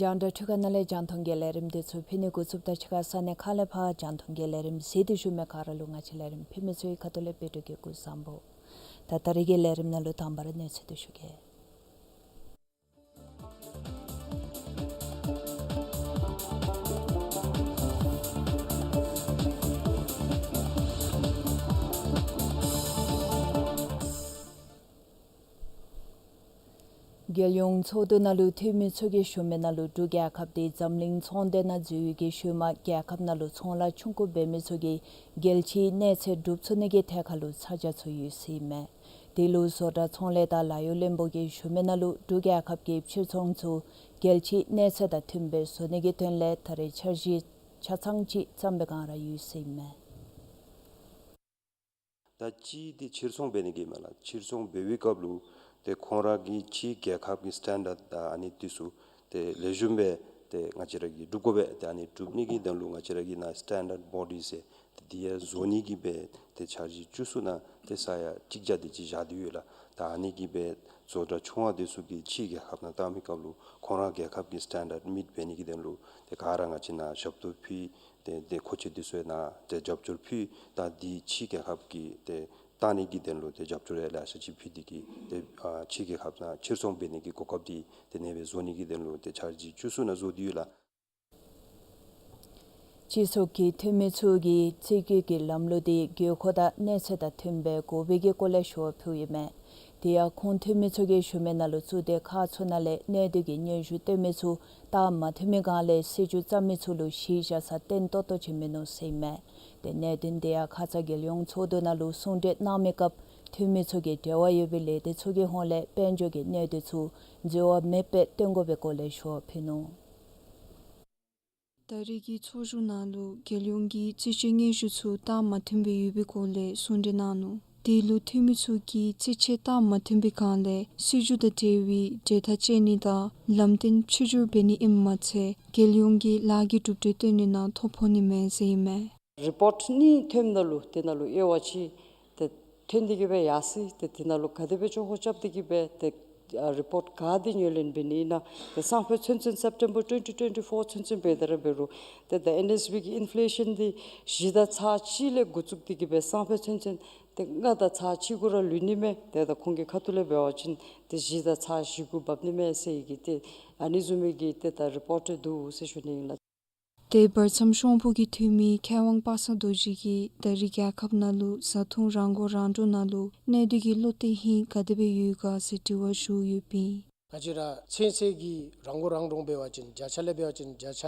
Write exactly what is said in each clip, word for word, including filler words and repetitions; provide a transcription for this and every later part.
རྒྱང་བསྒྲགས་འཕྲུལ་ཁང་ནང་ལས་རྒྱང་མཐོང་གི་ལས་རིམ་འདི་ཚུ་ཕུལ་ནི་འགོ་བཙུགསཔ་ད་ཕྱི་ཁ་ས་གནས་ཁག་ལས་ཕར་རྒྱང་མཐོང་གི་ལས་རིམ་གཟིགས་ཏེ་བཞུགས་མི་ག་ར་ལུ་ང་བཅས་ལས་རིམ་ཕུལ་མི་ཚུ་གི་ཁ་ཐུག་ལས་བཀྲིན་བདེ་ལེགས་སྐུ་གཟུགས་བཟང་པོ། ད་ད་རིས་ཀྱི་ལས་རིམ་ནང་ལུ་དང་པ་ར་གནས་ཚུལ་འདི་ཞུ་གེ། རྒྱལ་ཡོངས་ཚོགས་འདུ་ནང་ལུ་འཐུས་མི་ཚུ་གིས་ཞུ་མི་ནང་ལུ་འབྲུག་རྒྱལ་ཁབ་འདི་འཛམ་གླིང་ཚོང་སྡེ་ནང་འཛུལ་ཡོད་པའི་ཤུལ་མ་རྒྱལ་ཁབ་ནང་ལུ་ཚོང་ལཱ་ཆུང་ཀུ་འབད་མི་ཚུ་གིས་རྒྱལ་སྤྱིའི་གནས་ཚད་སྒྲུབ་ཚུགས་ནི་གི་ཐད་ཁར་ལུ་ཚ་གྱང་ཚུ་ཡོད་ཟེར་ཨིན་མས། དེ་ལུ་བཟོ་གྲྭ་ཚོང་ལས་དང་ལཱ་གཡོག་བློན་པོ་གིས་ཞུ་མི་ནང་ལུ་འབྲུག་རྒྱལ་ཁབ་ཀྱི་ཕྱིར་ཚོང་ཚུ་རྒྱལ་སྤྱིའི་གནས་ཚད་དང་མཐུནམ་སྦེ་བཟོ་ནི་གི་དོན་ལས་ད་རེས་འཆར་གཞི་ཆ་ཚང་ཅིག་བརྩམས་པའི་བསྒང་ར་ཡོད་ཟེར་ཨིན་མས། ད་ཅིག་འདི་ཕྱིར་ཚོང་འབད་ནི་གི་མས་ལགས། ཕྱིར་ཚོང་འབད་བའི་སྐབས་ལུ་ཏེ་ཁོང་ར་གི་ཕྱི་རྒྱལ་ཁབ་ཀྱི་སི་ཊེན་ཌརཌ་དང་ཨ་ནི་འདི་ཚུ་ཏེ་ལེགས་ཤོམ་སྦེ་ཏེ་ང་བཅས་ར་གིས་སྒྲུབ་དགོ་པས། ཏེ་ཨ་ནི་སྒྲུབ་ནི་གི་དོན་ལུ་ང་བཅས་ར་གི་ནཱ་སི་ཊེན་ཌརཌ་བོ་ཌི་ཟེར་ཏེ་འདི་ཡང་བཟོ་ནི་གི་སྦེ་ཏེ་འཆར་གཞི་བཅུ་གསུམ་ནང་ཏེ་ས་ཡ་གཅིག་བརྒྱ་དེ་ཅིག་བཞག་སྟེ་ཡོད་ལགས། ད་ཨ་ནི་གི་སྦེ་བཟོ་གྲྭ་ཆུང་བ་འདི་ཚུ་གིས་ཕྱི་རྒྱལ་ཁབ་ནང་བཏང་མི་སྐབས་ལུ་ཁོང་ར་རྒྱལ་ཁབ་ཀྱི་སི་ཊེན་ཌརཌ་མིཊ་འབད་ནི་གི་དོན་ལུ་ཏེ་ག་ར་ང་བཅས་ནཱ་ཞབས་ཏོག་ཕུལ་ཏེ་ཏེ་མཁོ་ཆས་འདི་ཚུ་ནཱ་ཏེ་རྒྱབ་སྐྱོར་ཕུལ། ད་འདི་ཕྱི་རྒྱལ་ཁབ་ཀྱི་ཏེ་བཏང་ནི་གི་དོན་ལུ་ཏེ་རྒྱབ་སྐྱོར་ཡང་ལེ་ཤ་ཅིག་ཕུལ་ཏེ་གིས་ཏེ་ཨ་ཕྱི་རྒྱལ་ཁབ་ནང་ཕྱིར་ཚོང་འབད་ནི་གི་གོ་སྐབས་འདི་ཏེ་ཨ་ནེ་སྦེ་བཟོ་ནི་གི་དོན་ལུ་ཏེ་འཆར་གཞི་བཅུ་གསུམ་ནང་བཟོ་སྟེ་ཡོད་ལགས། སྤྱི་ཚོགས་ཀྱི་འཐུས་མི་ཚུ་གིས་རྩིས་རྒྱུད་ཀྱི་ལམ་ལུགས་འདི་དགོས་མཁོ་དང་གནས་ཚད་དང་མཐུནམ་སྦེ་དགོ་པའི་གི་སྐོར་ལས་ཞུ་བ་ཕུལཝ་ཨིན་མས། དེ་ཡང་ཁོང་འཐུས་མི་ཚུ་གིས་ཞུ་མི་ནང་ལུ་གཙུག་སྡེ་ཁག་ཚུ་ནང་ལས་གནས་སྡུད་ཀྱི་སྙན་ཞུ་བཏོན་མི་ཚུ་རྟགས་མ་མཐུན་པའི་བསྒང་ལས་སྲིད་བྱུས་བརྩམ་མི་ཚུ་ལུ་གཞི་བཞག་ས་བརྟན་ཏོག་ཏོ་ཅིག་མིན་ནུག་ཟེར་ཨིན་མས། ཏེ་གནད་དོན་འདི་ཡང་ཁ་ཙ་རྒྱལ་ཡོངས་ཚོགས་འདུ་ནང་ལུ་གསུང་གྲོས་གནང་མི་སྐབས་འཐུས་མི་ཚུ་གིས་འབྲེལ་བ་ཡོད་པའི་ལས་སྡེ་ཚུ་གི་ཧོངས་ལས་དཔལ་འབྱོར་གྱི་གནད་དོན་ཚུ་འཛོལ་བ་མེདཔ་སྦེ་བཏོན་དགོ་པའི་སྐོར་ལས་ཞུ་བ་ཕུལ་ནུག། ད་རེས་ཀྱི་ཚོགས་བཞུགས་ནང་ལུ་རྒྱལ་ཡོངས་ཀྱི་རྩིས་དཔྱད་སྙན་ཞུ་ཚུ་རྟགས་མ་མཐུན་པའི་ཡོད་པའི་སྐོར་ལས་གསུང་གྲོས་གནང་ནུག། དེ་ལུ་འཐུས་མི་ཚུ་གིས་རྩིས་དཔྱད་རྟགས་མ་མཐུན་པའི་བསྒང་ལས་སྲིད་བྱུས་དང་འབྲེལ་བའི་གྲོས་ཐག་བཅད་ནི་དང་ལམ་སྟོན་ཕྱིར་བསྒྱུར་འབད་ནི་ཨིནམ་མ་ཚད་རྒྱལ་ཡོངས་ཀྱི་ལཱ་གི་གྲུབ་འབྲས་སྟོན་ནི་ནང་ཐོ་ཕོག་ནི་མས་ཟེར་ཨིན་མས། རི་པོཊ་གཉིས་ཐོནམ་ད་ལུ་དེ་ནང་ལུ་དབྱེ་བ་ཕྱེ་སྟེ་ཐོན་ཏེ་གིས་སྦེ་ཡར་སོ་ཡི། ཏེ་དེ་ནང་ལུ་ག་དེ་སྦེ་ཆོ་ཧོ་རྐྱབ་སྟེ་གིས་སྦེ་ཏེ་ཨ་རི་པོཊ་ག་དེ་ངོས་ལེན་འབད་ནི་ཨིན་ན། ཏེ་སང་ཕོད་ཚུན་ཚོད་སེབ་ཊེམ་བར་ཊུ་ཝེན་ཊི་ཊུ་ཝེན་ཊི་ཕོར་ཚུན་ཚོད་འབད་དེ་ར་འབད་རུང་ཏེ་ད་ཨེན་ཨེས་བི་གི་ཨིན་ཕི་ལེ་ཤཱན་འདི་བཞི་དང་ཚག་གཅིག་ལས་འགོ་བཙུགས་ཏེ་གིས་སྦེ་སང་ཕོད་ཚུན་ཚོད་ཏེ་ལྔ་དང་ཚག་གཅིག་གུ་ར་ལུས་ནི་མས། ཏེ་ད་ཁོང་གི་ཁ་ཐུག་ལས་འབད་བ་ཅིན་ཏེ་བཞི་དང་ཚག་བཞི་གུ་འབབ་ནི་མས་ཟེར་ཡི་གི་ཏེ་ཨ་ནི་བཟུམ་མའི་གི་ཏེ་ད་རི་པོཊ་འདུག་ཟེར་ཞུ་ནི་ཨིན་ལགས། ཏེ་བར་མཚམས་ཤོང་ཕུག་གི་འཐུས་མི་མཁས་དབང་པ་སངས་རྡོ་རྗེ་གིས་ད་རེས་རྒྱལ་ཁབ་ནང་ལུ་བཟའ་འཐུང་རང་མགོ་རང་འདྲོངས་ནང་ལུ་གནས་སྡུད་ཀྱི་བློ་གཏད་ཧིང་ག་དེ་སྦེ་ཡོད་ག་ཟེར་དྲི་བ་ཞུ་ཡོདཔ་ཨིན། ང་བཅས་ར་ཚུན་ཚོད་ཀྱི་རང་མགོ་རང་འདྲོངས་འབད་བ་ཅིན་བརྒྱ་ཆ་ལས་འབད་བ་ཅིན་བརྒྱ་ཆ་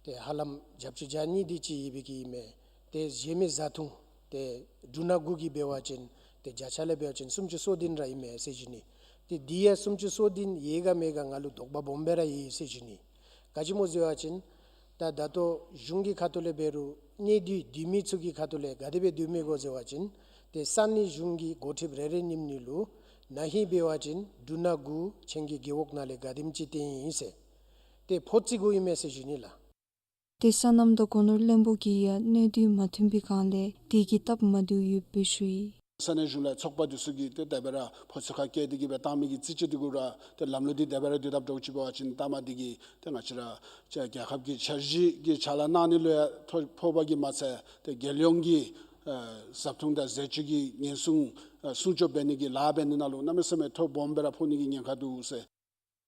ཏེ་ཧ་ལམ་བརྒྱད་ཅུ་གྱ་གཉིས་དེ་ཅིག་ཡོད་པའི་གི་ཨིན་མས། ཏེ་གཞན་མི་བཟའ་འཐུང་ཏེ་འབྲུ་སྣ་དགུ་གི་འབད་བ་ཅིན་ཏེ་བརྒྱ་ཆ་ལས་འབད་བ་ཅིན་སུམ་ཅུ་སོ་བདུན་ར་ཨིན་མས་ཟེར་ཞུ་ནི། ཏེ་དེ་ཡང་སུམ་ཅུ་སོ་བདུན་ཡོད་ག་མེད་ག་ང་ལུ་དོགས་པ་སྦོམ་སྦེ་ར་ཡོད་ཟེར་ཞུ་ནི། ག་ཅི་སྨོ་ཟེར་བ་ཅིན་ད་ད་ལྟོ་གཞུང་གི་ཁ་ཐུག་ལས་འབད་རུང་གནས་སྡུད་སྡོད་མི་ཚུ་གི་ཁ་ཐུག་ལས་ག་དེ་སྦེ་སྡོད་མི་གོ་ཟེར་བ་ཅིན་ཏེ་ས་གནས་གཞུང་གི་འགོ་ཁྲིདཔ་རེ་རེ་ཉིནམ་ནི་ལུ་ན་ཧིང་འབད་བ་ཅིན་འབྲུ་སྣ་དགུ་ཁྱེད་ཀྱི་རྒེད་འོག་ནང་ལས་ག་དེམ་ཅིག་བཏོན་ཡི་ཟེར། ཏེ་ཕོ་རྩི་དགོ་ཨིན་མས་ཟེར་ཞུ་ནི་ལགས། ཏེ་སོ་ནམ་དང་སྒོ་ནོར་བློན་པོ་གིས་ཡང་གནོད་འདུས་མ་ཐོན་པའི་སྒང་ལས་དེ་གི་སྟབས་མ་བདེཝ་ཡོདཔ་སྦེ་ཞུ་ཡི། ས་གནས་གཞུང་ལས་ཚོགས་པ་འདི་ཚུ་གིས་ཏེ་དེ་སྦེ་ར་ཕོ་ཚོད་ཁ་བཀལ་ཏེ་གི་སྦེ་བཏང་མི་གི་རྩིས་དཔྱད་འདི་གུ་ར་ཏེ་ལམ་ལུགས་འདི་དེ་སྦེ་ར་སྡོད་དཔ་འདྲཝ་ཅིག་འབད་བ་ཅིན་ལྟ་མ་འདི་གིས་ཏེ་ང་བཅས་ར་རྒྱལ་ཁབ་ཀྱི་འཆར་གཞི་གི་ཕྱག་ལཱ་གནང་ནི་ལུ་ཡང་ཐོ་ཕོག་པ་གིས་མ་ཚད་ཏེ་རྒྱལ་ཡོངས་ཀྱི་ཨ་བཟའ་འཐུང་དང་ཟས་བཅུད་ཀྱི་ཉེན་སྲུང་ཨ་སྲུང་སྐྱོབ་འབད་ནི་གི་ལཱ་འབད་ནི་ནང་ལུ་གནམ་མེད་ས་མེད་ཐོ་སྦོམ་སྦེ་ར་ཕོག་ནི་གི་ཉེན་ཁ་འདུག་ཟེར།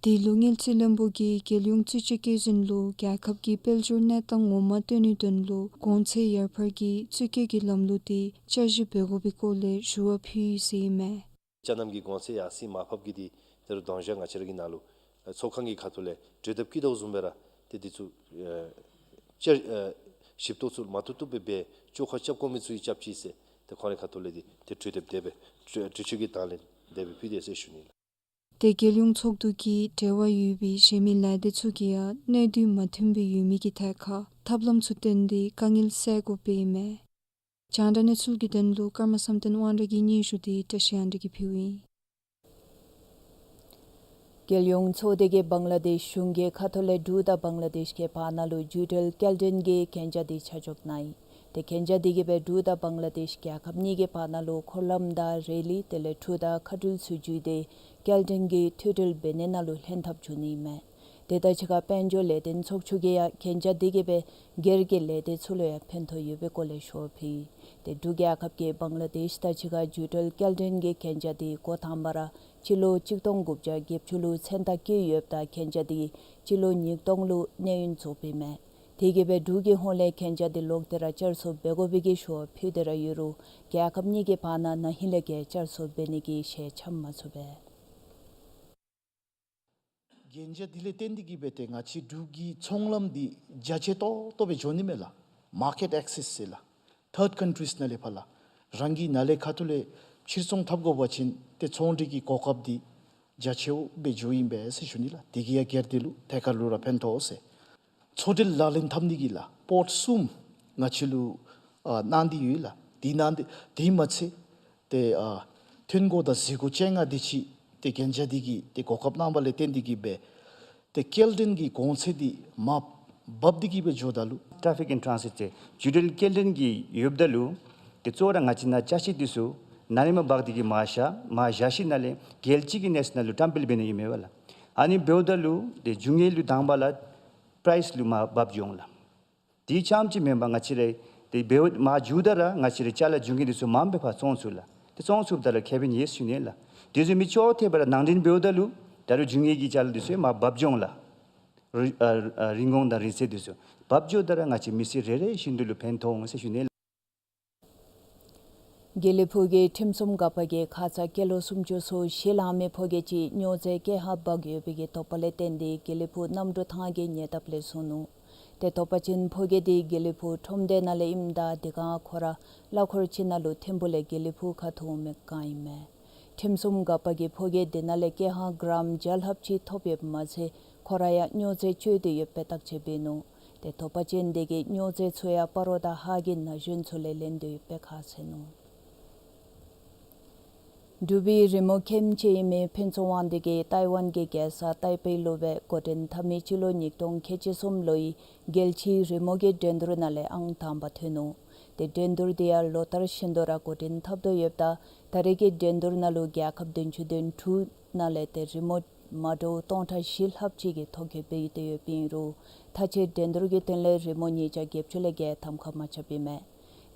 དེ་ལུ་དངུལ་རྩིས་བློན་པོ་གིས་རྒྱལ་ཡོངས་རྩིས་དཔྱད་བཀོད་འཛིན་ལུ་རྒྱལ་ཁབ་ཀྱི་དཔལ་འབྱོར་གནས་སྟངས་ངོ་མ་སྟོན་ནིའི་དོན་ལུ་གོང་ཚད་ཡར་འཕར་གྱི་རྩིས་བཀོད་ཀྱི་ལམ་ལུགས་དེ་བསྐྱར་ཞིབ་འབད་དགོ་པའི་སྐོར་ལས་ཞུ་བ་ཕུལ་ཡི་ཟེར་ཨིན་མས། ཅ་རྣམ་གྱི་གོང་ཚད་ཡར་སེང་མར་ཕབ་ཀྱི་དེ་དེ་རུ་དོན་ཞག་ང་བཅས་ར་གི་ནང་ལུ་ཨ་ཚོགས་ཁང་གི་ཁ་ཐུག་ལས་གྲོས་འདེབས་བཀོད་དོ་བཟུམ་སྦེ་ར་ཏེ་འདི་ཚུ་ཨ་བསྐྱར་ཨ་ཞིབ་ཏོག་ཚུ་མ་བཏུབ་བཏུབ་སྦེ་འབད་བཅོ་ཁ་རྐྱབ་དགོ་མི་ཚུ་ཡང་རྐྱབ་ཅིག་ཟེར་ཏེ་ཁོང་རའི་ཁ་ཐུག་ལས་འདི་ཏེ་གྲོས་འདེབས་དེ་སྦེ་གྲོས་གྲོས་ཆོད་ཀྱི་དང་ལེན་དེ་སྦེ་ཕུལ་དེས་ཟེར་ཞུ་ནི་ལགས། ཏེ་རྒྱལ་ཡོངས་ཚོགས་འདུ་གིས་འབྲེལ་བ་ཡོད་པའི་གཞན་མི་ལས་སྡེ་ཚུ་གིས་ཡང་གནོད་འདུས་མ་ཐོན་པའི་ཡོད་མི་གི་ཐད་ཁར་ཐབས་ལམ་ཚུ་བཏོན་ཏེ་དཀའ་ངལ་སེལ་དགོཔ་ཨིན་མས། རྒྱང་བསྒྲགས་གནས་ཚུལ་གྱི་དོན་ལུ་ཀརྨ་བསམ་གཏན་དབང་གྲགས་ཀྱི་སྙན་ཞུ་དེ་བཀྲ་ཤིས་དབང་གྲགས་ཀྱིས་ཕུལཝ་ཨིན། རྒྱལ་ཡོངས་ཚོགས་སྡེ་གིས་བང་ལ་དེཤ་གཞུང་གི་ཁ་ཐུག་ལས་འབྲུག་དང་བང་ལ་དེཤ་གི་བར་ན་ལུ་རྒྱུད་འབྲེལ་སྐྱེལ་འདྲེན་གྱི་གན་རྒྱ་དེ་ཆ་འཇོག་གནང་ཡི། ཏེ་གན་རྒྱ་དེ་གིས་སྦེ་འབྲུག་དང་བང་ལ་དེཤ་རྒྱལ་ཁབ་གཉིས་ཀྱི་བར་ན་ལུ་འཁོར་ལམ་དང་རེ་ལི་དེ་ལས་གྲུ་དང་མཁའ་འགྲུལ་ཚུ་བརྒྱུད་དེ་སྐྱེལ་འདྲེན་གྱི་མཐུད་འབྲེལ་འབད་ནི་ནང་ལུ་ལྷན་ཐབས་འབྱུང་ནི་ཨིན་མས། དེ་དང་གཅིག་ཁར་དཔལ་འབྱོར་ལས་དོན་ཚོགས་ཆུང་གིས་ཡང་གན་རྒྱ་དེ་གིས་སྦེ་སྒེར་གྱི་ལས་སྡེ་ཚུ་ལུ་ཡང་ཕན་ཐོགས་ཡོད་པའི་སྐོར་ལས་ཞུ་བ་ཕུལ་ཡི། ཏེ་འབྲུག་རྒྱལ་ཁབ་ཀྱིས་བང་ལ་དེཤ་དང་གཅིག་ཁར་རྒྱུད་འབྲེལ་སྐྱེལ་འདྲེན་གྱི་གན་རྒྱ་དེ་འགོ་དང་པ་ར་སྤྱི་ལོ་གཅིག་སྟོང་དགུ་བརྒྱ་བརྒྱད་ཅུ་ལུ་མཚན་རྟགས་བཀོད་ཡོདཔ་ད་གན་རྒྱ་དེ་སྤྱི་ལོ་ཉིས་སྟོང་ལུ་གནས་ཡུན་རྫོགསཔ་ཨིན་མས། དེ་གིས་སྦེ་འབྲུག་གི་ཧོངས་ལས་གན་རྒྱ་དེ་ལོག་སྟེ་ར་བསྐྱར་གསོ་འབད་དགོ་པའི་གི་ཞུ་བ་ཕུལ་ཏེ་ར་ཡོད་རུང་རྒྱལ་ཁབ་གཉིས་ཀྱི་བར་ན་ན་ཧིང་ལས་ཀྱི་བསྐྱར་གསོ་འབད་ནི་གི་ཞལ་འཆམ་མ་ཚུགས་པས། གན་རྒྱ་དེ་ལས་བརྟེན་ཏེ་གི་སྦེ་ཏེ་ང་བཅས་འབྲུག་གི་ཚོང་ལམ་འདི་རྒྱ་ཆེ་ཏོག་ཏོ་སྦེ་འགྱོ་ནི་མས་ལགས། མར་ཀེཊ་ཨེག་སེསི་ཟེར་ལགས། ཐཱརཌ་ཀཱན་ཊིསི་ནང་ལས་ཕར་ལགས། རང་གི་ནང་ལས་ཁ་ཐུག་ལས་ཕྱིར་ཚོང་འཐབ་དགོ་པ་ཅིན་ཏེ་ཚོང་འབྲེལ་གྱི་གོ་སྐབས་འདི་རྒྱ་ཆེཝ་སྦེ་འགྱོཝ་ཨིན་པས་ཟེར་ཞུ་ནི་ལགས། དེ་གིས་ཡང་སྒེར་སྡེ་ལུ་ཐད་ཀར་ལུ་ར་ཕན་ཐོགས་ཟེར། མཚོ་འབྲེལ་ལག་ལེན་འཐབ་ནི་གི་ལགས་པོརཊ་གསུམ་ང་བཅས་ལུ་ཨ་གནང་སྟེ་ཡོད་ལགས། དེ་གནང་སྟེ་དེ་མ་ཚད་ཏེ་ཨ་ཐོན་སྒོ་དང་བཟོ་སྒོ་ཅན་ལྔ་དེ་ཅིག་ཏེ་གན་རྒྱ་དེ་གིས་ཏེ་གོ་སྐབས་གནང་བ་ལས་བརྟེན་ཏེ་གི་སྦེ་ཏེ་སྐྱེལ་འདྲེན་གྱི་གོང་ཚད་འདི་མར་འབབ་སྟེ་གི་སྦེ་འགྱོཝ་ད་ལུ་ཊ་ཕིག་ཨེནཌ་ཊཱན་སིཊ་ཟེར་རྒྱུད་འབྲེལ་སྐྱེལ་འདྲེན་གྱི་ཡོདཔ་ད་ལུ་ཏེ་གཙོ་བོ་ར་ང་བཅས་ནཱ་ཅ་ཆས་འདི་ཚུ་ནཱ་ལས་མར་འབག་སྟེ་གི་མར་བཞག་མར་བཞག་ཞིནམ་ལས་རྒྱལ་སྤྱི་གི་གནས་ཚད་ནང་ལུ་བཀྲམ་སྤེལ་འབད་ནི་ཨིན་མས་པ་ལགས། ཨ་ནི་འབདཝ་ད་ལུ་ཏེ་རྒྱུ་དངོས་ལུ་དང་པ་ལགས་པ་རའིསི་ལུ་མར་འབབ་འགྱོ་འོང་ལགས། དེ་ཙམ་ཅིག་མེན་པར་ང་བཅས་ར་ཏེ་འབདཝ་མར་འགྱོཝ་ད་ར་ང་བཅས་ར་ཅ་ལ་རྒྱུ་དངོས་འདི་ཚུ་མངམ་སྦེ་ཕར་བཙོང་ཚུགས་ལགས། ཏེ་བཙོང་ཚུགསཔ་ད་ར་ཁེ་ཕན་ཡོད་ཟེར་ཞུ་ནི་ལགས། དེ་བཟུམ་མའི་ཅོག་འཐདཔ་ར་ནང་འདྲེན་འབདཝ་ད་ལུ་ད་རུང་རྒྱུ་དངོས་ཀྱི་ཅ་ལ་འདི་ཚུ་མར་འབབ་འགྱོ་འོང་ལགས། རི་ཨ་ཨ་རིན་གོང་དང་རིན་གསེར་འདི་ཚུ་འབབ་འགྱོཝ་ད་ར་ང་བཅས་མི་སེར་རེ་རེ་བཞིན་དུ་ལུ་ཕན་ཐོགས་འོང་ཟེར་ཞུ་ནི་ལགས། དགེ་ལེགས་ཕུག་གི་ཁྲིམས་སྲུང་འགག་པ་གིས་ཁ་ཙ་སྐྱེས་ལོ་སུམ་ཅུ་སོ་བཞི་ལང་མི་ཕོ་སྐྱེས་ཅིག་སྨྱོ་རྫས་ཀྱི་ཧ་འབག་ཡོད་པའི་གི་དོགས་པ་ལས་བརྟེན་ཏེ་དགེ་ལེགས་ཕུག་གནམ་གྲུ་ཐང་གི་ཉེ་འདབས་ལས་བཟུང་ནུག། ཏེ་དོགས་པ་ཅན་ཕོ་སྐྱེས་འདི་དགེ་ལེགས་ཕུག་ཁྲོམ་སྡེ་ནང་ལས་ཨིནམ་ད་དེ་སྒང་ཁོ་ར་གླ་འཁོར་ཅིག་ནང་ལུ་ཐིམ་ཕུག་ལས་དགེ་ལེགས་ཕུག་ཁར་འཐོན་མི་སྒང་ཨིན་མས། ཁྲིམས་སྲུང་འགག་པ་གིས་ཕོ་སྐྱེས་འདི་ནང་ལས་ཀྱི་ཧ་གྲམ་བརྒྱ་ལྷགཔ་ཅིག་ཐོབ་ཡོདཔ་མ་ཚད་ཁོ་ར་ཡང་སྨྱོ་རྫས་སྤྱོད་དེ་ཡོདཔ་སྦེ་བརྟག་དཔྱད་འབད་ནུག། ཏེ་དོགས་པ་ཅན་འདི་གིས་སྨྱོ་རྫས་ཚུ་ཡང་སྤ་རོ་དང་ཧཱ་གི་ན་གཞོན་ཚུ་ལས་ལེན་དོ་ཡོདཔ་སྦེ་ཁ་གསལ་ནུག། འབྲུག་པའི་རི་མོ་མཁནམ་ཅིག་ཨིན་མི་ཕུན་ཚོགས་དབང་འདུས་ཀྱིས་ཐའི་ཝན་གྱི་རྒྱལ་ས་ཏའི་པེ་ལུ་སྦེ་འགོ་འདྲེན་འཐབ་མི་སྤྱི་ལོ་ཉིས་སྟོང་ཁལ་གཅིག་གསུམ་ལོའི་རྒྱལ་སྤྱིའི་རི་མོ་གི་འགྲན་བསྡུར་ནང་ལས་ཨང་དང་པ་ཐོན་ནུག། ཏེ་འགྲན་བསྡུར་འདི་ཡང་ལོ་ལྟར་བཞིན་དུ་ར་འགོ་འདྲེན་འཐབ་དོ་ཡོདཔ་ད་ད་རེས་ཀྱི་འགྲན་བསྡུར་ནང་ལུ་རྒྱལ་ཁབ་བདུན་ཅུ་དོན་དྲུག་ནང་ལས་ཏེ་རི་མོ་མ་འདྲཝ་སྟོང་ཕྲག་བཞི་ལྷགཔ་ཅིག་གིས་ཐོ་བཀོད་འབད་དེ་ཡོདཔ་ཨིན་རུང་མཐའ་དཔྱད་འགྲན་བསྡུར་གྱི་དོན་ལས་རི་མོ་ཉིས་བརྒྱ་བརྒྱད་ཅུ་ལས་བརྒལ་གདམ་ཁ་མ་རྐྱབ་ཨིན་མས།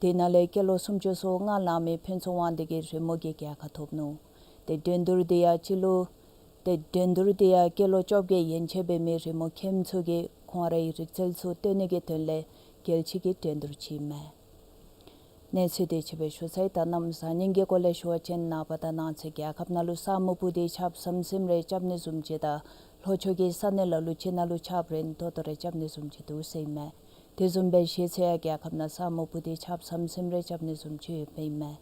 དེ་ནང་ལས་སྐྱེས་ལོ་སུམ་ཅུ་སོ་ལྔ་ལང་མི་ཕུན་ཚོགས་དབང་འདུས་ཀྱིས་རི་མོ་གི་རྒྱལ་ཁ་ཐོབ་ནུག། ཏེ་འགྲན་བསྡུར་འདི་ཡང་སྤྱི་ལོ་ཏེ་འགྲན་བསྡུར་འདི་ཡང་སྐྱེས་ལོ་བཅོ་བརྒྱད་ཡན་ཆད་འབད་མི་རི་མོ་མཁནམ་ཚུ་གིས་ཁོང་རའི་རིག་རྩལ་ཚུ་སྟོན་ནི་གི་དོན་ལས་རྒྱལ་སྤྱི་གི་འགྲན་བསྡུར་ཅིག་ཨིན་མས། གནས་ཚུལ་དེ་ཅིག་སྦེ་ཞུ་ཚར་ཡི། ད་གནམ་གཤིས་ཉིན་གྱི་སྐོར་ལས་ཞུ་བ་ཅིན་ནངས་པ་དང་གནངས་ཚེ་རྒྱལ་ཁབ་ནང་ལུ་ས་སྨུག་སྤུབས་ཏེ་ཆརཔ་ཟིམ་ཟིམ་རེ་རྐྱབ་ནི་བཟུམ་ཅིག་དང་ལྷོ་ཕྱོགས་ཀྱི་ས་གནས་ལ་ལུ་ཅིག་ནང་ལུ་ཆརཔ་རན་ཏོག་ཏོ་རེ་རྐྱབ་ནི་བཟུམ་ཅིག་འདུག་ཟེར་ཨིན་མས། དེ་བཟུམ་སྦེ་གཞེས་ཚེ་ཡང་རྒྱལ་ཁབ་ནང་ས་སྨུག་སྤུབས་ཏེ་ཆརཔ་ཟིམ་ཟིམ་རེ་རྐྱབ་ནི་བཟུམ་ཅིག་ཡོདཔ་ཨིན་མས།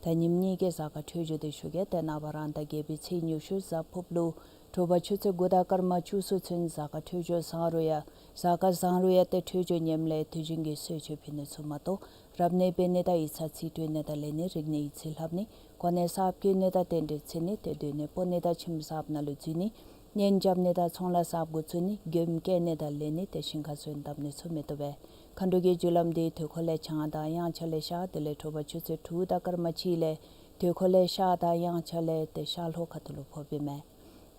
ད་ཉིནམ་གཉིས་ཀྱི་གཟའ་སྐར་འཕྲོད་སྦྱོར་དེ་ཞུ་གེ། ཏེ་ནངས་པ་རང་ཟླ་བརྒྱད་པའི་ཚེས་ཉི་ཤུ་གཟའ་ཕུརཔ་ལུ་དྲོ་པ་ཆུ་ཚོད་དགུ་དང་སྐར་མ་བཅུ་གསུམ་ཚུན་གཟའ་སྐར་འཕྲོད་སྦྱོར་བཟང་རུང་ཡང་གཟའ་སྐར་བཟང་རུང་ཡང་ཏེ་འཕྲོད་སྦྱོར་ངནམ་ལས་དུས་རྒྱུན་གྱི་གསོལ་མཆོད་ཕུལ་ནི་ཚུ་མ་གཏོགས་རབ་གནས་འབད་ནི་དང་ཡིག་ཚང་རྩིས་སྤྲོད་ནི་དང་ལེན་ནི་རིག་གནས་ཡིག་རྩིས་ལྷབ་ནི་གོ་གནས་གསརཔ་བསྐོ་ནི་དང་རྟེན་འབྲེལ་བརྩི་ནི་ཏེ་སྡོད་གནས་སྤོ་ནི་དང་ཁྱིམ་གསརཔ་ནང་ལུ་འཛུལ་ནི་ གཉེན་རྐྱབ་ནི་དང་ཚོང་ལཱ་གསརཔ་འགོ་བཙུགས་ནི་མགྱོནམ་སྐྱེལ་ནི་དང་ལེན་ནི་ཏེ་ཞིང་ཁར་སོན་བཏབ་ནི་ཚུ་མི་བཏུབ་པས། མཁའ་འགྲོ་གི་རྒྱུ་ལམ་འདི་དུས་འཁོར་ལས་བྱང་དང་དབྱངས་འཆར་ལས་ཤར། དེ་ལས་དྲོ་པ་ཆུ་ཚོད་དྲུག་དང་སྐར་མ་གཅིག་ལས་དུས་འཁོར་ལས་ཤར་དང་དབྱངས་འཆར་ལས་ཏེ་ཤར་ལྷོ་ཁ་ཐུག་ལུ་ཕོགཔ་ཨིན་མས།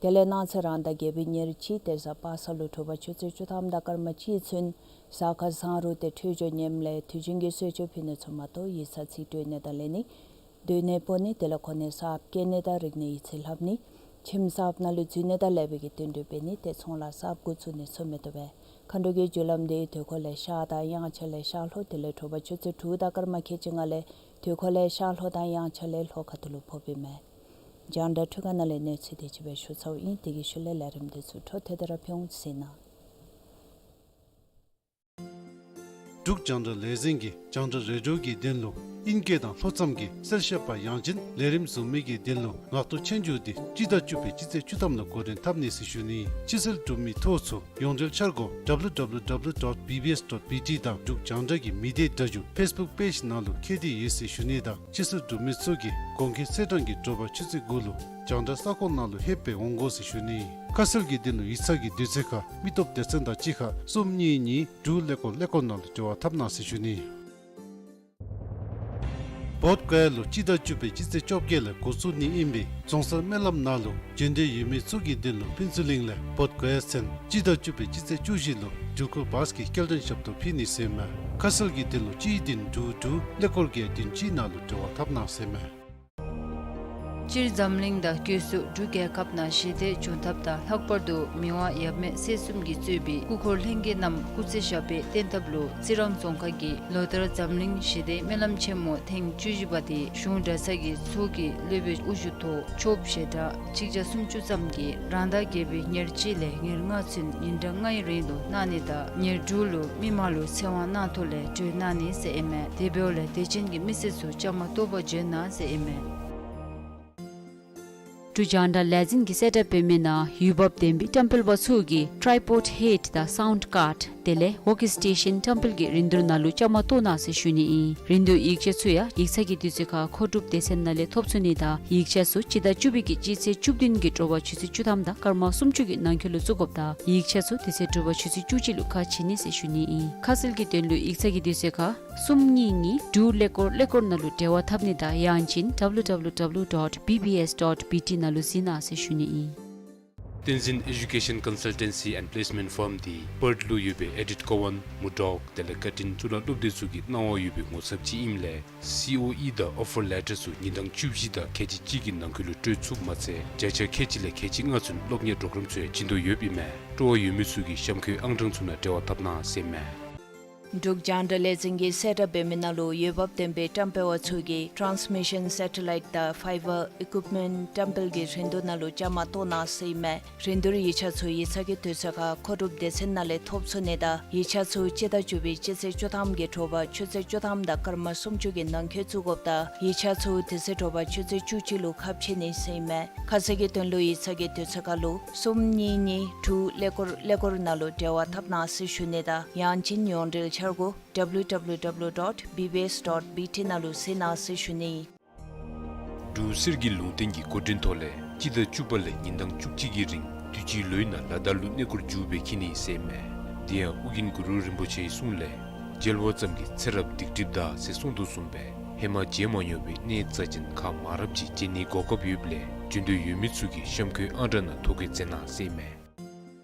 དེ་ལས་གནངས་ཚེ་རང་ཟླ་བརྒྱད་པའི་ཉེར་གཅིག་ཏེ་གཟའ་པ་སངས་ལུ་དྲོ་པ་ཆུ་ཚོད་བཅུ་ཐམ་དང་སྐར་མ་གཅིག་ཚུན་གཟའ་སྐར་བཟང་རུང་ཏེ་འཕྲོད་སྦྱོར་ངནམ་ལས་དུས་རྒྱུན་གྱི་གསོལ་མཆོད་ཕུལ་ནི་ཚུ་མ་གཏོགས་ཡིག་ཚང་རྩིས་སྤྲོད་ནི་དང་ལེན་ནི། སྡོད་གནས་སྤོ་ནི། དེ་ལས་གོ་གནས་གསརཔ་བསྐྱེད་ནི་དང་རིག་གནས་ཡིག་རྩིས་ལྷབ་ནི། ཁྱིམ་གསརཔ་ནང་ལུ་འཛུལ་ནི་དང་ལེགས་པའི་གི་བསྟུན་གྲོས་འབད་ནི་ཏེ་ཚོང་ལཱ་གསརཔ་འགོ་བཙུགས་ནི་ཚུ་མི་བཏུབ་པས། མཁའ་འགྲོ་གི་རྒྱུ་ལམ་འདི་དུས་འཁོར་ལས་ཤར་དང་དབྱངས་འཆར་ལས་ཤར་ལྷོ། དེ་ལས་དྲོ་པ་ཆུ་ཚོད་དྲུག་དང་སྐར་མ་ཁལ་གཅིག་ལྔ་ལས་དུས་འཁོར་ལས་ཤར་ལྷོ་དང་དབྱངས་འཆར་ལས་ལྷོ་ཁ་ཐུག་ལུ་ཕོགཔ་ཨིན་མས། རྒྱང་བསྒྲགས་འཕྲུལ་ཁང་ནང་ལས་གནས་ཚུལ་དེ་ཅིག་སྦེ་ཞུ་ཚརཝ་ཨིན། དེ་གི་ཤུལ་ལས་ལས་རིམ་འདི་ཚུ་འཕྲོ་མཐུད་དེ་ར་ཕུལ་འོང་ཟེར་ཞུ་ནི། འབྲུག་རྒྱང་བསྒྲགས་ལས་འཛིན་གྱིས་རྒྱང་བསྒྲགས་རེ་ཌི་ཡོ་གི་དོན་ལུ་ཨིང་སྐད་དང་ལྷོ་མཚམས་ཀྱི་གསལ་བཤད་པ་ཡང་ཅིན་ལས་རིམ་བཟུམ་མའི་གི་དོན་ལུ་ངག་ཐོག་སྤྱན་འཇུག་འདི་སྤྱི་ཟླ་བཅུ་པའི་སྤྱི་ཚེས་བཅུ་ཐམ་ལུ་འགོ་འདྲེན་འཐབ་ནི་ཟེར་ཞུ་ནི། ཕྱི་སེལ་གྲུབ་མི་ཐོ་ཚུ་ཡོངས་འབྲེལ་འཆར་སྒོ་W W W dot B B S dot B T དང་འབྲུག་རྒྱང་བསྒྲགས་ཀྱི་མི་སྡེ་སྒྲ་བསྒྱུར་ཕེསི་བུཀ་པེཇ་ནང་ལུ་མཁྱེན་ཏེ་ཡོད་ཟེར་ཞུ་ནི་དང་ཕྱི་སེལ་གྲུབ་མི་ཚུ་གིས་གོང་འཁོད་ཚེས་གྲངས་ཀྱི་དྲོ་པ་ཆུ་ཚོད་དགུ་ལུ་རྒྱང་བསྒྲགས་ས་ཁོངས་ནང་ལུ་ལྷོད་སྦེ་འོང་དགོ་ཟེར་ཞུ་ནི། ཁ་གསལ་གྱི་དོན་ལུ་ཡིག་ཚང་གི་དུས་ཚོད་ཁར་མི་སྟོབས་སྡེ་ཚན་དང་གཅིག་ཁར་གསུམ་གཉིས་གཉིས་དྲུག་ཀླད་ཀོར་ཀླད་ཀོར་ནང་ལུ་འབྲེལ་བ་འཐབ་གནང་ཟེར་ཞུ་ནི། བོདྷ་ག་ཡ་ལུ་སྤྱི་ཟླ་བཅུ་པའི་སྤྱི་ཚེས་བཅོ་བརྒྱད་ལས་འགོ་བཙུགས་ནི་ཨིན་པས། རྫོང་སར་སྨོན་ལམ་ནང་ལུ་བྱོན་འདོད་ཡོད་མི་ཚུ་གི་དོན་ལུ་ཕུན་ཚོགས་གླིང་ལས་བོདྷ་ག་ཡ་ཚུན་སྤྱི་ཟླ་བཅུ་པའི་སྤྱི་ཚེས་བཅུ་བཞི་ལུ་འགྲུལ་འཁོར་བཱས་ཀྱི་སྐྱེལ་འདྲེན་ཞབས་ཏོག་ཕུལ་ནི་ཟེར་མས། ཁ་གསལ་གྱི་དོན་ལུ་གཅིག་བདུན་དྲུག་དྲུག་ཀླད་ཀོར་བརྒྱད་བདུན་གཅིག་ནང་ལུ་འབྲེལ་བ་འཐབ་གནང་ཟེར་མས། སྤྱིར་འཛམ་གླིང་དང་སྒོས་སུ་འབྲུག་རྒྱལ་ཁབ་ནང་ཞི་བདེ་འབྱུང་ཐབས་དང་ལྷག་པར་དུ་མི་དབང་ཡབ་མེས་སྲས་གསུམ་གྱིས་གཙོས་པའི་སྐུ་འཁོར་ལྷན་རྒྱས་རྣམས་སྐུ་ཚེ་ཞབས་པད་བརྟན་ཐབས་ལུ་རྩི་རང་རྫོང་ཁག་གིས་ལོ་ལྟར་འཛམ་གླིང་ཞི་བདེ་སྨོན་ལམ་ཆེན་མོ་ཐེངས་བཅུ་བཞི་པ་དེ་གཞུང་གྲྭ་ཚང་གི་ཚོགས་ཀྱི་སློབ་དཔོན་དབུ་བཞུགས་ཐོག་ཆོསཔ་ཞལ་གྲངས་གཅིག་བརྒྱ་སུམ་ཅུ་ཙམ་གྱིས་རང་ཟླ་བརྒྱད་པའི་ཉེར་གཅིག་ལས་ཉེར་ལྔ་ཚུན་ཉིན་གྲངས་ལྔའི་རིང་དུ་གནང་ནི་དང་ཉེར་དྲུག་ལུ་མི་མང་ལུ་ཚེ་དབང་གནང་ཐོག་ལས་གྲོལ་གནང་ནི་ཟེར་ཨིན་མས། དེ་འབདཝ་ལས་དད་ཅན་གྱི་མི་སེར་ཚུ་བཅའ་མར་གཏོགས་པར་བྱོན་གནང་ཟེར་ཨིན་མས། འབྲུག་རྒྱང་བསྒྲགས་ལས་འཛིན་གྱིས་གསལ་བསྒྲགས་འབད་མི་ནང་འོས་འབབ་ལྡན་པའི་བཀྲམ་སྤེལ་པ་ཚུ་གིས་ཊཱའི་པོཌ་ཧེཌ་དང་སའུནཌ་ཀཱརཌ་དེ་ལས་ཝོག་སི་ཊེ་ཤན་བཀྲམ་སྤེལ་གྱི་རིན་བསྡུར་ནང་ལུ་བཅའ་མར་གཏོགས་གནང་ཟེར་ཞུ་ནི་ཨིན། རིན་བསྡུར་ཡིག་ཆ་ཚུ་ཡང་ཡིག་ཚང་གི་དུས་ཚོད་ཁར་མཁོ་སྒྲུབ་སྡེ་ཚན་ནང་ལས་ཐོབ་ཚུགས་ནི་དང་ཡིག་ཆ་ཚུ་སྤྱི་ཟླ་བཅུ་པའི་གི་སྤྱི་ཚེས་བཅུ་བདུན་གྱི་དྲོ་པ་ཆུ་ཚོད་བཅུ་ཐམ་དང་སྐར་མ་སུམ་ཅུ་གི་ནང་འཁོད་ལུ་བཙུགས་དགོཔ་དང་ཡིག་ཆ་ཚུ་དེ་ཚེ་དྲོ་པ་ཆུ་ཚོད་བཅུ་གཅིག་ལུ་ཁ་ཕྱེ་ནི་ཟེར་ཞུ་ནི་ཨིན། ཁ་གསལ་གྱི་དོན་ལུ་ཡིག་ཚང་གི་དུས་ཚོད་ཁར་གསུམ་གཉིས་གཉིས་དྲུག་ཀླད་ཀོར་ཀླད་ཀོར་ནང་ལུ་འབྲེལ་བ་འཐབ་ནི་དང་ཡང་ཅིན་W W W dot B B S dot B T ནང་ལུ་གཟིགས་གནང་ཟེར་ཞུ་ནི་ཨིན། བསྟན་འཛིན་Education Consultancy and Placement Firm འདི་པརཐ་ལུ་ཡོད་པའི་ཨེ་ཌིཐ་ཀོ་ཝཱན་མུར་ཌོག་དེ་ལས་ཀར་ཊིན་གཙུག་ལག་སློབ་སྡེ་ཚུ་གི་གནང་བ་ཡོད་པའི་ངོ་ཚབ་ཅིག་ཨིནམ་ལས་སི་ཨོ་ཨི་དང་ཨོ་ཕར་ལེ་ཊར་ཚུ་ཉིན་གྲངས་བཅུ་བཞི་དང་ཁལ་གཅིག་གཅིག་གི་ནང་འཁོད་ལུ་སྤྲོད་ཚུགསཔ་མ་ཚད་བརྒྱ་ཆ་ཁལ་གཅིག་ལས་ཁལ་གཅིག་ལྔ་ཚུན་སློབ་གཉེར་གྲོགས་རམ་ཚུ་ཡང་བྱིན་དོ་ཡོདཔ་ཨིན་མས། སྤྲོ་བ་ཡོད་མི་ཚུ་གིས་གཤམ་འཁོད་ཨང་གྲངས་ཚུ་ནང་འབྲེལ་བ་འཐབ་གནང་ཟེར་མས། འབྲུག་རྒྱང་བསྒྲགས་ལས་འཛིན་གྱིས་གསལ་བསྒྲགས་འབད་མི་ནང་ལུ་འོས་འབབ་ལྡན་པའི་བཀྲམ་སྤེལ་པ་ཚུ་གིས་ཊཱནསི་མི་ཤཱན་སེ་ཊ་ལའིཊ་དང་ཕའི་བར་ཨི་ཀུཡིཔ་མེནཊ་བཀྲམ་སྤེལ་གྱི་རིན་བསྡུར་ནང་ལུ་བཅའ་མར་གཏོགས་གནང་ཟེར་ཨིན་མས། རིན་བསྡུར་ཡིག་ཆ་ཚུ་ཡིག་ཚང་གི་དུས་ཚོད་ཁར་མཁོ་སྒྲུབ་སྡེ་ཚན་ནང་ལས་ཐོབ་ཚུགས་ནི་དང་ཡིག་ཆ་ཚུ་སྤྱི་ཟླ་བཅུ་པའི་སྤྱི་ཚེས་བཅུ་ཐམ་གྱི་དྲོ་པ་ཆུ་ཚོད་བཅུ་ཐམ་དང་སྐར་མ་སུམ་ཅུ་གི་ནང་འཁོད་བཙུགས་དགོཔ་དང་ཡིག་ཆ་ཚུ་དེ་ཚེ་དྲོ་པ་ཆུ་ཚོད་བཅུ་གཅིག་ལུ་ཁ་ཕྱེ་ནི་ཟེར་ཨིན་མས། ཁ་གསལ་གྱི་དོན་ལུ་ཡིག་ཚང་གི་དུས་ཚོད་ཁར་ལུ་གསུམ་གཉིས་གཉིས་དྲུག་ཀླད་ཀོར་ཀླད་ཀོར་ནང་ལུ་འབྲེལ་བ་འཐབ་གནང་ཟེར་ཞུ་ནི་དང་ཡང་ཅིན་ཡོངས་འབྲེལ་འཆར་སྒོ་W W W dot B B S dot B T ནང་ལུ་གཟིགས་གནང་ཟེར་ཞུ་ནི། འབྲུག་གསེར་གྱི་ལུང་བསྟན་གྱི་འགོ་འདྲེན་ཐོག་ལས་སྤྱི་ཟླ་བཅུ་པ་ལས་ཉིན་གྲངས་བཅུ་གཅིག་གི་རིང་དུས་ཅི་ལོའི་ནང་ལ་དྭགས་ལུ་གནས་སྐོར་མཇུག་སྦེ་འཁྱིད་ནི་ཟེར་ཨིན་མས། དེ་ཡང་ཨོ་རྒྱན་གུ་རུ་རིན་པོ་ཆེའི་གསུང་ལས་མཇལ་བ་ཙམ་གྱིས་ཚེ་རབས་སྡིག་སྒྲིབ་འདག་ཟེར་གསུངས་དོ་བཟུམ་སྦེ་ཧེ་མ་མཇལ་མ་མྱོང་བའི་གནས་རྩ་ཅན་ཁག་མང་རབས་ཅིག་མཇལ་ནིའི་གོ་སྐབས་ཡོདཔ་ལས་འབྱོན་འདོད་ཡོད་མི་ཚུ་གིས་གཤམ་འཁོད་ཨང་གྲངས་ནང་ཐོ་བཀོད་མཛད་གནང་ཟེར་ཨིན་མས།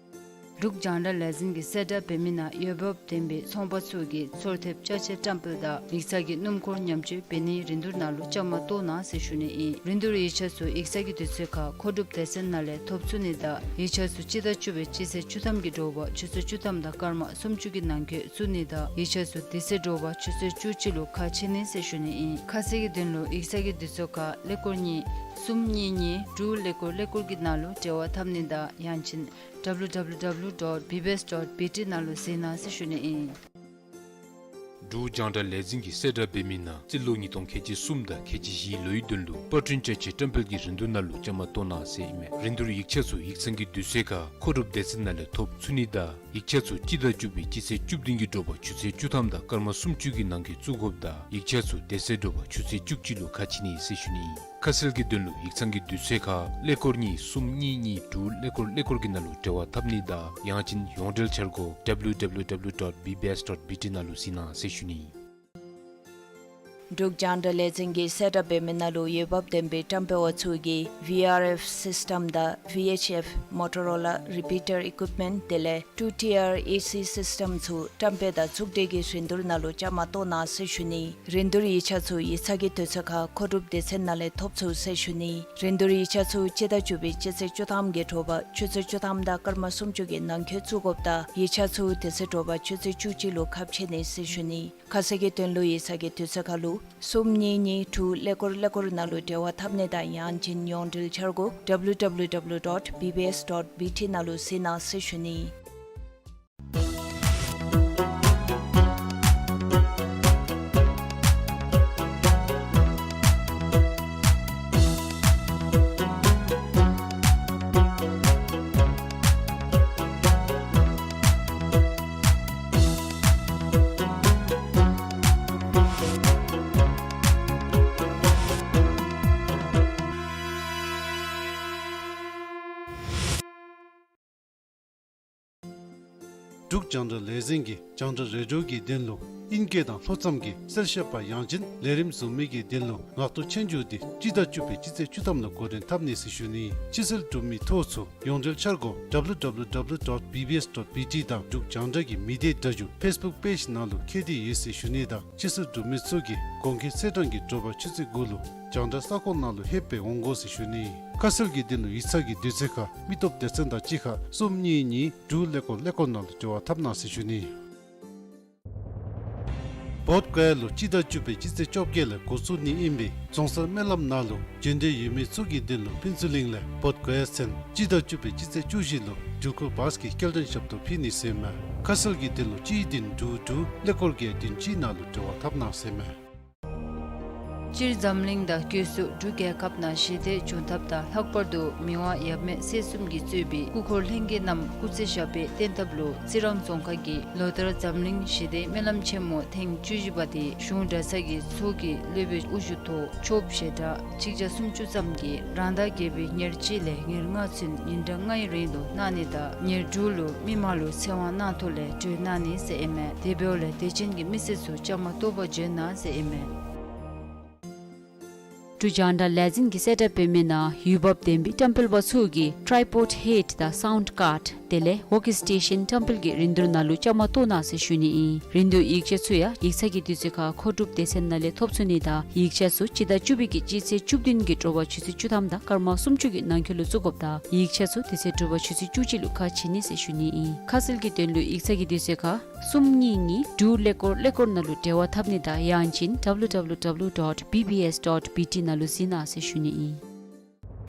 འབྲུག་རྒྱང་བསྒྲགས་ལས་འཛིན་གྱིས་གསལ་བསྒྲགས་འབད་མི་ནང་འོས་འབབ་ལྡན་པའི་ཚོང་པ་ཚུ་གིས་ཚོར་ཐེབས་ཅ་ཆས་བཀྲམ་སྤེལ་དང་ཡིག་ཚང་གི་སྣུམ་འཁོར་ཉམས་བཅོས་འབད་ནིའི་རིན་བསྡུར་ནང་ལུ་བཅའ་མར་གཏོགས་གནང་ཟེར་ཞུ་ནི་ཨིན། རིན་བསྡུར་ཡིག་ཆ་ཚུ་ཡིག་ཚང་གི་དུས་ཚོད་ཁར་མཁོ་སྒྲུབ་སྡེ་ཚན་ནང་ལས་ཐོབ་ཚུགས་ནི་དང་ཡིག་ཆ་ཚུ་སྤྱི་ཟླ་བཅུ་པའི་སྤྱི་ཚེས་བཅུ་ཐམ་གྱི་དྲོ་པ་ཆུ་ཚོད་བཅུ་ཐམ་དང་སྐར་མ་སུམ་ཅུ་གི་ནང་འཁོད་བཙུགས་ནི་དང་ཡིག་ཆ་ཚུ་དེ་ཚེ་དྲོ་པ་ཆུ་ཚོད་བཅུ་གཅིག་ལུ་ཁ་ཕྱེ་ནི་ཟེར་ཞུ་ནི་ཨིན། ཁ་གསལ་གྱི་དོན་ལུ་ཡིག་ཚང་གི་དུས་ཚོད་ཁར་ཀླད་ཀོར་གཉིས་གསུམ་གཉིས་གཉིས་དྲུག་ཀླད་ཀོར་ཀླད་ཀོར་གྱི་ནང་ལུ་འབྲེལ་བ་འཐབ་ནི་དང་ཡང་ཅིན་W W W dot B B S dot B T ནང་ལུ་གཟིགས་གནང་ཟེར་ཞུ་ནི་ཨིན། འབྲུག་རྒྱང་བསྒྲགས་ལས་འཛིན་གྱིས་གསལ་བསྒྲགས་འབད་མི་ནང་རྩིས་ལོ་ཉིས་སྟོང་ཁལ་གཅིག་གསུམ་དང་ཁལ་གཅིག་བཞིའི་ལོའི་དོན་ལུ་པར་སྐྲུན་ཅ་ཆས་བཀྲམ་སྤེལ་གྱི་རིན་བསྡུར་ནང་ལུ་བཅའ་མར་གཏོགས་གནང་ཟེར་ཨིན་མས། རིན་བསྡུར་ཡིག་ཆ་ཚུ་ཡིག་ཚང་གི་དུས་ཚོད་ཁར་མཁོ་སྒྲུབ་སྡེ་ཚན་ནང་ལས་ཐོབ་ཚུགས་ནི་དང་ ཡིག་ཆ་ཚུ་སྤྱི་ཟླ་བཅུ་པའི་སྤྱི་ཚེས་བཅུ་བདུན་གྱི་དྲོ་པ་ཆུ་ཚོད་བཅུ་ཐམ་དང་སྐར་མ་སུམ་ཅུ་གི་ནང་འཁོད་བཙུགས་དགོཔ་དང་ཡིག་ཆ་ཚུ་དེ་ཚེ་དྲོ་པ་ཆུ་ཚོད་བཅུ་གཅིག་ལུ་ཁ་ཕྱེ་ནི་ཟེར་ཞུ་ནི། ཁ་གསལ་གྱི་དོན་ལུ་ཡིག་ཚང་གི་དུས་ཚོད་ཁར་ཀླད་ཀོར་གཉིས་གསུམ་གཉིས་གཉིས་དྲུག་ཀླད་ཀོར་ཀླད་ཀོར་གྱི་ནང་ལུ་འབྲེལ་བ་འཐབ་ནི་དང་ཡང་ཅིན་ཡོངས་འབྲེལ་འཆར་སྒོ་W W W dot B B S dot B T ནང་ལུ་གཟིགས་གནང་ཟེར་ཞུ་ནི། འབྲུག་རྒྱང་བསྒྲགས་ལས་འཛིན་གྱིས་གསལ་བསྒྲགས་འབད་མི་ནང་ལུ་འོས་འབབ་ལྡན་པའི་བཀྲམ་སྤེལ་བ་ཚུ་གིས་V R F system དང་V H F Motorola repeater equipment དེ་ལས་two tier A C system ཚུ་བཀྲམ་སྤེལ་དང་ཚོགས་སྒྲིག་གི་རིན་བསྡུར་ནང་ལུ་བཅའ་མར་གཏོགས་གནང་ཟེར་ཞུ་ནི། རིན་བསྡུར་ཡིག་ཆ་ཚུ་ཡིག་ཚང་གི་དུས་ཚོད་ཁར་མཁོ་སྒྲུབ་སྡེ་ཚན་ནང་ལས་ཐོབ་ཚུགས་ཟེར་ཞུ་ནི། རིན་བསྡུར་ཡིག་ཆ་ཚུ་སྤྱི་ཟླ་བཅུ་པའི་སྤྱི་ཚེས་བཅུ་ཐམ་གྱི་དྲོ་པ་ཆུ་ཚོད་བཅུ་ཐམ་དང་སྐར་མ་སུམ་ཅུ་གི་ནང་འཁོད་བཙུགས་དགོཔ་དང་ཡིག་ཆ་ཚུ་དེ་ཚེ་དྲོ་པ་ཆུ་ཚོད་བཅུ་གཅིག་ལུ་ཁ་ཕྱེ་ནི་ཟེར་ཞུ་ནི། ཁ་གསལ་གྱི་དོན་ལུ་ཡིག་ཚང་གི་དུས་ཚོད་ཁར་ལུ་གསུམ་གཉིས་གཉིས་དྲུག་ཀླད་ཀོར་ཀླད་ཀོར་ནང་ལུ་འབྲེལ་བ་འཐབ་ནི་དང་ཡང་ཅིན་ཡོངས་འབྲེལ་འཆར་སྒོ་W W W dot B B S dot B T ནང་ལུ་གཟིགས་གནང་ཟེར་ཞུ་ནི། འབྲུག་རྒྱང་བསྒྲགས་ལས་འཛིན་གྱིས་རྒྱང་བསྒྲགས་རེ་ཌི་ཡོ་གི་དོན་ལུ་ཨིང་སྐད་དང་ལྷོ་མཚམས་ཀྱི་གསལ་བཤད་པ་ཡང་ཅིན་ལས་རིམ་བཟོ་མི་གི་དོན་ལུ་ངག་ཐོག་ཆོས་རྒྱུགས་དེ་སྤྱི་ཟླ་བཅུ་པའི་སྤྱི་ཚེས་བཅུ་ཐམ་ལུ་འགོ་འདྲེན་འཐབ་ནི་ཟེར་ཞུ་ནི། ཕྱིར་སེལ་གྲུབ་མི་ཐོ་ཚུ་ཡོངས་འབྲེལ་འཆར་སྒོ་W W W dot B B S dot B T དང་འབྲུག་རྒྱང་བསྒྲགས་ཀྱི་མི་སྡེ་སྒྲ་སྒྱུར་ཕེསི་བུཀ་པེཇ་ནང་ལུ་བཀོད་དེ་ཡོད་ཟེར་ཞུ་ནི་དང་ཕྱིར་སེལ་གྲུབ་མི་ཚུ་གིས་གོང་འཁོད་ཚེས་གྲངས་ཀྱི་དྲོ་པ་ཆུ་ཚོད་དགུ་ལུ་རྒྱང་བསྒྲགས་ས་ཁོངས་ནང་ལུ་ལྷོད་སྦེ་འོང་དགོ་ཟེར་ཞུ་ནི། ཁ་གསལ་གྱི་དོན་ལུ་ཡིག་ཚང་གི་དུས་ཚོད་ཁར་མི་སྟོབས་སྡེ་ཚན་དང་གཅིག་ཁར་གསུམ་གཉིས་གཉིས་དྲུག་ཀླད་ཀོར་ཀླད་ཀོར་ནང་ལུ་འབྲེལ་བ་འཐབ་གནང་ཟེར་ཞུ་ནི། བོདྷ་ག་ཡ་ལུ་སྤྱི་ཟླ་བཅུ་པའི་སྤྱི་ཚེས་བཅོ་བརྒྱད་ལས་འགོ་བཙུགས་ནི་ཨིན་པས། རྫོང་སར་སྨོན་ལམ་ནང་ལུ་འབྱོན་འདོད་ཡོད་མི་ཚུ་གི་དོན་ལུ་ཕུན་ཚོགས་གླིང་ལས་བོདྷ་ག་ཡ་ཚུན་སྤྱི་ཟླ་བཅུ་པའི་སྤྱི་ཚེས་བཅུ་བཞི་ལུ་འགྲུལ་འཁོར་བཱས་ཀྱི་སྐྱེལ་འདྲེན་ཞབས་ཏོག་ཕུལ་ནི་ཟེར་མས། ཁ་གསལ་གྱི་དོན་ལུ་གཅིག་བདུན་དྲུག་དྲུག་ཀླད་ཀོར་བརྒྱད་བདུན་གཅིག་ནང་ལུ་འབྲེལ་བ་འཐབ་གནང་ཟེར་མས། སྤྱིར་འཛམ་གླིང་དང་སྐྱོད་གསོ་འབྲུག་རྒྱལ་ཁབ་ནང་ཞི་བདེ་འབྱུང་ཐབས་དང་ལྷག་པར་དུ་མི་དབང་ཡབ་མེས་སྲས་གསུམ་གྱིས་གཙོས་པའི་སྐུ་འཁོར་ལྷན་རྒྱས་རྣམས་སྐུ་ཚེ་ཞབས་པད་བརྟན་ཐབས་ལུ་རྩི་རང་རྫོང་ཁག་གིས་ལོ་ལྟར་འཛམ་གླིང་ཞི་བདེའི་སྨོན་ལམ་ཆེན་མོ་ཐེངས་བཅུ་བཞི་པ་དེ་གཞུང་གྲྭ་ཚང་གི་ཚོགས་ཀྱི་སློབ་དཔོན་དབུ་བཞུགས་ཐོག་ཆོགཔ་ཞལ་གྲངས་གཅིག་བརྒྱ་སུམ་ཅུ་ཙམ་གྱིས་རང་ཟླ་བརྒྱད་པའི་ཉེར་གཅིག་ལས་ཉེར་ལྔ་ཚུན་ཉིན་གྲངས་ལྔའི་རིང་དུ་གནང་ནི་དང་ཉེར་དྲུག་ལུ་མི་མང་ལུ་ཚེ་དབང་གནང་ཐོག་ལས་གྲོལ་གནང་ནི་ཟེར་ཨིན་མས། དེ་འབདཝ་ལས་དད་ཅན་གྱི་མི་སེར་ཚུ་བཅའ་མར་གཏོགས་པར་འབྱོན་གནང་ཟེར་ཨིན་མས། འབྲུག་རྒྱང་བསྒྲགས་ལས་འཛིན་གྱིས་གསལ་བསྒྲགས་འབད་མི་ནང་འོས་འབབ་ལྡན་པའི་བཀྲམ་སྤེལ་པ་ཚུ་གིས་ཊཱའི་པོཌ་ཧེཌ་དང་སའུནཌ་ཀཱརཌ་དེ་ལས་ཝོརྐ་སི་ཊེ་ཤཱན་བཀྲམ་སྤེལ་གྱི་རིན་བསྡུར་ནང་ལུ་བཅའ་མར་གཏོགས་གནང་ཟེར་ཞུ་ནི་ཨིན། རིན་བསྡུར་ཡིག་ཆ་ཚུ་ཡང་ཡིག་ཚང་གི་དུས་ཚོད་ཁར་མཁོ་སྒྲུབ་སྡེ་ཚན་ནང་ལས་ཐོབ་ཚུགས་ནི་དང་ཡིག་ཆ་ཚུ་སྤྱི་ཟླ་བཅུ་པའི་གི་སྤྱི་ཚེས་བཅུ་བདུན་གྱི་དྲོ་པ་ཆུ་ཚོད་བཅུ་ཐམ་དང་སྐར་མ་སུམ་ཅུ་གི་ནང་འཁོད་ལུ་བཙུགས་དགོཔ་དང་ཡིག་ཆ་ཚུ་དེ་ཚེ་དྲོ་པ་ཆུ་ཚོད་བཅུ་གཅིག་ལུ་ཁ་ཕྱེ་ནི་ཟེར་ཞུ་ནི་ཨིན། ཁ་གསལ་གྱི་དོན་ལུ་ཡིག་ཚང་གི་དུས་ཚོད་ཁར་གསུམ་གཉིས་གཉིས་དྲུག་ཀླད་ཀོར་ཀླད་ཀོར་ནང་ལུ་འབྲེལ་བ་འཐབ་ནི་དང་ཡང་ཅིན་W W W dot B B S dot B T ནང་ལུ་གཟིགས་གནང་ཟེར་ཞུ་ནི་ཨིན།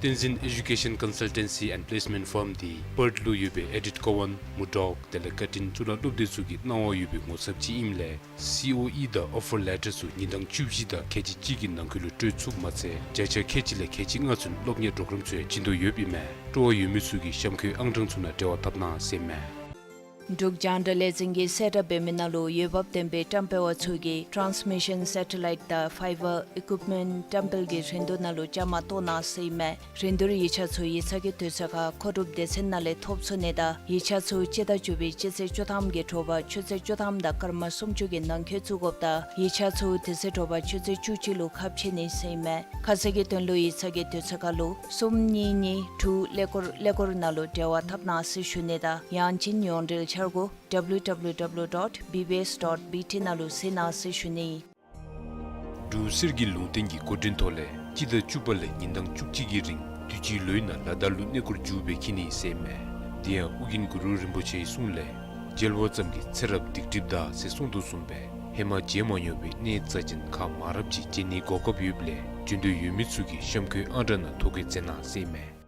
བསྟན་འཛིན་Education Consultancy and Placement Firm འདི་པརཐ་ལུ་ཡོད་པའི་ཨེ་ཌིཐ་ཀོ་ཝཱན་མུར་ཌོག་དེ་ལས་ཀར་ཊིན་གཙུག་ལག་སློབ་སྡེ་ཚུ་གིས་གནང་བ་ཡོད་པའི་ངོ་ཚབ་ཅིག་ཨིནམ་ལས་སི་ཨོ་ཨི་དང་ཨོ་ཕར་ལེ་ཊར་ཚུ་ཉིན་གྲངས་བཅུ་བཞི་དང་ཁལ་གཅིག་གཅིག་གི་ནང་འཁོད་ལུ་སྤྲོད་ཚུགསཔ་མ་ཚད་བརྒྱ་ཆ་ཁལ་གཅིག་ལས་ཁལ་གཅིག་ལྔ་ཚུན་སློབ་གཉེར་པོརོ་གརམ་ཚུ་ཡང་བྱིན་དོ་ཡོདཔ་ཨིན་མས། སྤྲོ་བ་ཡོད་མི་ཚུ་གིས་གཤམ་འཁོད་ཨང་གྲངས་ཚུ་ནང་འབྲེལ་བ་འཐབ་གནང་ཟེར་མས། འབྲུག་རྒྱང་བསྒྲགས་ལས་འཛིན་གྱིས་གསལ་བསྒྲགས་འབད་མི་ནང་ལུ་འོས་འབབ་ལྡན་པའི་བཀྲམ་སྤེལ་པ་ཚུ་གིས་ཊཱནསི་མི་ཤཱན་སེ་ཊ་ལའིཊ་དང་ཕའི་བར་ཨི་ཀུཡིཔ་མེནཊ་བཀྲམ་སྤེལ་གྱི་རིན་བསྡུར་ནང་ལུ་བཅའ་མར་གཏོགས་གནང་ཟེར་ཨིན་མས། རིན་བསྡུར་ཡིག་ཆ་ཚུ་ཡིག་ཚང་གི་དུས་ཚོད་ཁར་མཁོ་སྒྲུབ་སྡེ་ཚན་ནང་ལས་ཐོབ་ཚུགས་ནི་དང་ཡིག་ཆ་ཚུ་སྤྱི་ཟླ་བཅུ་པའི་སྤྱི་ཚེས་བཅུ་ཐམ་གྱི་དྲོ་པ་ཆུ་ཚོད་བཅུ་ཐམ་དང་སྐར་མ་སུམ་ཅུ་གི་ནང་འཁོད་བཙུགས་དགོཔ་དང་ཡིག་ཆ་ཚུ་དེ་ཚེ་དྲོ་པ་ཆུ་ཚོད་བཅུ་གཅིག་ལུ་ཁ་ཕྱེ་ནི་ཟེར་ཨིན་མས། ཁ་གསལ་གྱི་དོན་ལུ་ཡིག་ཚང་གི་དུས་ཚོད་ཁར་ལུ་གསུམ་གཉིས་གཉིས་དྲུག་ཀླད་ཀོར་ཀླད་ཀོར་ནང་ལུ་འབྲེལ་བ་འཐབ་གནང་ཟེར་ཞུ་ནི་དང་ཡང་ཅིན་ཡོངས་འབྲེལ་འཆར་སྒོ་W W W dot B B S dot B T ནང་ལུ་གཟིགས་གནང་ཟེར་ཞུ་ནི། འབྲུག་གསེར་གྱི་ལུང་བསྟན་གྱི་འགོ་འདྲེན་ཐོག་ལས་སྤྱི་ཟླ་བཅུ་པ་ལས་ཉིན་གྲངས་བཅུ་གཅིག་གི་རིང་དུས་ཅི་ལོའི་ནང་ལ་དྭགས་ལུ་གནས་སྐོར་མཇུག་སྦེ་འཁྱིད་ནི་ཟེར་ཨིན་མས། དེ་ཡང་ཨོ་རྒྱན་གུ་རུ་རིན་པོ་ཆེའི་གསུང་ལས་མཇལ་བ་ཙམ་གྱིས་ཚེ་རབས་སྡིག་སྒྲིབ་འདག་ཟེར་གསུངས་དོ་བཟུམ་སྦེ་ཧེ་མ་མཇལ་མ་མྱོང་བའི་གནས་རྩ་ཅན་ཁག་མང་རབས་ཅིག་མཇལ་ནིའི་གོ་སྐབས་ཡོདཔ་ལས་འབྱོན་འདོད་ཡོད་མི་ཚུ་གིས་གཤམ་འཁོད་ཨང་གྲངས་ནང་ཐོ་བཀོད་མཛད་གནང་ཟེར་ཨིན་མས།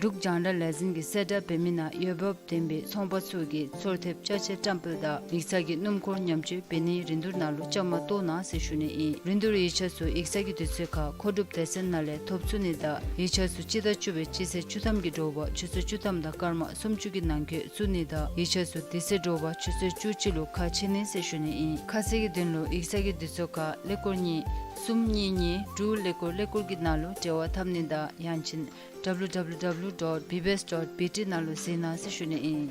འབྲུག་རྒྱང་བསྒྲགས་ལས་འཛིན་གྱིས་གསལ་བསྒྲགས་འབད་མི་ནང་འོས་འབབ་ལྡན་པའི་ཚོང་པ་ཚུ་གིས་ཚོར་ཐེབས་ཅ་ཆས་བཀྲམ་སྤེལ་དང་ཡིག་ཚང་གི་སྣུམ་འཁོར་ཉམས་བཅོས་འབད་ནིའི་རིན་བསྡུར་ནང་ལུ་བཅའ་མར་གཏོགས་གནང་ཟེར་ཞུ་ནི་ཨིན། རིན་བསྡུར་ཡིག་ཆ་ཚུ་ཡིག་ཚང་གི་དུས་ཚོད་ཁར་མཁོ་སྒྲུབ་སྡེ་ཚན་ནང་ལས་ཐོབ་ཚུགས་ནི་དང་ཡིག་ཆ་ཚུ་སྤྱི་ཟླ་བཅུ་པའི་སྤྱི་ཚེས་བཅུ་ཐམ་གྱི་དྲོ་པ་ཆུ་ཚོད་བཅུ་ཐམ་དང་སྐར་མ་སུམ་ཅུ་གི་ནང་འཁོད་བཙུགས་ནི་དང་ཡིག་ཆ་ཚུ་དེ་ཚེ་དྲོ་པ་ཆུ་ཚོད་བཅུ་གཅིག་ལུ་ཁ་ཕྱེ་ནི་ཟེར་ཞུ་ནི་ཨིན། ཁ་གསལ་གྱི་དོན་ལུ་ཡིག་ཚང་གི་དུས་ཚོད་ཁར་ཀླད་ཀོར་གཉིས་གསུམ་གཉིས་གཉིས་དྲུག་ཀླད་ཀོར་ཀླད་ཀོར་གྱི་ནང་ལུ་འབྲེལ་བ་འཐབ་ནི་དང་ཡང་ཅིན་www dot bbs dot bt ནང་ལུ་གཟིགས་གནང་ཟེར་ཞུ་ནི་ཨིན།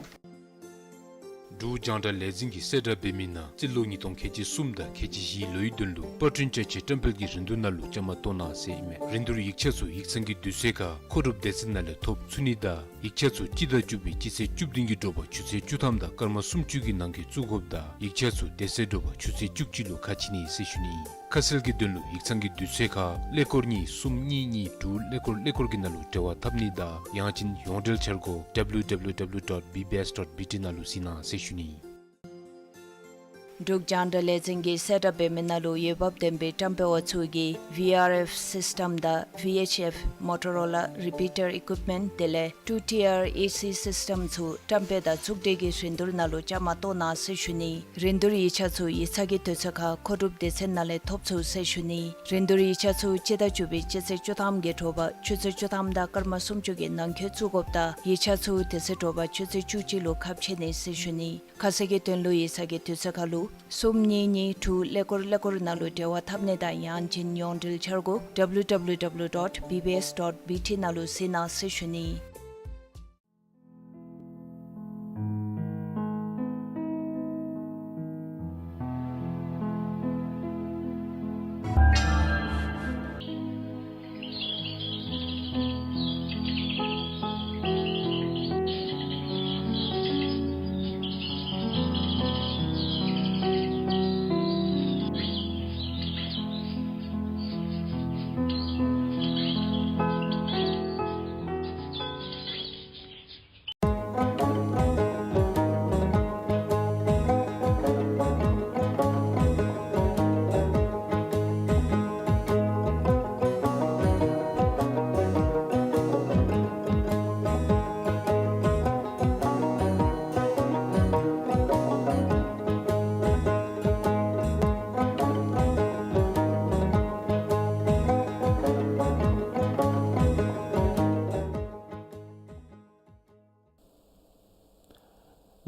འབྲུག་རྒྱང་བསྒྲགས་ལས་འཛིན་གྱིས་གསལ་བསྒྲགས་འབད་མི་ནང་རྩིས་ལོ་ཉིས་སྟོང་ཁལ་གཅིག་གསུམ་དང་ཁལ་གཅིག་བཞིའི་ལོའི་དོན་ལུ་པར་སྐྲུན་ཅ་ཆས་བཀྲམ་སྤེལ་གྱི་རིན་བསྡུར་ནང་ལུ་བཅའ་མར་གཏོགས་གནང་ཟེར་ཨིན་མས། རིན་བསྡུར་ཡིག་ཆ་ཚུ་ཡིག་ཚང་གི་དུས་ཚོད་ཁར་མཁོ་སྒྲུབ་སྡེ་ཚན་ནང་ལས་ཐོབ་ཚུགས་ནི་དང་ཡིག་ཆ་ཚུ་སྤྱི་ཟླ་བཅུ་པའི་སྤྱི་ཚེས་བཅུ་བདུན་གྱི་དྲོ་པ་ཆུ་ཚོད་བཅུ་ཐམ་དང་སྐར་མ་སུམ་ཅུ་གི་ནང་འཁོད་བཙུགས་དགོཔ་དང་ཡིག་ཆ་ཚུ་དེ་ཚེ་དྲོ་པ་ཆུ་ཚོད་བཅུ་གཅིག་ལུ་ཁ་ཕྱེ་ནི་ཟེར་ཞུ་ནི་ཨིན། ཁ་གསལ་གྱི་དོན་ལུ་ཡིག་ཚང་གི་དུས་ཚོད་ཁར་ཀླད་ཀོར་གཉིས་གསུམ་གཉིས་གཉིས་དྲུག་ཀླད་ཀོར་ཀླད་ཀོར་གྱི་ནང་ལུ་འབྲེལ་བ་འཐབ་ནི་དང་ཡང་ཅིན་ཡོངས་འབྲེལ་འཆར་སྒོ་www dot bbs dot bt ནང་ལུ་གཟིགས་གནང་ཟེར་ཞུ་ནི་ཨིན། འབྲུག་རྒྱང་བསྒྲགས་ལས་འཛིན་གྱིས་གསལ་བསྒྲགས་འབད་མི་ནང་ལུ་འོས་འབབ་ལྡན་པའི་བཀྲམ་སྤེལ་པ་ཚུ་གིས་བི་ཨར་ཨེཕ་སིསི་ཊམ་དང་བི་ཨེཆ་ཨེཕ་མོ་ཊོ་རོ་ལ་རི་པི་ཊར་ཨི་ཀུའིཔ་མེནཊ་དེ་ལས་ཊུ་ཊི་ཨར་ཨེ་སི་སིསི་ཊམ་ཚུ་བཀྲམ་སྤེལ་དང་ཚོང་འབྲེལ་གྱི་རིན་བསྡུར་ནང་ལུ་བཅའ་མར་གཏོགས་གནང་ཟེར་ཞུ་ནི། རིན་བསྡུར་ཡིག་ཆ་ཚུ་ཡིག་ཚང་གི་དུས་ཚོད་ཁར་མཁོ་སྒྲུབ་སྡེ་ཚན་ནང་ལས་ཐོབ་ཚུགས་ཟེར་ཞུ་ནི། རིན་བསྡུར་ཡིག་ཆ་ཚུ་སྤྱི་ཟླ་བཅུ་པའི་སྤྱི་ཚེས་བཅུ་ཐམ་གྱི་དྲོ་པ་ཆུ་ཚོད་བཅུ་ཐམ་དང་སྐར་མ་སུམ་ཅུ་གི་ནང་འཁོད་བཙུགས་དགོཔ་དང་ཡིག་ཆ་ཚུ་དེ་ཚེ་དྲོ་པ་ཆུ་ཚོད་བཅུ་གཅིག་ལུ་ཁ་ཕྱེ་ནི་ཟེར་ཞུ་ནི། ཁ་གསལ་གྱི་དོན་ལུ་ཡིག་ཚང་གི་དུས་ཚོད་ཁར་ལུ་གསུམ་གཉིས་གཉིས་དྲུག་ཀླད་ཀོར་ཀླད་ཀོར་ནང་ལུ་འབྲེལ་བ་འཐབ་ནི་དང་ཡང་ཅིན་ཡོངས་འབྲེལ་འཆར་སྒོ་www dot bbs dot bt ནང་ལུ་གཟིགས་གནང་ཟེར་ཞུ་ནི།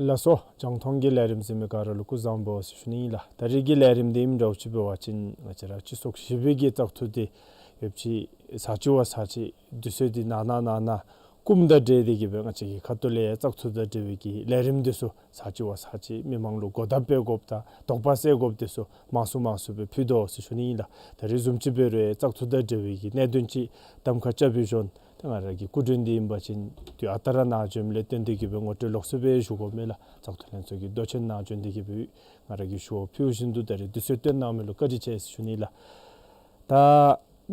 ལགས་སོ། རྒྱང་མཐོང་གི་ལས་རིམ་གཟིགས་མི་ག་ར་ལུ་སྐུ་གཟུགས་བཟང་པོ་ཟེར་ཞུ་ནི་ཨིན་ལགས། ད་རིས་ཀྱི་ལས་རིམ་འདི་ཨིནམ་འདྲཝ་ཅིག་འབད་བ་ཅིན་ང་བཅས་ར་སྤྱི་ཚོགས་ཞི་བའི་གི་བཙག་འཐུ་འདི་ཡོདཔ་ཅིག་ཚར་གཅིག་བ་ཚར་གཅིག་དུས་ཚོད་འདི་ནང་ན་ནང་ན་སྐུམ་དང་འབྲེལ་ཏེ་གི་སྦེ་ང་བཅས་ཀྱི་ཁ་ཐུག་ལས་བཙག་འཐུ་དང་འབྲེལ་བའི་གི་ལས་རིམ་འདི་ཚུ་ཚར་གཅིག་བ་ཚར་གཅིག་མི་མང་ལུ་གོ་བརྡ་སྤེལ་དགོཔ་དང་དོགས་པ་སེལ་དགོཔ་འདི་ཚུ་མང་སུ་མང་སུ་སྦེ་ཕུལ་དོ་ཟེར་ཞུ་ནི་ཨིན་ལགས། ད་རིས་བཟུམ་ཅིག་འབད་རུང་བཙག་འཐུ་དང་འབྲེལ་བའི་གི་གནད་དོན་ཅིག་གདམ་ཁ་རྐྱབ་པའི་ཤུལ་ཏེ་ང་ར་གི་སྐུ་མགྲོན་འདི་ཨིན་པ་ཅིན་དུས་ཨ་རྟག་ར་ནཱ་བྱོནམ་ལས་བརྟེན་ཏེ་གི་སྦེ་ངོ་སྤྲོད་ལོགས་སུ་སྦེ་ཞུ་དགོ་མེན་ལགས། བཙག་འཐུ་ལྷན་ཚོགས་ཀྱི་མདོ་ཆེན་ནཱ་བྱོན་ཏེ་གི་སྦེ་ང་ར་གི་ཞུ་བ་ཕུལ་བཞིན་དུ་ད་རིས་དུས་ཚོད་བཏོན་གནང་མི་ལུ་བཀའ་དྲིན་ཆེ་ཟེར་ཞུ་ནི་ལགས། ད་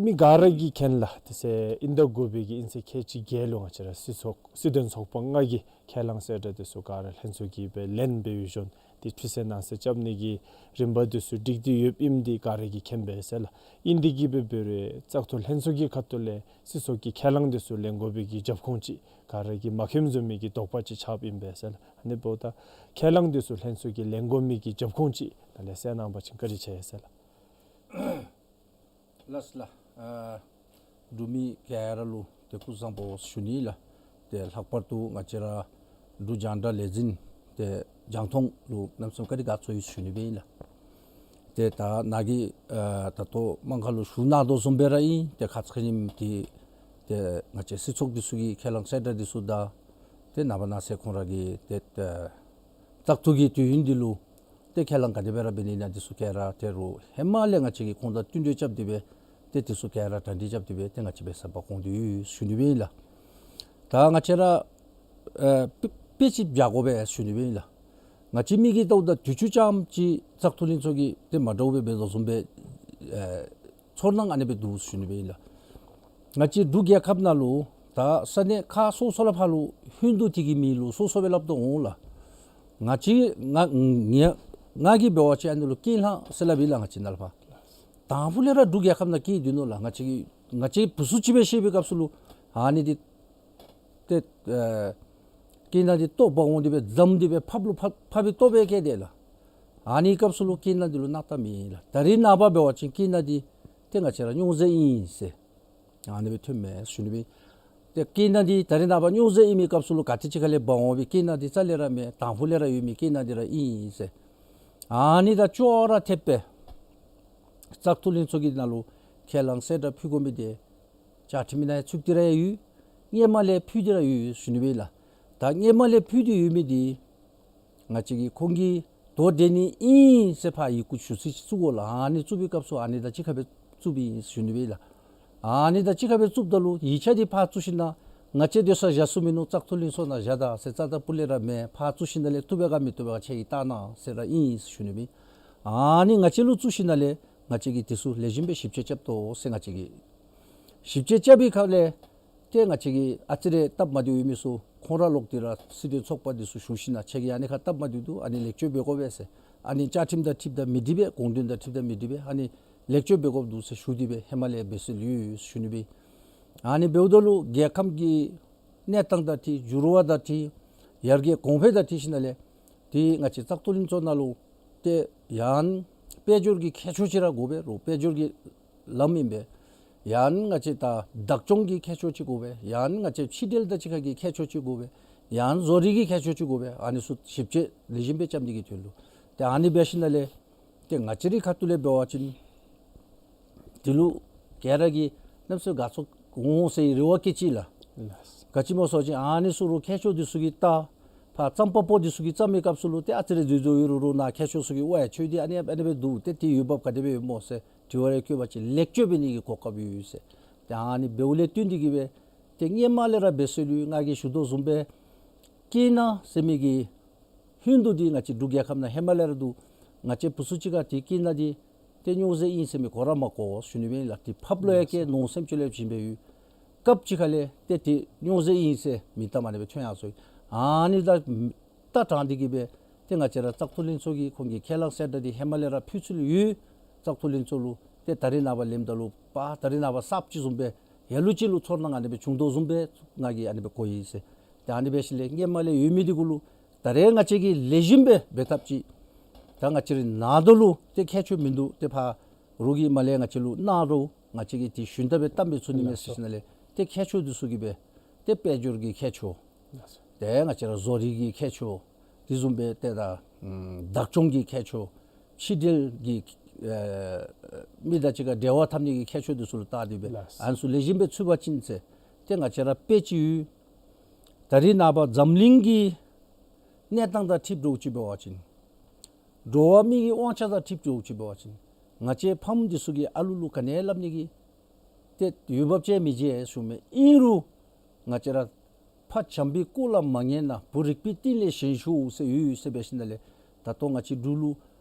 མི་ག་ར་གིས་མཁྱེན་ལགས། དེ་ཚེ་དབྱིན་ཟླ་དགུ་པའི་གི་དབྱིན་ཚེས་ཁལ་གཅིག་བརྒྱད་ལུ་ང་བཅས་ར་སྲིད་ཚོགས་སྲིད་དོན་ཚོགས་པ་ལྔ་གི་ཁས་བླངས་གསལ་བསྒྲགས་འདི་ཚུ་ག་ར་ལྷན་ཚོགས་ཀྱིས་སྦེ་ལེན་འབད་བའི་ཤུལ་ཏེ་ཁྲི་གསར་ནང་གསར་རྐྱབ་ནི་གི་རིམ་པ་འདི་ཚུ་སྒྲིག་སྟེ་ཡོདཔ་ཨིནམ་འདི་ག་ར་གིས་མཁྱེན་པས་ཟེར་ལགས། ཨིན་ཏེ་གི་སྦེ་འབད་རུང་བཙག་འཐུ་ལྷན་ཚོགས་ཀྱི་ཁ་ཐུག་ལས་སྲིད་ཚོགས་ཀྱི་ཁས་བླངས་འདི་ཚུ་ལེན་དགོ་པའི་གི་རྒྱབ་ཁུངས་ཅིག་ག་ར་གིས་མ་མཁྱེནམ་བཟུམ་མའི་གི་དོགས་པ་ཅིག་ཆགསཔ་ཨིན་པས་ཟེར་ལགས། ཨ་ནི་འབདཝ་ད་ཁས་བླངས་འདི་ཚུ་ལྷན་ཚོགས་ཀྱིས་ལེན་དགོ་མི་གི་རྒྱབ་ཁུངས་ཅིག་ནཱ་ལས་གསལ་གནང་བ་ཅིན་བཀའ་དྲིན་ཆེ་ཟེར་ལགས། ལགས་ལགས། ཨ་འབྲུག་མི་ག་ར་ལུ་ཏེ་སྐུ་གཟུགས་བཟང་པོ་ཞུ་ནི་ལགས། ཏེ་ལྷག་པར་དུ་ང་བཅས་ར་འབྲུག་རྒྱང་བསྒྲགས་ལས་འཛིན་ཏེ་རྒྱང་མཐོང་ལུ་གནམ་མེད་ས་མེད་བཀའ་དྲིན་དགའ་ཚོར་ཡོད་ཞུ་ནི་སྦེ་ཨིན་ལགས། ཏེ་ད་ནཱ་གིས་ཨ་ད་ལྟོ་དམངས་ཁ་ལུ་ཞུ་གནང་དོ་བཟུམ་སྦེ་ར་ཨིན། ཏེ་ཁ་ཙ་ཉིནམ་གི་ཏེ་ང་བཅས་སྲིད་ཚོགས་འདི་ཚུ་གི་ཁས་བླངས་གསལ་བསྒྲགས་འདི་ཚུ་དང་ཏེ་ནངས་པ་གནངས་ཚེ་ཁོང་ར་གི་ཏེ་ཨ་བཙག་འཐུ་གི་དུས་ཡུན་འདི་ལུ་ཏེ་ཁས་བླངས་ག་དེ་སྦེ་ར་འབད་ནི་ཨིན་ན་འདི་ཚུ་ག་ར་ཏེ་རུང་ཧེ་མ་ལས་ང་བཅས་ཀྱིས་ཁོང་དང་བསྟུན་གྲོས་རྐྱབ་སྟེ་སྦེ་ཏེ་འདི་ཚུ་ག་ར་གྲ་སྒྲིག་རྐྱབ་སྟེ་སྦེ་ཏེ་ང་བཅས་སྦེ་ཟབ་པ་བསྐོང་སྟེ་ཡོད་ཞུ་ནི་སྦེ་ཨིན་ལགས། ད་ང་བཅས་ར་ཨ་དཔེ་དཔེ་ཅིག་བཞག་དགོ་པས་ཞུ་ནི་སྦེ་ཨིན་ལགས། ང་བཅས་མི་གིས་བལྟཝ་ད་དུས་ཅི་ཙམ་ཅིག་བཙག་འཐུ་ལྷན་ཚོགས་ཀྱིས་ཏེ་མ་འདྲཝ་སྦེ་འབད་དོ་བཟུམ་སྦེ་ཨ་ཚོར་སྣང་ཨ་ནི་སྦེ་འདུག་ཞུ་ནི་སྦེ་ཨིན་ལགས། ང་བཅས་འབྲུག་རྒྱལ་ཁབ་ནང་ལུ་ད་ས་གནས་ཁག་སོ་སོ་ལས་ཕར་ལུ་ཧིན་དུ་དེ་གི་མིང་ལུ་སོ་སོ་སྦེ་སླབ་དོ་འོང་ལགས། ང་བཅས་ང་ང་ང་གིས་འབད་བ་ཅིན་ཨ་ནི་ལུ་ཀན་ལྷང་ཟེར་སླབ་ཨིན་ལགས། ང་བཅས་ནཱ་ལས་ཕར་དང་ཕུ་ལས་ར་འབྲུག་རྒྱལ་ཁབ་ནང་སྐྱེས་སྡོད་ནུག་ལགས། ང་བཅས་ང་བཅས་བུ་ཚུ་ཅིག་སྦེ་བཤད་པའི་སྐབས་སུ་ལུ་ཨ་ནི་འདི་ ཏེ་ཨེ་སྐྱིད་སྣང་འདི་ལྟོ་འབག་འོང་སྟེ་སྦེ་འཛམ་སྟེ་སྦེ་ཕབ་ལུ་ཕབ་ཕབ་སྦེ་ལྟོ་སྦེ་བསྐྱལ་དེས་ལགས། ཨ་ནི་སྐབས་སུ་ལུ་སྐྱིད་སྣང་འདི་ལུ་སྣང་དག་མེད་ལགས། ད་རིས་ནངས་པ་འབད་བ་ཅིན་སྐྱིད་སྣང་འདི་ཏེ་ང་བཅས་ར་སྨྱོ་རྫས་ཨིན་ཟེར་ཨ་ནི་སྦེ་ཐོནམ་མས་ཟེར་ཞུ་ནི་སྦེ། ཏེ་སྐྱིད་སྣང་འདི་ད་རིས་ནངས་པ་སྨྱོ་རྫས་ཨིན་མི་སྐབས་སུ་ལུ་ག་ཏེ་ཅིག་ཁ་ལས་འབག་འོང་བའི་སྐྱིད་སྣང་འདི་རྩ་ལས་ར་མེན། དང་ཕུ་ལས་ར་ཡོད་མི་སྐྱིད་སྣང་འདི་ར་ཨིན་ཟེར། ཨ་ནི་དང་ཅོག་ར་འཐདཔ་སྦེ་བཙག་འཐུ་ལྷན་ཚོགས་ཀྱི་ནང་ལུ་ཁས་བླངས་གསལ་བསྒྲགས་ཕུལ་དགོ་མི་འདི་བཅའ་ཁྲིམས་ནང་ཚུད་དེ་ར་ཡོད། སྔོན་མ་ལས་ཕུལ་ཏེ་ར་ཡོད་ཟེར་ཞུ་ནི་སྦེ་ལགས། ད་སྔོན་མ་ལས་ཕུལ་ཏེ་ཡོད་མི་འདི་ང་བཅས་ཀྱིས་ཁོང་གི་དོ་འགྲན་ནི་ཨིན་ཟེར་ཕར་ཡི་གུ་ཞུ་ཚིག་བཙུགས་དགོ་ལགས། ཨ་ནི་བཙུགས་པའི་སྐབས་སུ་ཨ་ནི་དང་གཅིག་ཁར་སྦེ་བཙུགསཔ་ཨིན་ཟེར་ཞུ་ནི་སྦེ་ལགས། ཨ་ནི་དང་གཅིག་ཁར་སྦེ་བཙུགསཔ་ད་ལུ་ཡིག་ཆ་འདི་ཕར་བཙུགས་ཞིནམ་ན་ང་བཅས་སྡོད་ས་བཞག་ས་མིན་ནུག། བཙག་འཐུ་ལྷན་ཚོགས་ནང་བཞག་ད་ཟེར་རྩ་དང་སྤུ་ལས་ར་མེན། ཕར་བཙུགས་ཞིནམ་ལས་བཏུབ་པས་ག་མི་བཏུབ་པས་ག་ཁྱེད་ཀྱིས་བལྟ་གནང་ཟེར་ར་ཨིན་ཟེར་ཞུ་ནི་སྦེ། ཨ་ནི་ང་བཅས་ལུ་བཙུགས་ཞིནམ་ལས་ང་བཅས་ཀྱིས་དེ་ཚུ་ལེགས་ཤོམ་སྦེ་ཞིབ་དཔྱད་རྐྱབ་དོ་ཟེར། ང་བཅས་ཀྱིས་ཞིབ་དཔྱད་རྐྱབ་པའི་ཁ་ལས་ཏེ་ང་བཅས་ཀྱིས་ཨ་ཙི་རེ་སྟབས་མ་བདེཝ་ཡོད་མི་ཚུ་ཁོང་ར་ལོག་སྟེ་ར་སྲིད་དོན་ཚོགས་པ་འདི་ཚུ་ཞུ་ཞིནམ་ན་ཁྱེད་ཀྱིས་ཨ་ནི་ཁར་སྟབས་མ་བདེཝ་འདུག། ཨ་ནི་ལེགས་བཅོས་འབད་དགོ་པས་ཟེར། ཨ་ནི་བཅའ་ཁྲིམས་དང་འཁྲིལཝ་ད་མི་འགྲིག་པས། དགོངས་དོན་དང་འཁྲིལཝ་ད་མི་འགྲིག་པས། ཨ་ནི་ལེགས་བཅོས་འབད་དགོཔ་འདུག་ཟེར་ཞུ་སྟེ་སྦེ་ཧེ་མ་ལས་འབད་སྲོལ་ཡོད་ཟེར་ཞུ་ནི་སྦེ། ཨ་ནི་འབདཝ་ད་ལུ་རྒྱལ་ཁམས་ཀྱི་གནས་སྟངས་དང་འཁྲིལ་འགྱུར་བ་དང་འཁྲིལ་ཡར་རྒྱས་གོང་འཕེལ་དང་འཁྲིལ་ཞིནམ་ལས་ཏེ་ང་བཅས་བཙག་འཐུ་ལྷན་ཚོགས་ནང་ལུ་ཏེ་ཡང་དཔལ་འབྱོར་གྱི་ཁྱད་ཆོས་ཅིག་ར་དགོ་པས། རོགས་དཔལ་འབྱོར་གྱི་ལམ་ཨིན་པས། ཡང་ང་བཅས་ད་བདག་སྐྱོང་གི་ཁྱད་ཆོས་ཅིག་དགོ་པས། ཡང་ང་བཅས་ཕྱི་འབྲེལ་དང་གཅིག་ཁར་གྱི་ཁྱད་ཆོས་ཅིག་དགོ་པས། ཡང་བཟོ་རིག་གི་ཁྱད་ཆོས་ཅིག་དགོ་པས། ཨ་ནི་ཚུ་ཞིབ་དཔྱད་ལེགས་ཤོམ་སྦེ་རྐྱབ་ནི་གི་དོན་ལུ་ཏེ་ཨ་ནི་འབད་ཞིནམ་ལས་ཏེ་ང་བཅས་རའི་ཁ་ཐུག་ལས་འབད་བ་ཅིན་དེ་ལུ་ག་ར་གིས་གནམ་མེད་ས་མེད་དགའ་ཚོར་འོང་ཟེར་རེ་བ་བསྐྱེད་ཅི་ལགས། ལགས། ག་ཅི་སྨོ་ཟེར་བ་ཅིན་ཨ་ནི་ཚུ་རོགས་མཁས་མཆོག་འདི་ཚུ་གིས་ད་ཕར་བརྩམ་པ་པོ་འདི་ཚུ་གིས་བརྩམ་མི་སྐབས་སུ་ལུ་ཏེ་ཨ་ཙི་རེ་འཛོལ་འཛོལ་ཡོད་རུང་རུང་ནཱ་མཁས་མཆོག་ཚུ་གིས་ཝའེ་ཁྱོད་འདི་ཨ་ནི་ཨ་ནི་སྦེ་འདུག། ཏེ་དེ་འོས་འབབ་ག་དེ་སྦེ་ཡོདཔ་སྨོ་ཟེར་དྲི་བ་རེ་བཀོད་པ་ཅིན་ལེགས་བཅོས་འབད་ནི་གི་གོ་སྐབས་ཡོད་ཟེར། ཏེ་ཨ་ནི་འབདཝ་ལས་བརྟེན་ཏེ་གིས་སྦེ་ཏེ་སྔོན་མ་ལས་ར་འབད་སྲོལ་ཡོད། ང་གིས་ཞུ་དོ་བཟུམ་སྦེ་སྐྱིད་སྣང་ཟེར་མི་གི་ཧིང་འདུ་འདི་ང་བཅས་འབྲུག་རྒྱལ་ཁབ་ནང་ཧེ་མ་ལས་ར་འདུག། ང་བཅས་བུ་ཚུ་གཅིག་ཁར་ཏེ་སྐྱིད་སྣང་འདི་ཏེ་སྨྱོ་རྫས་ཨིན་ཟེར་མི་གོ་ར་མ་གོ་ཟེར་ཞུ་ནི་སྦེ་ཨིན་ལགས། ཏེ་ཕབ་ལོག་ཡང་བསྐྱལ་ནོར་སེམས་ཅན་ལུ་བྱིན་སྦེ་ཡོད། སྐབས་ཅིག་ཁ་ལས་ཏེ་ཏེ་སྨྱོ་རྫས་ཨིན་ཟེར་མིང་གཏམ་ཨ་ནི་སྦེ་ཐོན་ཡར་སོ་ཡི། ཨ་ནི་ད་ལྟ་དྲངས་ཏེ་གིས་སྦེ་ཏེ་ང་བཅས་ར་བཙག་འཐུ་ལྷན་ཚོགས་ཀྱིས་ཁོང་གི་ཁས་བླངས་གསལ་བསྒྲགས་འདི་ཧེ་མ་ལས་ར་ཕུལ་ཚུལ་ཡོད། བཙག་འཐུ་ལྷན་ཚོགས་ལུ་ཏེ་ད་རིས་ནངས་པ་ལེནམ་ད་ལུ་པ་ད་རིས་ནངས་པ་གསརཔ་ཅིག་བཟུམ་སྦེ་ལ་ལུ་ཅིག་ལུ་ཚོར་སྣང་ཨ་ནི་སྦེ་བྱུང་དོ་བཟུམ་སྦེ་ང་གིས་ཨ་ནི་སྦེ་གོ་ཡི་ཟེར། ཏེ་ཨ་ནི་འབད་ཞིནམ་ལས་སྔོན་མ་ལས་ཡོད་མི་འདི་གུ་ལུ་ད་རེས་ང་བཅས་ཀྱིས་ལེགས་ཤོམ་སྦེ་འབད་ཐབས་ཅིག། ད་ང་བཅས་རའི་ནང་དོ་ལུ་ཏེ་ཁྱད་ཆོས་མིན་འདུག། ཏེ་ཕར་རོགས་ཀྱིས་མར་ལས་ང་བཅས་ལུ་གནང་རུང་ང་བཅས་ཀྱིས་ཏེ་ཞུན་དག་སྦེ་བཏབ་མི་ཚུགས་ནི་མས་ཟེར་ཞིནམ་ལས་ཏེ་ཁྱད་ཆོས་འདི་ཚུ་གིས་སྦེ་ཏེ་དཔལ་འབྱོར་གྱི་ཁྱད་ཆོས། ཏེ་ང་བཅས་ར་བཟོ་རིག་གི་ཁྱད་ཆོས། དེ་བཟུམ་སྦེ་ཏེ་ད་ཨམ་བདག་སྐྱོང་གི་ཁྱད་ཆོས། ཕྱི་འབྲེལ་གྱི་ཨེ་མི་དང་གཅིག་ཁར་འབྲེལ་བ་འཐབ་ནི་གི་ཁྱད་ཆོས་འདི་ཚུ་ལུ་བལྟ་སྟེ་སྦེ་ལགས། ཨ་ནི་ཚུ་ལེགས་ཤོམ་སྦེ་ཚུད་པ་ཅིན་ཟེར་ཏེ་ང་བཅས་ར་དཔེ་ཅིག་ཡོད། ད་རིས་ནངས་པ་འཛམ་གླིང་གི་གནས་སྟངས་དང་འཁྲིལ་འགྱོ་ཅི་འབད་བ་ཅིན་འགྲོ་བ་མི་གི་དབང་ཆ་དང་འཁྲིལ་འགྱོ་ཅི་འབད་བ་ཅིན་ང་བཅས་ཕམ་འདི་ཚུ་གིས་ཨ་ལུ་ལུ་ག་ནི་སླབ་ནི་གི་ཏེ་འོས་འབབ་ཅིག་མི་འབྱུང་ཞུཝ་མས། ཨིན་རུང་ང་བཅས་ར་ཕ་བྱམས་པའི་སྐུ་ལ་མ་ངེས་ན། བུ་རིག་པའི་གཏིང་ལས་ཞན་ཤོས་ཟེར་ཡོད་ཟེར་འབད་ཞིནམ་ལས་ད་ལྟོ་ང་བཅས་འབྲུག་ལུ་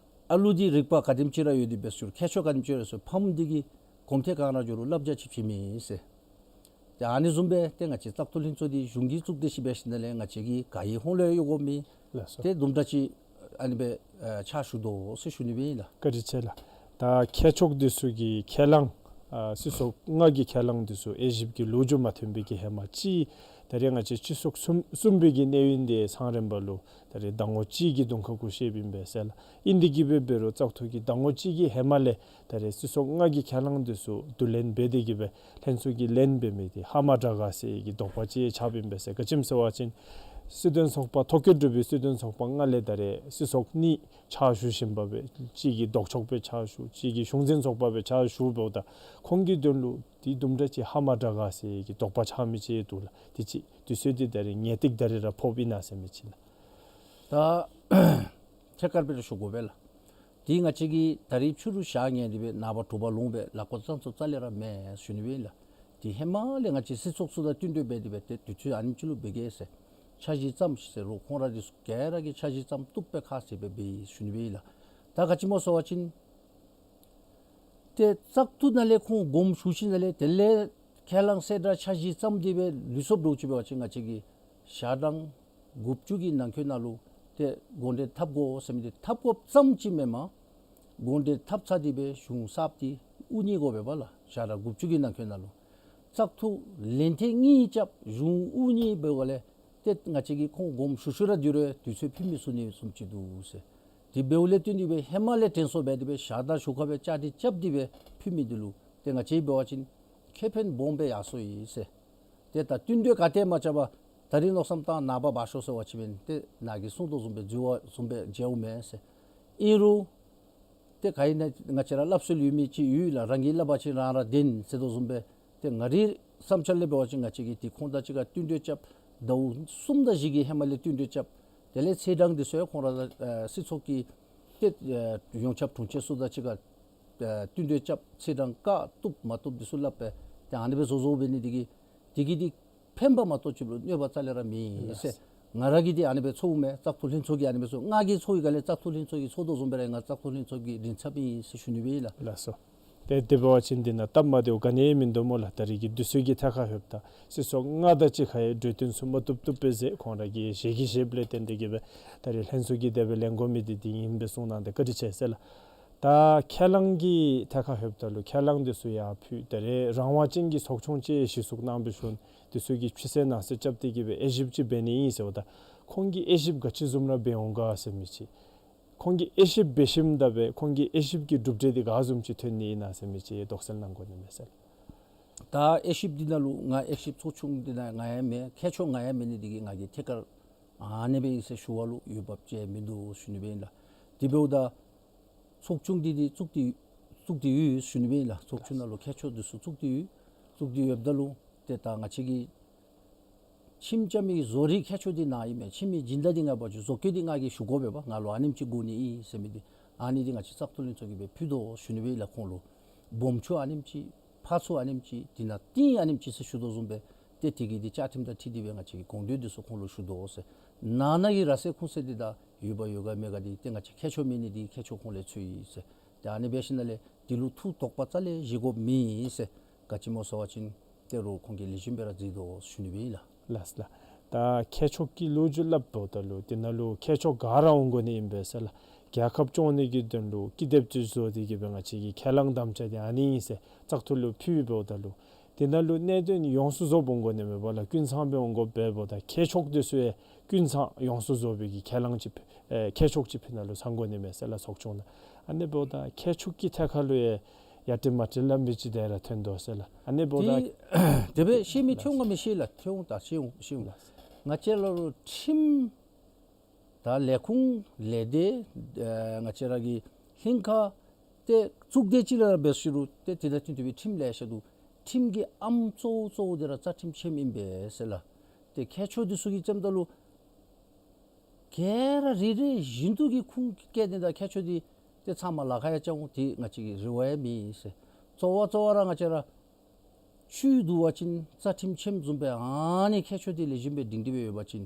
ཨ་ལུ་འདི་རིག་པ་ག་དེམ་ཅིག་ར་ཡོད་དེ་འབད་ཟེར་ཁྱད་ཆོས་ག་དེམ་ཅིག་ར་ཡོད་ཟེར་ཕམ་འདི་གིས་གོམ་ཐེངས་གང་ར་འགྱོ་རུང་བསླབ་བྱ་ཅིག་བྱིན་མི་ཟེར། ཏེ་ཨ་ནི་བཟུམ་སྦེ་ཏེ་ང་བཅས་བཙག་འཐུ་ལྷན་ཚོགས་འདི་གཞུང་གིས་བཙུགས་ཏེ་ཤི་འབད་ཞིནམ་ལས་ང་བཅས་ཀྱིས་ག་ཡི་ཧོངས་ལས་ཡོད་དགོ་མི་ལགས་སོ། ཏེ་དུམ་གྲ་ཅིག་ཨ་ནི་སྦེ་ཨ་ཕྱག་ཞུ་དོ་ཟེར་ཞུ་ནི་སྦེ་ཨིན་ལགས། བཀའ་དྲིན་ཆེ་ལགས། ད་མཁས་མཆོག་འདི་ཚུ་གི་ཁས་བླངས་ཨ་སྲིད་ཚོགས་ལྔ་གི་ཁས་བླངས་འདི་ཚུ་དབྱེ་ཞིབ་ཀྱི་ལོ་རྒྱུས་མ་ཐོན་པའི་གི་ཧེ་མ་ཅིག་ད་རེས་ང་བཅས་སྤྱི་ཚོགས་གསུམ་གསུམ་པའི་གི་གནས་ཡུན་འདི་ཚང་རན་པ་ལུ་ད་རེས་ཟླ་ངོ་གཅིག་གི་གདོང་ཁ་གུ་ཤེས་པིན་པས་ཟེར་ལགས། ཨིན་དེ་གིས་སྦེ་འབད་རུང་བཙག་འཐུ་གི་ཟླ་ངོ་གཅིག་གི་ཧེ་མ་ལས་ད་རེས་སྲིད་ཚོགས་ལྔ་གི་ཁས་བླངས་འདི་ཚུ་བསྡུ་ལེན་འབད་དེ་གིས་སྦེ་ལྷན་ཚོགས་ཀྱིས་ལེན་འབད་མི་འདི་ཧ་མ་དྲག་ག་ཟེར་གྱི་དོགས་པ་ཅིག་ཆགས་པིན་པས་ཟེར། ག་ཅི་སྨོ་ཟེར་བ་ཅིན་སྲིད་དོན་ཚོགས་པ་ཐོ་བཀོད་གྲུབ་པའི་སྲིད་དོན་ཚོགས་པ་ལྔ་ལས་ད་རེས་སྲིད་ཚོགས་གཉིས་ཕྱག་ཞུ་བཞིན་པ་སྦེ་གཅིག་གིས་ལྡོག་ཕྱོགས་སྦེ་ཕྱག་ཞུ་གཅིག་གིས་གཞུང་འཛིན་ཚོགས་པ་སྦེ་ཕྱག་ཞུ་འབདཝ་ད་ཁོང་གི་དོན་ལུ་འདི་དུམ་གྲ་ཅིག་ཧ་མ་དྲག་ག་ཟེར་གྱི་དོགས་པ་ཆགས་མི་ཅིག་འདུག་ལགས། དེ་ཅིག་དུས་ཚོད་འདི་ད་རེས་ངེས་ཏིག་ད་རེས་ར་ཕོགཔ་ཨིན་ན་ཟེར་མི་ཅིག་ལགས། ད་ཐད་ཀར་སྦེ་ར་ཞུ་དགོ་པས་ལགས། འདི་ང་བཅས་ཀྱིས་ད་རིས་ཕྱི་རུ་བཞག་ནི་འདི་སྦེ་ནངས་པ་དྲོ་པ་ལོངས་སྦེ་ལཱ་འགོ་བརྩམ་ཚུགསཔ་རྩ་ལས་ར་མེད་ཞུ་ནི་སྦེ་ཨིན་ལགས། འདི་ཧེ་མ་ལས་ང་བཅས་སྲིད་ཚོགས་ཚུ་དང་བསྟུན་གྲོས་འབད་དེ་སྦེ་ཏེ་དུས་ཚོད་ཨ་ནེམ་ཅིག་ལུ་འབད་གེ་ཟེར་འཆར་གཞི་བརྩམ་ཤིག་ཟེར་རུང་ཁོང་ར་འདི་ཚུ་ག་ར་གིས་འཆར་གཞི་བརྩམ་བཏུབ་པའི་ཁ་ཟེར་སྦེ་འབད་ཡི་ཞུ་ནི་སྦེ་ཨིན་ལགས། ད་ག་ཅི་སྨོ་ཟེར་བ་ཅིན་ཏེ་བཙག་འཐུ་ནང་ལས་ཁོང་དགོངསམ་ཞུ་ཞིནམ་ལས་དེ་ལས་ཁས་བླངས་གསལ་བསྒྲགས་འཆར་གཞི་བརྩམས་ཏེ་སྦེ་ལུས་སོཔ་འདྲཝ་ཅིག་འབད་བ་ཅིན་ང་བཅས་ཀྱིས་ཞག་གྲངས་དགུ་བཅུ་གི་ནང་འཁོད་ནང་ལུ་ཏེ་དགོངས་འགྲེལ་འཐབ་དགོ་ཟེར་མི་འདི་འཐབ་དགོཔ་ཙམ་ཅིག་མེན་པར་དགོངས་འགྲེལ་འཐབ་ཚར་ཏེ་སྦེ་གཞུང་གསརཔ་འདི་དབུ་བརྙེས་དགོ་པས་ལགས། ཞག་གྲངས་དགུ་བཅུ་གི་ནང་འཁོད་ནང་ལུ། བཙག་འཐུ་ལན་ཐེངས་གཉིས་རྐྱབ་གཞུང་དབུ་བརྙེས་འབདཝ་ལས་ཏེ་ང་བཅས་ཀྱིས་ཁོང་དགོངསམ་ཞུ་ཞུ་ར་དེ་རུ་དུས་ཚོད་ཕུལ་མི་ཚུགས་ནི་བཟུམ་ཅིག་འདུག་ཟེར། དེ་འབདཝ་ལས་བརྟེན་ཏེ་སྦེ་ཧེ་མ་ལས་དྲན་གསོ་འབད་དེ་སྦེ་ཞག་དང་ཞོགས་ཀ་སྦེ་བཅའ་སྒྲིག་རྐྱབ་སྟེ་སྦེ་ཕུལ་མི་འདི་ལུ་ཏེ་ང་བཅས་འབད་བ་ཅིན་ཁེ་ཕན་སྦོམ་སྦེ་ཡར་སོ་ཡི་ཟེར། ཏེ་ད་བསྟུན་གྲོས་ག་ཏེ་མ་རྐྱབ་པར་ད་རིས་མནོ་བསམ་བཏང་ནངས་པ་འབག་ཤོག་ཟེར་བ་ཅིན་ཏེ་ནཱ་གིས་གསུངས་དོ་བཟུམ་སྦེ་འཛོལ་བ་བཟུམ་སྦེ་མཇལཝ་མས་ཟེར། ཨིན་རུང་ཏེ་ག་ཨིན་ན་ང་བཅས་ར་སླབ་སྲོལ་ཡོད་མི་ཅིག་ཡོད་ལགས། རང་གིས་སླབ་པ་ཅིན་རང་ར་བདེན་ཟེར་དོ་བཟུམ་སྦེ་ཏེ་ང་རའི་བསམ་འཆར་ལས་འབད་བ་ཅིན་ང་བཅས་ཀྱིས་ཏེ་ཁོང་དང་གཅིག་ཁར་བསྟུན་གྲོས་རྐྱབ། ཟླཝ་གསུམ་དང་བཞི་གི་ཧེ་མ་ལས་བསྟུན་གྲོས་རྐྱབ། དེ་ལས་ཚེས་གྲངས་འདི་ཚུ་ཡང་ཁོང་ར་ཨ་སྲིད་ཚོགས་ཀྱི་ཏེ་ཨ་ཡོངས་ཁྱབ་དྲུང་ཆེན་ཚུ་དང་གཅིག་ཁར་ཨ་བསྟུན་གྲོས་རྐྱབ། ཚེས་གྲངས་བཀག་བཏུབ་མ་བཏུབ་འདི་ཚུ་སླབ་སྦེ་ཏེ་ཨ་ནི་སྦེ་བཟོ་བཟོཝ་འབད་ནི་འདི་གིས་འདི་གིས་འདི་ཕན་པ་མ་གཏོགས་ཅིག་ལུ་གནོད་པ་རྩ་ལས་ར་མེད་ཟེར། ང་ར་གིས་འདི་ཨ་ནི་སྦེ་ཚོརཝ་མས། བཙག་འཐུ་ལྷན་ཚོགས་ཀྱིས་ཨ་ནི་སྦེ་ཚོར། ང་གིས་ཚོར་བའི་སྒང་ལས་བཙག་འཐུ་ལྷན་ཚོགས་ཀྱིས་ཚོར་དོ་བཟུམ་སྦེ་ར་ང་བཙག་འཐུ་ལྷན་ཚོགས་ཀྱི་མགྲིན་ཚབ་ཨིན་ཟེར་ཞུ་ནི་སྦེ་ཨིན་ལགས། ལགས་སོ། ཏེ་དེ་འབད་བ་ཅིན་འདི་ནང་སྟབས་མ་བདེཝ་ག་ནི་ཡང་མིན་འདུག་སྨོ་ལགས། ད་རེས་ཀྱི་དུས་ཚོད་ཀྱི་ཐད་ཁར་ལྷོདཔ་ད་སྲིད་ཚོགས་ལྔ་དང་གཅིག་ཁར་ཡང་གྲོས་བསྟུན་ཚུ་མ་བཏུབ་བཏུབ་པས་ཟེར་ཁོང་ར་གིས་ཞལ་གྱིས་བཞེསཔ་ལས་བརྟེན་ཏེ་གིས་སྦེ་ད་རེས་ལྷན་ཚོགས་ཀྱིས་དེ་སྦེ་ལེན་དགོ་མི་འདི་འདི་ཨིན་པས་གསུངས་གནང་སྟེ་བཀའ་དྲིན་ཆེ་ཟེར་ལགས། ད་ཁས་བླངས་ཀྱི་ཐད་ཁར་ལྷོདཔ་ད་ལུ་ཁས་བླངས་འདི་ཚུ་ཡར་ཕུལ། ད་རེས་རང་དབང་ཅན་གྱི་ཚོགས་ཆུང་ཅིག་གཞི་བཙུགས་གནང་བའི་ཤུལ་འདི་ཚུ་གིས་ཕྱི་གསལ་ནང་གསལ་རྐྱབ་སྟེ་གིས་སྦེ་དབྱེ་ཞིབ་ཅིག་འབད་ནི་ཨིན་ཟེརཝ་ད་ཁོང་གིས་དབྱེ་ཞིབ་ག་ཅི་བཟུམ་ར་འབད་འོང་ག་ཟེར་མི་ཅིག། ཁོང་གིས་དབྱེ་ཞིབ་འབད་ཞིནམ་ད་སྦེ་ཁོང་གིས་དབྱེ་ཞིབ་ཀྱི་གྲུབ་འབྲས་འདི་ག་བཟུམ་ཅིག་ཐོན་ནི་ཨིན་ན་ཟེར་མི་ཅིག་དོགས་སེལ་གནང་དགོ་ནི་མས་ཟེར་ལགས། ད་དབྱེ་ཞིབ་འདི་ནང་ལུ་ང་དབྱེ་ཞིབ་ཚོགས་ཆུང་འདི་ནང་ང་ཡང་མེན། མཁས་མཆོག་ང་ཡང་མེད་ནི་འདི་གིས་ང་གིས་ཐད་ཀར་ཨ་ནི་སྦེ་ཨིན་ཟེར་ཞུ་བ་ལུ་འོས་འབབ་ཅིག་མིན་འདུག་ཞུ་ནི་སྦེ་ཨིན་ལགས། དེ་འབདཝ་ད་ཚོགས་ཆུང་འདི་འདི་བཙུགས་ཏེ་བཙུགས་ཏེ་ཡོད་ཞུ་ནི་སྦེ་ཨིན་ལགས། ཚོགས་ཆུང་ནང་ལུ་མཁས་མཆོག་འདི་ཚུ་བཙུགས་ཏེ་ཡོད། བཙུགས་ཏེ་ཡོདཔ་ད་ལུ་ཏེ་ད་ང་བཅས་ཀྱི་ཁྲིམས་བཅའ་མི་བཟོ་རིག་མཁས་མཆོག་འདི་ནཱ་ཨིན་མས། ཁྲིམས་ཀྱི་སྦྱིན་བདག་འདི་ང་འབད་བ་ཅིན་བཟོ་བཀོད་འདི་ང་གིས་ཞུ་དགོ་པས་པ། ང་ལུ་ཨ་ནེམ་ཅིག་དགོ་ནི་ཨིན་ཟེར་མི་འདི་ཨ་ནི་འདི་ང་བཅས་བཙག་འཐུ་ལྷན་ཚོགས་ཀྱིས་སྦེ་ཕུལ་དོ་ཞུ་ནི་སྦེ་ཨིན་ལགས་ཁོང་ལུ། སྦོམ་ཆུང་ཨ་ནེམ་ཅིག་ཕར་ཚུར་ཨ་ནེམ་ཅིག་དེ་ནང་ཏིང་ཨ་ནེམ་ཅིག་ཟེར་ཞུ་དོ་བཟུམ་སྦེ་ཏེ་དེ་གི་འདི་བཅའ་ཁྲིམས་དང་འཁྲིལ་ཏེ་སྦེ་ང་བཅས་ཀྱི་དགོངས་དོན་འདི་ཚུ་ཁོང་ལུ་ཞུ་དོ་ཟེར། ནང་ན་གི་ར་སེ་ཁུང་སེ་འདི་དང་འོས་འབབ་ཡོད་ག་མེད་ག་འདི་ཏེ་ང་བཅས་མཁས་མཆོག་མེད་ནི་འདི་མཁས་མཆོག་ཁོང་ལས་ཚུད་ཡི་ཟེར། ཏེ་ཨ་ནི་འབད་ཞིནམ་ལས་འདི་ལུ་ཐུགས་དོགས་པ་རྩ་ལས་བཞེས་དགོཔ་མེད་ཟེར། ག་ཅི་སྨོ་ཟེར་བ་ཅིན་ཏེ་རོགས་ཁོང་གིས་ལེགས་ཤོམ་སྦེ་ར་མཛད་དོ་ཞུ་ནི་སྦེ་ཨིན་ལགས། ལགས་ལགས། ད་མཁས་མཆོག་གིས་ལོ་རྒྱུས་སླབ་འབདཝ་ད་ལུ་འདི་ནང་ལུ་མཁས་མཆོག་ག་ར་འོང་དགོ་ནི་ཨིན་པས་ཟེར་ལགས། རྒྱལ་ཁབ་སྐྱོང་ནི་གི་དོན་ལུ་ཀི་དེབ་ཅིག་བཟོ་སྟེ་གིས་སྦེ་ང་བཅས་ཀྱི་ཁས་བླངས་དམ་བཅའ་འདི་ཨ་ནི་ཨིན་ཟེར་བཙག་འཐུ་ལུ་ཕུལ་བའི་འབདཝ་ད་ལུ་འདི་ནང་ལུ་གནད་དོན་ཡོངས་སུ་རྫོགསཔ་འོང་དགོ་ནི་མས་པ་ལགས། ཀུན་ཚང་སྦེ་འོང་དགོ་པས། འབདཝ་ད་མཁས་མཆོག་འདི་ཚུ་ཡང་ཀུན་ཚང་ཡོངས་སུ་རྫོགས་པའི་གི་ཁས་བླངས་ཅིག་ཨེ་མཁས་མཆོག་ཅིག་ཕི་ནང་ལུ་ཚང་དགོ་ནི་མས་ཟེར་ལགས་ཚོགས་ཆུང་ནང་། ཨ་ནི་འབདཝ་ད་མཁས་མཆོག་གི་ཐད་ཁར་ལུ་ཡང་ཡ་ཏི་མ་ཏི་སླབ་མི་ཅིག་དེ་ར་ཐོན་དོ་ཟེར་ལགས། ཨ་ནི་འབདཝ་ད་ཏེ་དེ་སྦེ་ཤེས་མི་ཐོན་འོང་ག་མི་ཤེས་ལགས། ཐོན་འོང་། ད་ཤེས་འོང་ཤེས་འོང་། ང་བཅས་ལ་ལུ་ཁྲིམས་ད་ལས་ཁུངས་ལས་སྡེ་ཨེ་ང་བཅས་ར་གི་ལྷན་ཁག་ཏེ་གཙུག་སྡེ་ཅིག་ལུ་འབད་ཞུ་རུང་ཏེ་དེ་དང་མཐུན་པའི་ཁྲིམས་ལེ་ཤ་འདུག། ཁྲིམས་ཀྱི་ཨམ་གཙོ་བོ་གཙོ་བོ་འདི་ར་རྩ་ཁྲིམས་ཆེནམ་ཨིན་པས་ཟེར་ལགས། ཏེ་མཁས་མཆོག་འདི་ཚུ་གིས་བརྩམ་ད་ལུ་ག་ར་རེ་རེ་བཞིན་དུ་གི་ཁུངས་སྐྱེལ་ནི་དང་མཁས་མཆོག་འདི་ཏེ་ཚང་མ་ལཱ་ཁག་ཡང་རྐྱབ་འོང་། ཏེ་ང་བཅས་ཀྱི་རེ་བ་ཡང་མེད་ཟེར། གཙོ་བོ་གཙོ་བོ་ར་ང་བཅས་ར་བཅུད་བསྡུ་བ་ཅིན་རྩ་ཁྲིམས་ཆེནམ་བཟུམ་སྦེ་ཨ་ནི་མཁས་མཆོག་འདི་ལེགས་ཤོམ་སྦེ་སྒྲིང་སྒྲི་སྦེ་ཡོད་པ་ཅིན་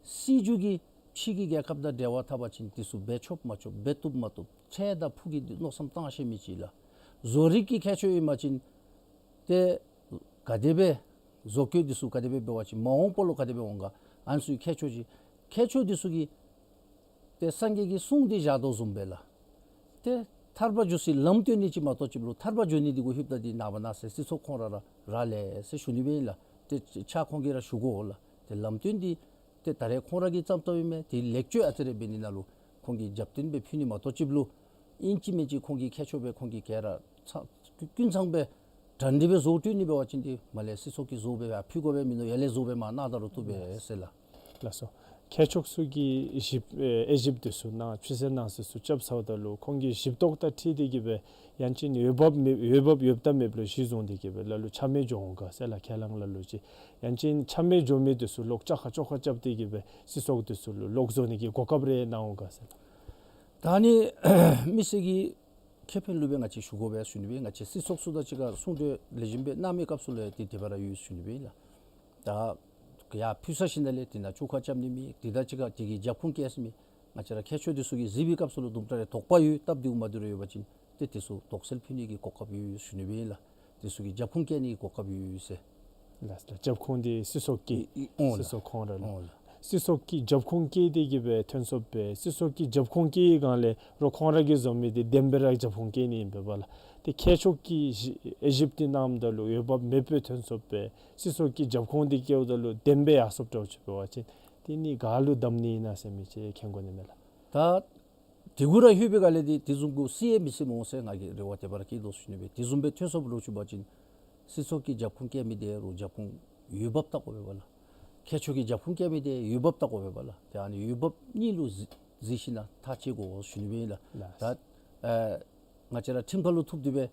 སྲིད་བྱུས་ཀྱིས་ཕྱི་གི་རྒྱལ་ཁབ་དང་འབྲེལ་བ་འཐབ་པ་ཅིན་འདི་ཚུ་འབད་ཆོགཔ་མ་ཆོགཔ་འབད་བཏུབ་མ་བཏུབ་འཕྲལ་དང་ཕུགས་ཀྱི་འདི་མནོ་བསམ་བཏང་ཤེས་མི་ཅིག་ལགས། བཟོ་རིག་གི་མཁས་མཆོག་ཨིན་པ་ཅིན་ཏེ་ག་དེ་སྦེ་བཟོ་བཀོད་འདི་ཚུ་ག་དེ་སྦེ་འབད་བ་ཅིན་མ་འོངས་པ་ལུ་ག་དེ་སྦེ་འོང་ག། ཨ་ནི་ཚུ་མཁས་མཆོག་ཅིག་མཁས་མཆོག་འདི་ཚུ་གིས་ཏེ་སངས་རྒྱས་ཀྱི་གསུང་འདི་བཞག་དོ་བཟུམ་སྦེ་ལགས། ཏེ་ཐར་པ་འགྱོ་སའི་ལམ་སྟོན་ནི་ཅིག་མ་གཏོགས་ཅིག་ལུ་ཐར་པ་འགྱོ་ནི་འདི་གུ་ལྷོདཔ་ད་འདི་ནངས་པ་གནངས་ཚེ་སྲིད་ཚོགས་ཁོང་ར་ར་རག་ལས་ཟེར་ཞུ་ནི་སྦེ་ཨིན་ལགས། ཏེ་ཕྱག་ཁོང་གིས་ར་ཞུ་དགོ་ལགས། ཏེ་ལམ་སྟོན་འདི་ཏེ་ད་རེས་ཁོང་ར་གིས་བརྩམས་བརྩམསཔ་ཨིན་མས། ཏེ་ལེགས་བཅོས་ཨ་ཙི་རེ་འབད་ནི་ནང་ལུ་ཁོང་གིས་རྒྱབ་རྟེན་སྦེ་ཕུལ་ནི་མ་གཏོགས་ཅིག་ལུ་ཨིན་ཅི་མིན་ཅི་ཁོང་གིས་མཁས་མཆོག་སྦེ་ཁོང་གིས་ག་ར་ཚང་ཀུན་ཚང་སྦེ་དྲང་སྒྲིག་སྦེ་བཟོ་སྟོན་ནི་འབད་བ་ཅིན་འདི་མར་ལས་སྲིད་ཚོགས་ཀྱིས་བཟོ་སྦེ་ཕུལ་དགོ་པས་མིན་འདུག། ཡར་ལས་བཟོ་སྦེ་མར་གནང་ད་རུང་བཏུབ་པས་ཟེར་ལགས། ལགས་སོ། མཁས་མཆོག་ཚུ་གིས་ཞིབ་ཨེ་དབྱེ་ཞིབ་འདི་ཚུ་ནང་ཕྱི་གསལ་ནང་གསལ་ཚུ་རྐྱབ་ཚརཝ་ད་ལུ་ཁོང་གི་ཞིབ་རྟོག་དང་འཁྲིལ་ཏེ་གིས་སྦེ་ཡང་ཅིན་འོས་འབབ་མེད་འོས་འབབ་ཡོདཔ་དང་མེདཔ་ལུ་གཞི་བཟུང་སྟེ་གིས་སྦེ་ལ་ལུ་ཆ་མེད་འགྱོ་འོང་ག་ཟེར་ལགས། ཁས་བླངས་ལ་ལུ་ཅིག་ཡང་ཅིན་ཆ་མེད་འགྱོ་མི་འདི་ཚུ་ལོག་བཅོ་ཁ་བཅོ་ཁ་རྐྱབ་སྟེ་གིས་སྦེ་སྲིད་ཚོགས་འདི་ཚུ་ལུ་ལོག་བཟོ་ནི་གི་གོ་སྐབས་རེ་གནང་འོང་ག་ཟེར་ལགས། ད་ནི་མི་སེར་གྱི་ཁེ་ཕན་ལུ་སྦེ་ང་བཅས་ཞུ་དགོ་པས་ཞུ་ནི་སྦེ། ང་བཅས་སྲིད་ཚོགས་ཚུ་དང་གཅིག་ཁར་གསུང་གྲོས་ལེགས་ཤོམ་སྦེ་གནང་མི་སྐབས་སུ་ལུ་ཏེ་དེ་སྦེ་ར་ཡོད་ཞུ་ནི་སྦེ་ལགས། ད་ཡར་ཕུལ་ཚར་ཞིནམ་ལས་དེ་ནང་བཅོ་ཁ་རྐྱབ་ནི་མེད། དེ་དང་གཅིག་ཁར་དེ་གི་རྒྱབ་ཁུངས་བཀལ་ས་མེད། ང་བཅས་ར་མཁས་མཆོག་འདི་ཚུ་གིས་གཟིགས་པའི་སྐབས་སུ་ལུ་དུམ་གྲ་རེ་དོགས་པ་ཡོད་སྟབས་བདེཝ་མ་བདེཝ་རེ་ཡོད་པ་ཅིན་ཏེ་དེ་ཚུ་དོགས་སེལ་ཕུལ་ནི་གི་གོ་སྐབས་ཡོད་ཞུ་ནི་སྦེ་ལགས། དེ་ཚུ་གི་རྒྱབ་ཁུངས་བཀལ་ནི་གི་གོ་སྐབས་ཡོད་ཟེར། ལགས་ལགས། རྒྱབ་ཁུངས་འདི་སྲིད་ཚོགས་ཀྱི་ཨིན་ཨོ་ལགས། སྲིད་ཚོགས་ཁོང་ར་ལགས། ཨོ་ལགས། སྲིད་ཚོགས་ཀྱི་རྒྱབ་ཁུངས་བཀལ་ཏེ་གི་སྦེ་ཐོན་སོཔ་སྦེ་སྲིད་ཚོགས་ཀྱི་རྒྱབ་ཁུངས་བཀལ་སྒང་ལས་རོགས་ཁོང་ར་གིས་བཟོ་མི་འདི་བདེན་པའི་ར་རྒྱབ་ཁུངས་བཀལ་ནི་ཨིན་པས་ལགས། ཏེ་མཁས་མཆོག་གིས་ཞི་དབྱེ་ཞིབ་འདི་གནངམ་ད་ལུ་འོས་འབབ་མེད་པའི་ཐོན་སོཔ་སྦེ་སྲིད་ཚོགས་ཀྱི་རྒྱབ་ཁུངས་འདི་བཀལཝ་ད་ལུ་བདེན་པའི་ཡར་སོཔ་འདྲཝ་ཅིག་འབད་བ་ཅིན་དེ་ནི་ག་ལུ་བདམ་ནི་ཨིན་ན་ཟེར་མི་ཅིག་མཁྱེན་དགོ་ནི་མས་ལགས། ད་དེ་གུ་ར་ལྷོད་པའི་སྒང་ལས་འདི་དེ་བཟུམ་གུ་སྲིད་ཡང་མི་སྲིད་སྨོ་ཟེར་ང་གིས་རེ་བ་དེ་སྦེ་ར་བསྐྱེད་དོ་ཟེར་ཞུ་ནི་སྦེ། དེ་བཟུམ་སྦེ་ཐོན་སོཔ་ལུ་ཞུ་བ་ཅིན་སྲིད་ཚོགས་ཀྱི་རྒྱབ་ཁུངས་བཀལ་མི་འདི་རོགས་རྒྱབ་ཁུངས་འོས་འབབ་བལྟ་དགོ་པས་ལགས། མཁས་མཆོག་གི་རྒྱབ་ཁུངས་བཀལ་མི་འདི་འོས་འབབ་བལྟ་དགོ་པས་ལགས། ཏེ་ཨ་ནི་འོས་འབབ་གཉིས་ལུ་གཟིགས་གཟིགས་ཞིན་ན་ཐག་བཅད་དགོ་ཟེར་ཞུ་ནི་སྦེ་ཨིན་ལགས། ལགས། ད་ཨ་ང་བཅས་ར་ཁྲིམས་ཁང་ལུ་ཐུག་སྟེ་སྦེ་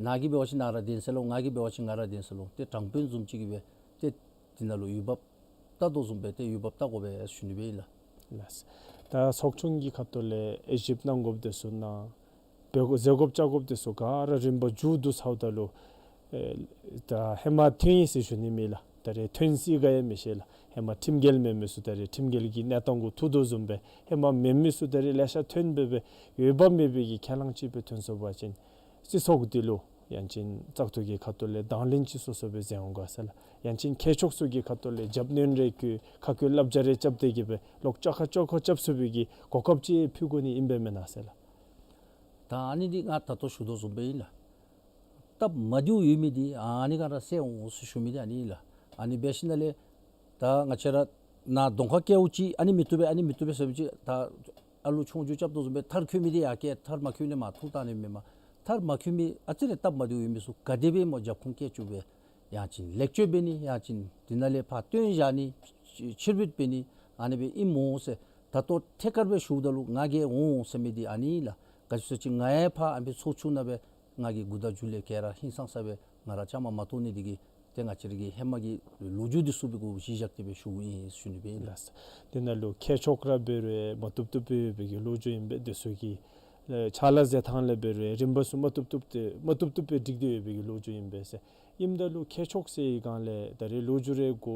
ནཱ་གིས་འབད་བ་ཅིན་ནཱ་ར་བདེན་ཟེར་ལོ། ང་གིས་འབད་བ་ཅིན་ང་ར་བདེན་ཟེར་ལོ། ཏེ་དྲང་དཔོན་བཟུམ་ཅིག་གིས་སྦེ་ཏེ་དེ་ནང་ལུ་འོས་འབབ་བལྟ་དོ་བཟུམ་སྦེ་ཏེ་འོས་འབབ་བལྟ་དགོ་པས་ཟེར་ཞུ་ནི་སྦེ་ཨིན་ལགས། ལགས། ད་ཚོགས་ཆུང་གི་ཁ་ཐུག་ལས་དབྱེ་ཞིབ་གནང་དགོཔ་དེ་ཚུ་གནང་། འབད་དགོ་མཛད་དགོཔ་བཅར་དགོཔ་དེ་ཚུ་ག་ར་རིམ་པ་མཇུག་བསྡུ་ཚརཝ་ད་ལུ་ཨེ་ད་ཧེ་མ་ཐོན་ཡི་ཟེར་ཞུ་ནི་མེད་ལགས། ད་རེས་ཐོན་སྲིད་ག་ཡང་མི་ཤེས་ལགས། ཧེ་མ་ཁྲིམས་འགལ་མེད་མི་ཚུ་ད་རེས་ཁྲིམས་འགལ་གྱི་གནས་སྟངས་གུ་ཐུག་དོ་བཟུམ་སྦེ་ཧེ་མ་མེད་མི་ཚུ་ད་རེས་ལེ་ཤ་ཐོན་སྦེ་སྦེ་འོས་འབབ་མེད་པའི་གི་ཁས་བླངས་ཅིག་སྦེ་ཐོན་སོང་པ་ཅིན་སྲིད་ཚོགས་འདི་ལུ་ཡང་ཅིན་བཙག་འཐུ་གི་ཁ་ཐུག་ལས་དང་ལེན་ཅིག་སོ་སོ་སྦེ་མཛད་འོང་ག་ཟེར་ལགས། ཡང་ཅིན་མཁས་མཆོག་ཚུ་གི་ཁ་ཐུག་ལས་རྒྱབ་སྣོན་རེ་བཀོད་ཁ་བཀོད་བསླབ་བྱ་རེ་རྐྱབ་སྟེ་གི་སྦེ་ལོག་བཅོ་ཁ་བཅོ་ཁ་རྐྱབ་ཚུགས་པའི་གི་གོ་སྐབས་ཅིག་ཕུལ་དགོ་ནི་ཨིན་པས་མེན་ན་ཟེར་ལགས། ད་ཨ་ནི་འདི་ང་ད་ལྟོ་ཞུ་དོ་བཟུམ་སྦེ་ཨིན་ལགས། སྟབས་མ་བདེཝ་ཡོད་མི་འདི་ཨ་ནི་ག་ར་སེལ་འོང་ཟེར་ཞུ་མི་འདི་ཨ་ནི་ཨིན་ལགས། ཨ་ནི་འབད་ཞིན་ན་ལས་ད་ང་བཅས་ར་ནཱ་གདོང་ཁར་བཀལཝ་ཅིག་ཨ་ནི་མི་བཏུབ་པས་ཨ་ནི་མི་བཏུབ་པས་ཟེར་བ་ཅིན་ད་ཨ་ལུ་ཆོས་རྒྱུགས་རྐྱབ་དོ་བཟུམ་སྦེ་མཐར་འཁྱོལ་མི་འདི་ཡར་བཀལ། མཐར་མ་འཁྱོལ་ནི་མར་འཐུ་བཏང་ནི་མེན་པར་མཐར་མ་འཁྱོལ་མི་ཨ་ཙི་རེ་སྟབས་མ་བདེཝ་ཡོད་མི་ཚུ་ག་དེ་སྦེ་སྨོ་རྒྱབ་ཁུངས་བཀལ་བཅུག་སྦེ་ཡང་ཅིན་ལེགས་བཅོས་འབད་ནི་ཡང་ཅིན་དེ་ནང་ལས་ཕར་བཏོན་བཞག་ནི་ཕྱིར་འབུད་འབད་ནི་ཨ་ནི་སྦེ་ཨིན་སྨོ་ཟེར་ད་ལྟོ་ཐད་ཀར་སྦེ་ཞུཝ་ད་ལུ་ང་གིས་འོང་ཟེར་མི་འདི་ཨ་ནི་ཨིན་ལགས། ག་ཅི་ཟེར་བ་ཅིན་ང་ཡང་ཕར་ཨ་ནི་སྦེ་ཚོགས་ཆུང་ནང་སྦེ་ང་གིས་འགོ་དང་མཇུག་ལས་ག་ར་ཧིང་སངས་ས་སྦེ་ང་ར་བཅའ་མར་མ་གཏོགས་ནི་འདི་གིས་ཏེ་ང་བཅས་ར་གི་ཧེ་མ་གི་ལོ་རྒྱུས་འདི་ཚུ་སྦེ་གུ་གཞི་བཞག་སྟེ་སྦེ་ཞུཝ་ཨིན་ཟེར་ཞུ་ནི་སྦེ་ཨིན་ལགས། ལགས། དེ་ནང་ལུ་མཁས་མཆོག་ར་འབད་རུང་མ་བཏུབ་བཏུབ་སྦེ་ཡོད་པའི་གི་ལོ་རྒྱུས་ཨིན་པས། དེ་ཚུ་གི་ཕྱག་ལཱ་མཛད་ཐངས་ལས་འབད་རུང་རིམ་པ་ཚུ་མ་བཏུབ་བཏུབ་སྦེ་མ་བཏུབ་བཏུབ་སྦེ་སྒྲིག་སྟེ་ཡོད་པའི་གི་ལོ་རྒྱུས་ཨིན་པས་ཟེར། ཨིནམ་ད་ལུ་མཁས་མཆོག་ཟེར་བའི་སྒང་ལས་ད་རེས་ལོ་རྒྱུས་རེ་གོ་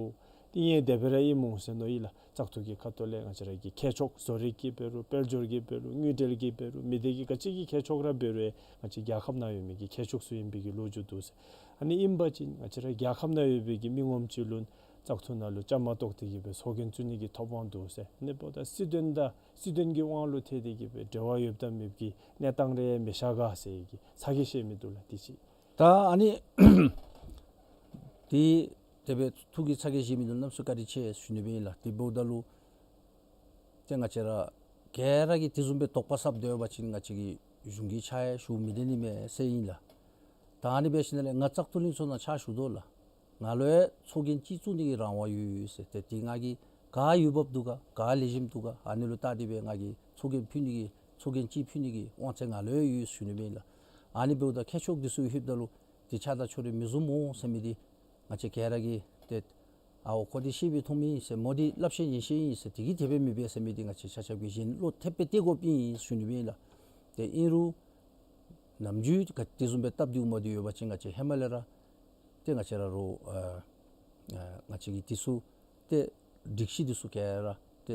ཏེ་ཨིན་དེ་སྦེ་ར་ཨིན་སྨོ་ཟེར་མནོ་ཡི་ལགས། བཙག་འཐུ་གི་ཁ་ཐུག་ལས་ང་བཅས་ར་གི་མཁས་མཆོག་བཟོ་རིག་གི་འབད་རུང་དཔལ་འབྱོར་གྱི་འབད་རུང་དངུལ་འབྲེལ་གྱི་འབད་རུང་མི་སྡེ་གི་ག་ཅི་གི་མཁས་མཆོག་ར་འབད་རུང་ང་བཅས་རྒྱལ་ཁབ་ནང་ཡོད་མི་གི་མཁས་མཆོག་ཚུ་ཨིན་པའི་གི་ལོ་རྒྱུས་འདུག་ཟེར། ཨ་ནི་ཨིན་པ་ཅིན་ང་བཅས་ར་རྒྱལ་ཁབ་ནང་ཡོད་པའི་གི་མི་ངོམ་ཅིག་ལུ་བཙག་འཐུ་ནང་ལུ་བཅའ་མར་གཏོགས་ཏེ་གི་སྦེ་ཚོགས་རྒྱན་བཙུགས་ནི་གི་ཐོབ་དབང་འདུག་ཟེར། ཨ་ནི་འབདཝ་ད་སྲིད་དོན་དང་སྲིད་དོན་གྱི་དབང་ལུ་ཐལ་ཏེ་གི་སྦེ་འབྲེལ་བ་ཡོདཔ་དང་མེདཔ་གི་གནས་སྟངས་རེ་མི་ཤར་ག་ཟེར་གི་ཚ་གྱང་བཞེས་མི་འདུག་ལགས། དེ་ཅིག། ད་ཨ་ནི་དེ་དེ་སྦེ་ཐུགས་ཀྱི་ཚ་གྱང་བཞེས་མི་འདུག། གནམ་མེད་ས་མེད་བཀའ་དྲིན་ཆེ་ཟེར་ཞུ་ནི་སྦེ་ཨིན་ལགས། དེ་འབདཝ་ད་ལུ་ཏེ་ང་བཅས་ར་ག་ར་གིས་དེ་བཟུམ་སྦེ་དོགས་པ་ཟཝ་སྡོད་པ་ཅིན་ང་བཅས་ཀྱི་གཞུང་གི་ཕྱག་ཡང་ཞུ་མི་བཏུབ་ནི་མས་ཟེར་ཨིན་ལགས། ད་ཨ་ནི་འབད་ཞིནམ་ལས་ང་བཙག་འཐུ་ལྷན་ཚོགས་ནང་ཕྱག་ཞུ་དོ་ལགས། ང་ལུ་ཡང་ཚོགས་རྒྱན་ཅིག་བཙུགས་ནི་གི་རང་དབང་ཡོད་ཟེར། ཏེ་དེ་ང་གིས་ག་འོས་འབབ་འདུག་ག་ག་ལེགས་ཤོམ་འདུག་ག་ཨ་ནི་ལུ་བལྟ་སྟེ་སྦེ་ང་གིས་ཚོགས་རྒྱན་ཕུལ་ནི་གི་ཚོགས་རྒྱན་ཅིག་ཕུལ་ནི་གི་དབང་ཚད་ང་ལུ་ཡང་ཡོད་ཟེར་ཞུ་ནི་སྦེ་ཨིན་ལགས། ཨ་ནི་འབདཝ་ད་མཁས་མཆོག་འདི་ཚུ་ལྷོདཔ་ད་ལུ་དེ་ཆ་དང་ཕྱོགས་རིས་མི་བཟུང་སྨོ་ཟེར་མི་འདི་ང་བཅས་ག་ར་གིས་ཏེ་ཨའོ་ཁོ་འདི་ཤེས་པས་མཐོང་མི་ཨིན་ཟེར་མོ་འདི་སླབ་ཤེས་ཉན་ཤེས་ཨིན་ཟེར་དེ་གིས་དེ་སྦེ་མེན་པས་ཟེར་མི་འདི་ང་བཅས་ཆ་ཁྱབ་ཀྱིས་ཞེན་བློ་ཐེབས་སྦེ་གཏད་དགོཔ་ཨིན་ཟེར་ཞུ་ནི་སྦེ་ཨིན་ལགས། ཏེ་ཨིན་རུང་ནམ་རྒྱུན་ག་དེ་བཟུམ་སྦེ་སྟབས་བདེཝ་མ་བདེཝ་ཡོད་པ་ཅིན་ང་བཅས་ཧེ་མ་ལས་ར་ཏེ་ང་བཅས་ར་རོགས་ཨ་ཨ་ང་བཅས་ཀྱིས་དེ་ཚུ་ཏེ་སྒྲིག་གཞི་འདི་ཚུ་ག་ར་ཏེ་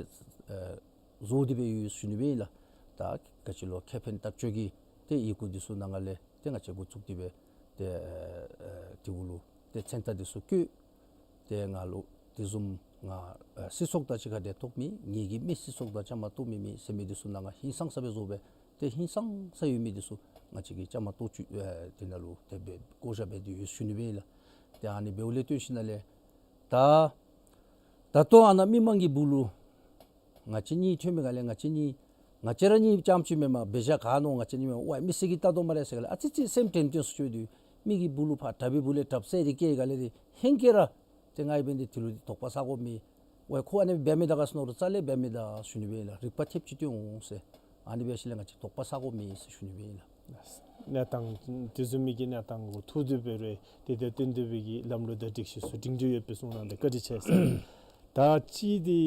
ཨ་བཟོ་སྟེ་སྦེ་ཡོད་ཟེར་ཞུ་ནི་སྦེ་ཨིན་ལགས། ད་ག་ཅི་ལོ་ཁེ་ཕན་འཐབ་རྩོད་ཀྱི་ཏེ་ཡི་གུ་འདི་ཚུ་ནང་ང་ལས་ཏེ་ང་བཅས་འགོ་བཙུགས་ཏེ་སྦེ་ཏེ་ཨ་ཨ་དེ་གུ་ལུ་ཏེ་མཚན་རྟགས་འདི་ཚུ་བཀོད། ཏེ་ང་ལུ་དེ་བཟུམ་ང་ཨ་སྲིད་ཚོགས་དང་གཅིག་ཁར་འབྲེལ་གཏོགས་མི་ངེ་གི་མི་སྲིད་ཚོགས་དང་བཅའ་མར་གཏོགས་མི་མེད་ཟེར་མི་འདི་ཚུ་ནང་ང་ཧིང་སངས་ས་སྦེ་བཟོ་སྦེ་ཏེ་ཧིང་སངས་ས་ཡོད་མི་འདི་ཚུ་ང་བཅས་ཀྱིས་བཅའ་མར་གཏོགས་བཅུག། ཨ་དེ་ནང་ལུ་དེ་སྦེ་བསྐོ་བཞག་འབད་དེ་ཡོད་ཟེར་ཞུ་ནི་སྦེ་ཨིན་ལགས། ཏེ་ཨ་ནི་འབདཝ་ལས་བརྟེན་ཞིནམ་ལས་ད་ད་ལྟོ་ཨ་ནཱ་མི་མང་གི་སྦུག་ལུ་ང་བཅས་གཉིས་ཐོན་མི་ག་ལས་ང་བཅས་གཉིས་ང་བཅས་ར་གཉིས་རྐྱངམ་ཅིག་མེན་པར་འབད་བཞག་ག་ནོ་ང་བཅས་གཉིས་མེན་པར་ཝའི་མི་སེར་གྱིས་བལྟ་དོ་སྨ་རེ་ཟེར་ག་ལས་ཨ་ཙི་ཙི་སེམས་དྲན་དྲན་སུ་ཅིག་འདུག། མི་གི་སྦུག་ལུ་ཕར་དྲག་པའི་སྦུག་ལས་དྲགཔ་ཟེར་དེ་སྐད་ག་ལས་དེ་ཧེང་སྐལ་ར་ཏེ་ང་ཡང་འབད་ནི་དེ་ལུ་དོགས་པ་ཟ་དགོཔ་མེད། ཝའི་ཁོ་ཨ་ནི་འབད་མི་ད་ག་ཟེར་མནོ་རུང་རྩ་ལས་འབད་མི་ད་ཟེར་ཞུ་ནི་སྦེ་ཨིན་ལགས། རིག་པ་ཐེབས་ཅིག་སྟོན་འོང་ཟེར། ཨ་ནི་འབད་ཞིནམ་ལས་ང་བཅས་དོགས་པ་ཟ་དགོཔ་མེད་ཟེར་ཞུ་ནི་སྦེ་ཨིན་ལགས། གནས་སྟངས་དེ་བཟུམ་མའི་གི་གནས་སྟངས་གུ་ཐུག་སྟེ་འབད་རུང་དེ་དང་བསྟུན་ཏེ་སྦེ་གི་ལམ་ལུགས་དང་སྒྲིག་གཞི་ཚུ་སྒྲིང་སྒྲི་ཡོད་པའི་གསུང་གནང་སྟེ་བཀའ་དྲིན་ཆེ་ཟེར། ད་ཅི་འདི་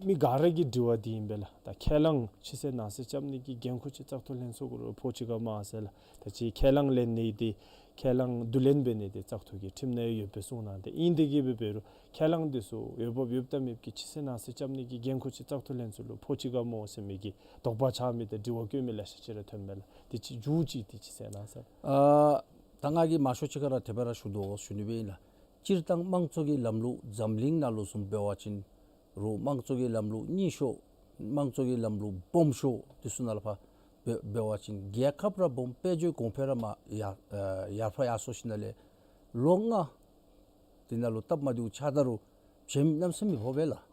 མི་ག་ར་གི་དྲི་བ་འདི་ཨིན་པས་ལགས། ད་ཁས་བླངས་ཕྱི་གསལ་ནང་གསལ་རྐྱབ་ནི་གི་འགན་ཁུར་ཅིག་བཙག་འཐུ་ལྷན་ཚོགས་གུ་ར་ཕོག་ཅི་ག་སྨོ་ཟེར་ལགས། ད་ཅི་ཁས་བླངས་ལེན་ནི་འདི་ཁས་བླངས་བསྡུ་ལེན་འབད་ནི་འདི་བཙག་འཐུ་གི་ཁྲིམས་ནང་ཡོད་པའི་གསུང་གནང་སྟེ་ཨིན། དེ་གིས་འབད་རུང་ཁས་བླངས་འདི་ཚུ་འོས་འབབ་ཡོདཔ་དང་མེདཔ་གི་ཕྱི་གསལ་ནང་གསལ་རྐྱབ་ནི་གི་འགན་ཁུར་ཅིག་བཙག་འཐུ་ལྷན་ཚོགས་ལུ་ཕོག་ཅི་ག་སྨོ་ཟེར་མི་གི་དོགས་པ་ཆགས་མི་དང་དྲི་བ་བཀོད་མི་ལེ་ཤ་ཅིག་ར་ཐོན་མས་ལགས། དེ་ཅིག་མཇུག་ཅིག་དེ་ཅིག་གསལ་གནང་ཟེར། ཨ་ད་ང་གིས་མང་ཤོས་ཅིག་ཁར་ར་དེ་སྦེ་ར་ཞུ་དོ་ཟེར་ཞུ་ནི་སྦེ་ཨིན་ལགས། སྤྱིར་བཏང་དམངས་གཙོ་གི་ལམ་ལུགས་འཛམ་གླིང་ནང་ལུ་བཟུམ་འབད་བ་ཅིན་ རོགས་དམངས་གཙོ་གི་ལམ་ལུགས་རྙིང་ཤོས་དམངས་གཙོ་གི་ལམ་ལུགས་སྦོམ་ཤོས་འདི་ཚུ་ནང་ལུ་ཕར་འབད་འབད་བ་ཅིན་རྒྱལ་ཁབ་ར་སྦོམ་དཔལ་འབྱོར་གོང་འཕེལ་ར་མར་ཡར་ཨེ་ཡར་འཕར་ཡར་སོང་ཞིནམ་ལས་ལོ་ལྔ་འདི་ནང་ལུ་སྟབས་མ་བདེཝ་ཆགས་ད་རུང་བྱེམ་གནམ་མེད་ས་མེད་ཕོག་པས་ལགས།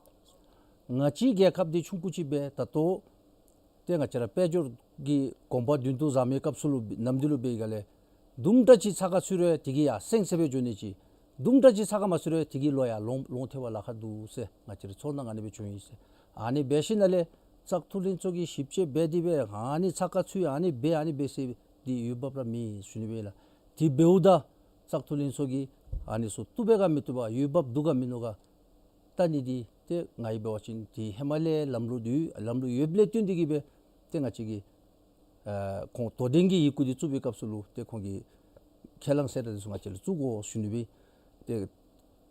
ང་བཅས་རྒྱལ་ཁབ་འདི་ཆུང་ཀུ་ཅིག་སྦེ་ད་ལྟོ་ཏེ་ང་བཅས་ར་དཔལ་འབྱོར་གྱི་གོམ་པ་མདུན་དུ་བཟུང་མིའི་སྐབས་སུ་ལུ་ནམ་དུས་ལུ་འབད་ག་ལས་དུམ་གྲ་ཅིག་ཚ་ཁ་ཚུད་རུང་དེ་གིས་ཡར་སེང་སེང་སྦེ་འགྱོ་ནི་ཅིག། དུམ་གྲ་ཅིག་ཚ་ཁ་མ་ཚུད་རུང་དེ་གིས་ལོག་ཡར་ལོང་ལོང་ཐལ་བར་ལཱ་ཁག་འདུག་ཟེར་ང་བཅས་རའི་ཚོར་སྣང་ཨ་ནི་སྦེ་བྱུང་ཡི་ཟེར། ཨ་ནི་འབད་ཞིནམ་ལས་བཙག་འཐུ་ལྷན་ཚོགས་ཀྱིས་ཞིབ་དཔྱད་འབད་དེ་སྦེ་ཨ་ནི་ཚ་ཁ་ཚུད་ཨ་ནི་འབད་ཨ་ནི་འབད་ཟེར་འདི་འོས་འབབ་ར་མེད་ཟེར་ཞུ་ནི་སྦེ་ལགས། དེ་འབདཝ་ད་བཙག་འཐུ་ལྷན་ཚོགས་ཀྱིས་ཨ་ནི་ཚུ་བཏུབ་པས་ག་མི་བཏུབ་པས་འོས་འབབ་འདུག་ག་མིན་འདུག་ག་བལྟ་ནི་འདི་ཏེ་ང་གིས་འབད་བ་ཅིན་དེ་ཧེ་མ་ལས་ལམ་ལུགས་འདི་ལམ་ལུགས་ཡོདཔ་ལས་བརྟེན་ཏེ་གིས་སྦེ་ཏེ་ང་བཅས་ཀྱིས་ཨ་ཁོང་དོ་འགྲན་གྱི་ཡི་གུ་འདི་བཙུགས་པའི་སྐབས་སུ་ལུ་ཏེ་ཁོང་གིས་ཁས་བླངས་གསལ་བསྒྲགས་འདི་ཚུ་ང་བཅས་ལུ་བཙུགས་དགོ་ཞུ་ནི་སྦེ། ཏེ་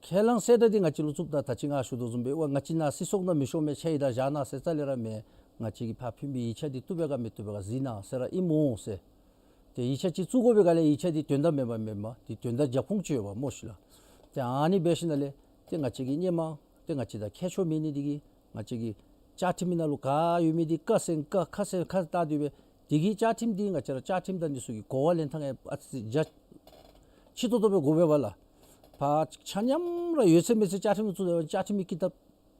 ཁས་བླངས་གསལ་བསྒྲགས་འདི་ང་བཅས་ལུ་བཙུགསཔ་ད་ད་ཅི་ང་ཞུ་དོ་བཟུམ་སྦེ་ཝ་ང་བཅས་ནཱ་སྲིད་ཚོགས་ནང་མི་ཤོང་མི་ཆ་ཡི་ད་བཞག་གནང་ཟེར་རྩ་ལས་ར་མེན། ང་བཅས་ཀྱིས་ཕར་ཕུལ་མི་ཡིག་ཆ་འདི་བཏུབ་པས་ག་མི་བཏུབ་པས་ག་གཟིགས་གནང་ཟེར་ར་ཨིན་མོ་ཟེར། ཏེ་ཡིག་ཆ་ཅིག་བཙུགས་དགོ་པའི་སྒང་ལས་ཡིག་ཆ་འདི་དོན་དག་མེད་པ་མེན་མས། འདི་དོན་དག་རྒྱབ་ཁུངས་ཅིག་ཡོདཔ་མས་ཤིག་ལགས། ཏེ་ཨ་ནི་འབད་ཞིནམ་ལས་ཏེ་ང་བཅས་ཀྱིས་སྔོན་མ་ཏེ་ང་བཅས་དང་ཁྱད་ཆོས་མེད་ནི་འདི་གིས་ང་བཅས་ཀྱི་བཅའ་ཁྲིམས་ནང་ལུ་ག་ཡོད་མི་འདི་ཀ་སེང་ཀ་ཁ་སེང་ཁ་བལྟ་སྟེ་སྦེ་དེ་གི་བཅའ་ཁྲིམས་འདི་ང་བཅས་ར་བཅའ་ཁྲིམས་དང་འདི་ཚུ་གི་གོ་བ་ལེན་ཐངས་ཨ་ཙི་རྒྱ་ཆེ་ཏོག་ཏོ་སྦེ་དགོ་པས་ལགས། ཕར་ཆ་མཉམ་ར་ཡོད་ཚད་མེད་ཚད་བཅའ་ཁྲིམས་བཙུགས་ཏེ་བཅའ་ཁྲིམས་ཀྱི་ཀི་དེབ་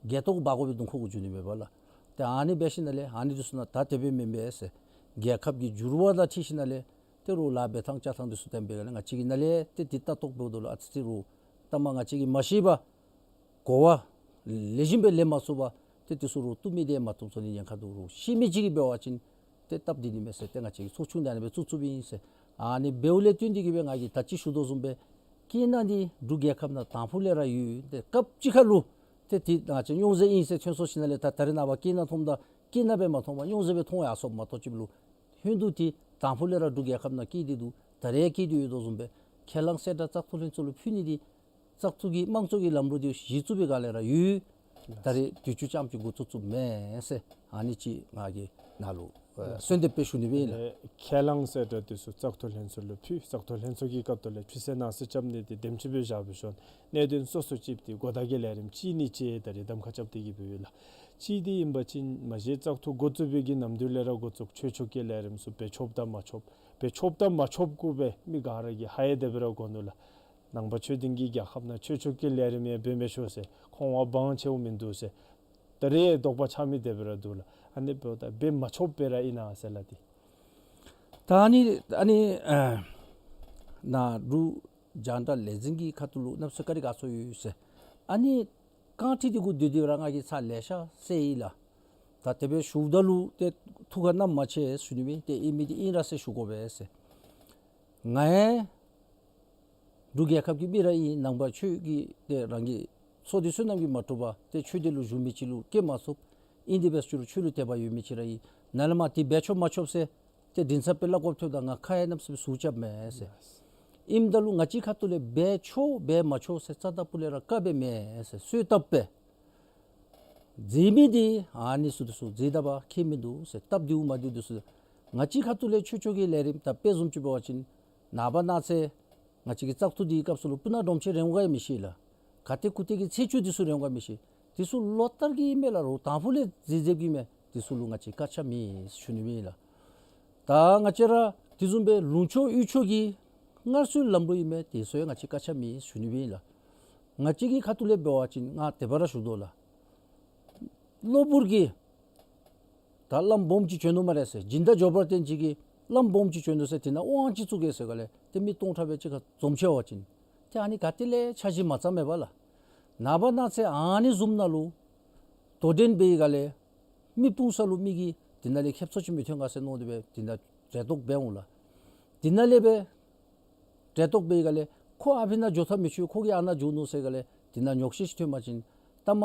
བརྒལ་ཏོག་འབག་དགོ་པའི་དོན་ཁོ་གུ་འགྱོ་ནི་མས་པ་ལགས། ཏེ་ཨ་ནི་འབད་ཞིནམ་ལས་ཨ་ནི་འདི་ཚུ་ནང་ད་དེ་སྦེ་མེན་པས་ཟེར། རྒྱལ་ཁབ་ཀྱི་འགྱུར་བ་དང་འཁྲིལ་ཞིནམ་ལས་ཏེ་རོགས་ལཱ་འབད་ཐངས་བཅའ་ཐངས་འདི་ཚུ་བསྟན་པའི་སྒང་ལས་ང་བཅས་ཀྱིས་ནཱ་ལས་ཏེ་འདི་ལྟ་རྟོག་འབདཝ་ད་ལུ་ཨ་ཙི་ཅིག་རོགས་ལྟ་མ་ང་བཅས་ཀྱིས་མ་ཤེས་པར་གོ་བ་ལེགས་ཤོམ་སྦེ་ལེན་མ་ཚུགས་པར་ཏེ་འདི་ཚུ་རོགས་བཏུབ་མི་འདི་མ་བཏུབ་སོང་ནི་ཉེན་ཁ་འདུག། རོགས་ཤེས་མི་ཅིག་གིས་འབད་བ་ཅིན་ཏེ་སྟབས་བདེ་ནི་མས་ཟེར་ཏེ་ང་བཅས་ཀྱིས་ཚོགས་ཆུང་འདི་ཨ་ནི་སྦེ་བཙུགས་བཙུགསཔ་ཨིན་ཟེར། ཨ་ནི་འབདཝ་ལས་བརྟེན་ཏེ་གིས་སྦེ་ང་གིས་ད་ཅི་ཞུ་དོ་བཟུམ་སྦེ་སྐྱིད་སྣང་འདི་འབྲུག་རྒྱལ་ཁབ་ནང་དང་ཕུ་ལས་ར་ཡོད། ཏེ་སྐབས་ཅིག་ཁར་ལུ་ཏེ་འདི་ང་བཅས་རྙོག་འཛིང་ཨིན་ཟེར་ཐོན་སོང་ཞིནམ་ལས་ད་ད་རེས་ནངས་པ་སྐྱིད་སྣང་མཐོངམ་ད་སྐྱིད་སྣང་སྦེ་མ་མཐོང་པར་རྙོག་འཛིང་སྦེ་མཐོང་ཡར་སོཔ་མ་གཏོགས་ཅིག་ལུ་ཧེ་མ་འདི་དང་ཕུ་ལས་ར་འབྲུག་རྒྱལ་ཁབ་ནང་སྐྱིད་འདི་འདུག། ད་རེས་སྐྱིད་འདི་ཡོད་དོ་བཟུམ་སྦེ་ཁས་བླངས་གསལ་བསྒྲགས་བཙག་འཐུ་ལྷན་ཚོགས་ལུ་ཕུལ་ནི་འདི་བཙག་འཐུ་གི་དམངས་གཙོ་གི་ལམ་ལུགས་འདི་གཞི་བཙུགས་པའི་སྒང་ལས་ར་ཡོད། ད་རེས་དུས་ཅི་ཙམ་ཅིག་འགོ་བཙུགས་བཙུགསཔ་མེན་ཟེར་ཨ་ནི་ཅིག་ང་གིས་ནཱ་ལུ་ཨེ་གསོལ་འདེབས་སྦེ་ཞུ་ནི་སྦེ་ཨིན་ལགས། ཨེ་ཁས་བླངས་གསལ་བསྒྲགས་འདི་ཚུ་བཙག་འཐུ་ལྷན་ཚོགས་ལུ་ཕུལ། བཙག་འཐུ་ལྷན་ཚོགས་ཀྱི་སྐབས་ཐོག་ལས་ཕུལ་ཟེར་གནང་ཟེར་རྐྱབ་ནི་འདི་དེམ་ཅིག་སྦེ་བཞག་སྦེ་ཞིནམ་གནད་དོན་སོ་སོ་ཅིག་འདི་གོ་བརྡ་གི་ལས་རིམ་ཅིག་ནི་ཅིག་ད་རེས་གདམ་ཁ་རྐྱབ་སྟེ་གིས་འབདཝ་ལགས། ཅིག་འདི་ཨིན་པ་ཅིན་མ་གཞི་བཙག་འཐུ་འགོ་བཙུགས་པའི་གི་ནམ་དུས་ལས་ར་འགོ་བཙུགས་ཆོས་ཕྱོགས་ཀྱི་ལས་རིམ་ཚུ་འབད་ཆོགཔ་དང་མ་ཆོགཔ་འབད་ཆོགཔ་དང་མ་ཆོགཔ་གུ་སྦེ་མི་ག་ར་གིས་ཧ་ཡང་དེ་སྦེ་ར་གོ་ནུག་ལགས། ནང་པ་ཆོས་ལྡན་གྱི་རྒྱལ་ཁབ་ནང་ཆོས་ཕྱོགས་ཀྱི་ལས་རིམ་ཡང་འབད་མི་ཆོག་ཟེར་ཁོང་བ་དབང་ཆེཝ་མིན་འདུག་ཟེར་ད་རེས་དོགས་པ་ཆགས་མི་དེ་སྦེ་ར་འདུག་ལགས། ཨ་ནི་འབདཝ་ད་འབད་མ་ཆོགཔ་སྦེ་ར་ཨིན་ན་ཟེར་ལགས། ཏེ་ད་ཨ་ནི་ཨ་ནི་ཨ་ནཱ་འབྲུག་རྒྱང་བསྒྲགས་ལས་འཛིན་གྱི་ཁ་ཐུག་ལུ་གནམ་མེད་ས་མེད་བཀའ་དྲིན་དགའ་ཚོར་ཡོད་ཟེར། ཨ་ནི་རྐང་ཁྲི་འདི་གུ་སྡོད་དེ་ར་ང་གིས་ཚར་ལེ་ཤ་བསལ་ཡི་ལགས། ད་དེ་སྦེ་ཞུཝ་ད་ལུ་ཏེ་ཐུགས་ཁར་བསྣམ་མ་ཆེ་ཟེར་ཞུ་ནི་མེན། ཏེ་ཨིན་མི་འདི་ཨིན་ར་ཟེར་ཞུ་དགོ་པས་ཟེར། ང་ཡང་འབྲུག་རྒྱལ་ཁབ་ཀྱི་མི་ར་ཨིན། ནང་པ་ཆོས་ཀྱི་ཏེ་རང་གི་ཚོགས་སྡེ་བསོད་ནམས་ཀྱིས་མ་གྲུབ་པར་ཏེ་ཆོས་སྡེ་ལུ་ཞུགས་མི་ཅིག་ལུ་སྐྱེ་མ་ཚུགས། ཨིན་དེ་འབད་རུང་ཆོས་ལུ་དད་པ་ཡོད་མི་ཅིག་ར་ཨིན། ནཱ་ལས་མར་འདི་འབད་ཆོག་མ་ཆོག་ཟེར་ཏེ་མགྲིན་ཚབ་སྦེ་སླབ་དགོཔ་ཐོནམ་ད་ང་ཁ་ཡང་གནམ་མེད་ས་མེད་ཟུག་རྐྱབ་མེན་ཟེར། ཨིནམ་ད་ལུ་ང་བཅས་ཁ་ཐུག་ལས་འབད་ཆོག་འབད་མ་ཆོག་ཟེར་རྩ་དང་ཕུ་ལས་ར་བཀག་སྦེ་མེན་ཟེར་གསོལ་བཏབ་སྦེ་མཛད་མི་འདི་ཨ་ནི་ཚུ་འདི་ཚུ་མཛད་ད་པ་ཁྱད་མིན་འདུག་ཟེར། སྟབས་བདེཝ་མ་བདེཝ་འདི་ཚུ་ང་བཅས་ཁ་ཐུག་ལས་ཆོས་ཕྱོགས་ཀྱི་ལས་རིམ་ད་དཔེ་བཟུམ་ཅིག་འབད་བ་ཅིན་ནངས་པ་གནངས་ཚེ་ང་བཅས་ཀྱི་བཙག་འཐུ་འདིའི་སྐབས་སུ་ལུ་སྤུ་ན་སྒྲོམ་ཆེན་རན་ག་ཡང་མི་ཤེས་ལགས། ག་ཏེ་གུ་ཏེ་གི་ཚེས་བཅུ་འདི་ཚུ་རན་ག་ཡང་མི་ཤེས། འདི་ཚུ་ལོ་ལྟར་གྱི་ཨིན་མས་ལགས། རོགས་དང་ཕུ་ལས་མཛད་མཛདཔ་གི་ཨིན་མས། འདི་ཚུ་ལུ་ང་བཅས་བཀག་ཆ་མེད་ཟེར་ཞུ་ནི་མེན་ལགས། ད་ང་བཅས་ར་དེ་བཟུམ་སྦེ་ལུང་ཕྱོགས་ཡུལ་ཕྱོགས་ཀྱི་སྔར་སྲོལ་ལམ་ལུགས་ཨིན་མས། དེ་ཚུ་ཡང་ང་བཅས་བཀག་ཆ་མེད་ཟེར་ཞུ་ནི་མེན་ལགས། ང་བཅས་ཀྱི་ཁ་ཐུག་ལས་འབད་བ་ཅིན་ང་དེ་སྦེ་ར་ཞུ་དོ་ལགས། གློ་བུར་གྱིས་ད་བླམ་སྦོམ་ཅིག་བྱོན་ནུག་སྨ་རེ་ཟེར། སྦྱིན་བདག་འབྱོར་པ་ཅན་ཅིག་གིས་བླམ་སྦོམ་ཅིག་བྱོན་ནུག་ཟེར་དེ་ནང་དབང་ཅིག་བཙུགས་གེ་ཟེར་ག་ལས་ཏེ་མི་སྟོང་ཕྲག་སྦེ་གཅིག་ཁར་འཛོམས་ཆི་བ་ཅིན་ཏེ་ཨ་ནི་ག་ཏེ་ལས་འཆར་གཞི་མ་བརྩམས་མས་པ་ལགས། ནངས་པ་གནངས་ཚེ་ཨ་ནི་བཟུམ་ནང་ལུ་དོ་འགྲན་འབད་བའི་སྒང་ལས་མི་སྤུངས་ས་ལུ་མི་གིས་དེ་ནང་ལས་ཁེབ་སང་ཅིག་མི་ཐོན་ག་ཟེར་མནོ་སྟེ་སྦེ་དེ་ནང་འབྲེལ་གཏོགས་འབད་འོང་ལགས། དེ་ནང་ལས་སྦེ་འབྲེལ་གཏོགས་འབད་བའི་སྒང་ལས་ཁོ་ཨ་ཕི་ནང་འགྱོ་ཐབས་མི་ཆོག། ཁོ་གིས་ཨ་ནཱ་འགྱོ་ནུག་ཟེར་ག་ལས་དེ་ནང་ཉོགས་བཤད་ཅིག་ཐོན་པ་ཅིན་ལྟ་མ་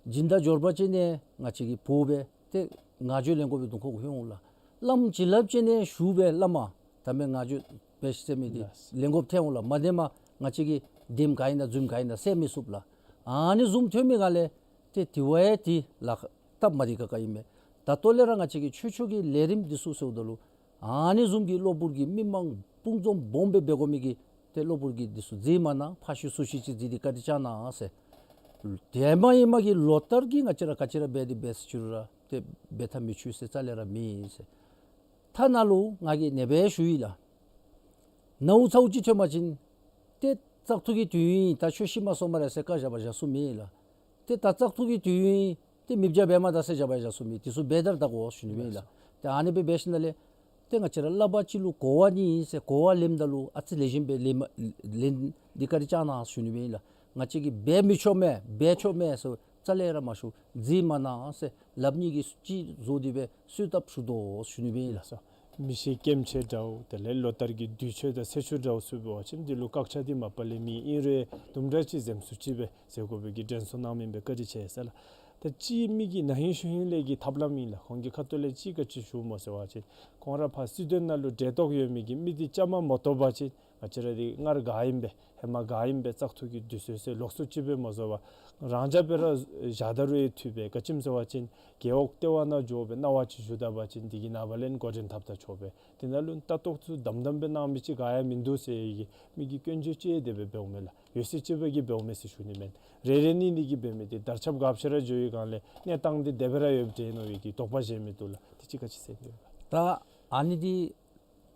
སྦྱིན་བདག་འབྱོར་པ་ཅན་ནི་ང་བཅས་ཀྱིས་འབོ་སྦེ་ཏེ་ངག་བརྗོད་ལེན་དགོ་པའི་དོན་ཁོ་གུ་ཐོན་འོང་ལགས། བླམ་བྱིན་རླབས་ཅན་ནི་ཞུ་སྦེ་བླ་མ་ད་མི་ངག་བརྗོད་འབད་ཤིག་ཟེར་མི་འདི་ལེན་དགོཔ་ཐོན་འོང་ལགས། མ་དེ་མ་ང་བཅས་ཀྱིས་དེམ་ག་ཨིན་ན་རྫུནམ་ག་ཨིན་ན་བསལ་མི་ཚུགས་ལགས། ཨ་ནི་བཟུམ་ཐོན་མི་སྒང་ལས་ཏེ་དེ་བ་ཡང་དེ་ལཱ་སྟབས་མ་བདེ་ཁག་ཁ་ཨིན་མས། ད་ལྟོ་ལས་ར་ང་བཅས་ཀྱི་ཆོས་ཕྱོགས་ཀྱི་ལས་རིམ་འདི་ཚུ་ཟེརཝ་ད་ལུ་ཨ་ནི་བཟུམ་གྱི་གློ་བུར་གྱི་མི་མང་དཔུང་འཛོམས་སྦོམ་སྦེ་འབད་དགོ་མི་གི་ཏེ་གློ་བུར་གྱི་འདི་ཚུ་མཛད་མ་གནང་། ཕར་ཤུལ་ཚུར་ཤུལ་ཅིག་མཛད་དེ་བཀའ་དྲིན་བསྐྱང་གནང་ཟེར། དེ་མ་ཨིན་མ་གི་ལོ་ལྟར་གྱི་ང་བཅས་ར་ག་ཅི་ར་འབད་དེ་འབད་ཟེར་ཞུ་རུང་ར་ཏེ་འབད་ཐབས་མི་ཆོག་ཟེར་རྩ་ལས་ར་མེད་ཟེར། ཐ་ན་ལུ་ང་གིས་ཨ་ནེ་སྦེ་ཞུ་ཡི་ལགས། ནཝ་ཚཝ་ཅིག་ཐོན་པ་ཅིན་ཏེ་བཙག་འཐུ་གི་དུས་ཡུན་ད་ཁྱོད་ཤི་མ་སོང་སྨ་རེ་ཟེར་བཀའ་བཞག་པར་བཞག་སྲོལ་མེད་ལགས། ཏེ་ད་བཙག་འཐུ་གི་དུས་ཡུན་ཏེ་མི་བརྒྱ་འབད་མ་ད་ཟེར་བཞག་པར་བཞག་སྲོལ་མེད། དེ་ཚུ་འབད་དར་ད་དགོ་ཞུ་ནི་སྦེ་ཨིན་ལགས། ཏེ་ཨ་ནེ་སྦེ་འབད་ཞིནམ་ལས་ཏེ་ང་བཅས་ར་བསླབ་པ་ཅིག་ལུ་གོ་བ་ནི་ཟེར་གོ་བ་ལེནམ་ད་ལུ་ཨ་ཙི་ལེགས་ཤོམ་སྦེ་ལེན་ལེན་འདི་བཀའ་དྲིན་བསྐྱང་གནང་ཞུ་ནི་སྦེ་ཨིན་ལགས། ང་བཅས་ཀྱིས་འབད་མི་ཆོག་མས་འབད་ཆོག་མས་ཟེར་རྩ་ལས་ར་མ་ཞུ། མཛད་མ་གནང་ཟེར་ལགཔ་གཉིས་ཀྱིས་གཅིག་བཟོ་སྟེ་སྦེ་གསོལ་བཏབ་ཞུ་དོ་ཞུ་ནི་སྦེ་ཨིན་ལགས། མི་ཤི་སྐྱེམས་ཆེ་འདྲཝ་དེ་ལས་ལོ་ལྟར་གྱི་དུས་ཆེན་དང་ཚེས་བཅུ་འདྲཝ་ཚུ་འབད་བ་ཅིན་འདི་ལུ་བཀག་ཆ་འདི་མ་པ་ལས་མེད། ཨིན་རུང་དུམ་གྲ་ཅིག་འཛེམ་ཟོན་ཅིག་སྦེ་ཟེར་དགོ་པའི་གི་དྲན་གསོ་གནང་མི་སྦེ་བཀའ་དྲིན་ཆེ་ཟེར་ལགས། ད་ཅིག་མི་གི་ན་ཧིང་ཤུ་ཧིང་ལས་ཀྱི་ཐབས་ལམ་ཨིན་ལགས། ཁོང་གི་ཁ་ཐུག་ལས་ཅིག་ག་ཅི་ཞུཝ་སྨོ་ཟེར་བ་ཅིན་ཁོང་ར་ཕར་སྲིད་དོན་ནང་ལུ་འབྲེལ་གཏོགས་ཡོད་མི་གི་མི་འདི་བཅའ་མར་མ་གཏོགས་པ་ཅིན་ང་བཅས་ར་འདི་སྔར་ག་ཨིནམ་སྦེ་ཧེ་མ་ག་ཨིནམ་སྦེ་བཙག་འཐུ་གི་དུས་ཚོད་ཟེར་ལོགས་སུ་ཅིག་སྦེ་མ་བཟོ་བར་རང་འཇགས་སྦེ་ར་བཞག་ད་རུང་ཡང་འཐུས་པས། ག་ཅི་སྨོ་ཟེར་བ་ཅིན་རྒེད་འོག་ལྟེ་བ་ནང་འགྱོ་སྦེ་གནང་བ་ཅིག་ཞུ་ད་པ་ཅིན་འདི་གི་ནངས་པ་ལས་འགོ་འདྲེན་འཐབ་ད་ཆོག་པས། དེ་ནང་ལུ་ལྟ་རྟོག་ཚུ་དམ་དམ་སྦེ་གནང་མི་ཅིག་ག་ཡང་མིན་འདུག་ཟེར་བའི་གི་མི་གི་སྐྱོན་བརྗོད་ཅིག་དེ་སྦེ་འབདཝ་མས་ལགས། ཡོད་ཚད་ཅིག་སྦེ་གིས་འབདཝ་མས་ཟེར་ཞུ་ནི་མེན། རེ་རེ་གཉིས་གཉིས་ཀྱིས་འབད་མི་འདི་དར་ཁྱབ་འགག་ཤོས་ར་འགྱོ་བའི་སྒང་ལས་གནས་སྟངས་འདི་དེ་སྦེ་ར་ཡོདཔ་འདྲས་མནོ་བའི་གི་དོགས་པ་བཞེས་མི་འདུག་ལགས། དེ་ཅིག་ག་ཅི་ཟེར་ནི་ཡོད་ག། ད་ཨ་ནི་འདི་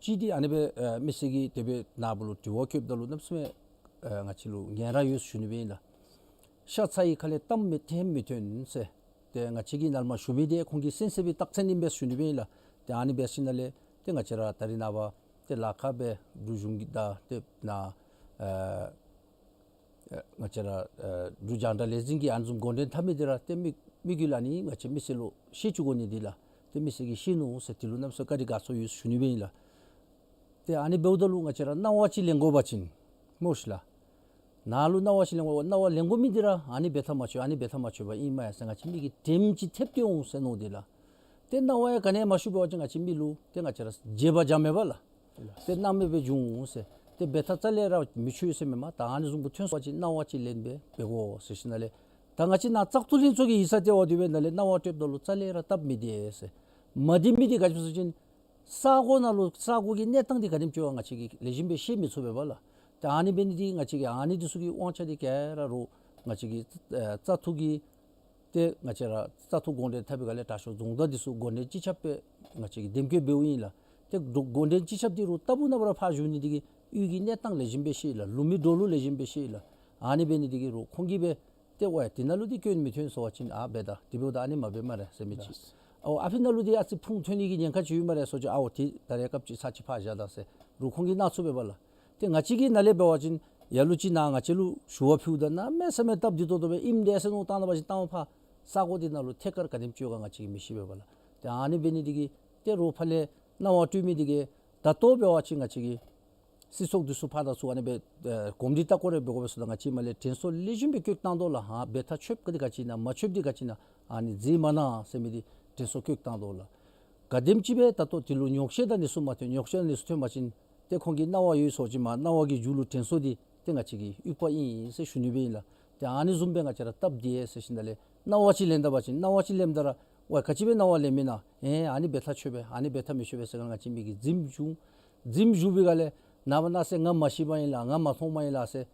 ཅིག་འདི་ཨ་ནི་སྦེ་ཨེ་མི་སེར་གྱིས་དེ་སྦེ་ནཱ་བུ་ལུ་དྲི་བ་བཀོདཔ་ད་ལུ་གནམ་མེད་ས་མེད་ཨེ་ང་བཅས་ལུ་ཉན་ར་ཡོད་ཟེར་ཞུ་ནི་སྦེ་ཨིན་ལགས། ཤ་ཚ་ཡི་ཁ་ལས་གཏམ་མི་ཐེམ་མི་ཐོན་ཟེར། ཏེ་ང་བཅས་ཀྱིས་ནཱ་ལས་མར་ཞུ་མི་འདི་ཁོང་གི་གསན་གསན་པའི་རྟགས་མཚན་ཨིན་པས་ཞུ་ནི་སྦེ་ཨིན་ལགས། ཏེ་ཨ་ནི་འབད་ཞིནམ་ལས་ཏེ་ང་བཅས་ར་ད་རིས་ནངས་པ་ཏེ་ལ་ཁ་སྦེ་འབྲུག་གཞུང་གི་དང་ཏེ་ནཱ་ཨེ་ཨེ་ང་བཅས་ར་ཨེ་འབྲུག་རྒྱང་བསྒྲགས་ལས་འཛིན་གྱི་ཨ་ནི་བཟུམ་འགོ་འདྲེན་འཐབ་མི་འདི་ར་ཏེ་མི་མི་གི་ལ་ནི་ང་བཅས་མི་སེར་ལུ་ཤེས་བཅུག་དགོ་ནི་འདི་ལགས། ཏེ་མི་སེར་གྱིས་ཤེས་ནུག་ཟེར་དེ་ལུ་གནམ་མེད་ས་མེད་བཀའ་དྲིན་དགའ་ཚོར་ཡོད་ཟེར་ཞུ་ནི་སྦེ་ཨིན་ལགས། ཏེ་ཨ་ནི་འབདཝ་ད་ལུ་ང་བཅས་ར་གནང་བ་ཅིག་ལེན་དགོ་པ་ཅིན་སྨོ་ཤི་ལགས། ནཱ་ལུ་གནང་བ་ཅིག་ལེན་དགོ་གནང་བ་ལེན་དགོ་མི་འདི་ར་ཨ་ནི་འབད་ཐག་མ་ཆོད་ཨ་ནི་འབད་ཐག་མ་ཆོདཔ་ཨིན་མས་ཟེར་ང་བཅས་མི་གིས་དེམ་ཅིག་ཐེབས་ཏེ་འོང་ཟེར་མནོ་སྟེ་ལགས། ཏེ་གནང་བ་ཡང་ག་ནི་མ་ཞུ་བ་ཅིན་ང་བཅས་མི་ལུ་ཏེ་ང་བཅས་ར་བརྗེད་པ་འཇམ་མེད་པ་ལགས། ཏེ་གནང་མེད་སྦེ་འབྱུང་ཟེར། ཏེ་འབད་ཐག་རྩ་ལས་ར་མི་ཆོད་ཟེར་མེན་མས། ད་ཨ་ནི་བཟུམ་གྱི་ཐོན་སོང་པ་ཅིན་གནང་བ་ཅིག་ལེན་སྦེ་འབད་དགོ་ཟེར་ཞིནམ་ལས་ད་ང་བཅས་ནཱ་བཙག་འཐུ་ལྷན་ཚོགས་ཀྱི་ཡིག་ཚང་ལྟེ་བ་འདི་སྦེ་ནཱ་ལས་གནང་བ་སྤྲོདཔ་ད་ལུ་རྩ་ལས་ར་སྟབས་མི་བདེ་ཟེར། མ་བདེ་མི་འདི་ག་ཅི་སྨོ་ཟེར་བ་ཅིན་ས་གོ་ནང་ལུ་ས་གོ་གི་གནས་སྟངས་འདི་ག་དེམ་ཅིག་ཡོད་ག་ང་བཅས་ཀྱིས་ལེགས་ཤོམ་སྦེ་ཤེས་མི་ཚུགས་པས་པ་ལགས། ཏེ་ཨ་ནི་འབད་ནི་འདི་ང་བཅས་ཀྱིས་ཨ་ནི་འདི་ཚུ་གི་དབང་ཆ་འདི་ག་ར་རོགས་ང་བཅས་ཀྱི་ཨེ་བཙག་འཐུ་གི་ཏེ་ང་བཅས་ར་བཙག་འཐུ་འགོ་འདྲེན་འཐབ་པའི་སྒང་ལས་དྲག་ཤོས་རྫོང་བདག་འདི་ཚུ་འགོ་འདྲེན་སྤྱི་ཁྱབ་སྦེ་ང་བཅས་ཀྱིས་འདེམས་བསྐོ་འབདཝ་ཨིན་ལགས། ཏེ་འགོ་འགོ་འདྲེན་སྤྱི་ཁྱབ་འདི་རོགས་ལྟ་བུ་ནང་པ་ར་ཕར་བཞུགས་ནི་འདི་གིས་གཡུས་ཀྱི་གནས་སྟངས་ལེགས་ཤོམ་སྦེ་ཤེས་ལགས། ལུགས་མི་འགྲོ་ལུགས་ལེགས་ཤོམ་སྦེ་ཤེས་ལགས། ཨ་ནི་འབད་ནི་འདི་གིས་རོགས་ཁོང་གིས་སྦེ་ཏེ་ཝའི་དེ་ནང་ལུ་འདི་སྐྱོན་མི་ཐོན་སོང་པ་ཅིན་ཨ་འབད་ད་དེ་འབདཝ་ད་ཨ་ནི་མ་འབད་སྨ་རེ་ཟེར་མི་ཅིག། ཨའོ་ཨ་ཕི་ནང་ལུ་འདི་ཨ་ཙི་ཕུང་ཐོན་ནི་གི་ཉེན་ཁ་ཅིག་ཡོད་སྨ་རེ་ཟེར་བ་ཅིན་ཨའོ་དེ་ད་རེས་སྐབས་ཅིག་ཚར་ཅིག་ཕར་བཞག་ད་ཟེར་རོགས་ཁོང་གིས་གནང་ཚུགས་པས་པ་ལགས། ཏེ་ང་བཅས་ཀྱིས་ནཱ་ལས་འབད་བ་ཅིན་ལ་ལུ་ཅིག་ནཱ་ང་བཅས་ལུ་ཞུ་བ་ཕུལཝ་ད་གནམ་མེད་ས་མེད་སྟབས་བདེ་ཏོག་ཏོ་སྦེ་ཨིནམ་འདྲས་ཟེར་མནོ་བཏང་ད་པ་ཅིན་ལྟ་བ་ཕར་ས་གོ་འདི་ནང་ལུ་ཐད་ཀར་ག་དེམ་ཅིག་ཡོད་ག་ང་བཅས་ཀྱིས་མི་ཤེས་པས་པ་ལགས། ཏེ་ཨ་ནི་འབད་ནི་འདི་གིས་ཏེ་རོགས་ཕར་ལས་གནང་བ་སྤྲོད་མི་འདི་གིས་ད་ལྟོ་འབད་བ་ཅིན་ང་བཅས་ཀྱི་སྲིད་ཚོགས་འདི་ཚུ་ཕར་དང་ཚུར་ཨ་ནི་སྦེ་ཨེ་གོམས་འདྲིས་ལྟ་སྐོར་རེ་འབད་དགོ་པས་ཟེརཝ་ད་ང་བཅས་མར་ལས་དྲན་གསོ་ལེགས་ཤོམ་སྦེ་བཀོད་བཏང་དོ་ལགས། ཧ་འབད་ཐག་ཆོདཔ་འདི་ག་ཅི་ཨིན་ན་མ་ཆོདཔ་འདི་ག་ཅི་ཨིན་ན་ཨ་ནི་མཛད་མ་གནང་ཟེར་མི་འདི་དྲན་གསོ་བཀོད་བཏང་དོ་ལགས། ག་དེམ་ཅིག་སྦེ་ད་ལྟོ་དེ་ལུ་ཉོགས་བཤད་དང་ཨ་ནི་ཚུ་མ་ཐོན། ཉོགས་བཤད་ཨ་ནི་ཚུ་ཐོན་པ་ཅིན་ཏེ་ཁོང་གིས་གནང་བ་ཡོད་ཟེར་བ་ཅིན་མར་གནང་བ་གི་མཇུག་ལུ་དྲན་གསོ་འདི་ཏེ་ང་བཅས་ཀྱི་དབྱུག་པ་ཨིན་ཟེར་ཞུ་ནི་སྦེ་ཨིན་ལགས། ཏེ་ཨ་ནི་བཟུམ་སྦེ་ང་བཅས་ར་སྟབས་བདེ་ཟེར་ཞིནམ་ལས་གནང་བ་ཅིག་ལེན་ད་པ་ཅིན་གནང་བ་ཅིག་ལེནམ་ད་ར་ཝའི་ག་ཅི་སྦེ་གནང་བ་ལེན་མི་ན་ཨེ་ཨ་ནི་འབད་ཐག་ཆོད་པས་ཨ་ནི་འབད་ཐག་མི་ཆོད་པས་ཟེར་ག་ང་བཅས་མི་གིས་འཛེམ་བཞུགས། འཛེམ་བཞུགས་པའི་སྒང་ལས་ནངས་པ་གནངས་ཚེ་ང་མ་ཤེས་པ་ཨིན་ལགས། ང་མ་མཐོངམ་ཨིན་ལགས་ཟེར་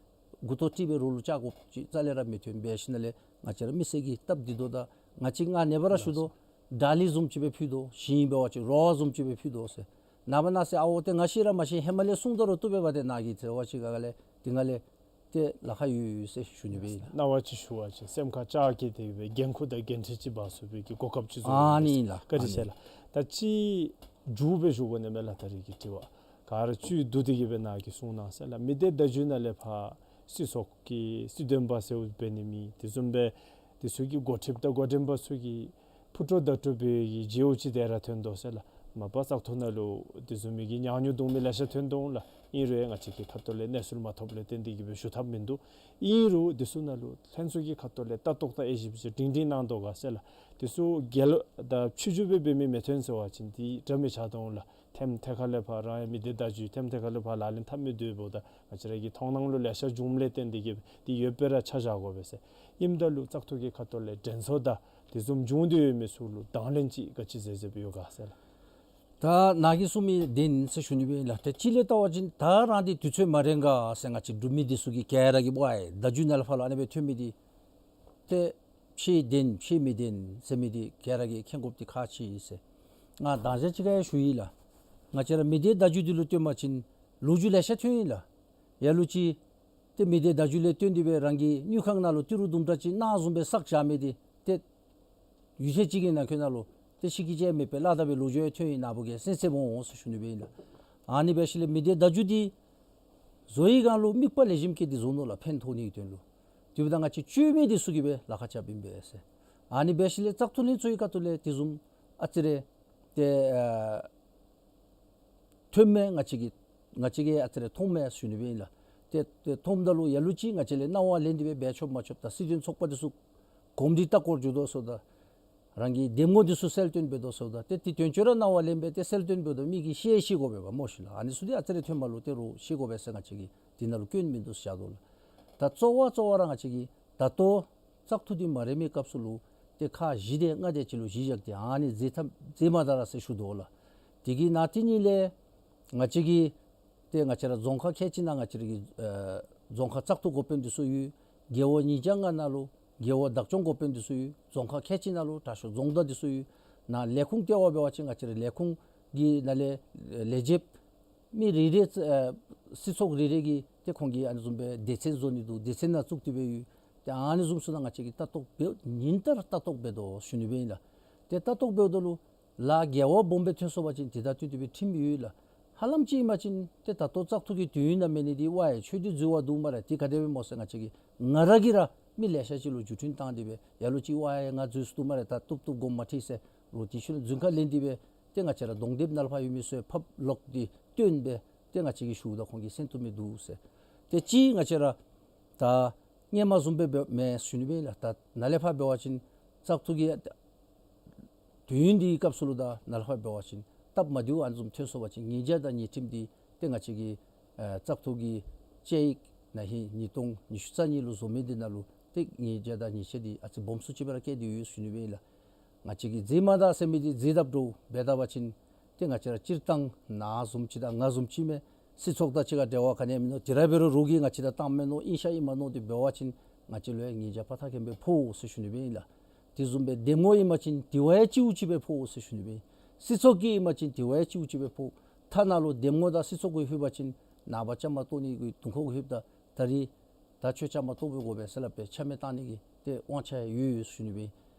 མགུ་ཏོ་དཀྲིས་སྦེ་རོགས་ལུ་བཅར་དགོཔ་ཅིག་རྩ་ལས་ར་མི་ཐོན། འབད་ཞིནམ་ལས་ང་བཅས་ར་མི་སེར་གྱིས་སྟབས་བདེ་དོ་ད་ང་བཅས་ང་ཨ་ནེ་སྦེ་ར་ཞུ་དོ། དྲག་ལས་བཟུམ་ཅིག་སྦེ་ཕུལ་དོ། ཞིང་འབད་བ་ཅིན་རོ་བཟུམ་ཅིག་སྦེ་ཕུལ་དོ་ཟེར། ནངས་པ་གནངས་ཚེ་ཨའོ་ཏེ་ང་ཤེས་ར་མ་ཤེས་ཧེ་མ་ལས་གསུངས་ད་རུང་བཏུབ་པས་པ། ཏེ་ནཱ་གིས་ཟེར་བ་ཅིན་ག་ག་ལས་དེ་ནང་ལས་ཏེ་ལཱ་ཁག་ཡོད་ཟེར་ཞུ་ནི་སྦེ་ཨིན་ལགས། གནང་བ་ཅིག་ཞུ་བ་ཅིན་སེམས་ཁར་ལྕགས་བཀལ་ཏེ་གི་སྦེ་འགན་ཁུར་དང་འགན་འཁྲི་ཅིག་འབག་ཚུགས་པའི་གི་གོ་སྐབས་ཅིག་བཟོ་ཨ་ནི་ཨིན་ལགས། བཀའ་དྲིན་ཆེ་ལགས། ད་ཅིག་མཇུག་སྦེ་ཞུ་དགོ་ནི་མས་ལགས། ད་རེས་ཀྱི་དྲི་བ་ག་ར་བཅུད་བསྡུ་སྟེ་གི་སྦེ་ནཱ་གིས་གསུངས་གནང་ཟེར་ལགས། མི་སྡེ་བརྡ་བརྒྱུད་ནང་ལས་ཕར་སྲིད་ཚོགས་ཀྱི་སྲིད་དོན་པ་ཟེརཝ་འབད་ནི་མེད། དེ་བཟུམ་སྦེ་དེ་ཚུ་གི་འགོ་ཁྲིདཔ་དང་འགོ་འདྲེན་པ་ཚུ་གིས་ཕུ་ཏོ་བརྡ་སྤྲོད་འབད་བའི་གི་བརྗེ་པོ་ཅིག་དེ་ར་ཐོན་དོ་ཟེར་ལགས། མ་པ་བཙག་འཐུ་ནང་ལུ་དེ་བཟུམ་མའི་གི་ཉག་ཉོག་བརྡུང་མི་ལེ་ཤ་ཐོན་དོ་འོང་ལགས། ཨིན་རུང་ང་བཅས་ཀྱི་ཁ་ཐུག་ལས་གནས་ཚུལ་མ་ཐོབ་ལས་བརྟེན་ཏེ་གི་སྦེ་ཞུ་ཐབས་མིན་འདུག། ཨིན་རུང་དེ་ཚུ་ནང་ལུ་ལྷན་ཚོགས་ཀྱི་ཁ་ཐུག་ལས་ལྟ་རྟོག་དང་དབྱེ་ཞིབ་ཅིག་སྒྲིང་སྒྲིང་གནང་དོ་ག་ཟེར་ལགས། དེ་ཚུ་རྒྱལ་ལོ་དང་ཕྱི་འགྱུར་སྦེ་འབད་མི་མི་ཐོན་ཟེར་བ་ཅིན་དེ་འདྲ་མི་ཆགས་དོ་འོང་ལགས། ཐེམ་ཐད་ཁ་ལས་ཕར་རང་ཡང་མི་སྡེ་བརྡ་བརྒྱུད་ཐེམ་ཐད་ཁ་ལས་ཕར་ལག་ལེན་འཐབ་མི་འདུག་པ། ད་ང་བཅས་ར་གི་མཐོང་སྣང་ལུ་ལེ་ཤ་བྱུངམ་ལས་བརྟེན་ཏེ་གི་སྦེ་དེ་ཡོདཔ་སྦེ་ར་ཆ་བཞག་དགོ་པས་ཟེར། ཨིནམ་ད་ལུ་བཙག་འཐུ་གི་ཁ་ཐུག་ལས་དྲན་གསོ་དང་དེ་བཟུམ་བྱུང་སྟེ་ཡོད་མི་ཚུ་ལུ་དང་ལེན་ཅིག་ག་ཅི་མཛད་མཛདཔ་ཡོད་ག་ཟེར་ལགས། ད་ནཱ་གིས་གསུངས་མི་བདེན་ཟེར་ཞུ་ནི་སྦེ་ཨིན་ལགས། ཏེ་ཅིག་ལས་བལྟ་བ་ཅིན་ད་རང་འདི་དུས་ཚོད་མ་རན་ག་ཟེར་ང་བཅས་འབྲུག་མི་འདི་ཚུ་གིས་ག་ར་གིས་སྦེ་བརྡ་བརྒྱུད་ནང་ལས་ཕར་ལུ་ཨ་ནེ་སྦེ་ཐོན་མི་འདི་ ཏེ་ཕྱེ་བདེན་ཕྱེ་མི་བདེན་ཟེར་མི་འདི་ག་ར་གིས་མཁྱེན་དགོཔ་འདི་ཁག་ཆེ་ཟེར། ང་མདང་ཞག་ཅིག་ཁར་ཡང་ཞུ་ཡི་ལགས། ང་བཅས་ར་མི་སྡེ་བརྡ་བརྒྱུད་འདི་ལུ་བསྟུན་པ་ཅིན་ལོ་རྒྱུས་ལེ་ཤ་ཐོན་ཡི་ལགས། ལ་ལུ་ཅིག་ཏེ་མི་སྡེ་བརྡ་བརྒྱུད་ལས་བརྟེན་ཏེ་སྦེ་རང་གི་དངུལ་ཁང་ནང་ལུ་ཏི་རུ་དུམ་གྲ་ཅིག་ནང་བཟུམ་སྦེ་བསགས་བཞག་མི་འདི་ཏེ་ཡུད་ཙམ་ཅིག་གི་ནང་འཁོད་ནང་ལུ་ཏེ་ཤི་ཁྱི་ཅིག་མེད་པར་ལཱ་དང་པའི་ལོ་རྒྱུས་ཡང་ཐོན་ཡི། ནཱ་བུ་གིས་གསན་གསནམ་འོང་ཟེར་ཞུ་ནི་སྦེ་ཨིན་ལགས། ཨ་ནི་འབད་ཞིནམ་ལས་མི་སྡེ་བརྡ་བརྒྱུད་འདི་བཟོ་བའི་སྒང་ལུ་དམིགས་པ་ལེགས་ཤོམ་བསྐྱེད་དེ་བཟོ་ནུག་ལགས། ཕན་ཐོགས་ནིའི་དོན་ལུ། དེ་འབདཝ་ད་ང་བཅས་བཅོས་མི་འདི་ཚུ་གིས་སྦེ་ལཱ་ཁག་རྐྱབ་ཨིན་པས་ཟེར། ཨ་ནི་འབད་ཞིནམ་ལས་བཙག་འཐུ་ལྷན་ཚོགས་ཀྱི་ཁ་ཐུག་ལས་དེ་བཟུམ་ཨ་ཙི་རེ་ཏེ་ཨ་ཐོནམ་མས། ང་བཅས་ཀྱིས་ང་བཅས་ཀྱིས་ཨ་ཙི་རེ་མཐོངམ་མས་ཟེར་ཞུ་ནི་སྦེ་ཨིན་ལགས། ཏེ་ཏེ་མཐོངམ་ད་ལུ་ལ་ལུ་ཅིག་ང་བཅས་ལས་གནང་བ་ལེན་ཏེ་སྦེ་འབད་ཆོགཔ་མ་ཆོགཔ་དང་སྲིད་དོན་ཚོགས་པ་འདི་ཚུ་གོམས་འདྲིས་ལྟ་སྐོར་འགྱོ་དོ་ཟེརཝ་ད་རང་གི་འདེམས་ངོ་འདི་ཚུ་གསལ་སྟོན་འབད་དོ་ཟེརཝ་ད་ཏེ་ཏེ་དོན་གཅོད་ར་གནང་བ་ལེན་སྦེ་ཏེ་གསལ་སྟོན་འབདཝ་ད་མི་གིས་ཤེས་ཤེས་དགོ་པས་པ་སྨོ་ཤིག་ལགས། ཨ་ནི་ཚུ་འདི་ཨ་ཙི་རེ་ཐོནམ་ལུ་ཏེ་རོགས་ཤེས་དགོ་པས་ཟེར་ང་བཅས་ཀྱིས་དེ་ནང་ལུ་སྐྱོན་མིན་འདུག་ཟེར་བཞག་དོ་ལགས། ད་གཙོ་བོ་གཙོ་བོ་ར་ང་བཅས་ཀྱིས་ད་ལྟོ་བཙག་འཐུ་འདི་མ་རན་མི་སྐབས་སུ་ལུ་ཏེ་ཁག་བཞི་དེ་ལྔ་དེ་ཅིག་ལུ་གཞི་བཞག་སྟེ་ཨ་ནི་མཛད་ཐབས་མཛད་མ་ད་ར་ཟེར་ཞུ་དོ་ལགས། དེ་གི་ནང་དེ་ཉིད་ལས་ང་བཅས་ཀྱིས་ཏེ་ང་བཅས་ར་རྫོང་ཁག་ཁལ་གཅིག་ནང་ང་བཅས་ར་གི་ཨ་རྫོང་ཁག་བཙག་འཐུ་འགོ་དཔོན་འདི་ཚུ་ཡོད། རྒེད་འོག་ཉིས་བརྒྱ་ལྔ་ནང་ལུ་རྒེད་འོག་བདག་སྐྱོང་འགོ་དཔོན་འདི་ཚུ་ཡོད། རྫོང་ཁག་ཁལ་གཅིག་ནང་ལུ་དྲག་ཤོས་རྫོང་བདག་འདི་ཚུ་ཡོད། ནཱ་ལས་ཁུངས་ལྟེ་བ་འབད་བ་ཅིན་ང་བཅས་ར་ལས་ཁུངས་ཀྱི་ནང་ལས་ལས་བྱེདཔ་མི་རེ་རེ་ཨ་སྲིད་ཚོགས་རེ་རེ་གིས་ཏེ་ཁོང་གིས་ཨ་ནི་བཟུམ་སྦེ་སྡེ་ཚན་བཟོ་ནི་འདུག། སྡེ་ཚན་ནང་བཙུགས་ཏེ་སྦེ་ཡོད། ཏེ་ཨ་ནི་བཟུམ་ཚུ་ནང་ང་བཅས་ཀྱིས་ལྟ་རྟོག་འབད་ཉིན་ལྟར་ལྟ་རྟོག་འབད་དོ་ཞུ་ནི་སྦེ་ཨིན་ལགས། ཏེ་ལྟ་རྟོག་འབདཝ་ད་ལུ་ལཱ་འགལ་བ་སྦོམ་སྦེ་ཐོན་སོང་པ་ཅིན་དེ་དང་བསྟུན་ཏེ་སྦེ་ཁྲིམས་ཡོད་ལགས། ཧ་ལམ་ཅིག་ཨིན་པ་ཅིན་ཏེ་ད་ལྟོ་བཙག་འཐུ་གི་དུས་ཡུན་ནང་མེན་ནི་འདི་ཝའེ་ཁྱོད་འདི་འཛོལ་བ་འདུག་སྨ་རེ། དེ་ག་དེ་སྦེ་སྨོ་ཟེར་ང་བཅས་ཀྱིས་ང་ར་གིས་ར་མི་ལེ་ཤ་ཅིག་ལུ་བརྒྱུད་འཕྲིན་བཏང་སྟེ་སྦེ་ལ་ལུ་ཅིག་ཝའེ་ང་འཛོལ་སོ་འདུག་སྨ་རེ། ད་བཏུབ་བཏུབ་དགོངསམ་མ་ཁྲེལ་ཟེར་རོགས་དེ་ཤུལ་ལས་རྫུན་ཁ་ལེན་ཏེ་སྦེ་ཏེ་ང་བཅས་ར་གདོང་དེབ་ནང་ལས་ཕར་ཡོད་མི་ཚུ་ཡང་ཕབ་ལོག་སྟེ་བཏོན་སྦེ་ཏེ་ང་བཅས་ཀྱིས་ཞུཝ་ད་ཁོང་གིས་གསན་བཏུབ་མི་འདུག་ཟེར། ཏེ་ཅིག་ང་བཅས་ར་ད་སྔོན་མ་བཟུམ་སྦེ་འབདཝ་མེན་ཞུ་ནི་སྦེ་ཨིན་ལགས། ད་ནཱ་ལས་ཕར་འབད་བ་ཅིན་བཙག་འཐུ་གི་དུས་ཡུན་འདི་སྐབས་སུ་ལུ་ད་ནཱ་ལས་ཕར་འབད་བ་ཅིན་སྟབས་མ་བདེཝ་ཨ་ནི་བཟུམ་ཐོན་སོང་པ་ཅིན་ཉེས་བྱ་དང་ཉེས་ཁྲིམས་འདི་ཏེ་ང་བཅས་ཀྱི་ཨ་བཙག་འཐུ་གི་བཅའ་ཡིག་ན་ཧིང་ཉིས་སྟོང་ཉི་ཤུ་རྩ་གཉིས་ལུ་བཟོ་མི་འདི་ནང་ལུ་ཏེ་ཉེས་བྱ་དང་ཉེས་ཆད་འདི་ཨ་ཙི་སྦོམ་སུ་ཅིག་སྦེ་ར་བཀལ་ཏེ་ཡོད་ཞུ་ནི་སྦེ་ཨིན་ལགས། ང་བཅས་ཀྱིས་མཛད་མ་ད་ཟེར་མི་འདི་མཛད་དཔ་འདྲཝ་འབད་ད་པ་ཅིན་ཏེ་ང་བཅས་ར་སྤྱིར་བཏང་ནཱ་བཟུམ་ཅིག་དང་ང་བཟུམ་ཅིག་མས། སྲིད་ཚོགས་དང་གཅིག་ཁར་འབྲེལ་བ་ག་ནི་ཡང་མིན་ནུག། དེ་ར་འབད་རུང་རོགས་ཀྱིས་ང་བཅས་ལུ་བཏངམ་མས་མནོ་ཨིན་ཤ་ཨིན་མས་མནོ་སྟེ་འབད་བ་ཅིན་ང་བཅས་ལུ་ཡང་ཉེས་བྱ་ཕར་ཐག་ཁེངས་སྦེ་ཕོག་འོང་ཟེར་ཞུ་ནི་སྦེ་ཨིན་ལགས། དེ་བཟུམ་སྦེ་འདེམས་ངོ་ཨིན་པ་ཅིན་དེ་བ་ཡང་ལྕི་བོ་ཅིག་སྦེ་ཕོག་འོང་ཟེར་ཞུ་ནི་སྦེ་ཨིན། སྲིད་ཚོགས་ཀྱི་ཨིན་པ་ཅིན་དེ་བ་ཡང་ལྕི་བོ་ཅིག་སྦེ་ཕོག། ཐ་ན་ལུ་འདེམས་ངོ་དང་སྲིད་ཚོགས་ཀྱི་ལྷོད་པ་ཅིན་ནངས་པ་བཅའ་མར་གཏོགས་ནི་གི་དུས་ཁོ་གི་ལྷོདཔ་ད་ད་རིས་ད་ཁྱོད་བཅའ་མར་གཏོགས་པའི་དགོ་པས་ཟེར་སླབ་སྦེ་ཆ་མེད་བཏང་ནི་གི་ཏེ་དབང་ཆ་ཡོད་ཡོད་ཞུ་ནི་སྦེ་ཨིན།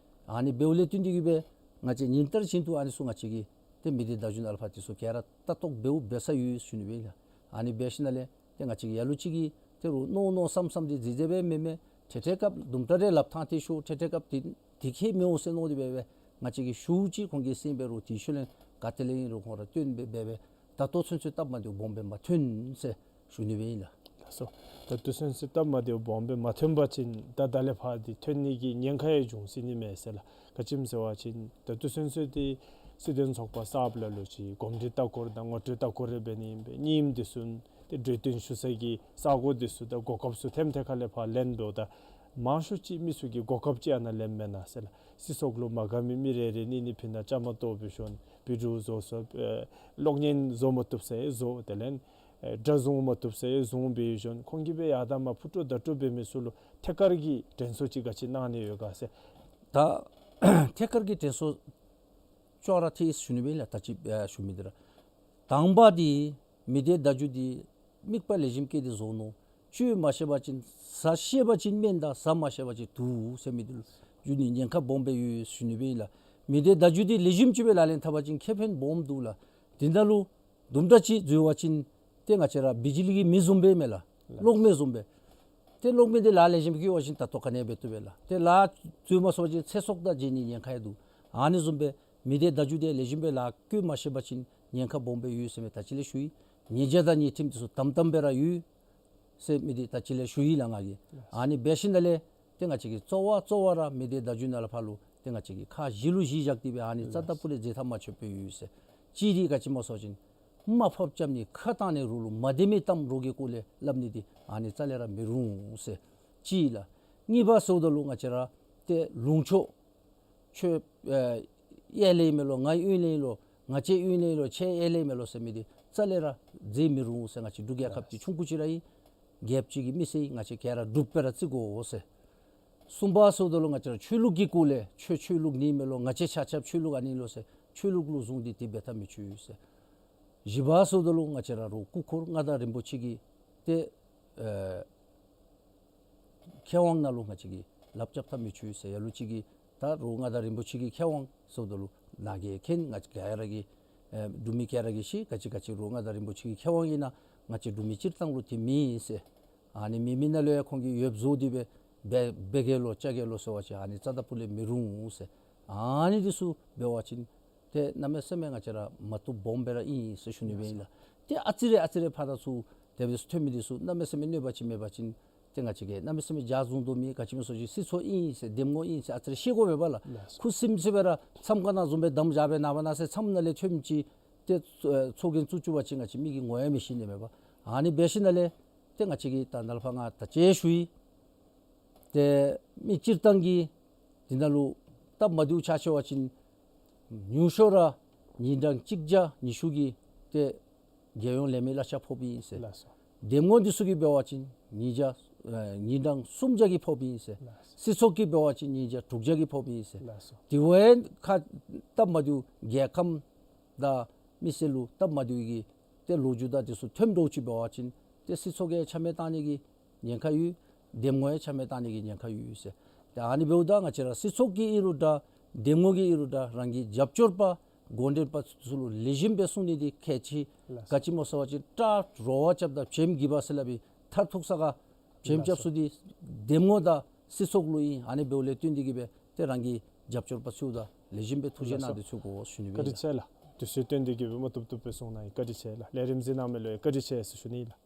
ཨ་ནི་འབདཝ་ལས་བརྟེན་ཏེ་གིས་སྦེ་ང་བཅས་ཉིན་ལྟར་བཞིན་དུ་ཨ་ནི་ཚུ་ང་བཅས་ཀྱིས་ཏེ་མི་སྡེ་བརྡ་བརྒྱུད་ནང་ལས་ཕར་དེ་ཚུ་ག་ར་ལྟ་རྟོག་འབདཝ་འབད་ས་ཡོད་ཞུ་ནི་སྦེ་ཨིན་ལགས། ཨ་ནི་འབད་ཞིནམ་ལས་ཏེ་ང་བཅས་ཀྱིས་ལ་ལུ་ཅིག་གིས་ཏེ་རོགས་མནོ་མནོ་བསམ་བསམ་འདི་མཛད་མཛདཔ་སྦེ་མེན་མས། ཏེ་ཏེ་སྐབས་དུམ་གྲ་རེ་ལགཔ་ཐང་ཏེ་ཤོར། ཏེ་ཏེ་སྐབས་དེ་དེ་ཁྱད་མི་འོང་ཟེར་མནོ་སྟེ་སྦེ་སྦེ་ང་བཅས་ཀྱིས་ཞུ་ཅི་ཁོང་གིས་གསན་འབད་རུང་དེ་ཤུལ་ལས་ག་ཏེ་ལས་ཨིན་རུང་ཁོང་ར་བཏོན་སྦེ་སྦེ་སྦེ་ད་ལྟོ་ཚུན་ཚོད་སྟབས་མ་བདེཝ་སྦོམ་སྦེ་མ་ཐོན་ཟེར་ཞུ་ནི་སྦེ་ཨིན་ལགས། ལགས་སོ། ད་ལྟོ་ཚུན་ཚོད་སྟབས་མ་བདེཝ་སྦོམ་སྦེ་མ་ཐོན་པ་ཅིན་ད་ད་ལས་ཕར་འདི་ཐོན་ནི་གི་ཉེན་ཁ་ཡང་འབྱུང་སྲིད་ནི་མས་ཟེར་ལགས། ག་ཅི་སྨོ་ཟེར་བ་ཅིན་ད་ལྟོ་ཚུན་ཚོད་འདི་སྲིད་དོན་ཚོགས་པ་གསརཔ་ལ་ལུ་ཅིག་གོམས་འདྲིས་ལྟ་སྐོར་དང་ངོ་སྤྲོད་ལྟ་སྐོར་རེ་འབད་ནི་ཨིན་པས། གཉིསམ་འདི་ཚུ་ཏེ་གྲོས་བསྟུན་ཞུ་ས་གི་ས་གོ་འདི་ཚུ་དང་གོ་སྐབས་ཚུ་ཐེམ་ཐེ་ཁ་ལས་ཕར་ལེན་འབདཝ་ད་མང་ཤོས་ཅིག་མི་ཚུ་གིས་གོ་སྐབས་ཅིག་ཨ་ནཱ་ལེནམ་མེན་ན་ཟེར་ལགས། སྲིད་ཚོགས་ལུ་མ་དགའ་མི་མི་རེ་རེ་གཉིས་གཉིས་ཕི་ནང་བཅའ་མར་གཏོགས་འབད་ཞིནམ་བི་ཌི་ཨོ་བཟོ་བཟོཝ་ཨེ་གློག་བརྙན་བཟོ་མ་བཏུབ་ས་ཡང་བཟོ། དེ་ལས་ཨེ་སྒྲ་བཟུང་མ་བཏུབ་ས་ཡང་བཟུང་འབད་ཞིནམ་ཁོང་གིས་སྦེ་ཡར་དང་མར་ཕུ་དཀྲོག་བརྡ་དཀྲོག་འབད་མི་ཚུ་ལུ་ཐད་ཀར་གྱི་དྲན་གསོ་ཅིག་ག་ཅི་གནང་ནི་ཡོད་ག་ཟེར། ད་ཐད་ཀར་གྱི་དྲན་གསོ་ཅོག་ར་འཐད་ཡོད་ཞུ་ནི་སྦེ་ཨིན་ལགས། ད་ཅི་ཨ་ཞུ་མི་འདི་ར་དང་པ་འདི་མི་སྡེ་བརྡ་བརྒྱུད་འདི་དམིགས་པ་ལེགས་ཤོམ་བསྐྱེད་དེ་བཟོ་ནུག། བཅོས་མ་ཤེས་པ་ཅིན་ཟ་ཤེས་པ་ཅིན་སྨན་དང་ཟ་མ་ཤེས་པ་ཅིན་དུག་ཟེར་མི་འདི་ལུ་བརྒྱུད་ནི་ཉེན་ཁ་སྦོམ་སྦེ་ཡོད་ཞུ་ནི་སྦེ་ཨིན་ལགས། མི་སྡེ་བརྡ་བརྒྱུད་འདི་ལེགས་ཤོམ་ཅིག་སྦེ་ལག་ལེན་འཐབ་པ་ཅིན་ཁེ་ཕན་སྦོམ་འདུག་ལགས། འདི་ནང་ལུ་དུམ་གྲ་ཅིག་འཛོལ་བ་ཅིན་ཏེ་ང་བཅས་ར་བི་ཇི་ལི་གི་མེ་བཟུམ་སྦེ་མས་ལགས། གློག་མེ་བཟུམ་སྦེ། ཏེ་གློག་མེ་འདི་ལཱ་ལེགས་ཤོམ་བཀོད་པ་ཅིན་ད་ལྟོ་ག་ནི་འབད་བཏུབ་པས་ལགས། ཏེ་ལཱ་འཛོལ་མ་སོང་པ་ཅིན་ཚེ་སྲོག་དང་འབྱལ་ནི་ཉེན་ཁ་ཡང་འདུག། ཨ་ནི་བཟུམ་སྦེ་མི་སྡེ་བརྡ་བརྒྱུད་འདི་ལེགས་ཤོམ་སྦེ་ལཱ་བཀོད་མ་ཤེས་པ་ཅིན་ཉེན་ཁ་སྦོམ་སྦེ་ཡོད་ཟེར་མི་ད་ཅི་ལས་ཞུ་ཡི། ཉེས་བྱ་དང་ཉེས་ཁྲིམས་འདི་ཚུ་དམ་དམ་སྦེ་ར་ཡོད་ཟེར་མི་འདི་ད་ཅི་ལས་ཞུ་ཡི་ལགས་ང་གིས། ཨ་ནི་འབད་ཞིནམ་ལས་ཏེ་ང་བཅས་ཀྱིས་གཙོ་བོ་གཙོ་བོ་ར་མི་སྡེ་བརྡ་བརྒྱུད་ནང་ལས་ཕར་ལུ་ཏེ་ང་བཅས་ཀྱིས་ཁག་བཞི་ལུ་གཞི་བཞག་སྟེ་སྦེ་ཨ་ནི་རྩ་ལྟ་བུ་ལས་མཛད་ཐབས་མ་ཆོགཔ་སྦེ་ཡོད་ཟེར། གཅིག་འདི་ག་ཅི་སྨོ་ཟེར་བ་ཅིན་དམའ་ཕབ་རྐྱབ་ནི་ཁ་བཏང་ནི་རོགས་ལུ་མ་བདེ་མི་གཏམ་རོགས་ཀྱི་སྐོར་ལས་སླབ་ནི་འདི་ཨ་ནི་རྩ་ལས་ར་མི་རུང་ཟེར། གཅིག་ལགས། གཉིས་པ་ཟེརཝ་ད་ལུ་ང་བཅས་ར་ཏེ་ལུང་ཕྱོགས་ཁྱོད་ཨེ་གཡས་ལས་མས་ལོ་ང་གཡོན་ལས་ལོ་ང་བཅས་གཡོན་ལས་ལོ་ཁྱོད་གཡས་ལས་མས་ལོ་ཟེར་མི་འདི་རྩ་ལས་ར་མཛད་མི་རུང་ཟེར། ང་བཅས་འབྲུག་རྒྱལ་ཁབ་ཀྱི་ཆུང་ཀུ་ཅིག་ར་ཨིན། རྒྱལཔོ་ཅིག་གི་མི་སེར་ང་བཅས་ག་ར་འབྲུགཔ་སྦེ་ར་བརྩི་དགོ་ཟེར། གསུམ་པ་ཟེརཝ་ད་ལུ་ང་བཅས་ར་ཆོས་ལུགས་ཀྱི་སྐོར་ལས་ཆོས་ཆོས་ལུགས་ནི་མེན་ལོ། ང་བཅས་ཆ་ཁྱབ་ཆོས་ལུགས་ཨ་ནི་ལོ་ཟེར་ཆོས་ལུགས་ལུ་བཟུང་སྟེ་དེ་འབད་ཐབས་མི་ཆོག་ཟེར། བཞི་པ་ཟེརཝ་ད་ལུ་ང་བཅས་ར་རོགས་སྐུ་འཁོར་མངའ་བདག་རིན་པོ་ཆེ་གི་ཏེ་ཨེ་མཁས་དབང་ནང་ལུ་ང་བཅས་ཀྱིས་ལགཔ་རྐྱབ་ཐབས་མི་ཆོག་ཟེར། ལ་ལུ་ཅིག་གིས་ད་རོགས་མངའ་བདག་རིན་པོ་ཆེ་གི་མཁས་དབང་ཟེརཝ་ད་ལུ་ནཱ་གི་མཁན་ང་བཅས་ག་ར་གིས་ཨེ་འབྲུག་མི་ག་ར་གིས་ཤེས། ག་ཅི་ག་ཅི་རོགས་མངའ་བདག་རིན་པོ་ཆེ་གི་མཁས་དབང་ཨིན་ན་ང་བཅས་འབྲུག་མི་སྤྱིར་བཏང་ལུ་དེ་མེན་ཟེར། ཨ་ནི་མེད་མི་ནང་ལུ་ཡང་ཁོང་གིས་ཡོདཔ་བཟོ་སྟེ་སྦེ་འབད་འབད་གེ་ལོ་བཅའ་གེ་ལོ་ཟེར་བ་ཅིན་ཨ་ནི་རྩ་དང་ཕུ་ལས་མི་རུང་ཟེར། ཨ་ནི་འདི་ཚུ་འབད་བ་ཅིན་ཏེ་གནམ་མེད་ས་མེད་ང་བཅས་ར་མ་བཏུབ་སྦོམ་སྦེ་ར་ཨིན་ཟེར་ཞུ་ནི་སྦེ་ཨིན་ལགས། ཏེ་ཨ་ཙི་རེ་ཨ་ཙི་རེ་ཕར་དང་ཚུར་དེ་སྦེ་ཐོན་མི་འདི་ཚུ་གནམ་མེད་ས་མེད་གནོད་པ་ཅིག་མེད་པ་ཅིན་ཏེ་ང་བཅས་ཀྱིས་གནམ་མེད་ས་མེད་འཇའ་བཟུང་དོ་མེད། ག་ཅི་སྨོ་ཟེར་བ་ཅིན་སྲིད་ཚོགས་ཨིན་ཟེར་འདེམས་ངོ་ཨིན་ཟེར་ཨ་ཙི་རེ་ཤེས་དགོ་པས་ལགས། ལགས་སོ། ཁུ་སིམ་སི་སྦེ་ར་མཚམས་ཁང་ནང་བཟུམ་སྦེ་དམ་བཞག་སྦེ་ནངས་པ་གནངས་ཚེ་མཚམས་ནང་ལས་ཐོནམ་ཅིག་ཏེ་ཚོགས་རྒྱན་བཙུགས་བཅུག་པ་ཅིན་ང་བཅས་མི་གིས་ངོ་ཡང་མི་ཤེས་ནི་མས་པ། ཨ་ནི་འབད་ཞིནམ་ལས་ཏེ་ང་བཅས་ཀྱིས་ད་ནཱ་ལས་ཕར་ང་ད་ཅི་ཞུ་ཡི། ཏེ་མི་སྤྱིར་བཏང་གིས་འདི་ནང་ལུ་སྟབས་མ་བདེཝ་ཆ་བཞག་པ་ཅིན་ཉུང་ཤོས་ར་ཉིན་གྲངས་གཅིག་བརྒྱ་ཉི་ཤུ་གི་ཏེ་རྒྱལ་ཡོངས་ལས་མི་གླ་ཆ་ཕོགཔ་ཨིན་ཟེར། ལགས་སོ། འདེམས་ངོ་འདི་ཚུ་གིས་འབད་བ་ཅིན་ཉིན་བརྒྱ་ཨེ་ཉིན་གྲངས་སུམ་བརྒྱ་གི་ཕོགཔ་ཨིན་ཟེར། ལགས་སོ། སྲིད་ཚོགས་ཀྱིས་འབད་བ་ཅིན་ཉིན་བརྒྱ་དྲུག་བརྒྱ་གི་ཕོགཔ་ཨིན་ཟེར། ལགས་སོ། དེ་བས་ཁ་སྟབས་མ་བདེཝ་རྒྱལ་ཁམས་དང་མི་སེར་ལུ་སྟབས་མ་བདེཝ་གི་ཏེ་ལོ་རྒྱུས་དང་འདི་ཚུ་ཐོནམ་འདྲཝ་ཅིག་འབད་བ་ཅིན་ཏེ་སྲིད་ཚོགས་ཀྱིས་ཆ་མེད་བཏང་ནི་གི་ཉེན་ཁ་ཡོད། འདེམས་ངོ་ཡང་ཆ་མེད་བཏང་ནི་གི་ཉེན་ཁ་ཡོད་ཟེར། ཏེ་ཨ་ནི་འབདཝ་ད་ང་བཅས་ར་སྲིད་ཚོགས་ཀྱིས་ཨིན་རུང་འདྲ་འདེམས་ངོ་གིས་ཨིན་རུང་འདྲ་རང་གི་རྒྱབ་སྐྱོར་པ་འགོ་འདྲེན་པ་ཚུ་ལུ་ལེགས་ཤོམ་སྦེ་གསུང་ནི་འདི་གལ་ཆེ། ལགས་སོ། ག་ཅི་སྨོ་ཟེར་བ་ཅིན་ཏེ་རོགས་རྐྱབ་དང་བྱམས་བགྱིས་པ་ཟེར་སླབ་པའི་མཐར་ཐུག་ས་ག་བྱམས་རྐྱབ་ས་འདི་འདེམས་ངོ་དང་སྲིད་ཚོགས་ལུ་ཨིན། ཨ་ནི་འབདཝ་ལས་བརྟེན་ཏེ་གིས་སྦེ་ཏེ་རང་གི་རྒྱབ་སྐྱོར་པ་ཚུ་དང་ལེགས་ཤོམ་སྦེ་ཐུགས་རྗེ་གནང་སྟེ་ཚུར་དགོ་ཞུ་ནི་སྦེ་ཨིན་ལགས། བཀའ་དྲིན་ཆེ་ལགས། དུས་ཚོད་བཏོན་ཏེ་གིས་སྦེ་མ་བཏུབ་བཏུབ་སྦེ་གསུངས་གནང་ཡི། བཀའ་དྲིན་ཆེ་ལགས། ལས་རིམ་གཟིགས་གནང་མི་ལུ་ཡང་བཀའ་དྲིན་ཆེ་ཟེར་ཞུ་ནི་ལགས།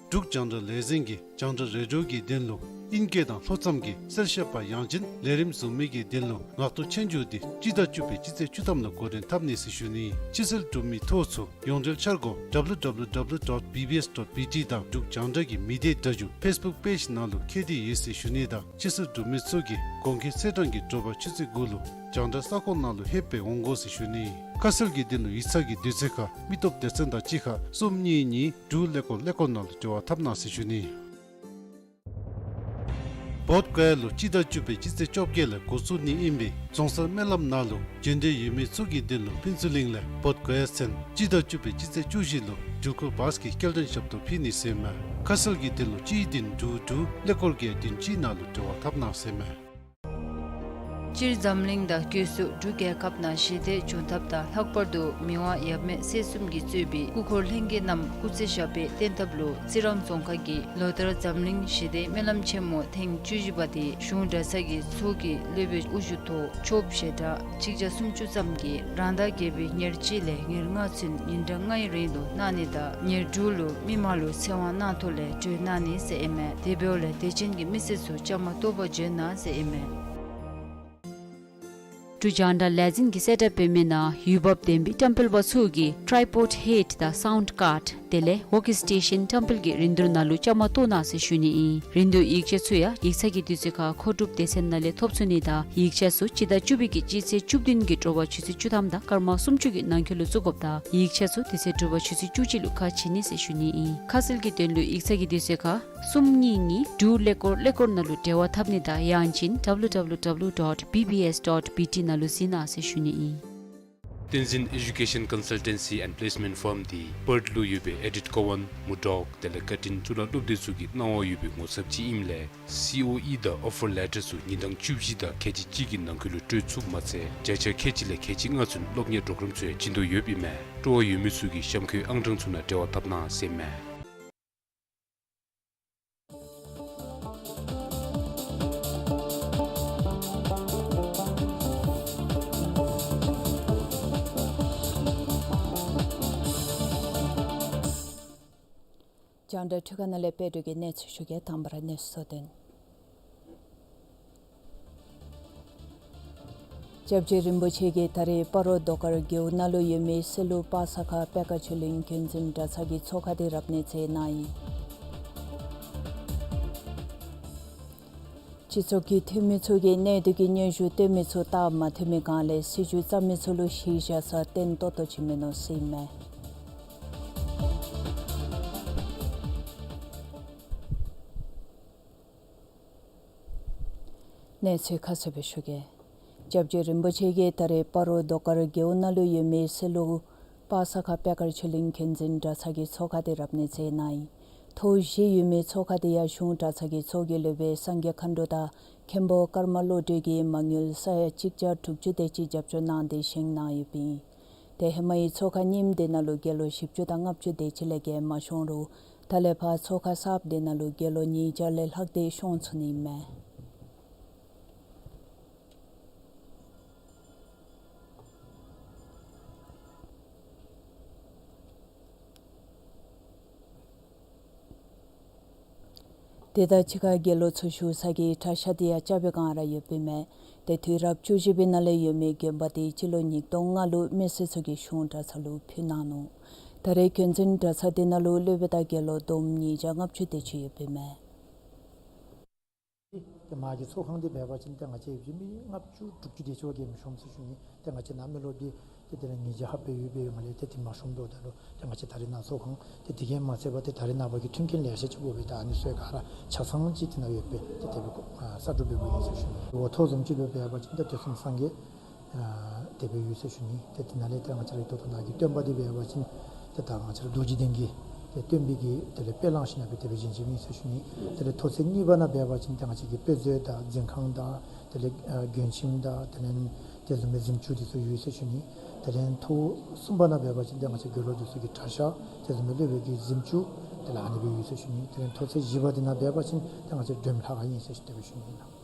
འབྲུག་རྒྱང་བསྒྲགས་ལས་འཛིན་གྱིས་རྒྱང་བསྒྲགས་རེ་ཌི་ཡོ་གི་དོན་ལུ་ཨིང་སྐད་དང་ལྷོ་མཚམས་ཀྱི་གསལ་བཤད་པ་ཡང་ཅིན་ལས་རིམ་བཟུམ་མའི་གི་དོན་ལུ་ངག་ཐོག་སྤྱན་འཇུག་འདི་སྤྱི་ཟླ་བཅུ་པའི་སྤྱི་ཚེས་བཅུ་ཐམ་ལུ་འགོ་འདྲེན་འཐབ་ནི་ཟེར་ཞུ་ནི། ཕྱི་སེལ་འབྲུག་མི་ཐོ་ཚུ་ཡོངས་འབྲེལ་འཆར་སྒོ་W W W dot B B S dot B T དང་འབྲུག་རྒྱང་བསྒྲགས་ཀྱི་མི་སྡེ་སྒྲ་སྒྱུར་ཕེསི་བུཀ་པེཇ་ནང་ལུ་འཁོད་དེ་ཡོད་ཟེར་ཞུ་ནི་དང་ཕྱི་སེལ་འབྲུག་མི་ཚུ་གིས་གོང་འཁོད་ཚེས་གྲངས་ཀྱི་དྲོ་པ་ཆུ་ཚོད་དགུ་ལུ་རྒྱང་བསྒྲགས་ས་ཁོངས་ནང་ལུ་ལྷོདཔ་སྦེ་འོང་དགོ་ཟེར་ཞུ་ནི། ཁ་གསལ་གྱི་དོན་ལུ་ཡིག་ཚང་གི་དུས་ཚོད་ཁར་མི་སྟོབས་སྡེ་ཚན་དང་གཅིག་ཁར་གསུམ་གཉིས་གཉིས་དྲུག་ཀླད་ཀོར་ཀླད་ཀོར་ནང་ལུ་འབྲེལ་བ་འཐབ་གནང་ཟེར་ཞུ་ནི། བོདྷ་ག་ཡ་ལུ་སྤྱི་ཟླ་བཅུ་པའི་སྤྱི་ཚེས་བཅོ་བརྒྱད་ལས་འགོ་བཙུགས་ནི་ཨིན་པས། རྫོང་སར་སྨོན་ལམ་ནང་ལུ་འབྱོན་འདོད་ཡོད་མི་ཚུ་གི་དོན་ལུ་ཕུན་ཚོགས་གླིང་ལས་བོདྷ་ག་ཡ་ཚུན་སྤྱི་ཟླ་བཅུ་པའི་སྤྱི་ཚེས་བཅུ་བཞི་ལུ་འགྲུལ་འཁོར་བཱས་ཀྱི་སྐྱེལ་འདྲེན་ཞབས་ཏོག་ཕུལ་ནི་ཟེར་མས། ཁ་གསལ་གྱི་དོན་ལུ་གཅིག་བདུན་དྲུག་དྲུག་ཀླད་ཀོར་བརྒྱད་བདུན་གཅིག་ནང་ལུ་འབྲེལ་བ་འཐབ་གནང་ཟེར་མས། སྤྱིར་འཛམ་གླིང་དང་སྒོས་སུ་འབྲུག་རྒྱལ་ཁབ་ནང་ཞི་བདེ་འབྱུང་ཐབས་དང་ལྷག་པར་དུ་མི་དབང་ཡབ་མེས་སྲས་གསུམ་གྱིས་གཙོས་པའི་སྐུ་འཁོར་ལྷན་རྒྱས་རྣམས་སྐུ་ཚེ་ཞབས་པད་བརྟན་ཐབས་ལུ་རྩི་རང་རྫོང་ཁག་གིས་ལོ་ལྟར་འཛམ་གླིང་ཞི་བདེའི་སྨོན་ལམ་ཆེན་མོ་ཐེངས་བཅུ་བཞི་པ་དེ་གཞུང་གྲྭ་ཚང་གི་ཚོགས་ཀྱི་སློབ་དཔོན་དབུ་བཞུགས་ཐོག་ཆོསཔ་ཞལ་གྲངས་གཅིག་བརྒྱ་སུམ་ཅུ་ཙམ་གྱིས་རང་ཟླ་བརྒྱད་པའི་ཉེར་གཅིག་ལས་ཉེར་ལྔ་ཚུན་ཉིན་གྲངས་ལྔའི་རིང་དུ་གནང་ནི་དང་ཉེར་དྲུག་ལུ་མི་མང་ལུ་ཚེ་དབང་གནང་ཐོག་ལས་གྲོལ་གནང་ནི་ཟེར་ཨིན་མས། དེ་འབདཝ་ལས་དད་ཅན་གྱི་མི་སེར་ཚུ་བཅའ་མར་གཏོགས་པར་འབྱོན་གནང་ཟེར་ཨིན་མས། འབྲུག་རྒྱང་བསྒྲགས་ལས་འཛིན་གྱིས་གསལ་བསྒྲགས་འབད་མི་ནང་འོས་འབབ་ལྡན་པའི་བཀྲམ་སྤེལ་པ་ཚུ་གིས་ཊའི་པོཌ་ཧེཌ་དང་སའུནཌ་ཀཱརཌ་དེ་ལས་ཝོག་སི་ཊེ་ཤཱན་བཀྲམ་སྤེལ་གྱི་རིན་བསྡུར་ནང་ལུ་བཅའ་མར་གཏོགས་གནང་ཟེར་ཞུ་ནི་ཨིན། རིན་བསྡུར་ཡིག་ཆ་ཚུ་ཡང་ཡིག་ཚང་གི་དུས་ཚོད་ཁར་མཁོ་སྒྲུབ་སྡེ་ཚན་ནང་ལས་ཐོབ་ཚུགས་ནི་དང་ཡིག་ཆ་ཚུ་སྤྱི་ཟླ་བཅུ་པའི་གི་སྤྱི་ཚེས་བཅུ་བདུན་གྱི་དྲོ་པ་ཆུ་ཚོད་བཅུ་ཐམ་དང་སྐར་མ་སུམ་ཅུ་གི་ནང་འཁོད་ལུ་བཙུགས་དགོཔ་དང་ཡིག་ཆ་ཚུ་དེ་ཚེ་དྲོ་པ་ཆུ་ཚོད་བཅུ་གཅིག་ལུ་ཁ་ཕྱེ་ནི་ཟེར་ཞུ་ནི་ཨིན། ཁ་གསལ་གྱི་དོན་ལུ་ཡིག་ཚང་གི་དུས་ཚོད་ཁར་གསུམ་གཉིས་གཉིས་དྲུག་ཀླད་ཀོར་ཀླད་ཀོར་ནང་ལུ་འབྲེལ་བ་འཐབ་ནི་དང་ཡང་ཅིན་W W W dot B B S dot B T ནང་ལུ་གཟིགས་གནང་ཟེར་ཞུ་ནི་ཨིན། བསྟན་འཛིན་ཨེ་ཌུ་ཀེ་ཤཱན་ཀོན་སཱལ་ཊན་སི་ཨེནཌ་པི་ལེསི་མེནཊ་ཕརམ་འདི་པརཐ་ལུ་ཡོད་པའི་ཨེ་ཌིཐ་ཀོ་ཝཱན་མུར་ཌོག་དེ་ལས་ཀར་ཊིན་གཙུག་ལག་སློབ་སྡེ་ཚུ་གི་གནང་བ་ཡོད་པའི་ངོ་ཚབ་ཅིག་ཨིནམ་ལས་སི་ཨོ་ཨི་དང་ཨོ་ཕར་ལེ་ཊར་ཚུ་ཉིན་གྲངས་བཅུ་བཞི་དང་ཁལ་གཅིག་གཅིག་གི་ནང་འཁོད་ལུ་སྤྲོད་ཚུགསཔ་མ་ཚད་བརྒྱ་ཆ་ཁལ་གཅིག་ལས་ཁལ་གཅིག་ལྔ་ཚུན་སློབ་གཉེར་གྲོགས་རམ་ཚུ་ཡང་བྱིན་དོ་ཡོདཔ་ཨིན་མས། སྤྲོ་བ་ཡོད་མི་ཚུ་གིས་གཤམ་འཁོད་ཨང་གྲངས་ཚུ་ནང་འབྲེལ་བ་འཐབ་གནང་ཟེར་མས། རྒྱང་བསྒྲགས་འཕྲུལ་ཁང་ནང་ལས་དཔལ་སྒྲོན་གྱིས་གནས་ཚུལ་ཞུ་གེ། དང་པ་ར་གནས་ཚུལ་གཙོ་དོན། སྐྱབས་རྗེ་རིན་པོ་ཆེ་གིས་ད་རེས་སྤ་རོ་རྡོ་དཀར་རྒེད་འོག་ནང་ལུ་ཡོད་མི་སེ་ལུ་པ་ས་ཁ་པད་དཀར་ཆོས་གླིང་འགན་འཛིན་གྲྭ་ཚང་གི་ཚོགས་ཁང་དེ་རབ་གནས་མཛད་གནང་ཡི། སྤྱི་ཚོགས་ཀྱི་འཐུས་མི་ཚུ་གིས་གནས་སྡུད་ཀྱི་སྙན་ཞུ་སྟོན་མི་ཚུ་རྟགས་མ་ཐོན་པའི་སྒང་ལས་སྲིད་བྱུས་བརྩམ་མི་ཚུ་ལུ་གཞི་བཞག་ས་བརྟན་ཏོག་ཏོ་ཅིག་མིན་ནུག་ཟེར་ཨིན་མས། གནས་ཚུལ་ཁ་གསལ་སྦེ་ཞུ་གེ། སྐྱབས་རྗེ་རིན་པོ་ཆེ་གིས་ད་རེས་སྤ་རོ་རྡོ་དཀར་རྒེད་འོག་ནང་ལུ་ཡོད་མི་སེ་ལུ་པ་ས་ཁ་པད་དཀར་ཆོས་གླིང་འགན་འཛིན་གྲྭ་ཚང་གི་ཚོགས་ཁང་དེ་རབ་གནས་མཛད་གནང་ཡི། ཐོག་བཞི་ཡོད་མི་ཚོགས་ཁང་དེ་ཡང་གཞུང་གྲྭ་ཚང་གི་ཚོགས་ཀྱི་སློབ་དཔོན་སངས་རྒྱས་མཁའ་འགྲོ་དང་མཁན་པོ་ཀརྨ་བློ་གྲོས་ཀྱིས་མ་དངུལ་ས་ཡ་གཅིག་བརྒྱ་དྲུག་ཅུ་དེ་ཅིག་རྒྱབ་སྐྱོར་གནང་སྟེ་བཞེངས་གནང་ཡོདཔ་ཨིན། ཏེ་ཧེ་མའི་ཚོགས་ཁང་རྙིངམ་དེ་ནང་ལུ་དགེ་སློང་བཞི་བཅུ་དང་ལྔ་བཅུ་དེ་ཅིག་ལས་བརྒལ་མ་ཤོང་རུང་ད་ལས་ཕར་ཚོགས་ཁང་གསརཔ་དེ་ནང་ལུ་དགེ་སློང་ཉིས་བརྒྱ་ལས་ལྷག་སྟེ་ཤོང་ཚུགས་ནི་ཨིན་མས། དེ་དང་གཅིག་ཁར་དགེ་སློང་ཚུ་བཞུགས་ས་གི་གྲྭ་ཤག་དེ་ཡང་རྐྱབ་པའི་བསྒང་ར་ཡོདཔ་ཨིན་མས། ཏེ་དུས་རབས་བཅུ་བཞི་པའི་ནང་ལས་ཡོད་མི་དགོན་པ་དེ་སྤྱི་ལོ་ཉིས་སྟོང་ལྔ་ལུ་མི་སེར་ཚུ་གིས་གཞུང་གྲྭ་ཚང་ལུ་ཕུལ་གནང་ནུག། ད་རེས་འགན་འཛིན་གྲྭ་ཚང་དེ་ནང་ལུ་སློབ་དཔོན་དང་དགེ་སློང་བསྡོམས་ཉིས་བརྒྱ་ལྔ་བཅུ་དེ་ཅིག་ཡོདཔ་ཨིན་མས། ཏེ་མ་གི་ཚོགས་ཁང་དེ་འབད་བ་ཅིན་ཏེ་ང་བཅས་ཡོདཔ་ཅིག་མི་ལྔ་བཅུ་དྲུག་ཅུ་དེ་ཅིག་བརྒལ་མི་ཤོངམ་ཟེར་ཞུ་ནི། ཏེ་ང་བཅས་ནཱ་མི་རློབས་དེ་ཏེ་དེ་ལས་ཉིས་བརྒྱ་ལྷགཔ་སྦེ་ཡོདཔ་ཨིན་མས་ལགས། ཏེ་དེ་མ་ཤོངམ་ད་ལུ་ཏེ་ང་བཅས་ད་རེས་ནཱ་ཚོགས་ཁང་དེ་དེ་གིས་མ་ཚད་པར་ཏེ་ད་རེས་ནངས་པ་གི་མཐུན་རྐྱེན་ལེ་ཤ་ཅིག་དགོ་པས། ད་ཨ་ནི་ཚུ་ག་ར་ཆ་ཚང་ཅིག་དེ་ནང་ཡོད་པས། ཏེ་དེ་སྦེ་གསར་སྒྲུབ་འབདཝ་ཨིན་ཟེར་ཞུ་ནི། འོ་ཐོག་བཟུམ་ཅིག་ལུ་འབད་བ་ཅིན་ཏེ་དུས་གསུམ་སངས་རྒྱས་ཨ་དེ་སྦེ་ཡོད་ཟེར་ཞུ་ནི། ཏེ་དེ་ནང་ལས་ཏེ་ང་བཅས་ར་ད་ལྟོ་ནཱ་གི་སྟོན་པ་དེ་འབད་བ་ཅིན་ཏེ་ད་ང་བཅས་ར་རྡོ་རྗེ་གདན་གྱི་ཏེ་སྟོན་པའི་གི་དེ་ལས་དཔེ་བླངས་ཞིནམ་ལས་དེ་སྦེ་བཞེངས་བཞེངསམ་ཨིན་ཟེར་ཞུ་ནི། དེ་ལས་ཐོག་ཚད་གཉིས་པ་ནང་འབད་བ་ཅིན་ཏེ་ང་བཅས་ཀྱི་དཔེ་མཛོད་དང་འཛིན་ཁང་དང་དེ་ལས་ཨ་མགྲོན་ཁྱིམ་དང་དེ་ལས་དེ་བཟུམ་མའི་གཟིམ་ཅུང་དེ་ཚུ་ཡོད་ཟེར་ཞུ་ནི། དེ་ལས་ཐོག་གསུམ་པ་ནང་འབད་བ་ཅིན་ཏེ་ང་བཅས་དགེ་སློང་དེ་ཚུ་གི་གྲྭ་ཤག་དེ་བཟུམ་མའི་སློབ་དཔོན་གྱི་གཟིམ་ཅུང་དེ་ལས་ཨ་ནི་སྦེ་ཡོད་ཟེར་ཞུ་ནི། དེ་ལས་ཐོག་ཚད་བཞི་པ་དེ་ནང་འབད་བ་ཅིན་ཏེ་ང་བཅས་སྒྲོལ་མ་ལྷ་ཁང་ཨིན་ཟེར་ཞུ་དེ་སྦེ་ཞུ་ནི་ཨིན་ལགས།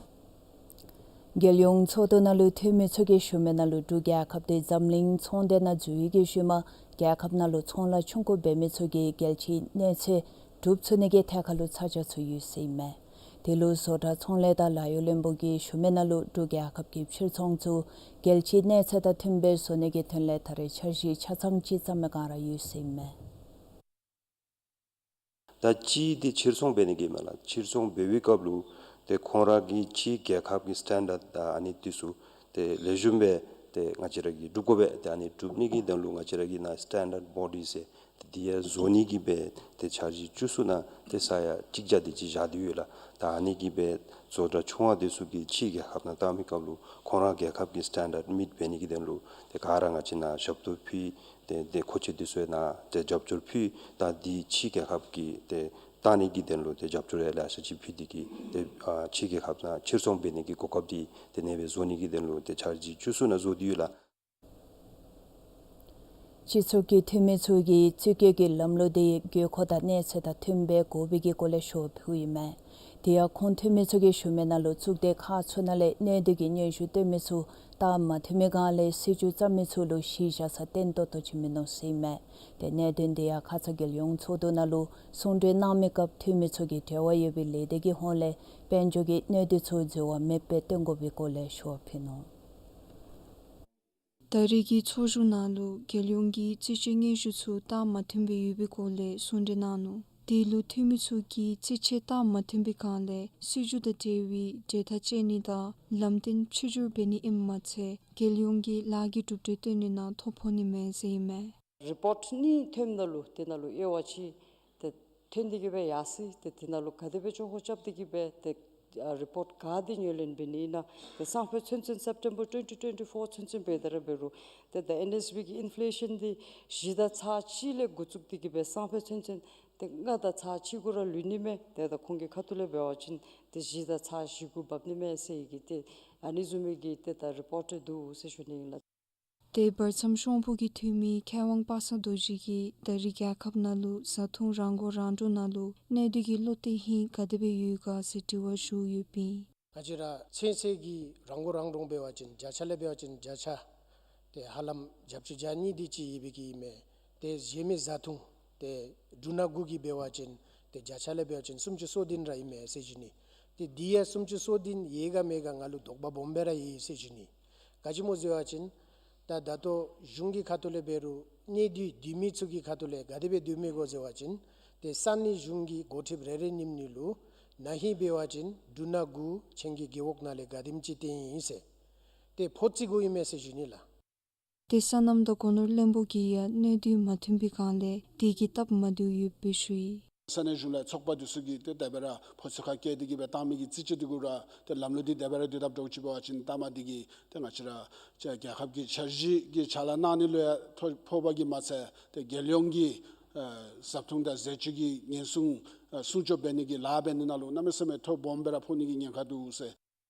རྒྱལ་ཡོངས་ཚོགས་འདུ་ནང་ལུ་འཐུས་མི་ཚུ་གིས་ཞུ་མི་ནང་ལུ་འབྲུག་རྒྱལ་ཁབ་དེ་འཛམ་གླིང་ཚོང་སྡེ་ནང་འཛུལ་ཡི་གི་ཤུལ་མ་རྒྱལ་ཁབ་ནང་ལུ་ཚོང་ལཱ་ཆུང་ཀུ་འབད་མི་ཚུ་གིས་རྒྱལ་སྤྱིའི་གནས་ཚད་གྲུབ་ཚུགས་ནི་གི་ཐད་ཁར་ལུ་ཚ་གྱང་ཚུ་ཡོད་ཟེར་ཨིན་མས། དེ་ལུ་བཟོ་གྲྭ་ཚོང་ལས་དང་ལཱ་གཡོག་བློན་པོ་གིས་ཞུ་མི་ནང་ལུ་འབྲུག་རྒྱལ་ཁབ་ཀྱི་ཕྱིར་ཚོང་ཚུ་རྒྱལ་སྤྱིའི་གནས་ཚད་དང་མཐུན་པའི་བཟོ་ནི་གི་དོན་ལས་ད་རེས་འཆར་གཞི་ཆ་ཚང་ཅིག་བརྩམ་མི་བསྒང་ར་ཡོད་ཟེར་ཨིན་མས། ད་ཅི་དེ་ཕྱིར་ཚོང་འབད་ནི་གི་མས་ལགས། ཕྱིར་ཚོང་འབད་བའི་སྐབས་ལུ་ཏེ་ཁོང་ར་གི་ཕྱི་རྒྱལ་ཁབ་ཀྱི་སི་ཊེན་ཌརཌ་དང་ཨ་ནི་དེ་ཚུ་ཏེ་ལེགས་ཤོམ་སྦེ་ཏེ་ང་བཅས་ར་གིས་སྒྲུབ་དགོ་པས། ཏེ་ཨ་ནི་སྒྲུབ་ནི་གི་དོན་ལུ་ང་བཅས་ར་གི་ནཱ་སི་ཊེན་ཌརཌ་བོ་ཌི་ཟེར་ཏེ་དེ་ཡང་བཟོ་ནི་གི་སྦེ་ཏེ་འཆར་གཞི་བཅུ་གསུམ་ནང་ཏེ་ས་ཡ་གཅིག་བརྒྱ་དེ་ཅིག་བཞག་སྟེ་ཡོད་ལགས། ད་ཨ་ནི་གི་སྦེ་བཟོ་གྲྭ་ཆུང་བ་དེ་ཚུ་གིས་ཕྱི་རྒྱལ་ཁབ་ནང་བཏང་མི་སྐབས་ལུ་ཁོང་ར་རྒྱལ་ཁབ་ཀྱི་སི་ཊེན་ཌརཌ་མིཊ་འབད་ནི་གི་དོན་ལུ་ཏེ་ག་ར་ང་བཅས་ནཱ་ཞབས་ཏོག་ཕུལ། ཏེ་ཏེ་མཁོ་ཆས་དེ་ཚུ་ཡང་ནཱ་ཏེ་རྒྱབ་སྐྱོར་ཕུལ། ད་འདི་ཕྱི་རྒྱལ་ཁབ་ཀྱི་ཏེ་བཏང་ནི་གི་དོན་ལུ་ཏེ་རྒྱབ་སྐྱོར་ཡང་ལེ་ཤ་ཅིག་ཕུལ་ཏེ་གིས་ཏེ་ཨ་ཕྱི་རྒྱལ་ཁབ་ནང་ཕྱིར་ཚོང་འབད་ནི་གི་གོ་སྐབས་འདི་ཏེ་ཨ་ནི་སྦེ་བཟོ་ནི་གི་དོན་ལུ་ཏེ་འཆར་གཞི་བཅུ་གསུམ་ནང་བཟོ་སྟེ་ཡོད་ལགས། སྤྱི་ཚོགས་ཀྱི་འཐུས་མི་ཚུ་གིས་རྩིས་སྤྲོད་ཀྱི་ལམ་ལུགས་དེ་དགོས་མཁོ་དང་གནས་ཚད་དང་མཐུན་པའི་དགོ་པའི་གི་སྐོར་ལས་ཞུ་བ་ཕུལཝ་ཨིན་མས། དེ་ཡང་ཁོང་འཐུས་མི་ཚུ་གིས་ཞུ་མི་ནང་ལུ་གཙུག་སྡེ་ཁག་ཚུ་ནང་ལས་གནས་སྡུད་ཀྱི་སྙན་ཞུ་བཏོན་མི་ཚུ་རྟགས་མ་ཐོན་མི་སྒང་ལས་སྲིད་བྱུས་བརྩམ་མི་ཚུ་ལུ་གཞི་བཞག་ས་བརྟན་ཏོག་ཏོ་ཅིག་མིན་ནུག་ཟེར་ཨིན་མས། ཏེ་གནད་དོན་དེ་ཡང་ཁ་ཙ་རྒྱལ་ཡོངས་ཚོགས་འདུ་ནང་ལུ་གསུང་གྲོས་གནང་མི་སྐབས་འཐུས་མི་ཚུ་གིས་འབྲེལ་བ་ཡོད་པའི་ལས་སྡེ་གི་ཧོངས་ལས་དཔལ་འབྱོར་གྱི་གནད་དོན་ཚུ་འཛོལ་བ་མེདཔ་སྦེ་སྟོན་དགོ་པའི་སྐོར་ལས་ཞུ་བ་ཕུལ་ནུག། ད་རེས་ཀྱི་ཚོགས་བཞུགས་ནང་ལུ་རྒྱལ་ཡོངས་ཀྱི་རྩིས་སྤྲོད་སྙན་ཞུ་ཚུ་རྟགས་མ་ཐོན་པར་ཡོད་པའི་སྐོར་ལས་གསུང་གྲོས་གནང་ནུག། དེ་ལུ་འཐུས་མི་ཚུ་གིས་རྩིས་ཆད་རྟགས་མ་ཐོན་པའི་སྒང་ལས་སྲིད་བྱུས་དང་འབྲེལ་བའི་འབྲེལ་ཐག་བཅད་ནི་དང་ལམ་སྟོན་ཕྱིར་བསྒྱུར་འབད་ནི་ཨིནམ་མ་ཚད་རྒྱལ་ཡོངས་ཀྱི་ལཱ་གི་གྲུབ་འབྲས་སྟོན་ནི་ནང་ཐོ་ཕོག་ནི་མས་ཟེར་ཨིན་མས། རི་པོཊ་གཉིས་ཐོནམ་ད་ལུ་དེ་ནང་ལུ་དབྱེ་བ་ཕྱེ་སྟེ་ཐོན་ཏེ་གིས་སྦེ་ཡར་སོ་ཡི། ཏེ་དེ་ནང་ལུ་ག་དེ་སྦེ་ཆོ་ཁོ་རྐྱབ་སྟེ་གིས་སྦེ་ཏེ་ཨ་རི་པོཊ་ག་དེ་ཉོ་ལེན་འབད་ནི་ཨིན་ན། ཏེ་སང་ཕོད་ཚུན་ཚོད་སེབ་ཊེམ་བར་ཊུ་ཝེན་ཊི་ཊུ་ཝེན་ཊི་ཕོར་ཚུན་ཚོད་འབད་དེ་ར་འབད་རུང་ཏེ་ད་ཨེན་ཨེསི་བི་གི་ཨིན་ཕི་ལེ་ཤཱན་འདི་བཞི་དང་ཚག་གཅིག་ལས་འགོ་བཙུགས་ཏེ་གིས་སྦེ་སང་ཕོད་ཚུན་ཚོད་ཏེ་ལྔ་དང་ཚག་གཅིག་གུ་ར་ལུས་ནི་མས། ཏེ་ད་ཁོང་གི་ཁ་ཐུག་ལས་འབད་བ་ཅིན་ཏེ་བཞི་དང་ཚག་བཞི་གུ་འབབ་ནི་མས་ཟེར་གི་ཏེ་ཨ་ནི་བཟུམ་མའི་གི་ཏེ་ད་རི་པོཊ་འདུག་ཟེར་ཞུ་ནི་ཨིན་ལགས། ཏེ་བར་མཚམས་ཤོང་ཕུག་གི་འཐུས་མི་མཁས་དབང་པ་སངས་རྡོ་རྗེ་གིས་ད་རེས་རྒྱལ་ཁབ་ནང་ལུ་བཟའ་འཐུང་རང་མགོ་རང་འདྲོངས་ནང་ལུ་གནས་སྡུད་ཀྱི་བློ་གཏད་ཧིང་ག་དེ་སྦེ་ཡོད་ག་ཟེར་དྲི་བ་ཞུ་ཡོདཔ་ཨིན། ང་བཅས་ར་ཚུན་ཚོད་ཀྱི་རང་མགོ་རང་འདྲོངས་འབད་བ་ཅིན་བརྒྱ་ཆ་ལས་འབད་བ་ཅིན་བརྒྱ་ཆ་ཏེ་ཧ་ལམ་བརྒྱད་ཅུ་གྱ་གཉིས་དེ་ཅིག་ཡོད་པའི་གི་ཨིན་མས། ཏེ་གཞན་མི་བཟའ་འཐུང་ཏེ་འབྲུ་སྣ་དགུ་གི་འབད་བ་ཅིན་ ཏེ་བརྒྱ་ཆ་ལས་འབད་བ་ཅིན་སུམ་ཅུ་སོ་བདུན་ར་ཨིན་མས་ཟེར་ཞུ་ནི། ཏེ་དེ་ཡང་སུམ་ཅུ་སོ་བདུན་ཡོད་ག་མེད་ག་ང་ལུ་དོགས་པ་སྦོམ་སྦེ་ར་ཡོད་ཟེར་ཞུ་ནི། ག་ཅི་སྨོ་ཟེར་བ་ཅིན་ད་ད་ལྟོ་གཞུང་གི་ཁ་ཐུག་ལས་འབད་རུང་གནས་སྡུད་སྡོད་མི་ཚུ་གི་ཁ་ཐུག་ལས་ག་དེ་སྦེ་སྡོད་མི་གོ་ཟེར་བ་ཅིན་ཏེ་ས་གནས་གཞུང་གི་འགོ་ཁྲིདཔ་རེ་རེ་ཉིནམ་ཉིནམ་ལུ་ན་ཧིང་འབད་བ་ཅིན་འབྲུ་སྣ་དགུ་ཁྱེད་ཀྱི་རྒེད་འོག་ནང་ལས་ག་དེམ་ཅིག་བཏོན་ཡི་ཟེར་ཏེ་ཕོ་རྩིས་དགོཔ་ཨིན་མས་ཟེར་ཞུ་ནི་ལགས། ཏེ་སོ་ནམ་དང་སྒོ་ནོར་བློན་པོ་གིས་ཡང་གནས་སྡུད་མ་ཐོན་པའི་སྒང་ལས་དེ་གི་སྟབས་མ་བདེཝ་ཡོདཔ་སྦེ་ཞུ་ཡི། ས་གནས་གཞུང་ལས་ཚོགས་པ་འདི་ཚུ་གིས་ཏེ་དེ་སྦེ་ར་ཕོ་ཚོད་ཁར་བཀལ་ཏེ་གི་སྦེ་བཏང་མི་གི་རྩིས་ཅིག་འདི་གུ་ར་ཏེ་ལམ་ལུགས་འདི་དེ་སྦེ་ར་སྡོད་དཔ་འདྲཝ་ཅིག་འབད་བ་ཅིན་ལྟ་མ་འདི་གིས་ཏེ་ང་བཅས་ར་རྒྱལ་ཁབ་ཀྱི་འཆར་གཞི་གི་ཕྱག་ལཱ་གནང་ནི་ལུ་ཡང་ཐོ་ཕོག་པ་གིས་མ་ཚད་ཏེ་རྒྱལ་ཡོངས་ཀྱི་ཨ་བཟའ་འཐུང་དང་ཟས་བཅུད་ཀྱི་ཉེན་སྲུང་ཨ་སྲུང་སྐྱོབ་འབད་ནི་གི་ལཱ་འབད་ནི་ནང་ལུ་གནམ་མེད་ས་མེད་ཐོ་སྦོམ་སྦེ་ར་ཕོག་ནི་གི་ཉེན་ཁ་འདུག་ཟེར།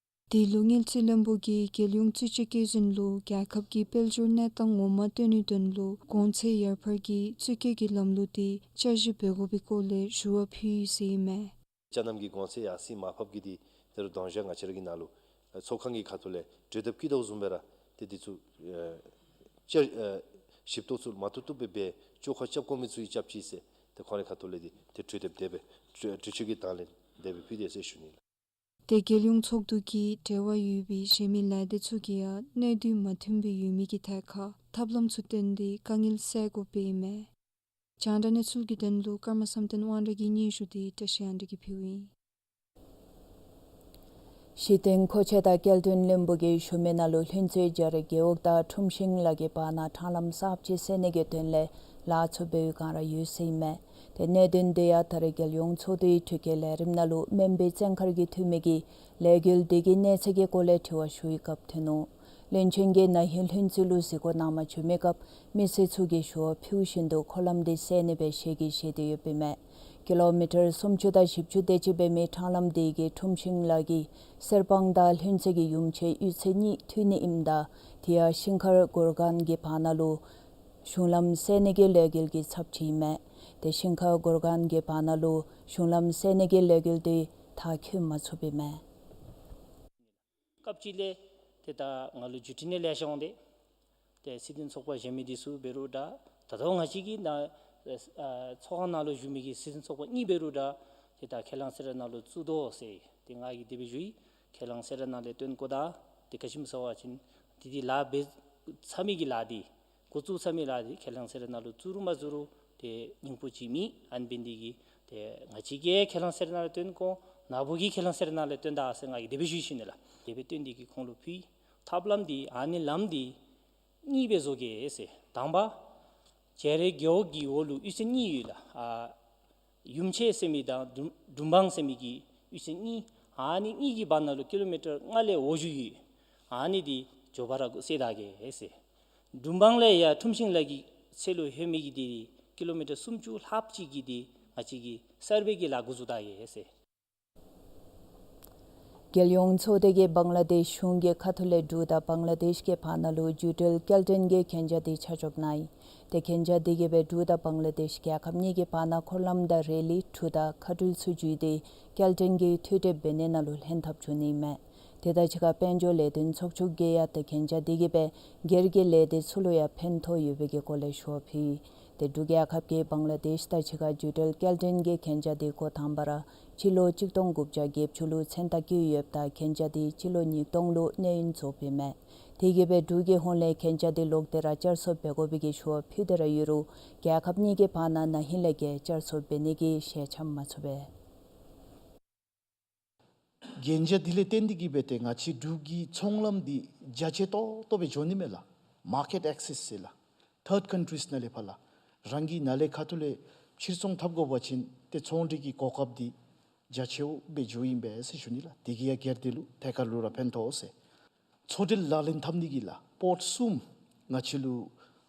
དེ་ལུ་དངུལ་རྩིས་བློན་པོ་གིས་རྒྱལ་ཡོངས་རྩིས་དཔྱད་བཀོད་འཛིན་ལུ་རྒྱལ་ཁབ་ཀྱི་དཔལ་འབྱོར་གནས་སྟངས་ངོ་མ་སྟོན་ནིའི་དོན་ལུ་གོང་ཚད་ཡར་འཕར་གྱི་རྩིས་བཀོད་ཀྱི་ལམ་ལུགས་འདི་བསྐྱར་ཞིབ་འབད་དགོ་པའི་སྐོར་ལས་ཞུ་བ་ཕུལ་ཡི་ཟེར་ཨིན་མས། ཅ་རྣམ་གྱི་གོང་ཚད་ཡར་སེང་མར་ཕབ་ཀྱི་འདི་ད་རུང་དོན་ཞག་ང་བཅས་ར་གི་ནང་ལུ་ཨ་ཚོགས་ཁང་གི་ཁ་ཐུག་ལས་གྲོས་འདེབས་བཀོད་དོ་བཟུམ་སྦེ་ར་ཏེ་འདི་ཚུ་ཨ་བསྐྱར་ཨ་ཞིབ་གཏོགས་ཚུ་མ་བཏུབ་བཏུབ་སྦེ་འབད་བཅོ་ཁ་རྐྱབ་དགོ་མི་ཚུ་ཡང་རྐྱབ་ཅི་ཟེར་ཏེ་ཁོང་རའི་ཁ་ཐུག་ལས་འདི་ཏེ་གྲོས་འདེབས་དེ་སྦེ་གྲོས་གྲོས་ཆོད་ཀྱི་དང་ལེན་དེ་སྦེ་ཕུལ་ཡི་ཟེར་ཞུ་ནི་ལགས། ཏེ་རྒྱལ་ཡོངས་ཚོགས་འདུ་གིས་འབྲེལ་བ་ཡོད་པའི་གཞན་མི་ལས་སྡེ་ཚུ་གིས་ཡང་གནས་སྡུད་མ་ཐོན་པའི་ཡོད་མི་གི་ཐད་ཁར་ཐབས་ལམ་ཚུ་བཏོན་ཏེ་དཀའ་ངལ་སེལ་དགོཔ་ཨིན་མས། རྒྱང་བསྒྲགས་གནས་ཚུལ་གྱི་དོན་ལུ་ཀརྨ་བསམ་གཏན་དབང་འདུས་ཀྱིས་སྙན་ཞུ་འདི་བཀྲ་ཤིས་དབང་འདུས་ཀྱིས་ཕུལཝ་ཨིན། གཞི་རྟེན་མཁོ་ཆས་དང་སྐྱེལ་འདྲེན་བློན་པོ་གིས་ཞུ་མི་ནང་ལུ་ལྷུན་རྩེ་རྒྱ་རི་རྒེད་འོག་དང་ཁྲོམ་ཤིང་ལ་གི་བར་ན་ཕྲང་ལམ་གསརཔ་ཅིག་བསལ་ནི་གི་དོན་ལས་ལཱ་ཚུ་འབད་བའི་བསྒང་ར་ཡོད་ཟེར་ཨིན་མས། ཏེ་གནད་དོན་འདི་ཡང་ད་རེས་རྒྱལ་ཡོངས་ཚོགས་འདུའི་འཕྲུལ་ཁའི་ལས་རིམ་ནང་ལུ་སྨན་པའི་བཙན་མཁར་གྱི་འཐུས་མི་གིས་ལས་འགུལ་འདི་གི་གནས་ཚད་ཀྱི་སྐོར་ལས་དྲི་བ་ཞུ་བའི་སྐབས་ཐོན་ནུག། བློན་ཆེན་གྱིས་ན་ཧིང་ལྷུན་རྩེ་ལུ་གཟིགས་སྐོར་གནང་མ་བཅུག་མི་སྐབས་མི་སེར་ཚུ་གིས་ཞུ་བ་ཕུལཝ་བཞིན་དུ་འཁོར་ལམ་འདི་བསལ་ནི་སྦེ་ཞལ་གྱིས་བཞེས་ཏེ་ཡོདཔ་ཨིན་མས། ཀི་ལོ་མི་ཊར་སུམ་ཅུ་དང་བཞི་བཅུ་དེ་ཅིག་འབད་མི་ཕྲང་ལམ་འདི་གིས་ཁྲོམ་ཤིང་ལ་གི་གསེར་སྤང་དང་ལྷུན་རྩེ་གི་ཡུམ་ཆེན་གཡུས་ཚན་གཉིས་མཐུད་ནི་ཨིནམ་ད་དེ་ཡང་ཤིང་མཁར་གུར་ཁང་གི་བར་ན་ལུ་གཞུང་ལམ་བསལ་ནི་གི་ལས་འགུལ་གྱི་ཚབ་ཅིག་ཨིན་མས། ཏེ་ཤིང་མཁར་གུར་ཁང་གི་བར་ན་ལུ་གཞུང་ལམ་བསལ་ནི་གི་ལས་འགུལ་འདི་མཐར་འཁྱོལ་མ་ཚུགསཔ་ཨིན་མས། སྐབས་ཅིག་ལས་ཏེ་ད་ང་ལུ་བརྒྱུད་འཕྲིན་ནང་ལེ་ཤ་འོང་སྟེ་ཏེ་སྲིད་དོན་ཚོགས་པ་གཞན་མི་འདི་ཚུ་འབད་རུང་འདྲ་ད་ལྟོ་ང་བཅས་ཀྱི་ནཱ་ཨ་ཚོགས་ཁང་ནང་ལུ་བཞུགས་མི་གི་སྲིད་དོན་ཚོགས་པ་གཉིས་འབད་རུང་འདྲ་ཏེ་ད་ཁས་བླངས་གསལ་བསྒྲགས་ནང་ལུ་བཙུགས་དོ་ཟེར་ཏེ་ང་གིས་དེ་སྦེ་ཞུ་ཡི། ཁས་བླངས་གསལ་བསྒྲགས་ནང་ལས་བཏོན་དགོ་ད་ཏེ་ག་ཅི་སྨོ་ཟེར་བ་ཅིན་འདི་འདི་ལཱ་འབད་ཚར་མི་གི་ལཱ་འདི་འགོ་བཙུགས་ཚར་མི་ལཱ་འདི་ཁས་བླངས་གསལ་བསྒྲགས་ནང་ལུ་བཙུགས་རུང་མ་བཙུགས་རུང་ཏེ་སྙིང་པོ་ཅིག་མེད། ཨ་ནི་འབད་ནི་འདི་གིས་ཏེ་ང་བཅས་ཀྱིས་ཁས་བླངས་གསལ་བསྒྲགས་ནང་ལུ་བཏོན་དགོ། ནཱ་བུ་གིས་ཁས་བླངས་གསལ་བསྒྲགས་ནང་ལུ་བཏོན་ད་ཟེར་ང་གིས་དེ་སྦེ་ཞུ་ཞུ་ནི་ལགས། དེ་སྦེ་བཏོན་ནི་འདི་གིས་ཁོང་ལུ་ཕུལ། ཐབས་ལམ་འདི་ཨ་ནི་ལམ་འདི་གཉིས་སྦེ་བཟོ་གེ་ཟེར། དང་པ་རྒྱ་རི་རྒེད་འོག་གི་འོག་ལུ་གཡུས་ཚན་གཉིས་ཡོད་ལགས། ཨ་ཡུམ་ཆེན་ཟེར་མི་དང་འབྲུམ་འབྲུམ་སྤང་ཟེར་མི་གི་གཡུས་ཚན་གཉིས། ཨ་ནི་གཉིས་ཀྱི་བར་ན་ལུ་ཀི་ལོ་མི་ཊར་ལྔ་ལས་འོག་བཞུགས་ཡོད། ཨ་ནི་འདི་མགྱོགས་པ་ར་སེལ་ད་གེ་ཟེར། འབྲུམ་སྤང་ལས་ཡར་ཁྲོམ་ཤིང་ལ་གི་ཚད་ལུ་ལྷོད་མི་གི་འདི་ཀི་ལོ་མི་ཊར་སུམ་ཅུ་ལྷགཔ་ཅིག་གི་འདི་ང་བཅས་ཀྱིས་གསར་སྦས་ཀྱི་ལཱ་འགོ་བཙུགས་ད་གེ་ཟེར། རྒྱལ་ཡོངས་ཚོགས་སྡེ་གིས་བང་ལ་དེཤ་གཞུང་གི་ཁ་ཐུག་ལས་འབྲུག་དང་བང་ལ་དེཤ་གི་བར་ན་ལུ་རྒྱུ་འབྲེལ་སྐྱེལ་འདྲེན་གྱི་གན་རྒྱ་འདི་ཆ་འཇོག་གནང་ཡི། ཏེ་གན་རྒྱ་འདི་གིས་སྦེ་འབྲུག་དང་བང་ལ་དེཤ་རྒྱལ་ཁབ་གཉིས་ཀྱི་བར་ན་འཁོར་ལམ་དང་རེ་ལི་གྲུ་དང་མཁའ་འགྲུལ་ཚུ་བརྒྱུད་དེ་སྐྱེལ་འདྲེན་གྱི་མཐུད་འབྲེལ་འབད་ནི་ནང་ལུ་ལྷན་ཐབས་བྱུང་ནི་ཨིན་མས། དེ་དང་གཅིག་ཁར་དཔལ་འབྱོར་ལས་དོན་ཚོགས་ཆུང་གིས་ཡང་ཏེ་གན་རྒྱ་འདི་གིས་སྦེ་སྒེར་གྱི་ལས་སྡེ་ཚུ་ལུ་ཡང་ཕན་ཐོགས་ཡོད་པའི་གི་སྐོར་ལས་ཞུ་བ་ཕུལ་ཡི། ཏེ་འབྲུག་རྒྱལ་ཁབ་ཀྱིས་བང་ལ་དེཤ་དང་གཅིག་ཁར་རྒྱུ་འབྲེལ་སྐྱེལ་འདྲེན་གྱི་གན་རྒྱ་འདི་འགོ་དང་པ་ར་སྤྱི་ལོ་གཅིག་སྟོང་དགུ་བརྒྱ་བརྒྱད་ཅུ་ལུ་མཚན་རྟགས་བཀོད་ཡོདཔ་ད་གན་རྒྱ་འདི་སྤྱི་ལོ་ཉིས་སྟོང་ལུ་གནས་ཡུན་རྫོགསཔ་ཨིན་མས། དེ་གིས་སྦེ་འབྲུག་གི་ཧོངས་ལས་གན་རྒྱ་འདི་ལོག་སྟེ་ར་བསྐྱར་གསོ་འབད་དགོ་པའི་གི་ཞུ་བ་ཕུལ་ཏེ་ར་ཡོད་རུང་རྒྱལ་ཁབ་གཉིས་ཀྱི་བར་ན་ན་ཧིང་ལས་ར་བསྐྱར་གསོ་འབད་ནི་གི་ཞལ་འཆམ་མ་ཚུགས་པས། གན་རྒྱ་འདི་ལས་བརྟེན་ཏེ་གིས་སྦེ་ཏེ་ང་བཅས་འབྲུག་གི་ཚོང་ལམ་འདི་རྒྱ་ཆེ་ཏོག་ཏོ་སྦེ་འགྱོ་ནི་མས་ལགས། མར་ཀེཊ་ཨེག་སེསི་ཟེར་ལགས། ཐཱརཌ་ཀཱན་ཊིསི་ནང་ལས་ཕར་ལགས། རང་གི་ནང་ལས་ཁ་ཐུག་ལས་ཕྱིར་ཚོང་འཐབ་དགོ་པ་ཅིན་ཏེ་ཚོང་འབྲེལ་གྱི་གོ་སྐབས་འདི་རྒྱ་ཆེཝ་སྦེ་འགྱོཝ་ཨིན་པས་ཟེར་ཞུ་ནི་ལགས། དེ་གིས་ཡང་སྒེར་སྡེ་ལུ་ཐད་ཀར་ལུ་ར་ཕན་ཐོགས་ཟེར། མཚོ་འབྲེལ་ལག་ལེན་འཐབ་ནི་གི་ལགས་པོརཊ་གསུམ་ང་བཅས་ལུ་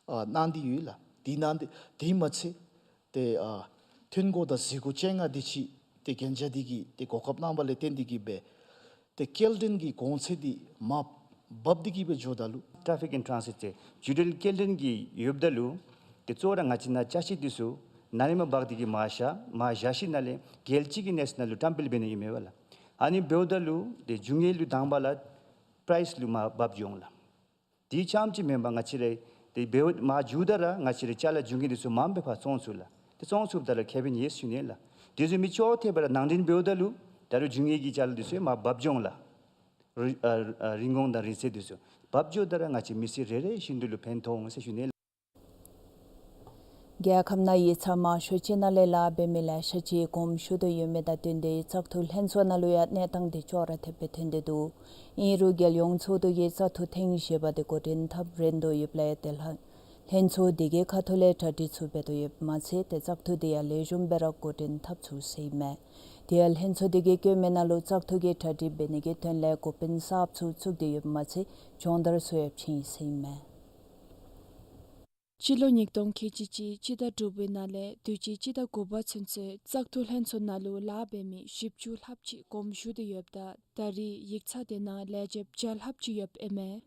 ཨ་གནང་སྟེ་ཡོད་ལགས། དེ་ནང་འདི་དེ་མ་ཚད་ཏེ་ཨ་ཐོན་སྒོ་དང་བཟོ་སྒོ་ཅན་ལྔ་དེ་ཅིག་ཏེ་གན་རྒྱ་འདི་གིས་ཏེ་གོ་སྐབས་གནང་བ་ལས་བརྟེན་ཏེ་གིས་སྦེ་ཏེ་སྐྱེལ་འདྲེན་གྱི་གོང་ཚད་འདི་མར་བབས་ཏེ་གིས་སྦེ་འགྱོཝ་ད་ལུ་ཊ་ཕིག་ཨེནཌ་ཊཱན་སིཊ་ཟེར་རྒྱུ་འབྲེལ་སྐྱེལ་འདྲེན་གྱི་ཡོདཔ་ད་ལུ་ཏེ་གཙོ་བོ་ར་ང་བཅས་ནཱ་ཅ་ཆས་འདི་ཚུ་ནཱ་ལས་མར་འབག་སྟེ་གིས་མར་བཞག་མར་བཞག་ཞིནམ་ལས་རྒྱལ་སྤྱི་གི་གནས་ཚད་ནང་ལུ་བཀྲམ་སྤེལ་འབད་ནི་ཨིན་མས་པ་ལགས། ཨ་ནི་འབདཝ་ད་ལུ་ཏེ་རྒྱུ་དངོས་ལུ་དང་པ་ལགས་པ་རའིསི་ལུ་མར་བབས་འོང་ལགས། དེ་རྐྱངམ་ཅིག་མེན་པར་ང་བཅས་ར་ཏེ་འབདཝ་མར་འགྱོཝ་ད་ར་ང་བཅས་ར་ཅ་ལ་རྒྱུ་དངོས་འདི་ཚུ་མངམ་སྦེ་ཕར་བཙོང་ཚུགས་ལགས། ཏེ་བཙོང་ཚུགསཔ་ད་ར་ཁེ་ཕན་ཡོད་ཟེར་ཞུ་ནི་ལགས། དེ་བཟུམ་མའི་ཅོག་འཐདཔ་ར་ནང་འདྲེན་འབདཝ་ད་ལུ་ད་རུང་རྒྱུ་དངོས་ཀྱི་ཅ་ལ་འདི་ཚུ་མར་འབབ་འགྱོ་འོང་ལགས། རི་ཨ་ཨ་རིན་གོང་དང་རིན་གསེར་འདི་ཚུ་འབབ་འགྱོཝ་ད་ར་ང་བཅས་མི་སེར་རེ་རེ་བཞིན་དུ་ལུ་ཕན་ཐོགས་འོང་ཟེར་ཞུ་ནི་ལགས། རྒྱལ་ཁབ་ནང་ཡིག་ཚང་མང་ཤོས་ཅིག་ནང་ལས་ལཱ་འབད་མི་ལེ་ཤ་ཅིག་དགོངསམ་ཞུ་དོ་ཡོད་མི་དང་བསྟུན་ཏེ་བཙག་འཐུ་ལྷན་ཚོགས་ནང་ལུ་ཡང་གནས་སྟངས་འདི་ཅོག་ར་འཐདཔ་སྦེ་ཐོན་ཏེ་འདུག། ཨིན་རུང་རྒྱལ་ཡོངས་ཚོགས་འདུ་གིས་བཙག་འཐུ་ཐེངས་བཞི་པ་འདི་འགོ་འདྲེན་འཐབ་རན་དོ་ཡོདཔ་ལས་ཏེ་ལྷན་ལྷན་ཚོགས་འདི་གི་ཁ་ཐུག་ལས་གྲ་སྒྲིག་ཚུ་འབད་དོ་ཡོདཔ་མ་ཚད་ཏེ་བཙག་འཐུ་འདི་ཡང་ལེགས་ཤོམ་སྦེ་ར་འགོ་འདྲེན་འཐབ་ཚུགས་ཟེར་ཨིན་མས། དེ་ཡང་ལྷན་ཚོགས་འདི་གིས་བཀོད་མི་ནང་ལུ་བཙག་འཐུ་གི་གྲ་སྒྲིག་འབད་ནི་གི་དོན་ལས་འགོ་དཔོན་གསརཔ་ཚུ་བཙུགས་ཏེ་ཡོདཔ་མ་ཚད་སྦྱོང་བརྡར་ཚུ་ཡང་བྱིན་ཡི་ཟེར་ཨིན་མས། སྤྱི་ལོ་ཉིས་སྟོང་ཁལ་གཅིག་གཅིག་སྤྱི་ཟླ་དྲུག་པའི་ནང་ལས་དུས་ཅི་སྤྱི་ཟླ་དགུ་པ་ཚུན་ཚོད་བཙག་འཐུ་ལྷན་ཚོགས་ནང་ལུ་ལཱ་འབད་མི་བཞི་བཅུ་ལྷགཔ་ཅིག་དགོངསམ་ཞུ་སྟེ་ཡོདཔ་ད་ད་རེས་ཡིག་ཚང་དེ་ནང་ལས་བྱེདཔ་བརྒྱ་ལྷགཔ་ཅིག་ཡོདཔ་ཨིན་མས།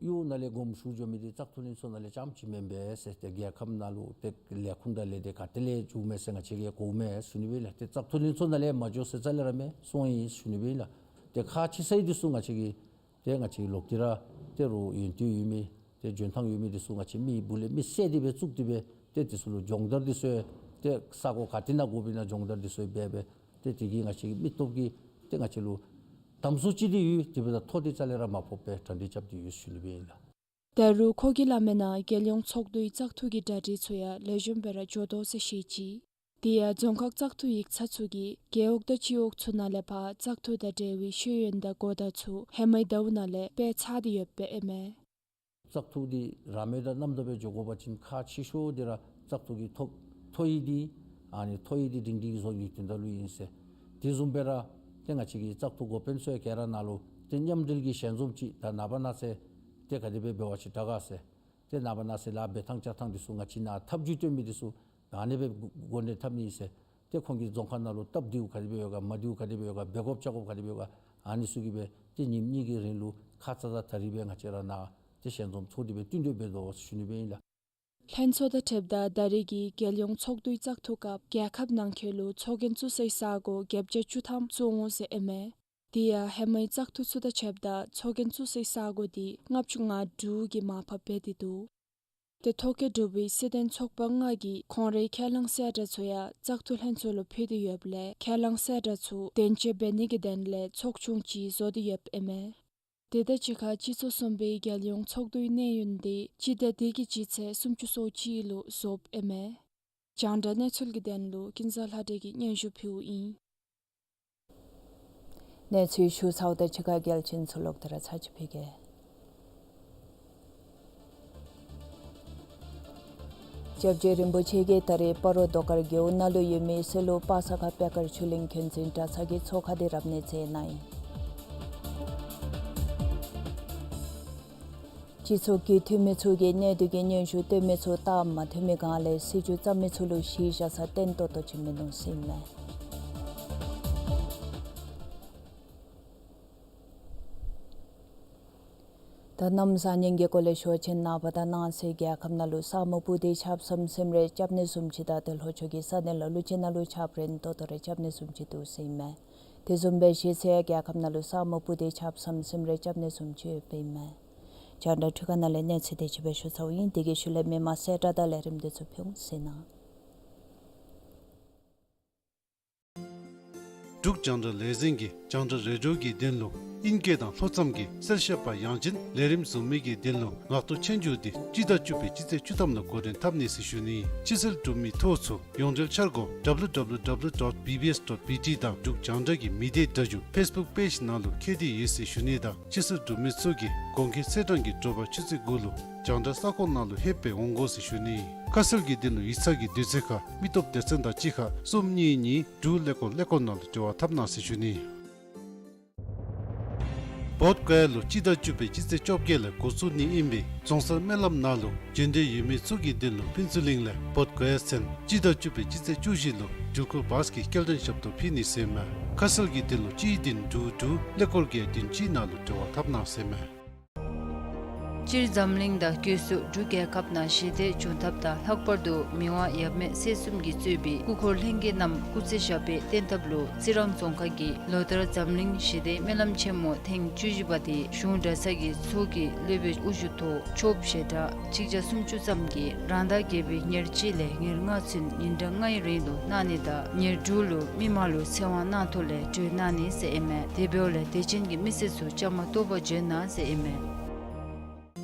གཡོག་ནང་ལས་དགོངསམ་ཞུ་འགྱོ་མི་འདི་བཙག་འཐུ་ལྷན་ཚོགས་ནང་ལས་རྐྱངམ་ཅིག་མེན་པས་ཟེར་ཏེ་རྒྱལ་ཁབ་ནང་ལུ་ཏེ་ལས་ཁུངས་དང་ལས་སྡེ་ག་ཏེ་ལས་བྱུང་མས་ཟེར་ང་བཅས་ཀྱིས་གོཝ་མས་ཞུ་ནི་སྦེ་ཨིན་ལགས། ཏེ་བཙག་འཐུ་ལྷན་ཚོགས་ནང་ལས་མ་འགྱོ་ཟེར་རྩ་ལས་ར་མེད་སོང་ཡི་ཞུ་ནི་སྦེ་ཨིན་ལགས། ཏེ་ཁག་ཆེ་ས་འདི་ཚུ་ང་བཅས་ཀྱིས་ཏེ་ང་བཅས་ལོག་སྟེ་ར་ཏེ་རུང་ཡོན་ཏན་ཡོད་མི་ཏེ་འཇོན་ཐང་ཡོད་མི་འདི་ཚུ་ང་བཅས་མི་སྦུག་ལས་མི་བསལ་ཏེ་སྦེ་བཙུགས་ཏེ་སྦེ་ཏེ་འདི་ཚུ་ལུ་སྦྱོང་བརྡར་འདི་ཚུ་ཏེ་ས་གོ་ག་ཏེ་ནང་དགོཔ་ཨིན་ན་སྦྱོང་བརྡར་འདི་ཚུ་འབད་སྦེ་ཏེ་དེ་གིས་ང་བཅས་ཀྱི་མི་སྟོབས་ཀྱིས་ཏེ་ང་བཅས་ལུ་དམ་བཟུང་ཅིག་འདི་ཡོད། དེ་འབདཝ་ད་ཐོ་འདི་རྩ་ལས་ར་མ་ཕོགཔ་སྦེ་གྲ་སྒྲིག་རྐྱབ་སྟེ་ཡོད་ཞུ་ནི་སྦེ་ཨིན་ལགས། ད་རུང་ཁོ་གིས་སླབ་མིའི་ནང་རྒྱལ་ཡོངས་ཚོགས་འདུའི་བཙག་འཐུ་གི་གྲ་སྒྲིག་ཚུ་ཡང་ལེགས་ཤོམ་སྦེ་ར་འགྱོ་དོ་ཟེར་བཤད་ཅི། དེ་ཡང་རྫོང་ཁག་བཙག་འཐུ་ཡིག་ཚང་ཚུ་གིས་རྒེད་འོག་དང་སྤྱི་འོག་ཚུ་ནང་ལས་ཕར་བཙག་འཐུ་དང་འབྲེལ་བའི་ཤེས་ཡོན་དང་གོ་བརྡ་ཚུ་ཧེ་མའི་ཟླཝ་ནང་ལས་སྤེལ་ཚར་ཏེ་ཡོདཔ་ཨིན་མས། བཙག་འཐུ་འདི་ར་མེད་དང་རྣམ་རྟོག་སྦེ་འགྱོ་དགོ་པ་ཅིན་ཁག་ཆེ་ཤོས་འདི་ར་བཙག་འཐུ་གི་ཐོ་ཐོ་ཡིག་འདི་ཨ་ནི་ཐོ་ཡིག་འདི་སྒྲིང་སྒྲི་བཟོ་ནིའི་དོན་དག་ལུ་ཨིན་ཟེར། དེ་བཟུམ་སྦེ་ར་ཏེ་ང་བཅས་ཀྱི་བཙག་འཐུ་འགོ་དཔོན་ཚུ་ཡང་ག་ར་ནང་ལུ་ཏེ་མཉམ་འབྲེལ་གྱི་ཞལ་འཛོམས་ཅིག་དང་ནངས་པ་གནངས་ཚེ་ཏེ་ག་དེ་སྦེ་འབད་བ་ཅིན་དྲག་ག་ཟེར། ཏེ་ནངས་པ་གནངས་ཚེ་ལཱ་འབད་ཐངས་བཅའ་ཐངས་འདི་ཚུ་ང་བཅས་ནང་ཐབས་བྱུས་སྟོན་མི་འདི་ཚུ་ཨ་ནི་སྦེ་འགོ་འདྲེན་འཐབ་ནི་ཟེར། ཏེ་ཁོང་གི་རྫོང་ཁག་ནང་ལུ་སྟབས་བདེཝ་ག་དེ་སྦེ་ཡོད་ག་མ་བདེཝ་ག་དེ་སྦེ་ཡོད་ག་འབད་དགོཔ་བཅའ་དགོཔ་ག་དེ་སྦེ་ཡོད་ག་ཨ་ནི་ཚུ་གི་སྦེ་ཏེ་ཉིནམ་གཉིས་ཀྱི་རིང་ལུ་ཁ་ཙ་ཙ་ད་རིས་སྦེ་ང་བཅས་ར་ནཱ་ཏེ་ཞལ་འཛོམས་ཚོགས་ཏེ་སྦེ་བསྟུན་གྲོས་འབད་དོ་ཞུ་ནི་སྦེ་ཨིན་ལགས། ལྷན་ཚོགས་དང་འཁྲིལཝ་ད་ད་རེས་ཀྱི་རྒྱལ་ཡོངས་ཚོགས་འདུའི་བཙག་འཐུ་སྐབས་རྒྱལ་ཁབ་ནང་འཁོད་ལུ་ཚོགས་རྒྱན་བཙུགས་སའི་ས་གོ་བརྒྱད་བརྒྱ་བཅུ་ཐམ་བཙུགས་འོང་ཟེར་ཨིན་མས། དེ་ཡང་ཧེ་མའི་བཙག་འཐུ་ཚུ་དང་འཁྲིལཝ་ད་ཚོགས་རྒྱན་བཙུགས་སའི་ས་གོ་འདི་ལྔ་བཅུ་ང་དྲུག་གིས་མར་ཕབ་འབད་དེ་འདུག། ཏེ་ཐོ་བཀོད་གྲུབ་པའི་སྲིད་དོན་ཚོགས་པ་ལྔ་གིས་ཁོང་རའི་ཁས་བླངས་གསལ་བསྒྲགས་ཚུ་ཡང་བཙག་འཐུ་ལྷན་ཚོགས་ལུ་ཕུལ་ཏེ་ཡོདཔ་ལས་ཁས་བླངས་གསལ་བསྒྲགས་ཚུ་དོན་འཁྱོལ་འབད་ནི་གི་དོན་ལས་ཚོགས་ཆུང་ཅིག་བཟོ་སྟེ་ཡོདཔ་ཨིན་མས། དེ་དང་གཅིག་ཁར་སྤྱི་ཚོགས་གསུམ་པའི་རྒྱལ་ཡོངས་ཚོགས་འདུའི་གནས་ཡུན་འདི་སྤྱི་ཟླ་འདི་གི་སྤྱི་ཚེས་སུམ་ཅུ་སོ་གཅིག་ལུ་རྫོགསཔ་ཨིན་མས། རྒྱང་བསྒྲགས་གནས་ཚུལ་གྱི་དོན་ལུ་ཀུན་བཟང་ལྷ་སྒྲོན་གྱིས་སྙན་ཞུ་ཕུལཝ་ཨིན། གནས་ཚུལ་ཞུ་ཚརཝ་དང་གཅིག་ཁར་གལ་ཆེན་ཚུ་ལོག་སྟེ་ར་ཚར་ཅིག་ཕུལ་གེ། སྐྱབས་རྗེ་རིན་པོ་ཆེ་གིས་ད་རེས་སྤ་རོ་རྡོ་དཀར་རྒེད་འོག་ནང་ལུ་ཡོད་མི་སེ་ལུ་པ་ས་ཁ་པད་དཀར་ཆོས་གླིང་འཁོན་འཛིན་གྲྭ་ཚང་གི་ཚོགས་ཁང་འདི་རབ་གནས་མཛད་གནང་ཡི། སྤྱི་ཚོགས་ཀྱི་འཐུས་མི་ཚུ་གིས་གནས་སྡུད་ཀྱི་སྙན་ཞུ་སྟོན་མི་ཚུ་རྟགས་མ་ཐོན་མི་སྒང་ལས་སྲིད་བྱུས་བརྩམ་མི་ཚུ་ལུ་གཞི་བཞག་ས་བརྟན་ཏོག་ཏོ་ཅིག་མིན་འདུག་ཟེར་ཨིན་མས། ད་གནམ་བཟང་ངན་གྱི་སྐོར་ལས་ཞུ་བ་ཅིན་ནངས་པ་དང་གནངས་ཚེ་རྒྱལ་ཁབ་ནང་ལུ་ས་སྨུག་སྤུབས་ཏེ་ཆརཔ་ཟམ་ཟིམ་རེ་རྐྱབ་ནི་བཟུམ་ཅིག་དང་ཏེ་ལྷོ་ཕྱོགས་ཀྱི་ས་གནས་ལ་ལུ་ཅིག་ནང་ལུ་ཆརཔ་རན་ཏོག་ཏོ་རེ་རྐྱབ་ནི་བཟུམ་ཅིག་འདུག་ཟེར་ཨིན་མས། དེ་བཟུམ་སྦེ་གཞེས་ཚེ་ཡང་རྒྱལ་ཁབ་ནང་ལུ་ས་སྨུག་སྤུབས་ཏེ་ཆརཔ་ཟམ་ཟིམ་རེ་རྐྱབ་ནི་བཟུམ་ཅིག་ཡོདཔ་ཨིན་མས། རྒྱང་བསྒྲགས་འཕྲུལ་ཁང་ནང་ལས་གནས་ཚུལ་དེ་ཅིག་སྦེ་ཞུ་ཚརཝ་ཨིན། དེ་གི་ཤུལ་ལས་མི་མང་གསལ་བསྒྲགས་དང་ལས་རིམ་འདི་ཚུ་ཕུལ་འོང་ཟེར་ཨིན། འབྲུག་རྒྱང་བསྒྲགས་ལས་འཛིན་གྱིས་རྒྱང་བསྒྲགས་རེ་ཌིའོ་གི་དོན་ལུ་ཨིན་སྐད་དང་ལྷོ་མཚམས་ཀྱི་གསལ་བཤད་པ་ཡང་ཅིན་ལས་རིམ་བཟུམ་མའི་གི་དོན་ལུ་ངག་ཐོག་ཆོས་རྒྱུགས་འདི་སྤྱི་ཟླ་བཅུ་པའི་སྤྱི་ཚེས་བཅུ་ཐམ་ལུ་འགོ་འདྲེན་འཐབ་ནི་ཟེར་ཞུ་ནི། ཕྱི་སེལ་གྲུབ་མི་ཐོ་ཚུ་ཡོངས་འབྲེལ་འཆར་སྒོ་ཌབ་ལུ་ཌབ་ལུ་ཌབ་ལུ་ཌོཊ་བི་བི་ཨེསི་ཌོཊ་བི་ཊི་དང་འབྲུག་རྒྱང་བསྒྲགས་ཀྱི་མི་སྡེ་སྒྲ་སྒྱུར་ཕེསི་བུཀ་པེཇ་ནང་ལུ་འཁོད་དེ་ཡོད་ཟེར་ཞུ་ནི་དང་ཕྱི་སེལ་གྲུབ་མི་ཚུ་གིས་དགོང་ཁའི་ཚེས་གྲངས་ཀྱི་དྲོ་པ་ཆུ་ཚོད་དགུ་ལུ་རྒྱང་བསྒྲགས་ས་ཁོངས་ནང་ལུ་ལྷོདཔ་སྦེ་འོང་དགོ་ཟེར་ཞུ་ནི། ཁ་གསལ་གྱི་དོན་ལུ་ཡིག་ཚང་གི་དུས་ཚོད་ཁར་མི་སྟོབས་སྡེ་ཚན་དང་གཅིག་ཁར་གསུམ་གཉིས་གཉིས་དྲུག་ཀླད་ཀོར་ཀླད་ཀོར་ནང་ལུ་འབྲེལ་བ་འཐབ་གནང་ཟེར་ཞུ་ནི། བོདྷ་ག་ཡ་ལུ་སྤྱི་ཟླ་བཅུ་པའི་སྤྱི་ཚེས་བཅོ་བརྒྱད་ལས་འགོ་བཙུགས་ནི་ཨིན་པས། རྫོང་སར་སྨོན་ལམ་ནང་ལུ་འབྱོན་འདོད་ཡོད་མི་ཚུ་གི་དོན་ལུ་ཕུན་ཚོགས་གླིང་ལས་བོདྷ་ག་ཡ་ཚུན་སྤྱི་ཟླ་བཅུ་པའི་སྤྱི་ཚེས་བཅུ་བཞི་ལུ་འགྲུལ་འཁོར་བཱསི་གི་སྐྱེལ་འདྲེན་ཞབས་ཏོག་ཕུལ་ནི་ཟེར་མས། ཁ་གསལ་གྱི་དོན་ལུ་གཅིག་བདུན་དྲུག་དྲུག་ཀླད་ཀོར་བརྒྱད་བདུན་གཅིག་ནང་ལུ་འབྲེལ་བ་འཐབ་གནང་ཟེར་མས། སྤྱིར་འཛམ་གླིང་དང་སྒོས་སུ་འབྲུག་རྒྱལ་ཁབ་ནང་ཞི་བདེ་འབྱུང་ཐབས་དང་ལྷག་པར་དུ་མི་དབང་ཡབ་མེས་སྲས་གསུམ་གྱིས་གཙོས་པའི་སྐུ་འཁོར་ལྷན་རྒྱས་རྣམས་སྐུ་ཚེ་ཞབས་པད་བརྟན་ཐབས་ལུ་རྩི་རང་རྫོང་ཁག་གི་ལོ་ལྟར་འཛམ་གླིང་ཞི་བདེའི་སྨོན་ལམ་ཆེན་མོ་ཐེངས་བཅུ་བཞི་པ་དེ་གཞུང་གྲྭ་ཚང་གི་ཚོགས་ཀྱི་སློབ་དཔོན་དབུ་བཞུགས་ཐོག་ཆོསཔ་ཞལ་གྲངས་གཅིག་བརྒྱ་སུམ་ཅུ་ཙམ་གྱིས་རང་ཟླ་བརྒྱད་པའི་ཉེར་གཅིག་ལས་ཉེར་ལྔ་ཚུན་ཉིན་གྲངས་ལྔའི་རིང་ལུ་གནང་ནི་དང་ཉེར་དྲུག་ལུ་མི་མང་ལུ་ཚེ་དབང་གནང་ཐོག་ལས་གྲོལ་གནང་ནི་ཟེར་ཨིན་མས། དེ་འབདཝ་ལས་དད་ཅན་གྱི་མི་སེར་ཚུ་བཅའ་མར་གཏོགས་པར་བྱོན་གནང་ཟེར་ཨིན་མས།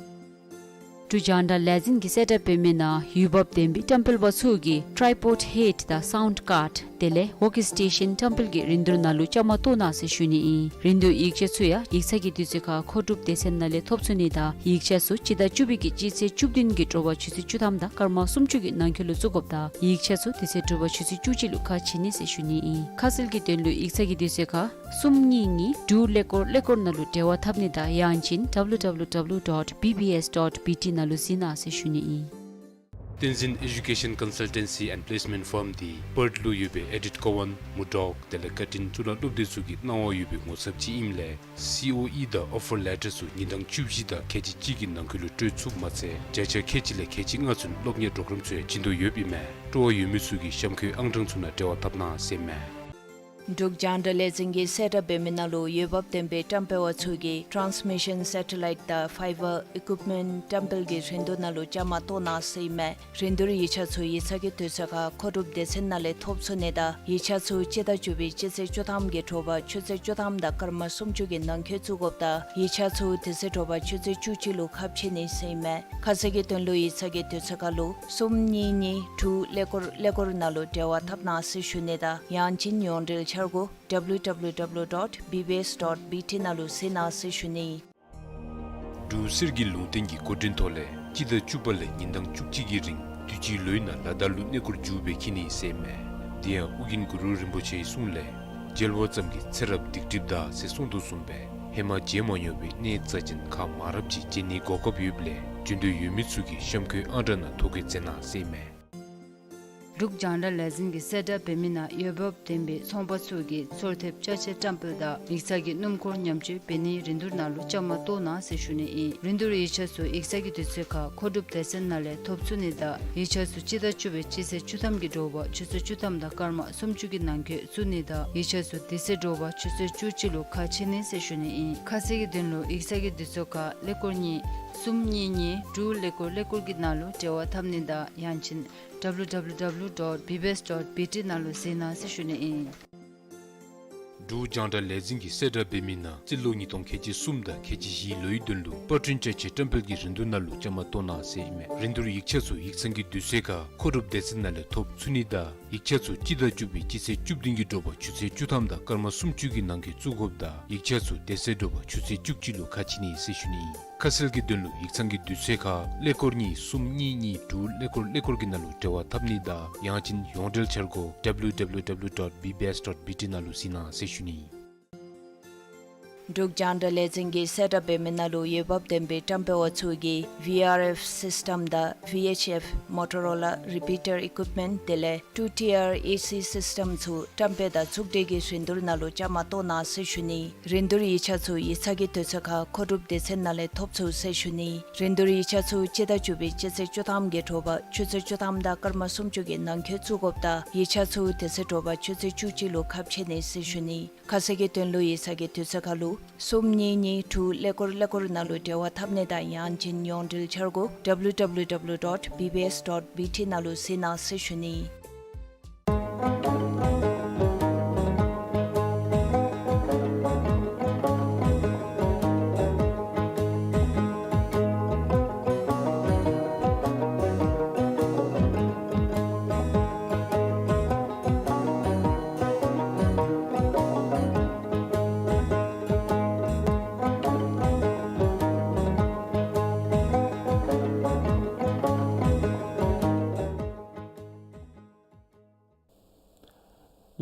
འབྲུག་རྒྱང་བསྒྲགས་ལས་འཛིན་གྱིས་གསལ་བསྒྲགས་འབད་མི་ནང་འོས་འབབ་ལྡན་པའི་བཀྲམ་སྤེལ་པ་ཚུ་གིས་ཊའི་པོཌ་ཧེཌ་དང་སའུནཌ་ཀཱརཌ་དེ་ལས་ཝོརྐ་སི་ཊེ་ཤཱན་བཀྲམ་སྤེལ་གྱི་རིན་བསྡུར་ནང་ལུ་བཅའ་མར་གཏོགས་གནང་ཟེར་ཞུ་ནི་ཨིན། རིན་བསྡུར་ཡིག་ཆ་ཚུ་ཡང་ཡིག་ཚང་གི་དུས་ཚོད་ཁར་མཁོ་སྒྲུབ་སྡེ་ཚན་ནང་ལས་ཐོབ་ཚུགས་ནི་དང་ཡིག་ཆ་ཚུ་སྤྱི་ཟླ་བཅུ་པའི་གི་སྤྱི་ཚེས་བཅུ་བདུན་གྱི་དྲོ་པ་ཆུ་ཚོད་བཅུ་ཐམ་དང་སྐར་མ་སུམ་ཅུ་གི་ནང་འཁོད་ལུ་བཙུགས་དགོཔ་དང་ཡིག་ཆ་ཚུ་དེ་ཚེ་དྲོ་པ་ཆུ་ཚོད་བཅུ་གཅིག་ལུ་ཁ་ཕྱེ་ནི་ཟེར་ཞུ་ནི་ཨིན། ཁ་གསལ་གྱི་དོན་ལུ་ཡིག་ཚང་གི་དུས་ཚོད་ཁར་གསུམ་གཉིས་གཉིས་དྲུག་ཀླད་ཀོར་ཀླད་ཀོར་ནང་ལུ་འབྲེལ་བ་འཐབ་ནི་དང་ཡང་ཅིན་W W W dot B B S dot B T ནང་ལུ་གཟིགས་གནང་ཟེར་ཞུ་ནི་ཨིན། བསྟན་འཛིན་ཨེ་ཌུ་ཀེ་ཤཱན་ཀོན་སལ་ཊེན་སི་ཨེནཌ་པི་ལེསི་མེནཊ་ཕརམ་འདི་པརཐ་ལུ་ཡོད་པའི་ཨེ་ཌིཐ་ཀོ་ཝཱན་མུར་ཌོག་དེ་ལས་ཀར་ཊིན་གཙུག་ལག་སློབ་སྡེ་ཚུ་གི་གནང་བ་ཡོད་པའི་ངོ་ཚབ་ཅིག་ཨིནམ་ལས་སི་ཨོ་ཨི་དང་ཨོ་ཕར་ལེ་ཊར་ཚུ་ཉིན་གྲངས་བཅུ་བཞི་དང་ཁལ་གཅིག་གཅིག་གི་ནང་འཁོད་ལུ་སྤྲོད་ཚུགསཔ་མ་ཚད་བརྒྱ་ཆ་ཁལ་གཅིག་ལས་ཁལ་གཅིག་ལྔ་ཚུན་སློབ་གཉེར་པོ་རོ་གརམ་ཚུ་ཡང་བྱིན་དོ་ཡོདཔ་ཨིན་མས། སྤྲོ་བ་ཡོད་མི་ཚུ་གིས་གཤམ་འཁོད་ཨང་གྲངས་ཚུ་ནང་འབྲེལ་བ་འཐབ་གནང་ཟེར་ཨིན་མས། འབྲུག་རྒྱང་བསྒྲགས་ལས་འཛིན་གྱིས་གསལ་བསྒྲགས་འབད་མི་ནང་ལུ་འོས་འབབ་ལྡན་པའི་བཀྲམ་སྤེལ་པ་ཚུ་གིས་ཊཱནསི་མི་ཤཱན་སེ་ཊ་ལའིཊ་དང་ཕའི་བར་ཨི་ཀུཡིཔ་མེནཊ་བཀྲམ་སྤེལ་གྱི་རིན་བསྡུར་ནང་ལུ་བཅའ་མར་གཏོགས་གནང་ཟེར་ཨིན་མས། རིན་བསྡུར་ཡིག་ཆ་ཚུ་ཡིག་ཚང་གི་དུས་ཚོད་ཁར་མཁོ་སྒྲུབ་སྡེ་ཚན་ནང་ལས་ཐོབ་ཚུགས་ནི་དང་ཡིག་ཆ་ཚུ་སྤྱི་ཟླ་བཅུ་པའི་སྤྱི་ཚེས་བཅུ་ཐམ་གྱི་དྲོ་པ་ཆུ་ཚོད་བཅུ་ཐམ་དང་སྐར་མ་སུམ་ཅུ་གི་ནང་འཁོད་བཙུགས་དགོཔ་དང་ཡིག་ཆ་ཚུ་དེ་ཚེ་དྲོ་པ་ཆུ་ཚོད་བཅུ་གཅིག་ལུ་ཁ་ཕྱེ་ནི་ཟེར་ཨིན་མས། ཁ་གསལ་གྱི་དོན་ལུ་ཡིག་ཚང་གི་དུས་ཚོད་ཁར་ལུ་གསུམ་གཉིས་གཉིས་དྲུག་ཀླད་ཀོར་ཀླད་ཀོར་ནང་ལུ་འབྲེལ་བ་འཐབ་གནང་ཟེར་ཞུ་ནི་དང་ཡང་ཅིན་ཡོངས་འབྲེལ་འཆར་སྒོ་W W W dot B B S dot B T ནང་ལུ་གཟིགས་གནང་ཟེར་ཞུ་ནི། འབྲུག་གསེར་གྱི་ལུང་བསྟན་གྱི་གོ་སྒྲིག་ཐོག་ལས་སྤྱི་ཟླ་བཅུ་པ་ལས་ཉིན་གྲངས་བཅུ་གཅིག་གི་རིང་དུས་ཅི་ལོའི་ནང་ལ་དྭགས་ལུ་གནས་སྐོར་མཇུག་སྦེ་འཁྱིད་ནི་ཟེར་ཨིན་མས། དེ་ཡང་ཨོ་རྒྱན་གུ་རུ་རིན་པོ་ཆེའི་གསུང་ལས་མཇལ་བ་ཙམ་གྱིས་ཚེ་རབས་སྡིག་སྒྲིབ་དག་ཟེར་གསུངས་དོ་བཟུམ་སྦེ་ཧེ་མ་མཇལ་མ་མྱོང་བའི་གནས་རྩ་ཅན་ཁག་མང་རབས་ཅིག་མཇལ་ནིའི་གོ་སྐབས་ཡོདཔ་ལས་འབྱོན་འདོད་ཡོད་མི་ཚུ་གིས་གཤམ་འཁོད་ཨང་གྲངས་ནང་ཐོ་འགོད་མཛད་གནང་ཟེར་ཨིན་མས། འབྲུག་རྒྱང་བསྒྲགས་ལས་འཛིན་གྱིས་གསལ་བསྒྲགས་འབད་མི་ནང་འོས་འབབ་ལྡན་པའི་ཚོང་པ་ཚུ་གིས་ཚོར་ཐེབས་ཅ་ཆས་བཀྲམ་སྤེལ་དང་ཡིག་ཚང་གི་སྣུམ་འཁོར་ཉམས་བཅོས་འབད་ནིའི་རིན་བསྡུར་ནང་ལུ་བཅའ་མར་གཏོགས་གནང་ཟེར་ཞུ་ནི་ཨིན། རིན་བསྡུར་ཡིག་ཆ་ཚུ་ཡིག་ཚང་གི་དུས་ཚོད་ཁར་མཁོ་སྒྲུབ་སྡེ་ཚན་ནང་ལས་ཐོབ་ཚུགས་ནི་དང་ཡིག་ཆ་ཚུ་སྤྱི་ཟླ་བཅུ་པའི་སྤྱི་ཚེས་བཅུ་ཐམ་གྱི་དྲོ་པ་ཆུ་ཚོད་བཅུ་ཐམ་དང་སྐར་མ་སུམ་ཅུ་གི་ནང་འཁོད་བཙུགས་ནི་དང་ཡིག་ཆ་ཚུ་དེ་ཚེ་དྲོ་པ་ཆུ་ཚོད་བཅུ་གཅིག་ལུ་ཁ་ཕྱེ་ནི་ཟེར་ཞུ་ནི་ཨིན། ཁ་གསལ་གྱི་དོན་ལུ་ཡིག་ཚང་གི་དུས་ཚོད་ཁར་ཀླད་ཀོར་གཉིས་གསུམ་གཉིས་གཉིས་དྲུག་ཀླད་ཀོར་ཀླད་ཀོར་གྱི་ནང་ལུ་འབྲེལ་བ་འཐབ་ནི་དང་ཡང་ཅིན་W W W dot B B S dot B T ནང་ལུ་གཟིགས་གནང་ཟེར་ཞུ་ནི་ཨིན། འབྲུག་རྒྱང་བསྒྲགས་ལས་འཛིན་གྱིས་གསལ་བསྒྲགས་འབད་མི་ནང་རྩིས་ལོ་ཉིས་སྟོང་ཁལ་གཅིག་གསུམ་དང་ཁལ་གཅིག་བཞིའི་ལོའི་དོན་ལུ་པར་སྐྲུན་ཅ་ཆས་བཀྲམ་སྤེལ་གྱི་རིན་བསྡུར་ནང་ལུ་བཅའ་མར་གཏོགས་གནང་ཟེར་ཨིན་མས། རིན་བསྡུར་ཡིག་ཆ་ཚུ་ཡིག་ཚང་གི་དུས་ཚོད་ཁར་མཁོ་སྒྲུབ་སྡེ་ཚན་ནང་ལས་ཐོབ་ཚུགས་ནི་དང་ཡིག་ཆ་ཚུ་སྤྱི་ཟླ་བཅུ་པའི་སྤྱི་ཚེས་བཅུ་བདུན་གྱི་དྲོ་པ་ཆུ་ཚོད་བཅུ་ཐམ་དང་སྐར་མ་སུམ་ཅུ་གི་ནང་འཁོད་བཙུགས་དགོཔ་དང་ཡིག་ཆ་ཚུ་དེ་ཚེ་དྲོ་པ་ཆུ་ཚོད་བཅུ་གཅིག་ལུ་ཁ་ཕྱེ་ནི་ཟེར་ཞུ་ནི་ཨིན། ཁ་གསལ་གྱི་དོན་ལུ་ཡིག་ཚང་གི་དུས་ཚོད་ཁར་ཀླད་ཀོར་གཉིས་གསུམ་གཉིས་གཉིས་དྲུག་ཀླད་ཀོར་ཀླད་ཀོར་གྱི་ནང་ལུ་འབྲེལ་བ་འཐབ་ནི་དང་ཡང་ཅིན་ཡོངས་འབྲེལ་འཆར་སྒོ་W W W dot B B S dot B T ནང་ལུ་གཟིགས་གནང་ཟེར་ཞུ་ནི་ཨིན། འབྲུག་རྒྱང་བསྒྲགས་ལས་འཛིན་གྱིས་གསལ་བསྒྲགས་འབད་མི་ནང་ལུ་འོས་འབབ་ལྡན་པའི་བཀྲམ་སྤེལ་པ་ཚུ་གིས་V R F སིསི་ཊམ་དང་V H F Motorola repeater equipment དེ་ལས་two tier A C system ཚུ་བཀྲམ་སྤེལ་དང་ཚོགས་སྒྲིག་གི་རིན་བསྡུར་ནང་ལུ་བཅའ་མར་གཏོགས་གནང་ཟེར་ཞུ་ནི། རིན་བསྡུར་ཡིག་ཆ་ཚུ་ཡིག་ཚང་གི་དུས་ཚོད་ཁར་མཁོ་སྒྲུབ་སྡེ་ཚན་ནང་ལས་ཐོབ་ཚུགས་ཟེར་ཞུ་ནི། རིན་བསྡུར་ཡིག་ཆ་ཚུ་སྤྱི་ཟླ་བཅུ་པའི་སྤྱི་ཚེས་བཅུ་ཐམ་གྱི་དྲོ་པ་ཆུ་ཚོད་བཅུ་ཐམ་དང་སྐར་མ་སུམ་ཅུ་གི་ནང་འཁོད་བཙུགས་དགོཔ་དང་ཡིག་ཆ་ཚུ་དེ་ཚེ་དྲོ་པ་ཆུ་ཚོད་བཅུ་གཅིག་ལུ་ཁ་ཕྱེ་ནི་ཟེར་ཞུ་ནི། ཁ་གསལ་གྱི་དོན་ལུ་ཡིག་ཚང་གི་དུས་ཚོད་ཁར་ལུ་གསུམ་གཉིས་གཉིས་དྲུག་ཀླད་ཀོར་ཀླད་ཀོར་ནང་ལུ་འབྲེལ་བ་འཐབ་ནི་དང་ཡང་ཅིན་ཡོངས་འབྲེལ་འཆར་སྒོ་W W W dot B B S dot B T ནང་ལུ་གཟིགས་གནང་ཟེར་ཞུ་ནི།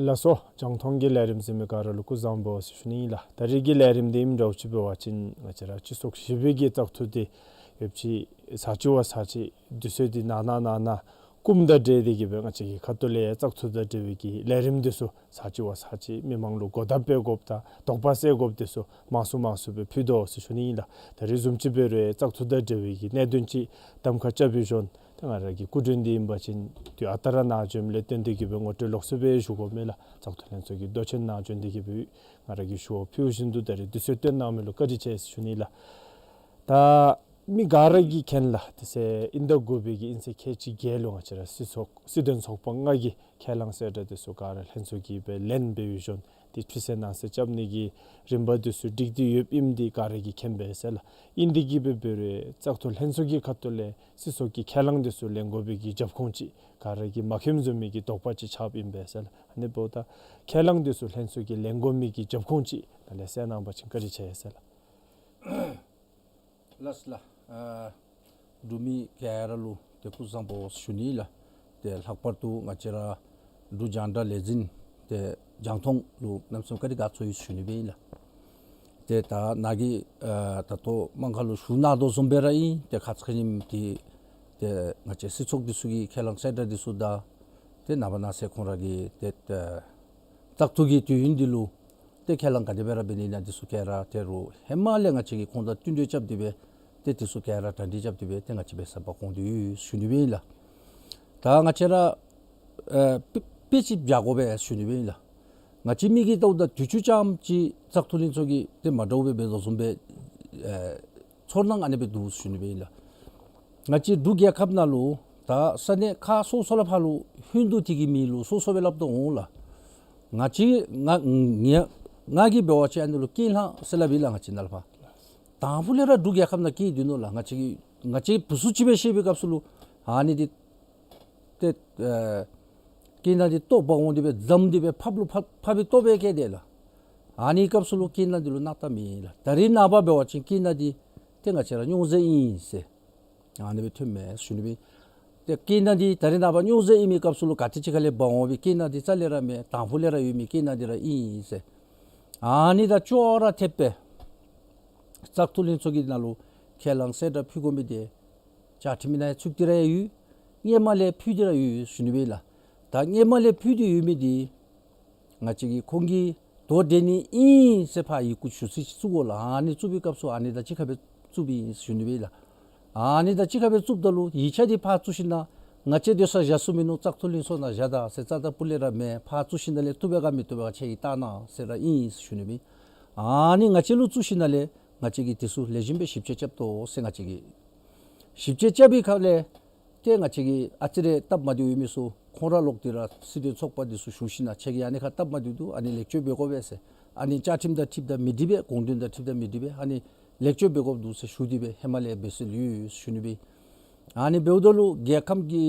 ལགས་སོ། རྒྱང་མཐོང་གི་ལས་རིམ་གཟིགས་མི་ག་ར་ལུ་སྐུ་གཟུགས་བཟང་པོ་ཟེར་ཞུ་ནི་ཨིན་ལགས། ད་རིས་ཀྱི་ལས་རིམ་འདི་ཨིནམ་འདྲཝ་ཅིག་འབད་བ་ཅིན་ང་བཅས་ར་སྤྱི་ཚོགས་ཞི་བའི་གི་བཙག་འཐུ་འདི་ཡོདཔ་ཅིག་ཚར་གཅིག་བ་ཚར་གཅིག་དུས་ཚོད་འདི་ནང་ན་ནང་ན་ སྤུངམ་དང་འབྲེལ་ཏེ་གི་སྦེ་ང་བཅས་ཀྱི་ཁ་ཐུག་ལས་བཙག་འཐུ་དང་འབྲེལ་བའི་གི་ལས་རིམ་འདི་ཚུ་ཚར་གཅིག་བ་ཚར་གཅིག་མི་མང་ལུ་གོ་བརྡ་སྤེལ་དགོཔ་དང་དོགས་པ་སེལ་དགོཔ་འདི་ཚུ་མང་སུ་མང་སུ་སྦེ་ཕུལ་དོ་ཟེར་ཞུ་ནི་ཨིན་ལགས། ད་རེས་བཟུམ་ཅིག་འབད་རུང་བཙག་འཐུ་དང་འབྲེལ་བའི་གི་གནད་དོན་ཅིག་གདམ་ཁ་རྐྱབ་པའི་ཞོར་ད་ང་ར་གི་སྐུ་མགྲོན་འདི་ཨིན་པ་ཅིན་དུས་ཨ་རྟག་ར་ནཱ་འབྱོནམ་ལས་བརྟེན་ཏེ་གི་སྦེ་ངོ་སྤྲོད་ལོགས་སུ་སྦེ་ཞུ་དགོ་མེན་ལགས། བཙག་འཐུ་ལྷན་ཚོགས་ཀྱི་མདོ་ཆེན་ནཱ་འབྱོན་ཏེ་གི་སྦེ་ང་ར་གི་ཞུ་བ་ཕུལ་བཞིན་དུ་ད་རེས་དུས་ཚོད་བཏོན་གནང་མི་ལུ་བཀའ་དྲིན་ཆེ་ཟེར་ཞུ་ནི་ལགས། ད་མི་ག་ར་གིས་མཁྱེན་ལགས། དེ་ཚེ་དབྱིན་ཟླ་དགུ་པའི་གི་དབྱིན་ཚེས་ཁལ་གཅིག་བརྒྱད་ལུ་ང་བཅས་ར་སྲིད་ཚོགས་སྲིད་དོན་ཚོགས་པ་ལྔ་གི་ཁས་བླངས་གསལ་བསྒྲགས་འདི་ཚུ་ག་ར་ལྷན་ཚོགས་ཀྱིས་སྦེ་ལེན་འབད་བའི་ཞོར་ཏེ་ཕུལ་ཚིག་གནང་ཚིག་རྐྱབ་ནི་གི་རིམ་པ་འདི་ཚུ་སྒྲིག་སྟེ་ཡོདཔ་ཨིནམ་འདི་ག་ར་གིས་མཁྱེན་པས་ཟེར་ལགས། ཨིན་ཏེ་གི་སྦེ་འབད་རུང་བཙག་འཐུ་ལྷན་ཚོགས་ཀྱི་ཁ་ཐུག་ལས་སྲིད་ཚོགས་ཀྱི་ཁས་བླངས་འདི་ཚུ་ལེན་དགོ་པའི་གི་རྒྱབ་ཁུངས་ཅིག་ག་ར་གིས་མ་མཁྱེནམ་བཟུམ་མའི་གི་དོགས་པ་ཅིག་ཆགསཔ་ཨིན་པས་ཟེར་ལགས། ཨ་ནི་འབདཝ་ད་ཁས་བླངས་འདི་ཚུ་ལྷན་ཚོགས་ཀྱིས་ལེན་དགོ་མི་གི་རྒྱབ་ཁུངས་ཅིག་ནཱ་ལས་གསལ་གནང་པ་ཅིན་བཀའ་དྲིན་ཆེ་ཟེར་ལགས། ལགས་ལགས། ཨ་འབྲུག་མི་ག་ར་ལུ་ཏེ་སྐུ་གཟུགས་བཟང་པོ་ཞུ་ནི་ལགས། ཏེ་ལྷག་པར་དུ་ང་བཅས་ར་འབྲུག་རྒྱང་བསྒྲགས་ལས་འཛིན་ཏེ་རྒྱང་མཐོང་ལུ་གནམ་མེད་ས་མེད་བཀའ་དྲིན་དགའ་ཚོར་ཡོད་ཞུ་ནི་སྦེ་ཨིན་ལགས། ཏེ་ད་ནཱ་གིས་ཨ་ད་ལྟོ་དམངས་ཁ་ལུ་ཞུ་གནང་དོ་བཟུམ་སྦེ་ར་ཨིན། ཏེ་ཁ་ཙ་ཁ་ཉིནམ་འདི་ཏེ་ང་བཅས་སྲིད་ཚོགས་འདི་ཚུ་གི་ཁས་བླངས་གསལ་བསྒྲགས་འདི་ཚུ་དང་ཏེ་ནངས་པ་གནངས་ཚེ་ཁོང་ར་གི་ཏེ་ཨ་བཙག་འཐུ་གི་དུས་ཡུན་འདི་ལུ་ཏེ་ཁས་བླངས་ག་དེ་སྦེ་ར་འབད་ནི་ཨིན་ན་འདི་ཚུ་ག་ར་ཏེ་རུང་ཧེ་མ་ལས་ང་བཅས་ཀྱིས་ཁོང་དང་བསྟུན་གྲོས་རྐྱབ་སྟེ་སྦེ་ཏེ་འདི་ཚུ་ག་ར་གྲ་སྒྲིག་རྐྱབ་སྟེ་སྦེ་ཏེ་ང་བཅས་འབད་ས་འབད་དགོ་དོ་ཡོད་ཞུ་ནི་སྦེ་ཨིན་ལགས། ད་ང་བཅས་ར་ཨ་དཔེ་དཔེ་ཅིག་འབད་དགོ་པས་ཞུ་ནི་སྦེ་ཨིན་ལགས། ང་བཅས་མི་གིས་བལྟཝ་ད་དུས་ཅི་ཙམ་ཅིག་བཙག་འཐུ་ལྷན་ཚོགས་ཀྱིས་ཏེ་མ་འདྲཝ་སྦེ་འབད་དོ་བཟུམ་སྦེ་ཨེ་ཚོར་སྣང་ཨ་ནི་སྦེ་འདུག་ཞུ་ནི་སྦེ་ཨིན་ལགས། ང་བཅས་འབྲུག་རྒྱལ་ཁབ་ནང་ལུ་ད་ས་གནས་ཁག་སོ་སོ་ལས་ཕར་ལུ་ཧིན་དུ་དེ་གི་མིང་ལུ་སོ་སོ་སྦེ་སླབ་དོ་འོང་ལགས། ང་བཅས་ང་ང་ང་གིས་འབད་བ་ཅིན་ཨ་ནི་ལུ་ཀུན་ལྷ་ཟེར་སླབ་ཨིན་ལགས། ང་བཅས་ནཱ་ལས་ཕར་དང་ཕུ་ལས་ར་འབྲུག་རྒྱལ་ཁབ་ནང་སྐྱེས་སྡོད་ནུག་ལགས། ང་བཅས་ང་བཅས་བུ་ཚུ་ཅིག་སྦེ་ཤེས་པའི་སྐབས་སུ་ལུ་ཨ་ནི་འདི་ཏེ་ཨེ་ཀུན་ལྷ་འདི་ལྟོ་འབག་འོང་སྟེ་སྦེ་རྫམ་སྟེ་སྦེ་ཕགཔ་ལུ་ཕགཔ་ཕགཔ་སྦེ་ལྟོ་སྦེ་བཀལ་ཏེ་ལགས། ཨ་ནི་སྐབས་སུ་ལུ་ཀུན་ལྷ་འདི་ལུ་སྣང་དག་མེད་ལགས། ད་རེས་ནངས་པ་འབད་བ་ཅིན་ཀུན་ལྷ་འདི་ཏེ་ང་བཅས་ར་སྨྱོ་རྫས་ཨིན་ཟེར་ཨ་ནི་སྦེ་ཐོནམ་མས་ཞུ་ནི་སྦེ། ཏེ་ཀུན་ལྷ་འདི་ད་རེས་ནངས་པ་སྨྱོ་རྫས་ཨིན་མི་སྐབས་སུ་ལུ་ག་ཏེ་ཅིག་ཁ་ལས་འབག་འོང་བའི་ཀུན་ལྷ་འདི་རྩ་ལས་ར་མེན། དང་ཕུ་ལས་ར་ཡོད་མི་ཀུན་ལྷ་འདི་ར་ཨིན་ཟེར་ཨ་ནི་དང་ཅོག་ར་འཐདཔ་སྦེ་བཙག་འཐུ་ལྷན་ཚོགས་ཀྱི་ནང་ལུ་ཁས་བླངས་གསལ་བསྒྲགས་ཕུལ་དགོ་མི་འདི་བཅའ་ཁྲིམས་ནང་ཚུད་དེ་ར་ཡོད། སྔོན་མ་ལས་ཕུལ་ཏེ་ར་ཡོད་ཞུ་ནི་སྦེ་ལགས། ད་སྔོན་མ་ལས་ཕུལ་ཏེ་ཡོད་མི་འདི་ང་བཅས་ཀྱིས་ཁོང་གིས་དོ་འགྲན་ནི་ཨིན་ཟེར་ཕར་ཡི་གུ་ཞུ་ཚིག་ཅིག་བཙུགས་དགོ་ལགས། ཨ་ནི་བཙུགས་པའི་སྐབས་སུ་ཨ་ནི་དང་གཅིག་ཁར་སྦེ་བཙུགསཔ་ཨིན་ཞུ་ནི་སྦེ་ལགས། ཨ་ནི་དང་གཅིག་ཁར་སྦེ་བཙུགསཔ་ད་ལུ་ཡིག་ཆ་འདི་ཕར་བཙུགས་ཞིནམ་ལས་ང་བཅས་སྡོད་སར་བཞག་ཚུགས་མིན་ནུག། བཙག་འཐུ་ལྷན་ཚོགས་ནང་བཞག་ད་ཟེར་རྩ་དང་སྤུ་ལས་ར་མེན། ཕར་བཙུགས་ཞིནམ་ལས་བཏུབ་པས་ག་མི་བཏུབ་པས་ག་ཁྱེད་ཀྱིས་བལྟ་གནང་ཟེར་ར་ཨིན་ཞུ་ནི་སྦེ། ཨ་ནི་ང་བཅས་ལུ་བཙུགས་ཞིནམ་ལས་ང་བཅས་ཀྱིས་འདི་ཚུ་ལེགས་ཤོམ་སྦེ་ཞིབ་དཔྱད་རྐྱབ་དོ་ཟེར་ང་བཅས་ཀྱིས་ཞིབ་དཔྱད་རྐྱབ་པའི་ཁ་ལས་ཏེ་ང་བཅས་ཀྱིས་ཨ་ཙི་རེ་སྟབས་མ་བདེཝ་ཡོད་མི་ཚུ་ཁོང་ར་ལོག་སྟེ་ར་སྲིད་དོན་ཚོགས་པ་འདི་ཚུ་ཞུ་ཞིནམ་ལས་ཁྱེད་ཀྱིས་ཨ་ནི་ཁར་སྟབས་མ་བདེཝ་འདུག། ཨ་ནི་ལེགས་བཅོས་འབད་དགོ་པས་ཟེར། ཨ་ནི་བཅའ་ཁྲིམས་དང་འཁྲིལཝ་ད་མི་འགྲིག་པས། དགོངས་དོན་དང་འཁྲིལཝ་ད་མི་འགྲིག་པས། ཨ་ནི་ལེགས་བཅོས་འབད་དགོཔ་འདུག་ཟེར་ཞུ་སྟེ་སྦེ་ཧེ་མ་ལས་འབད་སྲོལ་ཡོད་ཞུ་ནི་སྦེ། ཨ་ནི་འབདཝ་ད་ལུ་རྒྱལ་ཁབ་ཀྱི་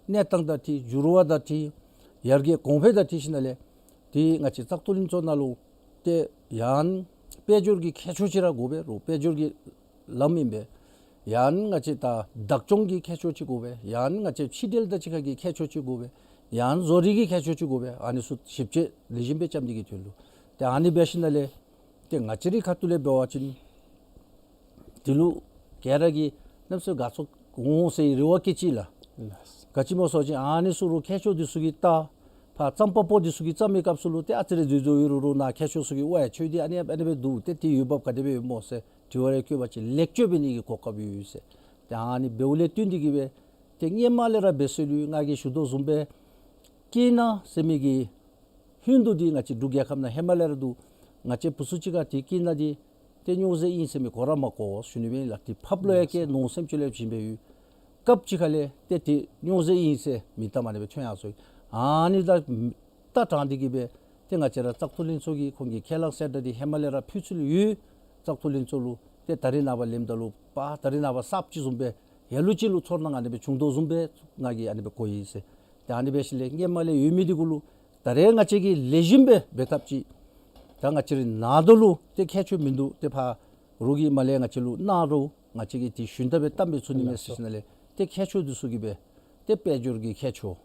གནས་སྟངས་དང་འཁྲིལ་འགྱུར་བ་དང་འཁྲིལ་ཡར་རྒྱས་གོང་འཕེལ་དང་འཁྲིལ་ཞིནམ་ལས་ཏེ་ང་བཅས་བཙག་འཐུ་ལྷན་ཚོགས་ནང་ལུ་ཏེ་ཡང་དཔལ་འབྱོར་གྱི་ཁྱད་ཆོས་ཅིག་ར་དགོ་པས། རོགས་དཔལ་འབྱོར་གྱི་ལམ་ཨིན་པས། ཡང་ང་བཅས་ད་བདག་སྐྱོང་གི་ཁྱད་ཆོས་ཅིག་དགོ་པས། ཡང་ང་བཅས་ཕྱི་འབྲེལ་དང་གཅིག་ཁར་གྱི་ཁྱད་ཆོས་ཅིག་དགོ་པས། ཡང་བཟོ་རིག་གི་ཁྱད་ཆོས་ཅིག་དགོ་པས། ཨ་ནི་ཚུ་ཞིབ་དཔྱད་ལེགས་ཤོམ་སྦེ་རྐྱབ་ནི་གི་དོན་ལུ་ཏེ་ཨ་ནི་འབད་ཞིནམ་ལས་ཏེ་ང་བཅས་རའི་ཁ་ཐུག་ལས་འབད་བ་ཅིན་འདི་ལུ་ག་ར་གིས་གནམ་མེད་ས་མེད་དགའ་ཚོར་འོང་ཟེར་རེ་བ་བསྐྱེད་ཅི་ལགས། ལགས། ག་ཅི་སྨོ་ཟེར་བ་ཅིན་ཨ་ནི་ཚུ་རུང་མཁས་མཆོག་འདི་ཚུ་གིས་བལྟ་ཕར་རྩོམ་པ་པོ་འདི་ཚུ་གིས་བརྩམ་པའི་སྐབས་སུ་ལུ་ཏེ་ཨ་ཙི་རེ་འཛོལ་འཛོལ་ཡོད་རུང་རུང་ནཱ་མཁས་མཆོག་ཚུ་གིས་ཝའེ་ཁྱོད་འདི་ཨ་ནི་ཨ་ནི་སྦེ་འདུག། ཏེ་འདི་འོས་འབབ་ག་དེ་སྦེ་ཡོདཔ་སྨོ་ཟེར་དྲི་བ་རེ་བཀོད་པ་ཅིན་ལེགས་བཅོས་འབད་ནི་གི་གོ་སྐབས་ཡོད་ཟེར། ཏེ་ཨ་ནི་འབདཝ་ལས་བརྟེན་ཏེ་གིས་སྦེ་ཏེ་སྔོན་མ་ལས་ར་འབད་སྲོལ་ཡོད། ང་གིས་ཞུ་དོ་བཟུམ་སྦེ་ཀུན་ལྷ་ཟེར་མི་གི་ཧིན་དུ་འདི་ང་བཅས་འབྲུག་རྒྱལ་ཁབ་ནང་ཧེ་མ་ལས་ར་འདུག། ང་བཅས་བུ་ཚུ་ཅིག་ཁར་ཏེ་ཀུན་ལྷ་འདི་ཏེ་སྨྱོ་རྫས་ཨིན་ཟེར་མི་གོ་ར་མ་གོ་ཞུ་ནི་སྦེ་ལགས། ཏེ་ཕགཔ་ལུ་ཡང་བཀལ་ནོར་སེམས་ཅན་ལུ་ཡང་བྱིན་སྦེ་ཡོད། སྐབས་ཅིག་ཁ་ལས་ཏེ་ཏེ་སྨྱོ་རྫས་ཨིན་ཟེར་མིང་གཏམ་ཨ་ནི་སྦེ་ཐོན་ཡར་སོ་ཡི། ཨ་ནི་དང་ལྟ་དྲངས་ཏེ་གིས་སྦེ་ཏེ་ང་བཅས་ར་བཙག་འཐུ་ལྷན་ཚོགས་ཀྱིས་ཁོང་གི་ཁས་བླངས་གསལ་བསྒྲགས་འདི་ཧེ་མ་ལས་ར་ཕུལ་ཚུལ་ཡོད། བཙག་འཐུ་ལྷན་ཚོགས་ལུ་ཏེ་ད་རེས་ནངས་པ་ལེནམ་ད་ལུ་པ་ད་རེས་ནངས་པ་གསརཔ་ཅིག་བཟུམ་སྦེ་ལ་ལུ་ཅིག་ལུ་ཚོར་སྣང་ཨ་ནི་སྦེ་བྱུང་དོ་བཟུམ་སྦེ་ང་གིས་ཨ་ནི་སྦེ་གོ་ཡི་ཟེར། ཏེ་ཨ་ནི་འབད་ཞིནམ་ལས་སྔོན་མ་ལས་ཡོད་མི་འདི་གུ་ལུ་ད་རེས་ང་བཅས་ཀྱིས་ལེགས་ཤོམ་སྦེ་འབད་ཐབས་ཅིག། ད་ང་བཅས་རའི་ནང་དོ་ལུ་ཏེ་ཁྱད་ཆོས་མིན་འདུག། ཏེ་ཕར་རོགས་ཀྱིས་མར་ལས་ང་བཅས་ལུ་གནང་རུང་ང་བཅས་ཀྱིས་ཏེ་ཞུན་དག་སྦེ་བཏངམ་སྦེ་ཚུགས་ནི་མས་ཟེར་ཞིནམ་ལས་ཏེ་ཁྱད་ཆོས་འདི་ཚུ་གིས་སྦེ་ཏེ་དཔལ་འབྱོར་གྱི་ཁྱད་ཆོས།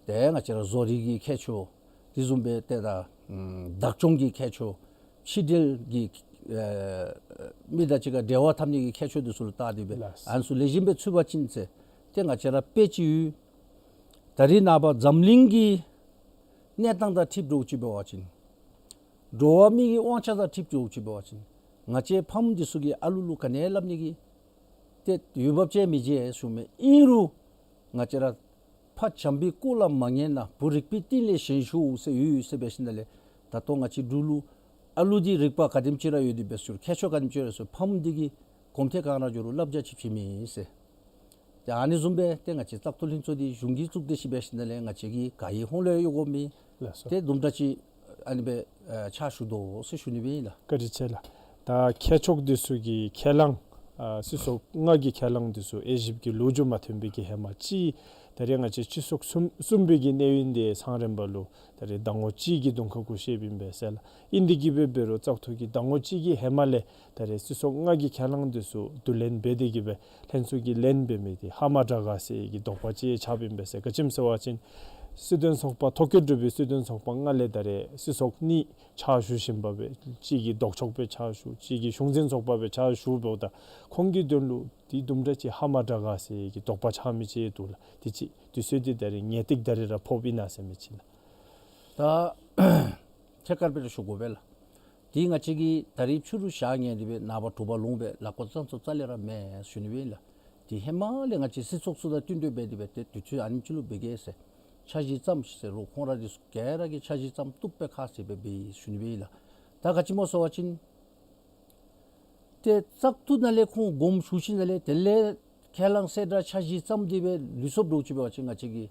ཏེ་ང་བཅས་ར་བཟོ་རིག་གི་ཁྱད་ཆོས། དེ་བཟུམ་སྦེ་ཏེ་ད་ཨམ་བདག་སྐྱོང་གི་ཁྱད་ཆོས། ཕྱི་འབྲེལ་གྱི་ཨེ་མི་དང་གཅིག་ཁར་འབྲེལ་བ་འཐབ་ནི་གི་ཁྱད་ཆོས་འདི་ཚུ་ལུ་བལྟ་སྟེ་སྦེ་ལགས། ཨ་ནི་ཚུ་ལེགས་ཤོམ་སྦེ་ཚུད་པ་ཅིན་ཟེར་ཏེ་ང་བཅས་ར་དཔེ་ཅིག་ཡོད། ད་རིས་ནངས་པ་འཛམ་གླིང་གི་གནས་སྟངས་དང་འཁྲིལ་འགྱོ་ཅི་འབད་བ་ཅིན། འགྲོ་བ་མི་གི་དབང་ཆ་དང་འཁྲིལ་འགྱོ་ཅི་འབད་བ་ཅིན། ང་བཅས་ཕམ་འདི་ཚུ་གིས་ཨ་ལུ་ལུ་ག་ནི་སླབ་ནི་གི་ཏེ་འོས་འབབ་ཅིག་མི་འབྱུང་ཞུཝ་མས། ཨིན་རུང་ང་བཅས་ར་ཕ་བྱམས་པའི་སྐུ་ལ་མ་ངེས་ན་བུ་རིག་པའི་གཏིང་ལས་ཞན་ཤོས་ཟེར་ཡོད་ཟེར་འབད་ཞིནམ་ལས། ད་ལྟོ་ང་བཅས་འབྲུག་ལུ་ཨ་ལུ་འདི་རིག་པ་ག་དེམ་ཅིག་ར་ཡོད་དེ་འབད་ཟེར་ཁྱད་ཆོས་ག་དེམ་ཅིག་ར་ཡོད་ཟེར་ཕམ་འདི་གིས་གོམ་ཐེངས་གང་ར་འགྱོ་རུང་བསླབ་བྱ་ཅིག་བྱིནམ་ཨིན་ཟེར། ཏེ་ཨ་ནི་བཟུམ་སྦེ་ཏེ་ང་བཅས་བཙག་འཐུ་ལྷན་ཚོགས་འདི་གཞུང་གིས་བཙུགས་ཏེ་ཤི་འབད་ཞིནམ་ལས་ང་བཅས་ཀྱིས་ག་ཡི་ཧོངས་ལས་ཡོད་དགོ་མི། ལགས་སོ། ཏེ་དུམ་གྲ་ཅིག་ཨ་ནི་སྦེ་ཨ་ཕྱག་ཞུ་དོ་ཟེར་ཞུ་ནི་སྦེ་ཨིན་ལགས། བཀའ་དྲིན་ཆེ་ལགས། ད་མཁས་མཆོག་འདི་ཚུ་གིས་ཁས་བླངས་ཨ་སྲིད་ཚོགས་ལྔ་གི་ཁས་བླངས་འདི་ཚུ་དབྱེ་ཞིབ་ཀྱི་ལོ་རྒྱུས་མ་ཐོན་པའི་གི་ཧེ་མ་ཅིག་ད་རེས་ང་བཅས་སྤྱི་ཚོགས་གསུམ་གསུམ་པའི་གི་གནས་ཡུན་འདི་ཚང་རན་པ་ལུ་ད་རེས་ཟླ་ངོ་གཅིག་གི་གདོང་ཁ་གུ་བཤདཔ་ཨིན་པས་ཟེར་ལགས། ཨིན་དེ་གིས་འབད་འབད་རུང་བཙག་འཐུ་གི་ཟླ་ངོ་གཅིག་གི་ཧེ་མ་ལས་ད་རེས་སྲིད་ཚོགས་ལྔ་གི་ཁས་བླངས་འདི་ཚུ་བསྡུ་ལེན་འབད་དེ་གིས་སྦེ་ལྷན་ཚོགས་ཀྱིས་ལེན་འབད་མི་འདི་ཧ་མ་དྲག་ག་ཟེར་གྱི་དོགས་པ་ཅིག་ཆགསཔ་ཨིན་པས་ཟེར། ག་ཅི་སྨོ་ཟེར་བ་ཅིན་སྲིད་དོན་ཚོགས་པ་ཐོ་བཀོད་གྲུབ་པའི་སྲིད་དོན་ཚོགས་པ་ལྔ་ལས་ད་རེས་སྲིད་ཚོགས་གཉིས་ཕྱག་ཞུ་བཞིན་པ་སྦེ་གཅིག་གིས་ལྡོག་ཕྱོགས་སྦེ་ཕྱག་ཞུ་གཅིག་གིས་གཞུང་འཛིན་ཚོགས་པ་སྦེ་ཕྱག་ཞུ་འབདཝ་ད་ཁོང་གི་དོན་ལུ་འདི་དུམ་གྲ་ཅིག་ཧ་མ་དྲག་ག་ཟེར་གྱི་དོགས་པ་ཆགས་མི་ཅིག་འདུག་ལགས། དེ་ཅིག་དུས་ཚོད་འདི་ད་རེས་ངེས་ཏིག་ད་རེས་ར་ཕོགཔ་ཨིན་ན་ཟེར་མི་ཅིག་ལགས། ད་ཐད་ཀར་སྦེ་ར་ཞུ་དགོ་པས་ལགས། དེ་ང་བཅས་ཀྱིས་ད་རིས་ཕྱི་རུ་ཞག་ཉལ་ཏེ་སྦེ་ནངས་པ་དྲོ་པ་ལོངས་སྦེ་ལཱ་འགོ་བརྩམ་ཚུགསཔ་རྩ་ལས་ར་མེད་ཞུ་ནི་སྦེ་ཨིན་ལགས། དེ་ཧེ་མ་ལས་ང་བཅས་སྲིད་ཚོགས་ཚུ་དང་བསྟུན་གྲོས་འབད་དེ་སྦེ་ཏེ་དུས་ཚོད་ཨ་ནེམ་ཅིག་ལུ་འབད་གེ་ཟེར་འཆར་གཞི་བརྩམས་ཟེར་རུང་ཁོང་ར་འདི་ཚུ་ག་ར་གིས་འཆར་གཞི་བརྩམ་བཏུབ་པའི་ཁ་ཟེར་སྦེ་འབད་ཡི་ཞུ་ནི་སྦེ་ཨིན་ལགས། ད་ག་ཅི་སྨོ་ཟེར་བ་ཅིན་ཏེ་བཙག་འཐུ་ནང་ལས་ཁོང་དགོངསམ་ཞུ་ཞིནམ་ལས་དེ་ལས་ཁས་བླངས་གསལ་བསྒྲགས་འཆར་གཞི་བརྩམས་ཏེ་སྦེ་ལུས་སོཔ་འདྲཝ་ཅིག་འབད་བ་ཅིན་ང་བཅས་ཀྱིས་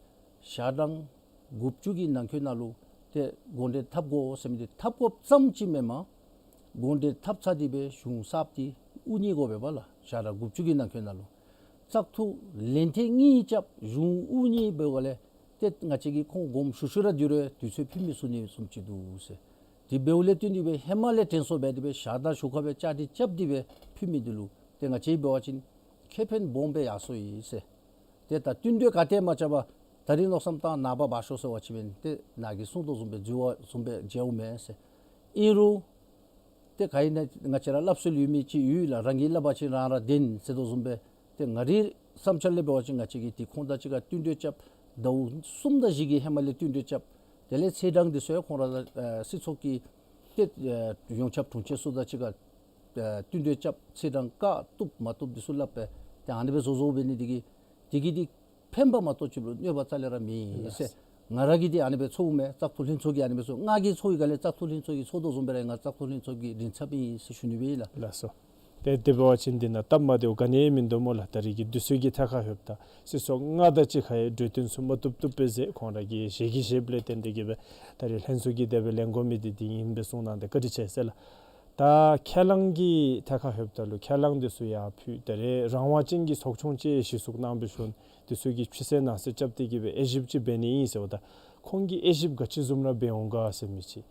ཞག་གྲངས་དགུ་བཅུ་གི་ནང་འཁོད་ནང་ལུ་ཏེ་དགོངས་འགྲེལ་འཐབ་དགོ་ཟེར་མི་འདི་འཐབ་དགོཔ་ཙམ་ཅིག་མེན་པར་དགོངས་འགྲེལ་འཐབ་ཚར་ཏེ་སྦེ་གཞུང་གསརཔ་འདི་དབུ་བརྙེས་དགོ་པས་ལགས། ཞག་གྲངས་དགུ་བཅུ་གི་ནང་འཁོད་ནང་ལུ་བཙག་འཐུ་ལན་ཐེངས་གཉིས་རྐྱབ་གཞུང་དབུ་བརྙེས་འབདཝ་ལས་ཏེ་ང་བཅས་ཀྱིས་ཁོང་དགོངསམ་ཞུ་ཞུ་ར་དེ་རུང་དུས་ཚོད་ཕུལ་མི་ཚུགས་ནི་བཟུམ་ཅིག་འདུག་ཟེར། དེ་འབདཝ་ལས་བརྟེན་ཏེ་སྦེ་ཧེ་མ་ལས་དྲན་གསོ་འབད་དེ་སྦེ་ཞག་དང་ཞོར་ཁར་སྦེ་བཅའ་སྒྲིག་རྐྱབ་སྟེ་སྦེ་ཕུལ་མི་འདི་ལུ་ཏེ་ང་བཅས་འབད་བ་ཅིན་ཁེ་ཕན་སྦོམ་སྦེ་ཡར་སོང་ཡི་ཟེར། ཏེ་ད་བསྟུན་གྲོས་ག་ཏེ་མ་རྐྱབ་པར་ད་རིས་མནོ་བསམ་བཏང་ནངས་པ་འབག་ཤོག་ཟེར་བ་ཅིན་ཏེ་ནཱ་གིས་གསུངས་དོ་བཟུམ་སྦེ་འགྱོ་བ་བཟུམ་སྦེ་འགྱོཝ་མས་ཟེར། ཨིན་རུང་ཏེ་ག་ཨིན་ན་ང་བཅས་ར་སླབ་སྲོལ་ཡོད་མི་ཅིག་ཡོད་ལགས། རང་གིས་སླབ་པ་ཅིན་རང་ར་བདེན་ཟེར་དོ་བཟུམ་སྦེ། ཏེ་ང་རའི་བསམ་འཆར་ལས་འབད་བ་ཅིན་ང་བཅས་ཀྱིས་དེ་ཁོང་དང་གཅིག་ཁར་བསྟུན་གྲོས་རྐྱབ་ཟླཝ་གསུམ་དང་བཞི་གི་ཧེ་མ་ལས་བསྟུན་གྲོས་རྐྱབ། དེ་ལས་ཚེས་གྲངས་འདི་ཚུ་ཡང་ཁོང་ར་ཨ་སྲིད་ཚོགས་ཀྱི་ཏེ་ཨ་ཡོངས་ཁྱབ་དྲུང་ཆེན་ཚུ་དང་གཅིག་ཁར་ཨ་བསྟུན་གྲོས་རྐྱབ་ཚེས་གྲངས་བཀག་བཏུབ་མ་བཏུབ་འདི་ཚུ་སླབ་སྦེ་ཏེ་ཨ་ནི་སྦེ་བཟོ་བཟོཝ་འབད་ནི་འདི་གིས་དེ་གིས་འདི་ཕན་པ་མ་གཏོགས་ཕྱི་ལུ་གནོད་པ་རྩ་ལས་ར་མེད་ཟེར། ལགས། ང་ར་གིས་འདི་ཨ་ནི་སྦེ་ཚོརཝ་མས། བཙག་འཐུ་ལྷན་ཚོགས་ཀྱིས་ཨ་ནི་སྦེ་ཚོར་ང་གིས་ཚོར་བའི་སྒང་ལས་བཙག་འཐུ་ལྷན་ཚོགས་ཀྱིས་ཚོར་དོ་བཟུམ་སྦེ་ར་ང་བཙག་འཐུ་ལྷན་ཚོགས་ཀྱི་མགྲིན་ཚབ་ཨིན་ཟེར་ཞུ་ནི་སྦེ་ཨིན་ལགས། ལགས་སོ། ཏེ་དེ་འབད་བ་ཅིན་འདི་ནང་སྟབས་མ་བདེཝ་ག་ནི་ཡང་མིན་འདུག་སྨོ་ལགས། ད་རིས་ཀྱི་དུས་ཚོད་ཀྱི་ཐད་ཁར་ལྷོདཔ་ད་སྲིད་ཚོགས་ལྔ་དང་གཅིག་ཁར་ཡང་གྲོས་བསྟུན་ཚུ་མ་བཏུབ་བཏུབ་པས་ཟེར་ཁོང་ར་གིས་ཞལ་གྱིས་བཞེསཔ་ལས་བརྟེན་ཏེ་གིས་སྦེ་ད་རིས་ལྷན་ཚོགས་ཀྱིས་དེ་སྦེ་ལེན་དགོ་མི་འདི་འདི་ཨིན་པས་གསུངས་གནང་སྟེ་བཀའ་དྲིན་ཆེ་ཟེར་ལགས། ད་ཁས་བླངས་ཀྱི་ཐད་ཁར་ལྷོདཔ་ད་ལུ་ཁས་བླངས་འདི་ཚུ་ཡར་ཕུལ། ད་རེས་རང་དབང་ཅན་གྱི་ཚོགས་ཆུང་ཅིག་གཞི་བཙུགས་གནང་བའི་ཤུལ་འདི་ཚུ་གིས་ཕྱི་གསལ་ནང་གསལ་རྐྱབ་སྟེ་གིས་སྦེ་དབྱེ་ཞིབ་ཅིག་འབད་ནི་ཨིན་ཟེརཝ་ད་ཁོང་གིས་དབྱེ་ཞིབ་ག་ཅི་བཟུམ་ར་འབད་འོང་ག་ཟེར་མི་ཅིག།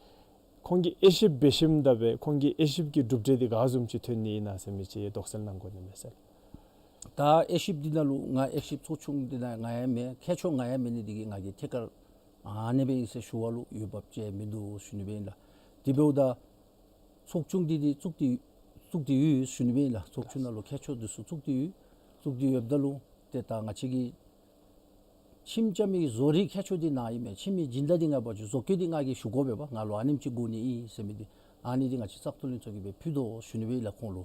ཁོང་གིས་དབྱེ་ཞིབ་འབད་ཞིནམ་ད་སྦེ་ཁོང་གི་དབྱེ་ཞིབ་ཀྱི་གྲུབ་འབྲས་འདི་ག་བཟུམ་ཅིག་ཐོན་ནི་ཨིན་ན་ཟེར་མི་ཅིག་དོགས་སེལ་གནང་དགོ་ནི་མས་ཟེར། ད་དབྱེ་ཞིབ་འདི་ནང་ལུ་ང་དབྱེ་ཞིབ་ཚོགས་ཆུང་འདི་ནང་ང་ཡང་མེན། མཁས་མཆོག་ང་ཡང་མེན་ནི་འདི་གིས་ང་གིས་ཐད་ཀར་ཨ་ནི་སྦེ་ཨིན་ཟེར་ཞུ་བ་ལུ་འོས་འབབ་ཅིག་མིན་འདུག་ཞུ་ནི་སྦེ་ཨིན་ལགས། དེ་འབདཝ་ད་ཚོགས་ཆུང་འདི་འདི་བཙུགས་ཏེ་བཙུགས་ཏེ་ཡོད་ཞུ་ནི་སྦེ་ཨིན་ལགས། ཚོགས་ཆུང་ནང་ལུ་མཁས་མཆོག་འདི་ཚུ་བཙུགས་ཏེ་ཡོད། བཙུགས་ཏེ་ཡོདཔ་ད་ལུ་ཏེ་ད་ང་བཅས་ཀྱི་ཁྲིམས་བཅའ་མི་གི་བཟོ་རིག་མཁས་མཆོག་འདི་ནཱ་ཨིན་མས། ཁྲིམས་ཀྱི་སྦྱིན་བདག་འདི་ང་འབད་བ་ཅིན་བཟོ་བཀོད་འདི་ང་གིས་ཞུ་དགོ་པས་པ། ང་ལུ་ཨ་ནེམ་ཅིག་དགོ་ནི་ཨིན་ཟེར་མི་འདི་ཨ་ནི་འདི་ང་བཅས་བཙག་འཐུ་ལྷན་ཚོགས་ཀྱིས་སྦེ་ཕུལ་དོ་ཞུ་ནི་སྦེ་ཨིན་ལགས། ཁོང་ལུ་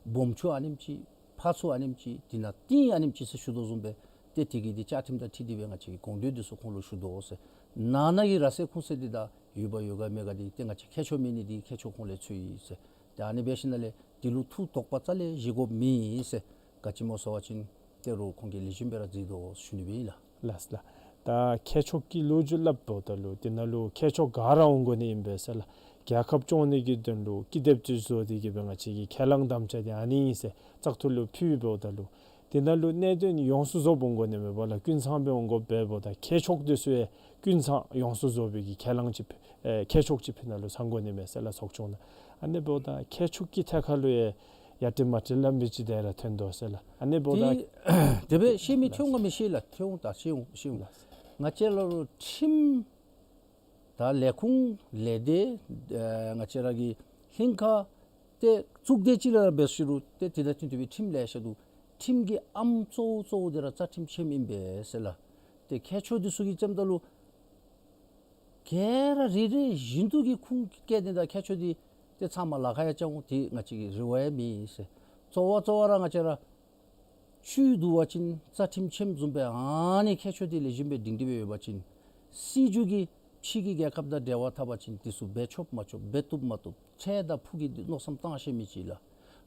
སྦོམ་ཆུང་ཨ་ནེམ་ཅིག་ཕར་ཚུར་ཨ་ནེམ་ཅིག་དེ་ནང་གཏིང་ཨ་ནེམ་ཅིག་ཟེར་ཞུ་དོ་བཟུམ་སྦེ་ཏེ་དེ་གིས་འདི་བཅའ་ཁྲིམས་དང་འཁྲིལ་ཏེ་སྦེ་ང་བཅས་ཀྱི་དགོངས་དོན་འདི་ཚུ་ཁོང་ལུ་ཞུ་དོ་ཟེར། ནང་ན་གི་ར་སེ་ཁུང་སེ་འདི་དང་ཡོད་པ་ཡོད་ག་མེད་ག་འདི་ཏེ་ང་བཅས་མཁས་མཆོག་མེད་ནི་འདི་མཁས་མཆོག་ཁོང་ལས་ཚུད་ཡི་ཟེར། ཏེ་ཨ་ནི་འབད་ཞིནམ་ལས་འདི་ལུ་ཐུགས་དོགས་པ་རྩ་ལས་བཞེས་དགོཔ་མེད་ཟེར། ག་ཅི་སྨོ་ཟེར་བ་ཅིན་ཏེ་རུང་ཁོང་གིས་ལེགས་ཤོམ་སྦེ་ར་མཛད་དོ་ཞུ་ནི་སྦེ་ཨིན་ལགས། ལགས་ལགས། ད་མཁས་མཆོག་གི་ལོ་རྒྱུས་སླབ་འབདཝ་ད་ལུ་དེ་ནང་ལུ་མཁས་མཆོག་ག་ར་འོང་དགོ་ནི་ཨིན་པས་ཟེར་ལགས། རྒྱལ་ཁབ་སྐྱོང་ནི་གི་དོན་ལུ་ཀི་དེབ་ཅིག་བཟོ་སྟེ་གིས་སྦེ་ང་བཅས་ཀྱི་ཁས་བླངས་དམ་བཅའ་འདི་ཨ་ནི་ཨིན་ཟེར་བཙག་འཐུ་ལུ་ཕུལ་འབདཝ་ད་ལུ་དེ་ནང་ལུ་གནད་དོན་ཡོངས་སུ་རྫོགསཔ་འོང་དགོ་ནི་མེན་པ་ལགས། ཀུན་ཚང་སྦེ་འོང་དགོཔ་འབདཝ་ད་མཁས་མཆོག་འདི་ཚུ་ཡང་ཀུན་ཚང་ཡོངས་སུ་རྫོགས་པའི་གི་ཁས་བླངས་ཅིག་ཨེ་མཁས་མཆོག་ཅིག་ཕུལ་ནི་ལུ་ཚང་དགོ་ནི་མས་ཟེར་ལགས། ཚོགས་ཆུང་ནང་ཨ་ནི་འབདཝ་ད་མཁས་མཆོག་གི་ཐད་ཁར་ལུ་ཡང་ཡ་དེ་མ་དྲི་ལ་མི་ཅིག་དེ་ར་ཐོན་དོ་ཟེར་ལགས། ཨ་ནི་འབདཝ་ད་དེ་དེ་སྦེ་ཤེས་མི་ཐོན་འོང་ག་མི་ཤེས་ལགས། ཐོན་འོང་། ད་ཤེས་འོང་ཤེས་འོང་། ལགས། ང་བཅས་ལུ་ཁྲིམས་ད་ལས་ཁུངས་ལས་སྡེ་ཨ་ང་བཅས་ར་གི་ལྷན་ཁག་ཏེ་གཙུག་སྡེ་ཅིག་ལུ་ར་འབད་ཞུ་རུང་ཏེ་དེ་དང་བསྟུན་ཏེ་སྦེ་ཁྲིམས་ལེ་ཤ་འདུག། ཁྲིམས་ཀྱི་ཨམ་གཙོ་བོ་གཙོ་བོ་འདི་ར་རྩ་ཁྲིམས་ཆེནམ་ཨིན་པས་ཟེར་ལགས། ཏེ་མཁས་མཆོག་འདི་ཚུ་གིས་བཅདཔ་ད་ལུ་ག་ར་རེ་རེ་བཞིན་དུ་གིས་ཁུངས་བཀལ་ནི་དང་མཁས་མཆོག་འདི་ཏེ་ཚབ་མ་ལཱ་ཁག་ཡང་རྐྱབ་འོང་། ཏེ་ང་བཅས་ཀྱི་རེ་བ་ཡང་མེད་ཟེར། གཙོ་བོ་གཙོ་བོ་ར་ང་བཅས་ར་བཅུད་བསྡུ་བ་ཅིན་རྩ་ཁྲིམས་ཆེནམ་བཟུམ་སྦེ་ཨ་ནི་མཁས་མཆོག་འདི་ལེགས་ཤོམ་སྦེ་སྒྲིང་སྒྲི་སྦེ་ཡོད་པ་ཅིན་སྲིད་བྱུས་ཀྱིས་ཕྱི་གི་རྒྱལ་ཁབ་དང་འབྲེལ་བ་འཐབ་པ་ཅིན་འདི་ཚུ་འབད་ཆོགཔ་མ་ཆོགཔ་འབད་བཏུབ་མ་བཏུབ་འཕྲལ་དང་ཕུགས་ཀྱི་མནོ་བསམ་བཏང་ཤེས་མི་ཅིག་ལགས།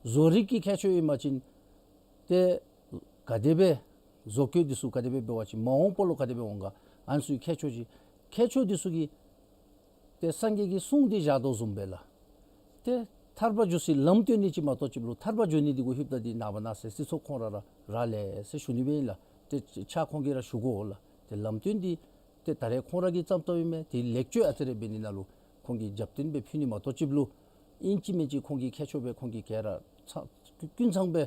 བཟོ་རིག་གི་མཁས་མཆོག་ཨིན་པ་ཅིན་ཏེ་ག་དེ་སྦེ་བཟོ་བཀོད་འདི་ཚུ་ག་དེ་སྦེ་འབད་བ་ཅིན་མ་འོངས་པ་ལུ་ག་དེ་སྦེ་འོང་ག། ཨ་ནི་ཚུ་མཁས་མཆོག་ཅིག། མཁས་མཆོག་འདི་ཚུ་གིས་ཏེ་སངས་རྒྱས་ཀྱི་གསུང་འདི་བཞག་དོ་བཟུམ་སྦེ་ལགས། ཏེ་ཐར་པ་འགྱོ་སའི་ལམ་སྟོན་ནི་ཅིག་མ་གཏོགས་ཅིག་ལུ་ཐར་པ་འགྱོ་ནི་འདི་གུ་ལྷོདཔ་ད་འདི་ནངས་པ་གནངས་ཚེ་སྲིད་ཚོགས་ཁོང་ར་ར་རག་ལས་ཟེར་ཞུ་ནི་སྦེ་ཨིན་ལགས། ཏེ་ཕྱག་ཁོང་གིས་ར་ཞུ་དགོ་ལགས། ཏེ་ལམ་སྟོན་འདི་ཏེ་ད་རེས་ཁོང་ར་གིས་བརྩམས་བརྩམསཔ་ཨིན་མས། ཏེ་ལེགས་བཅོས་ཨ་ཙི་རེ་འབད་ནི་ནང་ལུ་ཁོང་གིས་རྒྱབ་རྟེན་སྦེ་ཕུལ་ནི་མ་གཏོགས་ཅིག་ལུ་ཨིན་ཅི་མིན་ཅི་ཁོང་གིས་མཁས་མཆོག་སྦེ་ཁོང་གིས་ག་ར་ཚང་ཀུན་ཚང་སྦེ་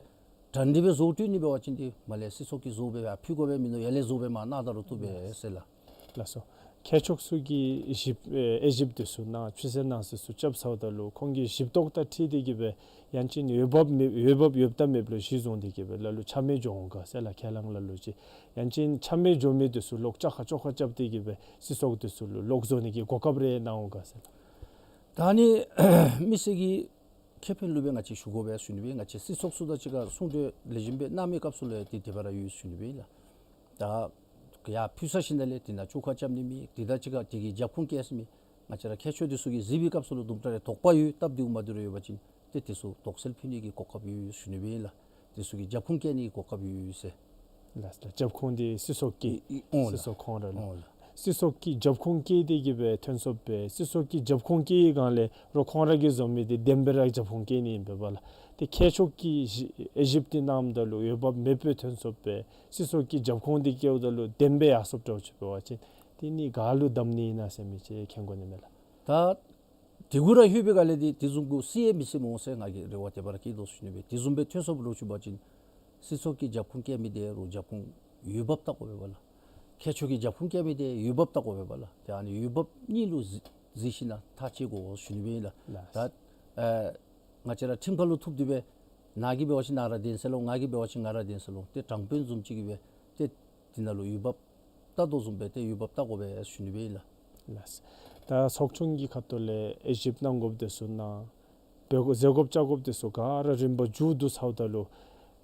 གྲ་སྒྲིག་སྦེ་བཟོ་སྤྲོད་ནི་འབད་བ་ཅིན་ཏེ་མར་ལས་སྲིད་ཚོགས་ཀྱིས་བཟོ་སྦེ་ཕུལ་དགོ་པས་མིན་ནུག། ཡར་ལས་བཟོ་སྦེ་མར་གནང་ད་རུང་བཏུབ་པས་ཟེར་ལགས། ལགས་སོ། མཁས་མཆོག་ཚུ་གིས་ཞིབ་ཨེ་དབྱེ་ཞིབ་འདི་ཚུ་གནང་ཆུད་ཟོས་གནང་ས་ཚུ་རྐྱབ་ཚརཝ་ད་ལུ་ཁོང་གིས་ཞིབ་རྟོག་དང་འཁྲིལ་ཏེ་གི་སྦེ་ཡང་ཅིན་འོས་འབབ་མེད་འོས་འབབ་ཡོདཔ་དང་མེདཔ་ལུ་གཞི་བཟུང་སྟེ་གི་སྦེ་ལ་ལུ་ཆ་མེད་འགྱོ་འོང་ག་ཟེར་ལགས། ཁས་བླངས་ལ་ལུ་ཅིག་ཡང་ཅིན་ཆ་མེད་འགྱོ་མི་འདི་ཚུ་ལོག་བཅག་ཁ་བཅོ་ཁ་རྐྱབ་སྟེ་གི་སྦེ་སྲིད་ཚོགས་འདི་ཚུ་ལུ་ལོག་བཟོ་ནི་གི་གོ་སྐབས་རེ་གནང་འོང་ག་ཟེར་ལགས། ད་ནི་མི་སེར་གྱི་ཁེ་ཕན་ལུ་སྦེ་ང་བཅས་ཞུ་དགོ་པས་ཞུ་ནི་སྦེ། ང་བཅས་སྲིད་ཚོགས་ཚུ་དང་གཅིག་ཁར་གསུང་གྲོས་ལེགས་ཤོམ་སྦེ་གནང་མི་སྐབས་སུ་ལུ་ཡང་ཏེ་དེ་སྦེ་ར་ཡོད་ཞུ་ནི་སྦེ་ཨིན་ལགས། ད་ཡར་ཕུལ་ཚར་ཞིནམ་ལས་དེ་ནང་བཅོ་ཁ་རྐྱབ་ནི་མེད། དེ་དང་གཅིག་ཁར་དེ་གི་རྒྱབ་ཁུངས་བཀལ་ས་མེད། ང་བཅས་ར་མཁས་མཆོག་འདི་ཚུ་གིས་གཟིགས་པའི་སྐབས་སུ་ལུ་དུམ་གྲ་རེ་དོགས་པ་ཡོད། སྟབས་བདེཝ་མ་བདེཝ་རེ་ཡོད་པ་ཅིན་ཏེ་དེ་ཚུ་དོགས་སེལ་ཕུལ་ནི་གི་གོ་སྐབས་ཡོད་ཞུ་ནི་སྦེ་ཨིན་ལགས། དེ་ཚུ་གི་རྒྱབ་ཁུངས་བཀལ་ནི་གི་གོ་སྐབས་ཡོད་ཟེར། ལགས་ལགས། རྒྱབ་ཁུངས་འདི་སྲིད་ཚོགས་ཀྱི་ཨིན་ཨིན་ལགས། སྲིད་ཚོགས་ཁོང་ར་ལུ་ཨིན་ལགས། སྲིད་ཚོགས་ཀྱི་རྒྱབ་ཁུངས་བཀལ་ཏེ་གི་སྦེ་ཐོན་སོཔ་སྦེ་སྲིད་ཚོགས་ཀྱི་རྒྱབ་ཁུངས་བཀལ་བའི་སྒང་ལས་རོགས་ཁོང་ར་གིས་བཟོ་མི་འདི་བདེན་པའི་ར་རྒྱབ་ཁུངས་བཀལ་ནི་ཨིན་པས་ལགས། ཏེ་མཁས་མཆོག་གིས་དབྱེ་ཞིབ་འདི་གནངམ་ད་ལུ་འོས་འབབ་མེདཔ་སྦེ་ཐོན་སོཔ་སྦེ་སྲིད་ཚོགས་ཀྱི་རྒྱབ་ཁུངས་འདི་བཀལཝ་ད་ལུ་བདེན་པའི་ཡར་སོཔ་འདྲཝ་ཅིག་འབད་བ་ཅིན་དེ་ནི་ག་ལུ་བདམ་ནི་ཨིན་ན་ཟེར་མི་ཅིག་མཁྱེན་དགོ་ནི་མས་ལགས། ད་དེ་གུ་ར་ལྷོད་པའི་སྒང་ལས་འདི་དེ་བཟུམ་གུ་སྲིད་ཡང་མི་སྲིད་འོང་ཟེར་ང་གིས་རེ་བ་དེ་སྦེ་ར་བསྐྱེད་དོ་ཞུ་ནི་སྦེ། དེ་བཟུམ་སྦེ་ཐོན་སོཔ་ལུ་ཞུ་བ་ཅིན་སྲིད་ཚོགས་ཀྱི་རྒྱབ་ཁུངས་བཀལ་མི་དེ་རུང་རྒྱབ་ཁུངས་འོས་འབབ་བལྟ་དགོ་པས་ལགས། མཁས་མཆོག་གི་རྒྱབ་ཁུངས་བཀལ་མི་དེ་འོས་འབབ་བལྟ་དགོ་པས་ལགས། ཏེ་ཨ་ནི་འོས་འབབ་གཉིས་ལུ་གཟིགས་གཟིགས་ཞིན་ན་ཐག་བཅད་དགོ་ཞུ་ནི་སྦེ་ཨིན་ལགས། ལགས། ད་ཨེ་ང་བཅས་ར་ཁྲིམས་ཁང་ལུ་ཐུག་སྟེ་སྦེ་ནཱ་གིས་འབད་བ་ཅིན་ནཱ་ར་བདེན་ཟེར་ལོ། ང་གིས་འབད་བ་ཅིན་ང་ར་བདེན་ཟེར་ལོ། ཏེ་དྲང་དཔོན་བཟུམ་ཅིག་གིས་སྦེ་ཏེ་དེ་ནང་ལུ་འོས་འབབ་བལྟ་དོ་བཟུམ་སྦེ་ཏེ་འོས་འབབ་བལྟ་དགོ་པས་ཞུ་ནི་སྦེ་ཨིན་ལགས། ལགས། ད་ཚོགས་ཆུང་གི་ཁ་ཐུག་ལས་དབྱེ་ཞིབ་གནང་དགོཔ་དེ་ཚུ་གནང་། འབད་དགོ་མཛད་དགོཔ་བཅའ་དགོཔ་དེ་ཚུ་ག་ར་རིམ་པ་མཇུག་བསྡུ་ཚརཝ་ད་ལུ་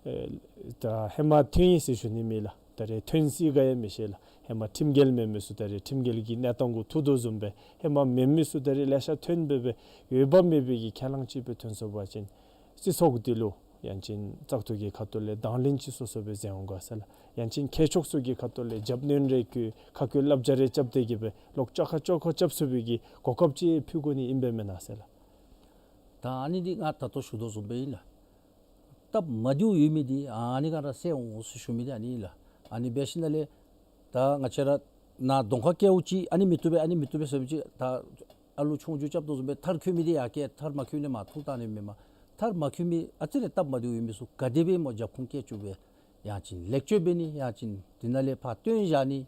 ཨེ་ད་ཧེ་མ་ཐོན་ཡི་ཟེར་ཞུ་ནི་མེད་ལགས། ད་རེས་ཐོན་སྲིད་ག་ཡང་མི་ཤེས་ལགས། ཧེ་མ་ཁྲིམས་འགལ་མེན་མི་ཚུ་ད་རེས་ཁྲིམས་འགལ་གྱི་གནས་སྟངས་གུ་ཐུག་དོ་བཟུམ་སྦེ་ཧེ་མ་མེན་མི་ཚུ་ད་རེས་ལེ་ཤ་ཐོན་སྦེ་སྦེ་འོས་འབབ་མེད་པའི་གི་ཁས་བླངས་ཅིག་སྦེ་ཐོན་སོང་པ་ཅིན་སྲིད་ཚོགས་འདི་ལུ་ཡང་ཅིན་བཙག་འཐུ་གི་ཁ་ཐུག་ལས་དང་ལེན་ཅིག་སོ་སོ་སྦེ་མཛད་འོང་ག་ཟེར་ལགས། ཡང་ཅིན་མཁས་མཆོག་ཚུ་གི་ཁ་ཐུག་ལས་རྒྱབ་སྣོན་རེ་བཀོད་ཁ་བཀོད་བསླབ་བྱ་རེ་རྐྱབ་སྟེ་གི་སྦེ་ལོག་བཅག་ཁ་བཅོ་ཁ་རྐྱབ་ཚུགས་པའི་གི་གོ་སྐབས་ཅིག་ཕུལ་དགོ་ནི་ཨིན་པས་མེན་ན་ཟེར་ལགས། ད་ཨ་ནི་འདི་ང་ད་ལྟོ་ཞུ་དོ་བཟུམ་སྦེ་ཨིན་ལགས། སྟབས་མ་བདེཝ་ཡོད་མི་འདི་ཨ་ནི་ག་ར་སེལ་འོང་ཟེར་ཞུ་མི་འདི་ཨ་ནི་ཨིན་ལགས། ཨ་ནི་འབད་ཞིནམ་ལས་ད་ང་བཅས་ར་ནཱ་གདོང་ཁར་བཀལཝ་ཅིག་ཨ་ནི་མི་བཏུབ་པས་ཨ་ནི་མི་བཏུབ་པས་ཟེར་བ་ཅིན་ད་ཨ་ལུ་ཆུང་ཀུ་རྐྱབ་དོ་བཟུམ་སྦེ་མཐར་འཁྱོལ་མི་འདི་ཡར་བཀལ། མཐར་མ་འཁྱོལ་ནི་མར་འཐུ་བཏང་ནི་མེན་མས། མཐར་མ་འཁྱོལ་མི་ཨ་ཙི་རེ་སྟབས་མ་བདེཝ་ཡོད་མི་ཚུ་ག་དེ་སྦེ་སྨོ་རྒྱབ་ཁུངས་བཀལ་བཅུག་སྦེ་ཡང་ཅིན་ལེགས་བཅོས་འབད་ནི་ཡང་ཅིན་དེ་ནང་ལས་ཕར་བཏོན་བཞག་ནི་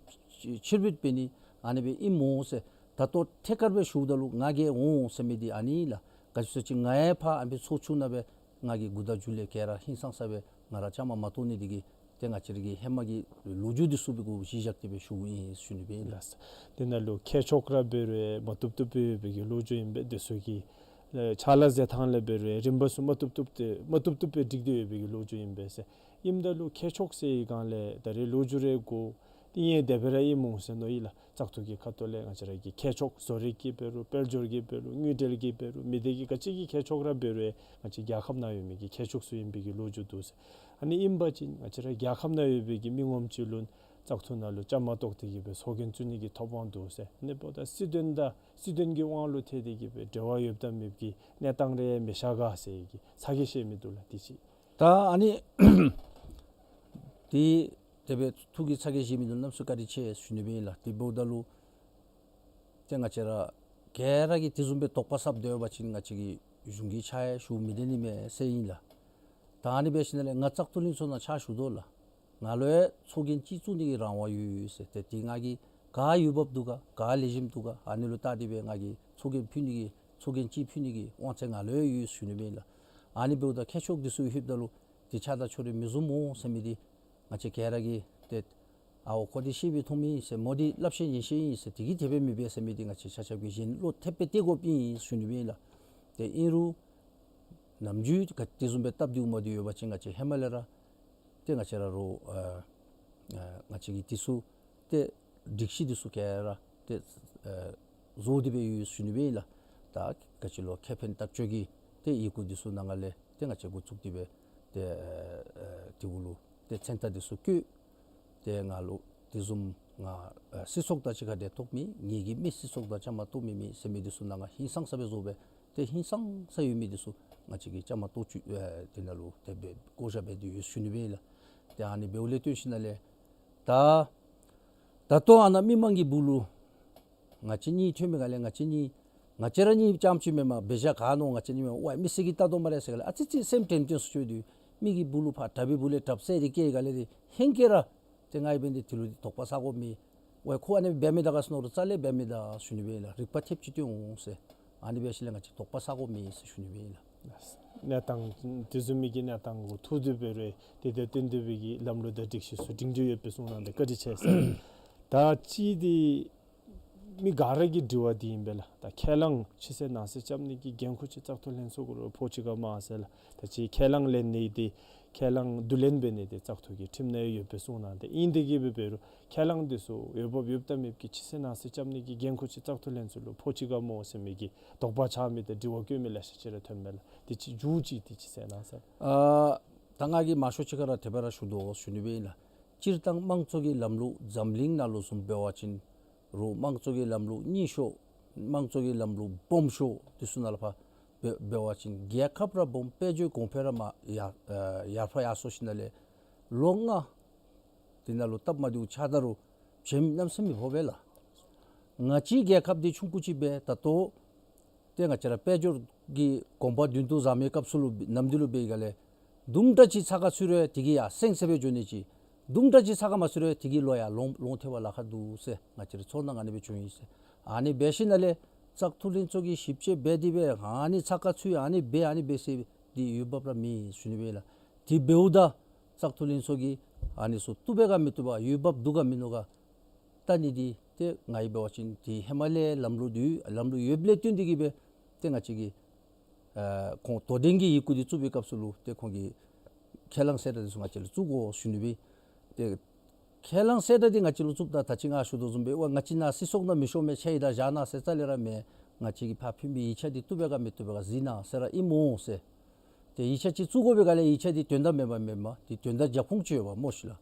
ཕྱིར་བུད་འབད་ནི་ཨ་ནི་སྦེ་ཨིན་སྨོ་ཟེར་ད་ལྟོ་ཐད་ཀར་སྦེ་ཞུཝ་ད་ལུ་ང་གིས་འོང་ཟེར་མི་འདི་ཨ་ནི་ཨིན་ལགས། ག་ཅི་ཟེར་བ་ཅིན་ང་ཡང་ཕར་ཨ་ནི་སྦེ་ཚོགས་ཆུང་ནང་སྦེ་ང་གིས་འགོ་དང་མཇུག་ལས་ག་ར་ཧིང་སངས་ས་སྦེ་ང་ར་བཅའ་མར་མ་གཏོགས་ནི་འདི་གིས་ཏེ་ང་བཅས་ར་གི་ཧེ་མ་གི་ལོ་རྒྱུས་འདི་ཚུ་སྦེ་གུ་གཞི་བཞག་སྟེ་སྦེ་ཞུཝ་ཨིན་ཞུ་ནི་སྦེ་ཨིན་ལགས། ལགས། དེ་ནང་ལུ་མཁས་མཆོག་ར་འབད་རུང་མ་བཏུབ་བཏུབ་སྦེ་ཡོད་པའི་གི་ལོ་རྒྱུས་ཨིན་པས། དེ་ཚུ་གི་ཨེ་ཕྱག་ལཱ་མཛད་ཐངས་ལས་འབད་རུང་རིམ་པ་ཚུ་མ་བཏུབ་བཏུབ་སྟེ་མ་བཏུབ་བཏུབ་སྦེ་འགྲིག་སྟེ་ཡོད་པའི་གི་ལོ་རྒྱུས་ཨིན་པས་ཟེར། ཨིནམ་ད་ལུ་མཁས་མཆོག་ཟེར་བའི་སྒང་ལས་ད་རེས་ལོ་རྒྱུས་རེ་གོ་ཏེ་ཡང་དེ་སྦེ་ར་ཨིན་སྨོ་ཟེར་མནོ་ཡི་ལགས། བཙག་འཐུ་གི་ཁ་ཐུག་ལས་ང་བཅས་ར་གི་མཁས་མཆོག་བཟོ་རིག་གི་འབད་རུང་དཔལ་འབྱོར་གྱི་འབད་རུང་དངུལ་འབྲེལ་གྱི་འབད་རུང་མི་སྡེ་གི་ག་ཅི་གི་མཁས་མཆོག་ར་འབད་རུང་ང་བཅས་རྒྱལ་ཁབ་ནང་ཡོད་མི་གི་མཁས་མཆོག་ཚུ་ཨིན་པའི་གི་ལོ་རྒྱུས་འདུག་ཟེར། ཨ་ནི་ཨིན་པ་ཅིན་ང་བཅས་ར་རྒྱལ་ཁབ་ནང་ཡོད་པའི་གི་མི་ངོམ་ཅིག་ལུ་བཙག་འཐུ་ནང་ལུ་བཅའ་མར་གཏོགས་ཏེ་གི་སྦེ་ཚོགས་རྒྱན་བཙུགས་ནི་གི་ཐོབ་དབང་འདུག་ཟེར། ཨ་ནི་འབདཝ་ད་སྲིད་དོན་དང་སྲིད་དོན་གྱི་དབང་ལུ་ཐལ་ཏེ་གི་སྦེ་འབྲེལ་བ་ཡོདཔ་དང་མེདཔ་གི་གནས་སྟངས་རེ་མི་ཤར་ག་ཟེར་གི་ཚ་གྱང་བཞེས་མི་འདུག་ལགས། དེ་ཅིག། ད་ཨ་ནི་དེ་དེ་སྦེ་ཐུགས་ཀྱི་ཚ་གྱང་བཞེས་མི་འདུག། གནམ་མེད་ས་མེད་བཀའ་དྲིན་ཆེ་ཞུ་ནི་སྦེ་ཨིན་ལགས། དེ་འབདཝ་ད་ལུ་ཏེ་ང་བཅས་ར་ག་ར་གིས་དེ་བཟུམ་སྦེ་དོགས་པ་ཟབ་སྡོད་པ་ཅིན་ང་བཅས་ཀྱིས་གཞུང་གི་ཕྱག་ཡང་ཞུ་མི་དེ་ནི་མས་ཟེར་ཨིན་ལགས། ད་ཨ་ནི་འབད་ཞིནམ་ལས་ང་བཙག་འཐུ་ལྷན་ཚོགས་ནང་ཕྱག་ཞུ་དོ་ལགས། ང་ལུ་ཡང་ཚོགས་རྒྱན་ཅིག་བཙུགས་ནི་གི་རང་དབང་ཡོད་ཟེར། ཏེ་དེ་ང་གིས་ག་འོས་འབབ་འདུག་ག་ག་ལེགས་ཤོམ་འདུག་ག་ཨ་ནི་ལུ་བལྟ་སྟེ་སྦེ་ང་གིས་ཚོགས་རྒྱན་ཕུལ་ནི་གི་ཚོགས་རྒྱན་ཅིག་ཕུལ་ནི་གི་དབང་ཚད་ང་ལུ་ཡང་ཡོད་ཞུ་ནི་སྦེ་ཨིན་ལགས། ཨ་ནི་འབདཝ་ད་མཁས་མཆོག་འདི་ཚུ་ལྷོདཔ་ད་ལུ་དེ་ཆ་དང་ཕྱོགས་རིས་མི་བཟུམ་སྨོ་ཟེར་མི་འདི་ང་བཅས་ག་ར་གིས་ཏེ་ ཨའོ་ཁོ་འདི་ཤེས་པའི་ཐོག་མི་ཨིན་ཟེར་མོ་འདི་བསླབ་བཤད་ཉན་ཤེས་ཨིན་ཟེར་དེ་གིས་དེ་སྦེ་མི་འབད་ཟེར་མི་འདི་ང་བཅས་ཆ་ཁྱབ་ཀྱིས་གཞན་བློ་ཐེབས་སྦེ་གཏད་དགོཔ་ཨིན་ཞུ་ནི་སྦེ་ཨིན་ལགས། ཏེ་ཨིན་རུང་ནམ་རྒྱུན་ག་དེ་བཟུམ་སྦེ་སྟབས་བདེཝ་མ་བདེཝ་ཡོད་པ་ཅིན་ང་བཅས་ཧེ་མ་ལས་ར་ཏེ་ང་བཅས་ར་རོགས་ཨ་ཨ་ང་བཅས་ཀྱིས་དེ་ཚུ་ཏེ་སྒྲིག་གཞི་དེ་ཚུ་ག་ར་ཏེ་ཨ་བཟོ་སྟེ་སྦེ་ཡོད་ཞུ་ནི་སྦེ་ཨིན་ལགས། ད་ག་ཅི་ལོ་ཁེ་ཕན་ལྟག་སྤྱོད་ཀྱི་ཏེ་ཡི་གུ་དེ་ཚུ་ནང་ང་ལས་ཏེ་ང་བཅས་འགོ་བཙུགས་ཏེ་སྦེ་ཏེ་ཨ་ཨ་དེ་གུ་ལུ་ཏེ་མཚན་རྟགས་དེ་ཚུ་བཀོད། ཏེ་ང་ལུ་དེ་བཟུམ་ང་ཨ་སྲིད་ཚོགས་དང་གཅིག་ཁར་འབྲེལ་གཏོགས་མེད། ངེ་གི་མི་སྲིད་ཚོགས་དང་བཅའ་མར་གཏོགས་མི་མེད་ཟེར་མི་དེ་ཚུ་ནང་ང་ཧིང་སངས་ས་སྦེ་བཟོ་སྦེ་ཏེ་ཧིང་སངས་ས་ཡོད་མི་དེ་ཚུ་ང་བཅས་ཀྱིས་བཅའ་མར་གཏོགས་བཅུག། ཨ་དེ་ནང་ལུ་དེ་སྦེ་བཀོ་བཞག་འབད་དེ་ཡོད་ཞུ་ནི་སྦེ་ཨིན་ལགས། ཏེ་ཨ་ནི་འབདཝ་ལས་བརྟེན་ཞིནམ་ལས་ད་ད་ལྟོ་ཨ་ནཱ་མི་མང་གི་སྦུག་ལུ་ང་བཅས་གཉིས་ཐོན་མི་ག་ལས་ང་བཅས་གཉིས་ང་བཅས་ར་གཉིས་རྐྱངམ་ཅིག་མེན་པར་འབད་བཞག་ག་ནོ་ང་བཅས་གཉིས་མེན་པར་ཝའི་མི་སེར་གྱིས་བལྟ་དོ་སྨ་རེ་ཟེར་ག་ལས་ཨ་ཙི་ཙི་སེམས་དྲན་དྲན་སུ་ཅིག་འདུག། མི་གི་སྦུག་ལུ་ཕར་དྲག་པའི་སྦུག་ལས་དྲགཔ་ཟེར་དེ་སྐྱེལ་ག་ལས་དེ་ཧེང་སྐལ་ར་ཏེ་ང་ཡང་འབད་ནི་དེ་ལུ་དོགས་པ་ཟ་དགོཔ་མེད། ཝའི་ཁོ་ཨ་ནི་འབད་མི་ད་ག་ཟེར་མནོ་རུང་རྩ་ལས་འབད་མི་ད་ཞུ་ནི་སྦེ་ཨིན་ལགས། རིག་པ་ཐེབས་ཅིག་སྟོན་འོང་ཟེར། ཨ་ནི་འབད་ཞིནམ་ལས་ང་བཅས་དོགས་པ་ཟ་དགོཔ་མེད་ཟེར་ཞུ་ནི་སྦེ་ཨིན་ལགས། གནས་སྟངས་དེ་བཟུམ་མའི་གི་གནས་སྟངས་གུ་ཐུག་སྟེ་འབད་རུང་དེ་དང་བསྟུན་ཏེ་སྦེ་གི་ལམ་ལུགས་དང་སྒྲིག་གཞི་ཚུ་སྒྲིང་སྒྲི་ཡོདཔ་སྦེ་གསུངས་གནང་སྟེ་བཀའ་དྲིན་ཆེ་ཟེར། ད་ཅི་དེ་མི་ག་ར་གི་དྲི་བ་འདི་ཨིན་པས་ལགས། ད་ཁས་བླངས་ཕྱི་གསལ་ནང་གསལ་རྐྱབ་ནི་གི་འགན་ཁུར་ཅིག་བཙག་འཐུ་ལྷན་ཚོགས་གུ་ར་ཕོག་ཅི་ག་སྨོ་ཟེར་ལགས། ད་ཅི་ཁས་བླངས་ལེན་ནི་འདི་ཁས་བླངས་བསྡུ་ལེན་འབད་ནི་འདི་བཙག་འཐུ་གི་ཁྲིམས་ནང་ཡོདཔ་སྦེ་གསུངས་གནང་སྟེ་ཨིན། དེ་གིས་འབད་རུང་ཁས་བླངས་འདི་ཚུ་འོས་འབབ་ཡོདཔ་དང་མེདཔ་ཀྱི་ཕྱི་གསལ་ནང་གསལ་རྐྱབ་ནི་གི་འགན་ཁུར་ཅིག་བཙག་འཐུ་ལྷན་ཚོགས་ལུ་ཕོག་ཅི་ག་སྨོ་ཟེར་མི་གི་དོགས་པ་ཆགས་མི་དང་དྲི་བ་བཀོད་མི་ལེ་ཤ་ཅིག་ར་ཐོན་མས་ལགས། དེ་ཅིག་མཇུག་ཅིག་དེ་ཅིག་གསལ་གནང་ཟེར། ཨ་ད་ང་གིས་མང་ཤོས་ཅིག་ཁར་ར་དེ་སྦེ་ར་ཞུ་དོ་ཞུ་ནི་སྦེ་ཨིན་ལགས། སྤྱིར་བཏང་དམངས་གཙོ་གི་ལམ་ལུགས་འཛམ་གླིང་ནང་ལུ་བཟུམ་འབད་བ་ཅིན་རུང་དམངས་གཙོ་གི་ལམ་ལུགས་རྙིང་ཤོས་དམངས་གཙོ་གི་ལམ་ལུགས་སྦོམ་ཤོས་དེ་ཚུ་ནང་ལུ་ཕར་འབད་འབད་བ་ཅིན་རྒྱལ་ཁབ་ར་སྦོམ་དཔལ་འབྱོར་གོང་འཕེལ་ར་མར་ཡར་ཨ་ཡར་འཕར་ཡར་སོང་ཞིནམ་ལས་ལོ་ལྔ་དེ་ནང་ལུ་སྟབས་མ་བདེཝ་ཆགས་ད་རུང་བྱེམ་གནམ་མེད་ས་མེད་ཕོག་པས་ལགས། ང་བཅས་རྒྱལ་ཁབ་འདི་ཆུང་ཀུ་ཅིག་སྦེ་ད་ལྟོ་ཏེ་ང་བཅས་ར་དཔལ་འབྱོར་གྱི་གོམ་པ་མདུན་དུ་བཟང་མིའི་སྐབས་སུ་ལུ་ནམ་དུས་ལུ་འབད་ག་ལས་དུམ་གྲ་ཅིག་ཚ་ཁ་ཚུད་རུང་དེ་གིས་ཡར་སེང་ཟེར་སྦེ་འགྱོ་ནི་ཅིག། དུམ་གྲ་ཅིག་ཚ་ཁ་མ་ཚུད་རུང་དེ་གིས་ལོག་ཡར་ལོང་ལོང་ཐལ་བ་ལཱ་ཁག་འདུག་ཟེར་ང་བཅས་ར་ཚོར་སྣང་ཨ་ནི་སྦེ་བྱུང་ཡི་ཟེར། ཨ་ནི་འབད་ཞིནམ་ལས་བཙག་འཐུ་ལྷན་ཚོགས་ཀྱིས་ཞིབ་དཔྱད་འབད་དེ་སྦེ་ཨ་ནི་ཚ་ཁ་ཚུད་ཨ་ནི་འབད་ཨ་ནི་འབད་ཟེར་འདི་འོས་འབབ་ར་མེད་ཞུ་ནི་སྦེ་ལགས། དེ་འབདཝ་ད་བཙག་འཐུ་ལྷན་ཚོགས་ཀྱིས་ཨ་ནི་ཚུ་བཏུབ་པས་ག་མི་བཏུབ་པས་འོས་འབབ་འདུག་ག་མིན་འདུག་ག་བལྟ་ནི་འདི་ཏེ་ང་གིས་འབད་བ་ཅིན་དེ་ཧེ་མ་ལས་ལམ་ལུགས་འདི་ལམ་ལུགས་ཡོདཔ་ལས་བརྟེན་ཏེ་གིས་སྦེ་ཏེ་ང་བཅས་ཀྱིས་ཨ་ཁོང་དོ་འགྲན་གྱི་ཡི་གུ་འདི་བཙུགས་པའི་སྐབས་སུ་ལུ་ཏེ་ཁོང་གིས་ཁས་བླངས་གསལ་བསྒྲགས་འདི་ཚུ་ང་བཅས་ལུ་བཙུགས་དགོ་ཞུ་ནི་སྦེ། ཏེ་ཁས་བླངས་གསལ་བསྒྲགས་འདི་ང་བཅས་ལུ་བཙུགསཔ་ད་ད་ཅི་ང་ཞུ་དོ་བཟུམ་སྦེ་ཝའི་ང་བཅས་ནཱ་སྲིད་ཚོགས་ནང་མི་ཤོང་མི་ཆ་ཡི་ད་བཞག་གནང་ཟེར་རྩ་ལས་ར་མེན། ང་བཅས་ཀྱིས་ཕར་ཕུལ་མི་ཡིག་ཆ་འདི་བཏུབ་པས་ག་མི་བཏུབ་པས་ག་གཟིགས་གནང་ཟེར་ར་ཨིན་སྨོ་ཟེར། ཏེ་ཡིག་ཆ་ཅིག་བཙུགས་དགོ་པའི་སྒང་ལས་ཡིག་ཆ་འདི་དོན་དག་མེད་པ་མེན་པ་འདི་དོན་དག་རྒྱབ་ཁུངས་ཅིག་ཡོད་པ་སྨོ་ཤིག་ལགས།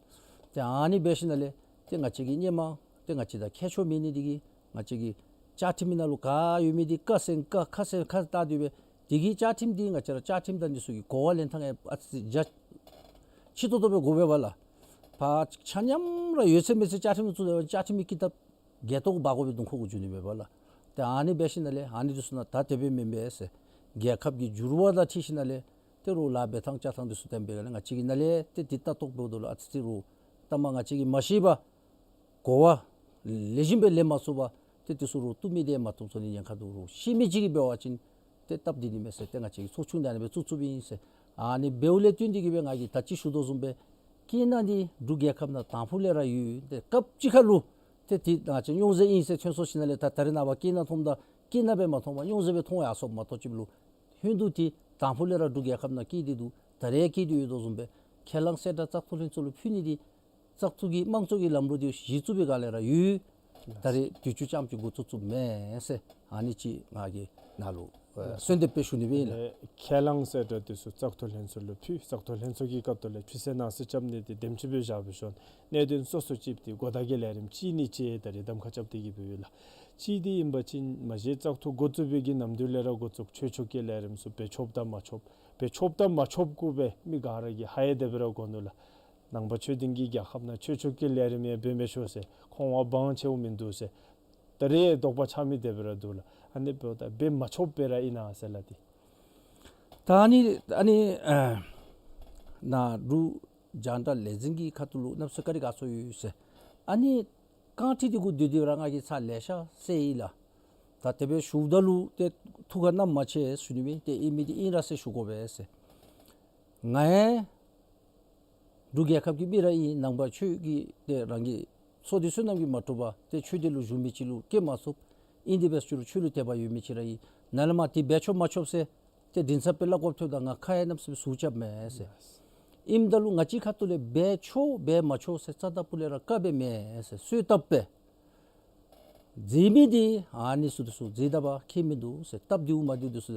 ཏེ་ཨ་ནི་འབད་ཞིནམ་ལས་ཏེ་ང་བཅས་ཀྱིས་སྔོན་མ་ཏེ་ང་བཅས་དང་ཁྱད་ཆོས་མེད་ནི་འདི་གིས་ང་བཅས་ཀྱི་བཅའ་ཁྲིམས་ནང་ལུ་ག་ཡོད་མི་འདི་ཀ་ཟེར་ཀ་ཁ་ཟེར་ཁ་བཏགས་ཏེ་སྦེ་དེ་གིས་བཅའ་ཁྲིམས་འདི་ང་བཅས་ར་བཅའ་ཁྲིམས་དང་འདི་ཚུ་གི་གོ་བ་ལེན་ཐངས་ཨ་ཙི་རྒྱ་ཆེ་ཏོག་ཏོ་སྦེ་དགོ་པས་པ་ལགས། ཕར་ཆ་མཉམ་ར་ཡོད་ཚད་མེད་ཚད་བཅའ་ཁྲིམས་བཙུགས་ཏེ་བཅའ་ཁྲིམས་ཀྱི་ཀི་དེབ་བརྒལ་ཏོག་འབག་དགོ་པའི་དོན་ཁོ་གུ་འགྱོ་ནི་མས་པ་ལགས། ཏེ་ཨ་ནི་འབད་ཞིནམ་ལས་ཨ་ནི་འདི་ཚུ་ནང་ད་དེ་སྦེ་མེན་པས་ཟེར་རྒྱལ་ཁབ་ཀྱི་འགྱུར་བ་དང་འཁྲིལ་ཞིནམ་ལས་ཏེ་རོགས་ལཱ་འབད་ཐངས་བཅའ་ཐངས་འདི་ཚུ་བསྟན་པའི་སྒང་ལས་ང་བཅས་ཀྱི་ནང་ལས་ཏེ་འདི་ལྟ་རྟོག་འབདཝ་ད་ལུ་ཨ་ཙི་ཅིག་རོགས་ལྟ་མ་ང་བཅས་ཀྱིས་མ་ཤེས་པར་གོ་བ་ལེགས་ཤོམ་སྦེ་ལེན་མ་ཚུགས་པར་ཏེ་འདི་ཚུ་རོགས་བཏུབ་མི་འདི་མ་བཏུབ་ཚུགས་ནི་ཉེན་ཁ་འདུག། རོགས་ཤེས་མི་ཅིག་གིས་འབད་བ་ཅིན་ཏེ་སྟབས་བདེ་ནི་མས་ཟེར་ཏེ་ང་བཅས་ཀྱིས་ཚོགས་ཆུང་འདི་ཨ་ནི་སྦེ་བཙུགས་བཙུགསཔ་ཨིན་ཟེར། ཨ་ནི་འབདཝ་ལས་བརྟེན་ཏེ་གིས་སྦེ་ང་གིས་ད་ཅི་ཞུ་དོ་བཟུམ་སྦེ་རྐྱེན་སྣ་འདི་འབྲུག་རྒྱལ་ཁབ་ནང་དང་ཕུ་ལས་ར་ཡོད། ཏེ་སྐབས་ཅིག་ཁར་ལུ་ཏེ་འདི་ང་བཅས་རྙོག་འཛིང་ཨིན་ཟེར་ཐོན་སོང་ཞིནམ་ལས་ད་ད་རེས་ནངས་པ་རྐྱེན་སྣ་མཐོངམ་ད་རྐྱེན་སྣ་སྦེ་མ་མཐོང་བར་རྙོག་འཛིང་སྦེ་མཐོང་ཡར་སོངམ་མ་གཏོགས་ཅིག་ལུ་ཧེ་མ་འདི་དང་ཕུ་ལས་ར་འབྲུག་རྒྱལ་ཁབ་ནང་སྐྱེས་ཏེ་འདུག། ད་རེས་སྐྱེས་ཏེ་ཡོད་དོ་བཟུམ་སྦེ་ཁས་བླངས་གསལ་བསྒྲགས་བཙག་འཐུ་ལྷན་ཚོགས་ལུ་ཕུལ་ནི་འདི་བཙག་འཐུ་གི་དམངས་གཙོ་གི་ལམ་ལུགས་འདི་གཞི་བཙུགས་པའི་སྒང་ལས་ར་ཡོད། ད་རེས་དུས་ཅི་ཙམ་ཅིག་འགོ་བཙུགས་བཙུགསཔ་མེན་ཟེར་ཨ་ནི་ཅིག་ང་གིས་ནཱ་ལུ་ཨ་གསོལ་འདེབས་སྦེ་ཞུ་ནི་སྦེ་ཨིན་ལགས། ཨེ་ཁས་བླངས་གསལ་བསྒྲགས་འདི་ཚུ་བཙག་འཐུ་ལྷན་ཚོགས་ལུ་ཕུལ། བཙག་འཐུ་ལྷན་ཚོགས་ཀྱི་སྐབས་དེ་ལས་ཕྱི་གསལ་ནང་གསལ་རྐྱབ་ནི་འདི་དེམ་ཅིག་སྦེ་བཞག་སྦེ་ཞིནམ་གནད་དོན་སོ་སོ་ཅིག་འདི་གོ་བརྡ་གི་ལས་རིམ་ཅིག་ནི་ཅིག་ད་རེས་གདམ་ཁ་རྐྱབ་སྟེ་གིས་འབདཝ་ཨིན་ལགས། ཅིག་འདི་ཨིན་པ་ཅིན་མ་གཞི་བཙག་འཐུ་འགོ་བཙུགས་པའི་གི་ནམ་དུས་ལས་ར་འགོ་བཙུགས་ཆོས་ཕྱོགས་ཀྱི་ལས་རིམ་ཚུ་འབད་ཆོགཔ་དང་མ་ཆོགཔ་འབད་ཆོགཔ་དང་མ་ཆོགཔ་གུ་སྦེ་མི་ག་ར་གིས་ཧ་ཡང་དེ་སྦེ་ར་གོ་ནུག་ལགས། ནང་པ་ཆོས་ལྡན་གྱི་རྒྱལ་ཁབ་ནང་ཆོས་ཕྱོགས་ཀྱི་ལས་རིམ་ཡང་འབད་མི་ཆོག་ཟེར་ཁོང་ལུ་དབང་ཆ་མིན་འདུག་ཟེར་ད་རེས་དོགས་པ་ཆགས་མི་དེ་སྦེ་ར་འདུག་ལགས། ཨ་ནི་འབདཝ་ད་འབད་མ་ཆོགཔ་སྦེ་ར་ཨིན་ན་ཟེར་ལགས་འདི། ད་ཨ་ནི་ཨ་ནི་ཨ་ནཱ་འབྲུག་རྒྱང་བསྒྲགས་ལས་འཛིན་གྱི་ཁ་ཐུག་ལུ་གནམ་མེད་ས་མེད་བཀའ་དྲིན་དགའ་ཚོར་ཡོད་ཟེར། ཨ་ནི་རྐང་ཁྲི་འདི་གུ་སྡོད་དེ་ར་ང་གིས་ཚར་ལེ་ཤ་བསལ་ཡི་ལགས། ད་དེ་སྦེ་ཞུཝ་ད་ལུ་ཏེ་ཐུགས་ཁར་བསྣམ་མ་ཆེ་ཞུ་ནི་མས། ཏེ་ཨིན་མི་འདི་ཨིན་ར་ཟེར་ཞུ་དགོ་པས་ཟེར། ང་ཡང་ འབྲུག་རྒྱལ་ཁབ་ཀྱི་མི་ར་ཨིན། ནང་པ་ཆོས་ཀྱི་ཏེ་རང་གི་ཚོགས་སྡེ་བསོད་ནམས་ཀྱིས་མ་གྲུབ་པར་ཏེ་ཆོས་སྡེ་ལུ་ཞུགས་མི་ཅིག་ལུ་སྐྱེ་མ་ཚུགས། ཨིན་དེ་འབད་ཞུ་རུང་ཆོས་ལུ་དད་པ་ཡོད་མི་ཅིག་ར་ཨིན། ནཱ་ལས་མར་ཏེ་འབད་ཆོག་མ་ཆོག་ཟེར་ཏེ་འདི་ཚུ་སྦེ་སླབ་དགོཔ་ཐོནམ་ད་ང་ཁ་ཡང་གནམ་མེད་ས་མེད་ཟུག་རྐྱབ་མས་ཟེར། ཨིནམ་ད་ལུ་ང་བཅས་ཁ་ཐུག་ལས་འབད་ཆོག་འབད་མ་ཆོག་ཟེར་རྩ་དང་སྤུ་ལས་ར་བཀག་སྦེ་མེན་ཟེར། གསོལཝ་བཏབ་སྦེ་མཛད་མི་འདི་ཨ་ནི་ཚུ་འདི་ཚུ་མཛད་ད་པ་ཁྱད་མིན་འདུག་ཟེར། སྟབས་བདེཝ་མ་བདེཝ་འདི་ཚུ་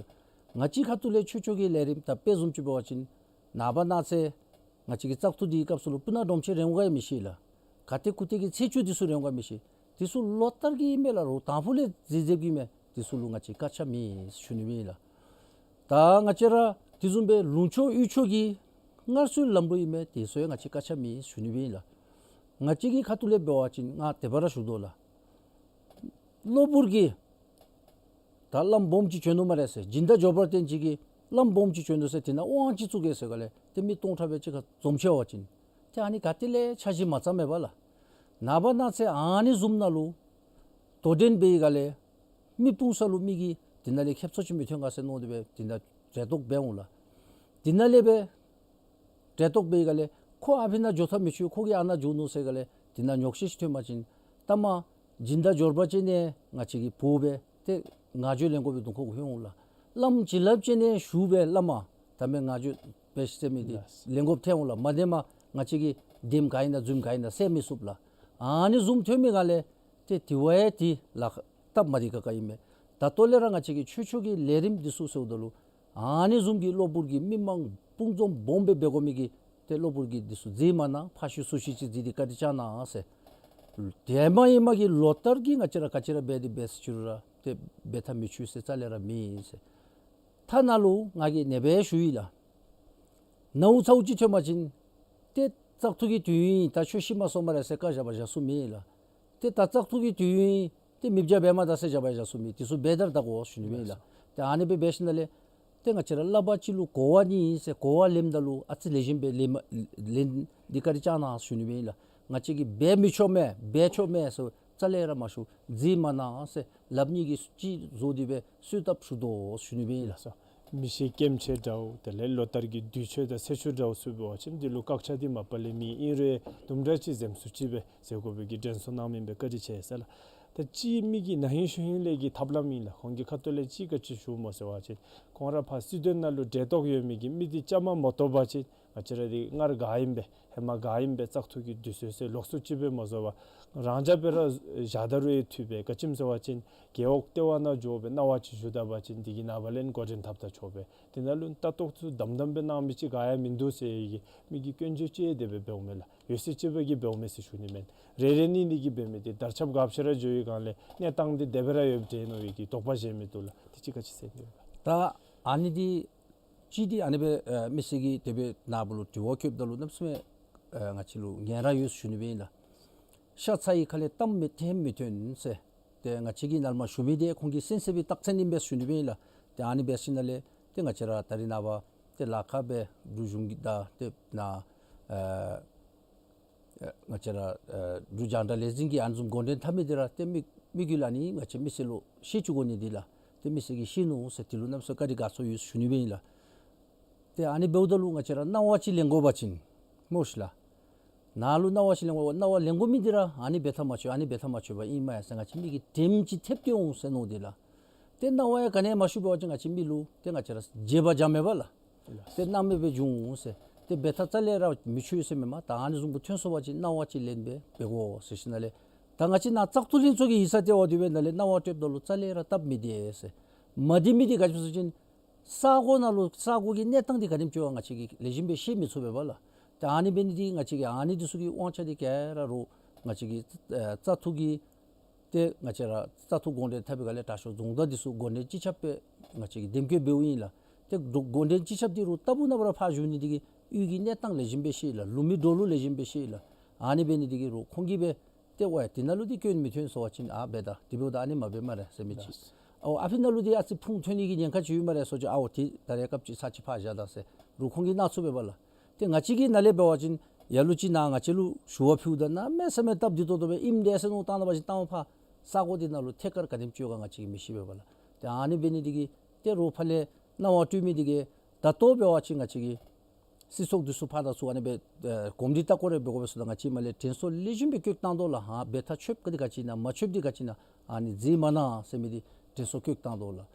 ང་བཅས་ཁ་ཐུག་ལས་ཆོས་ཕྱོགས་ཀྱི་ལས་རིམ་ད་དཔེ་བཟུམ་ཅིག་འབད་བ་ཅིན་ནངས་པ་གནངས་ཚེ་ང་བཅས་ཀྱི་བཙག་འཐུ་འདི་སྐབས་སུ་ལུ་སྤུ་ན་སྒྲོམ་ཆེན་རན་ག་ཡང་མི་ཤེས་ལགས། ག་ཏེ་གུ་ཏེ་གི་ཚེས་བཅུ་འདི་ཚུ་རན་ག་མི་ཤེས། འདི་ཚུ་ལོ་ལྟར་གྱི་ཨིན་མས་ལགས། རོགས་དང་ཕུ་ལས་མཛད་མཛདཔ་གི་མས། འདི་ཚུ་ལུ་ང་བཅས་བཀག་ཆ་མེད་ཞུ་ནི་ཨིན་ལགས། ད་ང་བཅས་ར་དེ་བཟུམ་སྦེ་ལུང་ཕྱོགས་ཡུལ་ཕྱོགས་ཀྱི་སྔར་སྲོལ་ལམ་ལུགས་ཨིན་མས། དེ་ཚུ་ཡང་ང་བཅས་བཀག་ཆ་མེད་ཞུ་ནི་ཨིན་ལགས། ང་བཅས་ཀྱི་ཁ་ཐུག་ལས་འབད་བ་ཅིན་ང་དེ་སྦེ་ར་ཞུ་དོ་ལགས། གློ་བུར་གྱི་ད་བླམ་སྦོམ་ཅིག་བྱོན་ནུག་སྨ་རེ་ཟེར། སྦྱིན་བདག་འབྱོར་པ་ཅན་ཅིག་གིས་བླམ་སྦོམ་ཅིག་བྱོན་ནུག་ཟེར་དེ་ནང་དབང་ཅིག་བཙུགས་གེ་ཟེར་ག་ལས་ཏེ་མི་སྟོང་ཕྲག་སྦེ་གཅིག་ཁར་འཛོམས་ཆི་བ་ཅིན་ཏེ་ཨ་ནི་ག་ཏེ་ལས་འཆར་གཞི་མ་བརྩམས་མས་པ་ལགས། ནངས་པ་གནངས་ཚེ་ཨ་ནི་བཟུམ་ནང་ལུ་དོ་འགྲན་འབད་ཡི་ག་ལས་མི་སྤུངས་ས་ལུ་མི་གིས་དེ་ནང་ལས་ཁེབ་སང་ཅིག་མི་ཐོན་ག་ཟེར་མནོ་སྟེ་སྦེ་དེ་ནང་གྲལ་གཏོགས་འབད་འོང་ལགས། དེ་ནང་ལས་སྦེ་གྲལ་གཏོགས་འབད་ཡི་ག་ལས་ཁོ་ཨ་ཕི་ནང་འགྱོ་ཐབས་མི་ཆོག། ཁོ་གིས་ཨ་ནཱ་འགྱོ་ནུག་ཟེར་ག་ལས་དེ་ནང་ཉོགས་བཤད་ཅིག་ཐོན་པ་ཅིན་ལྟ་མ་སྦྱིན་བདག་འབྱོར་པ་ཅན་ནི་ང་བཅས་ཀྱི་བོ་སྦེ་ཏེ་ང་བཅས་ལེན་དགོ་པའི་དོན་ཁོ་གུ་ལྷོད་འོང་ལགས། བླམ་བྱིན་རླབས་ཅན་ནི་ཞུ་སྦེ་བླ་མ་ད་མེན་ང་བཅས་འབད་ཤིག་ཟེར་མི་འདི་ལགས། ལེན་དགོཔ་ཐལ་འོང་ལགས། མ་བདེན་པར་ང་བཅས་ཀྱིས་འདེམས་ག་ཨིན་ན་འཛུམ་ག་ཨིན་ན་ཟེར་མི་ཚུགས་ལགས། ཨ་ནི་བཟུམ་ཐོན་མི་ག་ལས་ཏེ་དེ་བ་ཡང་དེ་ལཱ་ཁག་སྟབས་མ་བདེ་ཁག་ཁ་ཨིན་མས། ད་ལྟོ་ལས་ར་ང་བཅས་ཀྱི་ཆོས་ཕྱོགས་ཀྱི་ལས་རིམ་འདི་ཚུ་ཟེརཝ་ད་ལུ་ཨ་ནི་བཟུམ་གྱི་གློ་བུར་གྱི་མི་མང་དཔུང་འཛོམས་སྦོམ་སྦེ་འབད་དགོ་མི་གི་ཏེ་གློ་བུར་གྱི་འདི་ཚུ་མཛད་མ་གནང་། ཕར་ཤུལ་ཚུར་ཤུལ་ཅིག་མཛད་དེ་བཀའ་དྲིན་བསྐྱང་གནང་ཟེར། དེ་མ་ཨིན་མ་གི་ལོ་ལྟར་གྱི་ང་བཅས་ར་ག་ཅི་ར་འབད་དེ་འབད་ཟེར་ཅི་རུང་ར་ཏེ་འབད་ཐབས་མི་ཆོག་ཟེར་རྩ་ལས་ར་མེད་ཟེར། ཐ་ན་ལུ་ང་གིས་ཨ་ནེ་སྦེ་ཞུ་ཡི་ལགས། ནཝ་ཚཝ་ཅིག་ཐོན་པ་ཅིན་ཏེ་བཙག་འཐུ་གི་དུས་ཡུན་ད་ཁྱོད་ཤི་མ་སོང་སྨ་རེ་ཟེར་བཀའ་བཞག་པ་བཞག་ས་མེད་ལགས། ཏེ་ད་བཙག་འཐུ་གི་དུས་ཡུན་ཏེ་མི་བཞག་པས་མ་ད་ཟེར་བཞག་པ་བཞག་ས་མེད། དེ་ཚུ་འབད་དར་ད་དགོ་ཞུ་ནི་ཨིན་ལགས། ཏེ་ཨ་ནི་སྦེ་འབད་ཞིནམ་ལས་ཏེ་ང་བཅས་ར་བསླབ་པ་ཅིག་ལུ་གོ་བ་གཉིས་ཟེར་གོ་བ་ལེནམ་ད་ལུ་ཨ་ཙི་ལེགས་ཤོམ་སྦེ་ལེན་མ་ལེན་དེ་བཀའ་དྲིན་བསྐྱང་གནང་ཞུ་ནི་ཨིན་ལགས། ང་བཅས་ཀྱིས་འབད་མི་ཆོག་མས་འབད་ཆོག་མས་ཟེར་རྩ་ལས་ར་མ་ཞུ། མཛད་མ་གནང་ཟེར་ལགཔ་གཉིས་ཀྱིས་གཅིག་བཟོ་སྟེ་སྦེ་གསོལཝ་བཏབ་ཞུ་དོ་ཞུ་ནི་ཨིན་ལགས། མི་ཤི་རྐྱེན་ཆད་འདྲཝ་དེ་ལས་ལོ་ལྟར་གྱི་དུས་མཆོད་དང་ཚེས་མཆོད་འདྲཝ་ཚུ་འབད་བ་ཅིན་འདི་ལུ་བཀག་ཆ་འདི་མ་པ་ལས་མེད། ཨིན་རུང་དུམ་གྲ་ཅིག་འཛེམ་ཟུར་ཅིག་སྦེ་མཛད་དགོ་པའི་གི་དྲན་གསོ་གནང་མི་སྦེ་བཀའ་དྲིན་ཆེ་ཟེར་ལགས། ད་ཅིག་མི་གི་ན་ཧིང་གཞེས་ཧིང་ལས་ཀྱི་ཐབས་ལམ་ཨིན་ལགས། ཁོང་གི་ཁ་ཐུག་ལས་ཅིག་ག་ཅི་ཞུཝ་སྨོ་ཟེར་བ་ཅིན་ཁོང་ར་ཕར་སྲིད་དོན་ནང་ལུ་འབྲེལ་གཏོགས་ཡོད་མི་གི་མི་འདི་བཅའ་མར་མ་གཏོགས་པ་ཅིན་ང་བཅས་ར་འདི་སྔར་ག་ཨིནམ་སྦེ་ཧེ་མ་ག་ཨིནམ་སྦེ་བཙག་འཐུ་གི་དུས་ཚོད་ཟེར་ལོགས་སུ་ཅིག་སྦེ་མ་བཟོ་བར་རང་འཇགས་སྦེ་ར་བཞག་ད་རུང་ཡང་འཐུས་སྦེ་ག་ཅི་སྨོ་ཟེར་བ་ཅིན་རྒེད་འོག་ལྟེ་བ་ནང་འགྱོ་སྦེ་གནང་བ་ཅིག་ཞུ་ད་པ་ཅིན་དེ་གི་ནངས་པ་ལས་འགོ་འདྲེན་འཐབ་ད་ཆོག་པས། དེ་ནང་ལུ་ལྟ་རྟོག་ཚུ་དམ་དམ་སྦེ་གནང་མི་ཅིག་ག་ཡང་མིན་འདུག་ཟེར་གི་མི་གི་སྐྱོན་བརྗོད་ཅིག་དེ་སྦེ་འབདཝ་མས་ལགས། ཡོད་ཚད་ཅིག་སྦེ་གིས་འབདཝ་མས་ཟེར་ཞུ་ནི་མེན། རེ་རེ་གཉིས་གཉིས་ཀྱིས་འབད་མི་འདི་དར་ཁྱབ་འགབ་ཆེ་ར་འགྱོ་བའི་སྒང་ལས་གནས་སྟངས་འདི་དེ་སྦེ་ར་ཡོདཔ་འདྲས་མནོ་བའི་གི་དོགས་པ་བཞེས་མི་འདུག་ལགས། དེ་ཅིག་ག་ཅི་ཟེར་ནི་ཡོད་ག། ད་ཨ་ནི་འདི་ཅིག་འདི་ཨ་ནི་སྦེ་ཨ་མི་སེར་གྱིས་དེ་སྦེ་ནཱ་བུ་ལུ་དྲི་བ་བཀོདཔ་ད་ལུ་གནམ་མེད་ས་མེད་ཨ་ང་བཅས་ལུ་ཉན་ར་ཡོད་ཞུ་ནི་སྦེ་ཨིན་ལགས། ཤ་ཚ་ཡི་ཁ་ལས་གཏམ་མི་ཐེམ་མི་ཐོན་ཟེར། ཏེ་ང་བཅས་ཀྱིས་ནཱ་ལས་མར་ཞུ་མི་འདི་ཁོང་གི་གསན་གསནམ་གྱི་རྟགས་མཚན་ཨིན་པས་ཞུ་ནི་སྦེ་ཨིན་ལགས། ཏེ་ཨ་ནི་འབད་ཞིནམ་ལས་ཏེ་ང་བཅས་ར་ད་རིས་ནངས་པ་ཏེ་ལ་ཁ་སྦེ་འབྲུག་གཞུང་གི་དང་ཏེ་ནཱ་ཨ་ཨ་ང་བཅས་ར་ཨ་འབྲུག་རྒྱང་བསྒྲགས་ལས་འཛིན་གྱིས་ཨ་ནི་བཟུམ་འགོ་འདྲེན་འཐབ་མི་འདི་ར་ཏེ་མི་མི་གི་ལ་ནི་ང་བཅས་མི་སེར་ལུ་ཤེས་བཅུག་དགོ་ནི་འདི་ལགས། ཏེ་མི་སེར་གྱིས་ཤེས་ནུག་ཟེར་དེ་ལུ་གནམ་མེད་ས་མེད་བཀའ་དྲིན་དགའ་ཚོར་ཡོད་ཞུ་ནི་སྦེ་ཨིན་ལགས། ཏེ་ཨ་ནི་འབདཝ་ད་ལུ་ང་བཅས་ར་གནང་བ་ཅིག་ལེན་དགོ་པ་ཅིན་སྨོ་ཤིག་ལགས། ནཱ་ལུ་གནང་བ་ཅིག་ལེན་དགོ། གནང་བ་ལེན་དགོ་མི་འདི་ར་ཨ་ནི་འབད་ཐག་མ་ཆོད་ཨ་ནི་འབད་ཐག་མ་ཆོད་པ་ཨིན་མས་ཟེར་ང་བཅས་མི་གིས་དེམ་ཅིག་ཐེབས་ཏེ་འོང་ཟེར་མནོ་སྟེ་ལགས། ཏེ་གནང་བ་ཡང་ག་ནི་ཡང་མ་ཞུ་བ་ཅིན་ང་བཅས་མི་ལུ་ཏེ་ང་བཅས་ར་བརྗེད་པ་འགྱོཝ་མས་པ་ལགས། ཏེ་གནང་མི་སྦེ་འགྱོ་འོང་ཟེར། ཏེ་འབད་ཐག་རྩ་ལས་ར་མི་ཆོད་ཟེར་མེན་མས། ད་ཨ་ནི་བཟུམ་སྦེ་ཐོན་སོང་པ་ཅིན་གནང་བ་ཅིག་ལེན་སྦེ་འབད་དགོ་ཟེར་ཞིནམ་ལས་ད་ང་བཅས་ནཱ་བཙག་འཐུ་ལྷན་ཚོགས་ཀྱི་ཡིག་ཚང་ལྟེ་བ་འདི་སྦེ་ནཱ་ལས་གནང་བ་སྤྲོདཔ་ད་ལུ་རྩ་ལས་ར་སྟབས་མི་བདེ་ཟེར། མ་བདེ་མི་འདི་ག་ཅི་སྨོ་ཟེར་བ་ཅིན་ས་གོ་ནང་ལུ་ས་གོ་གི་གནས་སྟངས་འདི་ག་དེམ་ཅིག་ཡོད་ག་ང་བཅས་ཀྱིས་ལེགས་ཤོམ་སྦེ་ཤེས་མི་ཚུགས་པས་པ་ལགས། ཏེ་ཨ་ནི་འབད་ནི་འདི་ང་བཅས་ཀྱིས་ཨ་ནི་འདི་ཚུ་གི་དབང་ཆ་འདི་ག་ར་རོགས་ང་བཅས་ཀྱི་ཨ་བཙག་འཐུ་གི་ཏེ་ང་བཅས་ར་བཙག་འཐུ་འགོ་འདྲེན་འཐབ་པའི་སྒང་ལས་དྲག་ཤོས་རྫོང་བདག་འདི་ཚུ་འགོ་འདྲེན་སྤྱི་ཁྱབ་སྦེ་ང་བཅས་ཀྱིས་འདེམས་བསྐོ་འབདཝ་ཨིན་ལགས། ཏེ་འགོ་འདྲེན་སྤྱི་ཁྱབ་འདི་རོགས་ལྟ་བུ་ནང་པ་ར་ཕར་བཞུགས་ནི་འདི་གིས་གཡུས་ཀྱི་གནས་སྟངས་ལེགས་ཤོམ་སྦེ་ཤེས་ལགས། ལུང་མི་འགྲོ་ལུགས་ལེགས་ཤོམ་སྦེ་ཤེས་ལགས། ཨ་ནི་འབད་ནི་འདི་གིས་རོགས་ཁོང་གིས་སྦེ་ཏེ་ཝའི་དེ་ནང་ལུ་འདི་སྐྱོན་མི་ཐོན་སོང་པ་ཅིན་ཨ་འབད་ད་དེ་འབདཝ་ད་ཨ་ནི་མ་འབད་སྨ་རེ་ཟེར་མི་ཅིག། ཨའོ་ཨ་ཕི་ནང་ལུ་འདི་ཨ་ཙི་ཕུང་ཐོན་ནི་གི་ཉེན་ཁ་ཅིག་ཡོད་སྨ་རེ་ཟེར་བ་ཅིན་ཨའོ་ཏེ་ད་རེས་སྐབས་ཅིག་ཚར་ཅིག་ཕར་བཞག་ད་ཟེར་རོགས་ཁོང་གིས་གནང་ཚུགས་པས་པ་ལགས། ཏེ་ང་བཅས་ཀྱིས་ནཱ་ལས་འབད་བ་ཅིན་ལ་ལུ་ཅིག་ནཱ་ང་བཅས་ལུ་ཞུ་བ་ཕུལཝ་ད་གནམ་མེད་ས་མེད་སྟབས་བདེ་ཏོག་ཏོ་སྦེ་ཨིནམ་འདྲས་ཟེར་མནོ་བཏང་ད་པ་ཅིན་ལྟ་མ་ཕར་ས་གོ་འདི་ནང་ལུ་ཐད་ཀར་ག་དེམ་ཅིག་ཡོད་ག་ང་བཅས་ཀྱིས་མི་ཤེས་པས་པ་ལགས། ཏེ་ཨ་ནི་འབད་ནི་འདི་གིས་ཏེ་རོགས་ཕར་ལས་གནང་བ་སྤྲོད་མི་འདི་གིས་ད་ལྟོ་འབད་བ་ཅིན་ང་བཅས་ཀྱིས་ སྲིད་ཚོགས་འདི་ཚུ་ཕར་དང་ཚུར་ཨ་ནི་སྦེ་ཨེ་གོམས་འདྲིས་ལྟ་སྐོར་རེ་འབད་དགོ་པས་ཟེརཝ་ད་ང་བཅས་མར་ལས་དྲན་གསོ་ལེགས་ཤོམ་སྦེ་བཀོད་བཏང་དོ་ལགས། ཧ་འབད་ཐག་ཆོདཔ་འདི་ག་ཅི་ཨིན་ན་མ་ཆོདཔ་འདི་ག་ཅི་ཨིན་ན་ཨ་ནི་མཛད་མ་གནང་ཟེར་མི་འདི་དྲན་གསོ་བཀོད་བཏང་དོ་ལགས།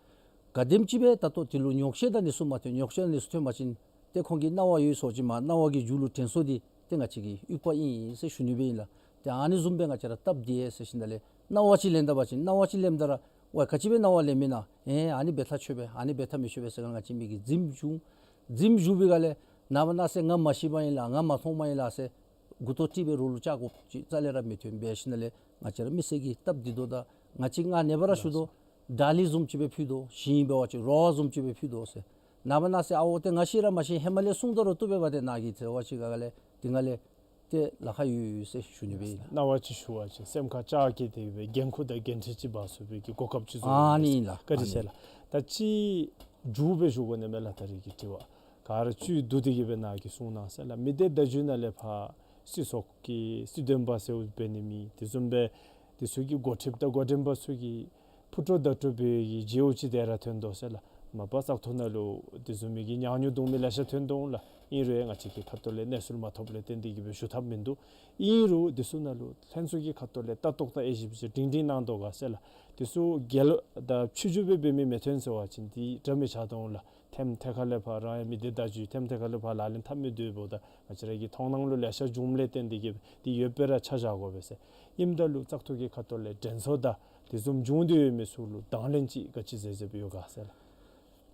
ག་དེམ་ཅིག་སྦེ་ད་ལྟོ་དེ་ལུ་ཉོགས་བཤད་དང་ཨ་ནི་ཚུ་མ་ཐོན། ཉོགས་བཤད་ཨ་ནི་ཚུ་ཐོན་པ་ཅིན་ཏེ་ཁོང་གི་སྣང་བ་ཡོད་ཟེར་བ་ཅིན་མ་སྣང་བ་གི་མཇུག་ལུ་དྲན་གསོ་འདི་ཏེ་ང་བཅས་ཀྱི་དབྱུག་པ་ཨིན་ཟེར་ཞུ་ནི་སྦེ་ཨིན་ལགས། ཏེ་ཨ་ནི་བཟུམ་སྦེ་ང་བཅས་ར་སྟབས་བདེ་ཟེར་ཞིནམ་ལས་སྣང་བ་ཅིག་ལེན་ད་པ་ཅིན་སྣང་བ་ཅིག་ལེནམ་ད་ར་ཝའི་ག་ཅི་སྦེ་སྣང་བ་ལེན་མེན་ན། ཨེ་ཨ་ནི་འབད་ཐག་ཆོད་པས། ཨ་ནི་འབད་ཐག་མི་ཆོད་པས་ཟེར་ང་བཅས་མི་གིས་འཛེམ་བཞུགས། འཛེམ་བཞུགས་པའི་སྒང་ལས་ནངས་པ་གནངས་ཚེ་ང་མ་ཤེས་པ་ཨིན་ལགས། ང་མ་མཐོངམ་ཨིན་ལགས་ཟེར་མགུ་ཏོ་དཀྲིས་སྦེ་རོགས་ལུ་བཅར་དགོཔ་ཅིག་རྩ་ལས་ར་མི་ཐོན། འབད་ཞིནམ་ལས་ང་བཅས་ར་མི་སེར་གྱིས་སྟབས་བདེ་དོ་དང་ང་བཅས་ང་ནེ་བ་ར་ཞུ་དོ། དྲག་ལི་བཟུམ་ཅིག་སྦེ་ཕུལ་དོ། ཞིང་འབད་བ་ཅིན་རོ་བཟུམ་ཅིག་སྦེ་ཕུལ་དོ་ཟེར། ནངས་པ་གནངས་ཚེ་ཨའོ་ཏེ་ང་ཤེས་ར་མ་ཤེས་ཧེ་མ་ལས་གསུངས་ད་རུང་བཏུབ་པས་པ། ཏེ་ནཱ་གི་ཟེར་བ་ཅིག་ག་ག་ལས་དེ་སྒང་ལས་ཏེ་ལཱ་ཁག་ཡོད་ཟེར་ཞུ་ནི་སྦེ་ཨིན་ལགས། སྣང་བ་ཅིག་ཞུ་བ་ཅིན་སེམས་ཁར་ལྕགས་ཀྱི་དེ་སྦེ་འགན་ཁུར་དང་འགན་འཁྲི་ཅིག་འབག་ཚུགས་པའི་གི་གོ་སྐབས་ཅིག་བཟོ། ཨ་ནི་ཨིན་ལགས། བཀའ་དྲིན་ཆེ་ལགས། ད་ཅི་མཇུག་སྦེ་ཞུ་དགོ་ནི་མས་ལགས། ད་རིས་ཀྱི་དྲི་བ་ག་ར་བཅུད་བསྡུ་སྟེ་གི་སྦེ་ནཱ་གིས་གསུངས་གནང་ཟེར་ལགས། མི་སྡེ་བརྡ་བརྒྱུད་ནང་ལས་ཕར་སྲིད་ཚོགས་ཀྱི་སྲིད་དོན་པ་ཟེར་འབད་ནི་མེད། དེ་བཟུམ་སྦེ་དེ་ཚུ་གི་འགོ་ཁྲིདཔ་དང་འགོ་འདྲེན་པ་ཚུ་གིས་ཕུ་ཏོ་ད་ཏོ་སྦེ་གི་བརྗེ་བོ་ཅིག་དེ་ར་ཐོན་དོ་ཟེར་ལགས། མ་པ་བཙག་འཐུ་ནང་ལུ་དེ་བཟུམ་མའི་གི་ཉག་ཉོག་བརྡུང་མི་ལེ་ཤ་ཐོན་དོ་འོང་ལགས། ཨིན་རུང་ང་བཅས་ཀྱི་ཁ་ཐུག་ལས་གནས་ཚུལ་མ་ཐོབ་ལས་བརྟེན་ཏེ་གི་སྦེ་ཞུ་ཐབས་མིན་འདུག། ཨིན་རུང་དེ་ཚུ་ནང་ལུ་ལྷན་ཚོགས་ཀྱི་ཁ་ཐུག་ལས་ལྟ་རྟོག་དང་དབྱེ་ཞིབ་ཅིག་སྒྲིང་སྒྲིང་གནང་དོ་ག་ཟེར་ལགས། དེ་ཚུ་རྒྱལ་ལོ་དང་ཕྱི་འགྱུར་སྦེ་འབད་མི་མི་ཐོན་ཟེར་བ་ཅིན་དེ་འདྲ་མི་ཆགས་དོ་འོང་ལགས། ཐེམ་ཐེ་ཁ་ལས་ཕར་རང་ཡང་མི་སྡེ་བརྡ་བརྒྱུད་ཐེམ་ཐེ་ཁ་ལས་ཕར་ལག་ལེན་འཐབ་མི་འདི་འབདཝ་ད་ང་བཅས་ར་གི་མཐོང་སྣང་ལུ་ལེ་ཤ་བྱུངམ་ལས་བརྟེན་ཏེ་གི་འདི་ཡོད་པའི་ར་ཆ་བཞག་དགོ་པས་ཟེར། ཨིནམ་ད་ལུ་བཙག་འཐུ་གི་ཁ་ཐུག་ལས་དྲན་གསོ་དང་དེ་བཟུམ་བྱུང་སྟེ་ཡོད་མི་ཚུ་ལུ་དང་ལེན་ཅིག་ག་ཅི་མཛད་མཛདཔ་ཡོད་ག་ཟེར་ལགས།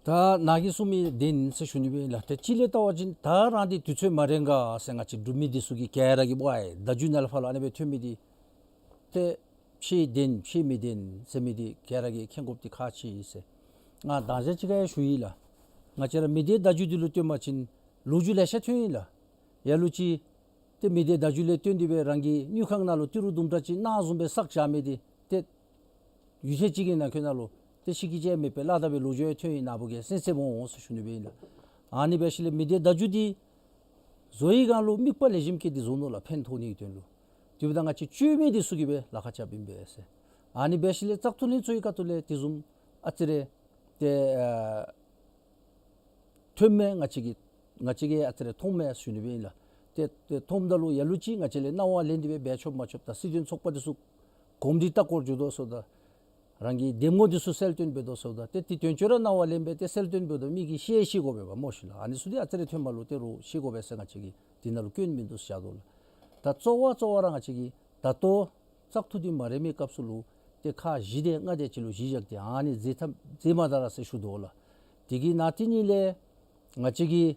ད་ནཱ་གིས་གསུངས་མི་བདེན་ཟེར་ཞུ་ནི་སྦེ་ཨིན་ལགས། ཏེ་གཅིག་ལས་བལྟ་བ་ཅིན་ད་རང་འདི་དུས་ཚོད་མ་རན་ག་ཟེར་ང་བཅས་འབྲུག་མི་འདི་ཚུ་གིས་ག་ར་གིས་འབད་ཡི། བརྡ་བརྒྱུད་ནང་ལས་ཕར་ལུ་ཨ་ནི་སྦེ་ཐོན་མི་འདི་ཏེ་ཕྱེད་བདེན་ཕྱེད་མི་བདེན་ཟེར་མི་འདི་ག་ར་གིས་མཁྱེན་དགོཔ་འདི་ཁག་ཆེ་ཟེར། ང་མདང་ཞག་ཅིག་ཁར་ཡང་ཞུ་ཡི་ལགས། ང་བཅས་ར་མི་སྡེ་བརྡ་བརྒྱུད་འདི་ལུ་བལྟ་བ་ཅིན་ལོ་རྒྱུས་ལེ་ཤ་ཐོན་ཡི་ལགས། ལ་ལུ་ཅིག་ཏེ་མི་སྡེ་བརྡ་བརྒྱུད་ལས་བརྟེན་ཏེ་སྦེ་རང་གི་དངུལ་ཁང་ནང་ལུ་ཏི་རུ་དུམ་གྲ་ཅིག་གནང་བཟུམ་སྦེ་བསགས་བཞག་མི་འདི་ཏེ་ཡུད་ཚད་ཅིག་གི་ནང་འཁོད་ནང་ལུ་ཏེ་ཤི་གི་ཅིག་མེད་པའི་ལཱ་དང་སྦེ་ལོ་རྒྱུས་ཡང་ཐོན་ཡི། ནཱ་བུ་གིས་གསན་གསནམ་འོང་ཟེར་ཞུ་ནི་སྦེ་ཨིན་ལགས། ཨ་ནི་འབད་ཞིནམ་ལས་མི་སྡེ་བརྡ་བརྒྱུད་འདི་བཟོ་བའི་སྒང་ལུ་དམིགས་པ་ལེགས་ཤོམ་བསྐྱེད་དེ་བཟོ་ནུག་ལགས། ཕན་ཐོགས་ནིའི་དོན་ལུ། དེ་འབདཝ་ད་ང་བཅས་བཅོས་མི་འདི་ཚུ་གིས་སྦེ་ལཱ་ཁག་རྐྱབ་ཨིན་པས་ཟེར། ཨ་ནི་འབད་ཞིནམ་ལས་བཙག་འཐུ་ལྷན་ཚོགས་ཀྱི་ཁ་ཐུག་ལས་དེ་བཟུམ་ཨ་ཙི་རེ་ཏེ་ཨ་ཐོནམ་མས། ང་བཅས་ཀྱིས་ང་བཅས་ཀྱིས་ཨ་ཙི་རེ་མཐོངམ་མས་ཞུ་ནི་སྦེ་ཨིན་ལགས། ཏེ་ཏེ་མཐོངམ་ད་ལུ་ལ་ལུ་ཅིག་ང་བཅས་ལས་སྣང་བ་ལེན་ཏེ་སྦེ་འབད་ཆོགཔ་མ་ཆོགཔ་དང་སྲིད་དོན་ཚོགས་པ་འདི་ཚུ་གོམས་འདྲིས་ལྟ་སྐོར་འགྱོ་དོ་ཟེརཝ་ད་རང་གི་འདེམས་ངོ་འདི་ཚུ་གསལ་སྟོན་འབད་དོ་ཟེརཝ་ད་ཏེ་དེ་དོན་ཅོག་ར་སྣང་བ་ལེན་སྦེ་ཏེ་གསལ་སྟོན་འབདཝ་ད་མི་གིས་ཤེས་ཤེས་དགོ་པས་པ་སྨོ་ཤིག་ལགས། ཨ་ནི་ཚུ་འདི་ཨ་ཙི་རེ་ཐོནམ་ལུ་ཏེ་རོགས་ཤེས་དགོ་པས་ཟེར་ང་བཅས་ཀྱིས་དེ་ནང་ལུ་སྐྱོན་མིན་འདུག་ཟེར་བཞག་དོ་ལགས། ད་གཙོ་བོ་གཙོ་བོ་ར་ང་བཅས་ཀྱིས་ད་ལྟོ་བཙག་འཐུ་འདི་མ་རན་མི་སྐབས་སུ་ལུ་ཏེ་ཁག་བཞི་དེ་ལྔ་དེ་ཅིག་ལུ་གཞི་བཞག་སྟེ་ཨ་ནི་མཛད་ཐབས་མཛད་མ་ད་ར་ཟེར་ཞུ་དོ་ལགས། དེ་གི་ནང་དེ་ཉིད་ལས་ང་བཅས་ཀྱིས་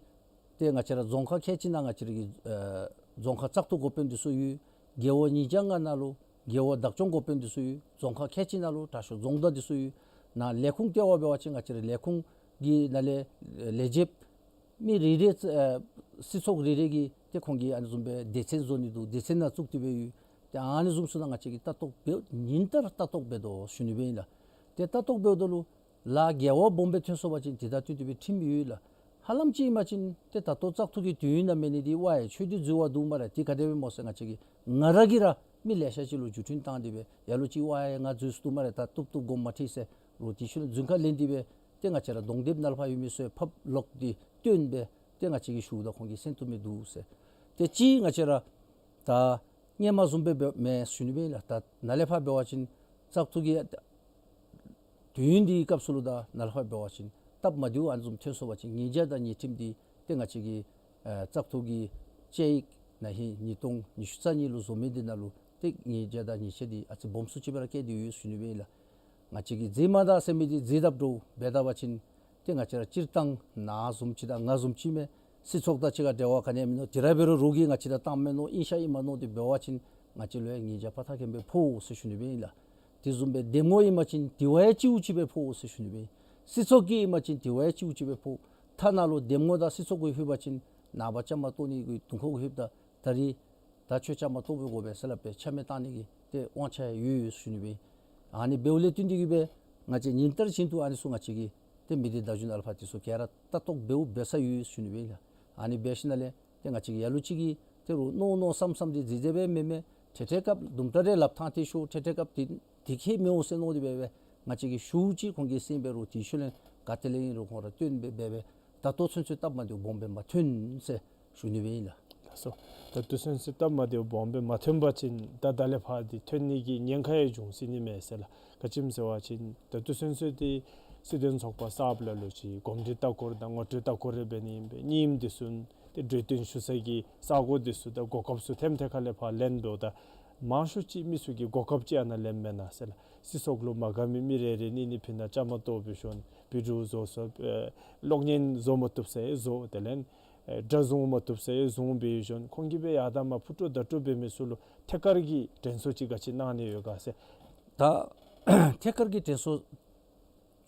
ཏེ་ང་བཅས་ར་རྫོང་ཁག་ཁལ་གཅིག་ནང་ང་བཅས་ར་གི་ཨེ་རྫོང་ཁག་བཙག་འཐུ་འགོ་དཔོན་འདི་ཚུ་ཡོད། རྒེད་འོག་ཉིས་བརྒྱ་ལྔ་ནང་ལུ་རྒེད་འོག་བདག་སྐྱོང་འགོ་དཔོན་འདི་ཚུ་ཡོད། རྫོང་ཁག་ཁལ་གཅིག་ནང་ལུ་དྲག་ཤོས་རྫོང་བདག་འདི་ཚུ་ཡོད། ནཱ་ལས་ཁུངས་ལྟེ་བ་འབད་བ་ཅིན་ང་བཅས་ར་ལས་ཁུངས་ཀྱི་ནང་ལས་ལས་བྱེདཔ་མི་རེ་རེ་ཨེ་སྲིད་ཚོགས་རེ་རེ་གིས་ཏེ་ཁོང་གིས་ཨ་ནི་བཟུམ་སྦེ་སྡེ་ཚན་བཟོ་ནི་འདུག། སྡེ་ཚན་ནང་བཙུགས་ཏེ་སྦེ་ཡོད། ཏེ་ཨ་ནི་བཟུམ་ཚུ་ནང་ང་བཅས་ཀྱིས་ལྟ་རྟོག་འབད་ཉིན་ལྟར་ལྟ་རྟོག་འབད་དོ་ཞུ་ནི་སྦེ་ཨིན་ལགས། ཏེ་ལྟ་རྟོག་འབདཝ་ད་ལུ་ལཱ་འགལ་བ་སྦོམ་སྦེ་ཐོན་སོང་པ་ཅིན་དེ་དང་བསྟུན་ཏེ་སྦེ་ཁྲིམས་ཡོད་ལགས། ཧ་ལམ་ཅིག་ཨིན་པ་ཅིན་ཏེ་ད་ལྟོ་བཙག་འཐུ་གི་དུས་ཡུན་ནང་མེན་ནི་འདི་ཝའི་ཆོས་འདི་འཛོལ་བ་འདུག་སྨ་རེ། དེ་ག་དེ་སྦེ་སྨོ་ཟེར་ང་བཅས་ཀྱིས་ང་ར་གིས་ར་མི་ལེ་ཤ་ཅིག་ལུ་བརྒྱུད་འཕྲིན་བཏང་སྟེ་སྦེ་ལ་ལུ་ཅིག་ཝའི་ང་འཛོལ་སོ་འདུག་སྨ་རེ། ད་བཏུབ་བཏུབ་དགོངསམ་མ་ཁྲེལ་ཟེར་རོགས་དེ་ཚུ་ལུ་རྫུན་ཁ་ལེན་ཏེ་སྦེ་ཏེ་ང་བཅས་ར་གདོང་དེབ་ནང་ལས་ཕར་ཡོད་མི་ཚུ་ཡང་ཕབ་ལོག་སྟེ་བཏོན་སྦེ་ཏེ་ང་བཅས་ཀྱིས་ཞུཝ་ད་ཁོང་གིས་གསན་བཏུབ་མི་འདུག་ཟེར། ཏེ་ཅིག་ང་བཅས་ར་ད་སྔོན་མ་བཟུམ་སྦེ་འབདཝ་མེན་ཞུ་ནི་སྦེ་ཨིན་ལགས། ད་ནཱ་ལས་ཕར་འབད་བ་ཅིན་བཙག་འཐུ་གི་དུས་ཡུན་འདི་སྐབས་སུ་ལུ་ད་ནཱ་ལས་ཕར་འབད་བ་ཅིན་སྟབས་མ་བདེཝ་ཨ་ནི་བཟུམ་ཐོན་སོང་པ་ཅིན་ཉེས་བྱ་དང་ཉེས་ཁྲིམས་འདི་ཏེ་ང་བཅས་ཀྱི་ཨེ་བཙག་འཐུ་གི་བཅའ་ཡིག་ན་ཧིང་ཉིས་སྟོང་ཉི་ཤུ་རྩ་གཉིས་ལུ་བཟོ་མི་འདི་ནང་ལུ་ཏེ་ཉེས་བྱ་དང་ཉེས་ཆད་འདི་ཨ་ཙི་སྦོམ་སུ་ཅིག་སྦེ་ར་བཀལ་ཏེ་ཡོད་ཞུ་ནི་སྦེ་ཨིན་ལགས། ང་བཅས་ཀྱིས་མཛད་མ་ད་ཟེར་མི་འདི་མཛད་དཔ་འདྲཝ་འབད་ད་པ་ཅིན་ཏེ་ང་བཅས་ར་སྤྱིར་བཏང་ནཱ་བཟུམ་ཅིག་དང་ང་བཟུམ་ཅིག་མས། སྲིད་ཚོགས་དང་གཅིག་ཁར་འབྲེལ་བ་ག་ནི་ཡང་མིན་ནུག། དེ་ར་འབད་རུང་རོགས་ཀྱིས་ང་བཅས་དང་བཏངམ་མས་མནོ་ཨིན་ཤ་ཨིན་མས་མནོ་སྟེ་འབད་བ་ཅིན་ང་བཅས་ལུ་ཡང་ཉེས་བྱ་ཕར་ཐག་ཁེངས་སྦེ་ཕོག་འོང་ཟེར་ཞུ་ནི་སྦེ་ཨིན་ལགས། དེ་བཟུམ་སྦེ་འདེམས་ངོ་ཨིན་པ་ཅིན་དེ་བ་ཡང་སྤྱི་བོ་ཅིག་སྦེ་ཕོག་འོང་ཟེར་ཞུ་ནི་སྦེ་ཨིན། སྲིད་ཚོགས་ཀྱི་ཨིན་པ་ཅིན་དེ་བ་ཡང་སྤྱི་བོ་ཅིག་སྦེ་ཕོག། ཐ་ན་ལུ་འདེམས་ངོ་དང་སྲིད་ཚོགས་ཀྱིས་ལྷོད་པ་ཅིན་ནངས་པ་བཅའ་མར་གཏོགས་ནི་གི་དུང་ཁོག་ལྷོདཔ་ད་ད་རིས་ད་ཁྱོད་བཅའ་མར་གཏོགས་པའི་དགོ་པས་ཟེར་སླབ་སྦེ་ཆ་མེད་བཏང་ནི་གི་ཏེ་དབང་ཆ་ཡོད་ཡོད་ཞུ་ནི་སྦེ་ཨིན། ཨ་ནི་འབདཝ་ལས་བརྟེན་ཏེ་གི་སྦེ་ང་བཅས་ཉིན་ལྟར་བཞིན་དུ་ཨ་ནི་ཚུ་ང་བཅས་ཀྱིས་ཏེ་མི་སྡེ་བརྡ་བརྒྱུད་ནང་ལས་ཕར་དེ་ཚུ་ག་ར་ལྟ་རྟོག་འབདཝ་འབད་ས་ཡོད་ཞུ་ནི་སྦེ་ཨིན་ལགས། ཨ་ནི་འབད་ཞིནམ་ལས་ཏེ་ང་བཅས་ཀྱིས་ལ་ལུ་ཅིག་གིས་ཏེ་རོགས་མནོ་མནོ་བསམ་བསམ་འདི་མཛད་མཛདཔ་མེན་མས། ཏེ་ཏེ་སྐབས་དུམ་གྲ་རེ་ལགཔ་ཐང་སྟེ་ཤོག། ཏེ་ཏེ་སྐབས་འདི་འདི་ཁྱད་མི་འོང་ཟེར་མནོ་སྟེ་སྦེ་སྦེ་ང་བཅས་ཀྱིས་ཞུཝ་ཅིག་ཁོང་གིས་གསན་སྦེ་རོགས་དེ་ཤུལ་ལས་ག་ཏེ་ལས་ཨིན་རུང་ཁོང་ར་བཏོན་སྦེ་སྦེ་སྦེ་ ད་ལྟོ་ཚུན་ཚོད་སྟབས་མ་བདེཝ་སྦོམ་སྦེ་མ་ཐོན་ཟེར་ཞུ་ནི་སྦེ་ཨིན་ལགས། ལགས་སོ། ད་ལྟོ་ཚུན་ཚོད་སྟབས་མ་བདེཝ་སྦོམ་སྦེ་མ་ཐོན་པ་ཅིན་ད་ད་ལས་ཕར་འདི་ཐོན་ནི་གི་ཉེན་ཁ་ཡང་འབྱུང་སྲིད་ནི་མས་ཟེར་ལགས། ག་ཅི་སྨོ་ཟེར་བ་ཅིན་ད་ལྟོ་ཚུན་ཚོད་འདི་སྲིད་དོན་ཚོགས་པ་གསརཔ་ལ་ལུ་ཅིག་གོམས་འདྲིས་ལྟ་སྐོར་དང་ངོ་སྤྲོད་ལྟ་སྐོར་རེ་འབད་ནི་ཨིན་པས། གཉིསམ་འདི་ཚུ་ཏེ་གྲོས་བསྟུན་ཞུ་ས་གི་ས་གོ་འདི་ཚུ་དང་གོ་སྐབས་ཚུ་ཐེམ་ཐེ་ཁ་ལས་ཕར་ལེན་འབདཝ་ད་མང་ཤོས་ཅིག་མི་ཚུ་གིས་གོ་སྐབས་ཅིག་ཨ་ནཱ་ལེནམ་མེན་ན་ཟེར་ལགས། སྲིད་ཚོགས་ལུ་མ་དགའ་མི་མི་རེ་རེ་གཉིས་གཉིས་ཕི་ནང་བཅའ་མར་གཏོགས་འབད་ཞིནམ་བི་ཌིའུ་བཟོ་བཟོཝ་ཨེ་གློག་བརྙན་བཟོ་མ་བཏུབ་ས་ཡང་བཟོ། དེ་ལས་ཨེ་སྒྲ་བཟུང་མ་བཏུབ་ས་ཡང་བཟུང་འབད་ཞིནམ་ཁོང་གིས་སྦེ་ཡར་དང་མར་ཕུ་ཏོ་བརྡ་སྤྲོད་འབད་མི་ཚུ་ལུ་ཐད་ཀར་གྱི་དྲན་གསོ་ཅིག་ག་ཅི་གནང་ནི་ཡོད་ག་ཟེར། ད་ཐད་ཀར་གྱི་དྲན་གསོ་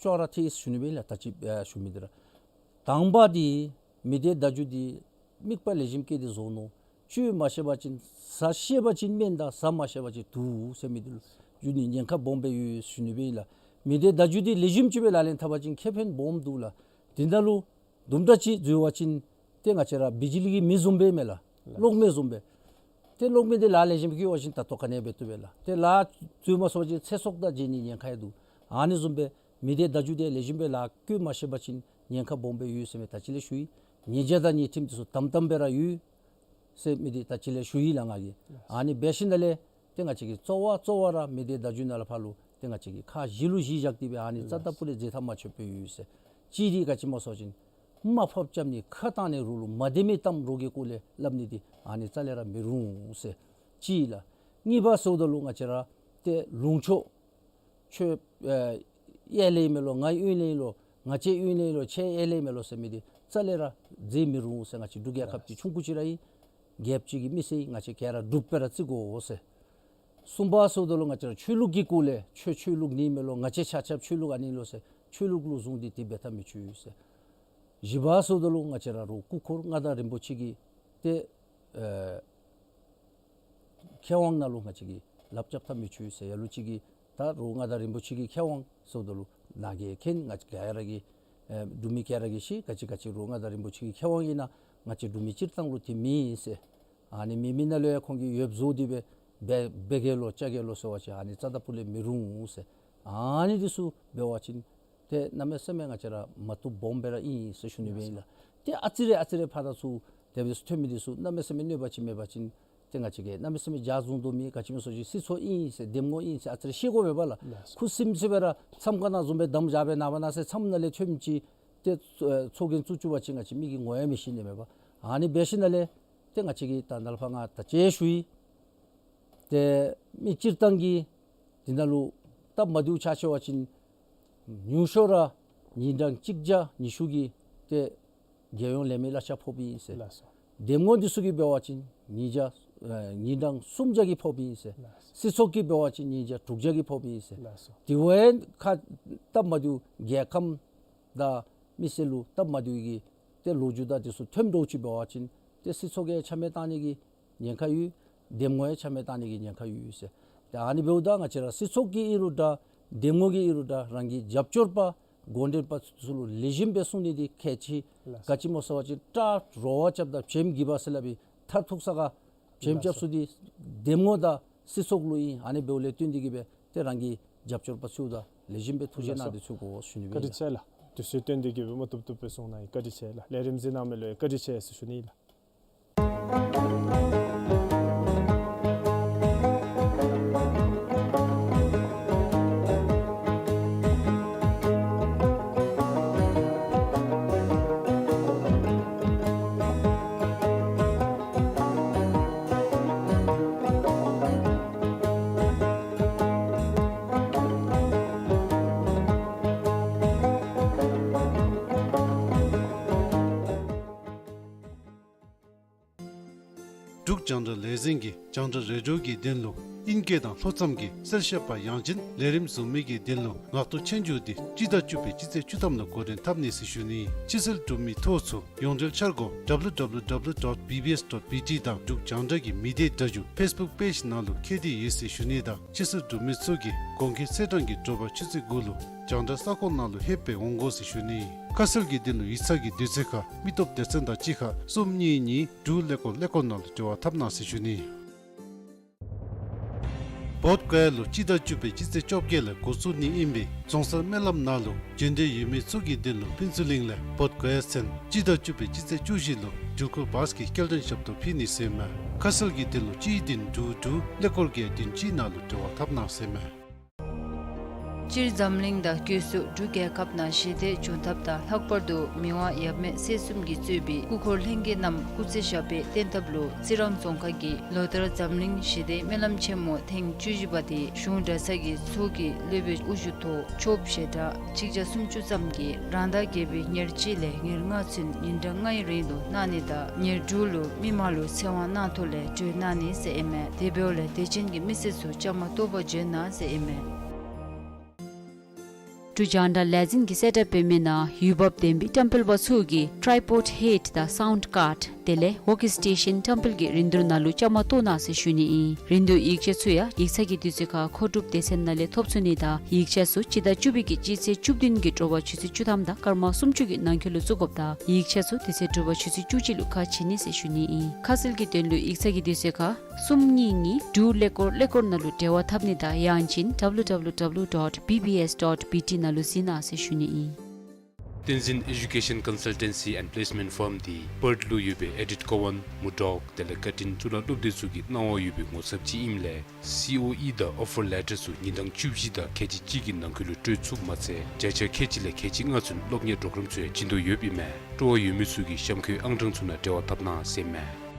ཅོག་ར་འཐད་ཟེར་ཞུ་ནི་སྦེ་ཨིན་ལགས། ད་ཅི་ཨེ་ཞུ་མི་འདི་ར་དང་པ་འདི་མི་སྡེ་བརྡ་བརྒྱུད་འདི་དམིགས་པ་ལེགས་ཤོམ་བསྐྱེད་དེ་བཟོ་ནུག། བཅོས་མ་ཤེས་པ་ཅིན་ཟ་ཤེས་པ་ཅིན་སྨན་དང་ཟ་མ་ཤེས་པ་ཅིན་དུག་ཟེར་མི་འདི་ལུ་འགྱུར་ནི་ཉེན་ཁ་སྦོམ་སྦེ་ཡོད་ཟེར་ཞུ་ནི་སྦེ་ཨིན་ལགས། མི་སྡེ་བརྡ་བརྒྱུད་འདི་ལེགས་ཤོམ་ཅིག་སྦེ་ལག་ལེན་འཐབ་པ་ཅིན་ཁེ་ཕན་སྦོམ་འདུག་ལགས། འདི་ནང་ལུ་དུམ་གྲ་ཅིག་འཛོལ་བ་ཅིན་ཏེ་ང་བཅས་ར་བི་ཇི་ལི་གི་མེ་བཟུམ་སྦེ་མས་ལགས། གློག་མེ་བཟུམ་སྦེ། ཏེ་གློག་མེ་འདི་ལཱ་ལེགས་ཤོམ་བཀོལ་བ་ཅིན་ད་ལྟོ་ག་ནི་འབད་བཏུབ་པས་ལགས། ཏེ་ལཱ་འཛོལ་མ་སོང་བ་ཅིན་ཚེ་སྲོག་དང་འབྱལ་ནི་ཉེན་ཁ་ཡང་འདུག། ཨ་ནི་བཟུམ་སྦེ་མི་སྡེ་བརྡ་བརྒྱུད་འདི་ལེགས་ཤོམ་སྦེ་ལཱ་བཀོལ་མ་ཤེས་པ་ཅིན་ཉེན་ཁ་སྦོམ་སྦེ་ཡོད་ཟེར་མི་ད་ཅི་ལས་ཞུ་ཡི། ཉེས་བྱ་དང་ཉེས་ཁྲིམས་འདི་ཚུ་དམ་དམ་སྦེ་ར་ཡོད་ཟེར་མི་འདི་ད་ཅི་ལས་ཞུ་ཡི་ལགས་ང་གིས། ཨ་ནི་འབད་ཞིནམ་ལས་ཏེ་ང་བཅས་ཀྱིས་གཙོ་བོ་གཙོ་བོ་ར་མི་སྡེ་བརྡ་བརྒྱུད་ནང་ལས་ཕར་ལུ་ཏེ་ང་བཅས་ཀྱིས་ཁག་བཞི་ལུ་གཞི་བཞག་སྟེ་སྦེ་ཨ་ནི་རྩ་དང་ཕུ་ལས་འཛེམ་ཐབས་མ་ཆོད་པར་ཡོད་ཟེར། གཅིག་འདི་ག་ཅི་སྨོ་ཟེར་བ་ཅིན་དམའ་ཕབ་རྐྱབ་ནི་ཁ་བཏང་ནི་རོགས་ལུ་མ་བདེན་མི་གཏམ་རོགས་ཀྱི་སྐོར་ལས་སླབ་ནི་འདི་ཨ་ནི་རྩ་ལས་ར་མི་རུང་ཟེར། གཅིག་ལགས། གཉིས་པ་ཟེརཝ་ད་ལུ་ང་བཅས་ར་ཏེ་ལུང་ཕྱོགས་ཁྱོད་ཨེ་གཡས་ལས་མེན་ལོ་ང་གཡོན་ལས་ལོ་ང་བཅས་གཡོན་ལས་ལོ་ཁྱོད་གཡས་ལས་མེན་ལོ་ཟེར་མི་འདི་རྩ་ལས་ར་མཛད་མི་རུང་ཟེར། ང་བཅས་འབྲུག་རྒྱལ་ཁབ་འདི་ཆུང་ཀུ་ཅིག་ར་ཨིན། རྒྱལཔོ་ཅིག་གི་མི་སེར་ང་བཅས་ག་ར་འབྲུགཔ་སྦེ་ར་བརྩི་དགོ་ཟེར། གསུམ་པ་ཟེརཝ་ད་ལུ་ང་བཅས་ར་ཆོས་ལུགས་ཀྱི་སྐོར་ལས་ཁྱོད་ཆོས་ལུགས་འདི་མེན་ལོ་ང་བཅས་ཆ་ཁྱབ་ཆོས་ལུགས་ཨ་ནི་ལོ་ཟེར་ཆོས་ལུགས་ལུ་བཟུང་སྟེ་དེ་འབད་ཐབས་མི་ཆོག་ཟེར། བཞི་པ་ཟེརཝ་ད་ལུ་ང་བཅས་ར་རོགས་སྐུ་འཁོར་མངའ་བདག་རིན་པོ་ཆེ་གི་ཏེ་ཨེ་ཁེ་དབང་ནང་ལུ་ང་བཅས་ཀྱིས་ལགཔ་རྐྱབ་ཐབས་མི་ཆོག་ཟེར། ལ་ལུ་ཅིག་གིས་ད་རོགས་མངའ་བདག་རིན་པོ་ཆེ་གི་ཁེ་དབང་ཟེརཝ་ད་ལུ་ནཱ་གིས་མཁྱེན། ང་བཅས་ག་ར་གིས་ཨེ་འབྲུག་མི་ག་ར་གིས་ཤེས། ག་ཅི་ག་ཅི་རོགས་མངའ་བདག་རིན་པོ་ཆེ་གི་ཁེ་དབང་ཨིན་ན་ང་བཅས་འབྲུག་མི་སྤྱིར་བཏང་ལུ་དེ་མེད་ཟེར། ཨ་ནི་མེད་མི་ནང་ལུ་ཡང་ཁོང་གིས་ཡོདཔ་བཟོ་སྟེ་སྦེ་འབད་འབད་གེ་ལོ་བཅའ་གེ་ལོ་ཟེར་བ་ཅིན་ཨ་ནི་རྩ་དང་ཕུ་ལས་མི་རུང་ཟེར། ཨ་ནི་འདི་ཚུ་འབད་བ་ཅིན་ཏེ་གནམ་མེད་ས་མེད་ང་བཅས་ར་མ་བཏུབ་སྦོམ་སྦེ་ར་ཨིན་ཟེར་ཞུ་ནི་སྦེ་ཨིན་ལགས། ཏེ་ཨ་ཙི་རེ་ཨ་ཙི་རེ་ཕར་དང་ཚུར་དེ་སྦེ་ཐོན་མི་འདི་ཚུ་གནམ་མེད་ས་མེད་གནོད་པ་ཅིག་མེད་པ་ཅིན་ཏེ་ང་བཅས་ཀྱིས་གནམ་མེད་ས་མེད་འཇའ་བཟུང་དོ་མེད། ག་ཅི་སྨོ་ཟེར་བ་ཅིན་སྲིད་ཚོགས་ཨིན་ཟེར་འདེམས་ངོ་ཨིན་ཟེར་ཨ་ཙི་རེ་ཤེས་དགོ་པས་པ་ལགས། ལགས། ཁུ་སིམ་སི་སྦེ་ར་མཚམས་ཁང་ནང་བཟུམ་སྦེ་བསྡམས་བཞག་སྦེ་ནངས་པ་གནངས་ཚེ་མཚམས་ནང་ལས་ཐོནམ་ཅིག་ཏེ་ཚོགས་རྒྱན་བཙུགས་བཅུག་པ་ཅིན་ང་བཅས་མི་གིས་ངོ་ཡང་མི་ཤེས་ནི་མས་པ། ཨ་ནི་འབད་ཞིནམ་ལས་ཏེ་ང་བཅས་ཀྱིས་ད་ནཱ་ལས་ཕར་ང་ད་ཅི་ཞུ་ཡི། ཏེ་མི་སྤྱིར་བཏང་གིས་འདི་ནང་ལུ་སྟབས་མ་བདེཝ་ཆགས་ཆི་བ་ཅིན་ཉུང་ཤོས་ར་ཉིན་གྲངས་གཅིག་བརྒྱ་ཉི་ཤུ་གི་ཏེ་རྒྱལ་ཡོངས་ལས་མི་གླ་ཆ་ཕོགཔ་ཨིན་ཟེར། ལགས་སོ། འདེམས་ངོ་འདི་ཚུ་གིས་འབད་བ་ཅིན་ཉིན་བརྒྱ་ཨེ་ཉིན་གྲངས་སུམ་བརྒྱ་གི་ཕོགཔ་ཨིན་ཟེར། ལགས་སོ། སྲིད་ཚོགས་ཀྱིས་འབད་བ་ཅིན་ཉིན་བརྒྱ་དྲུག་བརྒྱ་གི་ཕོགཔ་ཨིན་ཟེར། ལགས་སོ། དེ་བས་ཁ་སྟབས་མ་བདེཝ་རྒྱལ་ཁམས་དང་མི་སེར་ལུ་སྟབས་མ་བདེཝ་གི་ཏེ་ལོ་རྒྱུས་དང་འདི་ཚུ་ཐོནམ་འདྲཝ་ཅིག་འབད་བ་ཅིན་ཏེ་སྲིད་ཚོགས་ཀྱིས་ཆ་མེད་བཏང་ནི་གི་ཉེན་ཁ་ཡོད། འདེམས་ངོ་ཡང་ཆ་མེད་བཏང་ནི་གི་ཉེན་ཁ་ཡོད་ཟེར། ཏེ་ཨ་ནི་འབདཝ་ད་ང་བཅས་ར་སྲིད་ཚོགས་ཀྱིས་ཨིན་རུང་འདྲ་འདེམས་ངོ་གིས་ཨིན་རུང་འདྲ་རང་གི་རྒྱབ་སྐྱོར་པ་འགོ་འདྲེན་པ་ཚུ་ལུ་ལེགས་ཤོམ་སྦེ་གསུང་ནི་འདི་གལ་ཆེ། ལགས་སོ། ག་ཅི་སྨོ་ཟེར་བ་ཅིན་སྐྲ་རོ་བ་རྐྱབ་དང་བྱེམ་གྱིས་པ་ཟེར་སླབ་པའི་མཐར་ཐུག་ས་ག་བྱེམ་རྐྱབ་ས་འདི་འདེམས་ངོ་དང་སྲིད་ཚོགས་ལུ་ཨིན། ཨ་ནི་འབདཝ་ལས་བརྟེན་ཏེ་གིས་སྦེ་ཏེ་རང་གི་རྒྱབ་སྐྱོར་པ་ཚུ་དང་ལེགས་ཤོམ་སྦེ་ཐུགས་རྗེ་གནང་སྟེ་ཚུར་གོ་ཞུ་ནི་སྦེ་ཨིན་ལགས། བཀའ་དྲིན་ཆེ་ལགས། དུས་ཚོད་བཏོན་ཏེ་གིས་སྦེ་མ་བཏུབ་བཏུབ་སྦེ་གསུང་གནང་ཡི། བཀའ་དྲིན་ཆེ་ལགས། ལས་རིམ་གཟིགས་གནང་མི་ལུ་ཡང་བཀའ་དྲིན་ཆེ་ཟེར་ཞུ་ནི་ཨིན་ལགས། འབྲུག་རྒྱང་བསྒྲགས་ལས་འཛིན་གྱིས་རྒྱང་བསྒྲགས་རེ་ཌིའོ་གི་དོན་ལུ་ཨིན་སྐད་དང་ལྷོ་མཚམས་ཀྱི་གསལ་བཤད་པ་ཡང་ཅིན་ལས་རིམ་བཟོ་མི་གི་དོན་ལུ་ངག་ཐོག་ཆོས་རྒྱུགས་འདི་སྤྱི་ཟླ་བཅུ་པའི་སྤྱི་ཚེས་བཅུ་ཐམ་ལུ་འགོ་འདྲེན་འཐབ་ནི་ཟེར་ཞུ་ནི། ཕྱི་སེལ་འབྲུག་མི་ཐོ་ཚུ་ཡོངས་འབྲེལ་འཆར་སྒོ་W W W dot B B S dot B T དང་འབྲུག་རྒྱང་བསྒྲགས་ཀྱི་མི་སྡེ་སྒྲ་བསྒྱུར་ཕེསི་བུཀ་པེཇ་ནང་ལུ་ཁྱེར་ཏེ་ཡོད་ཟེར་ཞུ་ནི་དང་ཕྱི་སེལ་འབྲུག་མི་ཚུ་གིས་གོང་འཁོད་ཚེས་གྲངས་ཀྱི་དྲོ་པ་ཆུ་ཚོད་དགུ་ལུ་རྒྱང་བསྒྲགས་ས་ཁོངས་ནང་ལུ་ལྷོདཔ་སྦེ་འོང་དགོ་ཟེར་ཞུ་ནི། ཁ་གསལ་གྱི་དོན་ལུ་ཡིག་ཚང་གི་དུས་ཚོད་ཁར་མི་སྟོབས་སྡེ་ཚན་དང་གཅིག་ཁར་གསུམ་གཉིས་གཉིས་དྲུག་ཀླད་ཀོར་ཀླད་ཀོར་ནང་ལུ་འབྲེལ་བ་འཐབ་གནང་ཟེར་ཞུ་ནི། བོདྷ་ག་ཡ་ལུ་སྤྱི་ཟླ་བཅུ་པའི་སྤྱི་ཚེས་བཅོ་བརྒྱད་ལས་འགོ་བཙུགས་ནི་ཨིན་པས། རྫོང་སར་སྨོན་ལམ་ནང་ལུ་བྱོན་འདོད་ཡོད་མི་ཚུ་གི་དོན་ལུ་ཕུན་ཚོགས་གླིང་ལས་བོདྷ་ག་ཡ་ཚུན་སྤྱི་ཟླ་བཅུ་པའི་སྤྱི་ཚེས་བཅུ་བཞི་ལུ་འགྲུལ་འཁོར་བཱས་ཀྱི་སྐྱེལ་འདྲེན་ཞབས་ཏོག་ཕུལ་ནི་ཟེར་མས། ཁ་གསལ་གྱི་དོན་ལུ་སྤྱི་ཡི་བདུན་དྲུག་དྲུག་ཀླད་ཀོར་བརྒྱད་བདུན་གཅིག་ནང་ལུ་འབྲེལ་བ་འཐབ་གནང་ཟེར་མས། སྤྱིར་འཛམ་གླིང་དང་སྒོས་སུ་འབྲུག་རྒྱལ་ཁབ་ནང་ཞི་བདེ་འབྱུང་ཐབས་དང་ལྷག་པར་དུ་མི་དབང་ཡབ་མེས་སྲས་གསུམ་གྱིས་གཙོས་པའི་སྐུ་འཁོར་ལྷན་རྒྱས་རྣམས་སྐུ་ཚེ་ཞབས་པད་བརྟན་ཐབས་ལུ་རྩི་རང་རྫོང་ཁག་གིས་ལོ་ལྟར་འཛམ་གླིང་ཞི་བདེའི་སྨོན་ལམ་ཆེན་མོ་ཐེངས་བཅུ་བཞི་པ་དེ་གཞུང་གྲྭ་ཚང་གི་ཚོགས་ཀྱི་སློབ་དཔོན་དབུ་བཞུགས་ཐོག་ཆོསཔ་ཞལ་གྲངས་གཅིག་བརྒྱ་སུམ་ཅུ་ཙམ་གྱིས་རང་ཟླ་བརྒྱད་པའི་ཉེར་གཅིག་ལས་ཉེར་ལྔ་ཚུན་ཉིན་གྲངས་ལྔའི་རིང་ལུ་གནང་ནི་དང་ཉེར་དྲུག་ལུ་མི་མང་ལུ་ཚེ་དབང་གནང་ཐོག་ལས་གྲོལ་གནང་ནི་ཟེར་ཨིན་མས། དེ་འབདཝ་ལས་དད་ཅན་གྱི་མི་སེར་ཚུ་བཅའ་མར་གཏོགས་པར་འབྱོན་གནང་ཟེར་ཨིན་མས། འབྲུག་རྒྱང་བསྒྲགས་ལས་འཛིན་གྱིས་གསལ་བསྒྲགས་འབད་མི་ནང་འོས་འབབ་ལྡན་པའི་བཀྲམ་སྤེལ་པ་ཚུ་གིས་ཊའི་པོཌ་ཧེཌ་དང་སའུནཌ་ཀཱརཌ་དེ་ལས་ཝོརྐ་སི་ཊེ་ཤཱན་བཀྲམ་སྤེལ་གྱི་རིན་བསྡུར་ནང་ལུ་བཅའ་མར་གཏོགས་གནང་ཟེར་ཞུ་ནི་ཨིན། རིན་བསྡུར་ཡིག་ཆ་ཚུ་ཡང་ཡིག་ཚང་གི་དུས་ཚོད་ཁར་མཁོ་སྒྲུབ་སྡེ་ཚན་ནང་ལས་ཐོབ་ཚུགས་ནི་དང་ཡིག་ཆ་ཚུ་སྤྱི་ཟླ་བཅུ་པའི་གི་སྤྱི་ཚེས་བཅུ་བདུན་གྱི་དྲོ་པ་ཆུ་ཚོད་བཅུ་ཐམ་དང་སྐར་མ་སུམ་ཅུ་གི་ནང་འཁོད་ལུ་བཙུགས་དགོཔ་དང་ཡིག་ཆ་ཚུ་དེ་ཚེ་དྲོ་པ་ཆུ་ཚོད་བཅུ་གཅིག་ལུ་ཁ་ཕྱེ་ནི་ཟེར་ཞུ་ནི་ཨིན། ཁ་གསལ་གྱི་དོན་ལུ་ཡིག་ཚང་གི་དུས་ཚོད་ཁར་གསུམ་གཉིས་གཉིས་དྲུག་ཀླད་ཀོར་ཀླད་ཀོར་ནང་ལུ་འབྲེལ་བ་འཐབ་ནི་དང་ཡང་ཅིན་ཌབ་ལུ་ཌབ་ལུ་ཌབ་ལུ་ཌོཊ་བི་བི་ཨེསི་ཌོཊ་བི་ཊི་ནང་ལུ་གཟིགས་གནང་ཟེར་ཞུ་ནི་ཨིན། བསྟན་འཛིན་ཨེ་ཌུ་ཀེ་ཤཱན་ཀོན་སལ་ཊེན་སི་ཨེནཌ་པི་ལེསི་མེནཊ་ཕརམ་འདི་པརཐ་ལུ་ཡོད་པའི་ཨེ་ཌིཐ་ཀོ་ཝཱན་མུར་ཌོག་དེ་ལས་ཀར་ཊིན་གཙུག་ལག་སློབ་སྡེ་ཚུ་གིས་གནང་བ་ཡོད་པའི་ངོ་ཚབ་ཅིག་ཨིནམ་ལས་སི་ཨོ་ཨི་དང་ཨོ་ཕར་ལེ་ཊར་ཚུ་ཉིན་གྲངས་བཅུ་བཞི་དང་ཁལ་གཅིག་གཅིག་གི་ནང་འཁོད་ལུ་སྤྲོད་ཚུགསཔ་མ་ཚད་བརྒྱ་ཆ་ཁལ་གཅིག་ལས་ཁལ་གཅིག་ལྔ་ཚུན་སློབ་གཉེར་པོརོ་གརམ་ཚུ་ཡང་བྱིན་དོ་ཡོདཔ་ཨིན་མས། སྤྲོ་བ་ཡོད་མི་ཚུ་གིས་གཤམ་འཁོད་ཨང་གྲངས་ཚུ་ནང་འབྲེལ་བ་འཐབ་གནང་ཟེར་མས།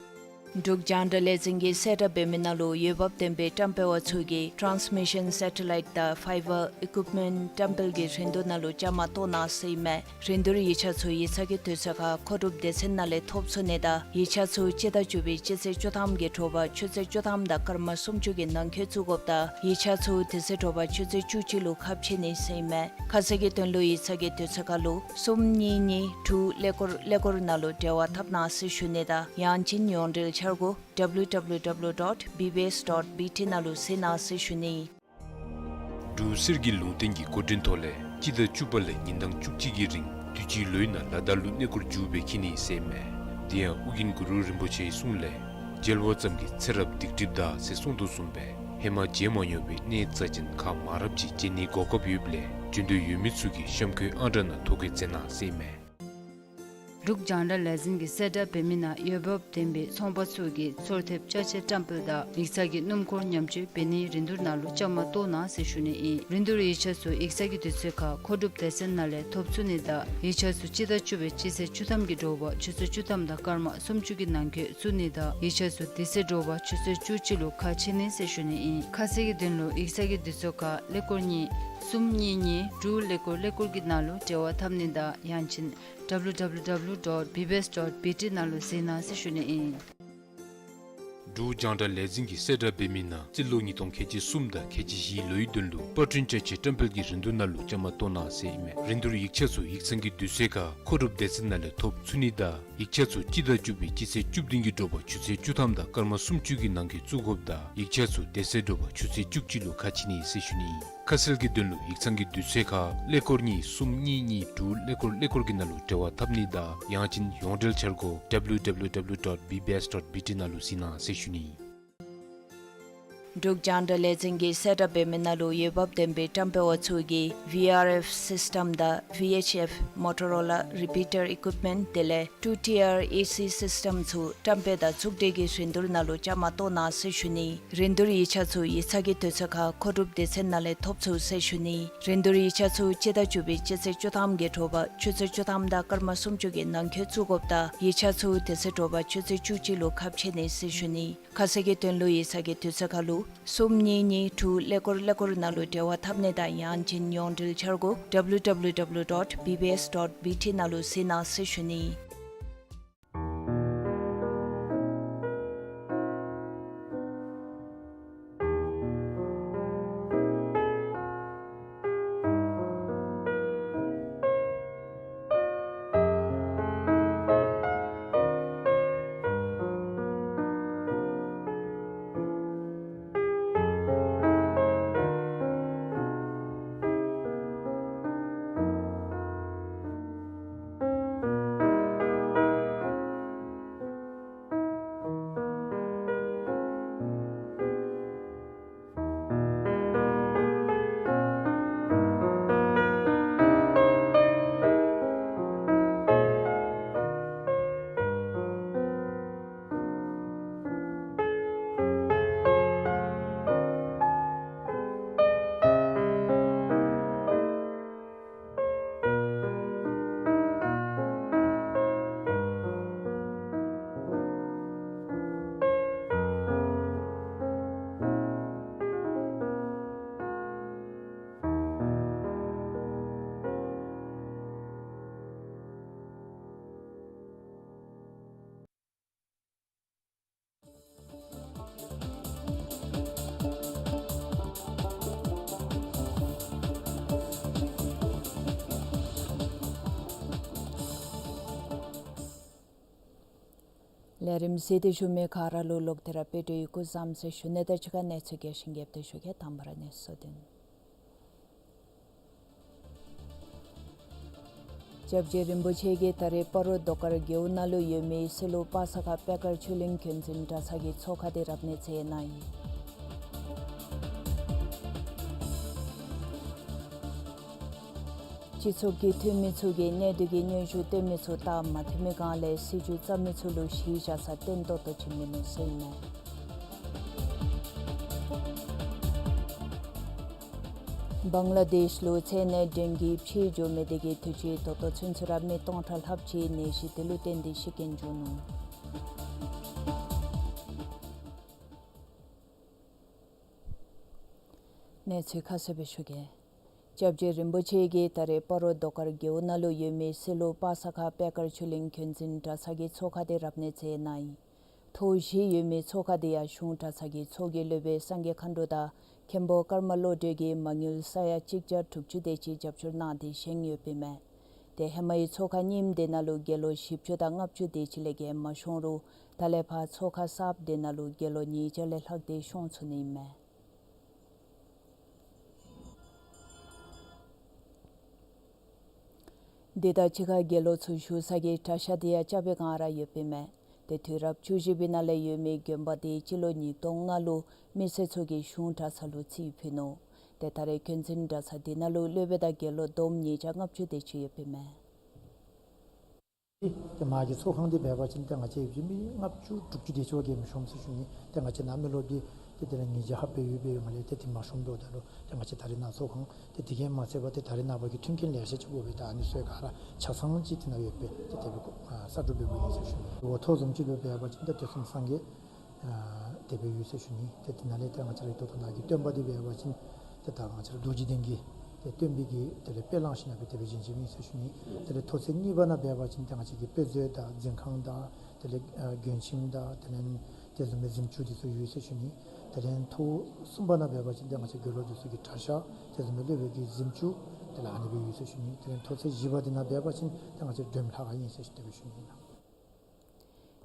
འབྲུག་རྒྱང་བསྒྲགས་ལས་འཛིན་གྱིས་གསལ་བསྒྲགས་འབད་མི་ནང་ལུ་འོས་འབབ་ལྡན་པའི་བཀྲམ་སྤེལ་པ་ཚུ་གིས་ཊཱནསི་མི་ཤཱན་སེ་ཊ་ལའིཊ་དང་ཕའི་བར་ཨི་ཀུཡིཔ་མེནཊ་བཀྲམ་སྤེལ་གྱི་རིན་བསྡུར་ནང་ལུ་བཅའ་མར་གཏོགས་གནང་ཟེར་ཨིན་མས། རིན་བསྡུར་ཡིག་ཆ་ཚུ་ཡིག་ཚང་གི་དུས་ཚོད་ཁར་མཁོ་སྒྲུབ་སྡེ་ཚན་ནང་ལས་ཐོབ་ཚུགས་ནི་དང་ཡིག་ཆ་ཚུ་སྤྱི་ཟླ་བཅུ་པའི་སྤྱི་ཚེས་བཅུ་ཐམ་གྱི་དྲོ་པ་ཆུ་ཚོད་བཅུ་ཐམ་དང་སྐར་མ་སུམ་ཅུ་གི་ནང་འཁོད་བཙུགས་དགོཔ་དང་ཡིག་ཆ་ཚུ་དེ་ཚེ་དྲོ་པ་ཆུ་ཚོད་བཅུ་གཅིག་ལུ་ཁ་ཕྱེ་ནི་ཟེར་ཨིན་མས། ཁ་གསལ་གྱི་དོན་ལུ་ཡིག་ཚང་གི་དུས་ཚོད་ཁར་ལུ་གསུམ་གཉིས་གཉིས་དྲུག་ཀླད་ཀོར་ཀླད་ཀོར་ནང་ལུ་འབྲེལ་བ་འཐབ་གནང་ཟེར་ཞུ་ནི་དང་ཡང་ཅིན་ཡོངས་འབྲེལ་འཆར་སྒོ་ཌབ་ལུ་ཌབ་ལུ་ཌབ་ལུ་ཌོཊ་བི་བི་ཨེསི་ཌོཊ་བི་ཊི་ནང་ལུ་གཟིགས་གནང་ཟེར་ཞུ་ནི། འབྲུག་གསེར་གྱི་ལུང་བསྟན་གྱི་འགོ་འདྲེན་ཐོག་ལས་སྤྱི་ཟླ་བཅུ་པ་ལས་ཉིན་གྲངས་བཅུ་གཅིག་གི་རིང་དུས་ཅི་ལོའི་ནང་ལ་དྭགས་ལུ་གནས་སྐོར་མཇུག་སྦེ་འཁྱིད་ནི་ཟེར་ཨིན་མས། དེ་ཡང་ཨོ་རྒྱན་གུ་རུ་རིན་པོ་ཆེའི་གསུང་ལས་མཇལ་བ་ཙམ་གྱིས་ཚེ་རབས་སྡིག་སྒྲིབ་འདག་ཟེར་གསུངས་དོ་བཟུམ་སྦེ་ཧེ་མ་མཇལ་མ་མྱོང་བའི་གནས་རྩ་ཅན་ཁག་མང་རབས་ཅིག་མཇལ་ནིའི་གོ་སྐབས་ཡོདཔ་ལས་འབྱོན་འདོད་ཡོད་མི་ཚུ་གིས་གཤམ་འཁོད་ཨང་གྲངས་ནང་ཐོ་བཀོད་མཛད་གནང་ཟེར་ཨིན་མས། འབྲུག་རྒྱང་བསྒྲགས་ལས་འཛིན་གྱིས་གསལ་བསྒྲགས་འབད་མི་ནང་འོས་འབབ་ལྡན་པའི་ཚོང་པ་ཚུ་གིས་ཚོར་ཐེབས་ཅ་ཆས་བཀྲམ་སྤེལ་དང་ཡིག་ཚང་གི་སྣུམ་འཁོར་ཉམས་བཅོས་འབད་ནིའི་རིན་བསྡུར་ནང་ལུ་བཅའ་མར་གཏོགས་གནང་ཟེར་ཞུ་ནི་ཨིན། རིན་བསྡུར་ཡིག་ཆ་ཚུ་ཡིག་ཚང་གི་དུས་ཚོད་ཁར་མཁོ་སྒྲུབ་སྡེ་ཚན་ནང་ལས་ཐོབ་ཚུགས་ནི་དང་ཡིག་ཆ་ཚུ་སྤྱི་ཟླ་བཅུ་པའི་སྤྱི་ཚེས་བཅུ་ཐམ་གྱི་དྲོ་པ་ཆུ་ཚོད་བཅུ་ཐམ་དང་སྐར་མ་སུམ་ཅུ་གི་ནང་འཁོད་བཙུགས་ནི་དང་ཡིག་ཆ་ཚུ་དེ་ཚེ་དྲོ་པ་ཆུ་ཚོད་བཅུ་གཅིག་ལུ་ཁ་ཕྱེ་ནི་ཟེར་ཞུ་ནི་ཨིན། ཁ་གསལ་གྱི་དོན་ལུ་ཡིག་ཚང་གི་དུས་ཚོད་ཁར་ཀླད་ཀོར་གཉིས་གསུམ་གཉིས་གཉིས་དྲུག་ཀླད་ཀོར་ཀླད་ཀོར་གྱི་ནང་ལུ་འབྲེལ་བ་འཐབ་ནི་དང་ཡང་ཅིན་ཌབ་ལུ་ཌབ་ལུ་ཌབ་ལུ་ཌོཊ་བི་བི་ཨེསི་ཌོཊ་བི་ཊི་ནང་ལུ་གཟིགས་གནང་ཟེར་ཞུ་ནི་ཨིན། འབྲུག་རྒྱང་བསྒྲགས་ལས་འཛིན་གྱིས་གསལ་བསྒྲགས་འབད་མི་ནང་རྩིས་ལོ་ཉིས་སྟོང་ཁལ་གཅིག་གསུམ་དང་ཁལ་གཅིག་བཞི་ལོའི་དོན་ལུ་པར་སྐྲུན་ཅ་ཆས་བཀྲམ་སྤེལ་གྱི་རིན་བསྡུར་ནང་ལུ་བཅའ་མར་གཏོགས་གནང་ཟེར་ཨིན་མས། རིན་བསྡུར་ཡིག་ཆ་ཚུ་ཡིག་ཚང་གི་དུས་ཚོད་ཁར་མཁོ་སྒྲུབ་སྡེ་ཚན་ནང་ལས་ཐོབ་ཚུགས་ནི་དང་ཡིག་ཆ་ཚུ་སྤྱི་ཟླ་བཅུ་པའི་སྤྱི་ཚེས་བཅུ་བདུན་གྱི་དྲོ་པ་ཆུ་ཚོད་བཅུ་ཐམ་དང་སྐར་མ་སུམ་ཅུ་གི་ནང་འཁོད་བཙུགས་དགོཔ་དང་ཡིག་ཆ་ཚུ་དེ་ཚེ་དྲོ་པ་ཆུ་ཚོད་བཅུ་གཅིག་ལུ་ཁ་ཕྱེ་ནི་ཟེར་ཞུ་ནི་ཨིན། ཁ་གསལ་གྱི་དོན་ལུ་ཡིག་ཚང་གི་དུས་ཚོད་ཁར་ཀླད་ཀོར་གཉིས་གསུམ་གཉིས་གཉིས་དྲུག་ཀླད་ཀོར་ཀླད་ཀོར་གྱི་ནང་ལུ་འབྲེལ་བ་འཐབ་ནི་དང་ཡང་ཅིན་ཡོངས་འབྲེལ་འཆར་སྒོ་ཌབ་ལུ་ཌབ་ལུ་ཌབ་ལུ་ཌོཊ་བི་བི་ཨེསི་ཌོཊ་བི་ཊི་ནང་ལུ་གཟིགས་གནང་ཟེར་ཞུ་ནི་ཨིན། འབྲུག་རྒྱང་བསྒྲགས་ལས་འཛིན་གྱིས་གསལ་བསྒྲགས་འབད་མི་ནང་ལུ་འོས་འབབ་ལྡན་པའི་བཀྲམ་སྤེལ་པ་ཚུ་གིས་ཝི་ཨར་ཨེཕ་སིསི་ཊམ་དང་ཝི་ཨེཆ་ཨེཕ་མོ་ཊོ་རོ་ལ་རི་པི་ཊར་ཨི་ཀུཡིཔ་མེནཊ་དེ་ལས་ཊུ་ཊི་ཨར་ཨེ་སི་སིསི་ཊམ་ཚུ་བཀྲམ་སྤེལ་དང་བཙུགས་སྒྲིག་གི་རིན་བསྡུར་ནང་ལུ་བཅའ་མར་གཏོགས་གནང་ཟེར་ཞུ་ནི། རིན་བསྡུར་ཡིག་ཆ་ཚུ་ཡིག་ཚང་གི་དུས་ཚོད་ཁར་མཁོ་སྒྲུབ་སྡེ་ཚན་ནང་ལས་ཐོབ་ཚུགས་ཟེར་ཞུ་ནི། རིན་བསྡུར་ཡིག་ཆ་ཚུ་སྤྱི་ཟླ་བཅུ་པའི་སྤྱི་ཚེས་བཅུ་ཐམ་གྱི་དྲོ་པ་ཆུ་ཚོད་བཅུ་ཐམ་དང་སྐར་མ་སུམ་ཅུ་གི་ནང་འཁོད་བཙུགས་དགོཔ་དང་ཡིག་ཆ་ཚུ་དེ་ཚེ་དྲོ་པ་ཆུ་ཚོད་བཅུ་གཅིག་ལུ་ཁ་ཕྱེ་ནི་ཟེར་ཞུ་ནི། ཁ་གསལ་གྱི་དོན་ལུ་ཡིག་ཚང་གི་དུས་ཚོད་ཁར་ལུ་གསུམ་གཉིས་གཉིས་དྲུག་ཀླད་ཀོར་ཀླད་ཀོར་ནང་ལུ་འབྲེལ་བ་འཐབ་ནི་དང་ཡང་ཅིན་ཡོངས་འབྲེལ་འཆར་སྒོ་ཌབ་ལུ་ཌབ་ལུ་ཌབ་ལུ་ཌོཊ་བི་བི་ཨེསི་ཌོཊ་བི་ཊི་ནང་ལུ་གཟིགས་གནང་ཟེར་ཞུ་ནི། ལས་རིམ་གཟིགས་ཏེ་བཞུགས་མི་ག་ར་ལུ་ལོག་སྟེ་ར་དཔལ་འབྱོར་གྱི་སྐུ་གཟུགས་བཟང་ཟེར་ཞུ་ནི་དང་གཅིག་ཁར་གནས་ཚུལ་རྒྱས་ཤིང་རྒྱསཔ་སྦེ་ཞུ་གེ། དང་པ་ར་གནས་ཚུལ་དེ། སྐྱབས་རྗེ་རིན་པོ་ཆེ་གིས་ད་རེས་སྤ་རོ་རྡོ་དཀར་རྒེད་འོག་ནང་ལུ་ཡོད་མི་སི་ལུ་པ་ས་ཁ་པད་དཀར་ཆོས་གླིང་འགན་འཛིན་གྲྭ་ཚང་གི་ཚོགས་ཁང་དེ་རབ་གནས་མཛད་གནང་ཡི། སྤྱི་ཚོགས་ཀྱི་འཐུས་མི་ཚུ་གིས་གནས་སྡུད་ཀྱི་སྙན་ཞུ་བཏོན་མི་ཚུ་སྟབས་མ་བདེ་མི་སྒང་ལས་སྲིད་བྱུས་བརྩམ་མི་ཚུ་ལུ་གཞི་བཞག་ས་བརྟན་ཏོག་ཏོ་ཅིག་མིན་ནུག་ཟེར་ཨིན་མས། བང་ལ་དེཤ་ལུ་ཚེ་ནད་ཌེང་གི་ཕྱི་འགྱོ་མི་དེ་གིས་དུས་ཅི་ད་ལྟོ་ཚུན་ཚོད་ར་མི་སྟོང་ཕྲག་ལྷགཔ་ཅིག་ནད་གཞི་དེ་ལུ་བརྟེན་ཏེ་ཤི་རྐྱེན་བྱུང་ནུག། གནས་ཚུལ་ཁ་གསལ་སྦེ་ཞུ་གེ། སྐྱབས་རྗེ་རིན་པོ་ཆེ་གིས་ད་རེས་སྤ་རོ་རྡོ་དཀར་རྒེད་འོག་ནང་ལུ་ཡོད་མི་སི་ལུ་པ་ས་ཁ་པད་དཀར་ཆོས་གླིང་འགན་འཛིན་གྲྭ་ཚང་གི་ཚོགས་ཁང་དེ་རབ་གནས་མཛད་གནང་ཡི། ཐོག་བཞི་ཡོད་མི་ཚོགས་ཁང་དེ་ཡང་གཞུང་གྲྭ་ཚང་གི་ཚོགས་ཀྱི་སློབ་དཔོན་སངས་རྒྱས་མཁའ་འགྲོ་དང་མཁན་པོ་ཀརྨ་བློ་གྲོས་ཀྱིས་མ་དངུལ་ས་ཡ་གཅིག་བརྒྱ་དྲུག་ཅུ་དེ་ཅིག་རྒྱབ་སྐྱོར་གནང་སྟེ་བཞེངས་ཡོདཔ་ཨིན་མས། ཏེ་ཧེ་མའི་ཚོགས་ཁང་རྙིངམ་དེ་ནང་ལུ་དགེ་སློང་བཞི་བཅུ་དང་ལྔ་བཅུ་དེ་ཅིག་ལས་བརྒལ་མ་ཤོང་རུང་ད་ལས་ཕར་ཚོགས་ཁང་གསརཔ་དེ་ནང་ལུ་དགེ་སློང་ཉིས་བརྒྱ་ལས་ལྷག་སྟེ་ཤོང་ཚུགས་ནི་ཨིན་མས། དེ་དང་གཅིག་ཁར་དགེ་སློང་ཚུ་བཞུགས་ས་གི་གྲྭ་ཤག་དེ་ཡང་རྐྱབ་པའི་བསྒང་ར་ཡོདཔ་ཨིན་མས། ཏེ་དུས་རབས་བཅུ་བཞི་པའི་ནང་ལས་ཡོད་མི་དགོན་པ་དེ་སྤྱི་ལོ་ཉིས་སྟོང་ལྔ་ལུ་མི་སེར་ཚུ་གིས་གཞུང་གྲྭ་ཚང་ལུ་རྩིས་ཕུལ་ནུག། ཏེ་ད་རེས་འགན་འཛིན་གྲྭ་ཚང་དེ་ནང་ལུ་སློབ་དཔོན་དང་དགེ་སློང་བསྡོམས་ཉིས་བརྒྱ་ལྔ་བཅུ་དེ་ཅིག་ཡོདཔ་ཨིན་མས། ཏེ་མ་གི་ཚོགས་ཁང་འདི་འབད་བ་ཅིན་ཏེ་ང་བཅས་ཡོད་པའི་མི་ལྔ་བཅུ་དྲུག་ཅུ་དེ་ཅིག་བརྒལ་མི་ཤོངམ་ཟེར་ཞུ་ནི། ཏེ་ང་བཅས་ནཱ་མི་རློབས་འདི་ཏེ་དེ་ལས་ཉིས་བརྒྱ་ལྷགཔ་སྦེ་ཡོད་པའི་ཡོད་མ་ལས་ཏེ་དེ་མ་ཤོངམ་འདུག། ད་ལུ་ཏེ་ང་བཅས་ད་རེས་ནཱ་ཚོགས་ཁང་ཏེ་དེ་གིས་མ་ཚད་པར་ཏེ་ད་རེས་ནངས་པ་གི་མཐུན་རྐྱེན་ལེ་ཤ་ཅིག་དགོ་པས། ད་ཨ་ནི་ཚུ་ག་ར་ཆ་ཚང་ཅིག་དེ་ནང་ཡོད་པས། ཏེ་དེ་སྦེ་གསར་སྒྲུབ་འབདཝ་ཨིན་ཟེར་ཞུ་ནི། འོ་ཐོ་བཟུམ་ཅིག་ལུ་འབད་བ་ཅིན་ཏེ་དུས་གསུམ་སངས་རྒྱས་ཨ་དེ་སྦེ་ཡོད་ཟེར་ཞུ་ནི། ཏེ་དེ་ནང་ལས་ཏེ་ང་བཅས་ར་ད་ལྟོ་ནཱ་གི་སྟོན་པ་འདི་འབད་བ་ཅིན་ཏེ་ད་ང་བཅས་ར་རྡོ་རྗེ་གདན་གྱི་ཏེ་སྟོན་པའི་གི་དེ་ལས་དཔེ་བླངས་ཞིནམ་ལས་དེ་སྦེ་བཞེངས་བཞེངསམ་ཨིན་ཟེར་ཞུ་ནི། དེ་ལས་ཐོག་ཚད་གཉིས་པ་ནང་འབད་བ་ཅིན་ཏེ་ང་བཅས་ཀྱི་དཔེ་མཛོད་དང་འཛིན་ཁང་དང་དེ་ལས་ཨ་མགྲོན་ཁྱིམ་དང་དེ་ལས་དེ་བཟུམ་མའི་གཟིམ་ཅུང་འདི་ཚུ་ཡོད་ཟེར་ཞུ་ནི། དེ་ལས་ཐོག་གསུམ་པ་ནང་འབད་བ་ཅིན་ཏེ་ང་བཅས་དགེ་སློང་འདི་ཚུ་གི་གྲྭ་ཤག་དེ་བཟུམ་མའི་སློབ་དཔོན་གྱི་གཟིམ་ཅུང་དེ་ལས་ཨ་ནི་སྦེ་ཡོད་ཟེར་ཞུ་ནི། དེ་ལས་ཐོག་ཚད་བཞི་པ་འདི་ནང་འབད་བ་ཅིན་ཏེ་ང་བཅས་སྒྲོལ་མ་ལྷ་ཁང་ཨིན་ཟེར་ཞུ་དེ་སྦེ་ཞུ་ནི་ཨིན་ལགས།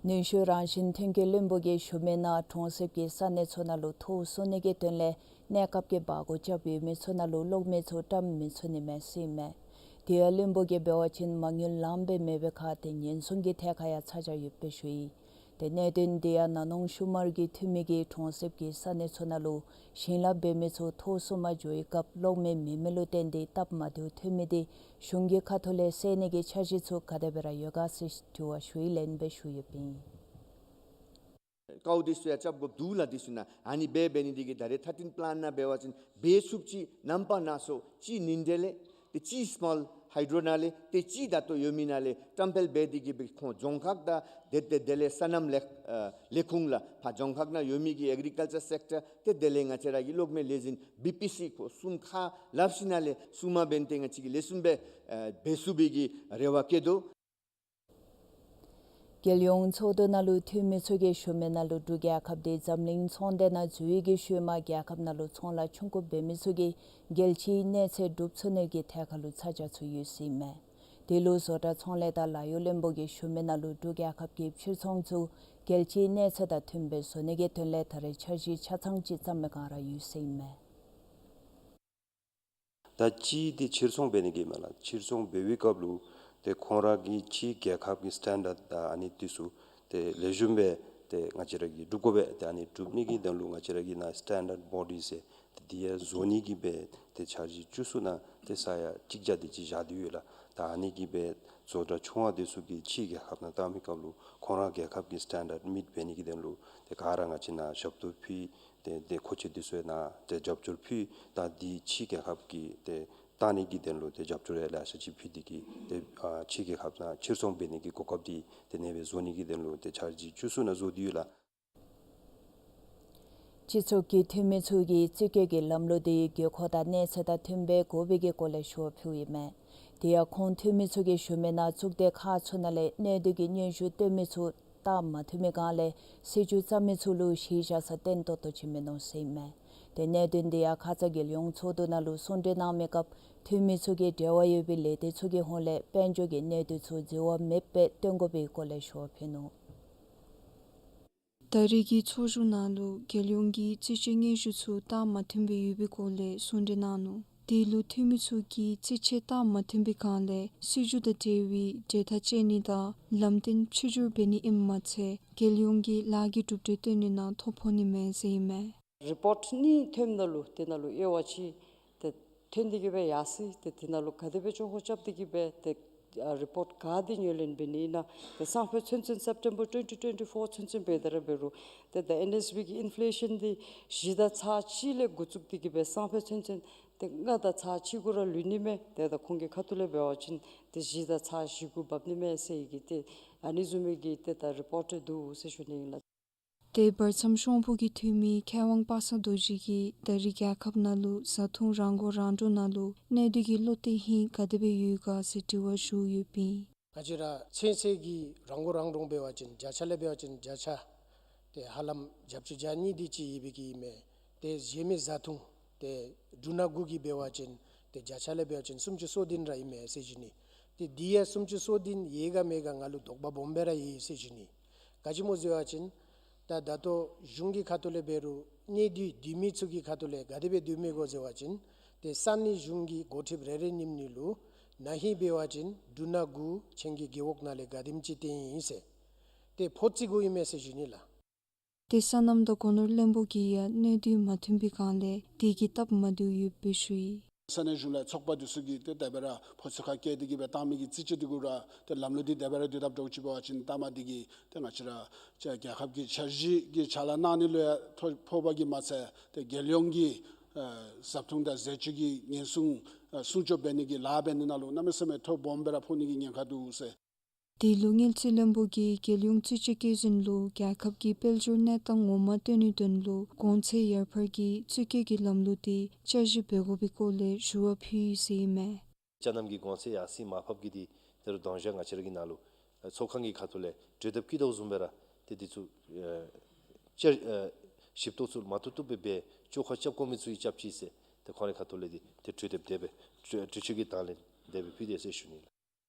ནུས་ཤུགས་རང་བཞིན་ཐོན་སྐྱེད་བློན་པོ་གིས་ཞུ་མི་ནང་གྲོང་གསེབ་ཀྱི་ས་གནས་ཚུ་ནང་ལུ་ཐོག་བཟོ་ནི་གི་དོན་ལས་གནས་སྐབས་ཀྱི་འབག་སྐོར་རྐྱབ་ཡོད་མི་ཚུ་ནང་ལུ་གློག་མེ་ཚུ་བཀྲམ་མི་ཚུགས་ནི་མས་ཟེར་ཨིན་མས། དེ་ཡང་བློན་པོ་གིས་འབད་བ་ཅིན་མ་དངུལ་ལངམ་སྦེ་མེད་པའི་ཁར་ཏེ་ཉེན་སྲུང་གི་ཐད་ཁར་ཡང་ཚ་གྱང་ཡོདཔ་སྦེ་ཞུ་ཡི། ཏེ་གནད་དོན་འདི་ཡང་ན་ནོང་ཤུ་མར་གྱི་འཐུས་མི་གིས་གྲོང་གསེབ་ཀྱི་ས་གནས་ཚུ་ནང་ལུ་ཞིང་ལཱ་འབད་མི་ཚུ་ཐོག་བཟོ་མར་འགྱོ་བའི་སྐབས་གློག་མེ་མེད་མི་ལུ་བརྟེན་ཏེ་སྟབས་མ་བདེཝ་ཐོན་མི་དེ་གཞུང་གི་ཁ་ཐུག་ལས་སེལ་ནི་གི་འཆར་གཞི་ཚུ་ག་དེ་སྦེ་ར་ཡོད་ག་ཟེར་དྲི་བ་ཞུ་ཡི་ལན་སྦེ་ཞུ་ཡོདཔ་ཨིན། ཀའུ་འདི་ཚུ་ཡང་རྐྱབ་དགོཔ་འདུག་ལགས། འདི་ཚུ་ནང་ཨ་ནི་འབད་འབད་ནི་འདི་གིས་ད་རེས་ཐར་ཊིན་པ་ལཱནཊ་ནང་འབད་བ་ཅིན་འབད་ཚུགསཔ་ཅིག་ནམ་པ་ནང་སོ་ཅིག་ནིང་འབྲེལ་ལས་ཏེ་ཅིག་སི་མོལ་ཧའི་ཌོ་ནང་ལས་ཏེ་ཅིག་ད་ལྟོ་ཡོད་མི་ནང་ལས་བཀྲམ་སྤེལ་འབད་དེ་གིས་སྦེ་ཁོང་རྫོང་ཁག་དང་ཏེ་ཏེ་དེ་ལས་སོ་ནམ་ལས་ཨ་ལས་ཁུངས་ལགས་ཕར་རྫོང་ཁག་ནང་ཡོད་མི་གི་ཨེག་རི་ཀལ་ཅར་སེཀ་ཊར་ཏེ་དེ་ལས་ང་བཅས་ར་གི་གློག་མེ་ལས་འཛིན་བི་པི་སི་ཁོང་གསུམ་ཁ་སླབ་ཞིནམ་ལས་གསུམ་མ་འབད་ནི་ཏེ་ང་བཅས་ཀྱིས་ལེགས་ཤོམ་སྦེ་ཨ་འབད་ཚུགས་པའི་གི་རེ་བ་བསྐྱེད་དོ། རྒྱལ་ཡོངས་ཚོགས་འདུ་ནང་ལུ་འཐུས་མི་ཚུ་གིས་ཞུ་མི་ནང་ལུ་འབྲུག་རྒྱལ་ཁབ་འདི་འཛམ་གླིང་ཚོང་སྡེ་ནང་འཛུལ་ཡི་གི་ཤུལ་མ་རྒྱལ་ཁབ་ནང་ལུ་ཚོང་ལཱ་ཆུང་ཀུ་འབད་མི་ཚུ་གིས་རྒྱལ་སྤྱིའི་གནས་ཚད་སྒྲུབ་ཚུགས་ནི་གི་ཐད་ཁར་ལུ་ཚ་གྱང་ཚུ་ཡོད་ཟེར་ཨིན་མས། དེ་ལུ་བཟོ་གྲྭ་ཚོང་ལས་དང་ལཱ་གཡོག་བློན་པོ་གིས་ཞུ་མི་ནང་ལུ་འབྲུག་རྒྱལ་ཁབ་ཀྱི་ཕྱིར་ཚོང་ཚུ་རྒྱལ་སྤྱིའི་གནས་ཚད་དང་མཐུནམ་སྦེ་བཟོ་ནི་གི་དོན་ལས་ད་རེས་འཆར་གཞི་ཆ་ཚང་ཅིག་བརྩམ་མི་སྒང་ར་ཡོད་ཟེར་ཨིན་མས། ད་ཅིག་འདི་ཕྱིར་ཚོང་འབད་ནི་གི་མས་ལགས། ཕྱིར་ཚོང་འབད་བའི་སྐབས་ལུ་ཏེ་ཁོང་ར་གི་ཕྱི་རྒྱལ་ཁབ་ཀྱི་སི་ཊེན་ཌརཌ་དང་ཨ་ནི་འདི་ཚུ་ཏེ་ལེགས་ཤོམ་སྦེ་ཏེ་ང་བཅས་ར་གིས་སྒྲུབ་དགོ་པས། ཏེ་ཨ་ནི་སྒྲུབ་ནི་གི་དོན་ལུ་ང་བཅས་ར་གི་ནཱ་སི་ཊེན་ཌརཌ་བོ་ཌི་ཟེར་ཏེ་འདི་ཡང་བཟོ་ནི་གི་སྦེ་ཏེ་འཆར་གཞི་བཅུ་གསུམ་ནང་ཏེ་ས་ཡ་གཅིག་བརྒྱ་དེ་ཅིག་བཞག་སྟེ་ཡོད་ལགས། ད་ཨ་ནི་གི་སྦེ་བཟོ་གྲྭ་ཆུང་བ་འདི་ཚུ་གིས་ཕྱི་རྒྱལ་ཁབ་ནང་བཏང་མི་སྐབས་ལུ་ཁོང་ར་རྒྱལ་ཁབ་ཀྱི་སི་ཊེན་ཌརཌ་མིཊ་འབད་ནི་གི་དོན་ལུ་ཏེ་ག་ར་ང་བཅས་ནཱ་ཞབས་ཏོག་ཕུལ། ཏེ་ཏེ་མཁོ་ཆས་འདི་ཚུ་ཡང་ནཱ་ཏེ་རྒྱབ་སྐྱོར་ཕུལ། ད་འདི་ཕྱི་རྒྱལ་ཁབ་ཀྱི་ཏེ་བཏང་ནི་གི་དོན་ལུ་ཏེ་རྒྱབ་སྐྱོར་ཡང་ལེ་ཤ་ཅིག་ཕུལ་ཏེ་གིས་ཏེ་ཨ་ཕྱི་རྒྱལ་ཁབ་ནང་ཕྱིར་ཚོང་འབད་ནི་གི་གོ་སྐབས་འདི་ཏེ་ཨ་ནེ་སྦེ་བཟོ་ནི་གི་དོན་ལུ་ཏེ་འཆར་གཞི་བཅུ་གསུམ་ནང་བཟོ་སྟེ་ཡོད་ལགས། སྤྱི་ཚོགས་ཀྱི་འཐུས་མི་ཚུ་གིས་རྩིས་སྤྲོད་ཀྱི་ལམ་ལུགས་དེ་དགོས་མཁོ་དང་གནས་ཚད་དང་མཐུནམ་སྦེ་དགོ་པའི་གི་སྐོར་ལས་ཞུ་བ་ཕུལཝ་ཨིན་མས། དེ་ཡང་ཁོང་འཐུས་མི་ཚུ་གིས་ཞུ་མི་ནང་གཙུག་སྡེ་ཁག་ཚུ་ནང་ལས་གནས་སྡོད་ཀྱི་སྙན་ཞུ་བཏོན་མི་ཚུ་སྟབས་མ་མཐུན་མི་སྒང་ལས་སྲིད་བྱུས་བརྩམ་མི་ཚུ་ལུ་གཞི་བཞག་ས་བརྟན་ཏོག་ཏོ་ཅིག་མིན་ནུག་ཟེར་ཨིན་མས། ཏེ་གནད་དོན་དེ་ཡང་ཁ་ཙ་རྒྱལ་ཡོངས་ཚོགས་འདུ་ནང་ལུ་གསུང་གྲོས་གནང་མི་སྐབས་འཐུས་མི་ཚུ་གིས་འབྲེལ་བ་ཡོད་པའི་ལས་སྡེ་ཚུ་གི་ཧོངས་ལས་དཔལ་འབྱོར་གྱི་གནས་སྡུད་ཚུ་འཛོལ་བ་མེདཔ་སྦེ་བཏོན་དགོ་པའི་སྐོར་ལས་ཞུ་བ་ཕུལ་ནུག། ད་རེས་ཀྱི་ཚོགས་བཞུགས་ནང་ལུ་རྒྱལ་ཡོངས་ཀྱི་རྩིས་དཔྱད་སྙན་ཞུ་ཚུ་རྟགས་མ་མཐུན་པའི་ཡོད་པའི་སྐོར་ལས་གསུང་གྲོས་གནང་ནུག། དེ་ལུ་འཐུས་མི་ཚུ་གིས་རྩིས་དཔྱད་རྟགས་མ་མཐུན་པའི་སྒང་ལས་སྲིད་བྱུས་དང་འབྲེལ་བའི་གྲོས་ཐག་བཅད་ནི་དང་ལམ་སྟོན་ཕྱི་འགྱུར་འབད་ནི་ཨིནམ་མ་ཚད་རྒྱལ་ཡོངས་ཀྱི་ལཱ་གི་གྲུབ་འབྲས་སྟོན་ནི་ནང་ཐོ་ཕོག་ནི་མས་ཟེར་ཨིན་མས། རི་པོརཊ་གཉིས་ཐོནམ་ད་ལུ་དེ་ནང་ལུ་དབྱེ་བ་ཕྱེ་ཏེ་ཐོན་ཏེ་གི་སྦེ་ཡར་སོ་ཡི། ཏེ་དེ་ནང་ལུ་ག་དེ་སྦེ་ཆོ་ག་རྐྱབ་སྟེ་གི་སྦེ་ཏེ་ཨ་རི་པོརཊ་ག་དེ་ངོས་ལེན་འབད་ནི་ཨིན་ན། ཏེ་སང་ཕོད་ཚུན་ཚོད་སེབ་ཊེམ་བར་ཊུ་ཝེན་ཊི་ཊུ་ཝེན་ཊི་ཕོར་ཚུན་ཚོད་འབད་དེ་ར་འབད་རུང་ཏེ་ད་ཨེན་ཨེས་བི་གི་ཨིན་ཕི་ལེ་ཤཱན་འདི་བཞི་དང་ཚག་གཅིག་ལས་འགོ་བཙུགས་ཏེ་གི་སྦེ་སང་ཕོད་ཚུན་ཚོད་ཏེ་ལྔ་དང་ཚག་གཅིག་གུ་ར་ལུས་ནི་མས། ཏེ་ད་ཁོང་གི་ཁ་ཐུག་ལས་འབད་བ་ཅིན་ཏེ་བཞི་དང་ཚག་བཞི་གུ་འབབ་ནི་མས་ཟེར་གི་ཏེ་ཨ་ནི་བཟུམ་མའི་གི་ཏེ་ད་རི་པོརཊ་འདུག་ཟེར་ཞུ་ནི་ཨིན་ལགས། ཏེ་བར་མཚམས་ཤོང་ཕུ་གི་འཐུས་མི་མཁས་དབང་པ་སངས་རྡོ་རྗེ་གིས་ད་རེས་རྒྱལ་ཁབ་ནང་ལུ་བཟའ་འཐུང་རང་མགོ་རང་འདྲོངས་ནང་ལུ་གནས་སྡུད་ཀྱི་བློ་གཏད་ཧིང་ག་དེ་སྦེ་ཡོད་ག་ཟེར་དྲི་བ་ཞུ་ཡོདཔ་ཨིན། ང་བཅས་ར་ཚུན་ཚོད་ཀྱི་རང་མགོ་རང་འདྲོངས་འབད་བ་ཅིན་བརྒྱ་ཆ་ལས་འབད་བ་ཅིན་བརྒྱ་ཆ་ཏེ་ཧ་ལམ་བརྒྱད་ཅུ་གྱ་གཉིས་དེ་ཅིག་ཡོད་པའི་གི་ཨིན་མས། ཏེ་གཞན་མི་བཟའ་འཐུང་ཏེ་འབྲུ་སྣ་དགུ་གི་འབད་བ་ཅིན་ཏེ་བརྒྱ་ཆ་ལས་འབད་བ་ཅིན་སུམ་ཅུ་སོ་བདུན་ར་ཨིན་མས་ཟེར་ཞུ་ནི། ཏེ་དེ་ཡང་སུམ་ཅུ་སོ་བདུན་ཡོད་ག་མེད་ག་ང་ལུ་དོགས་པ་སྦོམ་སྦེ་ར་ཡོད་ཟེར་ཞུ་ནི། ག་ཅི་སྨོ་ཟེར་བ་ཅིན་ད་ད་ལྟོ་གཞུང་གི་ཁ་ཐུག་ལས་འབད་རུང་གནས་སྡུད་སྡོད་མི་ཚུ་གི་ཁ་ཐུག་ལས་ག་དེ་སྦེ་སྡོད་མི་གོ་ཟེར་བ་ཅིན་ཏེ་ས་གནས་གཞུང་གི་འགོ་ཁྲིདཔ་རེ་རེ་གཉིས་གཉིས་ལུ་ན་ཧིང་འབད་བ་ཅིན་འབྲུ་སྣ་དགུ་ཁྱེད་ཀྱི་རྒེད་འོག་ནང་ལས་ག་དེམ་ཅིག་བཏོན་ཡི་ཟེར་ཏེ་ཕོ་རྩིས་དགོཔ་ཨིན་མས་ཟེར་ཞུ་ནི་ལགས། ཏེ་སོ་ནམ་དང་སྒོ་ནོར་བློན་པོ་གིས་ཡང་གནས་སྡུད་མ་མཐུན་པའི་སྒང་ལས་དེ་གི་སྟབས་མ་བདེཝ་ཡོདཔ་སྦེ་ཞུ་ཡི། ས་གནས་གཞུང་ལས་ཚོགས་པ་འདི་ཚུ་གིས་ཏེ་ད་འབད་ར་ཕོ་རྩིས་ཁར་བཀལ་ཏེ་གི་སྦེ་བཏང་མི་གི་རྩིས་དཔྱད་འདི་གུ་ར་ཏེ་ལམ་ལུགས་འདི་ད་འབད་ར་དུས་ཐབས་འདྲཝ་ཅིག་འབད་བ་ཅིན་ལྟ་མ་འདི་གིས་ཏེ་ང་བཅས་ར་རྒྱལ་ཁབ་ཀྱི་འཆར་གཞི་གི་ཕྱག་ལཱ་གནང་ནི་ལུ་ཡང་ཐོ་ཕོག་པ་གིས་མ་ཚད་ཏེ་རྒྱལ་ཡོངས་ཀྱི་ཨ་བཟའ་འཐུང་དང་ཟས་སྤྱོད་ཀྱི་ཉེན་སྲུང་ཨ་སྲུང་སྐྱོབ་འབད་ནི་གི་ལཱ་འབད་ནི་ནང་ལུ་གནམ་མེད་ས་མེད་ཐོ་སྦོམ་སྦེ་ར་ཕོག་ནི་གི་ཉེན་ཁ་འདུག་ཟེར། དེ་ལུ་དངུལ་རྩིས་བློན་པོ་གིས་རྒྱལ་ཡོངས་རྩིས་དཔྱད་བཀོད་འཛིན་ལུ་རྒྱལ་ཁབ་ཀྱི་དཔལ་འབྱོར་གནས་སྟངས་ངོ་མ་སྟོན་ནིའི་དོན་ལུ་གོང་ཚད་ཡར་འཕར་གྱི་རྩིས་དཔྱད་ཀྱི་ལམ་ལུགས་འདི་བསྐྱར་ཞིབ་འབད་དགོ་པའི་སྐོར་ལས་ཞུ་བ་ཕུལ་ཡི་ཟེར་ཨིན་མས། ཅ་ནམ་གྱི་གོང་ཚད་ཡར་སེང་མར་ཕབ་ཀྱི་འདི་ད་རུང་དོན་ཞག་ང་བཅས་ར་གི་ནང་ལུ་ཨ་ཚོགས་ཁང་གི་ཁ་ཐུག་ལས་གྲོས་འདེབས་བཀོད་དོ་བཟུམ་སྦེ་ར་ཏེ་འདི་ཚུ་ཨ་བསྐྱར་ཨ་ཞིབ་ཏོག་ཚུ་མ་བཏུབ་བཏུབ་སྦེ་འབད་བཅོས་ཁ་རྐྱབ་དགོ་མི་ཚུ་ཡང་རྐྱབ་ཅི་ཟེར་ཏེ་ཁོང་རའི་ཁ་ཐུག་ལས་འདི་ཏེ་གྲོས་འདེབས་དེ་སྦེ་གྲོས་གྲོས་ཆོད་ཀྱི་དང་ལེན་དེ་སྦེ་ཕུལ་ཏེ་ཟེར་ཞུ་ནི་ལགས།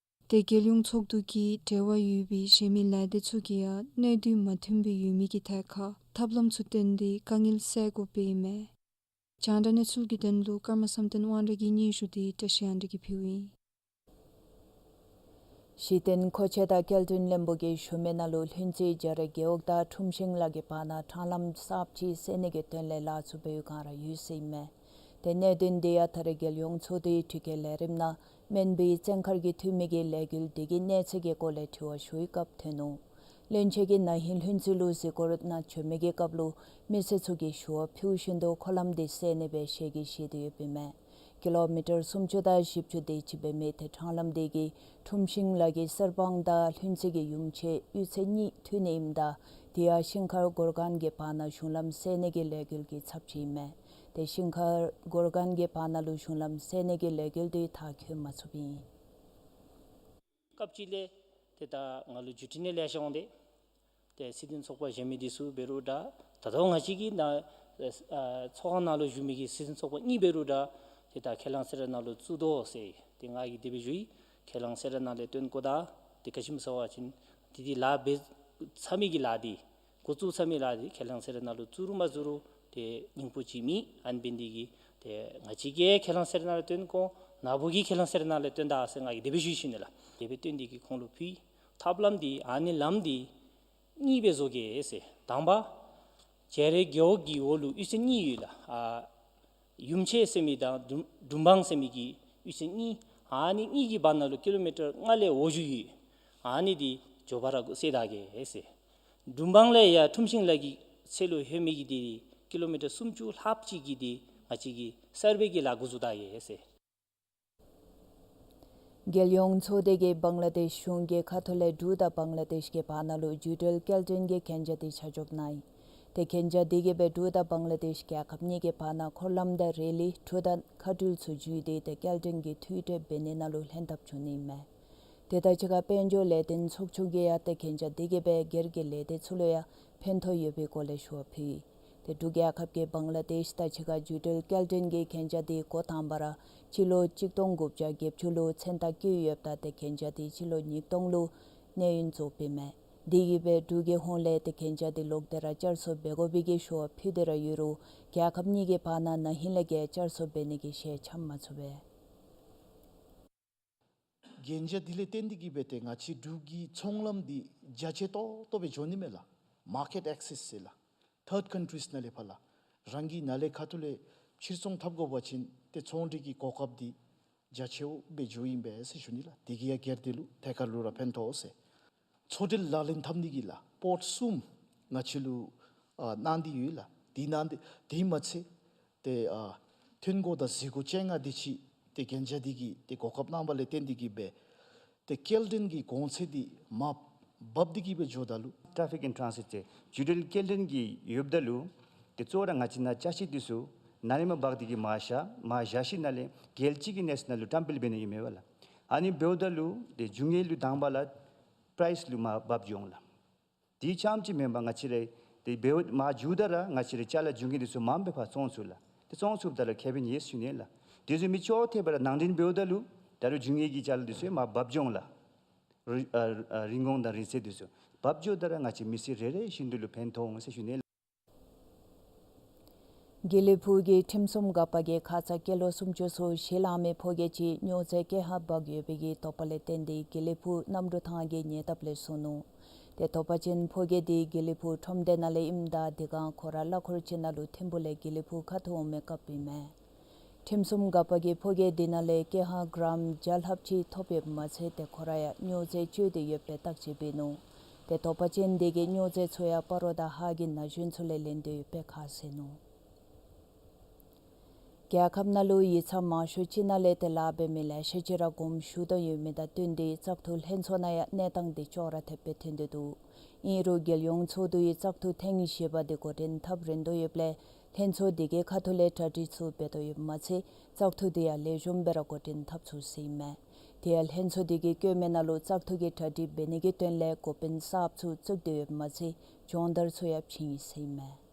ཏེ་རྒྱལ་ཡོངས་ཚོགས་འདུ་གིས་འབྲེལ་བ་ཡོད་པའི་གཞན་མི་ལས་སྡེ་ཚུ་གིས་ཡང་གནས་སྡུད་མ་མཐུན་པའི་ཡུལ་མི་གི་ཐད་ཁར་ཐབས་ལམ་ཚུ་བཏོན་ཏེ་དཀའ་ངལ་སེལ་དགོཔ་ཨིན་མས། རྒྱང་བསྒྲགས་གནས་ཚུལ་གྱི་དོན་ལུ་ཀརྨ་བསམ་གཏན་དབང་གྲགས་ཀྱི་སྙན་ཞུ་འདི་བཀྲ་ཤིས་དབང་གྲགས་ཀྱིས་ཕུལཝ་ཨིན། གཞི་རྟེན་མཁོ་ཆས་དང་སྐྱེལ་འདྲེན་བློན་པོ་གིས་ཞུ་མི་ནང་ལུ་ལྷུན་རྩེ་རྒྱ་རི་རྒེད་འོག་དང་ཁྲོམ་ཤིང་ལ་གི་བར་ན་ཕྲང་ལམ་གསརཔ་ཅིག་བསལ་ནི་གི་དོན་ལས་ལཱ་ཚུ་འབད་བའི་བསྒང་ར་ཡོད་ཟེར་ཨིན་མས། ཏེ་གནད་དོན་འདི་ཡང་ད་རེས་རྒྱལ་ཡོངས་ཚོགས་འདུའི་དྲི་བཀོད་ལས་རིམ་ནང་མོན་བི་བཙན་མཁར་གྱི་འཐུས་མི་གིས་ལས་འགུལ་འདི་གི་གནས་ཚད་ཀྱི་སྐོར་ལས་དྲི་བ་ཞུ་བའི་སྐབས་ཐོན་ནུག། བློན་ཆེན་གྱིས་ན་ཧིང་ལྷུན་རྩེ་ལུ་གཟིགས་སྐོར་ནང་བྱོན་མི་གི་སྐབས་ལུ་མི་སེར་ཚུ་གིས་ཞུ་བ་ཕུལ་བཞིན་དུ་འཁོར་ལམ་འདི་བསལ་ནི་སྦེ་ཞལ་གྱིས་བཞེས་ཏེ་ཡོདཔ་ཨིན་མས། ཀི་ལོ་མི་ཊར་སུམ་ཅུ་དང་བཞི་བཅུ་དེ་ཅིག་འབད་མི་ཏེ་ཕྲང་ལམ་འདི་གིས་ཁྲོམ་ཤིང་ལ་གི་གསར་སྤང་དང་ལྷུན་རྩེ་གི་ཡུམ་ཆེན་གཡུས་ཚན་གཉིས་མཐུད་ནི་ཨིནམ་ད་དེ་ཡང་ཤིང་མཁར་གོར་གན་གྱི་བར་ན་གཞུང་ལམ་བསལ་ནི་གི་ལས་འགུལ་གྱི་ཚབ་ཅིག་ཨིན་མས། ཏེ་ཤིང་མཁར་གོར་གན་གྱི་བར་ན་ལུ་གཞུང་ལམ་བསལ་ནི་གི་ལས་འགུལ་འདི་མཐར་འཁྱོལ་མ་ཚུགསཔ་ཨིན། སྐབས་ཅིག་ལས་ཏེ་ད་ང་ལུ་བརྒྱུད་འཕྲིན་ནང་ལེ་ཤ་འོང་སྟེ་ཏེ་སྲིད་དོན་ཚོགས་པ་གཞན་མི་འདི་ཚུ་འབད་རུང་འདྲ་ད་ལྟོ་ང་བཅས་ཀྱི་ནང་ཨ་ཚོགས་ཁང་ནང་ལུ་བཞུགས་མི་གི་སྲིད་དོན་ཚོགས་པ་གཉིས་འབད་རུང་འདྲ་ཏེ་ད་ཁས་བླངས་གསལ་བསྒྲགས་ནང་ལུ་བཙུགས་དོ་ཟེར་ཏེ་ང་གིས་དེ་སྦེ་ཞུ་ཡི། ཁས་བླངས་གསལ་བསྒྲགས་ནང་ལས་སྟོན་དགོ། ད་ཏེ་ག་ཅི་སྨོ་ཟེར་བ་ཅིན་ཏེ་འདི་ལཱ་འབད་ཚར་མི་གི་ལཱ་འདི་འགོ་བཙུགས་ཚར་མི་ལཱ་འདི་ཁས་བླངས་གསལ་བསྒྲགས་ནང་ལུ་བཙུགས་རུང་མ་བཙུགས་རུང་ཏེ་སྙིང་པོ་ཅིག་མེད། ཨ་ནི་འབད་ནི་འདི་གིས་ཏེ་ང་བཅས་ཀྱིས་ཁས་བླངས་གསལ་བསྒྲགས་ནང་ལས་སྟོན་དགོ། ནཱ་བུ་གིས་ཁས་བླངས་གསལ་བསྒྲགས་ནང་ལས་སྟོན་ད་ཟེར་ང་གིས་དེ་སྦེ་ཞུ་ཞུ་ནི་ལགས། དེ་སྦེ་སྟོན་ཏེ་གིས་ཁོང་ལུ་ཕུལ། ཐབས་ལམ་འདི་ཨ་ནི་ལམ་འདི་གཉིས་སྦེ་བཟོ་གེ་ཟེར། དང་པ་རྒྱ་རི་རྒེད་འོག་གི་འོག་ལུ་གཡུས་ཚན་གཉིས་ཡོད་ལགས། ཨ་ཡུམ་ཆེན་ཟེར་མི་དང་གྲོམ་གྲོམ་སྤང་ཟེར་མི་གི་གཡུས་ཚན་གཉིས། ཨ་ནི་གཉིས་ཀྱི་བར་ན་ལུ་ཀི་ལོ་མི་ཊར་ལྔ་ལས་འོག་བཞུགས་ཡོད། ཨ་ནི་འདི་མགྱོགས་པ་ར་འགོ་བཙུགས་ད་གེ་ཟེར། གྲོམ་སྤང་ལས་ཡར་ཁྲོམ་ཤིང་ལ་གི་ཚད་ལུ་ལྷོད་མི་གི་འདི་ཀི་ལོ་མི་ཊར་སུམ་ཅུ་ལྷགཔ་ཅིག་གི་འདི་ང་བཅས་ཀྱིས་སར་བེ་གི་ལཱ་འགོ་བཙུགས་ད་གེ་ཟེར། རྒྱལ་ཡོངས་ཚོགས་སྡེ་གིས་བང་ལ་དེཤ་གཞུང་གི་ཁ་ཐུག་ལས་འབྲུག་དང་བང་ལ་དེཤ་གི་བར་ན་ལུ་རྒྱུད་འབྲེལ་སྐྱེལ་འདྲེན་གྱི་གན་རྒྱ་དེ་ཆ་འཇོག་གནང་ཡི། ཏེ་གན་རྒྱ་དེ་གིས་སྦེ་འབྲུག་དང་བང་ལ་དེཤ་རྒྱལ་ཁབ་གཉིས་ཀྱི་བར་ན་འཁོར་ལམ་དང་རེ་ལི་གྲུ་དང་མཁའ་འགྲུལ་ཚུ་བརྒྱུད་དེ་ཏེ་སྐྱེལ་འདྲེན་གྱི་མཐུད་འབྲེལ་འབད་ནི་ནང་ལུ་ལྷན་ཐབས་བྱུང་ནི་ཨིན་མས། ཏེ་ད་ཕྱི་ཁར་དཔལ་འབྱོར་ལས་དོན་ཚོགས་ཆུང་གིས་ཡང་ཏེ་གན་རྒྱ་དེ་གིས་སྦེ་སྒེར་གྱི་ལས་སྡེ་ཚུ་ལུ་ཡང་ཕན་ཐོགས་ཡོད་པའི་སྐོར་ལས་ཞུ་བ་ཕུལ་ཡི། ཏེ་འབྲུག་རྒྱལ་ཁབ་ཀྱིས་བང་ལ་དེཤ་དང་ཕྱི་ཁར་རྒྱུད་འབྲེལ་སྐྱེལ་འདྲེན་གྱི་གན་རྒྱ་དེ་འགོ་དང་པ་ར་སྤྱི་ལོ་གཅིག་སྟོང་དགུ་བརྒྱ་བརྒྱད་ཅུ་ལུ་མཚན་རྟགས་བཀོད་ཡོདཔ་ད་ཏེ་གན་རྒྱ་དེ་སྤྱི་ལོ་ཉིས་སྟོང་ལུ་གནས་ཡུན་རྫོགསཔ་ཨིན་མས། དེ་གིས་སྦེ་འབྲུག་གི་ཧོངས་ལས་ཏེ་གན་རྒྱ་འདི་ལོག་སྟེ་ར་བསྐྱར་གསོ་འབད་དགོ་པའི་གི་ཞུ་བ་ཕུལ་ཏེ་ར་ཡོད་རུང་རྒྱལ་ཁབ་གཉིས་ཀྱི་བར་ན་ན་ཧིང་ལས་ཀྱི་བསྐྱར་གསོ་འབད་ནི་གི་ཞལ་འཆམ་མ་ཚུགས་པས། གན་རྒྱ་འདི་ལས་བརྟེན་ཏེ་གིས་སྦེ་ཏེ་ང་བཅས་འབྲུག་གི་ཚོང་ལམ་འདི་རྒྱ་ཆེ་ཏོག་ཏོ་སྦེ་འགྱོ་ནི་མས་ལགས། མར་ཀེཊ་ཨེག་སེསི་ཟེར་ལགས། ཐཱརཌ་ཀཱན་ཊིསི་ནང་ལས་ཕར་ལགས། རང་གི་ནང་ལས་ཁ་ཐུག་ལས་ཕྱིར་ཚོང་འཐབ་དགོ་པ་ཅིན་ཏེ་ཚོང་འབྲེལ་གྱི་གོ་སྐབས་འདི་རྒྱ་ཆེཝ་སྦེ་འགྱོཝ་ཨིན་པས་ཟེར་ཞུ་ནི་ལགས། དེ་གིས་ཡང་སྒེར་སྡེ་ལུ་ཐད་ཀར་ལུ་ར་ཕན་ཐོགས་ཟེར། མཚོ་འབྲེལ་ལག་ལེན་འཐབ་ནི་གི་ལགས་པོརཊ་གསུམ་ང་བཅས་ལུ་ཨ་གནང་སྟེ་ཡོད་ལགས། དེ་གནང་སྟེ་དེ་མ་ཚད་ཏེ་ཨ་ཐོན་སྒོ་དང་གཟིགས་སྒོ་ཅན་ལྔ་དེ་ཅིག་ཏེ་གན་རྒྱ་འདི་གིས་ཏེ་གོ་སྐབས་གནང་བ་ལས་བརྟེན་ཏེ་གིས་སྦེ་ཏེ་སྐྱེལ་འདྲེན་གྱི་གོང་ཚད་འདི་མར་འབབ་སྟེ་གིས་སྦེ་འགྱོཝ་ད་ལུ་ཊ་ཕིག་ཨེནཌ་ཊཱན་སིཊ་ཟེར་འགྲུལ་འཕྲིན་སྐྱེལ་འདྲེན་གྱི་ཡོདཔ་ད་ལུ་ཏེ་གཙོ་བོ་ར་ང་བཅས་ནཱ་ཅ་ཆས་འདི་ཚུ་ནཱ་ལས་མར་འབག་སྟེ་གིས་མར་བཞག་མར་བཞག་ཞིནམ་ལས་རྒྱལ་སྤྱི་གི་གནས་ཚད་ནང་ལུ་བཀྲམ་སྤེལ་འབད་ནི་ཨིན་མས་པ་ལགས། ཨ་ནི་འབདཝ་ད་ལུ་ཏེ་རྒྱུ་དངོས་ལུ་དང་པ་ལགས་པ་རའིསི་ལུ་མར་འབབ་འགྱོ་འོང་ལགས། དེ་རྐྱངམ་ཅིག་མེན་པར་ང་བཅས་ར་ཏེ་འབདཝ་མར་འགྱོཝ་ད་ར་ང་བཅས་ར་ཅ་ལ་རྒྱུ་དངོས་འདི་ཚུ་མངམ་སྦེ་ཕར་བཙོང་ཚུགས་ལགས། ཏེ་བཙོང་ཚུགསཔ་ད་ར་ཁེ་ཕན་ཡོད་ཟེར་ཞུ་ནི་ལགས། དེ་ཚུ་མི་ཅོག་འཐདཔ་ར་ནང་འདྲེན་འབདཝ་ད་ལུ་ད་རུང་རྒྱུ་དངོས་ཀྱི་ཅ་ལ་འདི་ཚུ་མར་འབབ་འགྱོ་འོང་ལགས། རི་ཨ་ཨ་རིན་གོང་དང་རིན་གསེར་འདི་ཚུ་འབབ་འགྱོཝ་ད་ར་ང་བཅས་མི་སེར་རེ་རེ་བཞིན་དུ་ལུ་ཕན་ཐོགས་འོང་ཟེར་ཞུ་ནི་ལགས། དགེ་ལེགས་ཕུག་གི་ཁྲིམས་སྲུང་འགག་པ་གིས་ཁ་ཙ་སྐྱེས་ལོ་སུམ་ཅུ་སོ་བཞི་ལང་མི་ཕོ་སྐྱེས་ཅིག་སྨྱོ་རྫས་ཀེ་ཧ་འབག་ཡོད་པའི་གི་དོགས་པ་ལས་བརྟེན་ཏེ་དགེ་ལེགས་ཕུག་གནམ་གྲུ་ཐང་གི་ཉེ་འདབས་ལས་བཟུང་ནུག། ཏེ་དོགས་པ་ཅན་ཕོ་སྐྱེས་འདི་དགེ་ལེགས་ཕུག་ཁྲོམ་སྡེ་ནང་ལས་ཨིནམ་ད་དེ་སྒང་ཁོ་ར་གླ་འཁོར་ཅིག་ནང་ལུ་ཐིམ་ཕུག་ལས་དགེ་ལེགས་ཕུག་ཁ་ཐུག་འོང་མི་སྐབས་ཨིན་མས། ཁྲིམས་སྲུང་འགག་པ་གིས་ཕོ་སྐྱེས་འདི་ནང་ལས་ཀེ་ཧ་གྲམ་བརྒྱ་ལྷགཔ་ཅིག་ཐོབ་ཡོདཔ་མ་ཚད་ཏེ་ཁོ་ར་ཡང་སྨྱོ་རྫས་སྤྱོད་དེ་ཡོད་པའི་བརྟག་དཔྱད་འབད་ནུག། ཏེ་དོགས་པ་ཅན་འདི་གིས་སྨྱོ་རྫས་ཚུ་ཡང་སྤ་རོ་དང་ཧཱ་གི་ན་གཞོན་ཚུ་ལས་ལེན་དོ་ཡོད་པའི་ཁ་གསལ་ནུག། རྒྱལ་ཁབ་ནང་ལུ་ཡིག་ཚང་མང་ཤོས་ཅིག་ནང་ལས་ཏེ་ལཱ་འབད་མི་ལེ་ཤ་ཅིག་ར་དགོངསམ་ཞུ་དོ་ཡོད་མི་དང་བསྟུན་ཏེ་བཙག་འཐུ་ལྷན་ཚོགས་ནང་ཡང་གནས་སྟངས་འདི་ཅོག་ར་འཐདཔ་སྦེ་ཐོན་ཏེ་འདུག། ཨིན་རུང་རྒྱལ་ཡོངས་ཚོགས་འདུའི་བཙག་འཐུ་ཐེངས་བཞི་པ་འདི་འགོ་འདྲེན་འཐབ་རན་དོ་ཡོདཔ་ལས་ལྷན་ཚོགས་འདི་གི་ཁ་ཐུག་ལས་གྲ་སྒྲིག་ཚུ་འབད་དོ་ཡོདཔ་མ་ཚད་བཙག་འཐུ་འདི་ཡང་ལེགས་ཤོམ་སྦེ་ར་འགོ་འདྲེན་འཐབ་ཚུགས་ཟེར་ཨིན་མས། དེ་ཡང་ལྷན་ཚོགས་འདི་གིས་བཀོད་མི་ནང་ལུ་བཙག་འཐུ་གི་གྲ་སྒྲིག་འབད་ནི་གི་དོན་ལས་འགོ་དཔོན་གསརཔ་ཚུ་བཙུགས་ཏེ་ཡོདཔ་མ་ཚད་སྦྱོང་བརྡར་ཚུ་ཡང་བྱིན་ཡི་ཟེར་ཨིན་མས།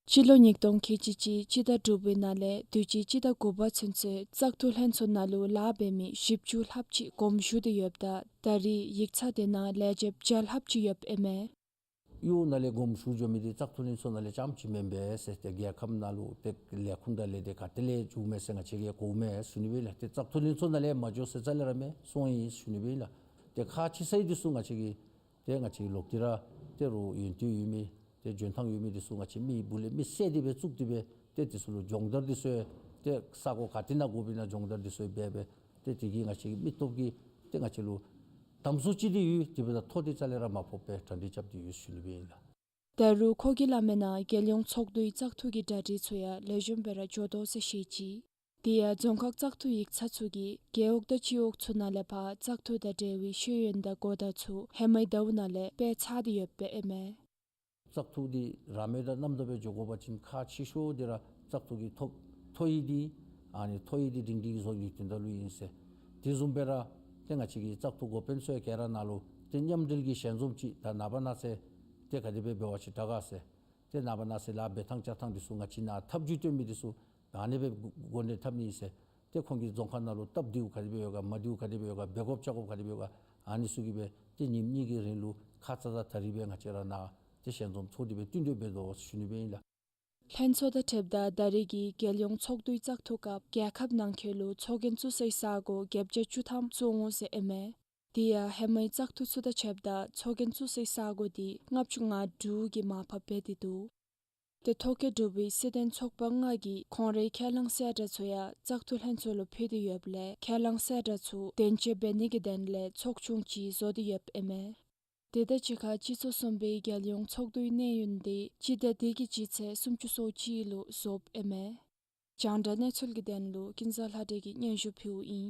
སྤྱི་ལོ་ཉིས་སྟོང་ཁལ་གཅིག་གཅིག་སྤྱི་ཟླ་དྲུག་པའི་ནང་ལས་དུས་ཅི་སྤྱི་ཟླ་དགུ་པ་ཚུན་ཚོད་བཙག་འཐུ་ལྷན་ཚོགས་ནང་ལུ་ལཱ་འབད་མི་བཞི་བཅུ་ལྷགཔ་ཅིག་དགོངསམ་ཞུ་སྟེ་ཡོདཔ་ད་ད་རེས་ཡིག་ཚང་འདི་ནང་ལས་བྱེདཔ་བརྒྱ་ལྷགཔ་ཅིག་ཡོདཔ་ཨིན་མས། གཡོག་ནང་ལས་དགོངསམ་ཞུ་འགྱོ་མི་འདི་བཙག་འཐུ་ལྷན་ཚོགས་ནང་ལས་རྐྱངམ་ཅིག་མེན་པས་ཟེར། ཏེ་རྒྱལ་ཁབ་ནང་ལུ་ཏེ་ལས་ཁུངས་དང་ལས་སྡེ་ག་ཏེ་ལས་འགྱོཝ་མས་ཟེར་ང་བཅས་ཀྱིས་གོཝ་མས་ཞུ་ནི་སྦེ་ལགས། ཏེ་བཙག་འཐུ་ལྷན་ཚོགས་ནང་ལས་མ་འགྱོ་ཟེར་རྩ་ལས་ར་མེད་སོང་ཡི་ཞུ་ནི་སྦེ་ལགས། ཏེ་ཁག་ཆེ་ས་འདི་ཚུ་ང་བཅས་ཀྱིས་ཏེ་ང་བཅས་ལོག་སྟེ་ར་ཏེ་རུང་ཡོན་ཏན་ཡོད་མི་ཏེ་འཇོན་ཐང་ཡོད་མི་འདི་ཚུ་ང་བཅས་མི་སྦུག་ལས་མི་བསལ་ཏེ་སྦེ་བཙུགས་ཏེ་སྦེ་ཏེ་འདི་ཚུ་ལུ་སྦྱོང་བརྡར་འདི་ཚུ་ཡང་ཏེ་ས་གོ་ག་ཏེ་ནང་དགོཔ་ཨིན་ན་སྦྱོང་བརྡར་འདི་ཚུ་ཡང་འབད་སྦེ་ཏེ་དེ་གིས་ང་བཅས་ཀྱི་མི་སྟོབས་ཀྱིས་ཏེ་ང་བཅས་ལུ་དམ་བཟུང་ཅིག་འདི་ཡོད། དེ་འབདཝ་ད་ཐོ་འདི་རྩ་ལས་ར་མ་ཕོགཔ་སྦེ་གྲ་སྒྲིག་རྐྱབ་སྟེ་ཡོད་ཞུ་ནི་སྦེ་ཨིན་ལགས། ད་རུང་ཁོ་གིས་སླབ་མིའི་ནང་རྒྱལ་ཡོངས་ཚོགས་འདུའི་བཙག་འཐུ་གི་གྲ་སྒྲིག་ཚུ་ཡང་ལེགས་ཤོམ་སྦེ་ར་འགྱོ་དོ་ཟེར་བཤད་ཅི། དེ་ཡང་རྫོང་ཁག་བཙག་འཐུ་ཡིག་ཚང་ཚུ་གིས་རྒེད་འོག་དང་སྤྱི་འོག་ཚུ་ནང་ལས་ཕར་བཙག་འཐུ་དང་འབྲེལ་བའི་ཤེས་ཡོན་དང་གོ་བརྡ་ཚུ་ཧེ་མའི་ཟླཝ་ནང་ལས་སྤེལ་ཚར་ཏེ་ཡོདཔ་ཨིན་མས། བཙག་འཐུ་འདི་ར་མེད་དང་རྣམ་དག་སྦེ་འགྱོ་དགོ་པ་ཅིན་ཁག་ཆེ་ཤོས་འདི་ར་བཙག་འཐུ་གི་ཐོ་ཐོ་ཡིག་འདི་ཨ་ནི་ཐོ་ཡིག་འདི་སྒྲིང་སྒྲི་བཟོ་ནིའི་དོན་དག་ལུ་ཨིན་ཟེར། དེ་བཟུམ་སྦེ་ར་ཏེ་ང་བཅས་ཀྱི་བཙག་འཐུ་འགོ་དཔོན་ཚུ་ཡང་ག་ར་ནཱ་ལུ་ཏེ་མཉམ་འབྲེལ་གྱི་ཞལ་འཛོམས་ཅིག་དང་ནངས་པ་གནངས་ཚེ་ཏེ་ག་དེ་སྦེ་འབད་བ་ཅིན་དྲག་ག་ཟེར། ཏེ་ནངས་པ་གནངས་ཚེ་ལཱ་འབད་ཐངས་བཅའ་ཐངས་འདི་ཚུ་ང་བཅས་ནཱ་ཐབས་བྱུས་སྟོན་མི་འདི་ཚུ་ཨ་ནི་སྦེ་འགོ་འགོ་འདྲེན་འཐབ་ནི་ཨིན་ཟེར། ཏེ་ཁོང་གིས་རྫོང་ཁག་ནང་ལུ་སྟབས་བདེཝ་ག་དེ་སྦེ་ཡོད་ག་མ་བདེཝ་ག་དེ་སྦེ་ཡོད་ག་འབད་དགོཔ་བཅའ་དགོཔ་ག་དེ་སྦེ་ཡོད་ག་ཨ་ནི་ཚུ་གི་སྦེ་ཏེ་ཉིནམ་གཉིས་ཀྱི་རིང་ལུ་ཁ་ཙ་ཙ་ད་རིས་སྦེ་ང་བཅས་ར་ནཱ་ཏེ་ཞལ་འཛོམས་ཚོགས་ཏེ་སྦེ་བསྟུན་གྲོས་འབད་དོ་ཞུ་ནི་སྦེ་ཨིན་ལགས། ལྷན་ཚོགས་དང་འཁྲིལཝ་ད་ད་རེས་ཀྱི་རྒྱལ་ཡོངས་ཚོགས་འདུའི་བཙག་འཐུ་སྐབས་རྒྱལ་ཁབ་ནང་འཁོད་ལུ་ཚོགས་རྒྱན་བཙུགས་སའི་ས་གོ་བརྒྱད་བརྒྱ་བཅུ་ཐམ་བཙུགས་འོང་ཟེར་ཨིན་མས། དེ་ཡང་ཧེ་མའི་བཙག་འཐུ་ཚུ་དང་ཕྱདཔ་ད་ཚོགས་རྒྱན་བཙུགས་སའི་ས་གོ་འདི་ལྔ་བཅུ་ང་དྲུག་གིས་མར་ཕབ་འབད་དེ་འདུག། ཏེ་ཐོ་བཀོད་གྲུབ་པའི་སྲིད་དོན་ཚོགས་པ་ལྔ་གིས་ཁོང་རའི་ཁས་བླངས་གསལ་བསྒྲགས་ཚུ་ཡང་བཙག་འཐུ་ལྷན་ཚོགས་ལུ་ཕུལ་ཏེ་ཡོདཔ་ལས་ཁས་བླངས་གསལ་བསྒྲགས་ཚུ་དོན་འཁྱོལ་འབད་ནི་གི་དོན་ལས་ཚོགས་ཆུང་ཅིག་བཟོ་སྟེ་ཡོདཔ་ཨིན་མས། དེ་དང་གཅིག་ཁར་སྤྱི་ཚོགས་གསུམ་པའི་རྒྱལ་ཡོངས་ཚོགས་འདུའི་གནས་ཡུན་འདི་སྤྱི་ཟླ་འདི་གི་སྤྱི་ཚེས་སུམ་ཅུ་སོ་གཅིག་ལུ་རྫོགསཔ་ཨིན་མས། རྒྱང་བསྒྲགས་གནས་ཚུལ་གྱི་དོན་ལུ་ཀུན་བཟང་ལྷ་སྒྲོན་གྱིས་སྙན་ཞུ་ཕུལཝ་ཨིན།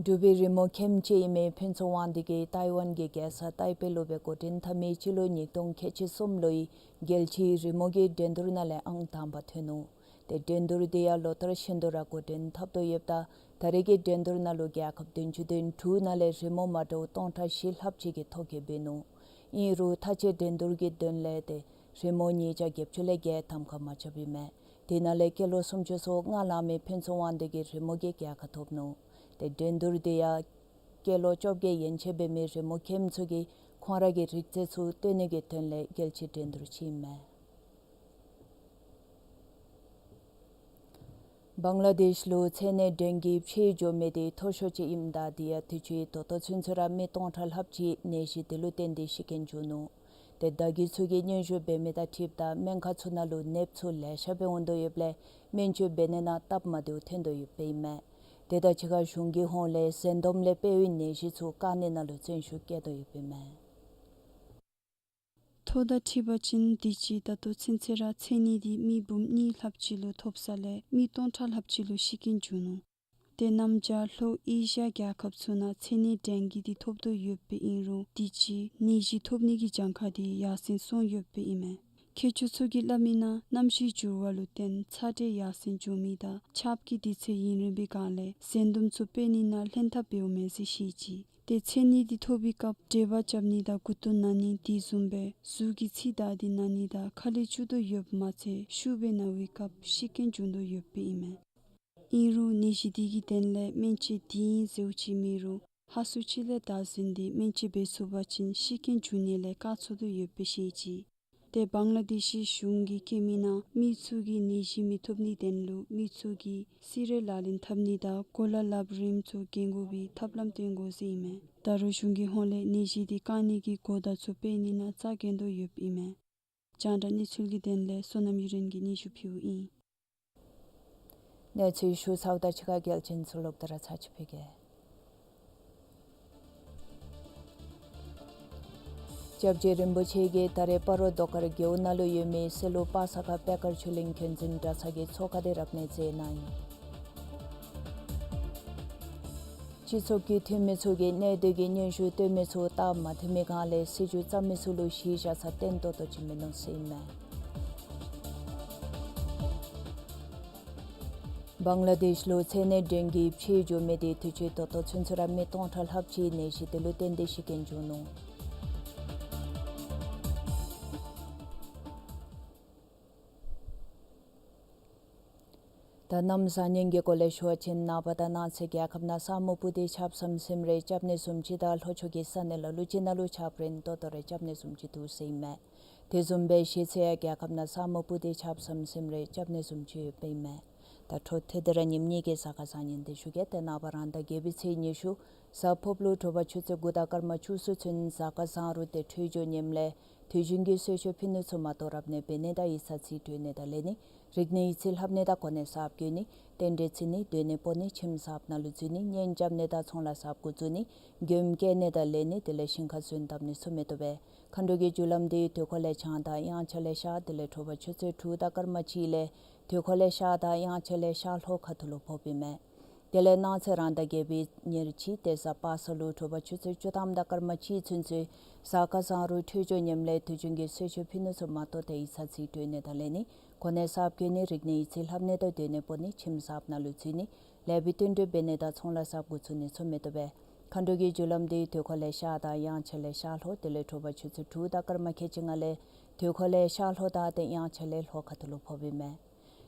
འབྲུག་པའི་རི་མོ་མཁནམ་ཅིག་ཨིན་མི་ཕུན་ཚོགས་དབང་འདུས་ཀྱིས་ཏའི་ཝན་གྱི་རྒྱལ་ས་ཏའི་པེ་ལུ་སྦེ་འགོ་འདྲེན་འཐབ་མི་སྤྱི་ལོ་ཉིས་སྟོང་ཁལ་གཅིག་གསུམ་ལོའི་རྒྱལ་སྤྱིའི་རི་མོ་གི་འགྲན་བསྡུར་ནང་ལས་ཨང་དང་པ་ཐོན་ནུག། ཏེ་འགྲན་བསྡུར་འདི་ཡང་ལོ་ལྟར་བཞིན་དུ་ར་འགོ་འདྲེན་འཐབ་དོ་ཡོདཔ་ད་ད་རེས་ཀྱི་འགྲན་བསྡུར་ནང་ལུ་རྒྱལ་ཁབ་བདུན་ཅུ་དོན་དྲུག་ནང་ལས་རི་མོ་མ་འདྲཝ་སྟོང་ཕྲག་བཞི་ལྷགཔ་ཅིག་གིས་ཐོ་བཀོད་འབད་ནུག། ཨིན་རུང་མཐའ་དཔྱད་འགྲན་བསྡུར་གྱི་དོན་ལས་ཏེ་རི་མོ་ཉིས་བརྒྱ་བརྒྱད་ཅུ་ལས་བརྒལ་གདམ་ཁ་མ་རྐྱབ་ཨིན་མས། དེ་ནང་ལས་སྐྱེས་ལོ་སུམ་ཅུ་སོ་ལྔ་ལང་མི་ཕུན་ཚོགས་དབང་འདུས་ཀྱིས་རི་མོ་གི་རྒྱལ་ཁ་ཐོབ་ནུག། ཏེ་འགྲན་བསྡུར་འདི་ཡང་ སྐྱེས་ལོ་བཅོ་བརྒྱད་ཡན་ཆད་འབད་མི་རི་མོ་མཁནམ་ཚུ་གིས་ཁོང་ར་གི་རིག་རྩལ་ཚུ་སྟོན་ནི་གི་དོན་ལས་རྒྱལ་སྤྱིའི་འགྲན་བསྡུར་ཅིག་ཨིན་མས། བང་ལ་དེཤ་ལུ་ཚེ་ནད་ཌེང་གི་ཕྱེ་འགྱོ་མི་དེ་མཐོ་ཤོས་ཅིག་ཨིནམ་ད་དེ་ཡང་དུས་ཅི་ད་ལྟོ་ཚུན་ཚོད་ར་མི་སྟོང་ཕྲག་ལྷགཔ་ཅིག་ནད་གཞི་དེ་ལུ་བརྟེན་ཏེ་ཤི་རྐྱེན་བྱུང་ནུག། ཏེ་བརྡ་བརྒྱུད་ཚུ་གིས་སྙན་ཞུ་འབད་མི་དང་འཁྲིལཝ་ད་སྨན་ཁང་ཚུ་ནང་ལུ་ནདཔ་ཚུ་ལེ་ཤ་སྦེ་འོང་དོ་ཡོདཔ་ལས་སྨན་བཅོས་འབད་ནི་ནང་སྟབས་མ་བདེཝ་ཐོན་དོ་ཡོདཔ་ཨིན་མས། དེ་དང་གཅིག་ཁར་གཞུང་གི་ཧོངས་ལས་ཟན་དོམ་ལས་འཕེལ་བའི་ནད་གཞི་ཚུ་བཀག་ནི་ནང་ལུ་བརྩོན་ཤུགས་བསྐྱེད་དོ་ཡོདཔ་ཨིན་མས། ཐོ་དང་འཁྲིལ་བ་ཅིན་དུས་ཅི་ད་ལྟོ་ཚུན་ཚོད་ར་ཚེ་ནད་དེ་མི་འབུམ་གཉིས་ལྷགཔ་ཅིག་ལུ་ཐོབ་ས་ལས་མི་སྟོང་ཕྲག་ལྷགཔ་ཅིག་ལུ་ཤི་རྐྱེན་བྱུང་ནུག། ཏེ་གནམ་བྱཱར་ལྷོ་ཨེ་ཤི་ཡ་རྒྱལ་ཁབ་ཚུ་ནང་ཚེ་ནད་ཌེང་གི་དེ་ཐོབ་དོ་ཡོདཔ་ཨིན་རུང་དུས་ཅི་ནད་གཞི་ཐོབ་ནི་གི་གྱངས་ཁ་དེ་ཡར་སེང་སོང་ཡོདཔ་ཨིན་མས། མཁས་མཆོག་ཚུ་གིས་སླབ་མིའི་ནང་གནམ་གཤིས་འགྱུར་བ་ལུ་བརྟེན་ཚ་དྲོད་ཡར་སེང་འགྱོ་མི་དང་ཆརཔ་གི་དུས་ཚོད་ཡུན་རིངམོ་སྦེ་གང་ལས་ཟན་དོམ་ཚུ་འཕེལ་ནི་ནང་ལྷན་ཐབས་འབདཝ་མས་ཟེར་བཤད་ཅི། ཏེ་ཚེ་ནད་དེ་ཐོབ་པའི་སྐབས་དྲེག་པ་རྐྱབ་ནི་དང་མགུ་ཏོ་ན་ནི་དེ་བཟུམ་སྦེ་གཟུགས་ཀྱི་ཚིགས་དར་དེ་ན་ནི་དང་ཁ་ལས་སྐྱུག་དོ་ཡོདཔ་མ་ཚད་ཤུགས་སྦེ་ན་བའི་སྐབས་ཤི་རྐྱེན་བྱུང་དོ་ཡོདཔ་ཨིན་མས། ཨིན་རུང་ནད་གཞི་དེ་གི་དོན་ལས་སྨན་བཅོས་དེ་ཨིན་ཟེརཝ་ཅིག་མེད་རུང་ཧ་སུ་ཅིག་ལས་བདའ་ཟུན་ཏེ་སྨན་བཅོས་འབད་ཚུགས་པ་ཅིན་ཤི་རྐྱེན་བྱུང་ནི་ལས་བཀག་ཚུགས་དོ་ཡོདཔ་སྦེ་བཤད་ཅི། ཏེ་བང་ལ་དེཤ་གཞུང་གིས་བཀོད་མིའི་ནང་མི་ཚུ་གིས་ནད་གཞི་མི་ཐོབ་ནིའི་དོན་ལུ་མི་ཚུ་གིས་སི་རེ་ལག་ལེན་འཐབ་ནི་དང་གོ་ལ་ལགཔ་རིངམོ་ཚུ་གྱོན་དགོ་པའི་ཐབས་ལམ་སྟོན་དགོ་ཟེར་ཨིན་མས། ད་རུང་གཞུང་གི་ཧོངས་ལས་ནད་གཞི་དེ་བཀག་ནི་གི་གོ་བརྡ་ཚུ་སྤེལ་ནི་ནང་རྩ་འགེངས་དོ་ཡོདཔ་ཨིན་མས། རྒྱང་བསྒྲགས་གནས་ཚུལ་གྱི་དོན་ལས་བསོད་ནམས་གཡུ་སྒྲོན་གྱིས་སྙན་ཞུ་ཕུལཝ་ཨིན། གནས་ཚུལ་ཞུ་ཚརཝ་དང་གཅིག་ཁར་གལ་ཆེན་ཚུ་ལོག་སྟེ་ར་ཚར་ཅིག་ཕུལ་གེ། སྐྱབས་རྗེ་རིན་པོ་ཆེ་གིས་ད་རེས་སྤ་རོ་རྡོ་དཀར་རྒེད་འོག་ནང་ལུ་ཡོད་མི་སི་ལུ་པ་ས་ཁ་པད་དཀར་ཆོས་གླིང་མཁྱེན་བརྩེ་གྲྭ་ཚང་གི་ཚོགས་ཁང་དེ་རབ་གནས་མཛད་གནང་ཡི། སྤྱི་ཚོགས་ཀྱི་འཐུས་མི་ཚུ་གིས་གནས་སྡོད་ཀྱི་སྙན་ཞུ་བཏོན་མི་ཚུ་སྟབས་མ་བདེ་མི་སྒང་ལས་སྲིད་བྱུས་བརྩམ་མི་ཚུ་ལུ་གཞི་བཞག་ས་བརྟན་ཏོག་ཏོ་ཅིག་མིན་ནུག་ཟེར་ཨིན་མས། བང་ལ་དེཤ་ལུ་ཚེ་ནད་ཌེང་གི་ཕྱེ་འགྱོ་མི་དེ་དུས་ཅི་ད་ལྟོ་ཚུན་ཚོད་ར་མི་སྟོང་ཕྲག་ལྷགཔ་ཅིག་ནད་གཞི་དེ་ལུ་བརྟེན་ཏེ་ཤི་རྐྱེན་བྱུང་ནུག། ད་གནམ་བཟང་ངན་གྱི་སྐོར་ལས་ཞུ་བ་ཅིན་ནངས་པ་དང་གནངས་ཚེ་རྒྱལ་ཁབ་ནང་ས་སྨུག་སྤུབས་ཏེ་ཆརཔ་ཟམ་ཟིམ་རེ་རྐྱབ་ནི་བཟུམ་ཅིག་དང་ལྷོ་ཕྱོགས་ཀྱི་ས་གནས་ལ་ལུ་ཅིག་ནང་ལུ་ཆརཔ་རན་ཏོག་ཏོ་རེ་རྐྱབ་ནི་བཟུམ་ཅིག་འདུག་ཟེར་ཨིན་མས། དེ་བཟུམ་སྦེ་གཞེས་ཚེ་ཡང་རྒྱལ་ཁབ་ནང་ས་སྨུག་སྤུབས་ཏེ་ཆརཔ་ཟམ་ཟིམ་རེ་རྐྱབ་ནི་བཟུམ་ཅིག་ཡོདཔ་ཨིན་མས། ད་འཕྲོ་མཐུད་དེ་ར་ཉིནམ་གཉིས་ཀྱི་གཟའ་སྐར་བཟང་ངན་དེ་ཞུ་གེ། ཏེ་ནངས་པ་རང་ཟླ་བརྒྱད་པའི་ཚེས་ཉི་ཤུ་གཟའ་ཕུརཔ་ལུ་དྲོ་པ་ཆུ་ཚོད་དགུ་དང་སྐར་མ་བཅུ་གསུམ་ཚུན་གཟའ་སྐར་བཟང་རུང་དེ་འཕྲོད་སྦྱོར་ངནམ་ལས་དུས་རྒྱུན་གྱི་གསོལ་མཆོད་ཕུལ་ནི་ཚུ་མ་གཏོགས་རབ་གནས་འབད་ནི་དང་ཡིག་ཚང་རྩིས་སྤྲོད་ནི་དང་ལེན་ནི། རིག་གནས་ཡིག་རྩིས་ལྷབ་ནི་དང་གོ་གནས་གསརཔ་བཀོད་ནི། རྟེན་འབྲེལ་བརྩི་ནི། སྡོད་གནས་སྤོ་ནི། ཁྱིམ་གསརཔ་ནང་ལུ་འཛུལ་ནི། གཉེན་རྐྱབ་ནི་དང་ཚོང་ལཱ་གསརཔ་འགོ་བཙུགས་ནི། མགྱོནམ་བསྐྱལ་ནི་དང་ལེན་ནི། དེ་ལས་ཞིང་ཁར་སོན་བཏབ་ནི་ཚུ་མི་བཏུབ་པས། མཁའ་འགྲོ་གི་རྒྱུ་ལམ་དེ་དུས་འཁོར་ལས་བྱང་དང་དབྱངས་འཆར་ལས་ཤར། དེ་ལས་དྲོ་པ་ཆུ་ཚོད་དྲུག་དང་སྐར་མ་གཅིག་ལས་དུས་འཁོར་ལས་ཤར་དང་དབྱངས་འཆར་ལས་ཤར་ལྷོ་ཁ་ཐུག་ལུ་ཕོགཔ་ཨིན་མས། དེ་ལས་གནངས་ཚེ་རང་ཟླ་བརྒྱད་པའི་ཉེར་གཅིག་ཏེ་གཟའ་པ་སངས་ལུ་དྲོ་པ་ཆུ་ཚོད་བཅུ་ཐམ་དང་སྐར་མ་གཅིག་ཚུན་ཚོད་གཟའ་སྐར་བཟང་རུང་འཕྲོད་སྦྱོར་ངནམ་ལས་དུས་རྒྱུན་གྱི་གསོལ་མཆོད་ཕུལ་ནི་ཚུ་མ་གཏོགས་ཏེ་ཡིག་ཚང་རྩིས་སྤྲོད་ནི་དང་ལེན་ནི། གོ་གནས་གསརཔ་བཀོད་ནི། རིག་གནས་ཡིག་རྩིས་ལྷབ་ནི་དང་སྡོད་གནས་སྤོ་ནི། ཁྱིམ་གསརཔ་ནང་ལུ་འཛུལ་ནི། ལེགས་པའི་རྟེན་འབྲེལ་འབད་ནི་དང་ཚོང་ལཱ་གསརཔ་འགོ་བཙུགས་ནི་ཚུ་མི་བཏུབ་པས། མཁའ་འགྲོ་གི་རྒྱུ་ལམ་དེ་དུས་འཁོར་ལས་ཤར་དང་དབྱངས་འཆར་ལས་ཤར་ལྷོ། དེ་ལས་དྲོ་པ་ཆུ་ཚོད་དྲུག་དང་སྐར་མ་ཁལ་གཅིག་ལྔ་ལས་དུས་འཁོར་ལས་ཤར་ལྷོ་དང་ཏེ་དབྱངས་འཆར་ལས་ལྷོ་ཁ་ཐུག་ལུ་ཕོགཔ་ཨིན་མས།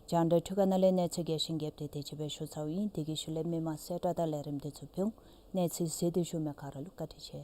རྒྱང་བསྒྲགས་འཕྲུལ་ཁང་ནང་ལས་གནས་ཚུལ་རྒྱས་ཤིང་རྒྱསཔ་དེ་དེ་ཅིག་སྦེ་ཞུ་ཚརཝ་ཨིན། དེ་གི་ཤུལ་ལས་མི་མང་གསལ་བསྒྲགས་དང་ལས་རིམ་དེ་ཚུ་ཕུལ་འོང་། གནས་ཚུལ་གཟིགས་ཏེ་བཞུགས་མི་ག་ར་ལུ་བཀའ་དྲིན་ཆེ།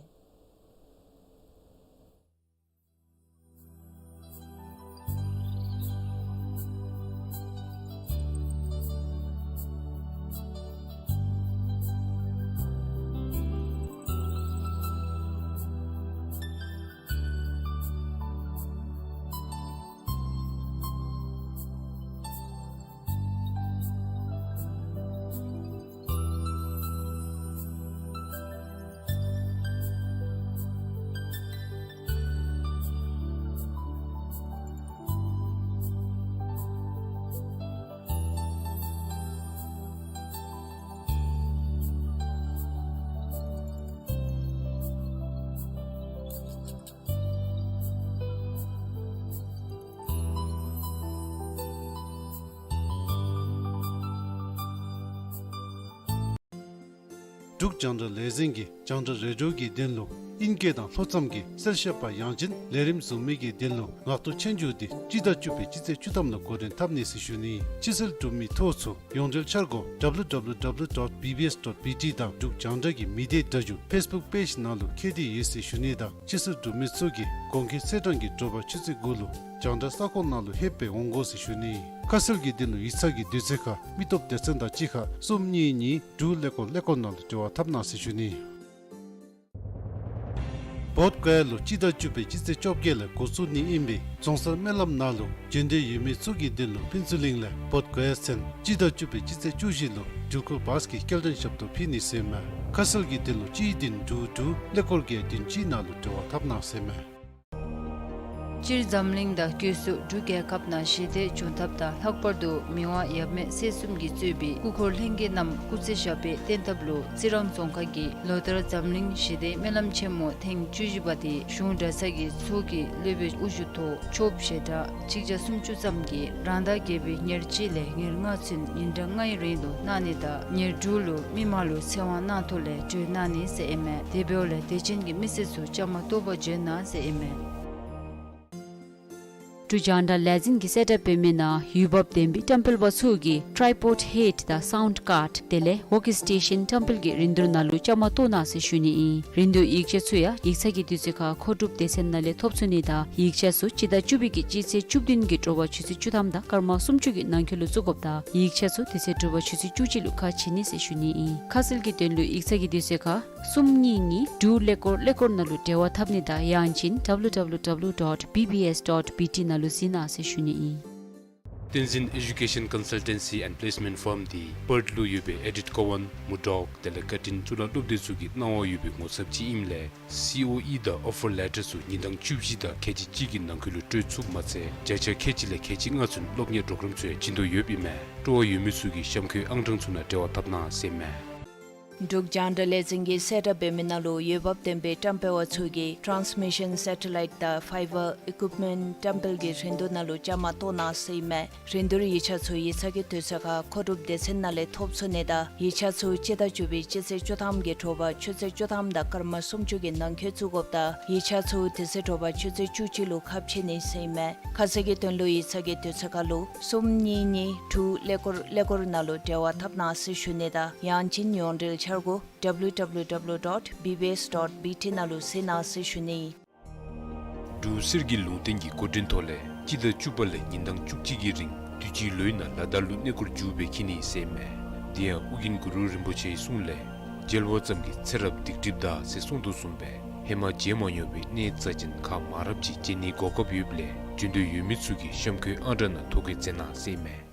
འབྲུག་རྒྱང་བསྒྲགས་ལས་འཛིན་གྱི་རྒྱང་བསྒྲགས་རེ་ཌིའོ་གི་དོན་ལུ་ ཨིན་སྐད་དང་ལྷོ་མཚམས་ཀྱི་གསལ་བཤད་པ་ཡང་ཅིན་ལས་རིམ་བཟུང་མི་གི་དོན་ལུ་ངག་ཐོག་ཆོས་རྒྱུགས་འདི་སྤྱི་ཟླ་བཅུ་པའི་སྤྱི་ཚེས་བཅུ་ཐམ་ལུ་འགོ་འདྲེན་འཐབ་ནི་ཟེར་ཞུ་ནི། ཕྱི་སེལ་གྲུབ་མི་ཐོ་ཚུ་ཡོངས་འབྲེལ་འཆར་སྒོ་W W W dot B B S dot B T དང་འབྲུག་རྒྱང་བསྒྲགས་ཀྱི་མི་སྡེ་སྒྲ་སྒྱུར་Facebook page ནང་ལུ་ཁྱེར་ཏེ་ཡོད་ཟེར་ཞུ་ནི་དང་ཕྱི་སེལ་གྲུབ་མི་ཚུ་གིས་དགོངས་འཁོད་ཚེས་གྲངས་ཀྱི་དྲོ་པ་ཆུ་ཚོད་དགུ་ལུ་རྒྱང་བསྒྲགས་ས་ཁོངས་ནང་ལུ་ལྷོད་པའི་འོང་དགོ་ཟེར་ཞུ་ནི། ཁ་གསལ་གྱི་དོན་ལུ་ཡིག་ཚང་གི་དུས་ཚོད་ཁར་མི་སྟོབས་སྡེ་ཚན་དང་གཅིག་ཁར་གསུམ་གཉིས་གཉིས་དྲུག་ཀླད་ཀོར་ཀླད་ཀོར་ནང་ལུ་འབྲེལ་བ་འཐབ་གནང་ཟེར་ཞུ་ནི། བོདྷ་ག་ཡ་ལུ་སྤྱི་ཟླ་བཅུ་པའི་སྤྱི་ཚེས་བཅོ་བརྒྱད་ལས་འགོ་བཙུགས་ནི་ཨིན་པའི་རྫོང་སར་སྨོན་ལམ་ནང་ལུ་བྱོན་འདོད་ཡོད་མི་ཚུ་གི་དོན་ལུ་ཕུན་ཚོགས་གླིང་ལས་བོདྷ་ག་ཡ་ཚུན་སྤྱི་ཟླ་བཅུ་པའི་སྤྱི་ཚེས་བཅུ་བཞི་ལུ་འགྲུལ་འཁོར་བཱས་ཀྱི་སྐྱེལ་འདྲེན་ཞབས་ཏོག་ཕུལ་ནི་ཟེར་མས། ཁ་གསལ་གྱི་དོན་ལུ་གཅིག་བདུན་དྲུག་དྲུག་ཀླད་ཀོར་བརྒྱད་བདུན་གཅིག་ནང་ལུ་འབྲེལ་བ་འཐབ་གནང་ཟེར་མས། སྤྱིར་འཛམ་གླིང་དང་སྒོས་སུ་འབྲུག་རྒྱལ་ཁབ་ནང་ཞི་བདེ་འབྱུང་ཐབས་དང་ལྷག་པར་དུ་མི་དབང་ཡབ་མེས་སྲས་གསུམ་གྱིས་གཙོས་པའི་སྐུ་འཁོར་ལྷན་རྒྱས་རྣམས་སྐུ་ཚེ་ཞབས་པད་བརྟན་ཐབས་ལུ་རྩི་རང་རྫོང་ཁག་གིས་ལོ་ལྟར་འཛམ་གླིང་ཞི་བདེའི་སྨོན་ལམ་ཆེན་མོ་ཐེངས་བཅུ་བཞི་པ་དེ་གཞུང་གྲྭ་ཚང་གི་ཚོགས་ཀྱི་སློབ་དཔོན་དབུ་བཞུགས་ཐོག་ཆོསཔ་ཞལ་གྲངས་གཅིག་བརྒྱ་སུམ་ཅུ་ཙམ་གྱིས་རང་ཟླ་བརྒྱད་པའི་ཉེར་གཅིག་ལས་ཉེར་ལྔ་ཚུན་ཉིན་གྲངས་ལྔའི་རིང་ལུ་གནང་ནི་དང་ཉེར་དྲུག་ལུ་མི་མང་ལུ་ཚེ་དབང་གནང་ཐོག་ལས་གྲོལ་གནང་ནི་ཟེར་ཨིན་མས། དེ་འབདཝ་ལས་དད་ཅན་གྱི་མི་སེར་ཚུ་བཅའ་མར་གཏོགས་པར་བྱོན་གནང་ཟེར་ཨིན་མས། འབྲུག་རྒྱང་བསྒྲགས་ལས་འཛིན་གྱིས་གསལ་བསྒྲགས་འབད་མི་ནང་འོས་འབབ་ལྡན་པའི་བཀྲམ་སྤེལ་པ་ཚུ་གིས་ཊའི་པོཌ་ཧེཌ་དང་སའུནཌ་ཀཱརཌ་དེ་ལས་ཝོག་སི་ཊེ་ཤཱན་བཀྲམ་སྤེལ་གྱི་རིན་བསྡུར་ནང་ལུ་བཅའ་མར་གཏོགས་གནང་ཟེར་ཞུ་ནི་ཨིན། རིན་བསྡུར་ཡིག་ཆ་ཚུ་ཡང་ཡིག་ཚང་གི་དུས་ཚོད་ཁར་མཁོ་སྒྲུབ་སྡེ་ཚན་ནང་ལས་ཐོབ་ཚུགས་ནི་དང་ཡིག་ཆ་ཚུ་སྤྱི་ཟླ་བཅུ་པའི་གི་སྤྱི་ཚེས་བཅུ་བདུན་གྱི་དྲོ་པ་ཆུ་ཚོད་བཅུ་ཐམ་དང་སྐར་མ་སུམ་ཅུ་གི་ནང་འཁོད་ལུ་བཙུགས་དགོཔ་དང་ཡིག་ཆ་ཚུ་དེ་ཚེ་དྲོ་པ་ཆུ་ཚོད་བཅུ་གཅིག་ལུ་ཁ་ཕྱེ་ནི་ཟེར་ཞུ་ནི་ཨིན། ཁ་གསལ་གྱི་དོན་ལུ་ཡིག་ཚང་གི་དུས་ཚོད་ཁར་གསུམ་གཉིས་གཉིས་དྲུག་ཀླད་ཀོར་ཀླད་ཀོར་ནང་ལུ་འབྲེལ་བ་འཐབ་ནི་དང་ཡང་ཅིན་W W W dot B B S dot B T ནང་ལུ་གཟིགས་གནང་ཟེར་ཞུ་ནི་ཨིན། བསྟན་འཛིན་ཨེ་ཌུ་ཀེ་ཤཱན་ཀོན་སཱལ་ཊན་སི་ཨེནཌ་པི་ལེསི་མེནཊ་ཕརམ་འདི་པརཐ་ལུ་ཡོད་པའི་ཨེ་ཌིཐ་ཀོ་ཝཱན་མུར་ཌོག་དེ་ལས་ཀར་ཊིན་གཙུག་ལག་སློབ་སྡེ་ཚུ་གིས་གནང་བ་ཡོད་པའི་ངོ་ཚབ་ཅིག་ཨིནམ་ལས་སི་ཨོ་ཨི་དང་ཨོ་ཕར་ལེ་ཊར་ཚུ་ཉིན་གྲངས་བཅུ་བཞི་དང་ཁལ་གཅིག་གཅིག་གི་ནང་འཁོད་ལུ་སྤྲོད་ཚུགསཔ་མ་ཚད་བརྒྱ་ཆ་ཁལ་གཅིག་ལས་ཁལ་གཅིག་ལྔ་ཚུན་སློབ་གཉེར་པོརོ་གརམ་ཚུ་ཡང་བྱིན་དོ་ཡོདཔ་ཨིན་མས། སྤྲོ་བ་ཡོད་མི་ཚུ་གིས་གཤམ་འཁོད་ཨང་གྲངས་ཚུ་ནང་འབྲེལ་བ་འཐབ་གནང་ཟེར་མས། འབྲུག་རྒྱང་བསྒྲགས་ལས་འཛིན་གྱིས་གསལ་བསྒྲགས་འབད་མི་ནང་ལུ་འོས་འབབ་ལྡན་པའི་བཀྲམ་སྤེལ་པ་ཚུ་གིས་ཊཱནསི་མི་ཤཱན་སེ་ཊ་ལའིཊ་དང་ཕའི་བར་ཨི་ཀུཡིཔ་མེནཊ་བཀྲམ་སྤེལ་གྱི་རིན་བསྡུར་ནང་ལུ་བཅའ་མར་གཏོགས་གནང་ཟེར་ཨིན་མས། རིན་བསྡུར་ཡིག་ཆ་ཚུ་ཡིག་ཚང་གི་དུས་ཚོད་ཁར་མཁོ་སྒྲུབ་སྡེ་ཚན་ནང་ལས་ཐོབ་ཚུགས་ནི་དང་ཡིག་ཆ་ཚུ་སྤྱི་ཟླ་བཅུ་པའི་སྤྱི་ཚེས་བཅུ་ཐམ་གྱི་དྲོ་པ་ཆུ་ཚོད་བཅུ་ཐམ་དང་སྐར་མ་སུམ་ཅུ་གི་ནང་འཁོད་བཙུགས་དགོཔ་དང་ཡིག་ཆ་ཚུ་དེ་ཚེ་དྲོ་པ་ཆུ་ཚོད་བཅུ་གཅིག་ལུ་ཁ་ཕྱེ་ནི་ཟེར་ཨིན་མས། ཁ་གསལ་གྱི་དོན་ལུ་ཡིག་ཚང་གི་དུས་ཚོད་ཁར་ལུ་གསུམ་གཉིས་གཉིས་དྲུག་ཀླད་ཀོར་ཀླད་ཀོར་ནང་ལུ་འབྲེལ་བ་འཐབ་གནང་ཟེར་ཞུ་ནི་དང་ཡང་ཅིན་ཡོངས་འབྲེལ་འཆར་སྒོ་W W W dot B B S dot B T ནང་ལུ་གཟིགས་གནང་ཟེར་ཞུ་ནི། འབྲུག་གསེར་གྱི་ལུང་བསྟན་གྱི་འགོ་འདྲེན་ཐོག་ལས་སྤྱི་ཟླ་བཅུ་པ་ལས་ཉིན་གྲངས་བཅུ་གཅིག་གི་རིང་དུས་ཅི་ལོའི་ནང་ལ་དྭགས་ལུ་གནས་སྐོར་མཇུག་སྦེ་འཁྱིད་ནི་ཟེར་ཨིན་མས། དེ་ཡང་ཨོ་རྒྱན་གུ་རུ་རིན་པོ་ཆེའི་གསུང་ལས་མཇལ་བ་ཙམ་གྱིས་ཚེ་རབས་སྡིག་སྒྲིབ་འདག་ཟེར་གསུངས་དོ་བཟུམ་སྦེ་ཧེ་མ་མཇལ་མ་མྱོང་བའི་གནས་རྩ་ཅན་ཁག་མང་རབས་ཅིག་མཇལ་ནིའི་གོ་སྐབས་ཡོདཔ་ལས་འབྱོན་འདོད་ཡོད་མི་ཚུ་གིས་གཤམ་འཁོད་ཨང་གྲངས་ནང་ཐོ་བཀོད་མཛད་གནང་ཟེར་ཨིན་མས།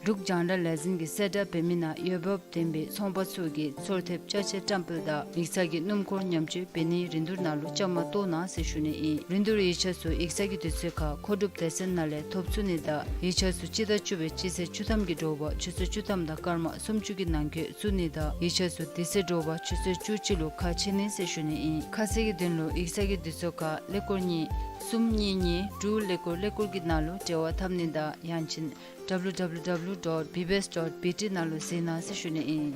འབྲུག་རྒྱང་བསྒྲགས་ལས་འཛིན་གྱིས་གསལ་བསྒྲགས་འབད་མི་ནང་འོས་འབབ་ལྡན་པའི་ཚོང་པ་ཚུ་གིས་ཚོར་ཐེབས་ཅ་ཆས་བཀྲམ་སྤེལ་དང་ཡིག་ཚང་གི་སྣུམ་འཁོར་ཉམས་བཅོས་འབད་ནིའི་རིན་བསྡུར་ནང་ལུ་བཅའ་མར་གཏོགས་གནང་ཟེར་ཞུ་ནི་ཨིན། རིན་བསྡུར་ཡིག་ཆ་ཚུ་ཡིག་ཚང་གི་དུས་ཚོད་ཁར་མཁོ་སྒྲུབ་སྡེ་ཚན་ནང་ལས་ཐོབ་ཚུགས་ནི་དང་ཡིག་ཆ་ཚུ་སྤྱི་ཟླ་བཅུ་པའི་སྤྱི་ཚེས་བཅུ་ཐམ་གྱི་དྲོ་པ་ཆུ་ཚོད་བཅུ་ཐམ་དང་སྐར་མ་སུམ་ཅུ་གི་ནང་འཁོད་བཙུགས་ནི་དང་ཡིག་ཆ་ཚུ་དེ་ཚེ་དྲོ་པ་ཆུ་ཚོད་བཅུ་གཅིག་ལུ་ཁ་ཕྱེ་ནི་ཟེར་ཞུ་ནི་ཨིན། ཁ་གསལ་གྱི་དོན་ལུ་ཡིག་ཚང་གི་དུས་ཚོད་ཁར་ཀླད་ཀོར་གཉིས་གསུམ་གཉིས་གཉིས་དྲུག་ཀླད་ཀོར་ཀླད་ཀོར་གྱི་ནང་ལུ་འབྲེལ་བ་འཐབ་ནི་དང་ཡང་ཅིན་W W W dot B B S dot B T ནང་ལུ་གཟིགས་གནང་ཟེར་ཞུ་ནི་ཨིན།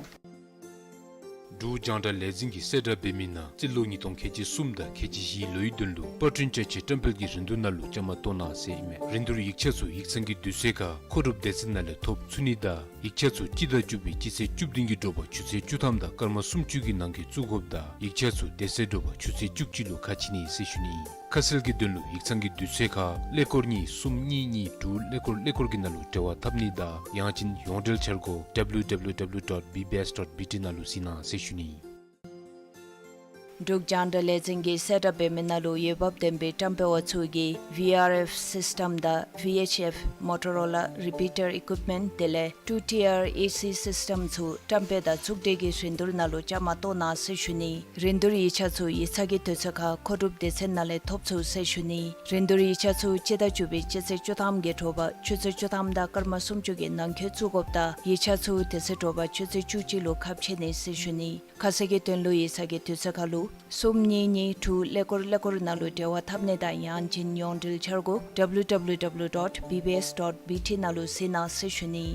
འབྲུག་རྒྱང་བསྒྲགས་ལས་འཛིན་གྱིས་གསལ་བསྒྲགས་འབད་མི་ནང་རྩིས་ལོ་ཉིས་སྟོང་ཁལ་གཅིག་གསུམ་དང་ཁལ་གཅིག་བཞིའི་ལོའི་དོན་ལུ་པར་སྐྲུན་ཅ་ཆས་བཀྲམ་སྤེལ་གྱི་རིན་བསྡུར་ནང་ལུ་བཅའ་མར་གཏོགས་གནང་ཟེར་ཨིན་མས། རིན་བསྡུར་ཡིག་ཆ་ཚུ་ཡིག་ཚང་གི་དུས་ཚོད་ཁར་མཁོ་སྒྲུབ་སྡེ་ཚན་ནང་ལས་ཐོབ་ཚུགས་ནི་དང་ཡིག་ཆ་ཚུ་སྤྱི་ཟླ་བཅུ་པའི་སྤྱི་ཚེས་བཅུ་བདུན་གྱི་དྲོ་པ་ཆུ་ཚོད་བཅུ་ཐམ་དང་སྐར་མ་སུམ་ཅུ་གི་ནང་འཁོད་བཙུགས་དགོཔ་དང་ཡིག་ཆ་ཚུ་དེ་ཚེ་དྲོ་པ་ཆུ་ཚོད་བཅུ་གཅིག་ལུ་ཁ་ཕྱེ་ནི་ཟེར་ཞུ་ནི་ཨིན། ཁ་གསལ་གྱི་དོན་ལུ་ཡིག་ཚང་གི་དུས་ཚོད་ཁར་ཀླད་ཀོར་གཉིས་གསུམ་གཉིས་གཉིས་དྲུག་ཀླད་ཀོར་ཀླད་ཀོར་གྱི་ནང་ལུ་འབྲེལ་བ་འཐབ་ནི་དང་ཡང་ཅིན་ཡོངས་འབྲེལ་འཆར་སྒོ་W W W dot B B S dot B T ནང་ལུ་གཟིགས་གནང་ཟེར་ཞུ་ནི་ཨིན། འབྲུག་རྒྱང་བསྒྲགས་ལས་འཛིན་གྱིས་གསལ་བསྒྲགས་འབད་མི་ནང་ལུ་འོས་འབབ་ལྡན་པའི་བཀྲམ་སྤེལ་པ་ཚུ་གིས་V R F སིསི་ཊེམ་དང་V H F Motorola repeater equipment དེ་ལས་two tier A C system ཚུ་བཀྲམ་སྤེལ་དང་གཙུག་སྤྲོད་ཀྱི་རིན་བསྡུར་ནང་ལུ་བཅའ་མར་གཏོགས་གནང་ཟེར་ཞུ་ནི། རིན་བསྡུར་ཡིག་ཆ་ཚུ་ཡིག་ཚང་གི་དུས་ཚོད་ཁར་མཁོ་སྒྲུབ་སྡེ་ཚན་ནང་ལས་ཐོབ་ཚུགས་ཟེར་ཞུ་ནི། རིན་བསྡུར་ཡིག་ཆ་ཚུ་སྤྱི་ཟླ་བཅུ་པའི་སྤྱི་ཚེས་བཅུ་ཐམ་གྱི་དྲོ་པ་ཆུ་ཚོད་བཅུ་ཐམ་དང་སྐར་མ་སུམ་ཅུ་གི་ནང་འཁོད་བཙུགས་དགོཔ་དང་ཡིག་ཆ་ཚུ་དེ་ཚེ་དྲོ་པ་ཆུ་ཚོད་བཅུ་གཅིག་ལུ་ཁ་ཕྱེ་ནི་ཟེར་ཞུ་ནི། ཁ་གསལ་གྱི་དོན་ལུ་ཡིག་ཚང་གི་དུས་ཚོད་ཁར་ལུ་གསུམ་གཉིས་གཉིས་དྲུག་ཀླད་ཀོར་ཀླད་ཀོར་ནང་ལུ་འབྲེལ་བ་འཐབ་ནི་དང་ཡང་ཅིན་ཡོངས་འབྲེལ་འཆར་སྒོ་W W W dot B B S dot B T ནང་ལུ་གཟིགས་གནང་ཟེར་ཞུ་ནི།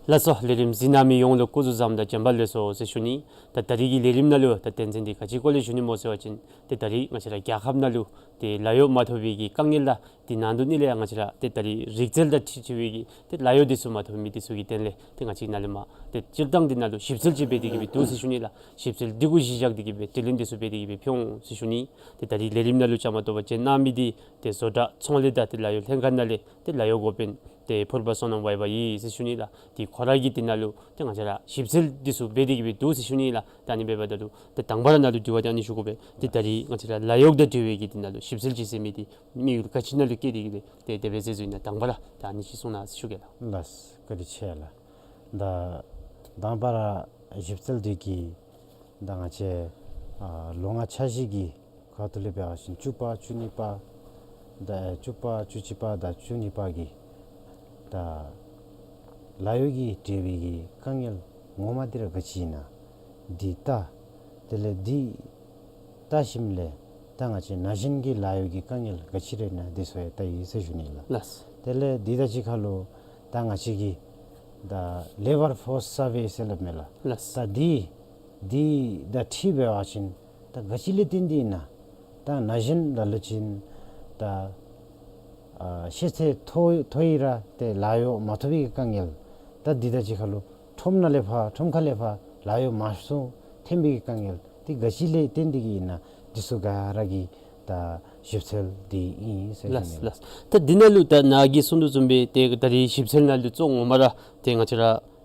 ལགས་སོ། ལས་རིམ་གཟིགས་གནང་མི་ཡོངས་ལུ་སྐུ་གཟུགས་བཟང་དང་བྱོན་པ་ལེགས་སོ་ཟེར་ཞུ་ནི། ད་ད་རིས་ཀྱི་ལས་རིམ་ནང་ལུ་ད་དོན་ཚན་འདི་ག་ཅི་སྐོར་ལས་ཞུ་ནི་སྨོ་ཟེར་བ་ཅིན་ཏེ་ད་རིས་ང་བཅས་ར་རྒྱལ་ཁབ་ནང་ལུ་ཏེ་ལཱ་གཡོག་མ་ཐོབ་པའི་གི་དཀའ་ངལ་དང་དེ་ནང་དུ་ནི་ལས་ང་བཅས་ར་ཏེ་ད་རིས་རིག་རྩལ་དང་འཁྲིལ་འཁྲིལ་བའི་གི་ཏེ་ལཱ་གཡོག་འདི་ཚུ་མ་ཐོབ་མི་འདི་ཚུ་གི་དོན་ལས་ཏེ་ང་བཅས་ནཱ་ལས་མར་ཏེ་སྤྱིར་བཏང་འདི་ནང་ལུ་ཞིབ་འཚོལ་ཅིག་འབད་དེ་གི་སྦེ་འདུག་ཟེར་ཞུ་ནི་ལགས། ཞིབ་འཚོལ་འདི་གུ་གཞི་བཞག་སྟེ་གི་སྦེ་དྲི་ལན་འདི་ཚུ་འབད་དེ་གི་སྦེ་ཕུལ་འོང་ཟེར་ཞུ་ནི། ཏེ་ད་རིས་ལས་རིམ་ནང་ལུ་བཅའ་མར་གཏོགས་པར་བྱོན་གནང་མི་འདི་ཏེ་བཟོ་གྲྭ་ཚོང་ལས་དང་ཏེ་ལཱ་གཡོག་ལྷན་ཁག་ནང་ལས་ཏེ་ལཱ་གཡོག་འགོ་དཔོན་ཏེ་ཕུར་པ་བསོད་ནམས་ཝའི་ཝའི་ཨིན་ཟེར་ཞུ་ནི་ལགས། ཏེ་ཁོ་ར་གིས་འདི་ནང་ལུ་ཏེ་ང་བཅས་ར་ཞིབ་འཚོལ་འདི་ཚུ་འབད་དེ་གི་སྦེ་འདུག་ཟེར་ཞུ་ནི་ལགས། ད་ཨ་ནི་འབདཝ་ད་ལུ་ཏེ་དང་པ་ར་ནཱ་ལུ་དྲི་བ་འདི་ཨ་ནི་ཞུ་དགོ་པས། ཏེ་ད་རིས་ང་བཅས་ར་ལཱ་གཡོག་དང་འབྲེལ་བའི་གི་འདི་ནང་ལུ་ཞིབ་འཚོལ་ཅིག་ཟེར་མི་འདི་དམིགས་ཡུལ་ག་ཅི་ནང་ལུ་བསྐྱེད་དེ་གི་སྦེ་ཏེ་དེ་སྦེ་ཟེར་ཞུ་ནི། དང་པ་ར་ད་ཨ་ནི་ཅིག་གསུང་གནང་ཟེར་ཞུ་གེ་ལགས། ལགས་སོ། བཀའ་དྲིན་ཆེ་ལགས། ད་དང་པ་ར་ཞིབ་འཚོལ་འདི་གིས་ད་ང་བཅས་ཨ་ལོ་ལྔ་འཆར་གཞི་གི་ཁ་ཐུག་ལས་འབད་བ་ཅིན་བཅུ་པ་བཅུ་གཉིས་པ་ད་བཅུ་པ་བཅུ་གཅིག་པ་དང་བཅུ་གཉིས་པ་གི་ད་ལཱ་གཡོག་གི་འབྲེལ་བའི་གི་དཀའ་ངལ་ངོ་མ་འདི་ར་ག་ཅི་ཨིན་ན་འདི་ལྟ། དེ་ལས་འདི་ལྟ་ཞིནམ་ལས་ད་ང་བཅས་ན་གཞོན་གྱི་ལཱ་གཡོག་གི་དཀའ་ངལ་ག་ཅི་ར་ཨིན་ན་འདི་ཚུ་ཡང་ལྟ་ཡི་ཟེར་ཞུ་ནི་ལགས། ལགས། དེ་ལས་འདི་དང་གཅིག་ཁར་ལུ་ད་ང་བཅས་ཀྱི་ད་ལེ་བར་ཕོརསི་སར་ཝེ་ཟེར་སླབ་མས་ལགས། ལགས། ད་འདི་འདི་དང་འཁྲིལ་འབད་བ་ཅིན་ད་ག་ཅི་ལས་བརྟེན་ཏེ་ཨིན་ན། ད་ན་གཞོན་ལ་ལུ་ཅིག་ད་ཨ་ཤེས་ཚད་མཐོ་མཐོ་ཡི་ར་ཏེ་ལཱ་གཡོག་མ་ཐོབ་པའི་དཀའ་ངལ། ད་འདི་དང་གཅིག་ཁར་ལུ་ཁྲོམ་ནང་ལས་ཕར་ཁྲོམ་ཁ་ལས་ཕར་ལཱ་གཡོག་མ་སོང་ཐོན་པའི་དཀའ་ངལ་འདི་ག་ཅི་ལས་བརྟེན་ཏེ་གི་ཨིན་ན། འདི་ཚུ་ག་ར་གི་ད་ཞིབ་འཚོལ་འདི་ཨིན་ཟེར་ཞུ་ནི། ལགས་ལགས། ད་འདི་ནང་ལུ་ད་ནཱ་གིས་གསུང་དོ་བཟུམ་སྦེ་ཏེ་ད་རིས་ཞིབ་འཚོལ་ནང་ལུ་གཙོ་ངོ་མ་ར་ཏེ་ང་བཅས་ར་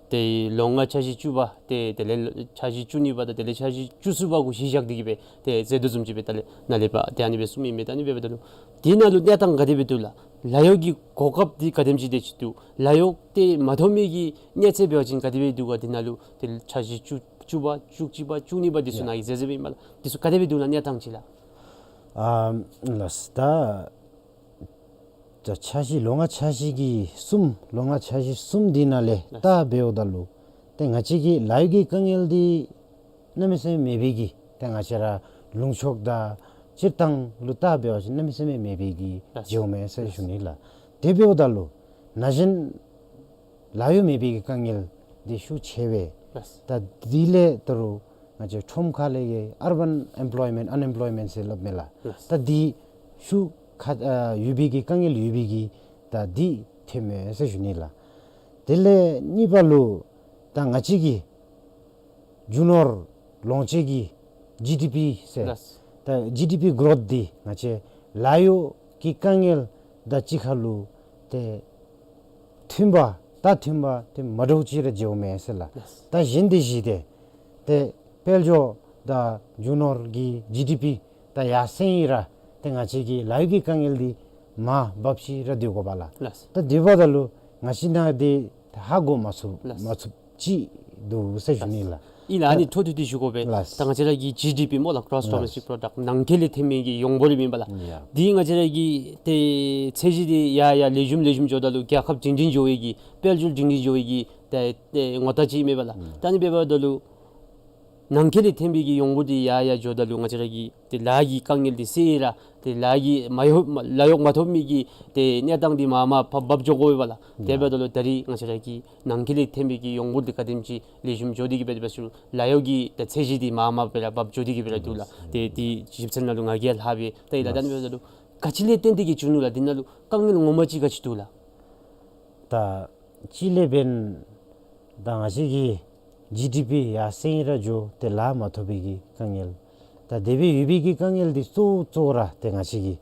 ཏེ་ལོ་ལྔ་འཆར་གཞི་བཅུ་པ་ཏེ་དེ་ལས་འཆར་གཞི་བཅུ་གཉིས་པ་དང་དེ་ལས་འཆར་གཞི་བཅུ་གསུམ་པ་གུ་གཞི་བཞག་སྟེ་གི་སྦེ་ཏེ་ཟེར་དོ་བཟུམ་ཅིག་སྦེ་ད་ལས་ནཱ་ལས་ཕར་ཏེ་ཨ་ནི་སྦེ་གསུངམ་ཨིན་མས། ད་ཨ་ནི་སྦེ་འབདཝ་ད་ལུ་འདི་ནང་ལུ་གནས་སྟངས་ག་དེ་སྦེ་འདུག་ལགས། ལཱ་གཡོག་གི་གོ་སྐབས་འདི་ག་དེམ་ཅིག་དེ་ཅིག་འདུག། ལཱ་གཡོག་འདི་མ་ཐོབ་མི་གི་གནས་ཚད་འབད་བ་ཅིན་ག་དེ་སྦེ་འདུག་ག། འདི་ནང་ལུ་ཏེ་འཆར་གཞི་བཅུ་བཅུ་པ་བཅུ་གཅིག་པ་བཅུ་གཉིས་པ་འདི་ཚུ་ཡ་ནཱ་གིས་ཟེར་ཟེར་བའི་མས་ལགས། འདི་ཚུ་ག་དེ་སྦེ་འདུག་ལགས་གནས་སྟངས་ཅིག་ལགས། ཨ་ལགས། ད་ད་འཆར་གཞི་ལོ་ལྔ་འཆར་གཞི་གི་གསུམ་ལོ་ལྔ་འཆར་གཞི་གསུམ་འདི་ནང་ལས་ལགས། ད་འབདཝ་ད་ལུ་ཏེ་ང་བཅས་ཀྱི་ལཱ་གཡོག་གི་དཀའ་ངལ་འདི་གནམ་མེད་ས་མེད་མེད་པའི་གི་ཏེ་ང་བཅས་ར་ལུང་ཕྱོགས་དང་སྤྱིར་བཏང་ལུ་ད་འབད་བ་ཅིན་གནམ་མེད་ས་མེད་མེད་པའི་གི་ལགས། འགྱོཝ་མས་ཟེར་ཞུ་ནི་ལགས། དེ་འབདཝ་ད་ལུ་ན་གཞོན་ལཱ་གཡོག་མེད་པའི་གི་དཀའ་ངལ་འདི་ཤུགས་ཆེ་བས། ལགས། ད་འདི་ལས་ད་རུང་ང་བཅས་ཁྲོམ་ཁ་ལས་ཀྱི་ཨར་བཱན་ཨེམ་པོལོའི་མེནཊ་ཨན་ཨེམ་པོལོའི་མེནཊ་ཟེར་སླབ་མས་ལགས། ལགས། ད་འདི་ཤུགས་ཁ་ཨ་ཡོད་པའི་གི་དཀའ་ངལ་ཡོད་པའི་གི་ད་འདི་ཐོནམ་མས་ཟེར་ཞུ་ནི་ལགས། དེ་ལས་གཉིས་པ་ལུ་ད་ང་བཅས་ཀྱི་རྒྱུ་ནོར་ལོངས་སྤྱོད་ཀྱི་ཇི་ཌི་པི་ཟེར། ལགས། ད་ཇི་ཌི་པི་གྲོཐ་འདི་ང་བཅས་ལཱ་གཡོག་གི་དཀའ་ངལ་དང་གཅིག་ཁར་ལུ་ཏེ་མཐུན་པ་ད་མཐུན་པ་ཏེ་མ་འདྲཝ་ཅིག་ར་འགྱོཝ་མས་ཟེར་ལགས། ལགས། ད་གཞན་དེ་གཞི་དེ་ཏེ་དཔལ་འབྱོར་དང་རྒྱུ་ནོར་གྱི་ཇི་ཌི་པི་ད་ཡར་སེང་ཡི་ར་ཏེ་ང་བཅས་ཀྱི་ལཱ་གཡོག་གི་དཀའ་ངལ་འདི་མར་འབབ་ཅི་ར་སྡོད་དགོ་པས་ལགས། ལགས། ད་དེ་འབདཝ་ད་ལུ་ང་བཅས་ནཱ་འདི་ཧ་གོ་མ་ཚུགས། ལགས། མ་ཚུགས་ཅིག་འདུག་ཟེར་ཞུ་ནི་ལགས། ཨིན་ལགས། ཨ་ནི་ད་འཕྲོ་མཐུད་དེ་ཞུ་དགོ་པས། ལགས། ད་ང་བཅས་ར་གི་ཇི་ཌི་པི་སྨོ་ལགས། གྲོསི་ཌོ་མེསི་ཊིག་པོ་རོ་ཌགཊ། ནང་འཁོད་ལས་ཐོན་མི་གི་ཡོངས་འབོར་ཨིན་པས་ལགས། ཡ། འདི་ང་བཅས་ར་གི་ཏེ་ཚད་གཞི་འདི་ཡར་ཡར་ལེགས་ཤོམ་ལེགས་ཤོམ་འགྱོཝ་ད་ལུ་རྒྱལ་ཁབ་སྒྲིང་སྒྲིང་འགྱོ་བའི་གི་དཔལ་འབྱོར་སྒྲིང་སྒྲིང་འགྱོ་བའི་གི་ཏེ་ཏེ་ངོ་རྟགས་ཅིག་ཨིན་པས་ལགས། ཨུམ། ད་ཨ་ནི་འབདཝ་ད་ལུ་ནང་འཁོད་ལས་ཐོན་པའི་གི་ཡོངས་འབོར་འདི་ཡར་ཡར་འགྱོཝ་ད་ལུ་ང་བཅས་ར་གི་ཏེ་ལཱ་གི་དཀའ་ངལ་འདི་སེལ་ཡི་ར་ཏེ་ལཱ་གི་མ་ཡོ་ལཱ་གཡོག་མ་ཐོབ་མི་གི་ཏེ་གནས་སྟངས་འདི་མར་མར་ཕར་འབབ་འགྱོ་དགོ་པས་ལགས། ཡ། དེ་འབདཝ་ད་ལུ་ད་རིས་ང་བཅས་ར་གི་ནང་འཁོད་ལས་ཐོན་པའི་གི་ཡོངས་འབོར་འདི་ག་དེམ་ཅིག་ལེགས་ཤོམ་འགྱོ་སྟེ་གི་སྦེ་འབད་ཞུ་ལཱ་གཡོག་གི་ཏེ་ཚད་གཞི་འདི་མར་མར་སྦེ་ར་འབབ་འགྱོ་སྟེ་གི་སྦེ་ར་འདུག་ལགས། ཏེ་འདི་ཞིབ་འཚོལ་ནང་ལུ་ང་གིས་ཡང་ལྷག་པའི་ད་ཨིན་ལགས། ད་ཨ་ནི་འབདཝ་ད་ལུ་ག་ཅི་ལས་བརྟེན་ཏེ་གི་བྱུང་ནུག་ལགས། འདི་ནང་ལུ་དཀའ་ངལ་ངོ་མ་ཅིག་ག་ཅི་འདུག་ལགས། ད་གཅིག་ལས་འབདན་ད་ང་བཅས་ཀྱི་ཇི་ཌི་པི་ཡར་སེང་ཡི་ར་འགྱོ་ཏེ་ལཱ་མ་ཐོབ་པའི་གི་དཀའ་ངལ། ད་དེ་སྦེ་ཡོད་པའི་གི་དཀའ་ངལ་འདི་གཙོ་བོ་གཙོ་བོ་ར་ཏེ་ང་བཅས་ཀྱི་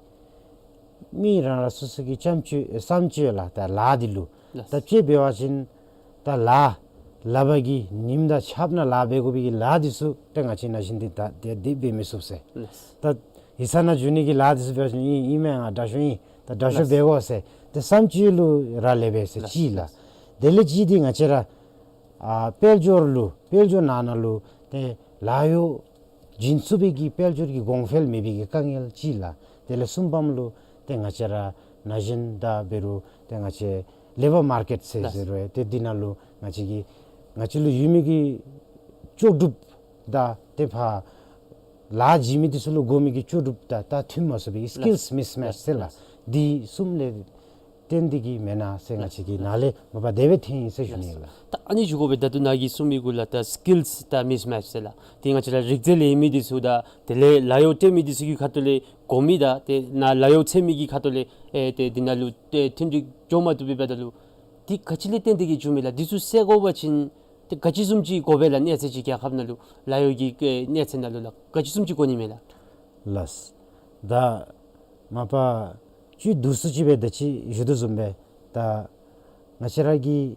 མི་རང་རང་སོ་སོ་གི་བསམ་སྤྱོད་བསམ་སྤྱོད་ལགས། ད་ལཱ་འདི་ལུ། ལགས། ད་དཔྱེ་འབད་བ་ཅིན་ད་ལཱ་ལག་པ་གིས་ཉིམ་དང་ཆརཔ་ནང་ལཱ་འབད་དགོ་པའི་གི་ལཱ་འདི་ཚུ་ཏེ་ང་བཅས་ན་གཞོན་འདི་ད་དེ་འདི་འབད་མི་ཚུགས་ཟེར། ལགས། ད་ཡིག་ཚང་ནང་འགྱོ་ནི་གི་ལཱ་འདི་ཚུ་འབད་བ་ཅིན་ཨིན་ཨིན་མས། ང་དྲག་ཤོས་ཨིན། ད་དྲག་ཤོས། ལགས། འབད་དགོ་ཟེར་ཏེ་བསམ་སྤྱོད་ལུ་རག་ལས་པས་ཟེར། ལགས། གཅིག་ལགས། ལགས། དེ་ལས་གཅིག་འདི་ང་བཅས་ར་ཨ་དཔལ་འབྱོར་ལུ་དཔལ་འབྱོར་ནང་ན་ལུ་ཏེ་ལཱ་གཡོག་བྱིན་ཚུགས་པའི་གི་དཔལ་འབྱོར་གྱི་གོང་འཕེལ་མེད་པའི་གི་དཀའ་ངལ་གཅིག་ལགས། དེ་ལས་གསུམ་པམ་ལུ་ཏེ་ང་བཅས་ར་ན་གཞོན་དང་འབད་རུང་ཏེ་ང་བཅས་ལེ་བར་མར་ཀེཊ་ཟེར། ལགས། ཟེར་རུང་ཏེ་འདི་ནང་ལུ་ང་བཅས་ཀྱི་ང་བཅས་ལུ་ཡོད་མི་གི་ལྕོགས་གྲུབ་དང་ཏེ་ཕར་ལཱ་བྱིན་མི་འདི་ཚུ་ལུ་དགོ་མི་གི་ལྕོགས་གྲུབ་དང་ད་མཐུན་མ་སོང་བའི་ལགས། སི་ཀིལསི་མིསི་མེཆ་ཟེར་ལགས། ལགས། འདི་གསུམ་ལས་ བརྟེན་ཏེ་གིས་མེན་ན་ཟེར་ང་བཅས་ཀྱིས་ནཱ་ལས་མ་པ་དེ་སྦེ་ཐོན་ཡི་ཟེར་ཞུ་ནི་ལགས། ད་ཨ་ནི་ཞུ་དགོ་པས། ད་ལྟོ་ནཱ་གིས་གསུངས་མི་གུ་ལུ་ད་སི་ཀིལསི་དང་མིསི་མེཆ་ཟེར་ལགས། ཏེ་ང་བཅས་ར་རིག་རྩལ་ལེན་མི་འདི་ཚུ་དང་དེ་ལས་ལཱ་གཡོག་སྤྲོད་མི་འདི་ཚུ་གི་ཁ་ཐུག་ལས་གོ་མི་དང་ཏེ་ནཱ་ལཱ་གཡོག་འཚོལ་མི་གི་ཁ་ཐུག་ལས་ཨེ་ཏེ་འདི་ནང་ལུ་ཏེ་མཐུན་འགྱུར་འགྱོ་མ་བཏུབ་པའི་འབདཝ་ད་ལུ་འདི་ག་ཅི་ལས་བརྟེན་ཏེ་གིས་འབྱུངམ་མས་ལགས། འདི་ཚུ་སེལ་དགོ་པ་ཅིན་ཏེ་ག་ཅི་བཟུམ་ཅིག་དགོ་པས་ལགས། གནས་ཚད་ཅིག་རྒྱལ་ཁབ་ནང་ལུ་ལཱ་གཡོག་གི་ཨེ་གནས་ཚད་ནང་ལུ་ལགས། ག་ཅི་བཟུམ་ཅིག་དགོ་ནི་མས་ལགས། ལགས། ད་མ་པ་ཅིག་བསྡུ་སུ་ཅིག་སྦེ་ད་ཅི་ཞུ་དོ་བཟུམ་སྦེ་ད་ང་བཅས་ར་གི་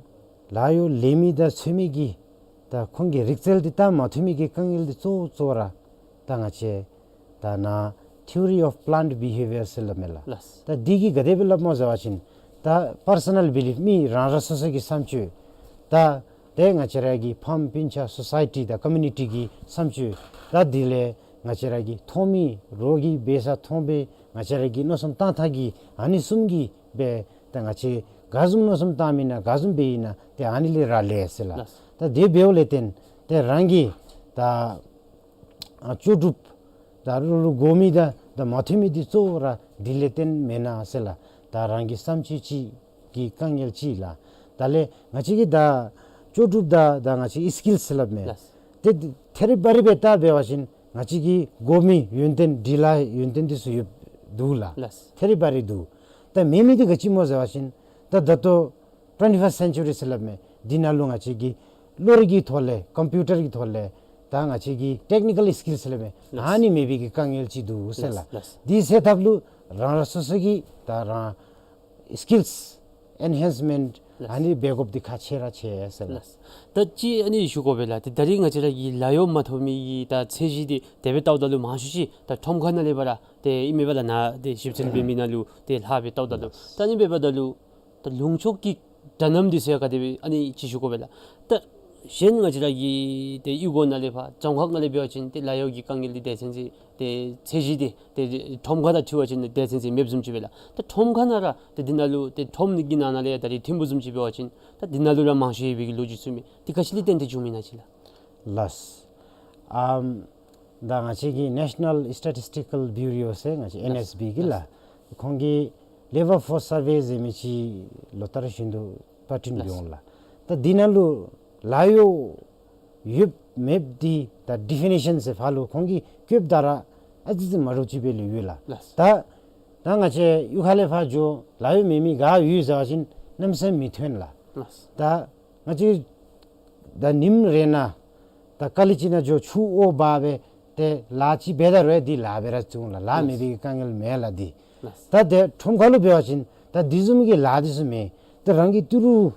ལཱ་གཡོག་ལེན་མི་དང་འཚོལ་མི་གི་ད་ཁོང་གི་རིག་རྩལ་འདི་ད་མ་མཐུན་མི་གི་དཀའ་ངལ་འདི་གཙོ་བོ་གཙོ་བོ་ར་ད་ང་བཅས་ད་ནཱ་theory of plant behavior ཟེར་སླབ་མས་ལགས། ལགས། ད་འདི་གིས་ག་དེ་སྦེ་སླབ་སྨོ་ཟེར་བ་ཅིན་ད་པར་སོ་ནཱལ་བི་ལིཕ་མི་རང་རང་སོ་སོ་གི་བསམ་སྤྱོད་ད་ཏེ་ང་བཅས་ར་གི་ཕམ་སྤུན་ཆ་སོ་སའི་ཊི་དང་ཀོ་མིའུ་ནི་ཊི་གི་བསམ་སྤྱོད་ད་དེ་ལས་ང་བཅས་ར་གི་མཐོང་མི་རོགས་ཀྱིས་འབད་ས་མཐོང་སྦེ་ང་བཅས་ར་གི་མནོ་བསམ་བཏང་ཐངས་ཀྱི་ཨ་ནི་གསུམ་གྱིས་སྦེ་ད་ང་བཅས་ག་བཟུམ་མནོ་བསམ་བཏང་མི་ན་ག་བཟུམ་འབད་ཡི་ན་ཏེ་ཨ་ནི་ལས་ར་ལས་ཟེར་ལགས། ལགས། ད་དེ་འབདཝ་ལས་བརྟེན་ཏེ་རང་གི་ད་ཨ་ལྕོགས་གྲུབ་ད་རུང་རུང་དགོ་མི་དང་ད་མ་མཐུན་མི་འདི་གཙོ་བོ་ར་འདི་ལས་བརྟེན་མེན་ན་ཟེར་ལགས། ད་རང་གི་བསམ་སྤྱོད་ཅིག་གི་དཀའ་ངལ་ཅིག་ལགས། ད་ལས་ང་བཅས་ཀྱི་ད་ལྕོགས་གྲུབ་དང་ད་ང་བཅས་ཀྱི་སི་ཀིལསི་ཟེར་སླབ་མས། ལགས། ཏེ་ཐད་རི་བ་རི་སྦེ་བལྟ་འབད་བ་ཅིན་ང་བཅས་ཀྱི་དགོ་མི་ཡོན་ཏན་འདི་ལགས་ཡོན་ཏན་འདི་ཚུ་ཡོདཔ་འདུག་ལགས། ལགས། ཐད་རི་བ་རི་འདུག། ད་མེད་མི་འདི་ག་ཅི་སྨོ་ཟེར་བ་ཅིན་ད་ད་ལྟོ་ཊུ་ཝེན་ཊི་ཕརསཊ་སེན་ཅུ་རི་ཟེར་སླབ་མས། འདི་ནང་ལུ་ང་བཅས་ཀྱི་གློག་རིག་གི་ཐོག་ལས་ཀམ་པིའུ་ཊར་གྱི་ཐོག་ལས་ད་ང་བཅས་ཀྱི་ཊེཀ་ནི་ཀཱལ་སི་ཀིལསི་ཟེར་སླབ་མས། ལགས། ཨ་ནི་མེད་པའི་གི་དཀའ་ངལ་ཅིག་འདུག་ཟེར་ལགས། ལགས། ལགས། འདི་སེལ་ཐབས་ལུ་རང་རང་སོ་སོ་གི་ད་རང་སི་ཀིལསི་ཨེན་ཧེནསི་མེནཊ་ལགས། ཨ་ནི་འབད་དགོཔ་འདི་ཁག་ཆེ་ར་ཆེ་ཟེར་ལགས། ལགས། ད་ཅིག་ཨ་ནི་ཞུ་དགོ་པས་ལགས། ཏེ་ད་རིས་ང་བཅས་ར་གི་ལཱ་གཡོག་མ་ཐོབ་མི་གི་ད་ཚད་གཞི་འདི་དེ་སྦེ་བལྟཝ་ད་ལུ་མང་ཤོས་ཅིག་ད་ཁྲོམ་ཁ་ནང་ལས་ཕར་ར་ཏེ་ཨིན་མས་པ་ལགས། ནཱ་ཏེ་ཞིབ་འཚོལ་འབད་མི་ནང་ལུ་ཏེ་ལྷག་སྦེ་བལྟཝ་ད་ལུ། ད་ཨ་ནི་འབདཝ་ད་ལུ་ད་ལུང་ཕྱོགས་ཀྱི་དྲ་མཉམ་འདི་ཚུ་ཡང་ག་དེ་སྦེ་ཨ་ནི་ཅིག་ཞུ་དགོ་པས་ལགས། ད་གཞན་ང་བཅས་ར་གི་ཏེ་གཡུས་སྒོ་ནང་ལས་ཕར་རྫོང་ཁག་ནང་ལས་འབད་བ་ཅིན་ཏེ་ལཱ་གཡོག་གི་དཀའ་ངལ་འདི་སྡེ་ཚན་ཅིག་ཏེ་ཚད་གཞི་འདི་ཏེ་ཁྲོམ་ཁ་དང་འཁྲིལ་བ་ཅིན་སྡེ་ཚན་ཅིག་མེདཔ་བཟུམ་ཅིག་པས་ལགས། ད་ཁྲོམ་ཁ་ནང་ར་ཏེ་འདི་ནང་ལུ་ཏེ་ཁྲོམ་གྱི་ནང་ན་ལས་ཡང་ད་རིས་ཐོན་པ་བཟུམ་ཅིག་འབད་བ་ཅིན་ད་འདི་ནང་ལུ་ར་མང་ཤོས་ཡོད་པའི་གི་ལོ་རྒྱུས་ཚུ་མས། འདི་ག་ཅི་ལས་བརྟེན་ཏེ་བྱུངམ་ཨིན་ན་ཅིག་ལགས། ལགས། ཨམ་ད་ང་བཅས་ཀྱི་ནེ་ཤ་ནཱལ་སི་ཊེ་ཊིསི་ཊི་ཀཱལ་བིའུ་རོ་ཟེར་ང་བཅས་ཨེན་ཨེསི་བི་གི་ལགས། ལགས། ཁོང་གིས་ལེ་བར་ཕོརསི་སར་ཝེ་ཟེར་མི་ཅིག་ལོ་ལྟར་བཞིན་དུ་པར་སྐྲུན་ལགས། འབད་འོང་ལགས། ད་འདི་ནང་ལུ་ལཱ་གཡོག་ཡོདཔ་མེདཔ་འདི་ད་ཌི་ཕི་ནི་ཤཱན་ཟེར་ཕར་ལུ་ཁོང་གིས་བཀོདཔ་ད་ར་ཨ་ཙི་ཙི་མ་འདྲཝ་ཅིག་སྦེ་ལུས་ཡོད་ལགས། ལགས། ད་ད་ང་བཅས་གཡུས་ཁ་ལས་ཕར་འགྱོ་ལཱ་གཡོག་མེད་མི་ག་ཡོད་ཟེར་བ་ཅིན་གནམ་མེད་ས་མེད་མི་ཐོན་ལགས། ལགས། ད་ང་བཅས་ད་ཉིནམ་རེ་ནང་ད་ཀ་ལི་ཅིག་ནང་འགྱོ་ཆུ་འོ་འབག་སྦེ་ཏེ་ལཱ་ཅིག་འབད་ད་རུང་འདི་ལཱ་འབད་ར་བྱུང་ལགས། ལཱ་མེད་པའི་དཀའ་ངལ་མེད་ལགས་འདི། ལགས། ད་ཏེ་ཁྲོམ་ཁ་ལུ་འབད་བ་ཅིན་ད་འདི་བཟུམ་གྱི་ལཱ་འདི་ཚུ་མེད། ཏེ་རང་གི་ཏི་རུ་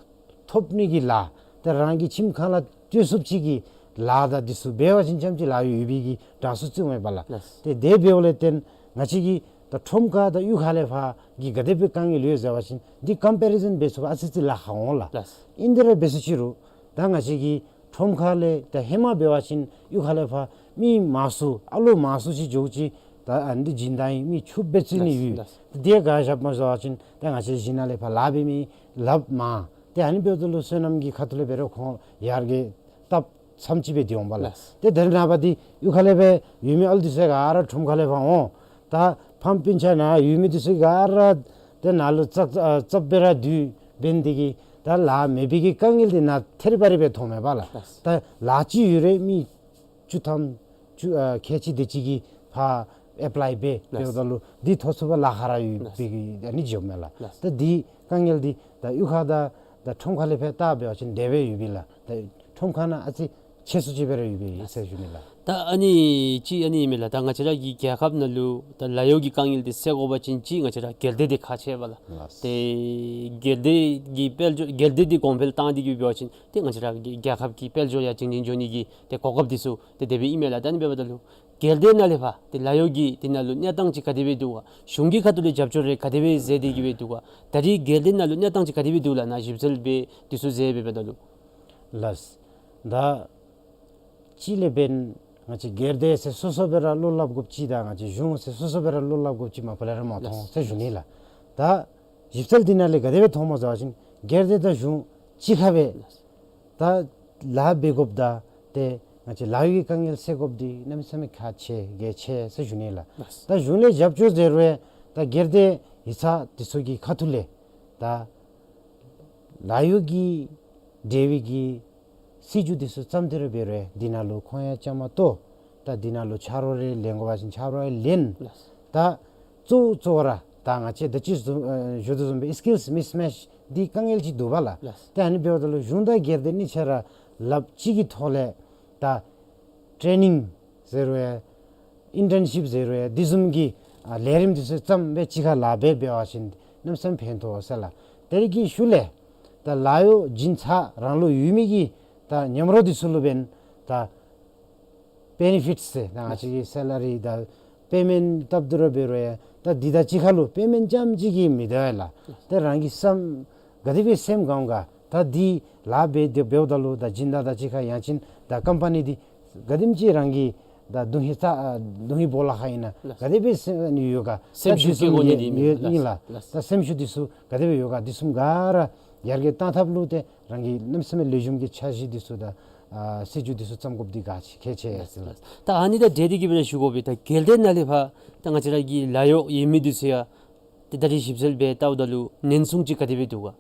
ཐོབ་ནི་གི་ལཱ་ཏེ་རང་གི་ཁྱིམ་ཁང་ལུ་སྤྲོད་ཚུགསཔ་ཅིག་གི་ལཱ་ད་འདི་ཚུ་འབད་བ་ཅིན་ཙམ་ཅིག་ལཱ་ཡོད་པའི་གི་གྲངས་སུ་བརྩིཝ་མས་པ་ལགས། ལགས། ཏེ་དེ་འབདཝ་ལས་བརྟེན་ང་བཅས་ཀྱི་ད་ཁྲོམ་ཁ་དང་གཡུས་ཁ་ལས་ཕར་གྱི་ག་དེ་སྦེ་དཀའ་ངལ་ཡོད་ཟེར་བ་ཅིན་འདི་ཀམ་པེ་རི་ཟཱན་འབད་ཚུགས་པར་ཨ་ཙི་ཙི་ལཱ་ཁག་འོང་ལགས། ལགས། ཨིན་དེ་ར་འབད་ཟེར་ཅི་རུང་ད་ང་བཅས་ཀྱི་ཁྲོམ་ཁ་ལས་ད་ཧེ་མ་འབད་བ་ཅིན་གཡུས་ཁ་ལས་ཕར་མི་མང་སུ་ཨ་ལོ་མང་སུ་ཅིག་འགྱོཝ་ཅིག་ད་ཨ་ནི་འདི་སྦྱིན་བདག་ཨིན་མི་ཕྱུགཔོ་སྦེ་བརྩི་ནི་ཡོད། ལགས། ལགས། དེ་ག་བཞགཔ་སྨོ་ཟེར་བ་ཅིན་ད་ང་བཅས་གཞན་ནང་ལས་ཕར་ལཱ་འབད་མི་ལཱ་མང་། ཏེ་ཨ་ནི་འབདཝ་ད་ལུ་སོ་ནམ་གྱི་ཁ་ཐུག་ལས་འབད་རུང་ཁོང་ཡར་རྒྱས་བཏབ་ཙམ་ཅིག་སྦེ་སྡོད་འོང་པ་ལགས། ལགས། ཏེ་དེ་ནང་པ་འདི་གཡུས་ཁ་ལས་སྦེ་ཡོད་མི་ཨ་ལུ་འདི་ཚུ་ག་ར་ཁྲོམ་ཁ་ལས་ཕར་འོང་། ད་ཕམ་སྤུན་ཆ་ནཱ་ཡོད་མི་འདི་ཚུ་ག་ར་ཏེ་ནཱ་ལུ་ཙག་ཙག་ཙབ་སྦེ་ར་སྡོད་འབད་ནི་འདི་གིས་ད་ལཱ་མེད་པའི་གི་དཀའ་ངལ་འདི་ནཱ་ཐད་རི་བ་རི་སྦེ་མཐོངམ་མས་པ་ལགས། ལགས། ད་ལཱ་ཅིག་ཡོད་རུང་མི་བཅུ་ཐམ་བཅུ་ཨ་ཁལ་གཅིག་དེ་ཅིག་གིས་ཕར་ཨེཔ་ལའི་འབད། ལགས། འབདཝ་ད་ལུ་འདི་ཐོབ་ཚུགས་པར་ལཱ་ཁག་ར་ཡོད། ལགས། པའི་གི་ཨ་ནི་འགྱོཝ་མས་ལགས། ལགས། ད་འདི་དཀའ་ངལ་འདི་ད་གཡུས་ཁ་དང་ད་ཁྲོམ་ཁ་ལས་ཕར་བལྟ་འབད་བ་ཅིན་དེ་སྦེ་ཡོད་པས་ལགས། ད་ཁྲོམ་ཁ་ནང་ཨ་ཙི་ཆེ་སུ་ཅིག་སྦེ་ར་ཡོད་པས་ཟེར་ཞུ་ནི་ལགས། ད་ཨ་ནི་ཅིག་ཨ་ནི་ཨིན་མས་ལགས། ད་ང་བཅས་ར་གི་རྒྱལ་ཁབ་ནང་ལུ་ད་ལཱ་གཡོག་གི་དཀའ་ངལ་འདི་སེལ་དགོ་པ་ཅིན་ཅིག་ང་བཅས་ར་སྒེར་སྡེ་འདི་ཁག་ཆེ་བས་ལགས། ལགས། ཏེ་སྒེར་སྡེ་གི་དཔལ་འབྱོར་སྒེར་སྡེ་འདི་གོང་འཕེལ་བཏང་སྟེ་གི་འབད་བ་ཅིན་ཏེ་ང་བཅས་ར་གི་རྒྱལ་ཁབ་ཀྱི་དཔལ་འབྱོར་ཡང་བྱུང་ཞིང་འགྱོ་ནི་གི་ཏེ་གོ་སྐབས་འདི་ཚུ་ཏེ་དེ་སྦེ་ཨིན་མས་ལགས། ད་ཨ་ནི་འབདཝ་ད་ལུ་སྒེར་སྡེ་ནང་ལས་ཕར་ཏེ་ལཱ་གཡོག་གི་འདི་ནང་ལུ་གནས་སྟངས་ཅིག་ག་དེ་སྦེ་འདུག་ག། གཞུང་གི་ཁ་ཐུག་ལས་རྒྱབ་སྐྱོར་རེ་ག་དེ་སྦེ་མཛད་དེ་གི་སྦེ་འདུག་ག། ད་རིས་སྒེར་སྡེ་ནང་ལུ་གནས་སྟངས་ཅིག་ག་དེ་སྦེ་འདུག་ལགས། ནཱ་ཞིབ་འཚོལ་འབད་འདི་ཚུ་མཛད་འབདཝ་ད་ལུ། ལགས། ད་ཅིག་ལས་འབདན་ང་བཅས་སྒེར་སྡེ་ཟེར་སོ་སོ་སྦེ་ར་བློ་སླབ་དགོཔ་ཅིག་དང་ང་བཅས་གཞུང་ཟེར་སོ་སོ་སྦེ་ར་བློ་སླབ་དགོཔ་ཅིག་མ་པ་ལས་ར་མ་མཐོང་ཟེར་ཞུ་ནི་ལགས། ད་ཞིབ་འཚོལ་འདི་ནང་ལས་ག་དེ་སྦེ་མཐོངམ་སྨོ་ཟེར་བ་ཅིན་སྒེར་སྡེ་དང་གཞུང་གཅིག་ཁར་སྦེ་ད་ལཱ་འབད་དགོཔ་དང་ཏེ་ང་བཅས་ལཱ་གཡོག་གི་དཀའ་ངལ་སེལ་དགོཔ་འདི་གནམ་མེད་ས་མེད་ཁག་ཆེ་གལ་ཆེ་ཟེར་ཞུ་ནི་ལགས། ད་གཞུང་ལས་རྒྱབ་སྐྱོར་ཟེར་རུང་ད་སྒེར་སྡེ་ཡིག་ཚང་འདི་ཚུ་གི་ཁ་ཐུག་ལས་ ད་ལཱ་གཡོག་གི་འབྲེལ་བའི་གི་སྲིད་བྱུས་འདི་ཚུ་བརྩམས་ཏེ་ར་འབད་རུང་འདི་ནང་ལུ་ཁོང་ཡང་བཅའ་མར་གཏོགས། ད་འདི་ནང་ལུ་ཆ་རོགས་རེ་ལེན་དགོ་པ་ཅིན་ཆ་རོགས་ཡང་ལེན། ལགས། ད་གཙོ་བོ་གཙོ་བོ་ར་ད་ང་བཅས་ད་ཅི་བཟུམ་ཨ་ཞུ་དོ་བཟུམ་སྦེ་སི་ཀིལསི་མིསི་མེཆ་འདི་དཀའ་ངལ་ཅིག་འདུག་པ་ལགས། ལགས། ཏེ་ཨ་ནི་འབདཝ་ད་ལུ་གཞུང་དང་སྒེར་སྡེ་གཉིས་ཆ་ར་ལགཔ་གཅིག་གི་ཐོག་ལས་ད་ཊེ་ནིང་ཟེར་རུང་ཡང་ཨིན་ཊརན་ཤིཔ་ཟེར་རུང་ཡང་འདི་བཟུམ་གྱི་ཨ་ལས་རིམ་འདི་ཚུ་བརྩམས་སྦེ་གཅིག་ཁར་ལཱ་འབད་འབད་བ་ཅིན་གནམ་མེད་ས་མེད་ཕན་ཐོགས་ཟེར་ལགས། དེ་རིགས་ཀྱི་ཤུལ་ལས་ད་ལཱ་གཡོག་བྱིན་ཚར་རང་ལུ་ཡོད་མི་གི་ད་མཉམ་རོགས་འདི་ཚུ་ལུ་འབདན་ད་བེ་ནི་ཕིཊསི་ཟེར་ད་ང་བཅས་ཀྱི་སེ་ལ་རི་དང་པེ་མེནཊ་བཏབ་སྟེ་ར་འབད་རུང་ཡང་ད་འདི་དང་གཅིག་ཁར་ལུ་པེ་མེནཊ་རྐྱངམ་གཅིག་གིས་མི་དོ་ཡ་ལགས། ད་རང་གི་སེམས་ག་དེ་སྦེ་སེམས་དགའ་འོང་ག། ད་འདི་ལཱ་འབད་དེ་འབདཝ་ད་ལུ་ད་སྦྱིན་བདག་དང་གཅིག་ཁར་ཡང་ཅིན་ད་ཀམ་པ་ནི་འདི་ག་དེམ་ཅིག་རང་གི་ད་གདུང་ཧིང་ད་ཨ་གདུང་ཧིང་སྦོ་ལ་ཁ་ཨིན་ན་ལགས། ག་དེ་སྦེ་སེམས་ནི་ཡོད་ག། སེམས་ཤུགས་ད་འདི་ཚུ་བསྐྱེད་དགོ་ནི་འདི་ཡོད་ཨིན་ལགས། ལགས། ད་སེམས་ཤུགས་འདི་ཚུ་ག་དེ་སྦེ་ཡོད་ག། འདི་ཚུ་ག་ར་ཡར་རྒྱས་གཏང་ཐབས་ལུ་ཏེ་རང་གི་གནམ་མེད་ས་མེད་ལེགས་ཤོམ་གྱི་འཆར་གཞི་འདི་ཚུ་དང་ཨ་སྲིད་བྱུས་འདི་ཚུ་བརྩམ་དགོཔ་འདི་གལ་ཆེ་གལ་ཆེ་ཟེར་ལགས། ད་ཨ་ནི་དང་འབྲེལ་ཏེ་གི་སྦེ་ར་ཞུ་དགོ་པས། ད་སྒེར་སྡེ་ནང་ལས་ཕར་ད་ང་བཅས་ར་གི་ལཱ་གཡོག་ཡོད་མི་འདི་ཚུ་ཡང་ཏེ་ད་རིས་ཞིབ་འཚོལ་འབད་བལྟཝ་ད་ལུ་ཉེན་སྲུང་ཅིག་ག་དེ་སྦེ་འདུག་ག།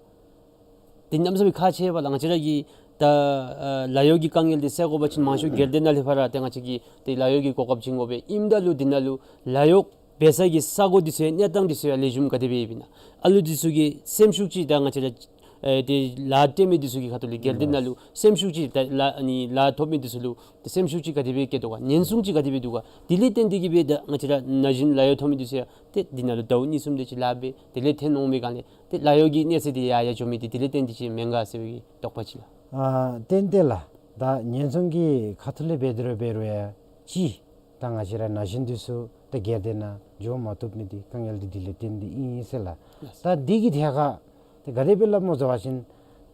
ཏེ་གནམ་མེད་ས་མེད་ཁག་ཆེ་བས་ལགས། ང་བཅས་ར་གི་ད་ཨ་ལཱ་གཡོག་གི་དཀའ་ངལ་འདི་སེལ་དགོ་པ་ཅིན་མང་ཤོས་སྒེར་སྡེ་ནང་ལས་ཕར་ར་ཏེ་ང་བཅས་ཀྱིས་ཏེ་ལཱ་གཡོག་གི་གོ་སྐབས་བྱིན་དགོ་པས། ཨིནམ་ད་ལུ་འདི་ནང་ལུ་ལཱ་གཡོག་འབད་ས་གི་ས་གོ་འདི་ཚུ་ཡང་གནས་སྟངས་འདི་ཚུ་ཡང་ལེགས་ཤོམ་ག་དེ་སྦེ་ཡོདཔ་ཨིན་ན། ཨ་ལུ་འདི་ཚུ་གི་སེམས་ཤུགས་ཅིག་ད་ང་བཅས་ར་ཨེ་ཏེ་ལཱ་སྟོན་མི་འདི་ཚུ་གི་ཁ་ཐུག་ལས་སྒེར་སྡེ་ནང་ལུ་སེམས་ཤུགས་ཅིག་ད་ལཱ་ཨ་ནི་ལཱ་ཐོབ་མི་འདི་ཚུ་ལུ་ཏེ་སེམས་ཤུགས་ཅིག་ག་དེ་སྦེ་བསྐྱེད་དོ་ག། ཉེན་སྲུང་ཅིག་ག་དེ་སྦེ་འདུག་ག། དེ་ལས་བརྟེན་ཏེ་གི་སྦེ་ད་ང་བཅས་ར་ན་གཞོན་ལཱ་གཡོག་ཐོབ་མི་འདི་ཚུ་ཡང་ཏེ་འདི་ནང་ལུ་ཟླཝ་གཉིས་གསུམ་དེ་ཅིག་ལཱ་འབད་དེ་ལས་ཐོན་འོང་པའི་སྒང་ལས་ཏེ་ལཱ་གཡོག་གི་གནས་ཚད་འདི་ཡར་ཡར་འགྱོ་མི་འདི་དེ་ལས་བརྟེན་ཏེ་ཅིག་མེན་ག་ཟེར་བའི་དོགས་པ་ཅིག་ལགས། ཨ་ཏན་ཏན་ལགས། ད་ཉེན་སྲུང་གི་ཁ་ཐུག་ལས་འབད་དེ་ར་འབད་རུང་ཡང་ཅིག་ད་ང་བཅས་ར་ན་གཞོན་འདི་ཚུ་ད་སྒེར་སྡེ་ནང་འགྱོ་མ་བཏུབ་མི་འདི་དཀའ་ངལ་འདི་དེ་ལས་བརྟེན་ཏེ་ཨིན་ཟེར་ལགས། ད་འདི་གི་ཐད་ཁར་ཏེ་ག་དེ་སྦེ་སླབ་སྨོ་ཟེར་བ་ཅིན་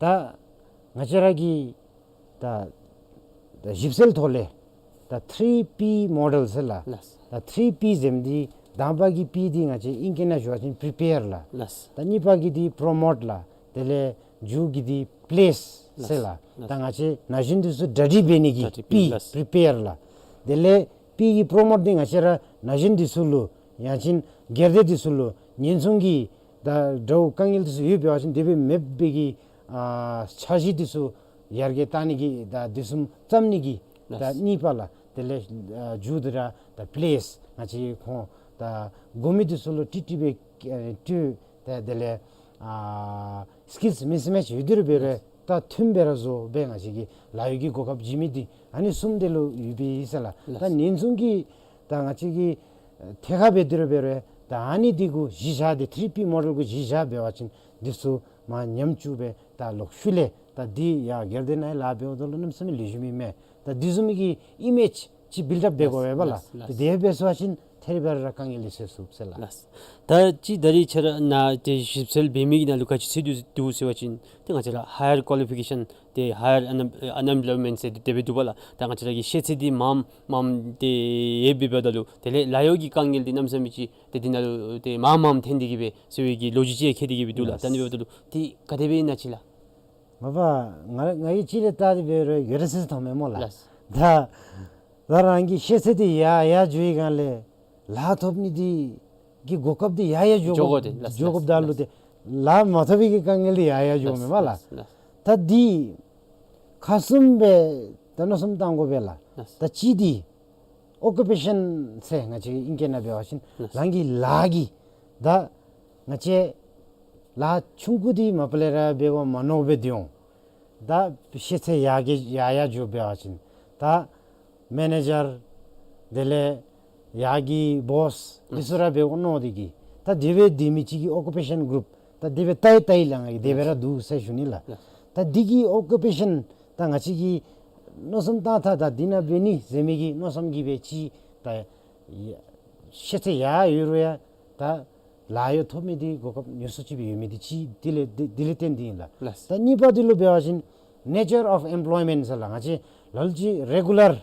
ད་ང་བཅས་ར་གི་ད་ད་ཞིབ་འཚོལ་ཐོག་ལས་ད་ཐི་རི་པི་མོ་ཌེལ་ཟེར་ལགས། ལགས། ད་ཐི་རི་པི་ཟེར་མི་འདི་དང་པ་གི་པི་འདི་ང་བཅས་ཨིང་སྐད་ནང་ཞུ་བ་ཅིན་པི་རི་པེར་ལགས། ལགས། ད་གཉིས་པ་གི་འདི་པྲོ་མོཊ་ལགས། དེ་ལས་མཇུག་གི་འདི་པི་ལེསི་ཟེར་ལགས། ལགས། ད་ང་བཅས་ན་གཞོན་འདི་ཚུ་གྲ་སྒྲིག་འབད་ནི་གི་གྲ་སྒྲིག་པི་པི་ལགས། པི་རི་པེར་ལགས། དེ་ལས་པི་གི་པྲོ་མོཊ་འདི་ང་བཅས་ར་ན་གཞོན་འདི་ཚུ་ལུ་ཡང་ཅིན་སྒེར་སྡེ་འདི་ཚུ་ལུ་ཉེན་སྲུང་གི་ད་དགྲ་བོ་དཀའ་ངལ་འདི་ཚུ་ཡོད་པའི་བ་ཅིན་དེ་སྦེ་མེད་པའི་གི་ཨ་འཆར་གཞི་འདི་ཚུ་ཡར་རྒྱས་གཏང་ནི་གི་ད་དེ་བཟུམ་བརྩམ་ནི་གི་ད་ལགས། གཉིས་པ་ལགས། དེ་ལས་ཨ་མཇུག་འདི་ར་ད་པི་ལེསི་ང་བཅས་ཁོང་ད་དགོ་མི་འདི་ཚུ་ལུ་ཏིག་ཏིག་སྦེ་ཨེ་སྤྲོད། ད་དེ་ལས་ཨ་སི་ཀིལསི་མིསི་མེཆ་ཡོད་དེ་ར་འབད་རུང་ད་མཐུནམ་སྦེ་ར་བཟོ་སྦེ་ང་བཅས་ཀྱིས་ལཱ་གཡོག་གི་གོ་སྐབས་བྱིན་མི་འདི་ཨ་ནི་གསུམ་དེ་ལུ་ཡོད་པའི་ཨིན་ཟེར་ལགས། ལགས། ད་ཉེན་སྲུང་གི་ད་ང་བཅས་ཀྱི་ཐད་ཁར་འབད་དེ་ར་འབད་རུང་ད་ཨ་ནི་འདི་གུ་གཞི་བཞག་སྟེ་ཐི་རི་པི་མོ་ཌེལ་གུ་གཞི་བཞག་འབད་བ་ཅིན་འདི་ཚུ་མར་ཉམས་བཅུག་སྦེ་ད་ལོག་ཤུལ་ལས་ད་འདི་ཡར་སྒེར་སྡེ་ནང་ལཱ་འབདཝ་ད་ལུ་གནམ་མེད་ས་མེད་ལེགས་ཤོམ་ཨིན་མས། ད་འདི་བཟུམ་གྱི་ཨི་མེཇ་ཅིག་བིལཌ་ཨཔ་འབད་དགོ་པས་ལགས། ལགས། ད་དེ་འབད་ཚུགས་པ་ཅིན་ཐད་རི་བ་རི་ར་དཀའ་ངལ་འདི་སེལ་ཚུགས་ཟེར་ལགས། ལགས། ད་ཅི་ད་རིས་ཁྱེད་ར་ནཱ་ཏེ་ཞིབ་འཚོལ་འབད་མི་གི་ནང་ལུ་ག་ཅི་གསལ་ཏེ་འདུག་ཟེར་བ་ཅིན་ཏེ་ང་བཅས་ར་ཧའི་ཡར་ཀོ་ལི་ཕི་ཀེ་ཤཱན་ཏེ་ཧའི་ཡར་ཨན་ཨན་ཨེམ་པོ་ལོའི་མེནཊ་ཟེར་ཏེ་དེ་སྦེ་འདུག་པ་ལགས། ད་ང་བཅས་ར་གི་ཤེས་ཚད་འདི་མངམ་མངམ་ཏེ་ཡོདཔ་འབདཝ་ད་ལུ་དེ་ལས་ལཱ་གཡོག་གི་དཀའ་ངལ་འདི་གནམ་མེད་ས་མེད་ཅིག་ཏེ་འདི་ནང་ལུ་ཏེ་མངམ་མངམ་ཐོན་ཏེ་གི་སྦེ་ཟེར་བའི་གི་ལོ་རྒྱུས་ཅིག་ཡང་ཁེལ་ཏེ་གི་སྦེ་འདུག་ལགས། ད་ཨ་ནི་འབདཝ་ད་ལུ་ཏེ་ག་དེ་སྦེ་ཨིན་ན་ཅིག་ལགས། མ་པ་ང་ང་གིས་ཅིག་ལས་བལྟ་སྟེ་འབད་རུང་ཡོད་ར་ཟེར་མཐོངམ་མས་སྨོ་ལགས། ལགས། ད་ད་རང་གི་ཤེས་ཚད་འདི་ཡར་ཡར་འགྱོ་བའི་སྒང་ལས་ལཱ་ཐོབ་ནི་འདི་གི་གོ་སྐབས་འདི་ཡར་ཡར་འགྱོ་འགྱོ་དགོ། དགོ་སྟེ་ལགས། འགྱོ་དགོཔ་ད་ལུ་ཏེ་ལཱ་མ་ཐོབ་པའི་གི་དཀའ་ངལ་འདི་ཡར་ཡར་འགྱོཝ་མས་སྨོ་ལགས། ལགས། ད་འདི་ཁག་གསུམ་སྦེ་ད་མནོ་བསམ་བཏང་དགོ་པས་ལགས། ལགས། ད་གཅིག་འདི་ཨོ་ཀུ་པེ་ཤཱན་ཟེར་ང་བཅས་ཨིང་སྐད་ནང་འབད་བ་ཅིན་ལགས། རང་གི་ལཱ་གི་ད་ང་བཅས་ལཱ་ཆུང་ཀུ་འདི་མ་པ་ལས་ར་འབད་བ་མ་མནོ་བར་སྡོད་འོང་། ད་ཤེས་ཚད་ཡར་རྒྱས་ཡར་ཡར་འགྱོ་འབད་བ་ཅིན་ད་མེ་ནེ་ཇར་དེ་ལས་ཡར་གྱི་བོསི་འདི་ཚུ་ར་འབད་བ་མནོ་སྟེ་གི་ད་དེ་སྦེ་སྡོད་མི་ཅིག་གི་ཨོ་ཀུ་པེ་ཤཱན་གུ་རུཔ་ད་དེ་སྦེ་བལྟ་ཡི་བལྟ་ཡི་ལགས། ང་གིས་དེ་སྦེ་ར་འདུག་ཟེར་ཞུ་ནི་ལགས། ད་འདི་གི་ཨོ་ཀུ་པེ་ཤཱན་ད་ང་བཅས་ཀྱིས་མནོ་བསམ་བཏང་ད་ད་འདི་ནང་འབད་ནི་ཟེར་མི་གི་མནོ་བསམ་གྱིས་སྦེ་ཅིག་ད་ཤེས་ཚད་ཡར་ཡོད་རུང་ཡང་ད་ལཱ་གཡོག་ཐོབ་མི་འདི་གོ་སྐབས་ཉུང་སུ་ཅིག་སྦེ་ཡོད་མི་འདི་ཅིག་དེ་ལས་དེ་དེ་ལས་བརྟེན་ཏེ་ཨིན་ལགས། ལགས། ད་གཉིས་པ་འདི་ལུ་འབད་བ་ཅིན་ནེ་ཅར་ཨོཕ་ཨེམ་པོལོའི་མེནཊ་ཟེར་ལགས། ང་བཅས་ལ་ལུ་ཅིག་རེ་གུ་ལར་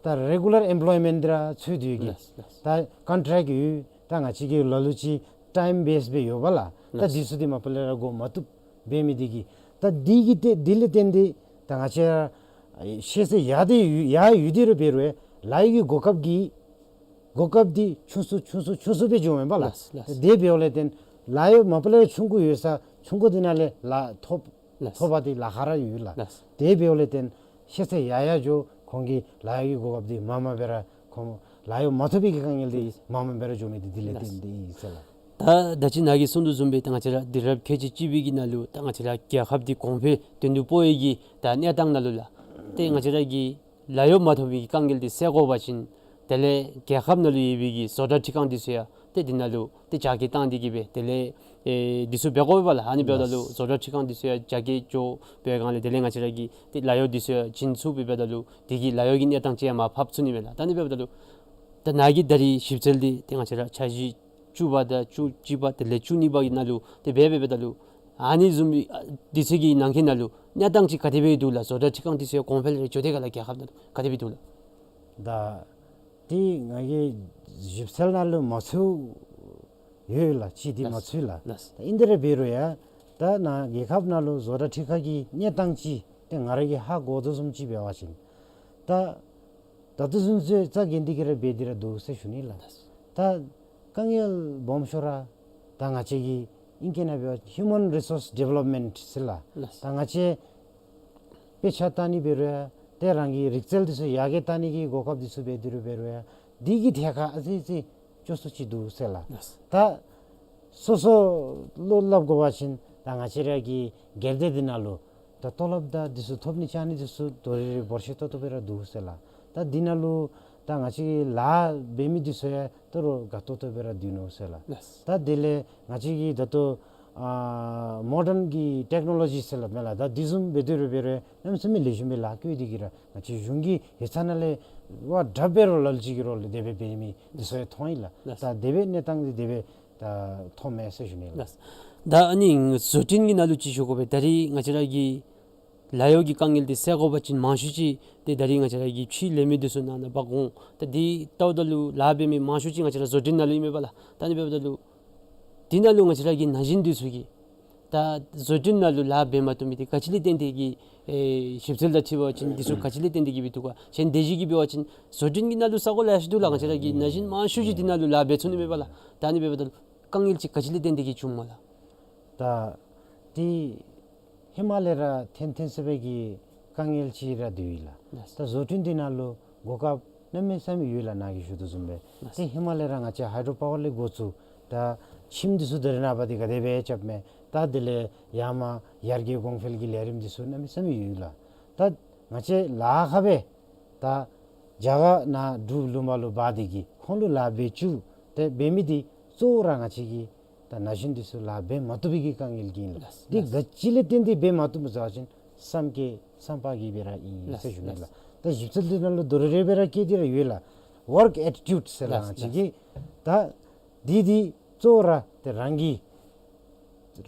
ད་རེ་གུ་ལར་ཨེམ་པོལོའི་མེནཊ་འདི་ར་འཚོལ་སྡོད་ཀྱི་ལགས། ལགས། ད་ཀོན་ཊེཀཊ་ཡོད། ད་ང་བཅས་ཀྱི་ལ་ལུ་ཅིག་ཊའིམ་བེསི་སྦེ་ཡོད་པ་ལགས། ད་ལགས། འདི་ཚུ་འདི་མ་པ་ལས་ར་དགོ་མ་བཏུབ་འབད་མི་འདི་གིས་ད་འདི་གིས་ཏེ་འདི་ལས་བརྟེན་ཏེ་ད་ང་བཅས་ར་ཤེས་ཚད་ཡར་ཏེ་ཡར་ཡོད་དེ་ར་འབད་རུང་ལཱ་གཡོག་གི་གོ་སྐབས་ཀྱི་གོ་སྐབས་འདི་ཆུང་སུ་ཆུང་སུ་ཆུང་སུ་སྦེ་འགྱོཝ་མས་པ་ལགས། ལགས། ལགས། དེ་འབདཝ་ལས་བརྟེན་ལཱ་གཡོག་མ་པ་ལས་ཆུང་ཀུ་ཡོད་ས་ ཐུང་ཀུ་འདི་ནང་ལས་ལཱ་ཐོབ་ལགས། ཐོབ་པ་འདི་ལཱ་ཁག་ར་ཡོད་ལགས། ལགས། དེ་འབདཝ་ལས་བརྟེན་ཤེས་ཚད་ཡར་ཡར་འགྱོ། ཁོང་གི་ལཱ་གཡོག་གི་གོ་སྐབས་འདི་མར་མར་སྦེ་ར་ཁོང་ལཱ་གཡོག་མ་ཐོབ་པའི་གི་དཀའ་ངལ་འདི་ལགས། མར་མར་སྦེ་ར་འགྱོ་མི་འདི་དེ་ལས་ལགས། བརྟེན་ཏེ་ཨིན་ཟེར་ལགས། ད་ད་ཅི་ནཱ་གིས་གསུང་དོ་བཟུམ་སྦེ་ད་ང་བཅས་ར་དུས་རབས་ཁལ་གཅིག་གཅིག་པའི་གི་ནང་ལུ་ད་ང་བཅས་ར་རྒྱལ་ཁབ་འདི་གོང་འཕེལ་དོན་དུ་སྤོ་ནི་གི་ད་གནས་སྟངས་ནང་ལུ་ལགས། ཏེ་ང་བཅས་ར་གི་ལཱ་གཡོག་མ་ཐོབ་པའི་གི་དཀའ་ངལ་འདི་སེལ་དགོ་པ་ཅིན་དེ་ལས་རྒྱལ་ཁབ་ནང་ལུ་ཡོད་པའི་གི་བཟོ་གྲྭ་ཁྲི་ཁང་འདི་ཚུ་ཡང་ཏེ་འདི་ནང་ལུ་ཏེ་རྒྱ་སྐྱེད་བཏང་སྟེ་གི་སྦེ་དེ་ལས་ཨེ་འདི་ཚུ་འབད་དགོ་པས་ལགས། ཨ་ནི་འབདཝ་ད་ལུ་ལགས། བཟོ་གྲྭ་ཁྲི་ཁང་འདི་ཚུ་ཡང་རྒྱ་སྐྱེད་འགྱོ་བའི་སྒང་ལས་དེ་ལས་ང་བཅས་ར་གི་ཏེ་ལཱ་གཡོག་འདི་ཚུ་ཡང་བྱིན་ཚུགས་པས། འབདཝ་ད་ལུ་དེ་གིས་ལཱ་གཡོག་གི་གནས་སྟངས་ཅིག་ཡང་མར་ཕབ་ཚུགས་ནི་མས་ལགས། ད་ཨ་ནི་འབདཝ་ད་ལུ་ད་ནཱ་གིས་ད་རིས་ཞིབ་འཚོལ་འདི་ཏེ་ང་བཅས་ར་འཆར་གཞི་བཅུ་པ་དང་བཅུ་གཅིག་པ་དེ་ལས་བཅུ་གཉིས་པ་གི་ནང་ལུ་ཏེ་འབད་འབདཝ་ད་ལུ་ཨ་ནི་བཟུམ་ཨ་འདི་ཚུ་གི་ནང་འཁོད་ནང་ལུ་གནས་སྟངས་ཅིག་ག་དེ་སྦེ་འདུག་ལགས། བཟོ་གྲྭ་ཁྲི་ཁང་འདི་ཚུ་ཡང་གོང་འཕེལ་རེ་འགྱོ་དེས་ག་ལགས། རྒྱལ་ཁབ་ནང་ལུ་ག་དེ་སྦེ་འདུག་ལགས། ད་ཏེ་ང་གིས་ཞིབ་འཚོལ་ནང་ལུ་མ་ཚུད་ཡོད་ལགས། ཅིག་འདི་མ་ལགས། ཚུད་ལགས། ལགས། ད་ཨིན་དེ་ར་འབད་རུང་ཡང་ད་ནཱ་རྒྱལ་ཁབ་ནང་ལུ་བཟོ་གྲྭ་ཁྲི་ཁང་གི་གནས་སྟངས་ཅིག་ཏེ་ང་ར་གིས་ཧ་གོ་དོ་བཟུམ་ཅིག་འབད་བ་ཅིན་ད་ད་ལྟོ་ཚུན་ཚོད་རྩ་འགེངས་ཏེ་གི་ར་འབད་དེ་ར་འདུག་ཟེར་ཞུ་ནི་ལགས། ད་དཀའ་ངལ་སྦོམ་ཤོས་ར་ད་ང་བཅས་ཀྱི་ཨིང་སྐད་ནང་འབད་བ་ཅིན་ཧིའུ་མཱན་རི་སོརསི་ཌི་ཝེ་ལོབ་མེནཊ་ཟེར་ལགས། ལགས། ད་ང་བཅས་དཔེ་ཆ་བལྟ་ནི་འབད་རུང་ཡང་ཏེ་རང་གི་རིག་རྩལ་འདི་ཚུ་ཡར་རྒྱས་བཏང་ནི་གི་གོ་སྐབས་འདི་ཚུ་འབད་དེ་ར་འབད་རུང་ཡང་འདི་གི་ཐད་ཁར་ཨ་ཙི་ཙི་སྐྱོ་སུ་ཅིག་འདུག་ཟེར་ལགས། ལགས། ད་སོ་སོ་ལུ་སླབ་དགོ་པ་ཅིན་ད་ང་བཅས་ར་གི་སྒེར་སྡེ་འདི་ནང་ལུ་ད་ཏོ་ལོབ་དང་འདི་ཚུ་ཐོབ་ནི་བཅར་ནི་འདི་ཚུ་དོ་རེ་རེ་འབོར་ཆེ་ཏོག་ཏོ་སྦེ་ར་འདུག་ཟེར་ལགས། ད་འདི་ནང་ལུ་ད་ང་བཅས་ཀྱི་ལཱ་འབད་མི་འདི་ཚུ་ཡང་ད་རུང་དགའ་ཏོག་ཏོ་སྦེ་ར་སྡོད་ནུག་ཟེར་ལགས། ལགས། ད་དེ་ལས་ང་བཅས་ཀྱི་ད་ལྟོ་ཨ་མོ་ཌརན་གྱི་ཊེཀ་ནོ་ལོ་ཇི་ཟེར་སླབ་མས་ལགས། ད་འདི་བཟུམ་འབད་དེ་ར་འབད་རུང་གནམ་མེད་ས་མེད་ལེགས་ཤོམ་སྦེ་ལཱ་བཀོད་དེ་གི་ར་ང་བཅས་གཞུང་གི་ཡིག་ཚང་ནང་ལས་ཝ་དྲགཔ་སྦེ་རོགས་ལ་ལུ་ཅིག་གི་རོགས་ལུ་དེ་སྦེ་འབད་མི་འདི་ཚུ་ཡང་མཐོང་ཡི་ལགས། ལགས། ད་དེ་སྦེ་གནས་སྟངས་འདི་དེ་སྦེ་ད་མཐོངམ་མས་ཟེར་ཞུ་ནི་ལགས། ལགས། ད་ཨ་ནི་བཟོ་སྐྲུན་གྱི་ནང་ལུ་ཅིག་ཞུ་དགོ་པས། ད་རིས་ང་བཅས་ར་གི་ལཱ་གཡོག་གི་དཀའ་ངལ་འདི་སེལ་དགོ་པ་ཅིན་མང་ཤོས་ཅིག་ཏེ་ད་རིས་ང་བཅས་ར་གི་ཕྱི་ལས་མི་འདི་ཚུ་ནང་ན་འབག་འོང་། ད་འདི་ལྟཝ་ད་ལུ་ལཱ་འབད་མི་མང་ཤོས་ཅིག་ང་བཅས་ར་བཟོ་སྐྲུན་ནང་ལུ་ཨིན་མས་པ་ལགས། ད་ཨ་ནི་འབདཝ་ད་ལུ་འདི་ནང་ལུ་ང་བཅས་ར་གི་ན་གཞོན་འདི་ཚུ་གིས་ད་བཟོ་སྐྲུན་ནང་ལུ་ལཱ་འབད་མ་བཏུབ་མི་འདི་ག་ཅི་ལས་བརྟེན་ཏེ་གི་ཨེ་ཞིབ་འཚོལ་དང་འཁྲིལ་བ་ཅིན་འདི་ཚུ་ག་ཅི་ལས་བརྟེན་ཏེ་གི་འབད་འདུག་ག། གཞན་དེ་བཞིན་གྱི་འབད་བ་ཅིན་བཟོ་སྐྲུན་གྱི་ནང་ལུ་ས་གོ་ལེ་ཤ་འདུག་ལགས། ང་བཅས་ར་གི་ན་གཞོན་མང་ཤོས་ཅིག་འདི་ནང་ལུ་ལཱ་འབད་ཚུགས་ནི་མས་པ་ལགས། ད་ཨ་ནི་འབདཝ་ད་ལུ་དཀའ་ངལ་ཅིག་ག་ཅི་ལས་བརྟེན་ཏེ་གི་བྱུངམ་སྨོ་ལགས། ད་འདི་ཧེ་མ་ལས་ར་ཐོན་ཐོན་ས་སྦེ་གི་དཀའ་ངལ་ཅིག་ར་འདུག་ལགས། ལགས། ད་བཟོ་སྐྲུན་འདི་ནང་ལུ་གོ་སྐབས་གནམ་མེད་ས་མེད་ཡོད་ལགས། ནཱ་གིས་ཞུ་དོ་བཟུམ་སྦེ། ལགས། ཏེ་ཧེ་མ་ལས་ར་ང་བཅས་ཧའི་ཌོ་པ་ཝར་ལས་འགོ་བཙུགས་ད་ཁྱིམ་འདི་ཚུ་ད་རེས་ནངས་པ་འདི་ག་དེ་སྦེ་རྐྱབ་མས། ད་དེ་ལས་ཡར་མར་ཡར་རྒྱས་གོང་འཕེལ་གྱི་ལས་རིམ་འདི་ཚུ་གནམ་མེད་ས་མེད་ཡོད་ལགས། ད་ང་བཅས་ལཱ་ཁག་སྦེ་ད་རྒྱ་གར་ནང་འབྲུག་ལུང་པ་ལུ་འབག་སྟེ་གི་ཁོང་ལུ་ལཱ་འབད་བཅུག་སྟེ་འབད་མི་འདི་གཙོ་བོ་ར་ང་བཅས་ཀྱི་ད་ན་གཞོན་འདི་ཚུ་ལཱ་འབད་མ་བཏུབ་པའི་གི་དཀའ་ངལ་གྱིས་ཨིན་ལགས། ལགས། འདི་ག་ཅི་ལས་བརྟེན་ཏེ་འབད་མ་བཏུབ་ཟེར་བ་ཅིན་བསམ་སྐྱེ་བསམ་པ་གིས་སྦེ་ར་ཨིན་ཟེར་ཞུ་ནི་ལགས། ལགས། ད་ཞིབ་འཚོལ་འདི་ནང་ལུ་དོ་རེ་རེ་སྦེ་ར་བཀོད་དེ་ར་ཡོད་ལགས། ཝརཀ་ཨེ་ཊི་ཊིའུཌ་ཟེར་ལགས། ལགས། ང་བཅས་ཀྱི་ད་འདི་འདི་གཙོ་བོ་ར་ཏེ་རང་གི་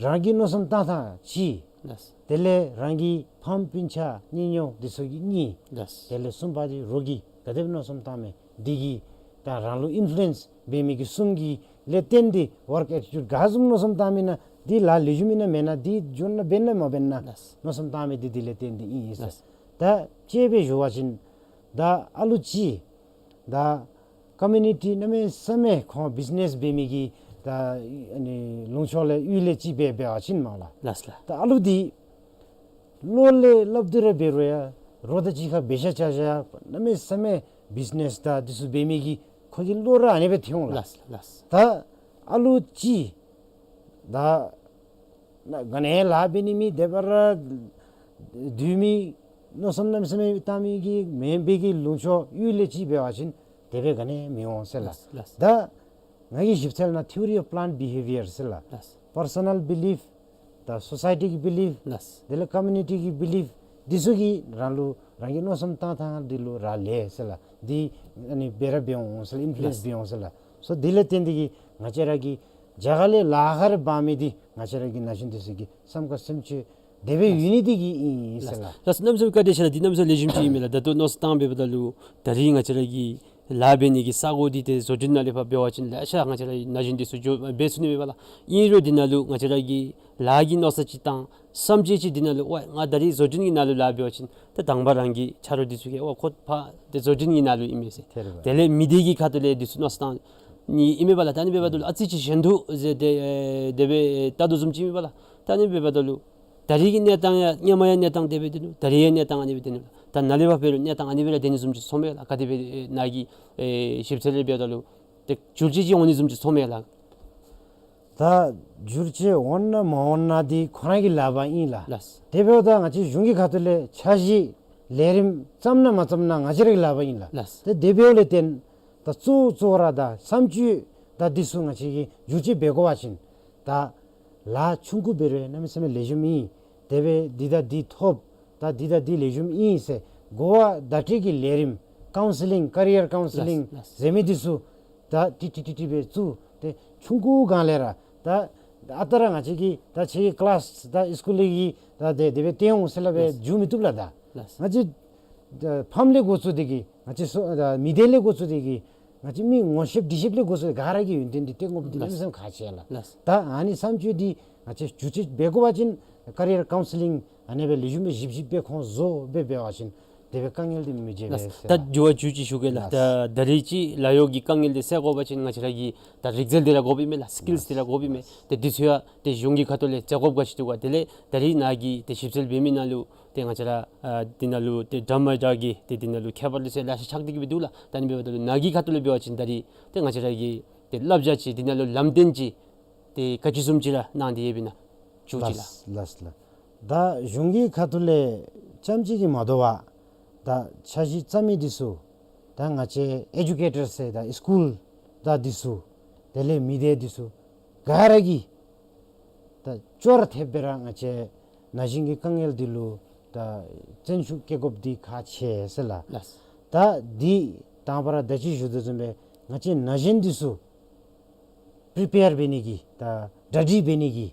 རང་གི་མནོ་བསམ་བཏང་ཐངས་གཅིག། ལགས། དེ་ལས་རང་གི་ཕམ་སྤུན་ཆ་གཉེན་ཉེཝ་འདི་ཚུ་གི་གཉིས། ལགས། དེ་ལས་གསུམ་པ་འདི་རོགས་ཀྱིས་ག་དེ་སྦེ་མནོ་བསམ་བཏངམ་མས། འདི་གིས་ད་རང་ལུ་ཨིན་ཕུ་ལུ་ཨེནསི་འབད་མི་གི་གསུམ་གྱི་ལས་བརྟེན་ཏེ་ཝརཀ་ཨེ་ཊི་ཊིའུཌ་ག་བཟུམ་མནོ་བསམ་བཏངམ་ཨིན་ན་འདི་ལཱ་ལེགས་ཤོམ་ཨིན་ན་མེན་ན་འདི་འགྱོ་ན་འབད་ན་མ་འབད་ན། ལགས། མནོ་བསམ་བཏངམ་མས། འདི་འདི་ལས་བརྟེན་ཏེ་ཨིན་ཟེར། ལགས། ད་དཔྱེ་སྦེ་ཞུ་བ་ཅིན་ད་ཨ་ལུ་ཅིག་ད་ཀོ་མིའུ་ནི་ཊི་གནམ་མེད་ས་མེད་ཁོང་བིཛ་ནེས་འབད་མི་གི་ད་ཨ་ནི་ལུང་ཕྱོགས་ལས་གཡུས་ལས་ཅིག་སྦེ་འབད་བ་ཅིན་མས་ལགས། ལགས་ལགས། ད་ཨ་ལུ་འདི་ལོ་ལས་སླབ་སྟེ་ར་འབད་རུང་ཡང་རོགས་དང་གཅིག་ཁར་འབད་བཞག་བཞག་བཞག་གནམ་མེད་ས་མེད་བིཛ་ནེས་དང་འདི་ཚུ་འབད་མི་གི་ཁོ་གི་བློ་ར་ཨ་ནི་སྦེ་ཐོན་འོང་ལགས། ལགས་ལགས། ད་ཨ་ལུ་ཅིག་ད་ན་ག་ནི་ལཱ་འབད་ནི་མེད་དེ་སྦེ་ར་སྡོད་མི་མནོ་བསམ་གནམ་མེད་ས་མེད་བཏང་མི་གི་མེན་པའི་གི་ལུང་ཕྱོགས་གཡུས་ལས་ཅིག་འབད་བ་ཅིན་དེ་སྦེ་ག་ནི་མི་འོང་ཟེར་ལགས། ལགས་ལགས། ད་ང་གིས་ཞིབ་འཚོལ་ནང་ཐི་ཡོ་རི་ཨོཕ་པི་ལེནཊ་བི་ཧེ་བི་ཡར་ཟེར་ལགས། ལགས། པར་སོ་ནཱལ་བི་ལིཕ་དང་སོ་སའི་ཊི་གི་བི་ལིཕ། ལགས། དེ་ལས་ཀོ་མིའུ་ནི་ཊི་གི་བི་ལིཕ། འདི་ཚུ་གིས་རང་ལུ་རང་གི་མནོ་བསམ་བཏང་ཐངས་འདི་ལུ་རག་ལས་ཟེར་ལགས། འདི་ཨ་ནི་འབད་ར་འབད་འོང་ཟེར་ལགས། ཨིན་ཕུ་ལུ་ཨེནསི་ལགས། འབད་འོང་ཟེར་ལགས། སོ་འདི་ལས་བརྟེན་ཏེ་གི་ང་བཅས་ར་གི་རྒྱ་གར་ལས་ལཱ་ཁག་རེ་འབག་མི་འདི་ང་བཅས་ར་གི་ན་གཞོན་འདི་ཚུ་གི་བསམ་དགའ་སེམས་ཅན་དེ་སྦེ་ཡོད་ནི་འདི་གིས་ཨིན་ཟེར་ལགས། ལགས། གནམ་མེད་ས་མེད་བཀའ་དྲིན་ཆེ་ལགས། འདི་གནམ་མེད་ས་མེད་ལེགས་ཤོམ་ཅིག་ཨིན་མས་ལགས། ད་ལྟོ་མནོ་བསམ་བཏང་འབདཝ་ད་ལུ་ད་རིས་ང་བཅས་ར་གི་ལཱ་འབད་ནི་གི་ས་གོ་འདི་ཏེ་བཟོ་སྐྲུན་ནང་ལས་ཕར་འབད་བ་ཅིན་ལེ་ཤ་ང་བཅས་ར་ན་གཞོན་འདི་ཚུ་འགྱོ་འབད་ཚུགས་ནི་མས་པ་ལགས། ཨིན་རུང་འདི་ནང་ལུ་ང་བཅས་ར་གི་ལཱ་གི་མནོ་བསམ་ཅིག་དང་བསམ་སྤྱོད་ཅིག་འདི་ནང་ལུ་ཝའི་ང་ད་རིས་བཟོ་སྐྲུན་གྱི་ནང་ལུ་ལཱ་འབད་བ་ཅིན་ད་དང་པ་རང་གི་ཆ་རོགས་འདི་ཚུ་གིས་ཝའི་ཁོ་ཕར་ཏེ་བཟོ་སྐྲུན་གྱི་ནང་ལུ་ཨིན་མས་ཟེར། དེ་ལས་མི་སྡེ་གི་ཁ་ཐུག་ལས་འདི་ཚུ་མནོ་བསམ་བཏང་ནི་ཨིན་མས་པ་ལགས། ད་ཨ་ནི་འབདཝ་ད་ལུ་ཨ་ཙི་ཅིག་ཞན་དུག་ཟེར་ཏེ་ཨེ་དེ་སྦེ་བལྟ་དོ་བཟུམ་ཅིག་ཨིན་མས་པ་ལགས། ད་ཨ་ནི་འབདཝ་ད་ལུ་ད་རིས་ཀྱི་གནས་སྟངས་ཡང་སྔོན་མ་ཡང་གནས་སྟངས་དེ་སྦེ་སྡོད་ནུག། ད་རིས་ཡང་གནས་སྟངས་ཨ་ནི་སྦེ་སྡོད་ནུག་ལགས། ད་ནཱ་ལས་ཕར་འབད་རུང་གནས་སྟངས་ཨ་ནི་སྦེ་ར་སྡོད་ནི་བཟུམ་ཅིག་ཚོརཝ་མས་ལགས། ག་དེ་སྦེ་ནཱ་གི་ཨེ་ཞིབ་འཚོལ་ལས་འབདཝ་ད་ལུ་ཏེ་འགྱུར་བཅོས་ཅིག་འོང་ནི་བཟུམ་ཅིག་ཚོརཝ་མས་ལགས། ད་འགྱུར་བཅོས་འོང་ན་མ་འོང་ན་འདི་ཁོ་ར་གི་ལག་པར་ཨིན་ལགས། ལགས། དེ་འབདཝ་ད་ང་བཅས་གཞུང་གི་ཁ་ཐུག་ལས་འཆར་གཞི་ལས་རིམ་བརྩམ་ན་མ་བརྩམ་ན་ང་བཅས་ར་གི་ལག་པར་ཨིན་ལགས། ལགས། ཏེ་དེ་འབདཝ་ལས་བརྟེན་ད་གཙོ་གཙོ་བོ་ར་ད་བསམ་སྤྱོད་ད་འདི་ཚུ་ང་བཅས་ཀྱིས་འགྱུར་བཅོས་འབད་དགོ་པ་ཅིན་ད་ལཱ་ཆུང་ཀུ་འབད་རུང་གནམ་མེད་ས་མེད་ལེགས་ཤོམ་ཨིན། དེ་སྦེ་འདི་དང་འདི་ཐོབ། ད་འདི་དང་འདི་ལེགས་ཤོམ་ཨིན་ཟེར་གོ་བ་བརྡ་སྤྲོད་ཀྱི་ལས་རིམ་ཀའུན་སི་ལིང་ཀེ་རི་ཡར་ཀའུན་སི་ལིང་ལགས། ལགས། ཟེར་མི་འདི་ཚུ་ད་ཏིག་ཏིག་ཏིག་ཏིག་སྦེ་བཙུགས་ཏེ་ཆུང་ཀུ་སྒང་ལས་ར་ད་ཨ་རྟག་ར་ང་བཅས་ཀྱིས་ད་ཁྱེད་ཀྱི་ཀི་ལཱསི་ད་སི་ཀུལ་གྱི་ད་དེ་དེ་སྦེ་སྟོན་འོང་ཟེར་སླབ་སྦེ་ལགས། འགྱུར་མི་བཏུབ་ལགས། ད་ལགས། ང་བཅས་ད་ཕམ་ལས་འགོ་བཙུགས་ཏེ་གིས་ང་བཅས་སོ་ད་མི་སྡེ་ལས་འགོ་བཙུགས་ཏེ་གིས་ང་བཅས་མི་ངོ་ཤེསཔ་འདྲིས་ཤེསཔ་ལས་འགོ་བཙུགས་ཏེ་ག་ར་གི་ཡོན་ཏན་འདི་སྟོན་དགོཔ་འདི་ལགས། གནམ་མེད་ས་མེད་ཁག་ཆེ་ལགས། ལགས། ད་ཨ་ནི་བསམ་སྤྱོད་འདི་ང་བཅས་འགྱུར་བཅོས་འབད་དགོ་པ་ཅིན་ཀེ་རི་ཡར་ཀའུན་སི་ལིང་ཨ་ནི་སྦེ་ལེགས་ཤོམ་སྦེ་ཞིབ་ཞིབ་སྦེ་ཁོང་བཟོ་སྦེ་འབད་བ་ཅིན་དེ་སྦེ་དཀའ་ངལ་འདི་མི་འབྱུང་པས་ལགས། ཟེར་ད་ལགས། འགྱུར་བ་འགྱུར་བཅོས་ཞུ་གེ་ལགས། ལགས། ད་ད་རིས་ཅིག་ལཱ་གཡོག་གི་དཀའ་ངལ་འདི་སེལ་དགོ་པ་ཅིན་ང་བཅས་ར་གི་ད་རིག་རྩལ་འདི་ར་དགོཔ་ཨིན་མས་ལགས། སི་ཀིལསི་འདི་ར་དགོཔ་ཨིན་མས། ཏེ་འདི་ཚུ་ཡང་ཏེ་གཞུང་གི་ཁ་ཐུག་ལས་བཙལ་དགོཔ་ག་ཅི་འདུག་ག། དེ་ལས་ད་རིས་ནཱ་གི་ཏེ་ཞིབ་འཚོལ་འབད་མི་ནང་ལུ་ཏེ་ང་བཅས་ར་ཨ་འདི་ནང་ལུ་ཏེ་འདྲ་མ་འདྲ་གི་ཏེ་འདི་ནང་ལུ་ཁྱད་པར་འདི་ཚུ་ལེ་ཤ་ཆགས་ཏེ་གིས་སྦེ་འདུག་ལགས། ད་ཨ་ནི་འབདཝ་ད་ལུ་ནཱ་གི་ཁ་ཐུག་ལས་འབད་བ་ཅིན་ད་རིས་ཏེ་ང་བཅས་ར་གི་ཏེ་བསླབ་བྱ་ཅིག་འདི་ནང་ལུ་ལམ་སྟོན་ཅིག་ཏེ་ག་ཅི་བཟུམ་ཅིག་ར་གནང་སྟེ་ཡོདཔ་ཨིན་ན་ཞུ་ཅིག་ལགས། ལགས་ལགས་ལགས། ད་གཞུང་གི་ཁ་ཐུག་ལས་རྐྱངམ་ཅིག་གིས་མ་དོ་བར་ད་འཆར་གཞི་བརྩམ་མི་འདི་ཚུ་ད་ང་བཅས་ཨེ་ཌུ་ཀེ་ཊར་ཟེར་ད་སི་ཀུལ་ད་འདི་ཚུ་དེ་ལས་མི་སྡེ་འདི་ཚུ་ག་ར་གིས་ད་ཅོག་ར་འཐདཔ་སྦེ་ར་ང་བཅས་ན་གཞོན་གྱི་དཀའ་ངལ་འདི་ལུ་ད་བརྩོན་ཤུགས་བསྐྱེད་དགོཔ་འདི་ཁག་ཆེ་ཟེར་ལགས། ལགས། ད་འདི་དང་པ་ར་ད་ཅི་ཞུ་དོ་བཟུམ་སྦེ་ང་བཅས་ན་གཞོན་འདི་ཚུ་པི་རི་པེར་འབད་ནི་གི་ད་གྲ་སྒྲིག་འབད་ནི་གི་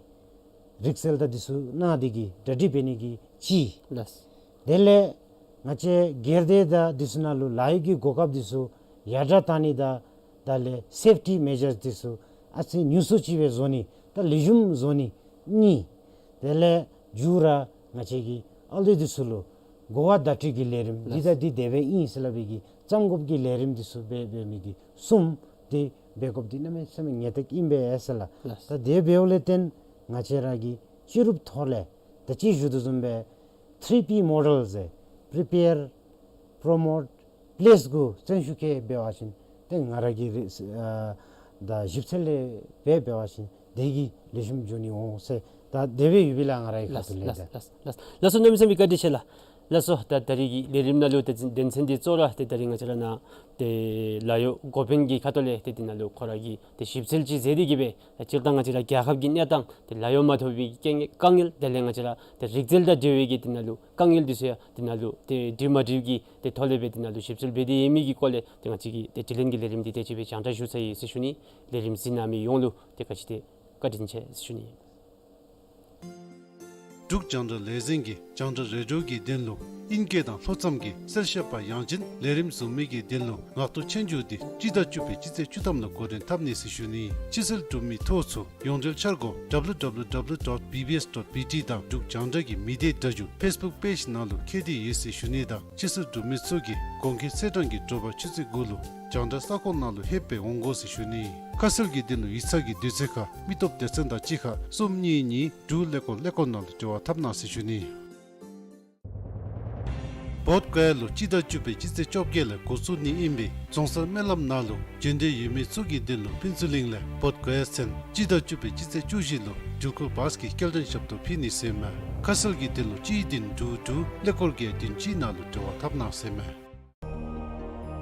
རིག་རྩལ་ད་འདི་ཚུ་གནང་སྟེ་གིས་གྲ་སྒྲིག་འབད་ནི་གི་ཅིག། ལགས། དེ་ལས་ང་བཅས་སྒེར་སྡེ་ད་འདི་ཚུ་ནང་ལུ་ལཱ་གཡོག་གི་གོ་སྐབས་འདི་ཚུ་ཡར་དྲག་བཏང་ནི་ད་ད་ལས་སེཕ་ཊི་མེ་ཇརསི་འདི་ཚུ་ཨ་ཙི་ཉུང་སུ་ཅིག་སྦེ་བཟོ་ནི་ད་ལེགས་ཤོམ་བཟོ་ནི་གཉིས། དེ་ལས་མཇུག་ར་ང་བཅས་ཀྱི་ཨ་ལུ་འདི་ཚུ་ལུ་གོ་བ་བརྡ་སྤྲོད་ཀྱི་ལས་རིམ་འདི་ལགས། ད་འདི་དེ་སྦེ་ཨིན་ཟེར་སླབ་པའི་གི་བརྩམ་དགོཔ་གི་ལས་རིམ་འདི་ཚུ་འབད་འབད་མི་འདི་གསུམ་འདི་འབད་དགོཔ་འདི་གནམ་མེད་ས་མེད་ངེས་ཏིག་ཨིན་པས་ཟེར་ལགས། ལགས། ད་དེ་འབདཝ་ལས་བརྟེན་ང་བཅས་ར་གིས་སྤྱི་རུབ་ཐོག་ལས་ད་ཅི་ཞུ་དོ་བཟུམ་སྦེ་ཐི་རི་པི་མོ་ཌེལ་ཟེར་པི་རི་པེར་པོ་རོ་མོཊ་པི་ལེསི་གུ་བརྩོན་ཤུགས་བསྐྱེད་འབད་བ་ཅིན་ཏེ་ང་ར་གི་རིག་ཨ་ད་ཞིབ་འཚོལ་ལས་འབད་འབད་བ་ཅིན་དེ་གིས་ལེགས་ཤོམ་འགྱོ་ནི་འོང་ཟེར་ད་དེ་སྦེ་ཡོད་པས་ལགས། ང་ར་གི་ཁ་ལགས་ཐུག་ལས། ལགས་ད་ལགས་ལགས་ལགས་སོ། གནམ་མེད་ས་མེད་བཀའ་དྲིན་ཆེ་ལགས། ལགས་སོ། ད་ད་རིས་ཀྱི་ལས་རིམ་ནང་ལུ་ཏེ་དོན་ཚན་འདི་གཙོ་བོ་ར་ཏེ་ད་རིས་ང་བཅས་ར་ནཱ་ཏེ་ལཱ་གཡོག་འགོ་དཔོན་གྱི་ཁ་ཐུག་ལས་ཏེ་འདི་ནང་ལུ་ཁོ་ར་གིས་ཏེ་ཞིབ་འཚོལ་ཅིག་མཛད་དེ་གིས་སྦེ་ད་སྤྱིར་བཏང་ང་བཅས་ར་རྒྱལ་ཁབ་ཀྱི་གནས་སྟངས་ཏེ་ལཱ་གཡོག་མ་ཐོབ་པའི་དཀའ་ངལ་དཀའ་ངལ་དེ་ལས་ང་བཅས་ར་ཏེ་རིག་རྩལ་དང་འབྲེལ་བའི་གི་འདི་ནང་ལུ་དཀའ་ངལ་འདི་ཚུ་ཡང་འདི་ནང་ལུ་ཏེ་འགྲིག་མ་འགྲིག་གི་ཏེ་ཐོག་ལས་སྦེ་འདི་ནང་ལུ་ཞིབ་འཚོལ་འབད་དེ་ཡོད་མི་གི་སྐོར་ལས་ཏེ་ང་བཅས་ཀྱི་ཏེ་དྲི་ལན་གྱི་ལས་རིམ་འདི་དེ་ཅིག་སྦེ་རྒྱང་བསྒྲགས་ཞུ་ཚར་ཡི་ཟེར་ཞུ་ནི། ལས་རིམ་གཟིགས་གནང་མི་ཡོངས་ལུ་ཏེ་ག་ཅི་ཏེ་བཀའ་དྲིན་ཆེ་ཟེར་ཞུ་ནི། འབྲུག་རྒྱང་བསྒྲགས་ལས་འཛིན་གྱིས་རྒྱང་བསྒྲགས་རེ་ཌི་ཡོ་གི་དོན་ལུ་ཨིང་སྐད་དང་ལྷོ་མཚམས་ཀྱི་གསལ་བཤད་པ་ཡང་ཅིན་ལས་རིམ་བཟུམ་མའི་གི་དོན་ལུ་ངག་ཐོག་སྤྱན་འཇུག་འདི་སྤྱི་ཟླ་བཅུ་པའི་སྤྱི་ཚེས་བཅུ་ཐམ་ལུ་འགོ་འདྲེན་འཐབ་ནི་ཟེར་ཞུ་ནི། ཕྱི་སེལ་གྲུབ་མི་ཐོ་ཚུ་ཡོངས་འབྲེལ་འཆར་སྒོ་W W W dot B B S dot B T དང་འབྲུག་རྒྱང་བསྒྲགས་ཀྱི་མི་སྡེ་སྒྲ་སྒྱུར་ཕེསི་བུཀ་པེཇ་ནང་ལུ་འཁོད་དེ་ཡོད་ཟེར་ཞུ་ནི་དང་ཕྱི་སེལ་གྲུབ་མི་ཚུ་གིས་དགོངས་འཁོད་ཚེས་གྲངས་ཀྱི་དྲོ་པ་ཆུ་ཚོད་དགུ་ལུ་རྒྱང་བསྒྲགས་ས་ཁོངས་ནང་ལུ་ལྷོད་སྦེ་འོང་དགོ་ཟེར་ཞུ་ནི། ཁ་གསལ་གྱི་དོན་ལུ་ཡིག་ཚང་གི་དུས་ཚོད་ཁར་མི་སྟོབས་སྡེ་ཚན་དང་གཅིག་ཁར་གསུམ་གཉིས་གཉིས་དྲུག་ཀླད་ཀོར་ཀླད་ཀོར་ནང་ལུ་འབྲེལ་བ་འཐབ་གནང་ཟེར་ཞུ་ནི། བོདྷ་ག་ཡ་ལུ་སྤྱི་ཟླ་བཅུ་པའི་སྤྱི་ཚེས་བཅོ་བརྒྱད་ལས་འགོ་བཙུགས་ནི་ཨིན་པས། རྫོང་སར་སྨོན་ལམ་ནང་ལུ་བྱོན་འདོད་ཡོད་མི་ཚུ་གི་དོན་ལུ་ཕུན་ཚོགས་གླིང་ལས་བོདྷ་ག་ཡ་ཚུན་སྤྱི་ཟླ་བཅུ་པའི་སྤྱི་ཚེས་བཅུ་བཞི་ལུ་འགྲུལ་འཁོར་བཱསི་གི་སྐྱེལ་འདྲེན་ཞབས་ཏོག་ཕུལ་ནི་ཟེར་མས། ཁ་གསལ་གྱི་དོན་ལུ་གཅིག་བདུན་དྲུག་དྲུག་ཀླད་ཀོར་བརྒྱད་བདུན་གཅིག་ནང་ལུ་འབྲེལ་བ་འཐབ་གནང་ཟེར་མས།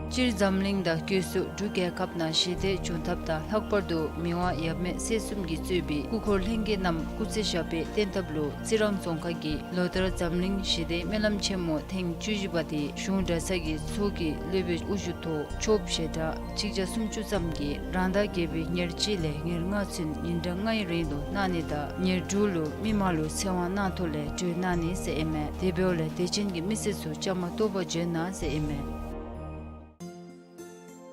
སྤྱིར་འཛམ་གླིང་དང་སྐྱོད་གསུམ་འབྲུག་རྒྱལ་ཁབ་ནང་ཞི་བདེ་འབྱུང་ཐབས་དང་ལྷག་པར་དུ་མི་དབང་ཡབ་མེས་སྲས་གསུམ་གྱིས་གཙོས་པའི་སྐུ་འཁོར་ལྷན་རྒྱས་རྣམས་སྐུ་ཚེ་ཞབས་པད་བརྟན་ཐབས་ལུ་རྩི་རང་རྫོང་ཁག་གིས་ལོ་ལྟར་འཛམ་གླིང་ཞི་བདེའི་སྨོན་ལམ་ཆེན་མོ་ཐེངས་བཅུ་བཞི་པ་དེ་གཞུང་གྲྭ་ཚང་གི་ཚོགས་ཀྱི་སློབ་དཔོན་དབུ་བཞུགས་ཐོག་ཆོསཔ་ཞལ་གྲངས་གཅིག་བརྒྱ་སུམ་ཅུ་ཙམ་གྱིས་རང་ཟླ་བརྒྱད་པའི་ཉེར་གཅིག་ལས་ཉེར་ལྔ་ཚུན་ཉིན་གྲངས་ལྔའི་རིང་དུ་གནང་ནི་དང་ཉེར་དྲུག་ལུ་མི་མང་ལུ་ཚེ་དབང་གནང་ཐོག་ལས་གྲོལ་གནང་ནི་ཟེར་ཨིན་མས། དེ་འབདཝ་ལས་དད་ཅན་གྱི་མི་སེར་ཚུ་བཅའ་མར་གཏོགས་པར་བྱོན་གནང་ཟེར་ཨིན་མས།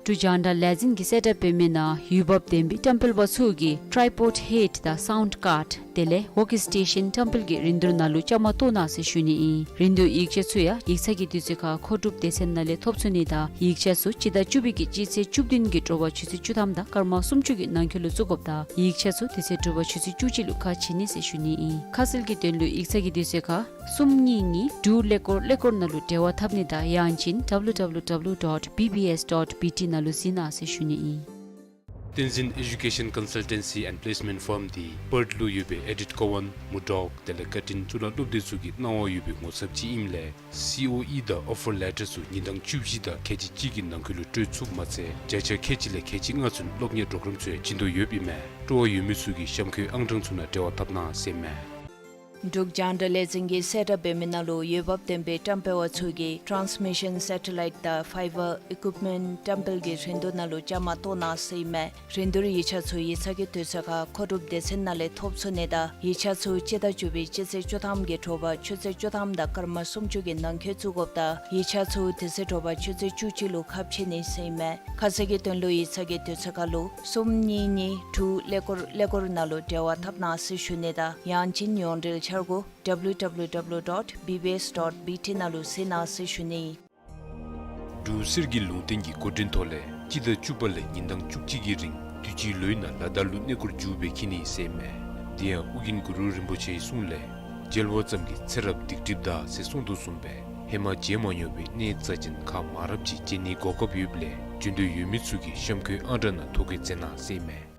འབྲུག་རྒྱང་བསྒྲགས་ལས་འཛིན་གྱི་གསལ་བསྒྲགས་འབད་མི་ནང་འོས་འབབ་ལྡན་པའི་བཀྲམ་སྤེལ་པ་ཚུ་གིས་ཊའི་པོཌ་ཧེཌ་དང་སའུནཌ་ཀཱརཌ་དེ་ལས་ཝོརྐ་སི་ཊེ་ཤཱན་བཀྲམ་སྤེལ་གྱི་རིན་བསྡུར་ནང་ལུ་བཅའ་མར་གཏོགས་གནང་ཟེར་ཞུ་ནི་ཨིན། རིན་བསྡུར་ཡིག་ཆ་ཚུ་ཡང་ཡིག་ཚང་གི་དུས་ཚོད་ཁར་མཁོ་སྒྲུབ་སྡེ་ཚན་ནང་ལས་ཐོབ་ཚུགས་ནི་དང་ཡིག་ཆ་ཚུ་སྤྱི་ཟླ་བཅུ་པའི་གི་སྤྱི་ཚེས་བཅུ་བདུན་གྱི་དྲོ་པ་ཆུ་ཚོད་བཅུ་ཐམ་དང་སྐར་མ་སུམ་ཅུ་གི་ནང་འཁོད་ལུ་བཙུགས་དགོཔ་དང་ཡིག་ཆ་ཚུ་དེ་ཚེ་དྲོ་པ་ཆུ་ཚོད་བཅུ་གཅིག་ལུ་ཁ་ཕྱེ་ནི་ཟེར་ཞུ་ནི་ཨིན། ཁ་གསལ་གྱི་དོན་ལུ་ཡིག་ཚང་གི་དུས་ཚོད་ཁར་གསུམ་གཉིས་གཉིས་དྲུག་ཀླད་ཀོར་ཀླད་ཀོར་ནང་ལུ་འབྲེལ་བ་འཐབ་ནི་དང་ཡང་ཅིན་ཌབ་ལུ་ཌབ་ལུ་ཌབ་ལུ་ཌོཊ་བི་བི་ཨེསི་ཌོཊ་བི་ཊི་ནང་ལུ་གཟིགས་གནང་ཟེར་ཞུ་ནི་ཨིན། བསྟན་འཛིན་ཨེ་ཌུ་ཀེ་ཤཱན་ཀོན་སལ་ཊེན་སི་ཨེནཌ་པི་ལེསི་མེནཊ་ཕརམ་འདི་པརཐ་ལུ་ཡོད་པའི་ཨེ་ཌིཐ་ཀོ་ཝཱན་མུར་ཌོག་དེ་ལས་ཀར་ཊིན་གཙུག་ལག་སློབ་སྡེ་ཚུ་གི་གནང་བ་ཡོད་པའི་ངོ་ཚབ་ཅིག་ཨིནམ་ལས་སི་ཨོ་ཨི་དང་ཨོ་ཕར་ལེ་ཊར་ཚུ་ཉིན་གྲངས་བཅུ་བཞི་དང་ཁལ་གཅིག་གཅིག་གི་ནང་འཁོད་ལུ་སྤྲོད་ཚུགསཔ་མ་ཚད་བརྒྱ་ཆ་ཁལ་གཅིག་ལས་ཁལ་གཅིག་ལྔ་ཚུན་སློབ་གཉེར་གྲོགས་རམ་ཚུ་ཡང་བྱིན་དོ་ཡོདཔ་ཨིན་མས། སྤྲོ་བ་ཡོད་མི་ཚུ་གིས་གཤམ་འཁོད་ཨང་གྲངས་ཚུ་ནང་འབྲེལ་བ་འཐབ་གནང་ཟེར་ཨིན་མས། འབྲུག་རྒྱང་བསྒྲགས་ལས་འཛིན་གྱི་གསལ་བསྒྲགས་འབད་མི་ནང་ལུ་འོས་འབབ་ལྡན་པའི་བཀྲམ་སྤེལ་པ་ཚུ་གིས་ཊཱནསི་མི་ཤཱན་སེ་ཊ་ལའིཊ་དང་ཕའི་བར་ཨི་ཀུཡིཔ་མེནཊ་བཀྲམ་སྤེལ་གྱི་རིན་བསྡུར་ནང་ལུ་བཅའ་མར་གཏོགས་གནང་ཟེར་ཨིན་མས། རིན་བསྡུར་ཡིག་ཆ་ཚུ་ཡིག་ཚང་གི་དུས་ཚོད་ཁར་མཁོ་སྒྲུབ་སྡེ་ཚན་ནང་ལས་ཐོབ་ཚུགས་ནི་དང་ཡིག་ཆ་ཚུ་སྤྱི་ཟླ་བཅུ་པའི་སྤྱི་ཚེས་བཅུ་ཐམ་གྱི་དྲོ་པ་ཆུ་ཚོད་བཅུ་ཐམ་དང་སྐར་མ་སུམ་ཅུ་གི་ནང་འཁོད་བཙུགས་དགོཔ་དང་ཡིག་ཆ་ཚུ་དེ་ཚེ་དྲོ་པ་ཆུ་ཚོད་བཅུ་གཅིག་ལུ་ཁ་ཕྱེ་ནི་ཟེར་ཨིན་མས། ཁ་གསལ་གྱི་དོན་ལུ་ཡིག་ཚང་གི་དུས་ཚོད་ཁར་ལུ་གསུམ་གཉིས་གཉིས་དྲུག་ཀླད་ཀོར་ཀླད་ཀོར་ནང་ལུ་འབྲེལ་བ་འཐབ་གནང་ཟེར་ཞུ་ནི་དང་ཡང་ཅིན་ཡོངས་འབྲེལ་འཆར་སྒོ་ཌབ་ལུ་ཌབ་ལུ་ཌབ་ལུ་ཌོཊ་བི་བི་ཨེསི་ཌོཊ་བི་ཊི་ནང་ལུ་གཟིགས་གནང་ཟེར་ཞུ་ནི། འབྲུག་གསེར་གྱི་ལུང་བསྟན་གྱི་འགོ་འདྲེན་ཐོག་ལས་སྤྱི་ཟླ་བཅུ་པ་ལས་ཉིན་གྲངས་བཅུ་གཅིག་གི་རིང་དུས་ཅི་ལོའི་ནང་ལ་དྭགས་ལུ་གནས་སྐོར་མཇུག་སྦེ་འཁྱིད་ནི་ཟེར་ཨིན་མས། དེ་ཡང་ཨོ་རྒྱན་གུ་རུ་རིན་པོ་ཆེའི་གསུང་ལས་མཇལ་བ་ཙམ་གྱིས་ཚེ་རབས་སྡིག་སྒྲིབ་འདག་ཟེར་གསུངས་དོ་བཟུམ་སྦེ་ཧེ་མ་མཇལ་མ་མྱོང་བའི་གནས་རྩ་ཅན་ཁག་མང་རབས་ཅིག་མཇལ་ནིའི་གོ་སྐབས་ཡོདཔ་ལས་འབྱོན་འདོད་ཡོད་མི་ཚུ་གིས་གཤམ་འཁོད་ཨང་གྲངས་ནང་ཐོ་བཀོད་མཛད་གནང་ཟེར་ཨིན་མས།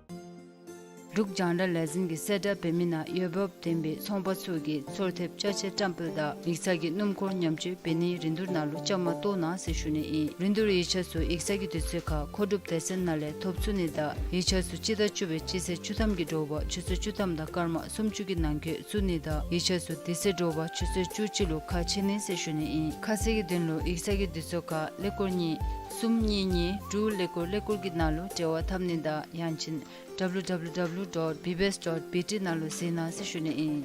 འབྲུག་རྒྱང་བསྒྲགས་ལས་འཛིན་གྱི་གསལ་བསྒྲགས་འབད་མི་ནང་འོས་འབབ་ལྡན་པའི་ཚོང་པ་ཚུ་གིས་ཚོང་དེབ་ཅ་ཆས་བཀྲམ་སྤེལ་དང་ཡིག་ཚང་གི་སྣུམ་འཁོར་ཉམས་བཅོས་འབད་ནིའི་རིན་བསྡུར་ནང་ལུ་བཅའ་མར་གཏོགས་གནང་ཟེར་ཞུ་ནི་ཨིན། རིན་བསྡུར་ཡིག་ཆ་ཚུ་ཡིག་ཚང་གི་དུས་ཚོད་ཁར་མཁོ་སྒྲུབ་སྡེ་ཚན་ནང་ལས་ཐོབ་ཚུགས་ནི་དང་ཡིག་ཆ་ཚུ་སྤྱི་ཟླ་བཅུ་པའི་སྤྱི་ཚེས་བཅུ་ཐམ་གྱི་དྲོ་པ་ཆུ་ཚོད་བཅུ་ཐམ་དང་སྐར་མ་སུམ་ཅུ་གི་ནང་འཁོད་བཙུགས་ནི་དང་ཡིག་ཆ་ཚུ་དེ་ཚེ་དྲོ་པ་ཆུ་ཚོད་བཅུ་གཅིག་ལུ་ཁ་ཕྱེ་ནི་ཟེར་ཞུ་ནི་ཨིན། ཁ་གསལ་གྱི་དོན་ལུ་ཡིག་ཚང་གི་དུས་ཚོད་ཁར་ཀླད་ཀོར་གཉིས་གསུམ་གཉིས་གཉིས་དྲུག་ཀླད་ཀོར་ཀླད་ཀོར་གྱི་ནང་ལུ་འབྲེལ་བ་འཐབ་ནི་དང་ཡང་ཅིན་ཌབ་ལུ་ཌབ་ལུ་ཌབ་ལུ་ཌོཊ་བི་བི་ཨེསི་ཌོཊ་བི་ཊི་ནང་ལུ་གཟིགས་གནང་ཟེར་ཞུ་ནི་ཨིན།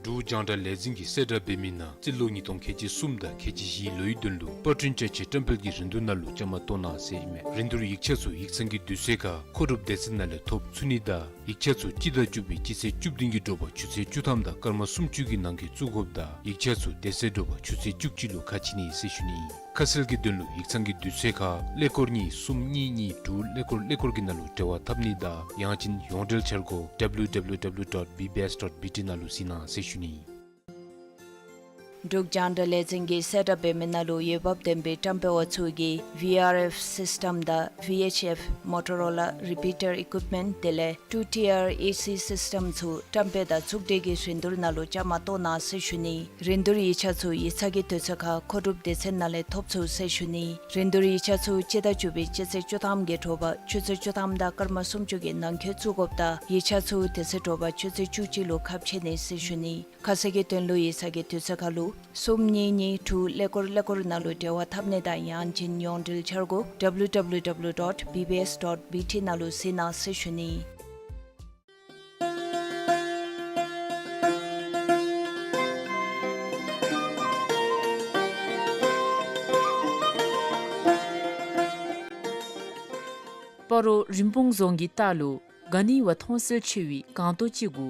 འབྲུག་རྒྱང་བསྒྲགས་ལས་འཛིན་གྱི་གསལ་བསྒྲགས་འབད་མི་ནང་རྩིས་ལོ་ཉིས་སྟོང་ཁལ་གཅིག་གསུམ་དང་ཁལ་གཅིག་བཞི་ལོའི་དོན་ལུ་པར་སྐྲུན་ཅ་ཆས་བཀྲམ་སྤེལ་གྱི་རིན་བསྡུར་ནང་ལུ་བཅའ་མར་གཏོགས་གནང་ཟེར་ཨིན་མས། རིན་བསྡུར་ཡིག་ཆ་ཚུ་ཡིག་ཚང་གི་དུས་ཚོད་ཁར་མཁོ་སྒྲུབ་སྡེ་ཚན་ནང་ལས་ཐོབ་ཚུགས་ནི་དང་ཡིག་ཆ་ཚུ་སྤྱི་ཟླ་བཅུ་པའི་སྤྱི་ཚེས་བཅུ་བདུན་གྱི་དྲོ་པ་ཆུ་ཚོད་བཅུ་ཐམ་དང་སྐར་མ་སུམ་ཅུ་གི་ནང་འཁོད་བཙུགས་དགོཔ་དང་ཡིག་ཆ་ཚུ་དེ་ཚེ་དྲོ་པ་ཆུ་ཚོད་བཅུ་གཅིག་ལུ་ཁ་ཕྱེ་ནི་ཟེར་ཞུ་ནི་ཨིན། ཁ་གསལ་གྱི་དོན་ལུ་ཡིག་ཚང་གི་དུས་ཚོད་ཁར་ཀླད་ཀོར་གཉིས་གསུམ་གཉིས་གཉིས་དྲུག་ཀླད་ཀོར་ཀླད་ཀོར་གྱི་ནང་ལུ་འབྲེལ་བ་འཐབ་ནི་དང་ཡང་ཅིན་ཡོངས་འབྲེལ་འཆར་སྒོ་ཌབ་ལུ་ཌབ་ལུ་ཌབ་ལུ་ཌོཊ་བི་བི་ཨེསི་ཌོཊ་བི་ཊི་ནང་ལུ་གཟིགས་གནང་ཟེར་ཞུ་ནི་ཨིན། འབྲུག་རྒྱང་བསྒྲགས་ལས་འཛིན་གྱི་གསལ་བསྒྲགས་འབད་མི་ནང་ལུ་འོས་འབབ་ལྡན་པའི་བཀྲམ་སྤེལ་པ་ཚུ་གིས་ཝི་ཨར་ཨེཕ་སིསི་ཊམ་དང་ཝི་ཨེཆ་ཨེཕ་མོ་ཊོ་རོ་ལ་རི་པི་ཊར་ཨི་ཀུཡིཔ་མེནཊ་དེ་ལས་ཊུ་ཊི་ཨར་ཨེ་སི་སིསི་ཊམ་ཚུ་བཀྲམ་སྤེལ་དང་ཚོང་འབྲེལ་གྱི་རིན་བསྡུར་ནང་ལུ་བཅའ་མར་གཏོགས་གནང་ཟེར་ཞུ་ནི། རིན་བསྡུར་ཡིག་ཆ་ཚུ་ཡིག་ཚང་གི་དུས་ཚོད་ཁར་མཁོ་སྒྲུབ་སྡེ་ཚན་ནང་ལས་ཐོབ་ཚུགས་ཟེར་ཞུ་ནི། རིན་བསྡུར་ཡིག་ཆ་ཚུ་སྤྱི་ཟླ་བཅུ་པའི་སྤྱི་ཚེས་བཅུ་ཐམ་གྱི་དྲོ་པ་ཆུ་ཚོད་བཅུ་ཐམ་དང་སྐར་མ་སུམ་ཅུ་གི་ནང་འཁོད་བཙུགས་དགོཔ་དང་ཡིག་ཆ་ཚུ་དེ་ཚེ་དྲོ་པ་ཆུ་ཚོད་བཅུ་གཅིག་ལུ་ཁ་ཕྱེ་ནི་ཟེར་ཞུ་ནི། ཁ་གསལ་གྱི་དོན་ལུ་ཡིག་ཚང་གི་དུས་ཚོད་ཁར་ལུ་གསུམ་གཉིས་གཉིས་དྲུག་ཀླད་ཀོར་ཀླད་ཀོར་ནང་ལུ་འབྲེལ་བ་འཐབ་ནི་དང་ཡང་ཅིན་ཡོངས་འབྲེལ་འཆར་སྒོ་ཌབ་ལུ་ཌབ་ལུ་ཌབ་ལུ་ཌོཊ་བི་བི་ཨེསི་ཌོཊ་བི་ཊི་ནང་ལུ་གཟིགས་གནང་ཟེར་ཞུ་ནི། སྤ་རོ་རིན་སྤུངས་རྫོང་གི་ལྟག་ལུ་ག་ནི་བ་མཐོང་གསལ་ཆེ་བའི་སྒང་ཏོག་ཅིག་གུ་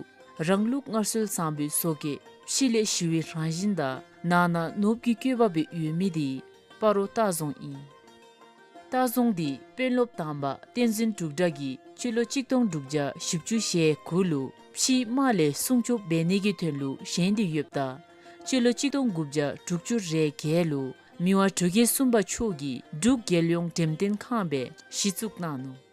རང་ལུགས་སྔར་སྲོལ་བཟང་པོའི་བཟོ་བཀོད་ཕྱི་ལས་ཞི་བའི་རང་བཞིན་དང་ནང་ན་ནོར་བུ་གི་བཀོད་པ་སྦེ་ཡོད་མི་དེ་སྤ་རོ་ལྟ་རྫོང་ཨིན། ལྟ་རྫོང་འདི་དཔོན་སློབ་དང་པ་བསྟན་འཛིན་འབྲུག་གྲགས་ཀྱིས་སྤྱི་ལོ་གཅིག་སྟོང་དྲུག་བརྒྱ་བཞི་བཅུ་ཞེ་དགུ་ལུ་ཕྱིའི་དམག་ལས་སྲུང་སྐྱོབ་འབད་ནི་གི་དོན་ལུ་བཞེངས་ཏེ་ཡོདཔ་ད་སྤྱི་ལོ་གཅིག་སྟོང་དགུ་བརྒྱ་དྲུག་ཅུ་རེ་བརྒྱད་ལུ་མི་དབང་འབྲུག་རྒྱལ་གསུམ་པ་མཆོག་གིས་འབྲུག་རྒྱལ་ཡོངས་འགྲེམས་སྟོན་ཁང་སྦེ་གཞི་བཙུགས་གནང་ནུག།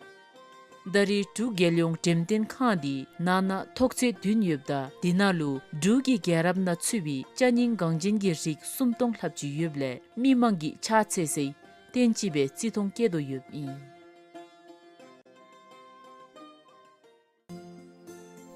ད་རེས་འབྲུག་རྒྱལ་ཡོངས་འགྲེམས་སྟོན་ཁང་འདི་ནང་ན་ཐོག་ཚད་བདུན་ཡོདཔ་ད་དེ་ནང་ལུ་འབྲུག་གི་རྒྱལ་རབས་ནང་ཚུད་པའི་ཅ་རྙིང་འགངས་ཅན་གྱི་རིགས་སུམ་སྟོང་ལྷགཔ་ཅིག་ཡོདཔ་ལས་མི་མང་གིས་ཕྱག་འཚལ་སའི་རྟེན་ཅིག་སྦེ་བརྩི་མཐོང་བསྐྱེད་དོ་ཡོདཔ་ཨིན།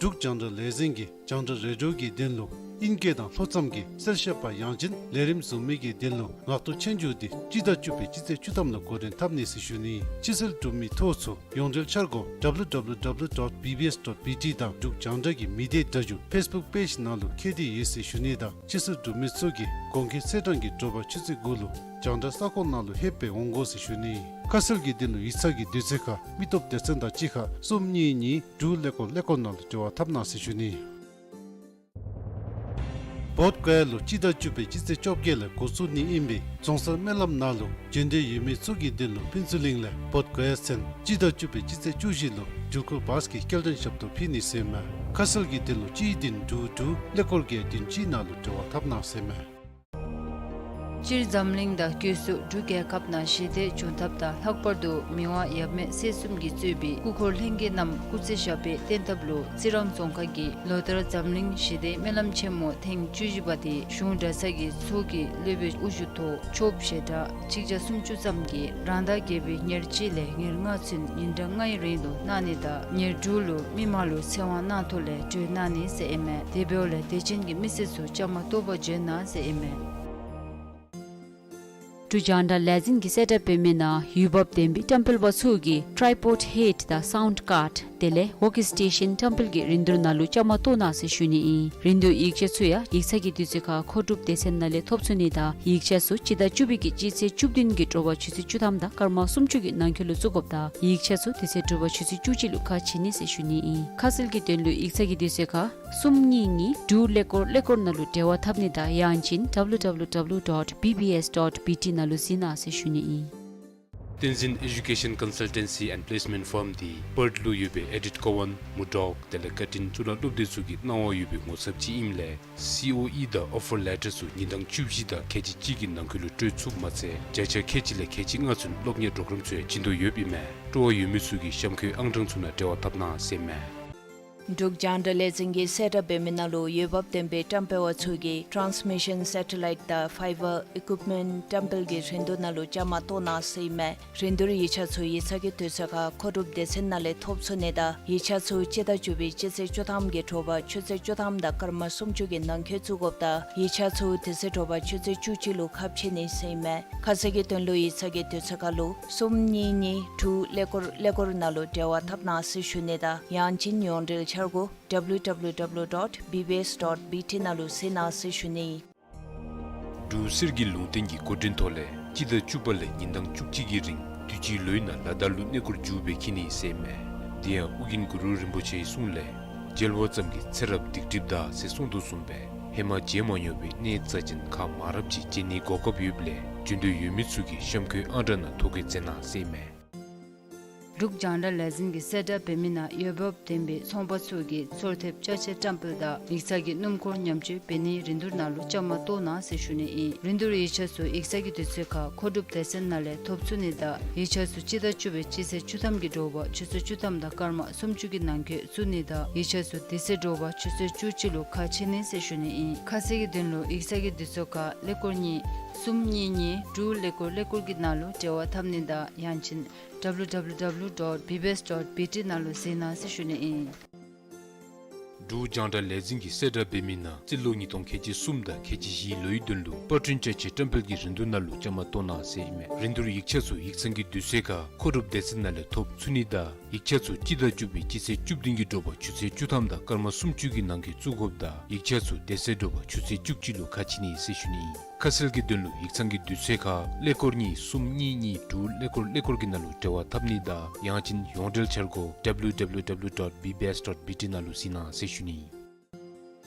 འབྲུག་རྒྱང་བསྒྲགས་ལས་འཛིན་གྱིས་རྒྱང་བསྒྲགས་རེ་ཌི་ཡོ་གི་དོན་ལུ་ཨིན་སྐད་དང་ལྷོ་མཚམས་ཀྱི་གསལ་བཤད་པ་ཡང་ཅིན་ལས་རིམ་བཟོ་མི་གི་དོན་ལུ་ངག་ཐོག་ཆོས་རྒྱུགས་འདི་སྤྱི་ཟླ་བཅུ་པའི་སྤྱི་ཚེས་བཅུ་ཐམ་ལུ་འགོ་འདྲེན་འཐབ་ནི་ཟེར་ཞུ་ནི། ཕྱི་སེལ་གྲུབ་མི་ཐོ་ཚུ་ཡོངས་འབྲེལ་འཆར་སྒོ་ཌབ་ལུ་ཌབ་ལུ་ཌབ་ལུ་ཌོཊ་བི་བི་ཨེསི་ཌོཊ་བི་ཊི་དང་འབྲུག་རྒྱང་བསྒྲགས་ཀྱི་མི་སྡེ་སྒྲ་སྒྱུར་ཕེསི་བུཀ་པེཇ་ནང་ལུ་མཁྱེན་ཏེ་ཡོད་ཟེར་ཞུ་ནི་དང་ཕྱི་སེལ་གྲུབ་མི་ཚུ་གིས་དགོང་ཁའི་ཚེས་གྲངས་ཀྱི་དྲོ་པ་ཆུ་ཚོད་དགུ་ལུ་རྒྱང་བསྒྲགས་ས་ཁོངས་ནང་ལུ་ལྷོདཔ་སྦེ་འོང་དགོ་ཟེར་ཞུ་ནི། ཁ་གསལ་གྱི་དོན་ལུ་ཡིག་ཚང་གི་དུས་ཚོད་ཁར་མི་སྟོབས་སྡེ་ཚན་དང་གཅིག་ཁར་གསུམ་གཉིས་གཉིས་དྲུག་ཀླད་ཀོར་ཀླད་ཀོར་ནང་ལུ་འབྲེལ་བ་འཐབ་གནང་ཟེར་ཞུ་ནི། བོདྷ་ག་ཡ་ལུ་སྤྱི་ཟླ་བཅུ་པའི་སྤྱི་ཚེས་བཅོ་བརྒྱད་ལས་འགོ་བཙུགས་ནི་ཨིན་པའི་རྫོང་སར་སྨོན་ལམ་ནང་ལུ་བྱོན་འདོད་ཡོད་མི་ཚུ་གི་དོན་ལུ་ཕུན་ཚོགས་གླིང་ལས་བོདྷ་ག་ཡ་ཚུན་སྤྱི་ཟླ་བཅུ་པའི་སྤྱི་ཚེས་བཅུ་བཞི་ལུ་འགྲུལ་འཁོར་བཱས་ཀྱི་སྐྱེལ་འདྲེན་ཞབས་ཏོག་ཕུལ་ནི་ཟེར་མས། ཁ་གསལ་གྱི་དོན་ལུ་གཅིག་བདུན་དྲུག་དྲུག་ཀླད་ཀོར་བརྒྱད་བདུན་གཅིག་ནང་ལུ་འབྲེལ་བ་འཐབ་གནང་ཟེར་མས། སྤྱིར་འཛམ་གླིང་དང་སྒོས་སུ་འབྲུག་རྒྱལ་ཁབ་ནང་ཞི་བདེ་འབྱུང་ཐབས་དང་ལྷག་པར་དུ་མི་དབང་ཡབ་མེས་སྲས་གསུམ་གྱིས་གཙོས་པའི་སྐུ་འཁོར་ལྷན་རྒྱས་རྣམས་སྐུ་ཚེ་ཞབས་པད་བརྟན་ཐབས་ལུ་རྩི་རང་རྫོང་ཁག་གིས་ལོ་ལྟར་འཛམ་གླིང་ཞི་བདེའི་སྨོན་ལམ་ཆེན་མོ་ཐེངས་བཅུ་བཞི་པ་དེ་གཞུང་གྲྭ་ཚང་གི་ཚོགས་ཀྱི་སློབ་དཔོན་དབུ་བཞུགས་ཐོག་ཆོསཔ་ཞལ་གྲངས་གཅིག་བརྒྱ་སུམ་ཅུ་ཙམ་གྱིས་རང་ཟླ་བརྒྱད་པའི་ཉེར་གཅིག་ལས་ཉེར་ལྔ་ཚུན་ཉིན་གྲངས་ལྔའི་རིང་ལུ་གནང་ནི་དང་ཉེར་དྲུག་ལུ་མི་མང་ལུ་ཚེ་དབང་གནང་ཐོག་ལས་གྲོལ་གནང་ནི་ཟེར་ཨིན་མས། དེ་འབདཝ་ལས་དད་ཅན་གྱི་མི་སེར་ཚུ་བཅའ་མར་གཏོགས་པར་འབྱོན་གནང་ཟེར་ཨིན་མས། འབྲུག་རྒྱང་བསྒྲགས་ལས་འཛིན་གྱིས་གསལ་བསྒྲགས་འབད་མི་ནང་འོས་འབབ་ལྡན་པའི་བཀྲམ་སྤེལ་པ་ཚུ་གིས་ཊའི་པོཌ་ཧེཌ་དང་སའུནཌ་ཀཱརཌ་དེ་ལས་ཝོརྐ་སི་ཊེ་ཤཱན་བཀྲམ་སྤེལ་གྱི་རིན་བསྡུར་ནང་ལུ་བཅའ་མར་གཏོགས་གནང་ཟེར་ཞུ་ནི་ཨིན། རིན་བསྡུར་ཡིག་ཆ་ཚུ་ཡང་ཡིག་ཚང་གི་དུས་ཚོད་ཁར་མཁོ་སྒྲུབ་སྡེ་ཚན་ནང་ལས་ཐོབ་ཚུགས་ནི་དང་ཡིག་ཆ་ཚུ་སྤྱི་ཟླ་བཅུ་པའི་གི་སྤྱི་ཚེས་བཅུ་བདུན་གྱི་དྲོ་པ་ཆུ་ཚོད་བཅུ་ཐམ་དང་སྐར་མ་སུམ་ཅུ་གི་ནང་འཁོད་ལུ་བཙུགས་དགོཔ་དང་ཡིག་ཆ་ཚུ་དེ་ཚེ་དྲོ་པ་ཆུ་ཚོད་བཅུ་གཅིག་ལུ་ཁ་ཕྱེ་ནི་ཟེར་ཞུ་ནི་ཨིན། ཁ་གསལ་གྱི་དོན་ལུ་ཡིག་ཚང་གི་དུས་ཚོད་ཁར་གསུམ་གཉིས་གཉིས་དྲུག་ཀླད་ཀོར་ཀླད་ཀོར་ནང་ལུ་འབྲེལ་བ་འཐབ་ནི་དང་ཡང་ཅིན་ཌབ་ལུ་ཌབ་ལུ་ཌབ་ལུ་ཌོཊ་བི་བི་ཨེསི་ཌོཊ་བི་ཊི་ནང་ལུ་གཟིགས་གནང་ཟེར་ཞུ་ནི་ཨིན། བསྟན་འཛིན་ཨེ་ཌུ་ཀེ་ཤཱན་ཀོན་སལ་ཊེན་སི་ཨེནཌ་པི་ལེསི་མེནཊ་ཕརམ་འདི་པརཐ་ལུ་ཡོད་པའི་ཨེ་ཌིཐ་ཀོ་ཝཱན་མུར་ཌོག་དེ་ལས་ཀར་ཊིན་གཙུག་ལག་སློབ་སྡེ་ཚུ་གི་གནང་བ་ཡོད་པའི་ངོ་ཚབ་ཅིག་ཨིནམ་ལས་སི་ཨོ་ཨི་དང་ཨོ་ཕར་ལེ་ཊར་ཚུ་ཉིན་གྲངས་བཅུ་བཞི་དང་ཁལ་གཅིག་གཅིག་གི་ནང་འཁོད་ལུ་སྤྲོད་ཚུགསཔ་མ་ཚད་བརྒྱ་ཆ་ཁལ་གཅིག་ལས་ཁལ་གཅིག་ལྔ་ཚུན་སློབ་གཉེར་པོརོ་གརམ་ཚུ་ཡང་བྱིན་དོ་ཡོདཔ་ཨིན་མས། སྤྲོ་བ་ཡོད་མི་ཚུ་གིས་གཤམ་འཁོད་ཨང་གྲངས་ཚུ་ནང་འབྲེལ་བ་འཐབ་གནང་ཟེར་མས། འབྲུག་རྒྱང་བསྒྲགས་ལས་འཛིན་གྱིས་གསལ་བསྒྲགས་འབད་མི་ནང་ལུ་འོས་འབབ་ལྡན་པའི་བཀྲམ་སྤེལ་བ་ཚུ་གིས་ཊཱནསི་མི་ཤཱན་སེ་ཊ་ལའིཊ་དང་ཕའི་བར་ཨི་ཀུཡིཔ་མེནཊ་བཀྲམ་སྤེལ་གྱི་རིན་བསྡུར་ནང་ལུ་བཅའ་མར་གཏོགས་གནང་ཟེར་ཨིན་མས། རིན་བསྡུར་ཡིག་ཆ་ཚུ་ཡིག་ཚང་གི་དུས་ཚོད་ཁར་མཁོ་སྒྲུབ་སྡེ་ཚན་ནང་ལས་ཐོབ་ཚུགས་ནི་དང་ཡིག་ཆ་ཚུ་སྤྱི་ཟླ་བཅུ་པའི་སྤྱི་ཚེས་བཅུ་ཐམ་གྱི་དྲོ་པ་ཆུ་ཚོད་བཅུ་ཐམ་དང་སྐར་མ་སུམ་ཅུ་གི་ནང་འཁོད་བཙུགས་དགོཔ་དང་ཡིག་ཆ་ཚུ་དེ་ཚེ་དྲོ་པ་ཆུ་ཚོད་བཅུ་གཅིག་ལུ་ཁ་ཕྱེ་ནི་ཟེར་ཨིན་མས། ཁ་གསལ་གྱི་དོན་ལུ་ཡིག་ཚང་གི་དུས་ཚོད་ཁར་ལུ་གསུམ་གཉིས་གཉིས་དྲུག་ཀླད་ཀོར་ཀླད་ཀོར་ནང་ལུ་འབྲེལ་བ་འཐབ་གནང་ཟེར་ཞུ་ནི་དང་ཡང་ཅིན་ཡོངས་འབྲེལ་འཆར་སྒོ་ཌབ་ལུ་ཌབ་ལུ་ཌབ་ལུ་ཌོཊ་བི་བི་ཨེསི་ཌོཊ་བི་ཊི་ནང་ལུ་གཟིགས་གནང་ཟེར་ཞུ་ནི། འབྲུག་གསེར་གྱི་ལུང་བསྟན་གྱི་འགོ་འདྲེན་ཐོག་ལས་སྤྱི་ཟླ་བཅུ་པ་ལས་ཉིན་གྲངས་བཅུ་གཅིག་གི་རིང་དུས་ཅི་ལོའི་ནང་ལ་དྭགས་ལུ་གནས་སྐོར་མཇུག་སྦེ་འཁྱིད་ནི་ཟེར་ཨིན་མས། དེ་ཡང་ཨོ་རྒྱན་གུ་རུ་རིན་པོ་ཆེའི་གསུང་ལས་མཇལ་བ་ཙམ་གྱིས་ཚེ་རབས་སྡིག་སྒྲིབ་འདག་ཟེར་གསུངས་དོ་བཟུམ་སྦེ་ཧེ་མ་མཇལ་མ་མྱོང་བའི་གནས་རྩ་ཅན་ཁག་མང་རབས་ཅིག་མཇལ་ནིའི་གོ་སྐབས་ཡོདཔ་ལས་བྱོན་འདོད་ཡོད་མི་ཚུ་གིས་གཤམ་འཁོད་ཨང་གྲངས་ནང་ཐོ་བཀོད་མཛད་གནང་ཟེར་ཨིན་མས། འབྲུག་རྒྱང་བསྒྲགས་ལས་འཛིན་གྱིས་གསལ་བསྒྲགས་འབད་མི་ནང་འོས་འབབ་ལྡན་པའི་ཚོང་པ་ཚུ་གིས་ཚོར་ཐེབས་ཅ་ཆས་བཀྲམ་སྤེལ་དང་ཡིག་ཚང་གི་སྣུམ་འཁོར་ཉམས་བཅོས་འབད་ནིའི་རིན་བསྡུར་ནང་ལུ་བཅའ་མར་གཏོགས་གནང་ཟེར་ཞུ་ནི་ཨིན། རིན་བསྡུར་ཡིག་ཆ་ཚུ་ཡིག་ཚང་གི་དུས་ཚོད་ཁར་མཁོ་སྒྲུབ་སྡེ་ཚན་ནང་ལས་ཐོབ་ཚུགས་ནི་དང་ཡིག་ཆ་ཚུ་སྤྱི་ཟླ་བཅུ་པའི་སྤྱི་ཚེས་བཅུ་ཐམ་གྱི་དྲོ་པ་ཆུ་ཚོད་བཅུ་ཐམ་དང་སྐར་མ་སུམ་ཅུ་གི་ནང་འཁོད་བཙུགས་ནི་དང་ཡིག་ཆ་ཚུ་དེ་ཚེ་དྲོ་པ་ཆུ་ཚོད་བཅུ་གཅིག་ལུ་ཁ་ཕྱེ་ནི་ཟེར་ཞུ་ནི་ཨིན། ཁ་གསལ་གྱི་དོན་ལུ་ཡིག་ཚང་གི་དུས་ཚོད་ཁར་ཀླད་ཀོར་གཉིས་གསུམ་གཉིས་གཉིས་དྲུག་ཀླད་ཀོར་ཀླད་ཀོར་གྱི་ནང་ལུ་འབྲེལ་བ་འཐབ་ནི་དང་ཡང་ཅིན་ཌབ་ལུ་ཌབ་ལུ་ཌབ་ལུ་ཌོཊ་བི་བི་ཨེསི་ཌོཊ་བི་ཊི་ནང་ལུ་གཟིགས་གནང་ཟེར་ཞུ་ནི་ཨིན། འབྲུག་རྒྱང་བསྒྲགས་ལས་འཛིན་གྱིས་གསལ་བསྒྲགས་འབད་མི་ནང་རྩིས་ལོ་ཉིས་སྟོང་ཁལ་གཅིག་གསུམ་དང་ཁལ་གཅིག་བཞི་ལོའི་དོན་ལུ་པར་སྐྲུན་ཅ་ཆས་བཀྲམ་སྤེལ་གྱི་རིན་བསྡུར་ནང་ལུ་བཅའ་མར་གཏོགས་གནང་ཟེར་ཨིན་མས། རིན་བསྡུར་ཡིག་ཆ་ཚུ་ཡིག་ཚང་གི་དུས་ཚོད་ཁར་མཁོ་སྒྲུབ་སྡེ་ཚན་ནང་ལས་ཐོབ་ཚུགས་ནི་དང་ཡིག་ཆ་ཚུ་སྤྱི་ཟླ་བཅུ་པའི་སྤྱི་ཚེས་བཅུ་བདུན་གྱི་དྲོ་པ་ཆུ་ཚོད་བཅུ་ཐམ་དང་སྐར་མ་སུམ་ཅུ་གི་ནང་འཁོད་བཙུགས་དགོཔ་དང་ཡིག་ཆ་ཚུ་དེ་ཚེ་དྲོ་པ་ཆུ་ཚོད་བཅུ་གཅིག་ལུ་ཁ་ཕྱེ་ནི་ཟེར་ཞུ་ནི་ཨིན། ཁ་གསལ་གྱི་དོན་ལུ་ཡིག་ཚང་གི་དུས་ཚོད་ཁར་ཀླད་ཀོར་གཉིས་གསུམ་གཉིས་གཉིས་དྲུག་ཀླད་ཀོར་ཀླད་ཀོར་གྱི་ནང་ལུ་འབྲེལ་བ་འཐབ་ནི་དང་ཡང་ཅིན་ཡོངས་འབྲེལ་འཆར་སྒོ་ཌབ་ལུ་ཌབ་ལུ་ཌབ་ལུ་ཌོཊ་བི་བི་ཨེསི་ཌོཊ་བི་ཊི་ནང་ལུ་གཟིགས་གནང་ཟེར་ཞུ་ནི་ཨིན།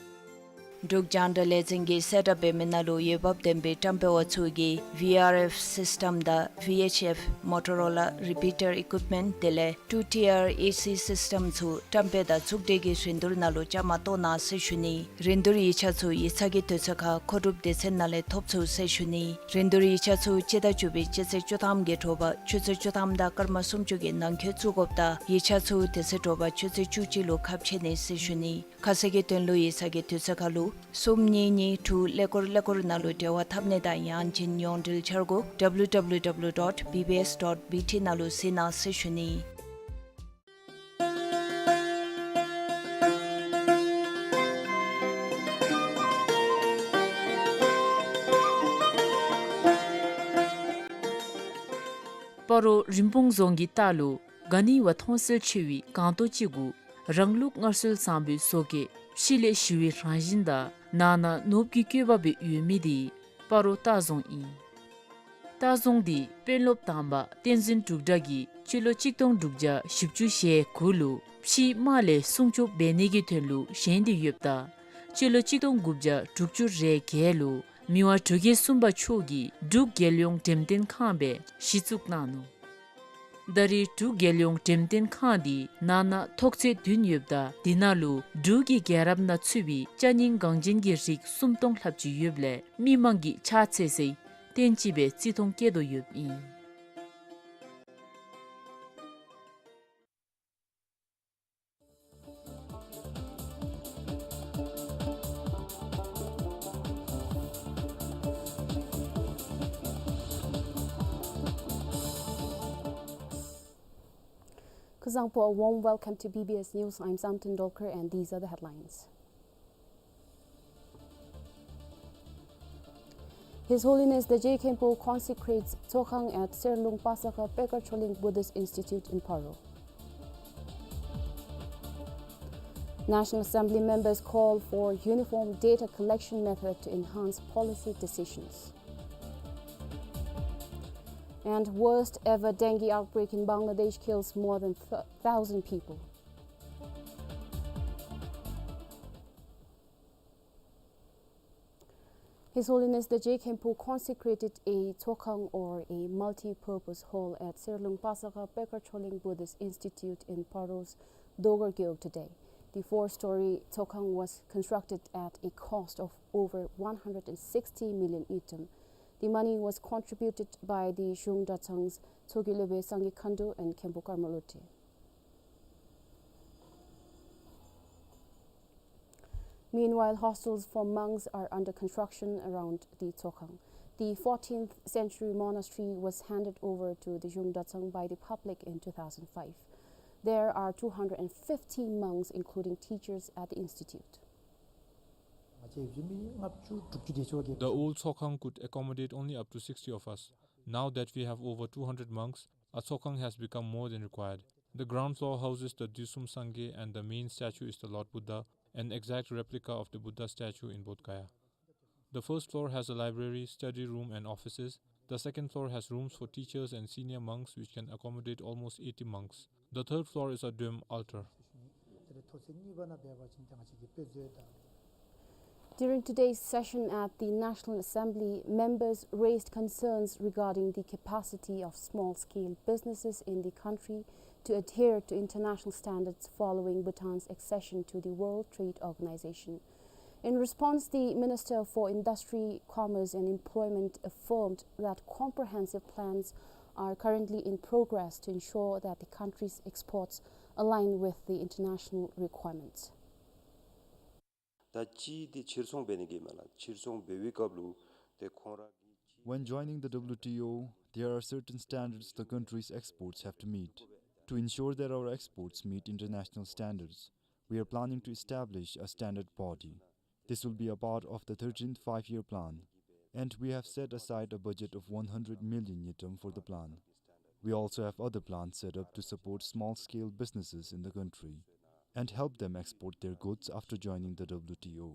འབྲུག་རྒྱང་བསྒྲགས་ལས་འཛིན་གྱིས་གསལ་བསྒྲགས་འབད་མི་ནང་ལུ་འོས་འབབ་ལྡན་པའི་བཀྲམ་སྤེལ་བ་ཚུ་གིས་ཝི་ཨར་ཨེཕ་སིསི་ཊེམ་དང་ཝི་ཨེཆ་ཨེཕ་མོ་ཊོ་རོ་ལ་རི་པི་ཊར་ཨི་ཀུཡིཔ་མེནཊ་དེ་ལས་ཊུ་ཊི་ཨར་ཨེ་སི་སིསི་ཊེམ་ཚུ་བཀྲམ་སྤེལ་དང་ཚོགས་སྒྲིག་གི་རིན་བསྡུར་ནང་ལུ་བཅའ་མར་གཏོགས་གནང་ཟེར་ཞུ་ནི། རིན་བསྡུར་ཡིག་ཆ་ཚུ་ཡིག་ཚང་གི་དུས་ཚོད་ཁར་མཁོ་སྒྲུབ་སྡེ་ཚན་ནང་ལས་ཐོབ་ཚུགས་ཟེར་ཞུ་ནི། རིན་བསྡུར་ཡིག་ཆ་ཚུ་སྤྱི་ཟླ་བཅུ་པའི་སྤྱི་ཚེས་བཅུ་ཐམ་གྱི་དྲོ་པ་ཆུ་ཚོད་བཅུ་ཐམ་དང་སྐར་མ་སུམ་ཅུ་གི་ནང་འཁོད་བཙུགས་དགོཔ་དང་ཡིག་ཆ་ཚུ་དེ་ཚེ་དྲོ་པ་ཆུ་ཚོད་བཅུ་གཅིག་ལུ་ཁ་ཕྱེ་ནི་ཟེར་ཞུ་ནི། ཁ་གསལ་གྱི་དོན་ལུ་ཡིག་ཚང་གི་དུས་ཚོད་ཁར་ལུ་གསུམ་གཉིས་གཉིས་དྲུག་ཀླད་ཀོར་ཀླད་ཀོར་ནང་ལུ་འབྲེལ་བ་འཐབ་ནི་དང་ཡང་ཅིན་ཡོངས་འབྲེལ་འཆར་སྒོ་ཌབ་ལུ་ཌབ་ལུ་ཌབ་ལུ་ཌོཊ་བི་བི་ཨེསི་ཌོཊ་བི་ཊི་ནང་ལུ་གཟིགས་གནང་ཟེར་ཞུ་ནི། སྤ་རོ་རིན་སྤུངས་རྫོང་གི་ལྟག་ལུ་ག་ནི་བ་མཐོང་གསལ་ཆེ་བའི་སྒང་ཏོག་ཅིག་གུ་རང་ལུགས་སྔར་སྲོལ་བཟང་པོའི་བཟོ་བཀོད་ཕྱི་ལས་ཞི་བའི་རང་བཞིན་དང་ནང་ན་ནོར་བུ་གི་བཀོད་པ་སྦེ་ཡོད་མི་དེ་སྤ་རོ་ལྟ་རྫོང་ཨིན། ལྟ་བཟུང་འདི་དཔོན་སློབ་དང་པ་བསྟན་འཛིན་འབྲུག་གྲགས་ཀྱིས་སྤྱི་ལོ་གཅིག་སྟོང་དྲུག་བརྒྱ་བཞི་བཅུ་ཞེ་དགུ་ལུ་ཕྱིའི་དམག་ལས་སྲུང་སྐྱོབ་འབད་ནི་གི་དོན་ལུ་བཞེངས་ཏེ་ཡོདཔ་ད་སྤྱི་ལོ་གཅིག་སྟོང་དགུ་བརྒྱ་དྲུག་ཅུ་རེ་བརྒྱད་ལུ་མི་དབང་འབྲུག་རྒྱལ་གསུམ་པ་མཆོག་གིས་འབྲུག་རྒྱལ་ཡོངས་འགྲེམས་སྟོན་ཁང་སྦེ་གཞི་བཙུགས་གནང་ནུག། ད་རེས་འབྲུག་རྒྱལ་ཡོངས་འགྲེམས་སྟོན་ཁང་འདི་ནང་ན་ཐོག་ཚད་བདུན་ཡོདཔ་ད་དེ་ནང་ལུ་འབྲུག་གི་རྒྱལ་རབས་ནང་ཚུད་པའི་ཅ་རྙིང་འགངས་ཅན་གྱི་རིགས་སུམ་སྟོང་ལྷགཔ་ཅིག་ཡོདཔ་ལས་མི་མང་གིས་ཕྱག་འཚལ་སའི་རྟེན་ཅིག་སྦེ་བརྩི་མཐོང་བསྐྱེད་དོ་ཡོདཔ་ཨིན། Kuzuzangpo, a warm welcome to B B S News. I'm Samten Dolkar, and these are the headlines. His Holiness the Je Khenpo consecrates Tsokhang at Serlung Pasakha Pekar Choling Buddhist Institute in Paro. National Assembly members call for uniform data collection method to enhance policy decisions. And worst ever dengue outbreak in Bangladesh kills more than thousand people. His Holiness the Je Khenpo consecrated a Tsokhang, or a multi-purpose hall, at Serlung Pasakha Pekar Choling Buddhist Institute in Paro's Dogar Gewog today. The four-story Tsokhang was constructed at a cost of over one hundred and sixty million ngultrum. The money was contributed by the Zhung Dratshang's Tshogyi Lopen Sangye Khandu and Khenpo Karma Lotri. Meanwhile, hostels for monks are under construction around the Tsokhang. The fourteenth century monastery was handed over to the Zhung Dratshang by the public in two thousand five. There are two hundred and fifty monks, including teachers, at the institute. The old Tsokhang could accommodate only up to sixty of us. Now that we have over two hundred monks, a Tsokhang has become more than required. The ground floor houses the Drisum Sangye, and the main statue is the Lord Buddha, an exact replica of the Buddha statue in Bodh Gaya. The first floor has a library, study room and offices. The second floor has rooms for teachers and senior monks, which can accommodate almost eighty monks. The third floor is a domed altar. During today's session at the National Assembly, members raised concerns regarding the capacity of small-scale businesses in the country to adhere to international standards following Bhutan's accession to the World Trade Organization. In response, the Minister for Industry, Commerce and Employment affirmed that comprehensive plans are currently in progress to ensure that the country's exports align with the international requirements. ད་ཅི་དེ་ཕྱིར་ཚོང་འབད་ནི་གི་མེན་ལགས། ཕྱིར་ཚོང་འབད་བའི་སྐབས་ལུ་དེ་ཁོང་ར་གི་When joining the W T O, there are certain standards the country's exports have to meet. To ensure that our exports meet international standards, we are planning to establish a standard body. This will be a part of the thirteenth Five-Year Plan, and we have set aside a budget of one hundred million ngultrum for the plan. We also have other plans set up to support small-scale businesses in the country and help them export their goods after joining the W T O.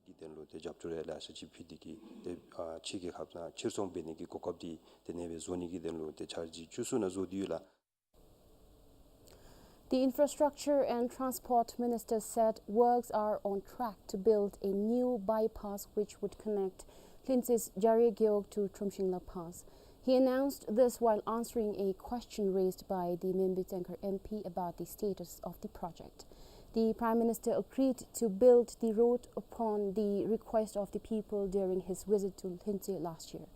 གི་དོན་ལུ་དེ་རྒྱབ་སྐྱོར་ཡང་ལེ་ཤ་ཅིག་ཕུལ་ཏེ་གིས་དེ་ཕྱི་རྒྱལ་ཁབ་ནང་ཕྱིར་ཚོང་འབད་ནི་གི་གོ་སྐབས་འདི་དེ་ནང་སྦེ་བཟོ་ནི་གི་དོན་ལུ་དེ་འཆར་གཞི་བཅུ་གསུམ་ནང་བཟོ་སྟེ་ཡོད་ལགས། The Infrastructure and Transport Minister said works are on track to build a new bypass which would connect Lhintse's Jare Gewog to Trumshingla Pass. He announced this while answering a question raised by the Membi Tsenkhar M P about the status of the project. The Prime Minister agreed to build the road upon the request of the people during his visit to Lhintse last year.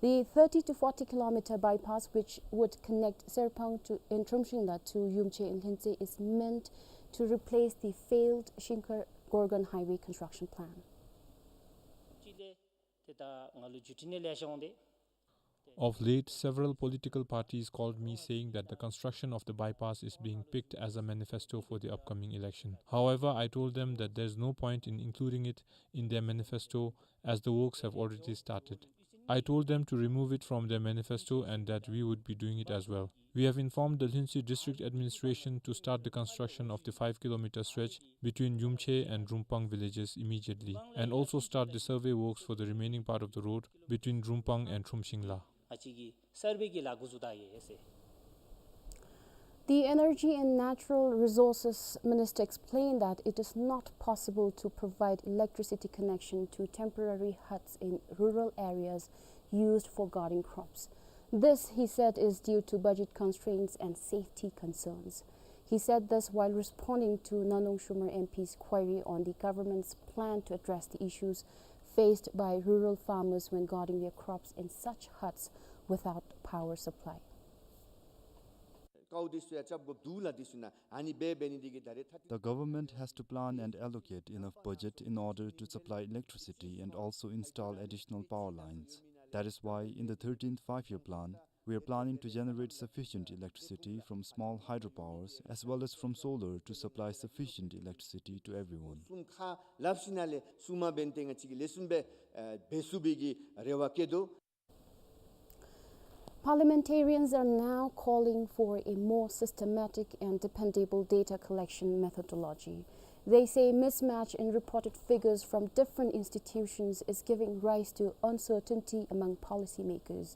The thirty to forty kilometer bypass, which would connect Serpang to, in Trumshingla to Yumche in Lhintse, is meant to replace the failed Shingkhar-Gorgan highway construction plan. Of late, several political parties called me saying that the construction of the bypass is being picked as a manifesto for the upcoming election. However, I told them that there's no point in including it in their manifesto as the works have already started. I told them to remove it from their manifesto and that we would be doing it as well. We have informed the Lhintse District Administration to start the construction of the five kilometer stretch between Yumche and Rumpang villages immediately, and also start the survey works for the remaining part of the road between Rumpang and Trumshingla. ཨ་ཙི་གི་སར་བེ་གི་ལཱ་འགོ་བཙུགས་ད་ཡི་ཟེར། The Energy and Natural Resources Minister explained that it is not possible to provide electricity connection to temporary huts in rural areas used for garden crops. This, he said, is due to budget constraints and safety concerns. He said this while responding to Nandong Shumer M P's query on the government's plan to address the issues faced by rural farmers when guarding their crops in such huts without power supply. ཀའུ་འདི་ཚུ་ཡང་རྐྱབ་དགོཔ་འདུག་ལགས། འདི་ཚུ་ནང་ཨ་ནི་འབད་འབད་ནི་འདི་གིས་ད་རེས་ཐ་The government has to plan and allocate enough budget in order to supply electricity and also install additional power lines. That is why in the thirteenth Five-Year Plan, we are planning to generate sufficient electricity from small hydropowers as well as from solar to supply sufficient electricity to everyone. གསུམ་ཁར་སླབ་ཞིནམ་ལས་གསུམ་མ་འབད་ནི་དེ་ང་བཅས་ཀྱིས་ལེགས་ཤོམ་སྦེ་ཨ་འབད་ཚུགས་པའི་གི་རེ་བ་བསྐྱེད་དོ། Parliamentarians are now calling for a more systematic and dependable data collection methodology. They say mismatch in reported figures from different institutions is giving rise to uncertainty among policymakers.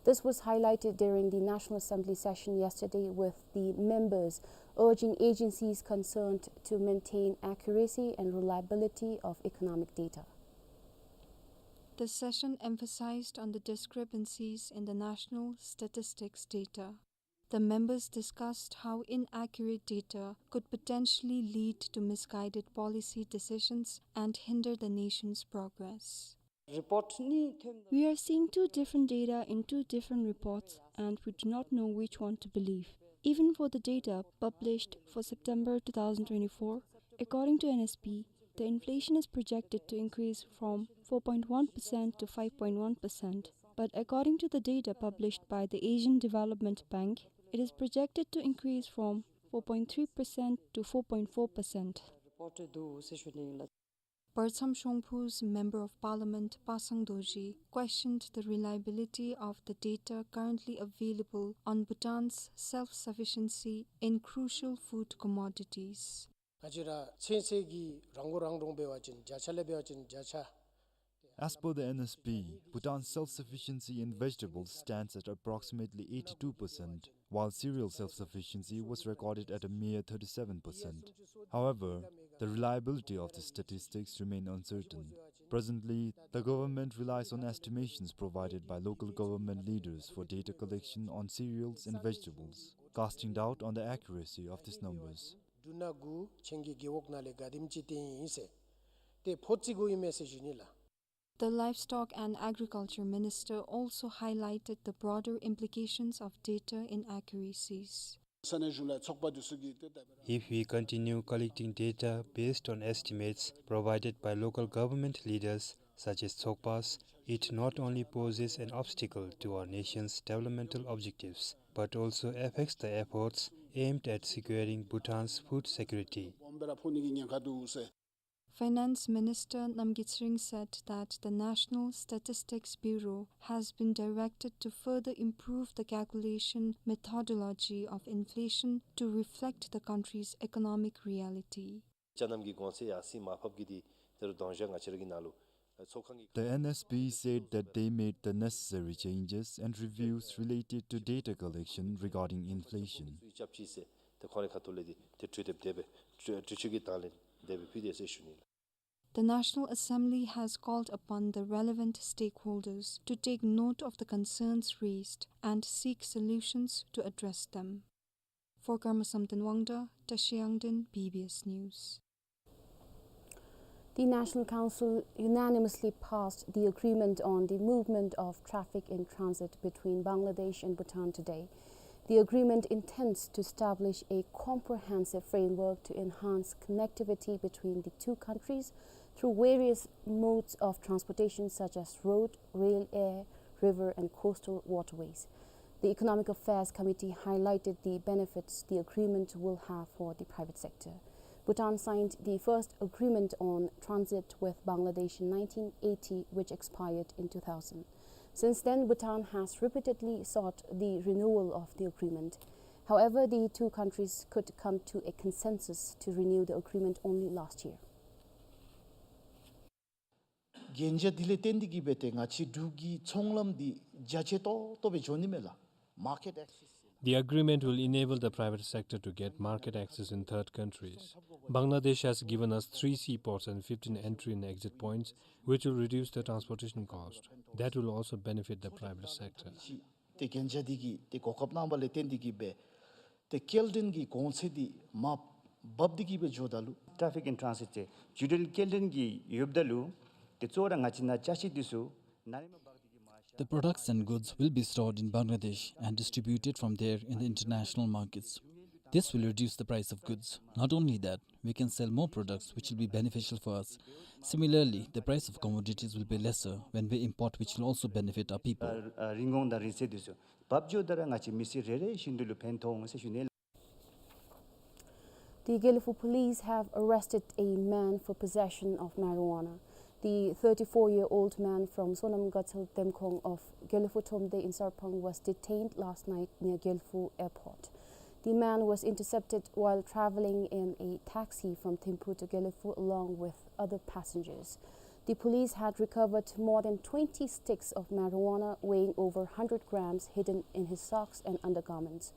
This was highlighted during the National Assembly session yesterday, with the members urging agencies concerned to maintain accuracy and reliability of economic data. The session emphasized on the discrepancies in the national statistics data. The members discussed how inaccurate data could potentially lead to misguided policy decisions and hinder the nation's progress. We are seeing two different data in two different reports, and we do not know which one to believe. Even for the data published for September two thousand twenty-four, according to N S P, the inflation is projected to increase from four point one percent to five point one percent. But according to the data published by the Asian Development Bank, it is projected to increase from four point three percent to four point four percent. Partsam Shongphu's Member of Parliament Pasang Dorji questioned the reliability of the data currently available on Bhutan's self-sufficiency in crucial food commodities. ང་བཅས་ར་ཚན་རྩལ་གྱི་རང་མགོ་རང་འདྲོངས་འབད་བ་ཅིན་བརྒྱ་ཆ་ལས་འབད་བ་ཅིན་བརྒྱ་ཆ། As per the N S P, Bhutan's self-sufficiency in vegetables stands at approximately eighty-two percent, while cereal self-sufficiency was recorded at a mere thirty-seven percent. However, the reliability of the statistics remain uncertain. Presently, the government relies on estimations provided by local government leaders for data collection on cereals and vegetables, casting doubt on the accuracy of these numbers. འབྲུ་སྣ་དགུ་ཁྱེད་ཀྱི་རྒེད་འོག་ནང་ལས་ག་དེམ་ཅིག་བཏོན་ཡི་ཟེར། ཏེ་ཕོ་རྩིས་དགོ་ཨིན་མས་ཟེར་ཞུ་ནི་ལགས། The Livestock and Agriculture Minister also highlighted the broader implications of data inaccuracies. ས་གནས་གཞུང་ལས་ཚོགས་པ་འདི་ཚུ་གིས་ཏེ་ད་If we continue collecting data based on estimates provided by local government leaders such as Tsokpas, it not only poses an obstacle to our nation's developmental objectives, but also affects the efforts aimed at securing Bhutan's food security. Finance Minister Namgyitsring said that the National Statistics Bureau has been directed to further improve the calculation methodology of inflation to reflect the country's economic reality. ཅ་རྣམས་ཀྱི་གོང་ཚད་ཡར་སེང་མར་ཕབ་ཀྱི་འདི་ད་རུང་དང་ཞག་ང་བཅས་ར་གི་ནང་ལུ་ཚོགས་ཁང་གི The N S P said that they made the necessary changes and reviews related to data collection regarding inflation. སུ་ཡིས་རྐྱབ་ཅི་ཟེར་ཏེ་ཁོང་རའི་ཁ་ཐུག་ལས་འདི་ཏེ་འཕྲོས་ཏེ་དེ་སྦེ་འཕྲོས་འཕྲོས་ཆོད་ཀྱི་དང་ལེན་དེ་སྦེ་ཕུལ་ཏེ་ཟེར་ཞུ་ནི་ལགས། The National Assembly has called upon the relevant stakeholders to take note of the concerns raised and seek solutions to address them. For Karma Samten Wangda, Tashi Yangden, B B S News. The National Council unanimously passed the agreement on the movement of traffic in transit between Bangladesh and Bhutan today. The agreement intends to establish a comprehensive framework to enhance connectivity between the two countries through various modes of transportation such as road, rail, air, river, and coastal waterways. The Economic Affairs Committee highlighted the benefits the agreement will have for the private sector. Bhutan signed the first agreement on transit with Bangladesh in nineteen eighty, which expired in two thousand. Since then, Bhutan has repeatedly sought the renewal of the agreement. However, the two countries could come to a consensus to renew the agreement only last year. གན་རྒྱ་འདི་ལས་བརྟེན་ཏེ་གིས་སྦེ་ཏེ་ང་བཅས་འབྲུག་གི་ཚོང་ལམ་འདི་རྒྱ་ཆེ་ཏོག་ཏོ་སྦེ་འགྱོ་ནི་མས་ལགས། Market access. The agreement will enable the private sector to get market access in third countries. Bangladesh has given us three seaports and fifteen entry and exit points, which will reduce the transportation cost. That will also benefit the private sector. ཏེ་གན་རྒྱ་འདི་གིས་ཏེ་གོ་སྐབས་གནང་བ་ལས་བརྟེན་ཏེ་གིས་སྦེ་ཏེ་སྐྱེལ་འདྲེན་གྱི་གོང་ཚད་འདི་མར་བབས་ཏེ་གིས་སྦེ་འགྱོཝ་ད་ལུ། Traffic and Transit ཟེར་བརྒྱུད་འབྲེལ་སྐྱེལ་འདྲེན་གྱི་ཡོདཔ་ད་ལུ་ཏེ་གཙོ་བོ་ར་ང་བཅས་ནཱ་ཅ་ཆས་འདི་ཚུ་ནཱ་ལས་མར་འབག་སྟེ་གིས་མར་ཤར། The products and goods will be stored in Bangladesh and distributed from there in the international markets. This will reduce the price of goods. Not only that, we can sell more products which will be beneficial for us. Similarly, the price of commodities will be lesser when we import, which will also benefit our people. ཨ་ཨ་རིན་གོང་དང་རིན་གསེར་འདི་ཚུ་བབས་འགྱོཝ་ད་ར་ང་བཅས་མི་སེར་རེ་རེ་བཞིན་དུ་ལུ་ཕན་ཐོགས་འོང་ཟེར་ཞུ་ནི། The Gelephu police have arrested a man for possession of marijuana. The thirty-four-year-old man from Sonam Gatsal Demkhong of Gelephu Thomde in Sarpang was detained last night near Gelephu Airport. The man was intercepted while traveling in a taxi from Thimphu to Gelephu along with other passengers. The police had recovered more than twenty sticks of marijuana weighing over hundred grams hidden in his socks and undergarments.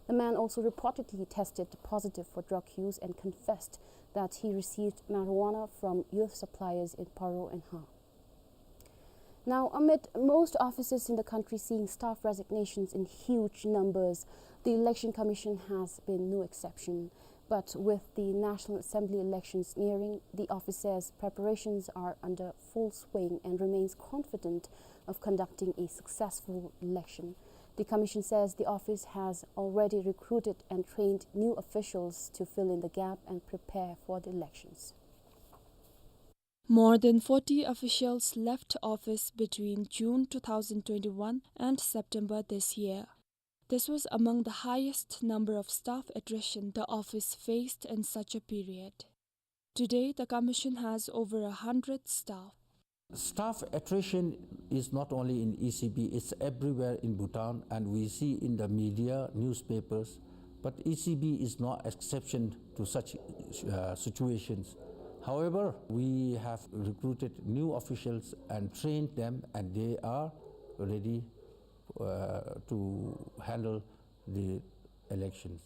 The man also reportedly tested positive for drug use and confessed that he received marijuana from youth suppliers in Paro and Ha. Now, amid most offices in the country seeing staff resignations in huge numbers, the Election Commission has been no exception. But with the National Assembly elections nearing, the office says preparations are under full swing and remains confident of conducting a successful election. The commission says the office has already recruited and trained new officials to fill in the gap and prepare for the elections. More than forty officials left office between June two thousand twenty-one and September this year. This was among the highest number of staff attrition the office faced in such a period. Today, the commission has over a hundred staff. Staff attrition is not only in E C B, it's everywhere in Bhutan, and we see in the media, newspapers, but E C B is no exception to such, uh, situations. However, we have recruited new officials and trained them, and they are ready, uh, to handle the elections.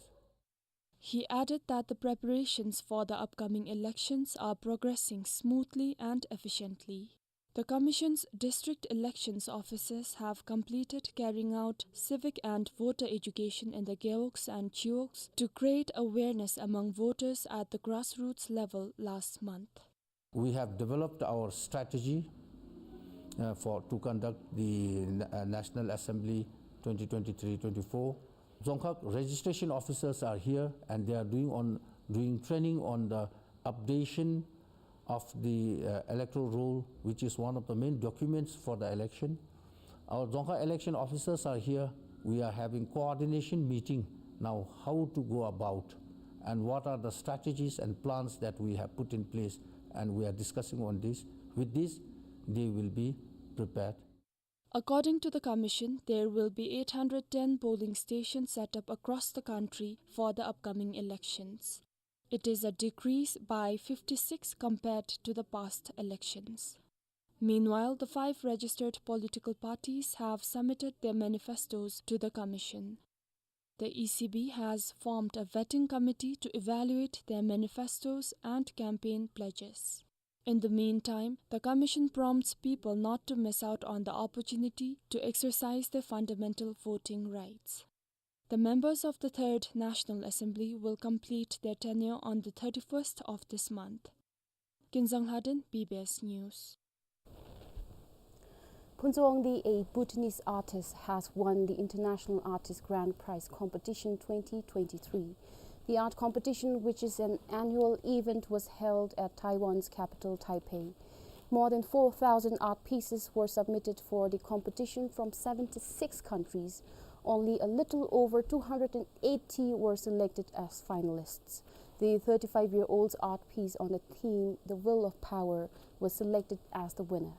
He added that the preparations for the upcoming elections are progressing smoothly and efficiently. The Commission's district elections officers have completed carrying out civic and voter education in the gewogs and chiwogs to create awareness among voters at the grassroots level last month. We have developed our strategy, uh, for, to conduct the Na-, uh, National Assembly twenty twenty-three twenty-four. Dzongkhag registration officers are here and they are doing on, doing training on the updation of the, uh, electoral roll, which is one of the main documents for the election. Our Dzongkhag election officers are here. We are having coordination meeting now, how to go about and what are the strategies and plans that we have put in place, and we are discussing on this. With this, they will be prepared. According to the commission, there will be eight hundred ten polling stations set up across the country for the upcoming elections. It is a decrease by fifty-six compared to the past elections. Meanwhile, the five registered political parties have submitted their manifestos to the commission. The E C B has formed a vetting committee to evaluate their manifestos and campaign pledges. In the meantime, the commission prompts people not to miss out on the opportunity to exercise their fundamental voting rights. The members of the Third National Assembly will complete their tenure on the thirty-first of this month. Kinzang Lhaden, B B S News. Phuntsawangdi, a Bhutanese artist, has won the International Artist Grand Prize Competition twenty twenty-three. The art competition, which is an annual event, was held at Taiwan's capital, Taipei. More than four thousand art pieces were submitted for the competition from seventy-six countries. Only a little over two hundred and eighty were selected as finalists. The thirty-five-year-old's art piece on the theme, The Will of Power, was selected as the winner.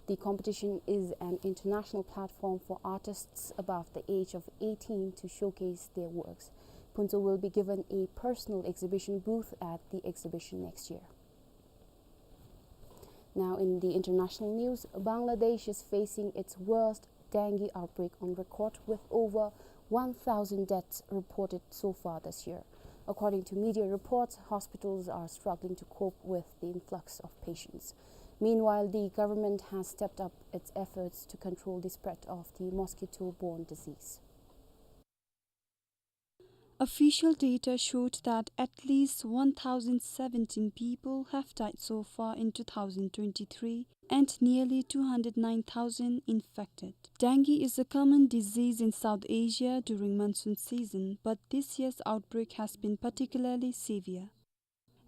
The competition is an international platform for artists above the age of eighteen to showcase their works. Phuntsho will be given a personal exhibition booth at the exhibition next year. Now, in the international news, Bangladesh is facing its worst dengue outbreak on record, with over one thousand deaths reported so far this year. According to media reports, hospitals are struggling to cope with the influx of patients. Meanwhile, the government has stepped up its efforts to control the spread of the mosquito-borne disease. Official data showed that at least one thousand seventeen people have died so far in two thousand twenty-three and nearly two hundred nine thousand infected. Dengue is a common disease in South Asia during monsoon season, but this year's outbreak has been particularly severe.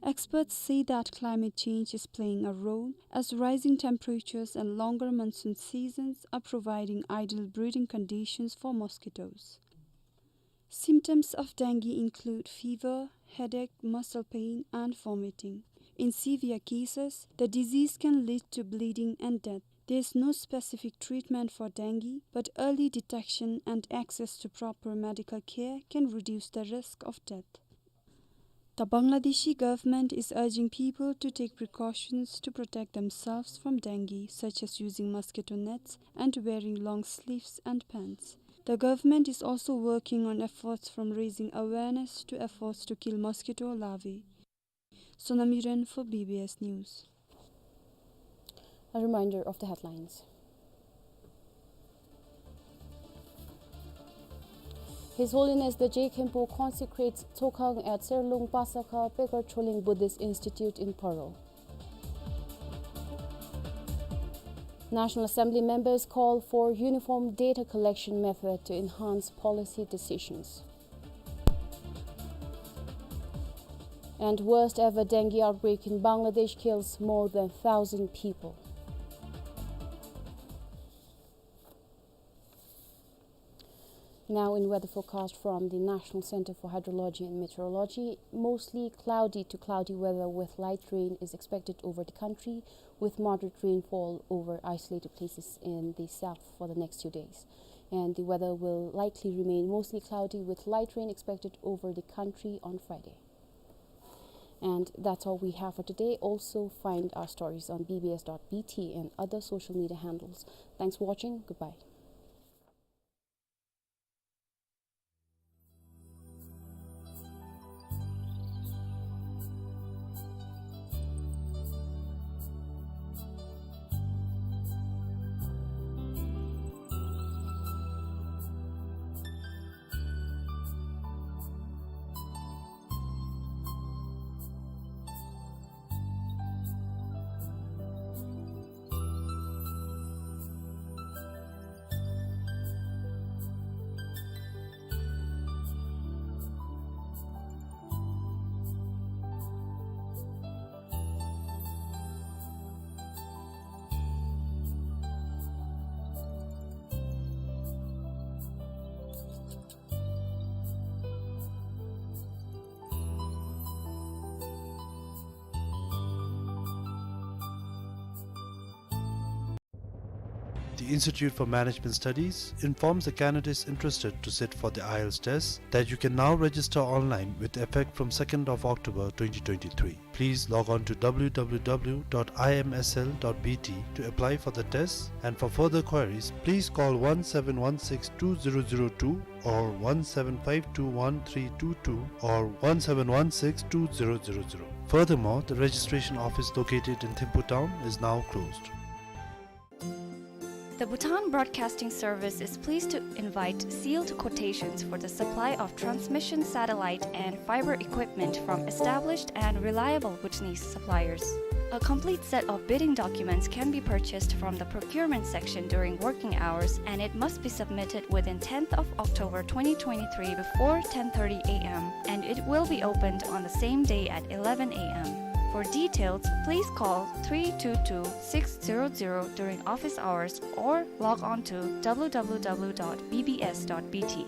Experts say that climate change is playing a role, as rising temperatures and longer monsoon seasons are providing ideal breeding conditions for mosquitoes. Symptoms of dengue include fever, headache, muscle pain, and vomiting. In severe cases, the disease can lead to bleeding and death. There is no specific treatment for dengue, but early detection and access to proper medical care can reduce the risk of death. The Bangladeshi government is urging people to take precautions to protect themselves from dengue, such as using mosquito nets and wearing long sleeves and pants. The government is also working on efforts from raising awareness to efforts to kill mosquito larvae. Sonam Yiren for B B S News. A reminder of the headlines. His Holiness the Je Khenpo consecrates Tsokhang at Serlung Pasakha Pekar Choling Buddhist Institute in Paro. National Assembly members call for uniform data collection method to enhance policy decisions. And worst ever dengue outbreak in Bangladesh kills more than thousand people. Now, in weather forecast from the National Center for Hydrology and Meteorology, mostly cloudy to cloudy weather with light rain is expected over the country, with moderate rainfall over isolated places in the south for the next two days. And the weather will likely remain mostly cloudy with light rain expected over the country on Friday. And that's all we have for today. Also, find our stories on B B S dot B T and other social media handles. Thanks for watching. Goodbye. The Institute for Management Studies informs the candidates interested to sit for the IELTS test that you can now register online with effect from second of October twenty twenty-three. Please log on to W W W dot I M S L dot B T to apply for the test, and for further queries, please call one seven one six two zero zero two or one seven five two one three two two or one seven one six two zero zero zero. Furthermore, the registration office located in Thimphu town is now closed. The Bhutan Broadcasting Service is pleased to invite sealed quotations for the supply of transmission satellite and fiber equipment from established and reliable Bhutanese suppliers. A complete set of bidding documents can be purchased from the procurement section during working hours, and it must be submitted within tenth of October twenty twenty-three before ten thirty A M, and it will be opened on the same day at eleven A M. For details, please call three two two six zero zero during office hours or log on to W W W dot B B S dot B T.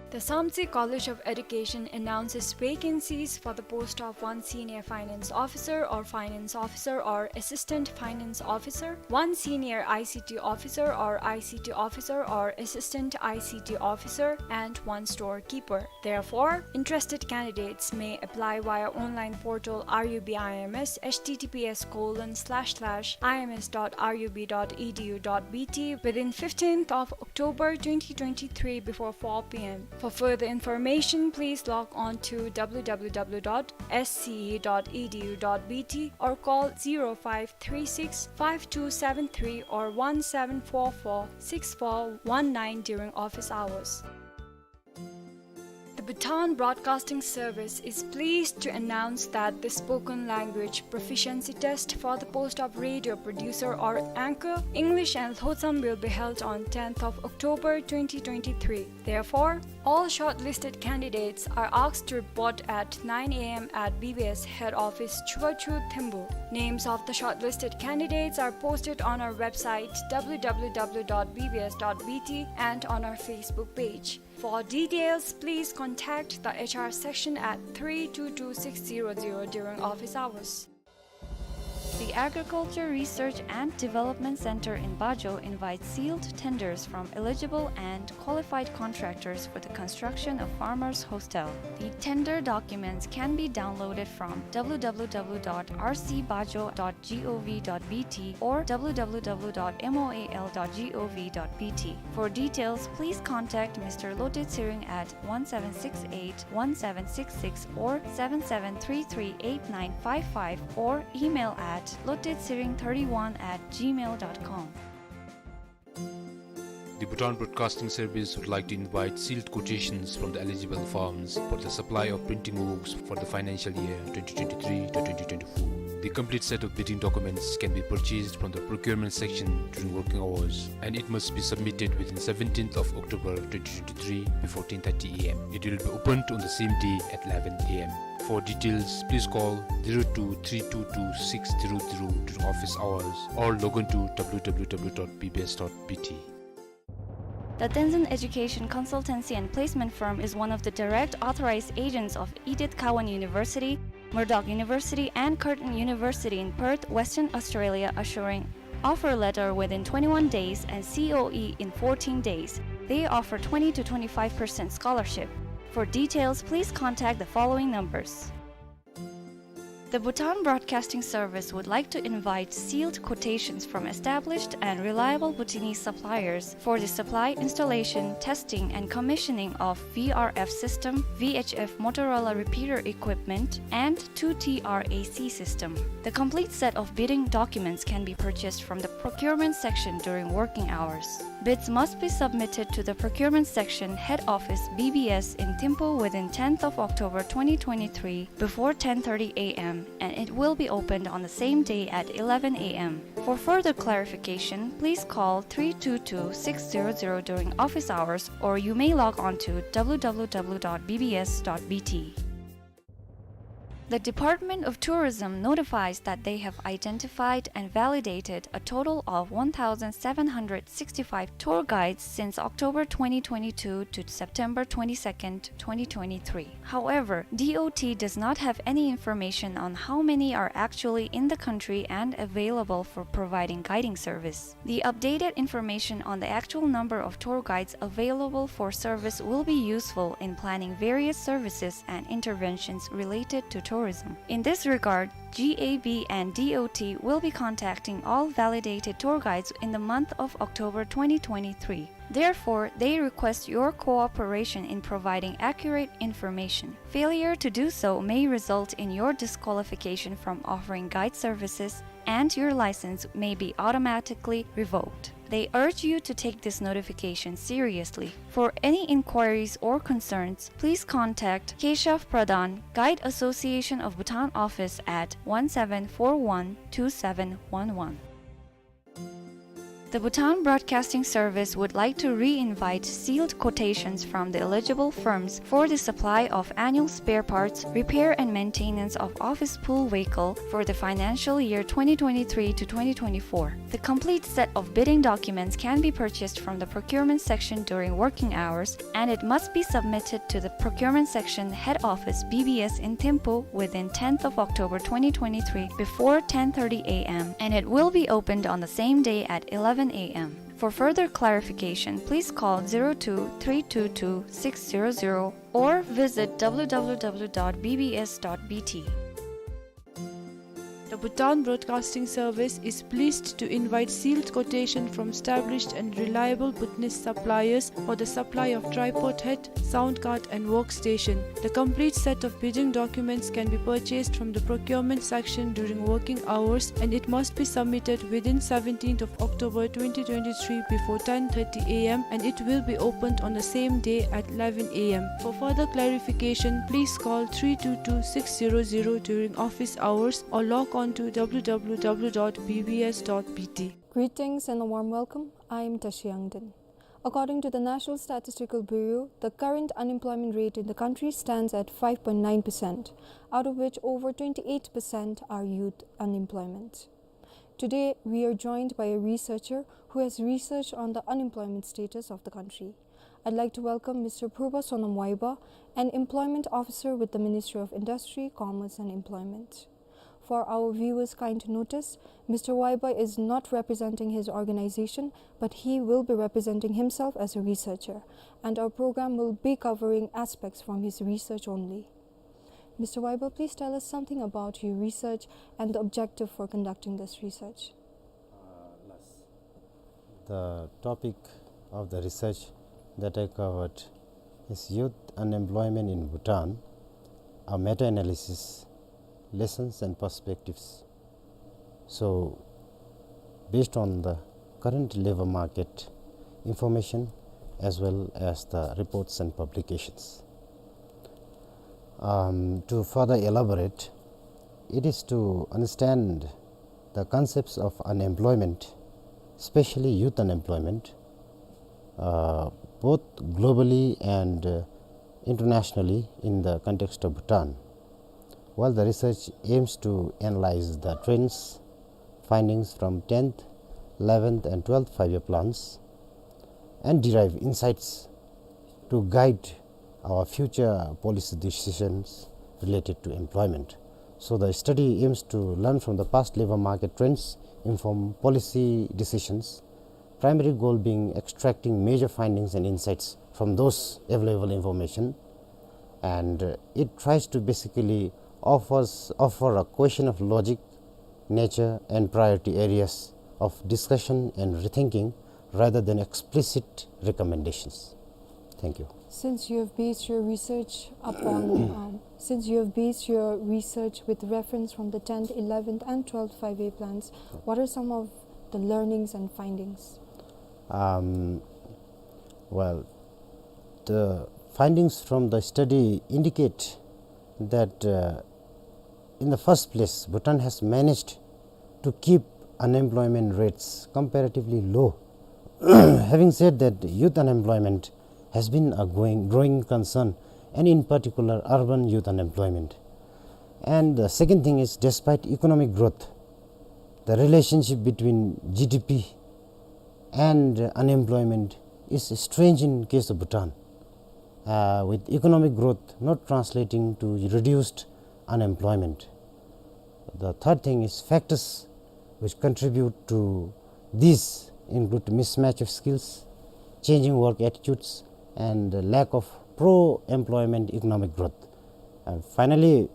The Samtse College of Education announces vacancies for the post of one Senior Finance Officer or Finance Officer or Assistant Finance Officer, one Senior I C T Officer or I C T Officer or Assistant I C T Officer, and one Storekeeper. Therefore, interested candidates may apply via online portal R U B I M S, H T T P S colon slash slash I M S dot R U B dot E D U dot B T, within fifteenth of October twenty twenty-three before four P M. For further information, please log on to W W W dot S C E dot E D U dot B T or call zero five three six, five two seven three or one seven four four, sur four one nine during office hours. The Bhutan Broadcasting Service is pleased to announce that the spoken language proficiency test for the post of radio producer or anchor, English and Lhotsam, will be held on tenth of October twenty twenty-three. Therefore, all shortlisted candidates are asked to report at nine A M at B B S head office, Chubachu, Thembu. Names of the shortlisted candidates are posted on our website, W W W dot B B S dot B T, and on our Facebook page. For details, please contact the H R section at three two two six zero zero during office hours. The Agriculture Research and Development Center in Bajo invites sealed tenders from eligible and qualified contractors for the construction of Farmers Hostel. The tender documents can be downloaded from W W W dot R C bajo dot gov dot B T or W W W dot M O A L dot gov dot B T. For details, please contact Mister Lote Tshering at one seven six eight, one seven six six or seven seven three three eight nine five five or email at lotetshering thirty-one at gmail dot com. The Bhutan Broadcasting Service would like to invite sealed quotations from the eligible firms for the supply of printing works for the financial year twenty twenty-three to twenty twenty-four. The complete set of bidding documents can be purchased from the procurement section during working hours, and it must be submitted within seventeenth of October twenty twenty-three before ten thirty A M. It will be opened on the same day at eleven A M. For details, please call zero two three two two six zero zero during office hours or log on to W W W dot B B S dot B T. The Tenzin Education Consultancy and Placement Firm is one of the direct authorized agents of Edith Cowan University, Murdoch University, and Curtin University in Perth, Western Australia, assuring offer letter within twenty-one days and C O E in fourteen days. They offer twenty to twenty-five percent scholarship. For details, please contact the following numbers. The Bhutan Broadcasting Service would like to invite sealed quotations from established and reliable Bhutanese suppliers for the supply, installation, testing, and commissioning of V R F system, V H F Motorola repeater equipment, and two T R A C system. The complete set of bidding documents can be purchased from the procurement section during working hours. Bids must be submitted to the procurement section, head office, B B S in Thimphu within tenth of October twenty twenty-three before ten thirty A M, and it will be opened on the same day at eleven A M. For further clarification, please call three two two six zero zero during office hours, or you may log on to W W W dot B B S dot B T. The Department of Tourism notifies that they have identified and validated a total of one thousand seven hundred sixty-five tour guides since October twenty twenty-two to September twenty-second, twenty twenty-three. However, D O T does not have any information on how many are actually in the country and available for providing guiding service. The updated information on the actual number of tour guides available for service will be useful in planning various services and interventions related to tourism. In this regard, G A B and D O T will be contacting all validated tour guides in the month of October twenty twenty-three. Therefore, they request your cooperation in providing accurate information. Failure to do so may result in your disqualification from offering guide services, and your license may be automatically revoked. They urge you to take this notification seriously. For any inquiries or concerns, please contact Keshav Pradhan, Guide Association of Bhutan Office at one seven four one two seven one one. The Bhutan Broadcasting Service would like to re-invite sealed quotations from the eligible firms for the supply of annual spare parts, repair and maintenance of office pool vehicle for the financial year twenty twenty-three to twenty twenty-four. The complete set of bidding documents can be purchased from the procurement section during working hours, and it must be submitted to the procurement section head office B B S in Thimphu within tenth of October twenty twenty-three before ten thirty a m, and it will be opened on the same day at eleven a m. For further clarification, please call zero two three two two six zero zero or visit w w w dot b b s dot b t. The Bhutan Broadcasting Service is pleased to invite sealed quotation from established and reliable Bhutanese suppliers for the supply of tripod head, sound card and workstation. The complete set of bidding documents can be purchased from the procurement section during working hours, and it must be submitted within seventeenth of October twenty twenty-three before ten thirty a m, and it will be opened on the same day at eleven a m. For further clarification, please call three two two six zero zero during office hours or log on to w w w dot b b s dot b t. Greetings and a warm welcome. I am Tashi Yangden. According to the National Statistical Bureau, the current unemployment rate in the country stands at five point nine percent, out of which over twenty-eight percent are youth unemployment. Today, we are joined by a researcher who has researched on the unemployment status of the country. I'd like to welcome Mister Purba Sonam Waiba, an employment officer with the Ministry of Industry, Commerce and Employment. For our viewers' kind notice, Mister Waiba is not representing his organization, but he will be representing himself as a researcher, and our program will be covering aspects from his research only. Mister Waiba, please tell us something about your research and the objective for conducting this research. The topic of the research that I covered is Youth Unemployment in Bhutan, a meta-analysis, lessons and perspectives. So, based on the current labor market information as well as the reports and publications. Um, to further elaborate, it is to understand the concepts of unemployment, especially youth unemployment, uh, both globally and, uh, internationally in the context of Bhutan. While the research aims to analyze the trends, findings from tenth, eleventh and twelfth five-year plans and derive insights to guide our future policy decisions related to employment. So the study aims to learn from the past labor market trends, inform policy decisions, primary goal being extracting major findings and insights from those available information, and, uh, it tries to basically offers, offer a question of logic, nature and priority areas of discussion and rethinking rather than explicit recommendations. Thank you. Since you have based your research upon, um, since you have based your research with reference from the tenth, eleventh and twelfth five-year plans, what are some of the learnings and findings? Um, well, the findings from the study indicate that, uh, in the first place, Bhutan has managed to keep unemployment rates comparatively low. Having said that, youth unemployment has been a going, growing concern, and in particular, urban youth unemployment. And the second thing is, despite economic growth, the relationship between G D P and unemployment is strange in case of Bhutan, uh, with economic growth not translating to reduced unemployment. The third thing is, factors which contribute to this include mismatch of skills, changing work attitudes, and lack of pro-employment economic growth. And finally,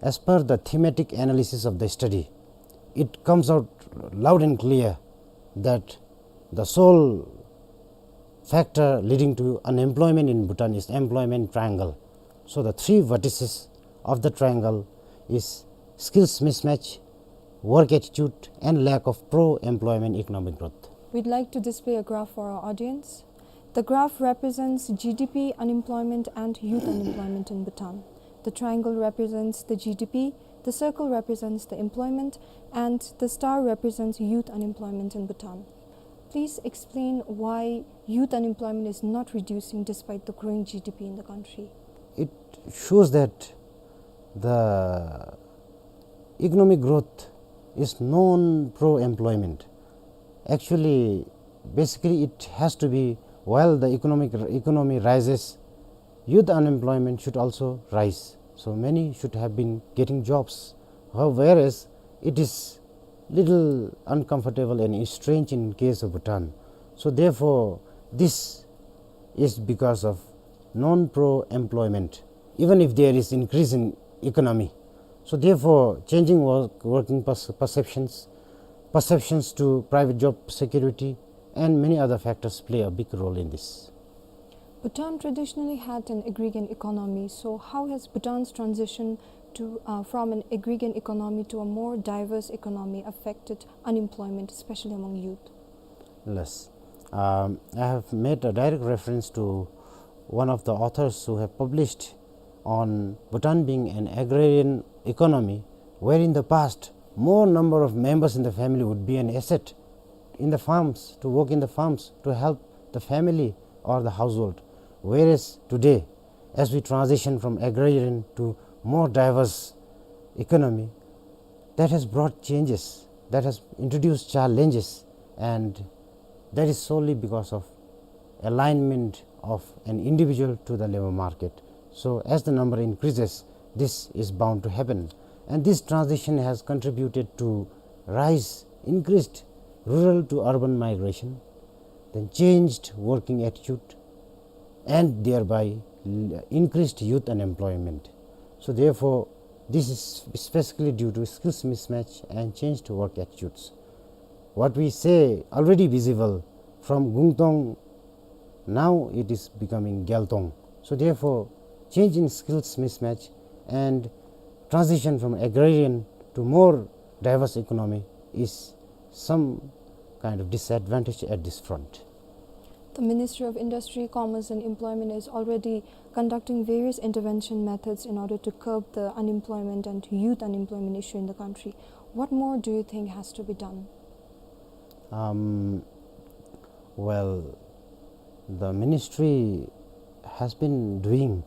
as per the thematic analysis of the study, it comes out loud and clear that the sole factor leading to unemployment in Bhutan is employment triangle. So the three vertices of the triangle is skills mismatch, work attitude, and lack of pro-employment economic growth. We'd like to display a graph for our audience. The graph represents G D P, unemployment, and youth unemployment in Bhutan. The triangle represents the G D P, the circle represents the employment, and the star represents youth unemployment in Bhutan. Please explain why youth unemployment is not reducing despite the growing G D P in the country. It shows that the economic growth is non-pro-employment. Actually, basically, it has to be, while the economic, economy rises, youth unemployment should also rise. So many should have been getting jobs. How-, whereas it is little uncomfortable and strange in case of Bhutan. So therefore, this is because of non-pro-employment, even if there is increase in economy. So therefore, changing work, working perce-, perceptions, perceptions to private job security, and many other factors play a big role in this. Bhutan traditionally had an agrarian economy, so how has Bhutan's transition to, uh, from an agrarian economy to a more diverse economy affected unemployment, especially among youth? Yes. Um, I have made a direct reference to one of the authors who have published on Bhutan being an agrarian economy, where in the past, more number of members in the family would be an asset in the farms, to work in the farms, to help the family or the household. Whereas today, as we transition from agrarian to more diverse economy, that has brought changes, that has introduced challenges, and that is solely because of alignment of an individual to the labor market. So as the number increases, this is bound to happen. And this transition has contributed to rise, increased rural to urban migration, then changed working attitude, and thereby l-, increased youth unemployment. So therefore, this is specifically due to skills mismatch and changed work attitudes. What we say already visible from Gungtong, now it is becoming Gyaltong. So therefore, change in skills mismatch and transition from agrarian to more diverse economy is some kind of disadvantage at this front. The Ministry of Industry, Commerce and Employment is already conducting various intervention methods in order to curb the unemployment and youth unemployment issue in the country. What more do you think has to be done? Um, well, the ministry has been doing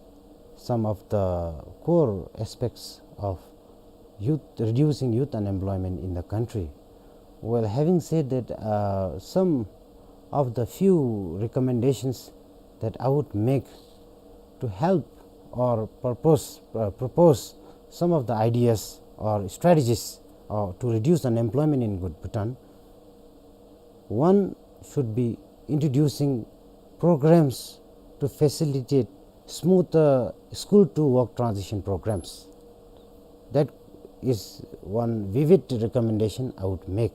some of the core aspects of youth, reducing youth unemployment in the country. Well, having said that, uh, some of the few recommendations that I would make to help or purpose, uh, propose some of the ideas or strategies, uh, to reduce unemployment in Bhutan. One should be introducing programs to facilitate smoother school to work transition programs. That is one vivid recommendation I would make,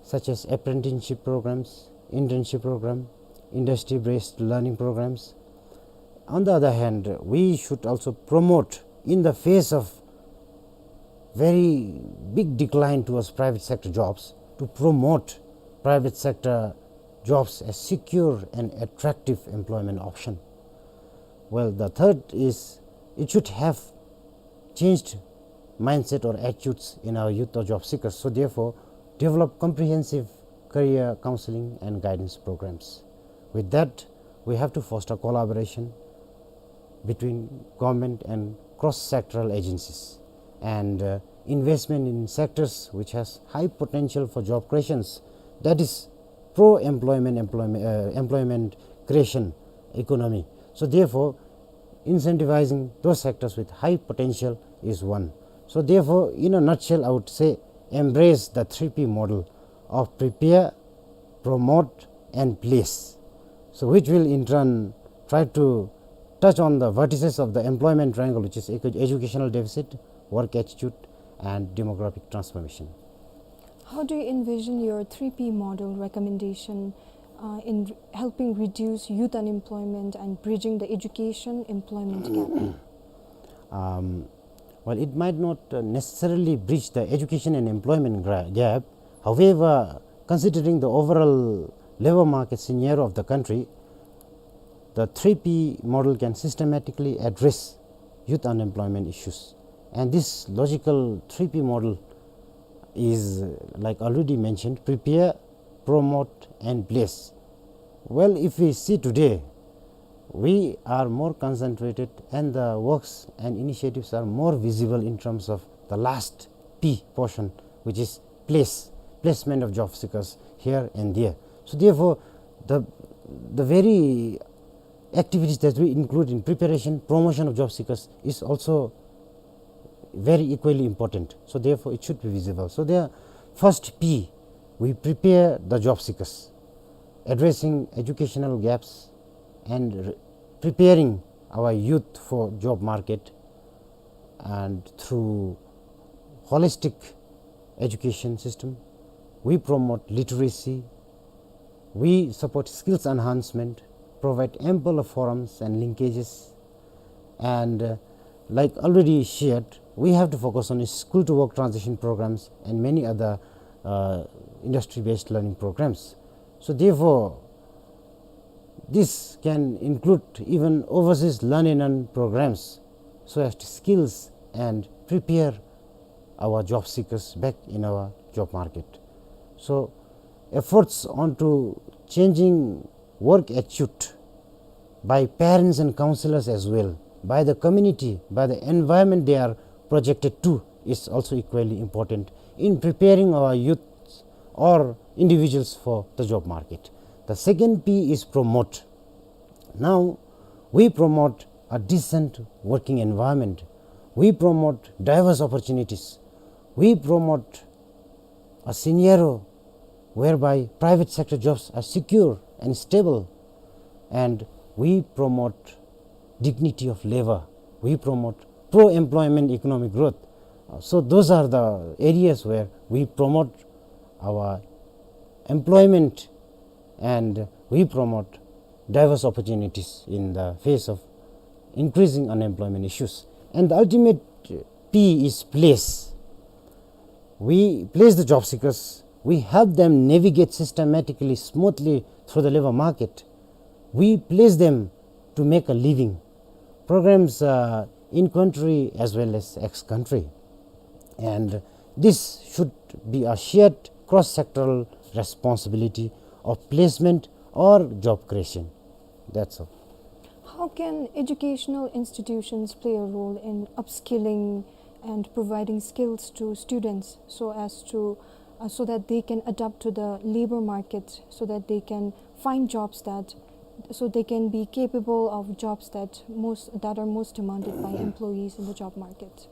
such as apprenticeship programs, internship program, industry-based learning programs. On the other hand, we should also promote, in the face of very big decline towards private sector jobs, to promote private sector jobs as secure and attractive employment option. Well, the third is it should have changed mindset or attitudes in our youth or job seekers. So therefore, develop comprehensive career counseling and guidance programs. With that, we have to foster collaboration between government and cross-sectoral agencies, and, uh, investment in sectors which has high potential for job creations, that is pro-employment, employment, uh, employment creation economy. So therefore, incentivizing those sectors with high potential is one. So therefore, in a nutshell, I would say embrace the three P model of prepare, promote, and place. So which will in turn try to touch on the vertices of the employment triangle, which is edu-, educational deficit, work attitude, and demographic transformation. How do you envision your three P model recommendation, uh, in r-, helping reduce youth unemployment and bridging the education employment gap? Um, well, it might not, uh, necessarily bridge the education and employment gra-, gap. However, considering the overall labor market scenario of the country, the three P model can systematically address youth unemployment issues. And this logical three P model is, uh, like already mentioned, prepare, promote, and place. Well, if we see today, we are more concentrated and the works and initiatives are more visible in terms of the last P portion, which is place, placement of job seekers here and there. So therefore, the, the very activities that we include in preparation, promotion of job seekers is also very equally important. So therefore, it should be visible. So there, first P, we prepare the job seekers, addressing educational gaps and re-, preparing our youth for job market, and through holistic education system, we promote literacy, we support skills enhancement, provide ample forums and linkages, and, uh, like already shared, we have to focus on school to work transition programs and many other, uh, industry-based learning programs. So therefore, this can include even overseas learn and earn programs so as to skills and prepare our job seekers back in our job market. So efforts onto changing work attitude by parents and counselors as well, by the community, by the environment they are projected to, is also equally important in preparing our youth or individuals for the job market. The second P is promote. Now, we promote a decent working environment. We promote diverse opportunities. We promote a scenario whereby private sector jobs are secure and stable, and we promote dignity of labor. We promote pro-employment economic growth. Uh, so those are the areas where we promote our employment, and we promote diverse opportunities in the face of increasing unemployment issues. And the ultimate P is place. We place the job seekers, we help them navigate systematically, smoothly through the labor market. We place them to make a living. Programs, uh, in country as well as ex-country. And this should be a shared cross-sectoral responsibility of placement or job creation. That's all. How can educational institutions play a role in upskilling and providing skills to students so as to, uh, so that they can adapt to the labor market, so that they can find jobs that, so they can be capable of jobs that most, that are most demanded by employees in the job market?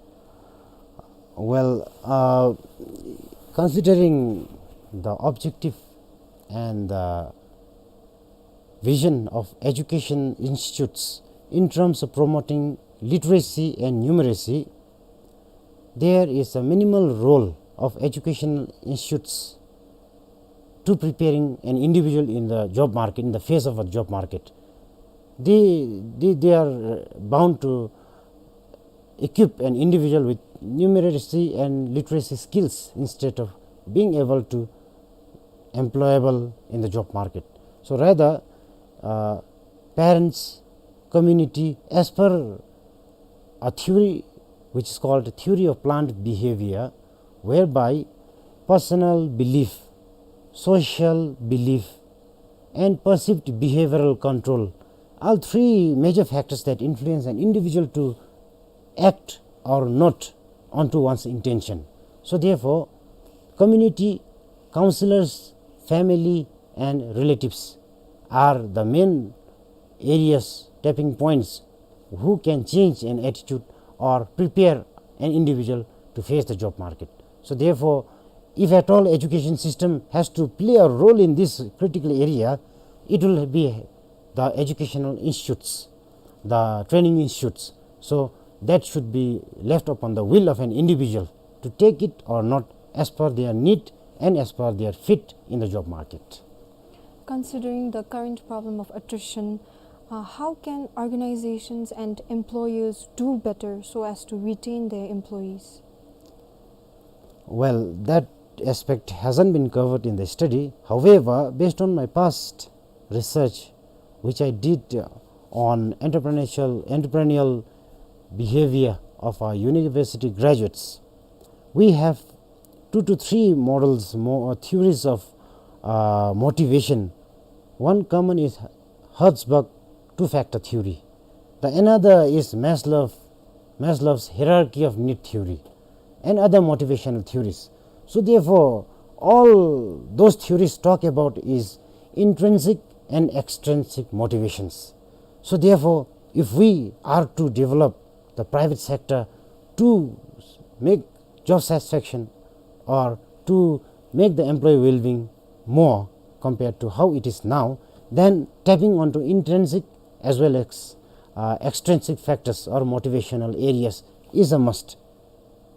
Well, uh, considering the objective and the vision of education institutes in terms of promoting literacy and numeracy, there is a minimal role of educational institutes to preparing an individual in the job market, in the face of a job market. They, they, they are bound to equip an individual with numeracy and literacy skills instead of being able to employable in the job market. So rather, uh, parents, community, as per a theory which is called theory of planned behavior, whereby personal belief, social belief, and perceived behavioral control are three major factors that influence an individual to act or not onto one's intention. So therefore, community, counselors, family, and relatives are the main areas, tapping points, who can change an attitude or prepare an individual to face the job market. So therefore, if at all education system has to play a role in this critical area, it will be the educational institutes, the training institutes. So that should be left upon the will of an individual to take it or not as per their need and as per their fit in the job market. Considering the current problem of attrition, uh, how can organizations and employers do better so as to retain their employees? Well, that aspect hasn't been covered in the study. However, based on my past research, which I did, uh, on entrepreneurial, entrepreneurial behavior of our university graduates, we have two to three models, more, uh, theories of, uh, motivation. One common is Herzberg two-factor theory. The another is Maslow, Maslow's hierarchy of need theory, and other motivational theories. So therefore, all those theories talk about is intrinsic and extrinsic motivations. So therefore, if we are to develop the private sector to make job satisfaction or to make the employee well-being more compared to how it is now, then tapping onto intrinsic as well as, uh, extrinsic factors or motivational areas is a must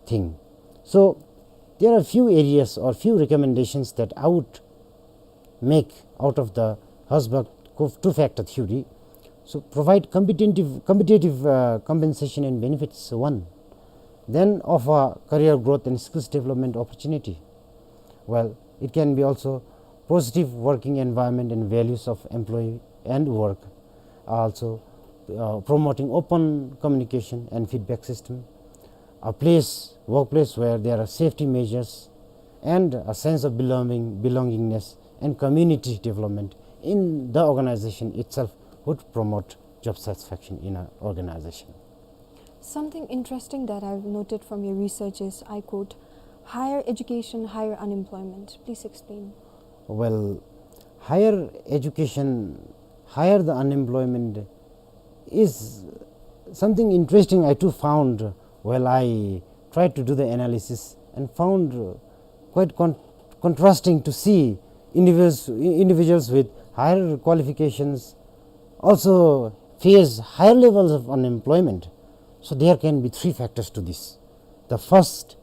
thing. So there are few areas or few recommendations that I would make out of the Herzberg co-, two-factor theory. So provide competitive, competitive, uh, compensation and benefits, one. Then offer career growth and skills development opportunity. Well, it can be also positive working environment and values of employee and work. Also, uh, promoting open communication and feedback system. A place, workplace where there are safety measures and a sense of belonging, belongingness and community development in the organization itself would promote job satisfaction in an organization. Something interesting that I've noted from your research is, I quote, "Higher education, higher unemployment." Please explain. Well, higher education, higher the unemployment is something interesting I too found while I tried to do the analysis and found quite con-, contrasting to see individuals, individuals with higher qualifications also face higher levels of unemployment. So there can be three factors to this. The first,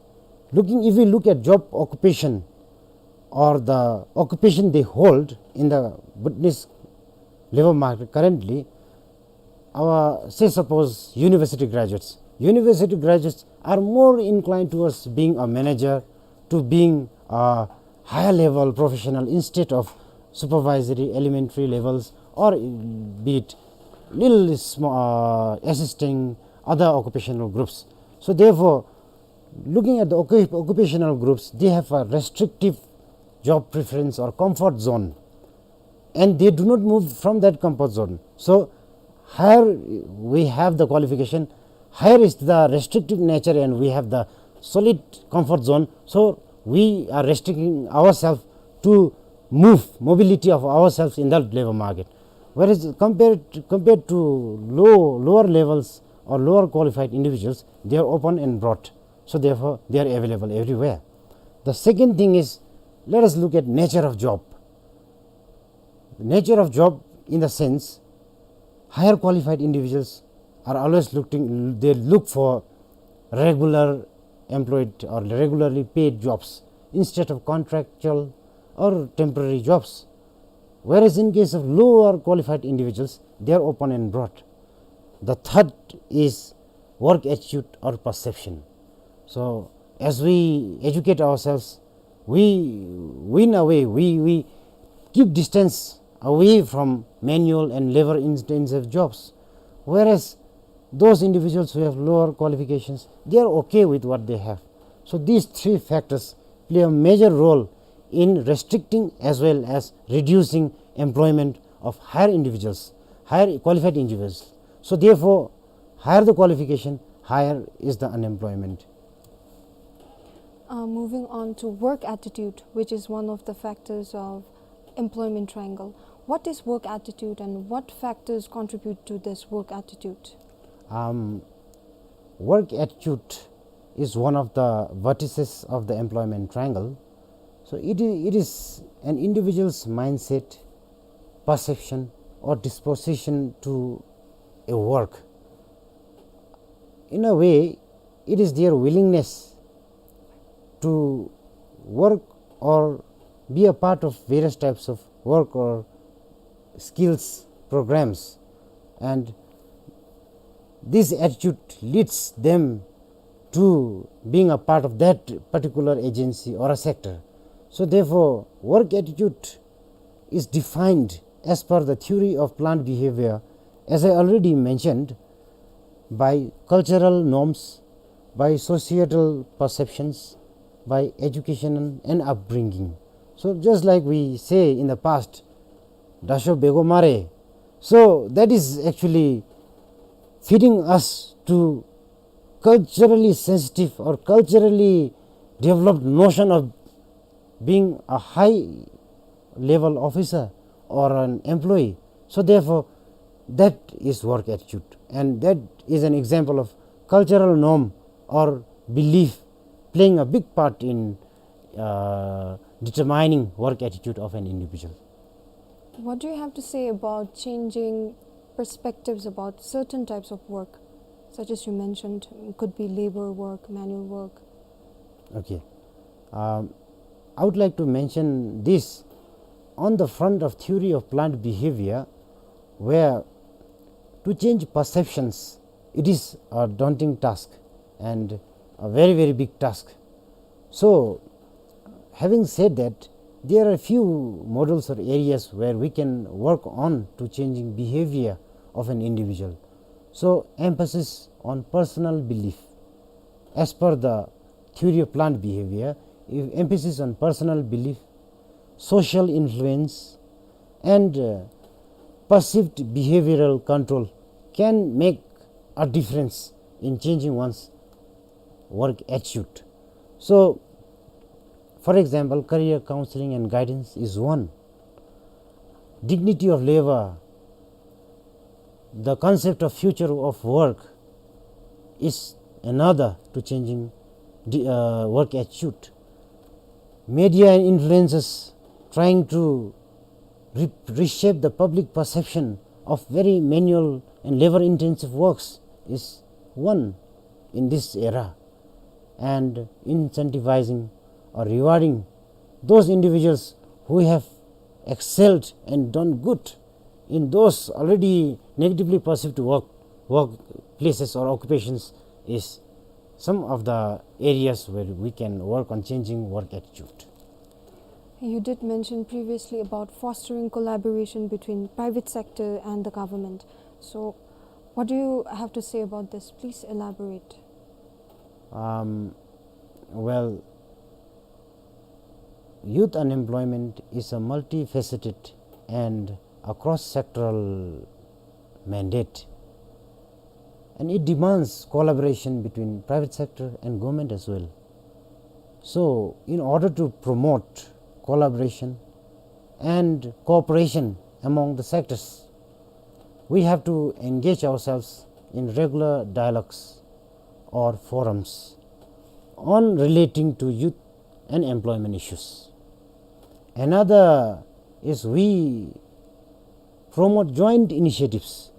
looking, if we look at job occupation or the occupation they hold in the Bhutanese labor market currently, our, say suppose, university graduates. University graduates are more inclined towards being a manager, to being a higher level professional instead of supervisory elementary levels, or be it little small, uh, assisting other occupational groups. So therefore, looking at the occup-, occupational groups, they have a restrictive job preference or comfort zone, and they do not move from that comfort zone. So higher we have the qualification, higher is the restrictive nature, and we have the solid comfort zone. So we are restricting ourselves to move, mobility of ourselves in the labor market. Whereas compared, compared to low, lower levels or lower qualified individuals, they are open and broad. So therefore, they are available everywhere. The second thing is, let us look at nature of job. Nature of job, in the sense, higher qualified individuals are always looking, they look for regular employed or regularly paid jobs instead of contractual or temporary jobs. Whereas in case of lower qualified individuals, they are open and broad. The third is work attitude or perception. So as we educate ourselves, we win away, we, we keep distance away from manual and labor intensive jobs. Whereas those individuals who have lower qualifications, they are okay with what they have. So these three factors play a major role in restricting as well as reducing employment of higher individuals, higher qualified individuals. So therefore, higher the qualification, higher is the unemployment. Uh, moving on to work attitude, which is one of the factors of employment triangle. What is work attitude and what factors contribute to this work attitude? Um, work attitude is one of the vertices of the employment triangle. So it is, it is an individual's mindset, perception, or disposition to a work. In a way, it is their willingness to work or be a part of various types of work or skills programs, and this attitude leads them to being a part of that particular agency or a sector. So therefore, work attitude is defined as per the theory of plant behavior, as I already mentioned, by cultural norms, by societal perceptions, by education and upbringing. So just like we say in the past, "Dasho bego mare." So that is actually feeding us to culturally sensitive or culturally developed notion of being a high level officer or an employee. So therefore, that is work attitude, and that is an example of cultural norm or belief playing a big part in uh, determining work attitude of an individual. What do you have to say about changing perspectives about certain types of work, such as you mentioned, could be labor work, manual work? Okay. Um, I would like to mention this on the front of theory of plant behavior, where to change perceptions, it is a daunting task and a very, very big task. So, having said that, there are few models or areas where we can work on to changing behavior of an individual. So, emphasis on personal belief. As per the theory of plant behavior, if emphasis on personal belief, social influence, and uh, perceived behavioral control can make a difference in changing one's work attitude. So, for example, career counseling and guidance is one. Dignity of labor, the concept of future of work is another to changing the uh, work attitude. Media and influencers trying to re- reshape the public perception of very manual and labor intensive works is one in this era, and incentivizing or rewarding those individuals who have excelled and done good in those already negatively perceived work, workplaces or occupations is some of the areas where we can work on changing work attitude. You did mention previously about fostering collaboration between private sector and the government. So, what do you have to say about this? Please elaborate. Um, well, youth unemployment is a multifaceted and a cross-sectoral mandate, and it demands collaboration between private sector and government as well. So, in order to promote collaboration and cooperation among the sectors, we have to engage ourselves in regular dialogues or forums on relating to youth and employment issues. Another is we promote joint initiatives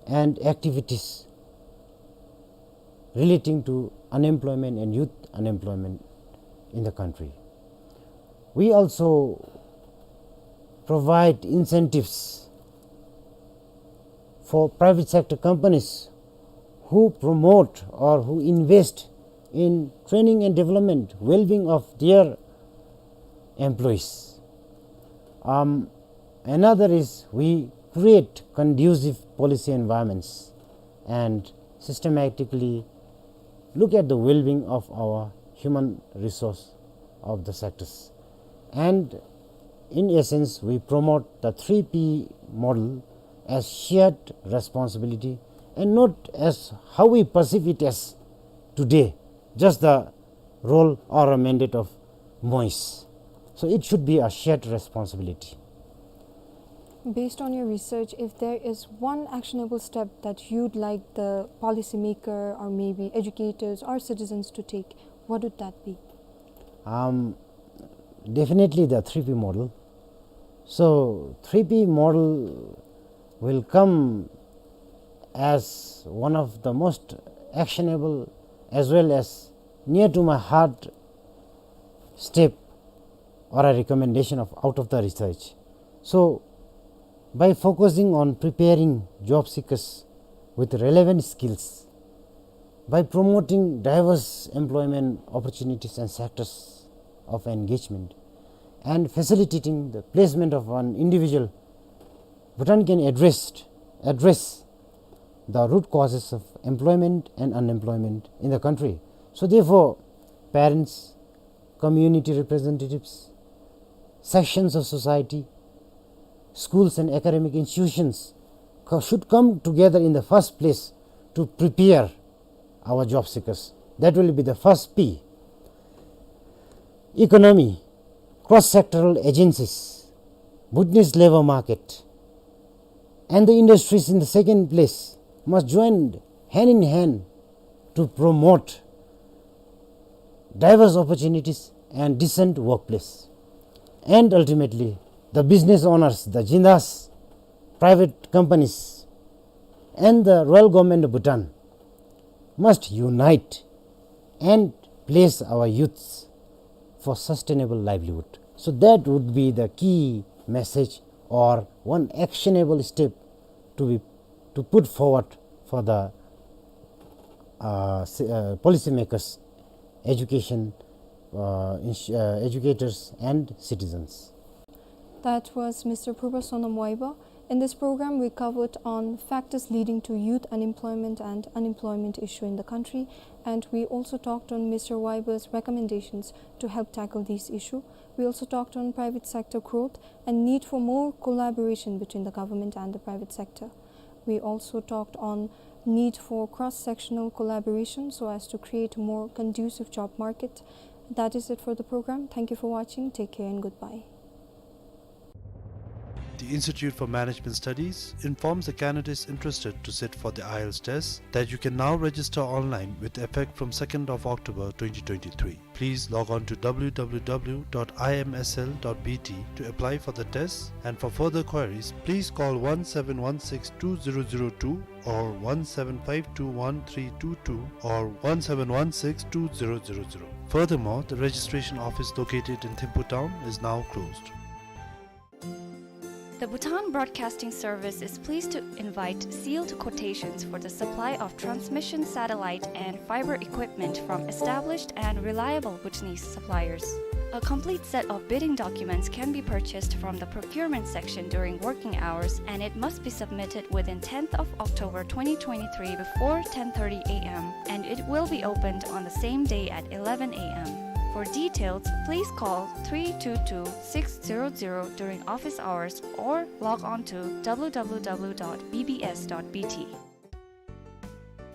and activities relating to unemployment and youth unemployment in the country. We also provide incentives for private sector companies who promote or who invest in training and development, well-being of their employees. Um, another is we create conducive policy environments and systematically look at the well-being of our human resource of the sectors. And in essence, we promote the three P model as shared responsibility and not as how we perceive it as today, just the role or a mandate of MOIS. So it should be a shared responsibility. Based on your research, if there is one actionable step that you'd like the policymaker or maybe educators or citizens to take, what would that be? Um, definitely the three P model. So three P model will come as one of the most actionable as well as near to my heart step or a recommendation of out of the research. So, by focusing on preparing job seekers with relevant skills, by promoting diverse employment opportunities and sectors of engagement, and facilitating the placement of an individual, Bhutan can address, address the root causes of employment and unemployment in the country. So therefore, parents, community representatives, sections of society, schools and academic institutions co-, should come together in the first place to prepare our job seekers. That will be the first P. Economy, cross-sectoral agencies, Bhutanese labor market, and the industries in the second place must join hand in hand to promote diverse opportunities and decent workplace. And ultimately, the business owners, the jindas, private companies, and the Royal Government of Bhutan must unite and place our youths for sustainable livelihood. So that would be the key message or one actionable step to be, to put forward for the, uh, ci-, uh, policymakers, education, uh, ins-, uh, educators and citizens. That was Mister Purba Sonam Waiba. In this program, we covered on factors leading to youth unemployment and unemployment issue in the country, and we also talked on Mister Waiba's recommendations to help tackle these issues. We also talked on private sector growth and need for more collaboration between the government and the private sector. We also talked on need for cross-sectional collaboration so as to create more conducive job market. That is it for the program. Thank you for watching. Take care and goodbye. The Institute for Management Studies informs the candidates interested to sit for the IELTS test that you can now register online with effect from second of October twenty twenty-three. Please log on to W W W dot I M S L dot B T to apply for the test, and for further queries, please call one seven one six two zero zero two or one seven five two one three two two or one seven one six two zero zero zero. Furthermore, the registration office located in Thimphu town is now closed. The Bhutan Broadcasting Service is pleased to invite sealed quotations for the supply of transmission satellite and fiber equipment from established and reliable Bhutanese suppliers. A complete set of bidding documents can be purchased from the procurement section during working hours, and it must be submitted within tenth of October twenty twenty-three before ten thirty A M, and it will be opened on the same day at eleven A M. For details, please call three two two six zero zero during office hours or log on to W W W dot B B S dot B T.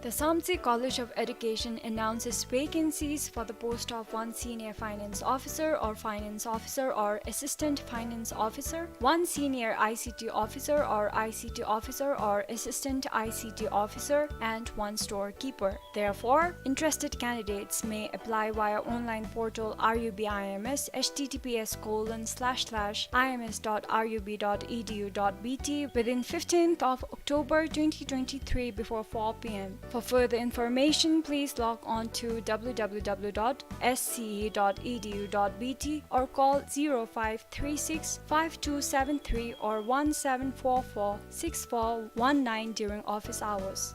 The Samtse College of Education announces vacancies for the post of one senior finance officer or finance officer or assistant finance officer, one senior I C T officer or I C T officer or assistant I C T officer, and one storekeeper. Therefore, interested candidates may apply via online portal R U B I M S, H T T P S colon slash slash I M S dot R U B dot E D U dot B T, within fifteenth of October twenty twenty-three before four P M. For further information, please log on to W W W dot S C E dot E D U dot B T or call zero five three six five two seven three or one seven four four six four one nine during office hours.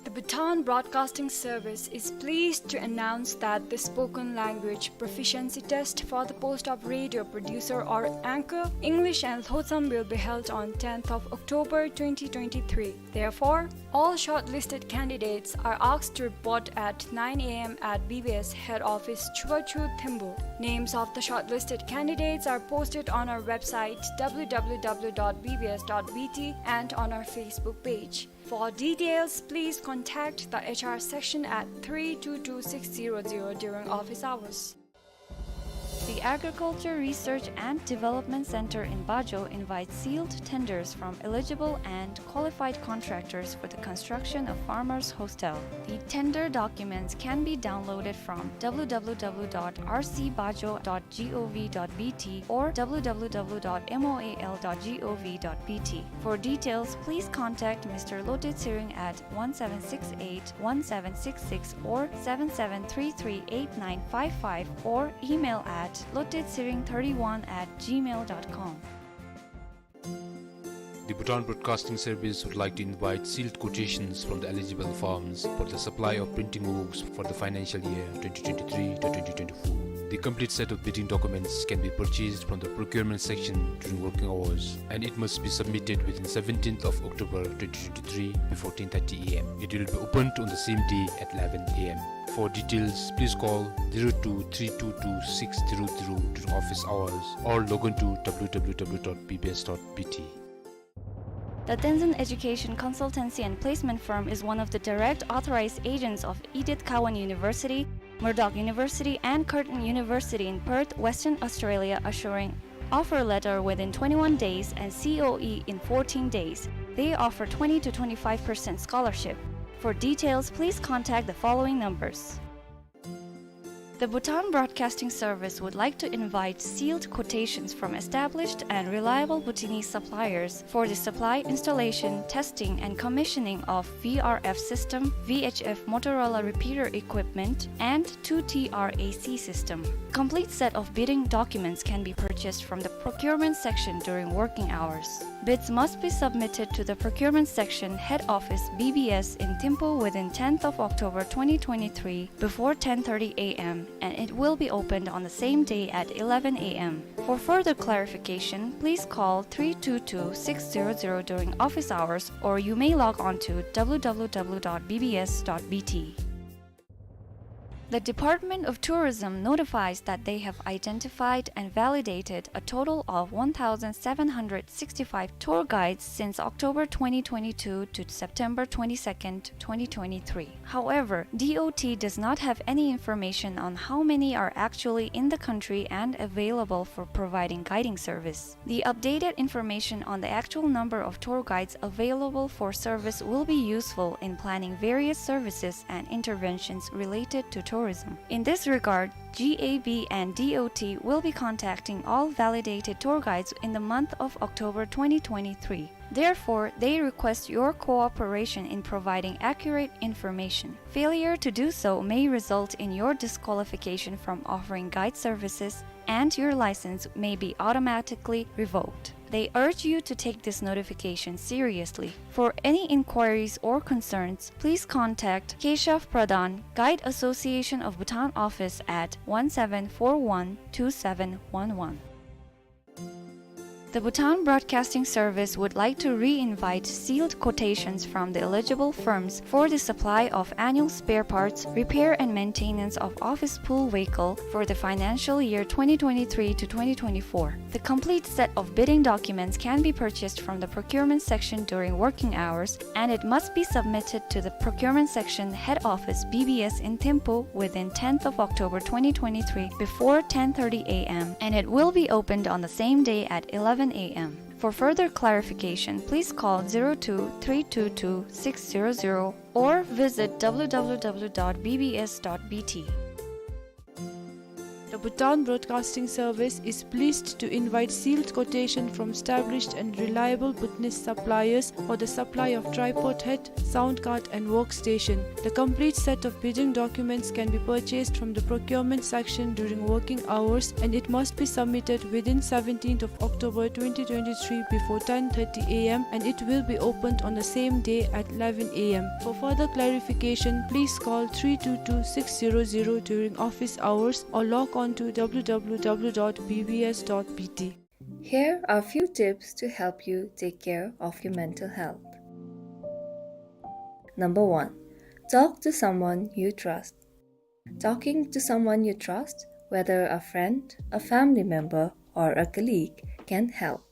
The Bhutan Broadcasting Service is pleased to announce that the spoken language proficiency test for the post of radio producer or anchor, English and Lhotsam will be held on tenth of October twenty twenty-three. Therefore, all shortlisted candidates are asked to report at nine A M at B B S head office, Chubachu, Thembu. Names of the shortlisted candidates are posted on our website W W W dot B B S dot B T and on our Facebook page. For details, please contact the H R section at three two two six zero zero during office hours. The Agriculture Research and Development Center in Bajo invites sealed tenders from eligible and qualified contractors for the construction of Farmers Hostel. The tender documents can be downloaded from W W W dot R C bajo dot G O V dot B T or W W W dot M O A L dot G O V dot B T. For details, please contact Mister Lote Tshering at one seven six eight one seven six six or seven seven three three eight nine five five or email at lotetshering thirty-one at gmail dot com. The Bhutan Broadcasting Service would like to invite sealed quotations from the eligible firms for the supply of printing works for the financial year twenty twenty-three to twenty twenty-four. The complete set of bidding documents can be purchased from the procurement section during working hours, and it must be submitted within seventeenth of October twenty twenty-three before ten thirty a m. It will be opened on the same day at eleven a m. For details, please call zero two three two two six zero zero during office hours or log on to w w w dot b b s dot b t. The Tenzin Education Consultancy and Placement Firm is one of the direct authorized agents of Edith Cowan University, Murdoch University, and Curtin University in Perth, Western Australia, assuring offer letter within twenty-one days and C O E in fourteen days. They offer twenty to twenty-five percent scholarship. For details, please contact the following numbers. The Bhutan Broadcasting Service would like to invite sealed quotations from established and reliable Bhutanese suppliers for the supply, installation, testing, and commissioning of V R F system, V H F Motorola repeater equipment, and two T R A C system. Complete set of bidding documents can be purchased from the procurement section during working hours. Bids must be submitted to the procurement section head office B B S in Thimphu within tenth of October twenty twenty-three before ten thirty a m, and it will be opened on the same day at eleven a m. For further clarification, please call three two two six zero zero during office hours, or you may log on to w w w dot b b s dot b t. The Department of Tourism notifies that they have identified and validated a total of one thousand seven hundred sixty-five tour guides since October twenty twenty-two to September twenty-second, twenty twenty-three. However, D O T does not have any information on how many are actually in the country and available for providing guiding service. The updated information on the actual number of tour guides available for service will be useful in planning various services and interventions related to tourism. In this regard, G A B and D O T will be contacting all validated tour guides in the month of October twenty twenty-three. Therefore, they request your cooperation in providing accurate information. Failure to do so may result in your disqualification from offering guide services, and your license may be automatically revoked. They urge you to take this notification seriously. For any inquiries or concerns, please contact Keshav Pradhan, Guide Association of Bhutan office at one seven four one two seven one one. The Bhutan Broadcasting Service would like to re-invite sealed quotations from the eligible firms for the supply of annual spare parts, repair and maintenance of office pool vehicle for the financial year twenty twenty-three to twenty twenty-four. The complete set of bidding documents can be purchased from the procurement section during working hours, and it must be submitted to the procurement section head office B B S in Thimphu within tenth of October twenty twenty-three before ten thirty a m, and it will be opened on the same day at eleven a m. For further clarification, please call zero two three two two six zero zero or visit w w w dot b b s dot b t. The Bhutan Broadcasting Service is pleased to invite sealed quotation from established and reliable Bhutanese suppliers for the supply of tripod head, sound card and workstation. The complete set of bidding documents can be purchased from the procurement section during working hours, and it must be submitted within seventeenth of October twenty twenty-three before ten thirty a m, and it will be opened on the same day at eleven a m. For further clarification, please call three two two six zero zero during office hours or log on to w w w dot b b s dot b t. Here are few tips to help you take care of your mental health. Number one, talk to someone you trust. Talking to someone you trust, whether a friend, a family member, or a colleague, can help.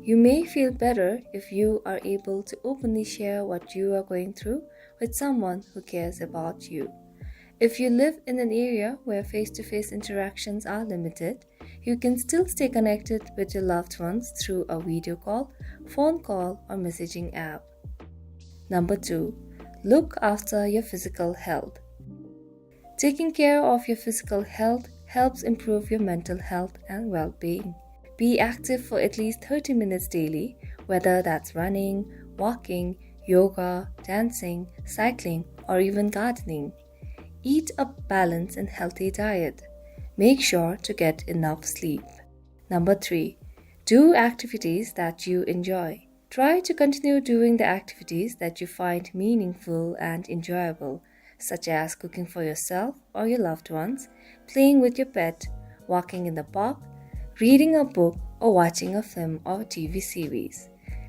You may feel better if you are able to openly share what you are going through with someone who cares about you. If you live in an area where face-to-face interactions are limited, you can still stay connected with your loved ones through a video call, phone call, or messaging app. Number two, look after your physical health. Taking care of your physical health helps improve your mental health and well-being. Be active for at least thirty minutes daily, whether that's running, walking, yoga, dancing, cycling, or even gardening. Eat a balanced and healthy diet. Make sure to get enough sleep. Number three, do activities that you enjoy. Try to continue doing the activities that you find meaningful and enjoyable, such as cooking for yourself or your loved ones, playing with your pet, walking in the park, reading a book, or watching a film or T V series.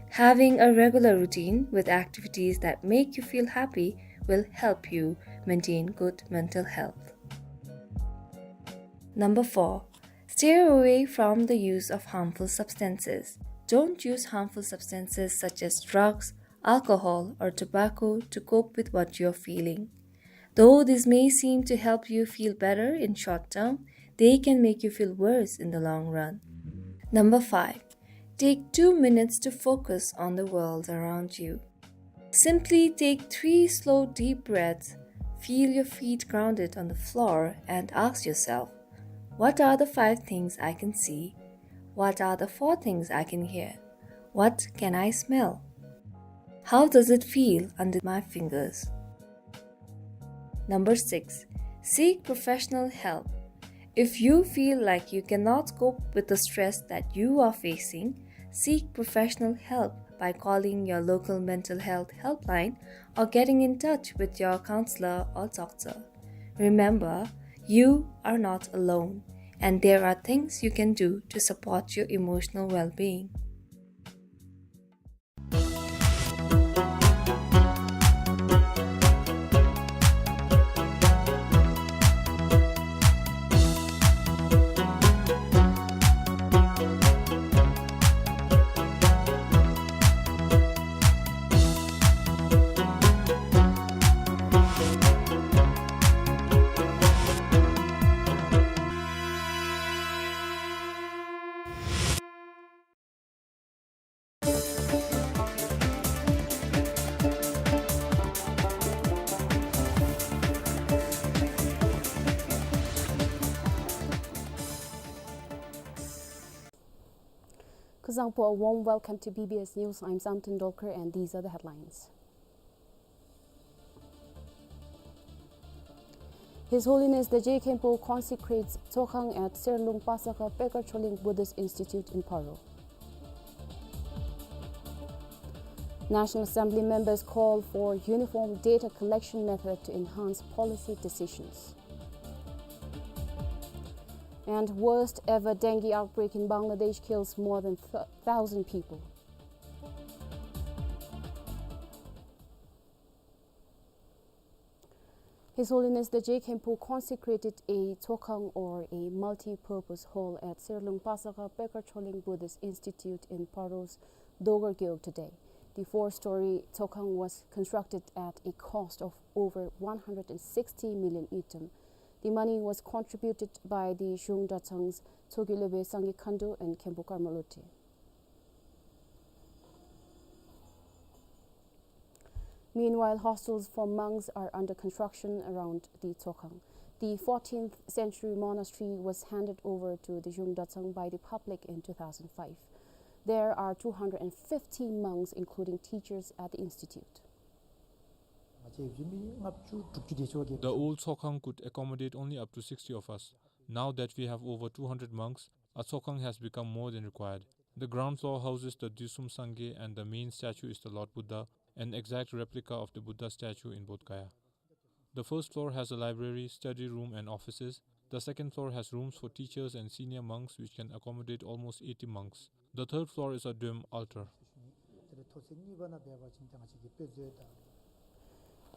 Having a regular routine with activities that make you feel happy will help you maintain good mental health. Number four, stay away from the use of harmful substances. Don't use harmful substances such as drugs, alcohol, or tobacco to cope with what you're feeling. Though this may seem to help you feel better in short term, they can make you feel worse in the long run. Number five, take two minutes to focus on the world around you. Simply take three slow, deep breaths, feel your feet grounded on the floor, and ask yourself, "What are the five things I can see? What are the four things I can hear? What can I smell? How does it feel under my fingers?" Number six, seek professional help. If you feel like you cannot cope with the stress that you are facing, seek professional help by calling your local mental health helpline or getting in touch with your counselor or doctor. Remember, you are not alone, and there are things you can do to support your emotional well-being. Kuzuzangpo, a warm welcome to B B S News. I'm Samten Dolkar, and these are the headlines. His Holiness the Je Khenpo consecrates Tsokhang at Serlung Pasakha Pekar Choling Buddhist Institute in Paro. National Assembly members call for uniform data collection method to enhance policy decisions. And worst ever dengue outbreak in Bangladesh kills more than th-, thousand people. His Holiness the Je Khenpo consecrated a Tsokhang, or a multi-purpose hall, at Serlung Pasakha Pekar Choling Buddhist Institute in Paro's Dogar Gewog today. The four-story Tsokhang was constructed at a cost of over one hundred and sixty million ngultrum. The money was contributed by the Zhung Dratsangs Tshogkyu Lopen Sangye Khandu and Khenpo Karma Lotri. Meanwhile, hostels for monks are under construction around the Tsokhang. The fourteenth century monastery was handed over to the Zhung Dratsangs by the public in two thousand five. There are two hundred and fifty monks, including teachers, at the institute. The old Tsokhang could accommodate only up to sixty of us. Now that we have over two hundred monks, a Tsokhang has become more than required. The ground floor houses the Dusum Sangye, and the main statue is the Lord Buddha, an exact replica of the Buddha statue in Bodh Gaya. The first floor has a library, study room, and offices. The second floor has rooms for teachers and senior monks, which can accommodate almost eighty monks. The third floor is a dome altar.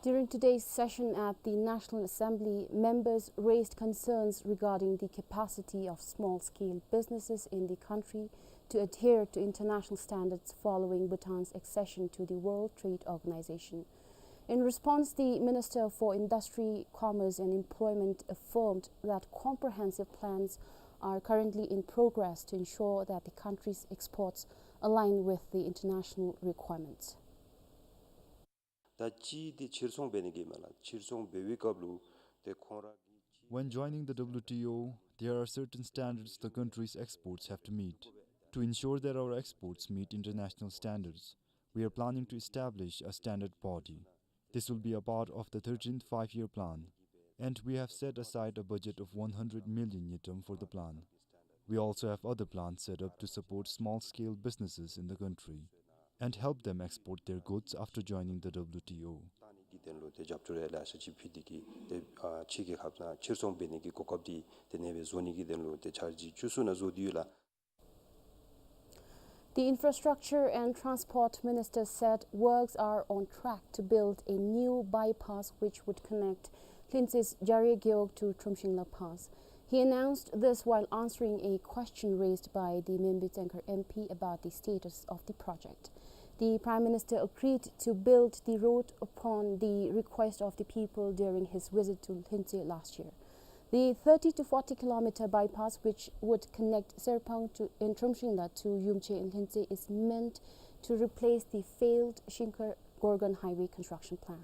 During today's session at the National Assembly, members raised concerns regarding the capacity of small-scale businesses in the country to adhere to international standards following Bhutan's accession to the World Trade Organization. In response, the Minister for Industry, Commerce and Employment affirmed that comprehensive plans are currently in progress to ensure that the country's exports align with the international requirements. ད་ཅི་དེ་ཕྱིར་ཚོང་འབད་ནི་གི་མ་ལ་ཕྱིར་ཚོང་འབད་བའི་སྐབས་ལུ་དེ་ཁོང་ར་གི། When joining the W T O, there are certain standards the country's exports have to meet. To ensure that our exports meet international standards, we are planning to establish a standard body. This will be a part of the thirteenth Five-Year Plan, and we have set aside a budget of one hundred million ngultrum for the plan. We also have other plans set up to support small-scale businesses in the country and help them export their goods after joining the W T O. དོན་ལུ་ཏེ་རྒྱབ་སྐྱོར་ཡང་ལེ་ཤ་ཅིག་ཕུལ་ཏེ་གིས་ཏེ་ཨ་ཕྱི་རྒྱལ་ཁབ་ནང་ཕྱིར་ཚོང་འབད་ནི་གི་གོ་སྐབས་འདི་ཏེ་ཨ་ནེ་སྦེ་བཟོ་ནི་གི་དོན་ལུ་ཏེ་འཆར་གཞི་བཅུ་གསུམ་ནང་བཟོ་སྟེ་ཡོད་ལགས། The Infrastructure and Transport Minister said works are on track to build a new bypass which would connect Lhintse's Jaregeog to Trumshingla Pass. He announced this while answering a question raised by the Menbyu Tsenkar M P about the status of the project. The Prime Minister agreed to build the road upon the request of the people during his visit to Lhintse last year. The thirty to forty kilometer bypass, which would connect Serpang to, in Trumshingla to Yumche in Lhintse, is meant to replace the failed Shingkhor-Gorgon highway construction plan.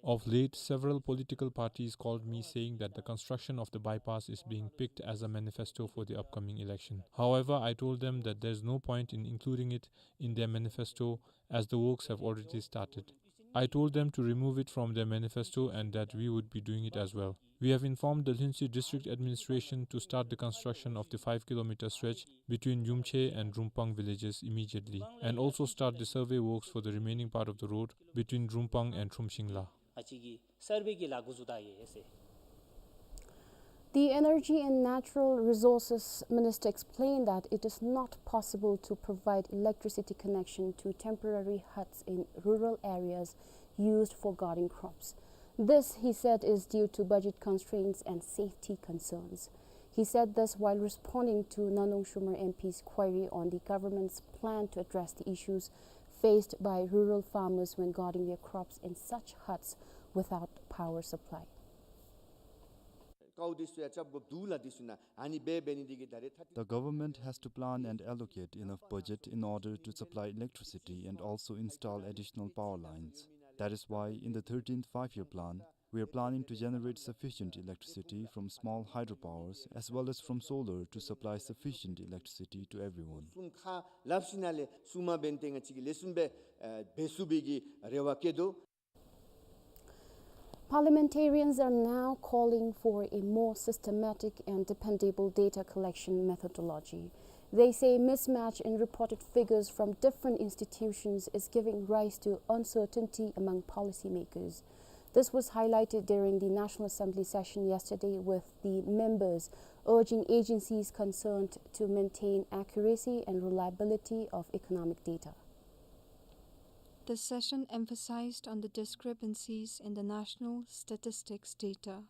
Of late, several political parties called me saying that the construction of the bypass is being picked as a manifesto for the upcoming election. However, I told them that there's no point in including it in their manifesto as the works have already started. I told them to remove it from their manifesto and that we would be doing it as well. We have informed the Lhintse District Administration to start the construction of the five kilometer stretch between Yumche and Rumpang villages immediately and also start the survey works for the remaining part of the road between Rumpang and Trumshingla. ཨ་ཙི་གི་སར་བེ་གི་ལཱ་འགོ་བཙུགས་ད་ཡི་ཟེར། The Energy and Natural Resources Minister explained that it is not possible to provide electricity connection to temporary huts in rural areas used for garden crops. This, he said, is due to budget constraints and safety concerns. He said this while responding to Nanong Shumar M P's query on the government's plan to address the issues faced by rural farmers when guarding their crops in such huts without power supply. ཀའུ་འདི་ཚུ་ཡང་རྐྱབ་དགོཔ་འདུག་ལགས། འདི་ཚུ་ནང་ཨ་ནི་འབད་འབད་ནི་འདི་གིས་ད་རེས་ཐ་The government has to plan and allocate enough budget in order to supply electricity and also install additional power lines. That is why in the thirteenth five-year plan, we are planning to generate sufficient electricity from small hydropowers as well as from solar to supply sufficient electricity to everyone. གསུམ་ཁར་སླབ་ཞིནམ་ལས་གསུམ་མ་འབད་ནི་དེ་ང་བཅས་ཀྱིས་ལེགས་ཤོམ་སྦེ་ཨ་འབད་ཚུགས་པའི་གི་རེ་བ་བསྐྱེད་དོ། Parliamentarians are now calling for a more systematic and dependable data collection methodology. They say mismatch in reported figures from different institutions is giving rise to uncertainty among policymakers. This was highlighted during the National Assembly session yesterday, with the members urging agencies concerned to maintain accuracy and reliability of economic data. The session emphasized on the discrepancies in the national statistics data.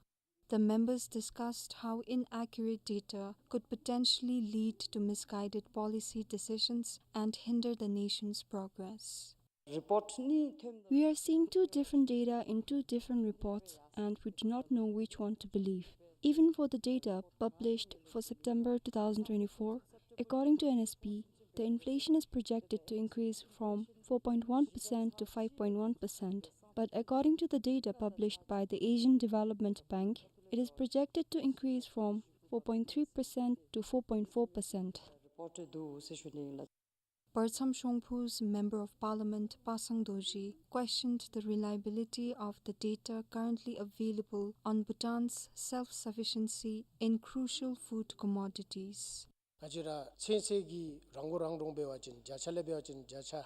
The members discussed how inaccurate data could potentially lead to misguided policy decisions and hinder the nation's progress. Report ni them. We are seeing two different data in two different reports, and we do not know which one to believe. Even for the data published for September two thousand twenty-four, according to N S P, the inflation is projected to increase from four point one percent to five point one percent. But according to the data published by the Asian Development Bank, it is projected to increase from four point three percent to four point four percent. Report འདུག་ཟེར་ཞུ་ནི་ལགས། Partsam Shongphu's Member of Parliament Pasang Dorji questioned the reliability of the data currently available on Bhutan's self-sufficiency in crucial food commodities. ང་བཅས་ར་ཚན་རྩལ་གྱི་རང་མགོ་རང་འདྲོངས་འབད་བ་ཅིན་བརྒྱ་ཆ་ལས་འབད་བ་ཅིན་བརྒྱ་ཆ།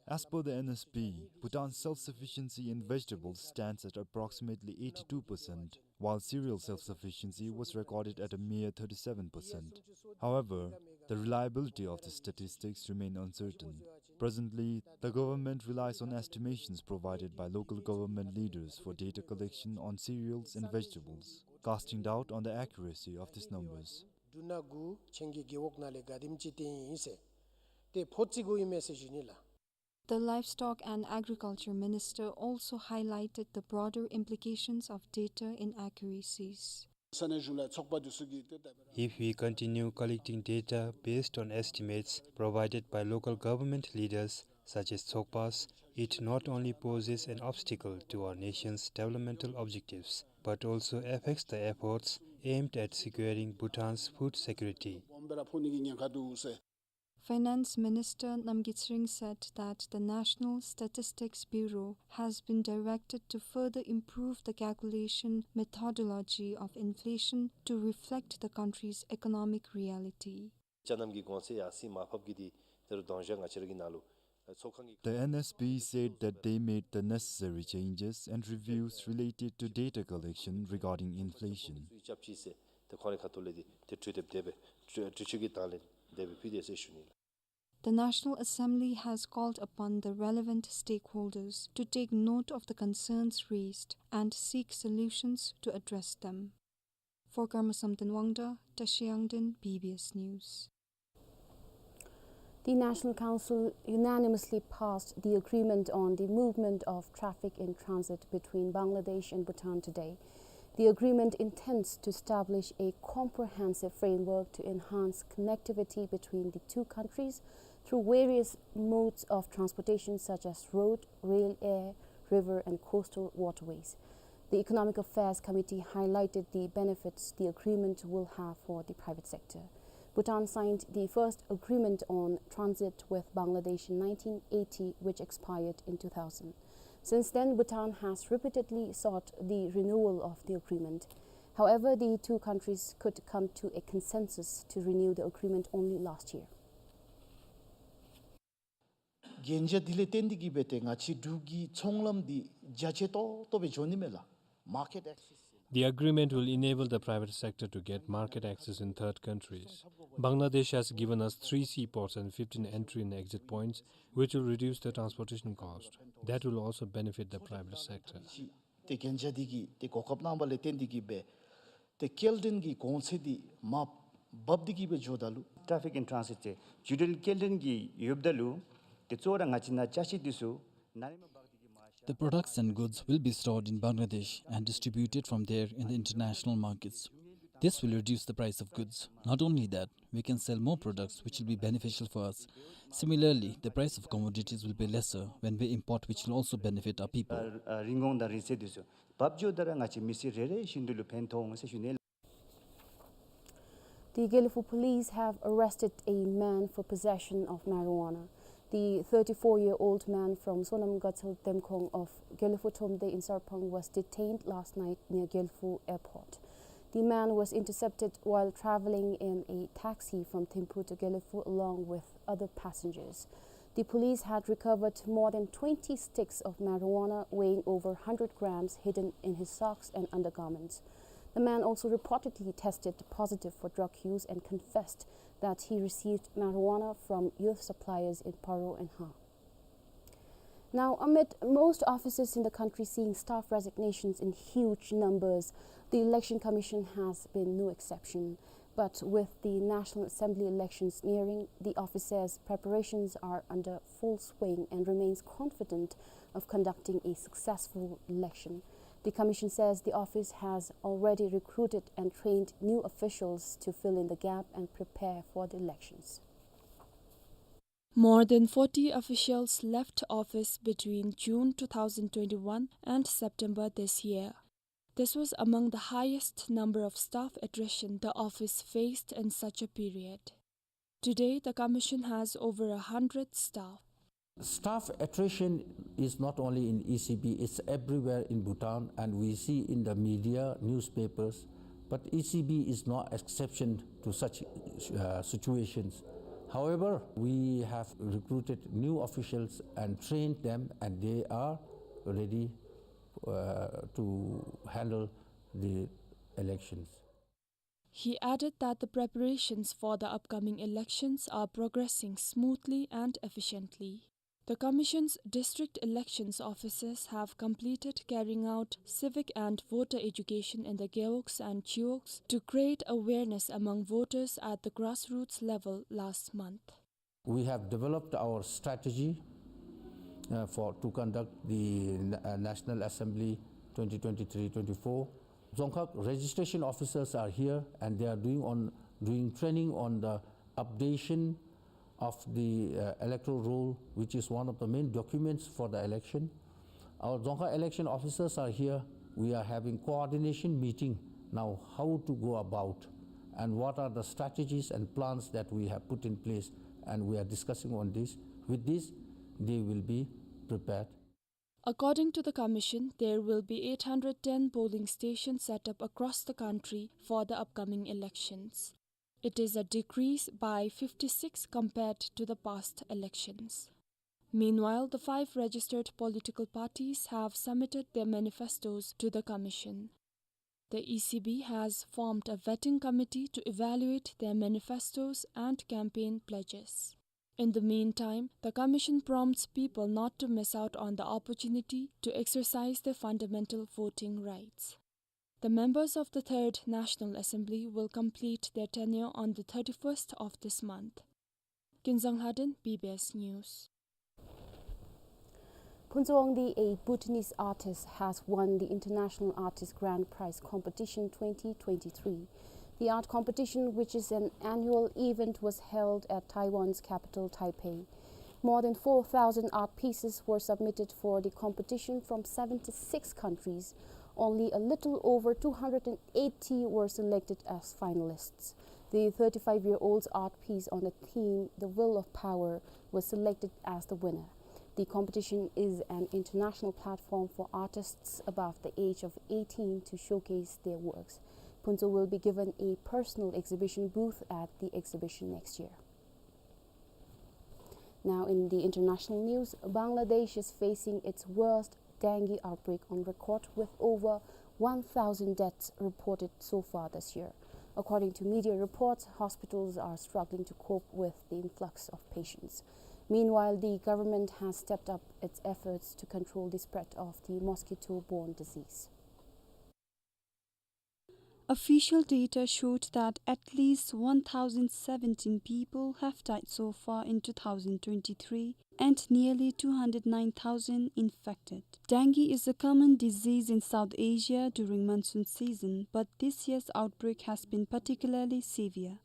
As per the N S P, Bhutan's self-sufficiency in vegetables stands at approximately eighty-two percent, while cereal self-sufficiency was recorded at a mere thirty-seven percent. However, the reliability of the statistics remain uncertain. Presently, the government relies on estimations provided by local government leaders for data collection on cereals and vegetables, casting doubt on the accuracy of these numbers. འབྲུ་སྣ་དགུ་ཆེན་གྱི་རྒེད་འོག་ནང་ལས་ག་དེམ་ཅིག་བཏོན་ཡི་ཟེར་ཏེ་ཕོ་རྩིས་དགོ་ཡི་མས་ཟེར་ཞུ་ནི་ལགས། The Livestock and Agriculture Minister also highlighted the broader implications of data inaccuracies. ས་གནས་གཞུང་ལས་ཚོགས་པ་འདི་ཚུ་གིས་ཏེ་ད་If we continue collecting data based on estimates provided by local government leaders, such as Tsokpas, it not only poses an obstacle to our nation's developmental objectives, but also affects the efforts aimed at securing Bhutan's food security. Finance Minister Namgay Tshering said that the National Statistics Bureau has been directed to further improve the calculation methodology of inflation to reflect the country's economic reality. ཅ་རྣམས་ཀྱི་གོང་ཚད་ཡར་སེང་མར་ཕབ་ཀྱི་དེ་ དེ་རུ་དང་ཞག་ང་བཅས་ར་གི་ནང་ལུ་ཚོགས་ཁང་གི། The N S B said that they made the necessary changes and reviews related to data collection regarding inflation. སུ་རྐྱབ་ཅི་ཟེར་ཏེ་ཁོང་རའི་ཁ་ཐུག་ལས་འདི་ཏེ་གྲོས་འདེབས་དེ་སྦེ་གྲོས་གྲོས་ཆོད་ཀྱི་དང་ལེན་དེ་སྦེ་ཕུལ་ཏེ་ཟེར་ཞུ་ནི་ལགས། The National Assembly has called upon the relevant stakeholders to take note of the concerns raised and seek solutions to address them. For Karma Samten Wangda, Tashi Yangden, B B S News. The National Council unanimously passed the agreement on the movement of traffic in transit between Bangladesh and Bhutan today. The agreement intends to establish a comprehensive framework to enhance connectivity between the two countries through various modes of transportation such as road, rail, air, river and coastal waterways. The Economic Affairs Committee highlighted the benefits the agreement will have for the private sector. Bhutan signed the first agreement on transit with Bangladesh in nineteen eighty, which expired in two thousand. Since then, Bhutan has repeatedly sought the renewal of the agreement. However, the two countries could come to a consensus to renew the agreement only last year. གན་རྒྱ་འདི་ལས་བརྟེན་ཏེ་གིས་སྦེ་ཏེ་ང་བཅས་འབྲུག་གི་ཚོང་ལམ་འདི་རྒྱ་ཆེ་ཏོག་ཏོ་སྦེ་འགྱོ་ནི་མས་ལགས། Market access. The agreement will enable the private sector to get market access in third countries. Bangladesh has given us three seaports and fifteen entry and exit points, which will reduce the transportation cost. That will also benefit the private sector. ཏེ་གན་རྒྱ་འདི་གིས་ཏེ་གོ་སྐབས་གནང་བ་ལས་བརྟེན་ཏེ་གིས་སྦེ་ཏེ་སྐྱེལ་འདྲེན་གྱི་གོང་ཚད་འདི་མར་འབབ་སྟེ་གིས་སྦེ་འགྱོཝ་ད་ལུ། Traffic in transit ཟེར་བརྒྱུད་འཕྲིན་སྐྱེལ་འདྲེན་གྱི་ཡོདཔ་ད་ལུ་ཏེ་གཙོ་བོ་ར་ང་བཅས་ནཱ་ཅ་ཆས་འདི་ཚུ་ནཱ་ལས་མར་འབག་སྟེ་གིས་མར་ཤར། The products and goods will be stored in Bangladesh and distributed from there in the international markets. This will reduce the price of goods. Not only that, we can sell more products which will be beneficial for us. Similarly, the price of commodities will be lesser when we import, which will also benefit our people. ཨ་ཨ་རིན་གོང་དང་རིན་གསེར་འདི་ཚུ་འབབ་འགྱོཝ་ད་ར་ང་བཅས་མི་སེར་རེ་རེ་བཞིན་དུ་ལུ་ཕན་ཐོགས་འོང་ཟེར་ཞུ་ནི། The Gelephu police have arrested a man for possession of marijuana. The thirty-four-year-old man from Sonam Gatsal Demkhong of Gelephu Thromde in Sarpang was detained last night near Gelephu Airport. The man was intercepted while traveling in a taxi from Thimphu to Gelephu along with other passengers. The police had recovered more than twenty sticks of marijuana weighing over hundred grams hidden in his socks and undergarments. The man also reportedly tested positive for drug use and confessed that he received marijuana from youth suppliers in Paro and Ha. Now, amid most offices in the country seeing staff resignations in huge numbers, the Election Commission has been no exception. But with the National Assembly elections nearing, the office's preparations are under full swing and remains confident of conducting a successful election. The commission says the office has already recruited and trained new officials to fill in the gap and prepare for the elections. More than forty officials left office between June two thousand twenty-one and September this year. This was among the highest number of staff attrition the office faced in such a period. Today, the commission has over a hundred staff. Staff attrition is not only in E C B, it's everywhere in Bhutan, and we see in the media, newspapers, but E C B is no exception to such, uh, situations. However, we have recruited new officials and trained them, and they are ready, uh, to handle the elections. He added that the preparations for the upcoming elections are progressing smoothly and efficiently. The Commission's district elections officers have completed carrying out civic and voter education in the gewogs and chiwogs to create awareness among voters at the grassroots level last month. We have developed our strategy, uh, for, to conduct the Na-, uh, National Assembly twenty twenty-three twenty-four. Dzongkhag registration officers are here and they are doing on, doing training on the updation of the, uh, electoral roll, which is one of the main documents for the election. Our Dzongkhag election officers are here. We are having coordination meeting now, how to go about and what are the strategies and plans that we have put in place, and we are discussing on this. With this, they will be prepared. According to the Commission, there will be eight hundred ten polling stations set up across the country for the upcoming elections. It is a decrease by fifty-six compared to the past elections. Meanwhile, the five registered political parties have submitted their manifestos to the commission. The E C B has formed a vetting committee to evaluate their manifestos and campaign pledges. In the meantime, the commission prompts people not to miss out on the opportunity to exercise their fundamental voting rights. The members of the Third National Assembly will complete their tenure on the thirty-first of this month. Kinzang Lhaden, B B S News. Phuntsawangdi, a Bhutanese artist, has won the International Artist Grand Prize Competition twenty twenty-three. The art competition, which is an annual event, was held at Taiwan's capital, Taipei. More than four thousand art pieces were submitted for the competition from seventy-six countries. Only a little over two hundred and eighty were selected as finalists. The thirty-five-year-old's art piece on the theme, The Will of Power, was selected as the winner. The competition is an international platform for artists above the age of eighteen to showcase their works. Phuntsho will be given a personal exhibition booth at the exhibition next year. Now, in the international news, Bangladesh is facing its worst dengue outbreak on record, with over one thousand deaths reported so far this year. According to media reports, hospitals are struggling to cope with the influx of patients. Meanwhile, the government has stepped up its efforts to control the spread of the mosquito-borne disease. Official data showed that at least one thousand seventeen people have died so far in two thousand twenty-three, and nearly two hundred nine thousand infected. Dengue is a common disease in South Asia during monsoon season, but this year's outbreak has been particularly severe.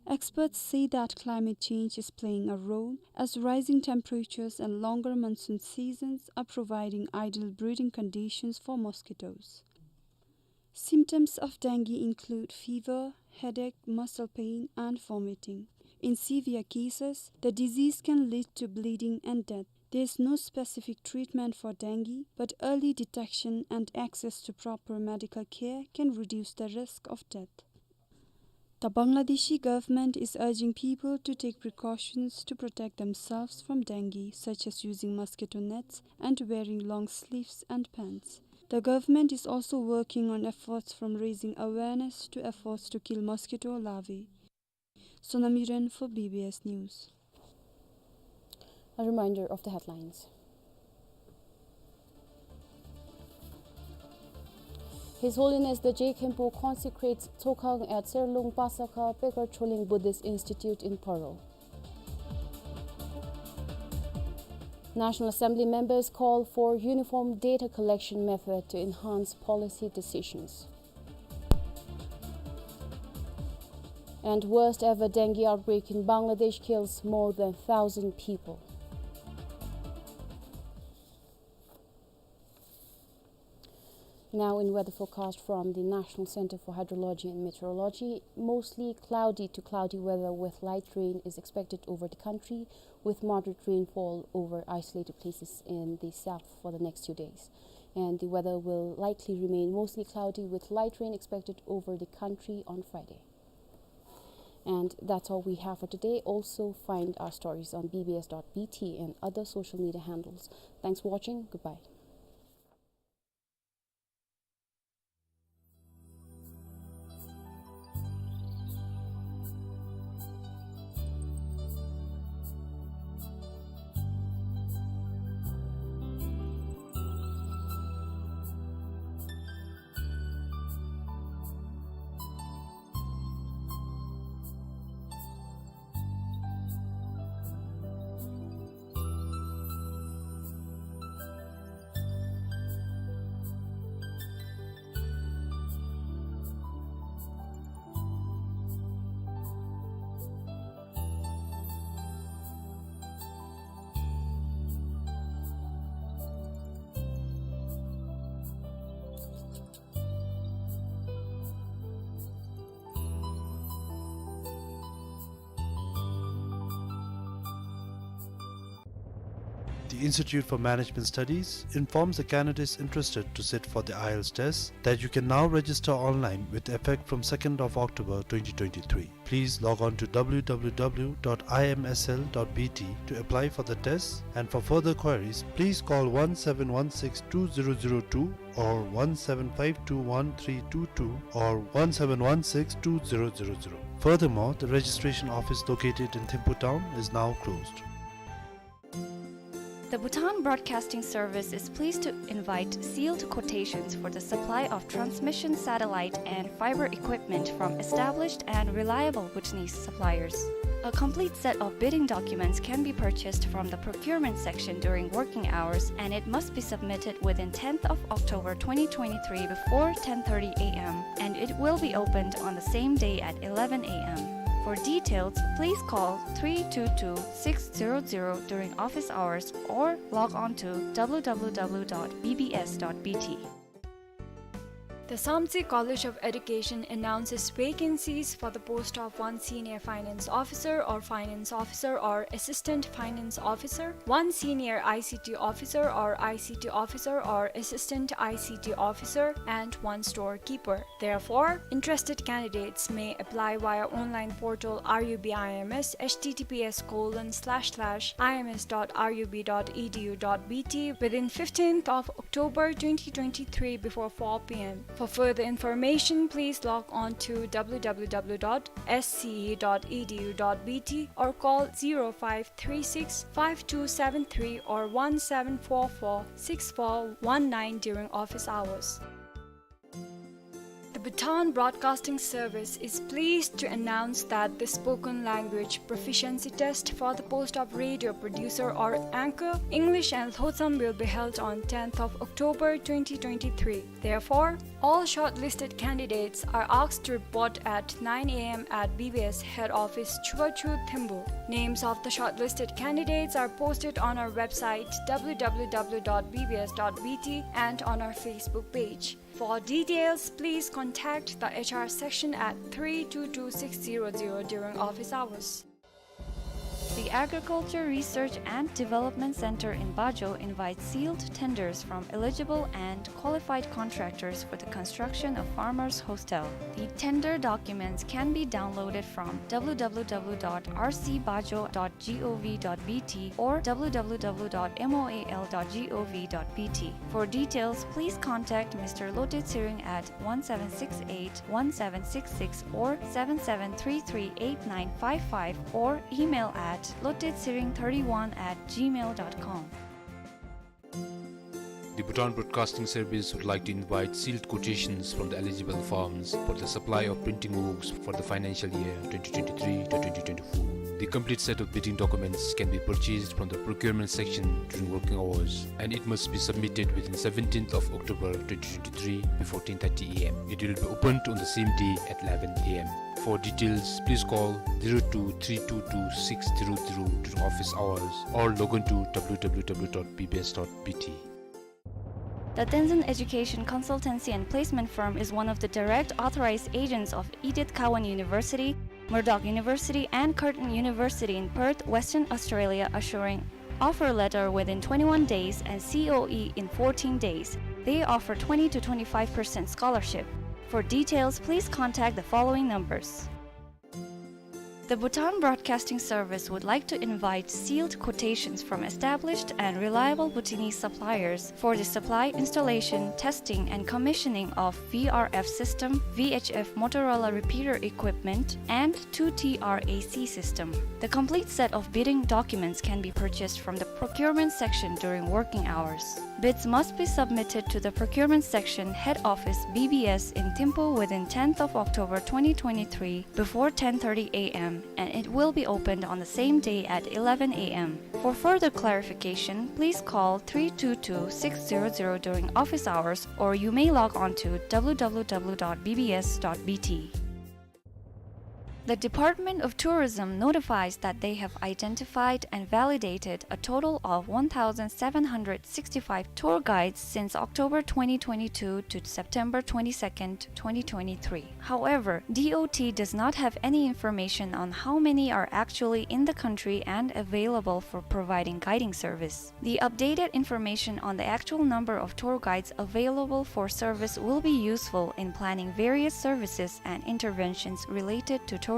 Experts say that climate change is playing a role, as rising temperatures and longer monsoon seasons are providing ideal breeding conditions for mosquitoes. Symptoms of dengue include fever, headache, muscle pain, and vomiting. In severe cases, the disease can lead to bleeding and death. There is no specific treatment for dengue, but early detection and access to proper medical care can reduce the risk of death. The Bangladeshi government is urging people to take precautions to protect themselves from dengue, such as using mosquito nets and wearing long sleeves and pants. The government is also working on efforts from raising awareness to efforts to kill mosquito larvae. Sonam Yiren for B B S News. A reminder of the headlines. His Holiness the Je Khenpo consecrates Tsokhang at Serlung Pasakha Pekar Choling Buddhist Institute in Paro. National Assembly members call for uniform data collection method to enhance policy decisions. And worst ever dengue outbreak in Bangladesh kills more than thousand people. Now, in weather forecast from the National Center for Hydrology and Meteorology, mostly cloudy to cloudy weather with light rain is expected over the country, with moderate rainfall over isolated places in the south for the next two days. And the weather will likely remain mostly cloudy with light rain expected over the country on Friday. And that's all we have for today. Also, find our stories on B B S dot B T and other social media handles. Thanks for watching. Goodbye. Institute for Management Studies informs the candidates interested to sit for the I E L T S test that you can now register online with effect from second of October twenty twenty-three. Please log on to w w w dot i m s l dot b t to apply for the test, and for further queries, please call one seven one six two zero zero two or one seven five two one three two two or one seven one six two zero zero zero. Furthermore, the registration office located in Thimphu town is now closed. The Bhutan Broadcasting Service is pleased to invite sealed quotations for the supply of transmission satellite and fiber equipment from established and reliable Bhutanese suppliers. A complete set of bidding documents can be purchased from the procurement section during working hours, and it must be submitted within tenth of October twenty twenty-three before ten thirty a m, and it will be opened on the same day at eleven a m. For details, please call three two two six zero zero during office hours or log on to w w w dot b b s dot b t. The Samtse College of Education announces vacancies for the post of one senior finance officer or finance officer or assistant finance officer, one senior I C T officer or I C T officer or assistant I C T officer, and one storekeeper. Therefore, interested candidates may apply via online portal R U B I M S, h t t p s colon slash slash i m s dot r u b dot e d u dot b t within fifteenth of October twenty twenty-three before four p m. For further information, please log on to w w w dot s c e dot e d u dot b t or call zero five three six five two seven three or one seven four four six four one nine during office hours. The Bhutan Broadcasting Service is pleased to announce that the spoken language proficiency test for the post of radio producer or anchor, English and Lhotsam, will be held on tenth of October twenty twenty-three. Therefore, all shortlisted candidates are asked to report at nine a m at B B S head office, Chubachu, Thembu. Names of the shortlisted candidates are posted on our website, w w w dot b b s dot b t, and on our Facebook page. For details, please contact the H R section at three two two six zero zero during office hours. The Agriculture Research and Development Center in Bajo invites sealed tenders from eligible and qualified contractors for the construction of Farmers Hostel. The tender documents can be downloaded from w w w dot r c bajo dot g o v dot b t or w w w dot m o a l dot g o v dot b t. For details, please contact Mister Lote Tshering at one seven six eight one seven six six or seven seven three three eight nine five five or email at lotetsering thirty-one at gmail dot com. The Bhutan Broadcasting Service would like to invite sealed quotations from the eligible firms for the supply of printing works for the financial year twenty twenty-three to twenty twenty-four. The complete set of bidding documents can be purchased from the procurement section during working hours, and it must be submitted within seventeenth of October twenty twenty-three before ten thirty a m. It will be opened on the same day at eleven a m. For details, please call zero two three two two six zero zero during office hours or log on to w w w dot b b s dot b t. The Tenzin Education Consultancy and Placement Firm is one of the direct authorized agents of Edith Cowan University, Murdoch University, and Curtin University in Perth, Western Australia, assuring offer letter within twenty-one days and C O E in fourteen days. They offer twenty to twenty-five percent scholarship. For details, please contact the following numbers. The Bhutan Broadcasting Service would like to invite sealed quotations from established and reliable Bhutanese suppliers for the supply, installation, testing, and commissioning of V R F system, V H F Motorola repeater equipment, and two T R A C system. The complete set of bidding documents can be purchased from the procurement section during working hours. Bids must be submitted to the procurement section, head office, B B S in Thimphu within tenth of October twenty twenty-three before ten thirty A M, and it will be opened on the same day at eleven A M. For further clarification, please call three two two six zero zero during office hours, or you may log on to w w w dot b b s dot b t. The Department of Tourism notifies that they have identified and validated a total of one thousand seven hundred sixty-five tour guides since October twenty twenty-two to September twenty-second, twenty twenty-three. However, D O T does not have any information on how many are actually in the country and available for providing guiding service. The updated information on the actual number of tour guides available for service will be useful in planning various services and interventions related to tourism.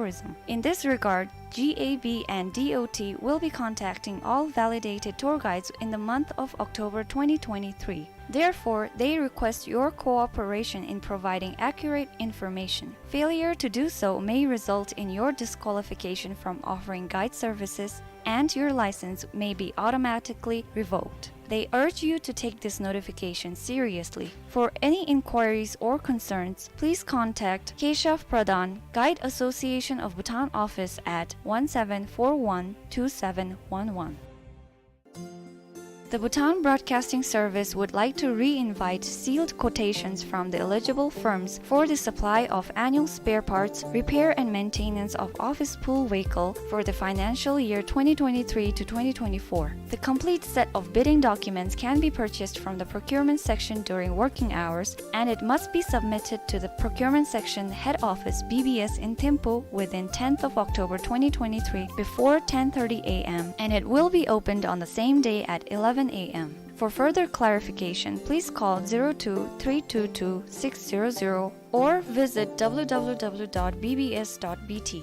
In this regard, G A B and D O T will be contacting all validated tour guides in the month of October twenty twenty-three. Therefore, they request your cooperation in providing accurate information. Failure to do so may result in your disqualification from offering guide services, and your license may be automatically revoked. They urge you to take this notification seriously. For any inquiries or concerns, please contact Keshav Pradhan, Guide Association of Bhutan office at one seven four one two seven one one. The Bhutan Broadcasting Service would like to re-invite sealed quotations from the eligible firms for the supply of annual spare parts, repair and maintenance of office pool vehicle for the financial year twenty twenty-three to twenty twenty-four. The complete set of bidding documents can be purchased from the procurement section during working hours, and it must be submitted to the procurement section head office B B S in Thimphu within tenth of October twenty twenty-three before ten thirty A M, and it will be opened on the same day at eleven A M. For further clarification, please call zero two three two two six zero zero or visit W W W dot B B S dot B T.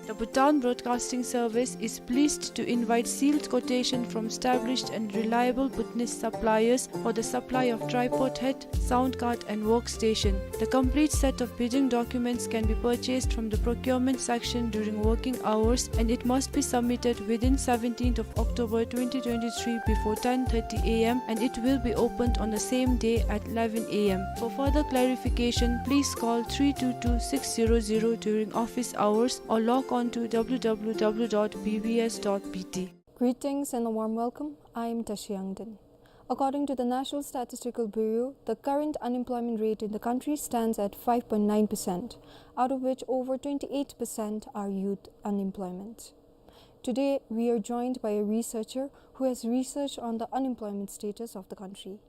The Bhutan Broadcasting Service is pleased to invite sealed quotation from established and reliable Bhutanese suppliers for the supply of tripod head, sound card and workstation. The complete set of bidding documents can be purchased from the procurement section during working hours, and it must be submitted within seventeenth of October twenty twenty-three before ten thirty A M, and it will be opened on the same day at eleven A M. For further clarification, please call three two two six zero zero during office hours or log on to W W W dot B B S dot B T. Greetings and a warm welcome. I am Tashi Yangden. According to the National Statistical Bureau, the current unemployment rate in the country stands at five point nine percent, out of which over twenty-eight percent are youth unemployment. Today, we are joined by a researcher who has researched on the unemployment status of the country.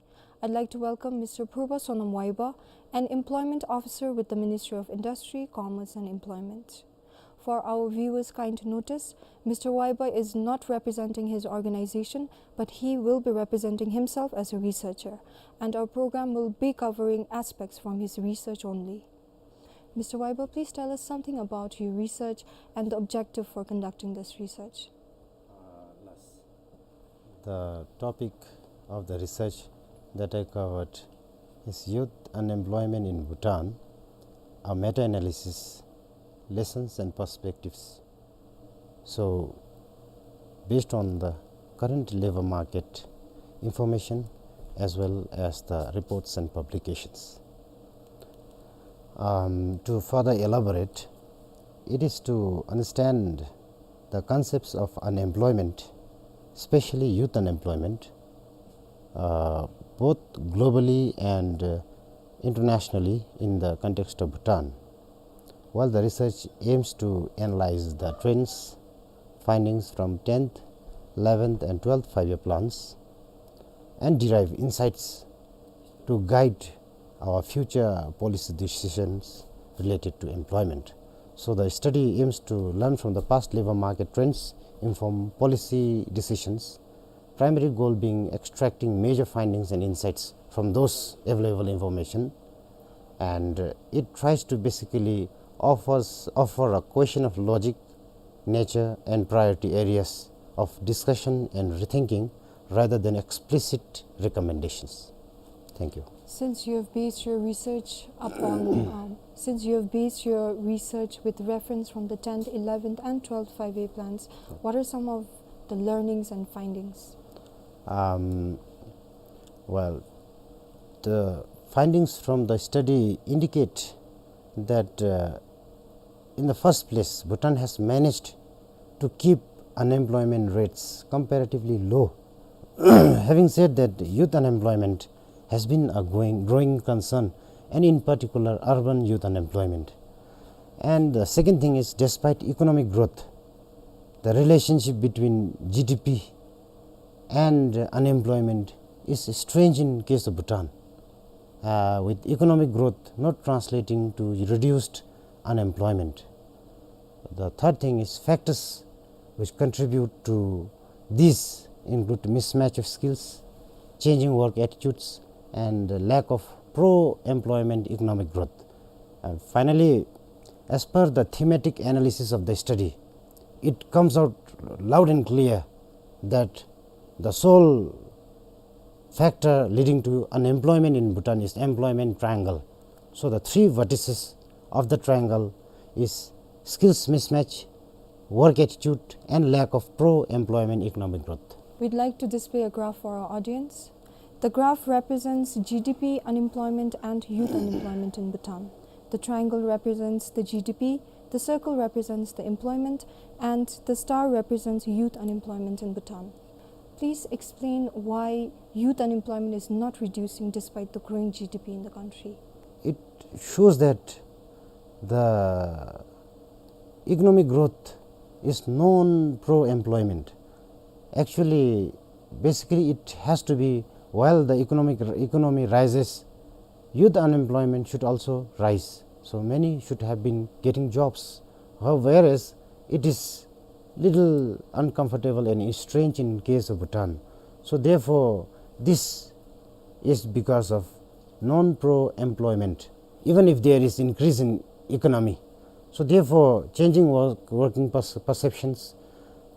I'd like to welcome Mister Purba Sonam Waiba, an employment officer with the Ministry of Industry, Commerce and Employment. For our viewers' kind notice, Mister Waiba is not representing his organization, but he will be representing himself as a researcher, and our program will be covering aspects from his research only. Mister Waiba, please tell us something about your research and the objective for conducting this research. The topic of the research that I covered is Youth Unemployment in Bhutan, a meta-analysis, lessons and perspectives. So, based on the current labor market information as well as the reports and publications. Um, to further elaborate, it is to understand the concepts of unemployment, especially youth unemployment, uh, both globally and, uh, internationally in the context of Bhutan. While the research aims to analyze the trends, findings from tenth, eleventh and twelfth five-year plans and derive insights to guide our future policy decisions related to employment. So the study aims to learn from the past labor market trends, inform policy decisions, primary goal being extracting major findings and insights from those available information, and, uh, it tries to basically offers, offer a question of logic, nature and priority areas of discussion and rethinking rather than explicit recommendations. Thank you. Since you have based your research upon, um, since you have based your research with reference from the tenth, eleventh and twelfth five-year plans, what are some of the learnings and findings? Um, well, the findings from the study indicate that, uh, in the first place, Bhutan has managed to keep unemployment rates comparatively low. Having said that, youth unemployment has been a going, growing concern, and in particular, urban youth unemployment. And the second thing is, despite economic growth, the relationship between G D P and unemployment is strange in case of Bhutan, uh, with economic growth not translating to reduced unemployment. The third thing is, factors which contribute to this include mismatch of skills, changing work attitudes, and lack of pro-employment economic growth. And finally, as per the thematic analysis of the study, it comes out loud and clear that the sole factor leading to unemployment in Bhutan is employment triangle. So the three vertices of the triangle is skills mismatch, work attitude, and lack of pro-employment economic growth. We'd like to display a graph for our audience. The graph represents G D P, unemployment, and youth unemployment in Bhutan. The triangle represents the G D P, the circle represents the employment, and the star represents youth unemployment in Bhutan. Please explain why youth unemployment is not reducing despite the growing G D P in the country. It shows that the economic growth is non-pro-employment. Actually, basically, it has to be, while the economic, economy rises, youth unemployment should also rise. So many should have been getting jobs. How-, whereas it is little uncomfortable and strange in case of Bhutan. So therefore, this is because of non-pro-employment, even if there is increase in economy. So therefore, changing work, working perce-, perceptions,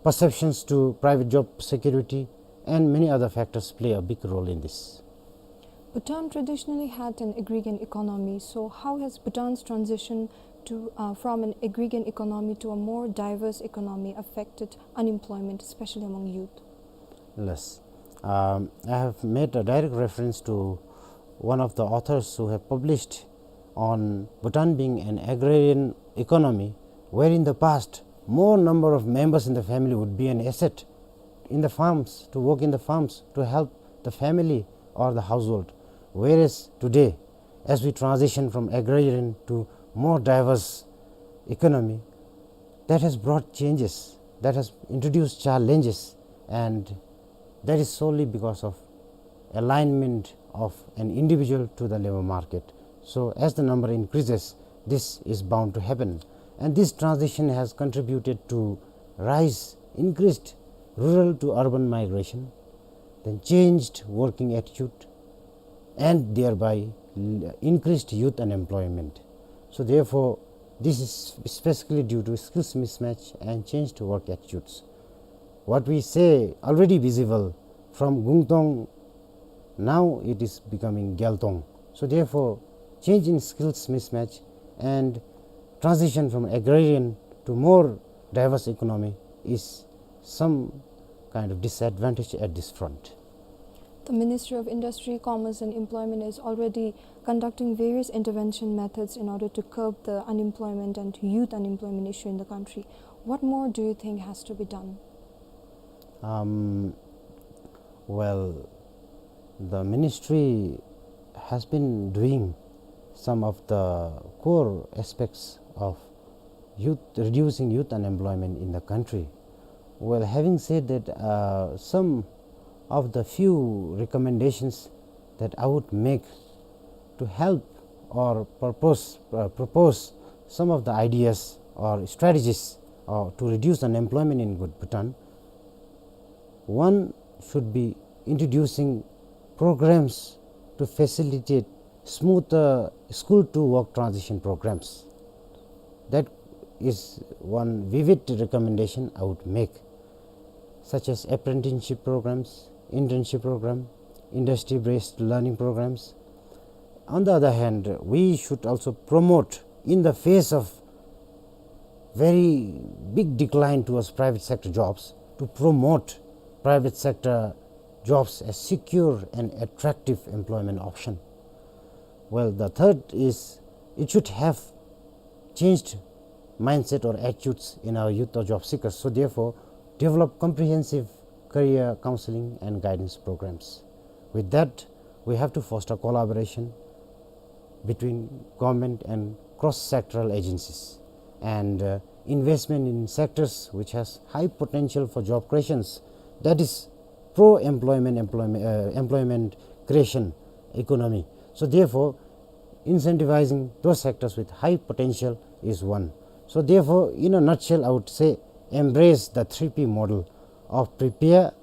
perceptions to private job security, and many other factors play a big role in this. Bhutan traditionally had an agrarian economy, so how has Bhutan's transition to, uh, from an agrarian economy to a more diverse economy affected unemployment, especially among youth? Yes. Um, I have made a direct reference to one of the authors who have published on Bhutan being an agrarian economy, where in the past, more number of members in the family would be an asset in the farms, to work in the farms, to help the family or the household. Whereas today, as we transition from agrarian to more diverse economy, that has brought changes, that has introduced challenges, and that is solely because of alignment of an individual to the labor market. So as the number increases, this is bound to happen. And this transition has contributed to rise, increased rural to urban migration, then changed working attitude, and thereby l-, increased youth unemployment. So therefore, this is specifically due to skills mismatch and changed work attitudes. What we say already visible from Gungtong, now it is becoming Gyaltong. So therefore, change in skills mismatch and transition from agrarian to more diverse economy is some kind of disadvantage at this front. The Ministry of Industry, Commerce and Employment is already conducting various intervention methods in order to curb the unemployment and youth unemployment issue in the country. What more do you think has to be done? Um, well, the ministry has been doing some of the core aspects of youth, reducing youth unemployment in the country. Well, having said that, uh, some of the few recommendations that I would make to help or purpose, uh, propose some of the ideas or strategies, uh, to reduce unemployment in Bhutan, one should be introducing programs to facilitate smoother school to work transition programs. That is one vivid recommendation I would make, such as apprenticeship programs, internship program, industry-based learning programs. On the other hand, we should also promote, in the face of very big decline towards private sector jobs, to promote private sector jobs as secure and attractive employment option. Well, the third is, it should have changed mindset or attitudes in our youth or job seekers. So therefore, develop comprehensive career counseling and guidance programs. With that, we have to foster collaboration between government and cross-sectoral agencies. and uh, investment in sectors which has high potential for job creations, that is pro-employment employment, uh, employment creation economy. So therefore, incentivizing those sectors with high potential is one. So therefore, in a nutshell, I would say embrace the three P model of prepare,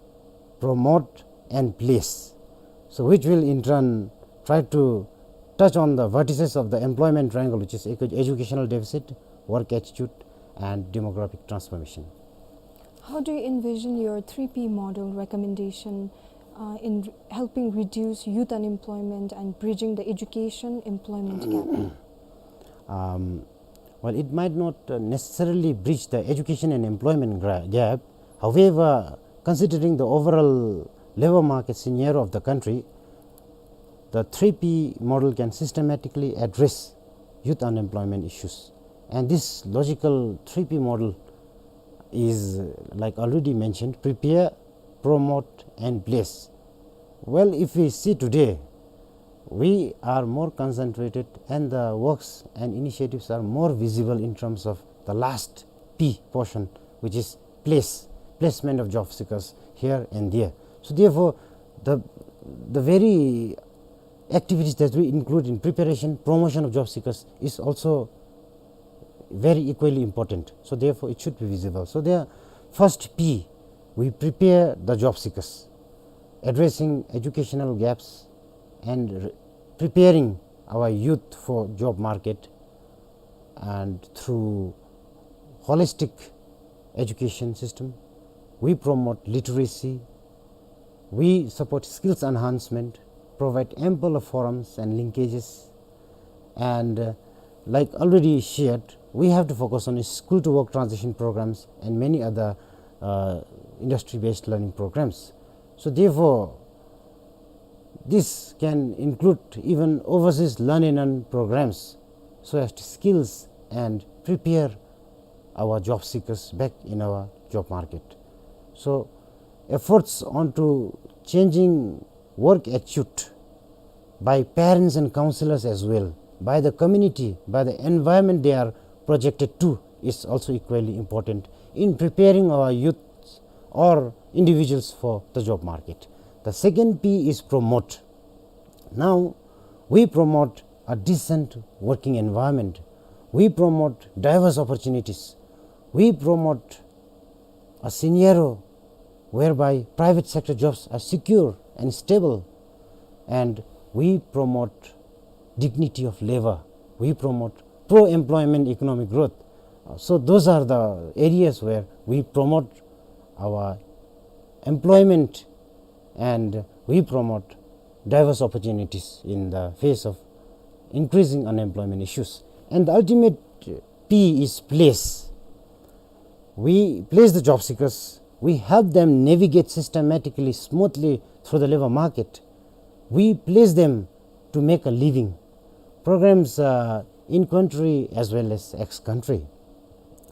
promote, and place. So which will in turn try to touch on the vertices of the employment triangle, which is edu- educational deficit, work attitude, and demographic transformation. How do you envision your three P model recommendation uh, in r- helping reduce youth unemployment and bridging the education employment gap? Um, well, it might not uh, necessarily bridge the education and employment gra- gap. However, considering the overall labor market scenario of the country, the three P model can systematically address youth unemployment issues. And this logical three P model is, uh, like already mentioned, prepare, promote, and place. Well, if we see today, we are more concentrated and the works and initiatives are more visible in terms of the last P portion, which is place, placement of job seekers here and there. So therefore, the, the very activities that we include in preparation, promotion of job seekers is also very equally important. So therefore, it should be visible. So there, first P, we prepare the job seekers, addressing educational gaps and re- preparing our youth for job market, and through holistic education system, we promote literacy, we support skills enhancement, provide ample forums and linkages, and uh, like already shared, we have to focus on school to work transition programs and many other uh, industry-based learning programs. So therefore, this can include even overseas learn and earn programs so as to skills and prepare our job seekers back in our job market. So efforts onto changing work attitude by parents and counselors as well, by the community, by the environment they are projected to is also equally important in preparing our youth or individuals for the job market. The second P is promote. Now, we promote a decent working environment. We promote diverse opportunities. We promote a scenario whereby private sector jobs are secure and stable, and we promote dignity of labor. We promote pro-employment economic growth. Uh, so those are the areas where we promote our employment and we promote diverse opportunities in the face of increasing unemployment issues. And the ultimate P is place. We place the job seekers, we help them navigate systematically, smoothly through the labor market. We place them to make a living. Programs uh, in country as well as ex country.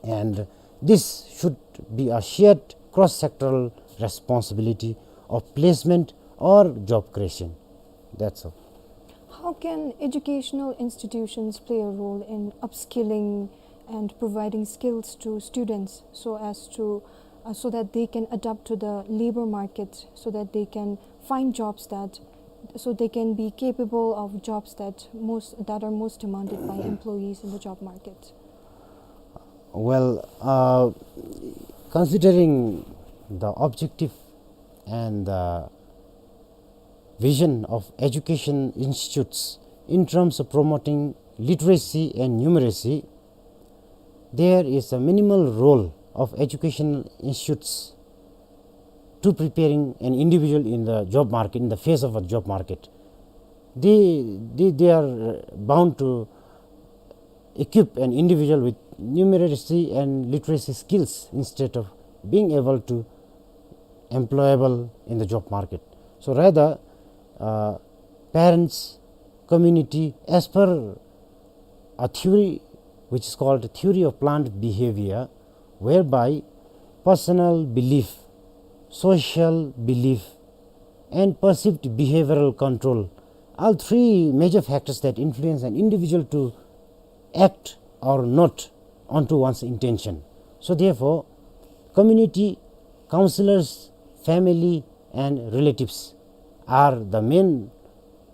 And this should be a shared cross sectoral responsibility of placement or job creation. That's all. How can educational institutions play a role in upskilling and providing skills to students so as to uh, so that they can adapt to the labor market, so that they can find jobs that so they can be capable of jobs that most that are most demanded by employees in the job market? Well, uh, considering the objective and the vision of education institutes in terms of promoting literacy and numeracy, there is a minimal role of educational institutes to preparing an individual in the job market, in the face of a job market. They, they, they are bound to equip an individual with numeracy and literacy skills instead of being able to employable in the job market. So rather, uh, parents, community, as per a theory which is called theory of planned behavior, whereby personal belief, social belief, and perceived behavioral control are three major factors that influence an individual to act or not onto one's intention. So therefore, community, counselors, family, and relatives are the main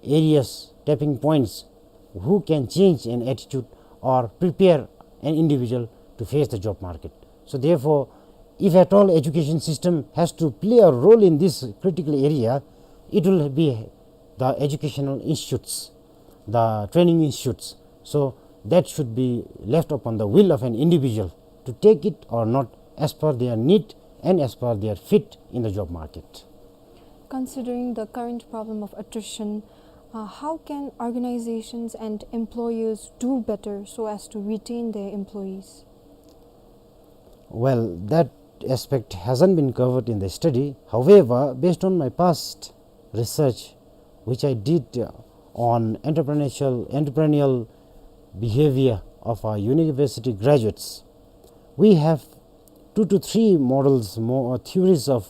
areas, tapping points, who can change an attitude or prepare an individual to face the job market. So therefore, if at all education system has to play a role in this critical area, it will be the educational institutes, the training institutes. So that should be left upon the will of an individual to take it or not, as per their need and as per their fit in the job market. Considering the current problem of attrition, uh, how can organizations and employers do better so as to retain their employees? Well, that aspect hasn't been covered in the study. However, based on my past research, which I did, uh, on entrepreneurial, entrepreneurial behavior of our university graduates, we have two to three models, mo-, uh, theories of,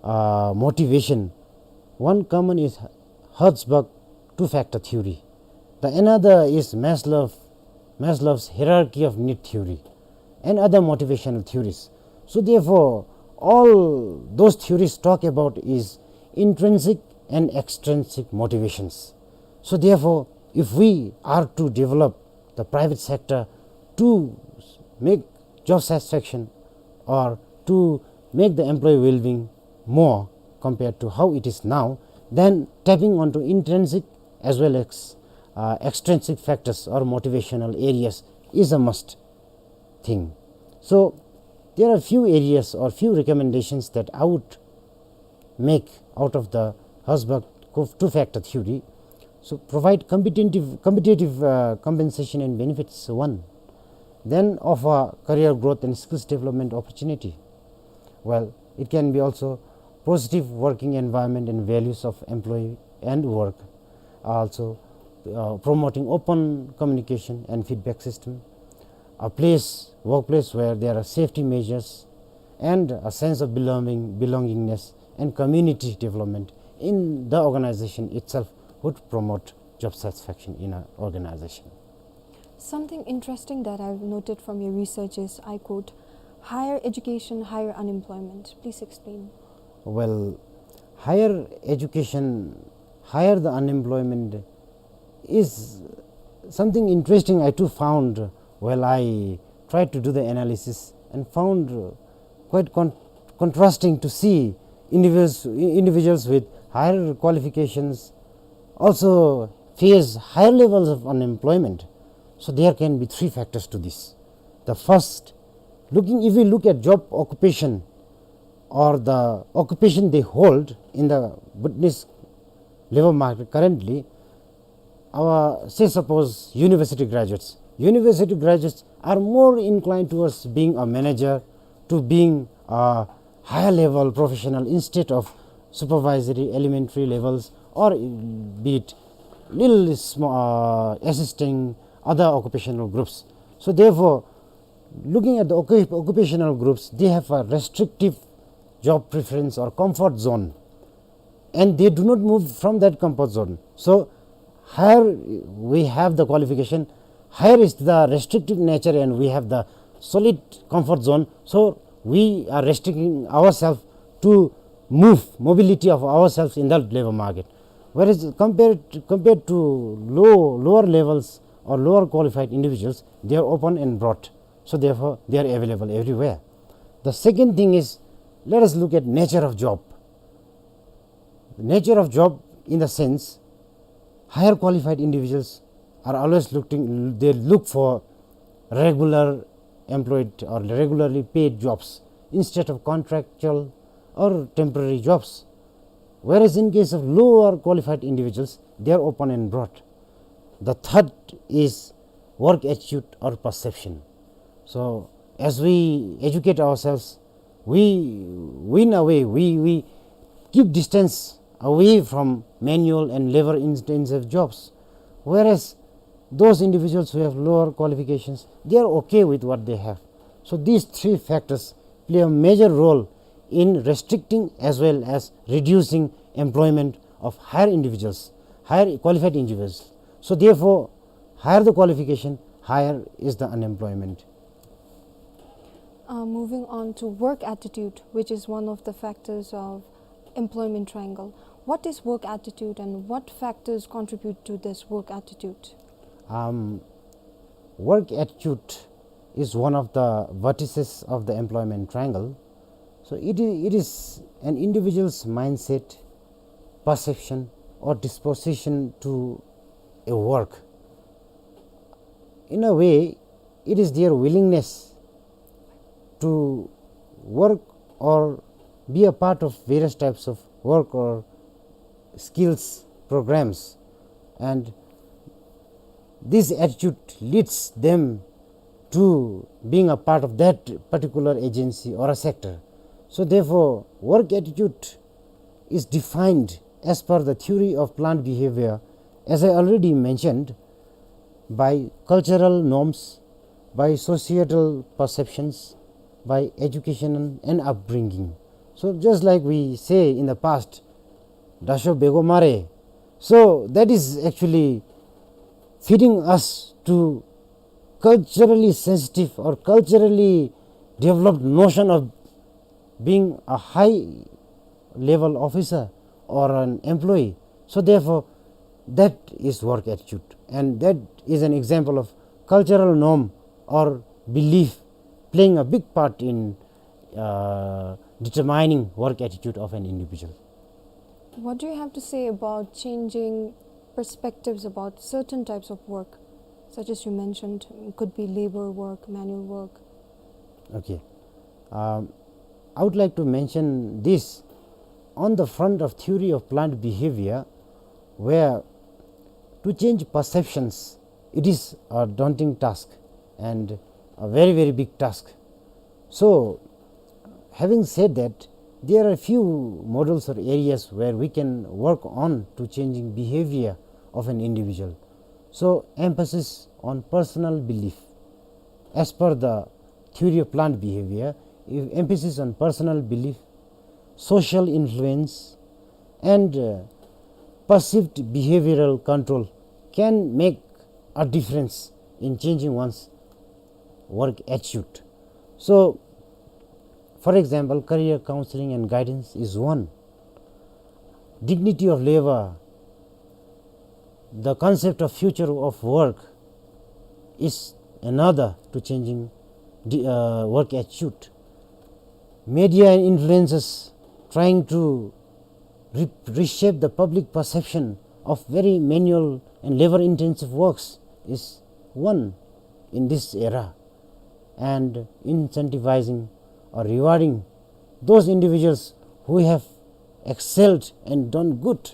uh, motivation. One common is Herzberg two-factor theory. The another is Maslow, Maslow's hierarchy of need theory and other motivational theories. So therefore, all those theories talk about is intrinsic and extrinsic motivations. So therefore, if we are to develop the private sector to make job satisfaction or to make the employee well-being more compared to how it is now, then tapping onto intrinsic as well as, uh, extrinsic factors or motivational areas is a must thing. So there are few areas or few recommendations that I would make out of the Herzberg co-, two-factor theory. So provide competitive, competitive, uh, compensation and benefits, one. Then offer career growth and skills development opportunity. Well, it can be also positive working environment and values of employee and work. Also, uh, promoting open communication and feedback system. A place, workplace where there are safety measures and a sense of belonging, belongingness and community development in the organization itself would promote job satisfaction in an organization. Something interesting that I've noted from your research is, I quote, "Higher education, higher unemployment." Please explain. Well, higher education, higher the unemployment is something interesting I too found while I tried to do the analysis and found, uh, quite con-, contrasting to see individuals, individuals with higher qualifications also face higher levels of unemployment. So there can be three factors to this. The first, looking, if we look at job occupation or the occupation they hold in the Bhutanese labor market currently, our, say suppose, university graduates. University graduates are more inclined towards being a manager, to being a higher level professional instead of supervisory elementary levels, or be it little small, uh, assisting other occupational groups. So therefore, looking at the occup-, occupational groups, they have a restrictive job preference or comfort zone, and they do not move from that comfort zone. So higher we have the qualification, higher is the restrictive nature, and we have the solid comfort zone. So we are restricting ourselves to move, mobility of ourselves in the labor market. Whereas compared, compared to low, lower levels or lower qualified individuals, they are open and broad. So therefore, they are available everywhere. The second thing is, let us look at nature of job. The nature of job, in the sense, higher qualified individuals are always looking, they look for regular employed or regularly paid jobs instead of contractual or temporary jobs. Whereas in case of lower qualified individuals, they are open and broad. The third is work attitude or perception. So as we educate ourselves, we win away, we, we keep distance away from manual and labor intensive jobs. Whereas those individuals who have lower qualifications, they are okay with what they have. So these three factors play a major role in restricting as well as reducing employment of higher individuals, higher qualified individuals. So therefore, higher the qualification, higher is the unemployment. Uh, moving on to work attitude, which is one of the factors of employment triangle. What is work attitude and what factors contribute to this work attitude? Um, work attitude is one of the vertices of the employment triangle. So it is, it is an individual's mindset, perception, or disposition to a work. In a way, it is their willingness to work or be a part of various types of work or skills programs, and this attitude leads them to being a part of that particular agency or a sector. So therefore, work attitude is defined as per the theory of plant behavior, as I already mentioned, by cultural norms, by societal perceptions, by education and upbringing. So just like we say in the past, "Dasho bego mare." So that is actually feeding us to culturally sensitive or culturally developed notion of being a high level officer or an employee. So therefore, that is work attitude, and that is an example of cultural norm or belief playing a big part in uh, determining work attitude of an individual. What do you have to say about changing perspectives about certain types of work, such as you mentioned, could be labor work, manual work? Okay. Um, I would like to mention this on the front of theory of plant behavior, where to change perceptions, it is a daunting task and a very, very big task. So, having said that, there are few models or areas where we can work on to changing behavior of an individual. So, emphasis on personal belief. As per the theory of plant behavior, if emphasis on personal belief, social influence, and uh, perceived behavioral control can make a difference in changing one's work attitude. So, for example, career counseling and guidance is one. Dignity of labor, the concept of future of work is another to changing the uh, work attitude. Media and influencers trying to re- reshape the public perception of very manual and labor intensive works is one in this era, and incentivizing or rewarding those individuals who have excelled and done good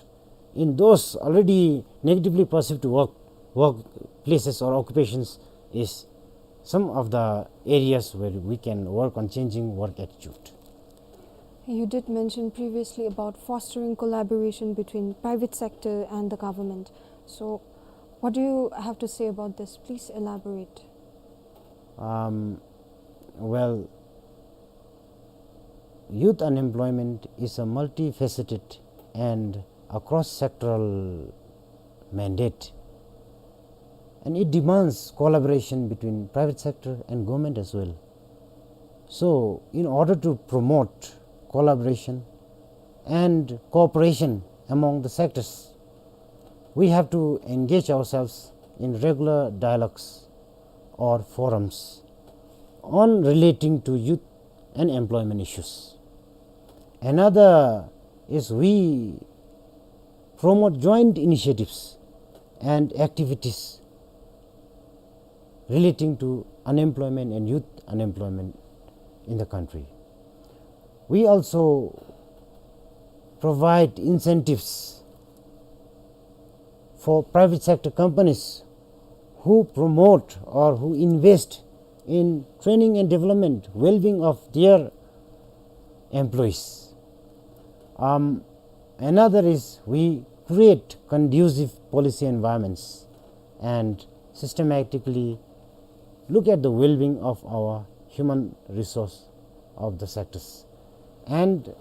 in those already negatively perceived work, workplaces or occupations is some of the areas where we can work on changing work attitude. You did mention previously about fostering collaboration between private sector and the government. So, what do you have to say about this? Please elaborate. Um, well, youth unemployment is a multifaceted and a cross-sectoral mandate, and it demands collaboration between private sector and government as well. So, in order to promote collaboration and cooperation among the sectors, we have to engage ourselves in regular dialogues or forums on relating to youth and employment issues. Another is we promote joint initiatives and activities relating to unemployment and youth unemployment in the country. We also provide incentives for private sector companies who promote or who invest in training and development, well-being of their employees. Um, another is we create conducive policy environments and systematically look at the well-being of our human resource of the sectors. And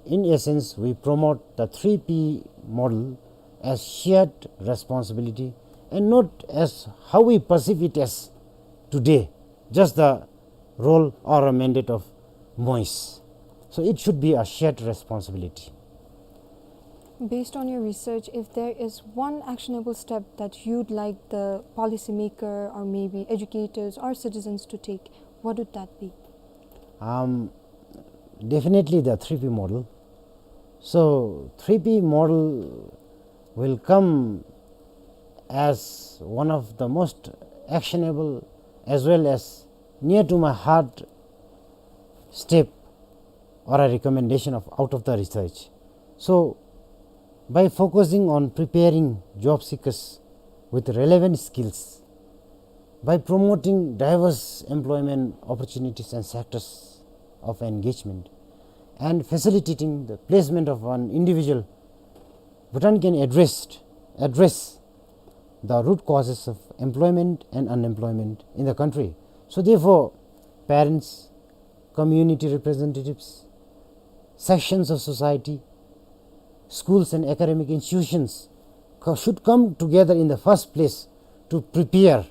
in essence, we promote the three P model as shared responsibility and not as how we perceive it as today, just the role or a mandate of MOEIS. So it should be a shared responsibility. Based on your research, if there is one actionable step that you'd like the policymaker or maybe educators or citizens to take, what would that be? Um, definitely the three P model. So three P model will come as one of the most actionable as well as near to my heart step or a recommendation of out of the research. So by focusing on preparing job seekers with relevant skills, by promoting diverse employment opportunities and sectors of engagement, and facilitating the placement of an individual, Bhutan can address, address the root causes of employment and unemployment in the country. So therefore, parents, community representatives, sections of society, schools and academic institutions co- should come together in the first place to prepare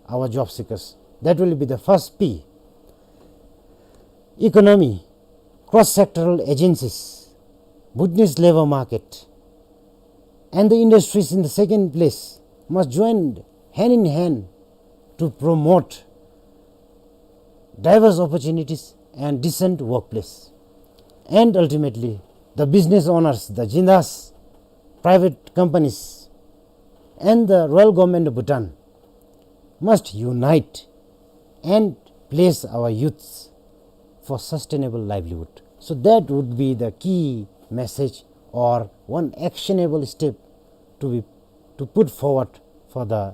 our job seekers. That will be the first P. Economy, cross-sectoral agencies, Bhutanese labor market, and the industries in the second place must join hand in hand to promote diverse opportunities and decent workplace. And ultimately, the business owners, the jindas, private companies, and the Royal Government of Bhutan must unite and place our youths for sustainable livelihood. So that would be the key message or one actionable step to be, to put forward for the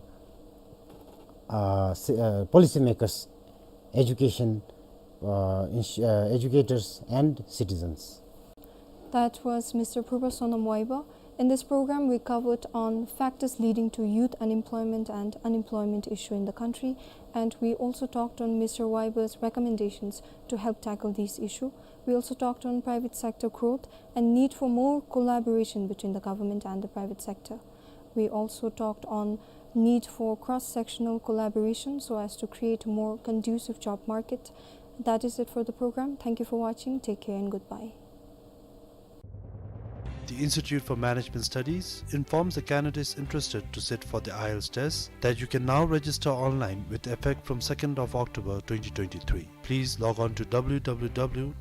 uh, ci- uh, policymakers, education, uh, ins- uh, educators and citizens. That was Mister Purba Sonam Waiba. In this program, we covered on factors leading to youth unemployment and unemployment issue in the country, and we also talked on Mister Waiba's recommendations to help tackle these issues. We also talked on private sector growth and need for more collaboration between the government and the private sector. We also talked on need for cross-sectional collaboration so as to create a more conducive job market. That is it for the program. Thank you for watching. Take care and goodbye. The Institute for Management Studies informs the candidates interested to sit for the IELTS test that you can now register online with effect from second of October twenty twenty-three. Please log on to www.imsl.ac.in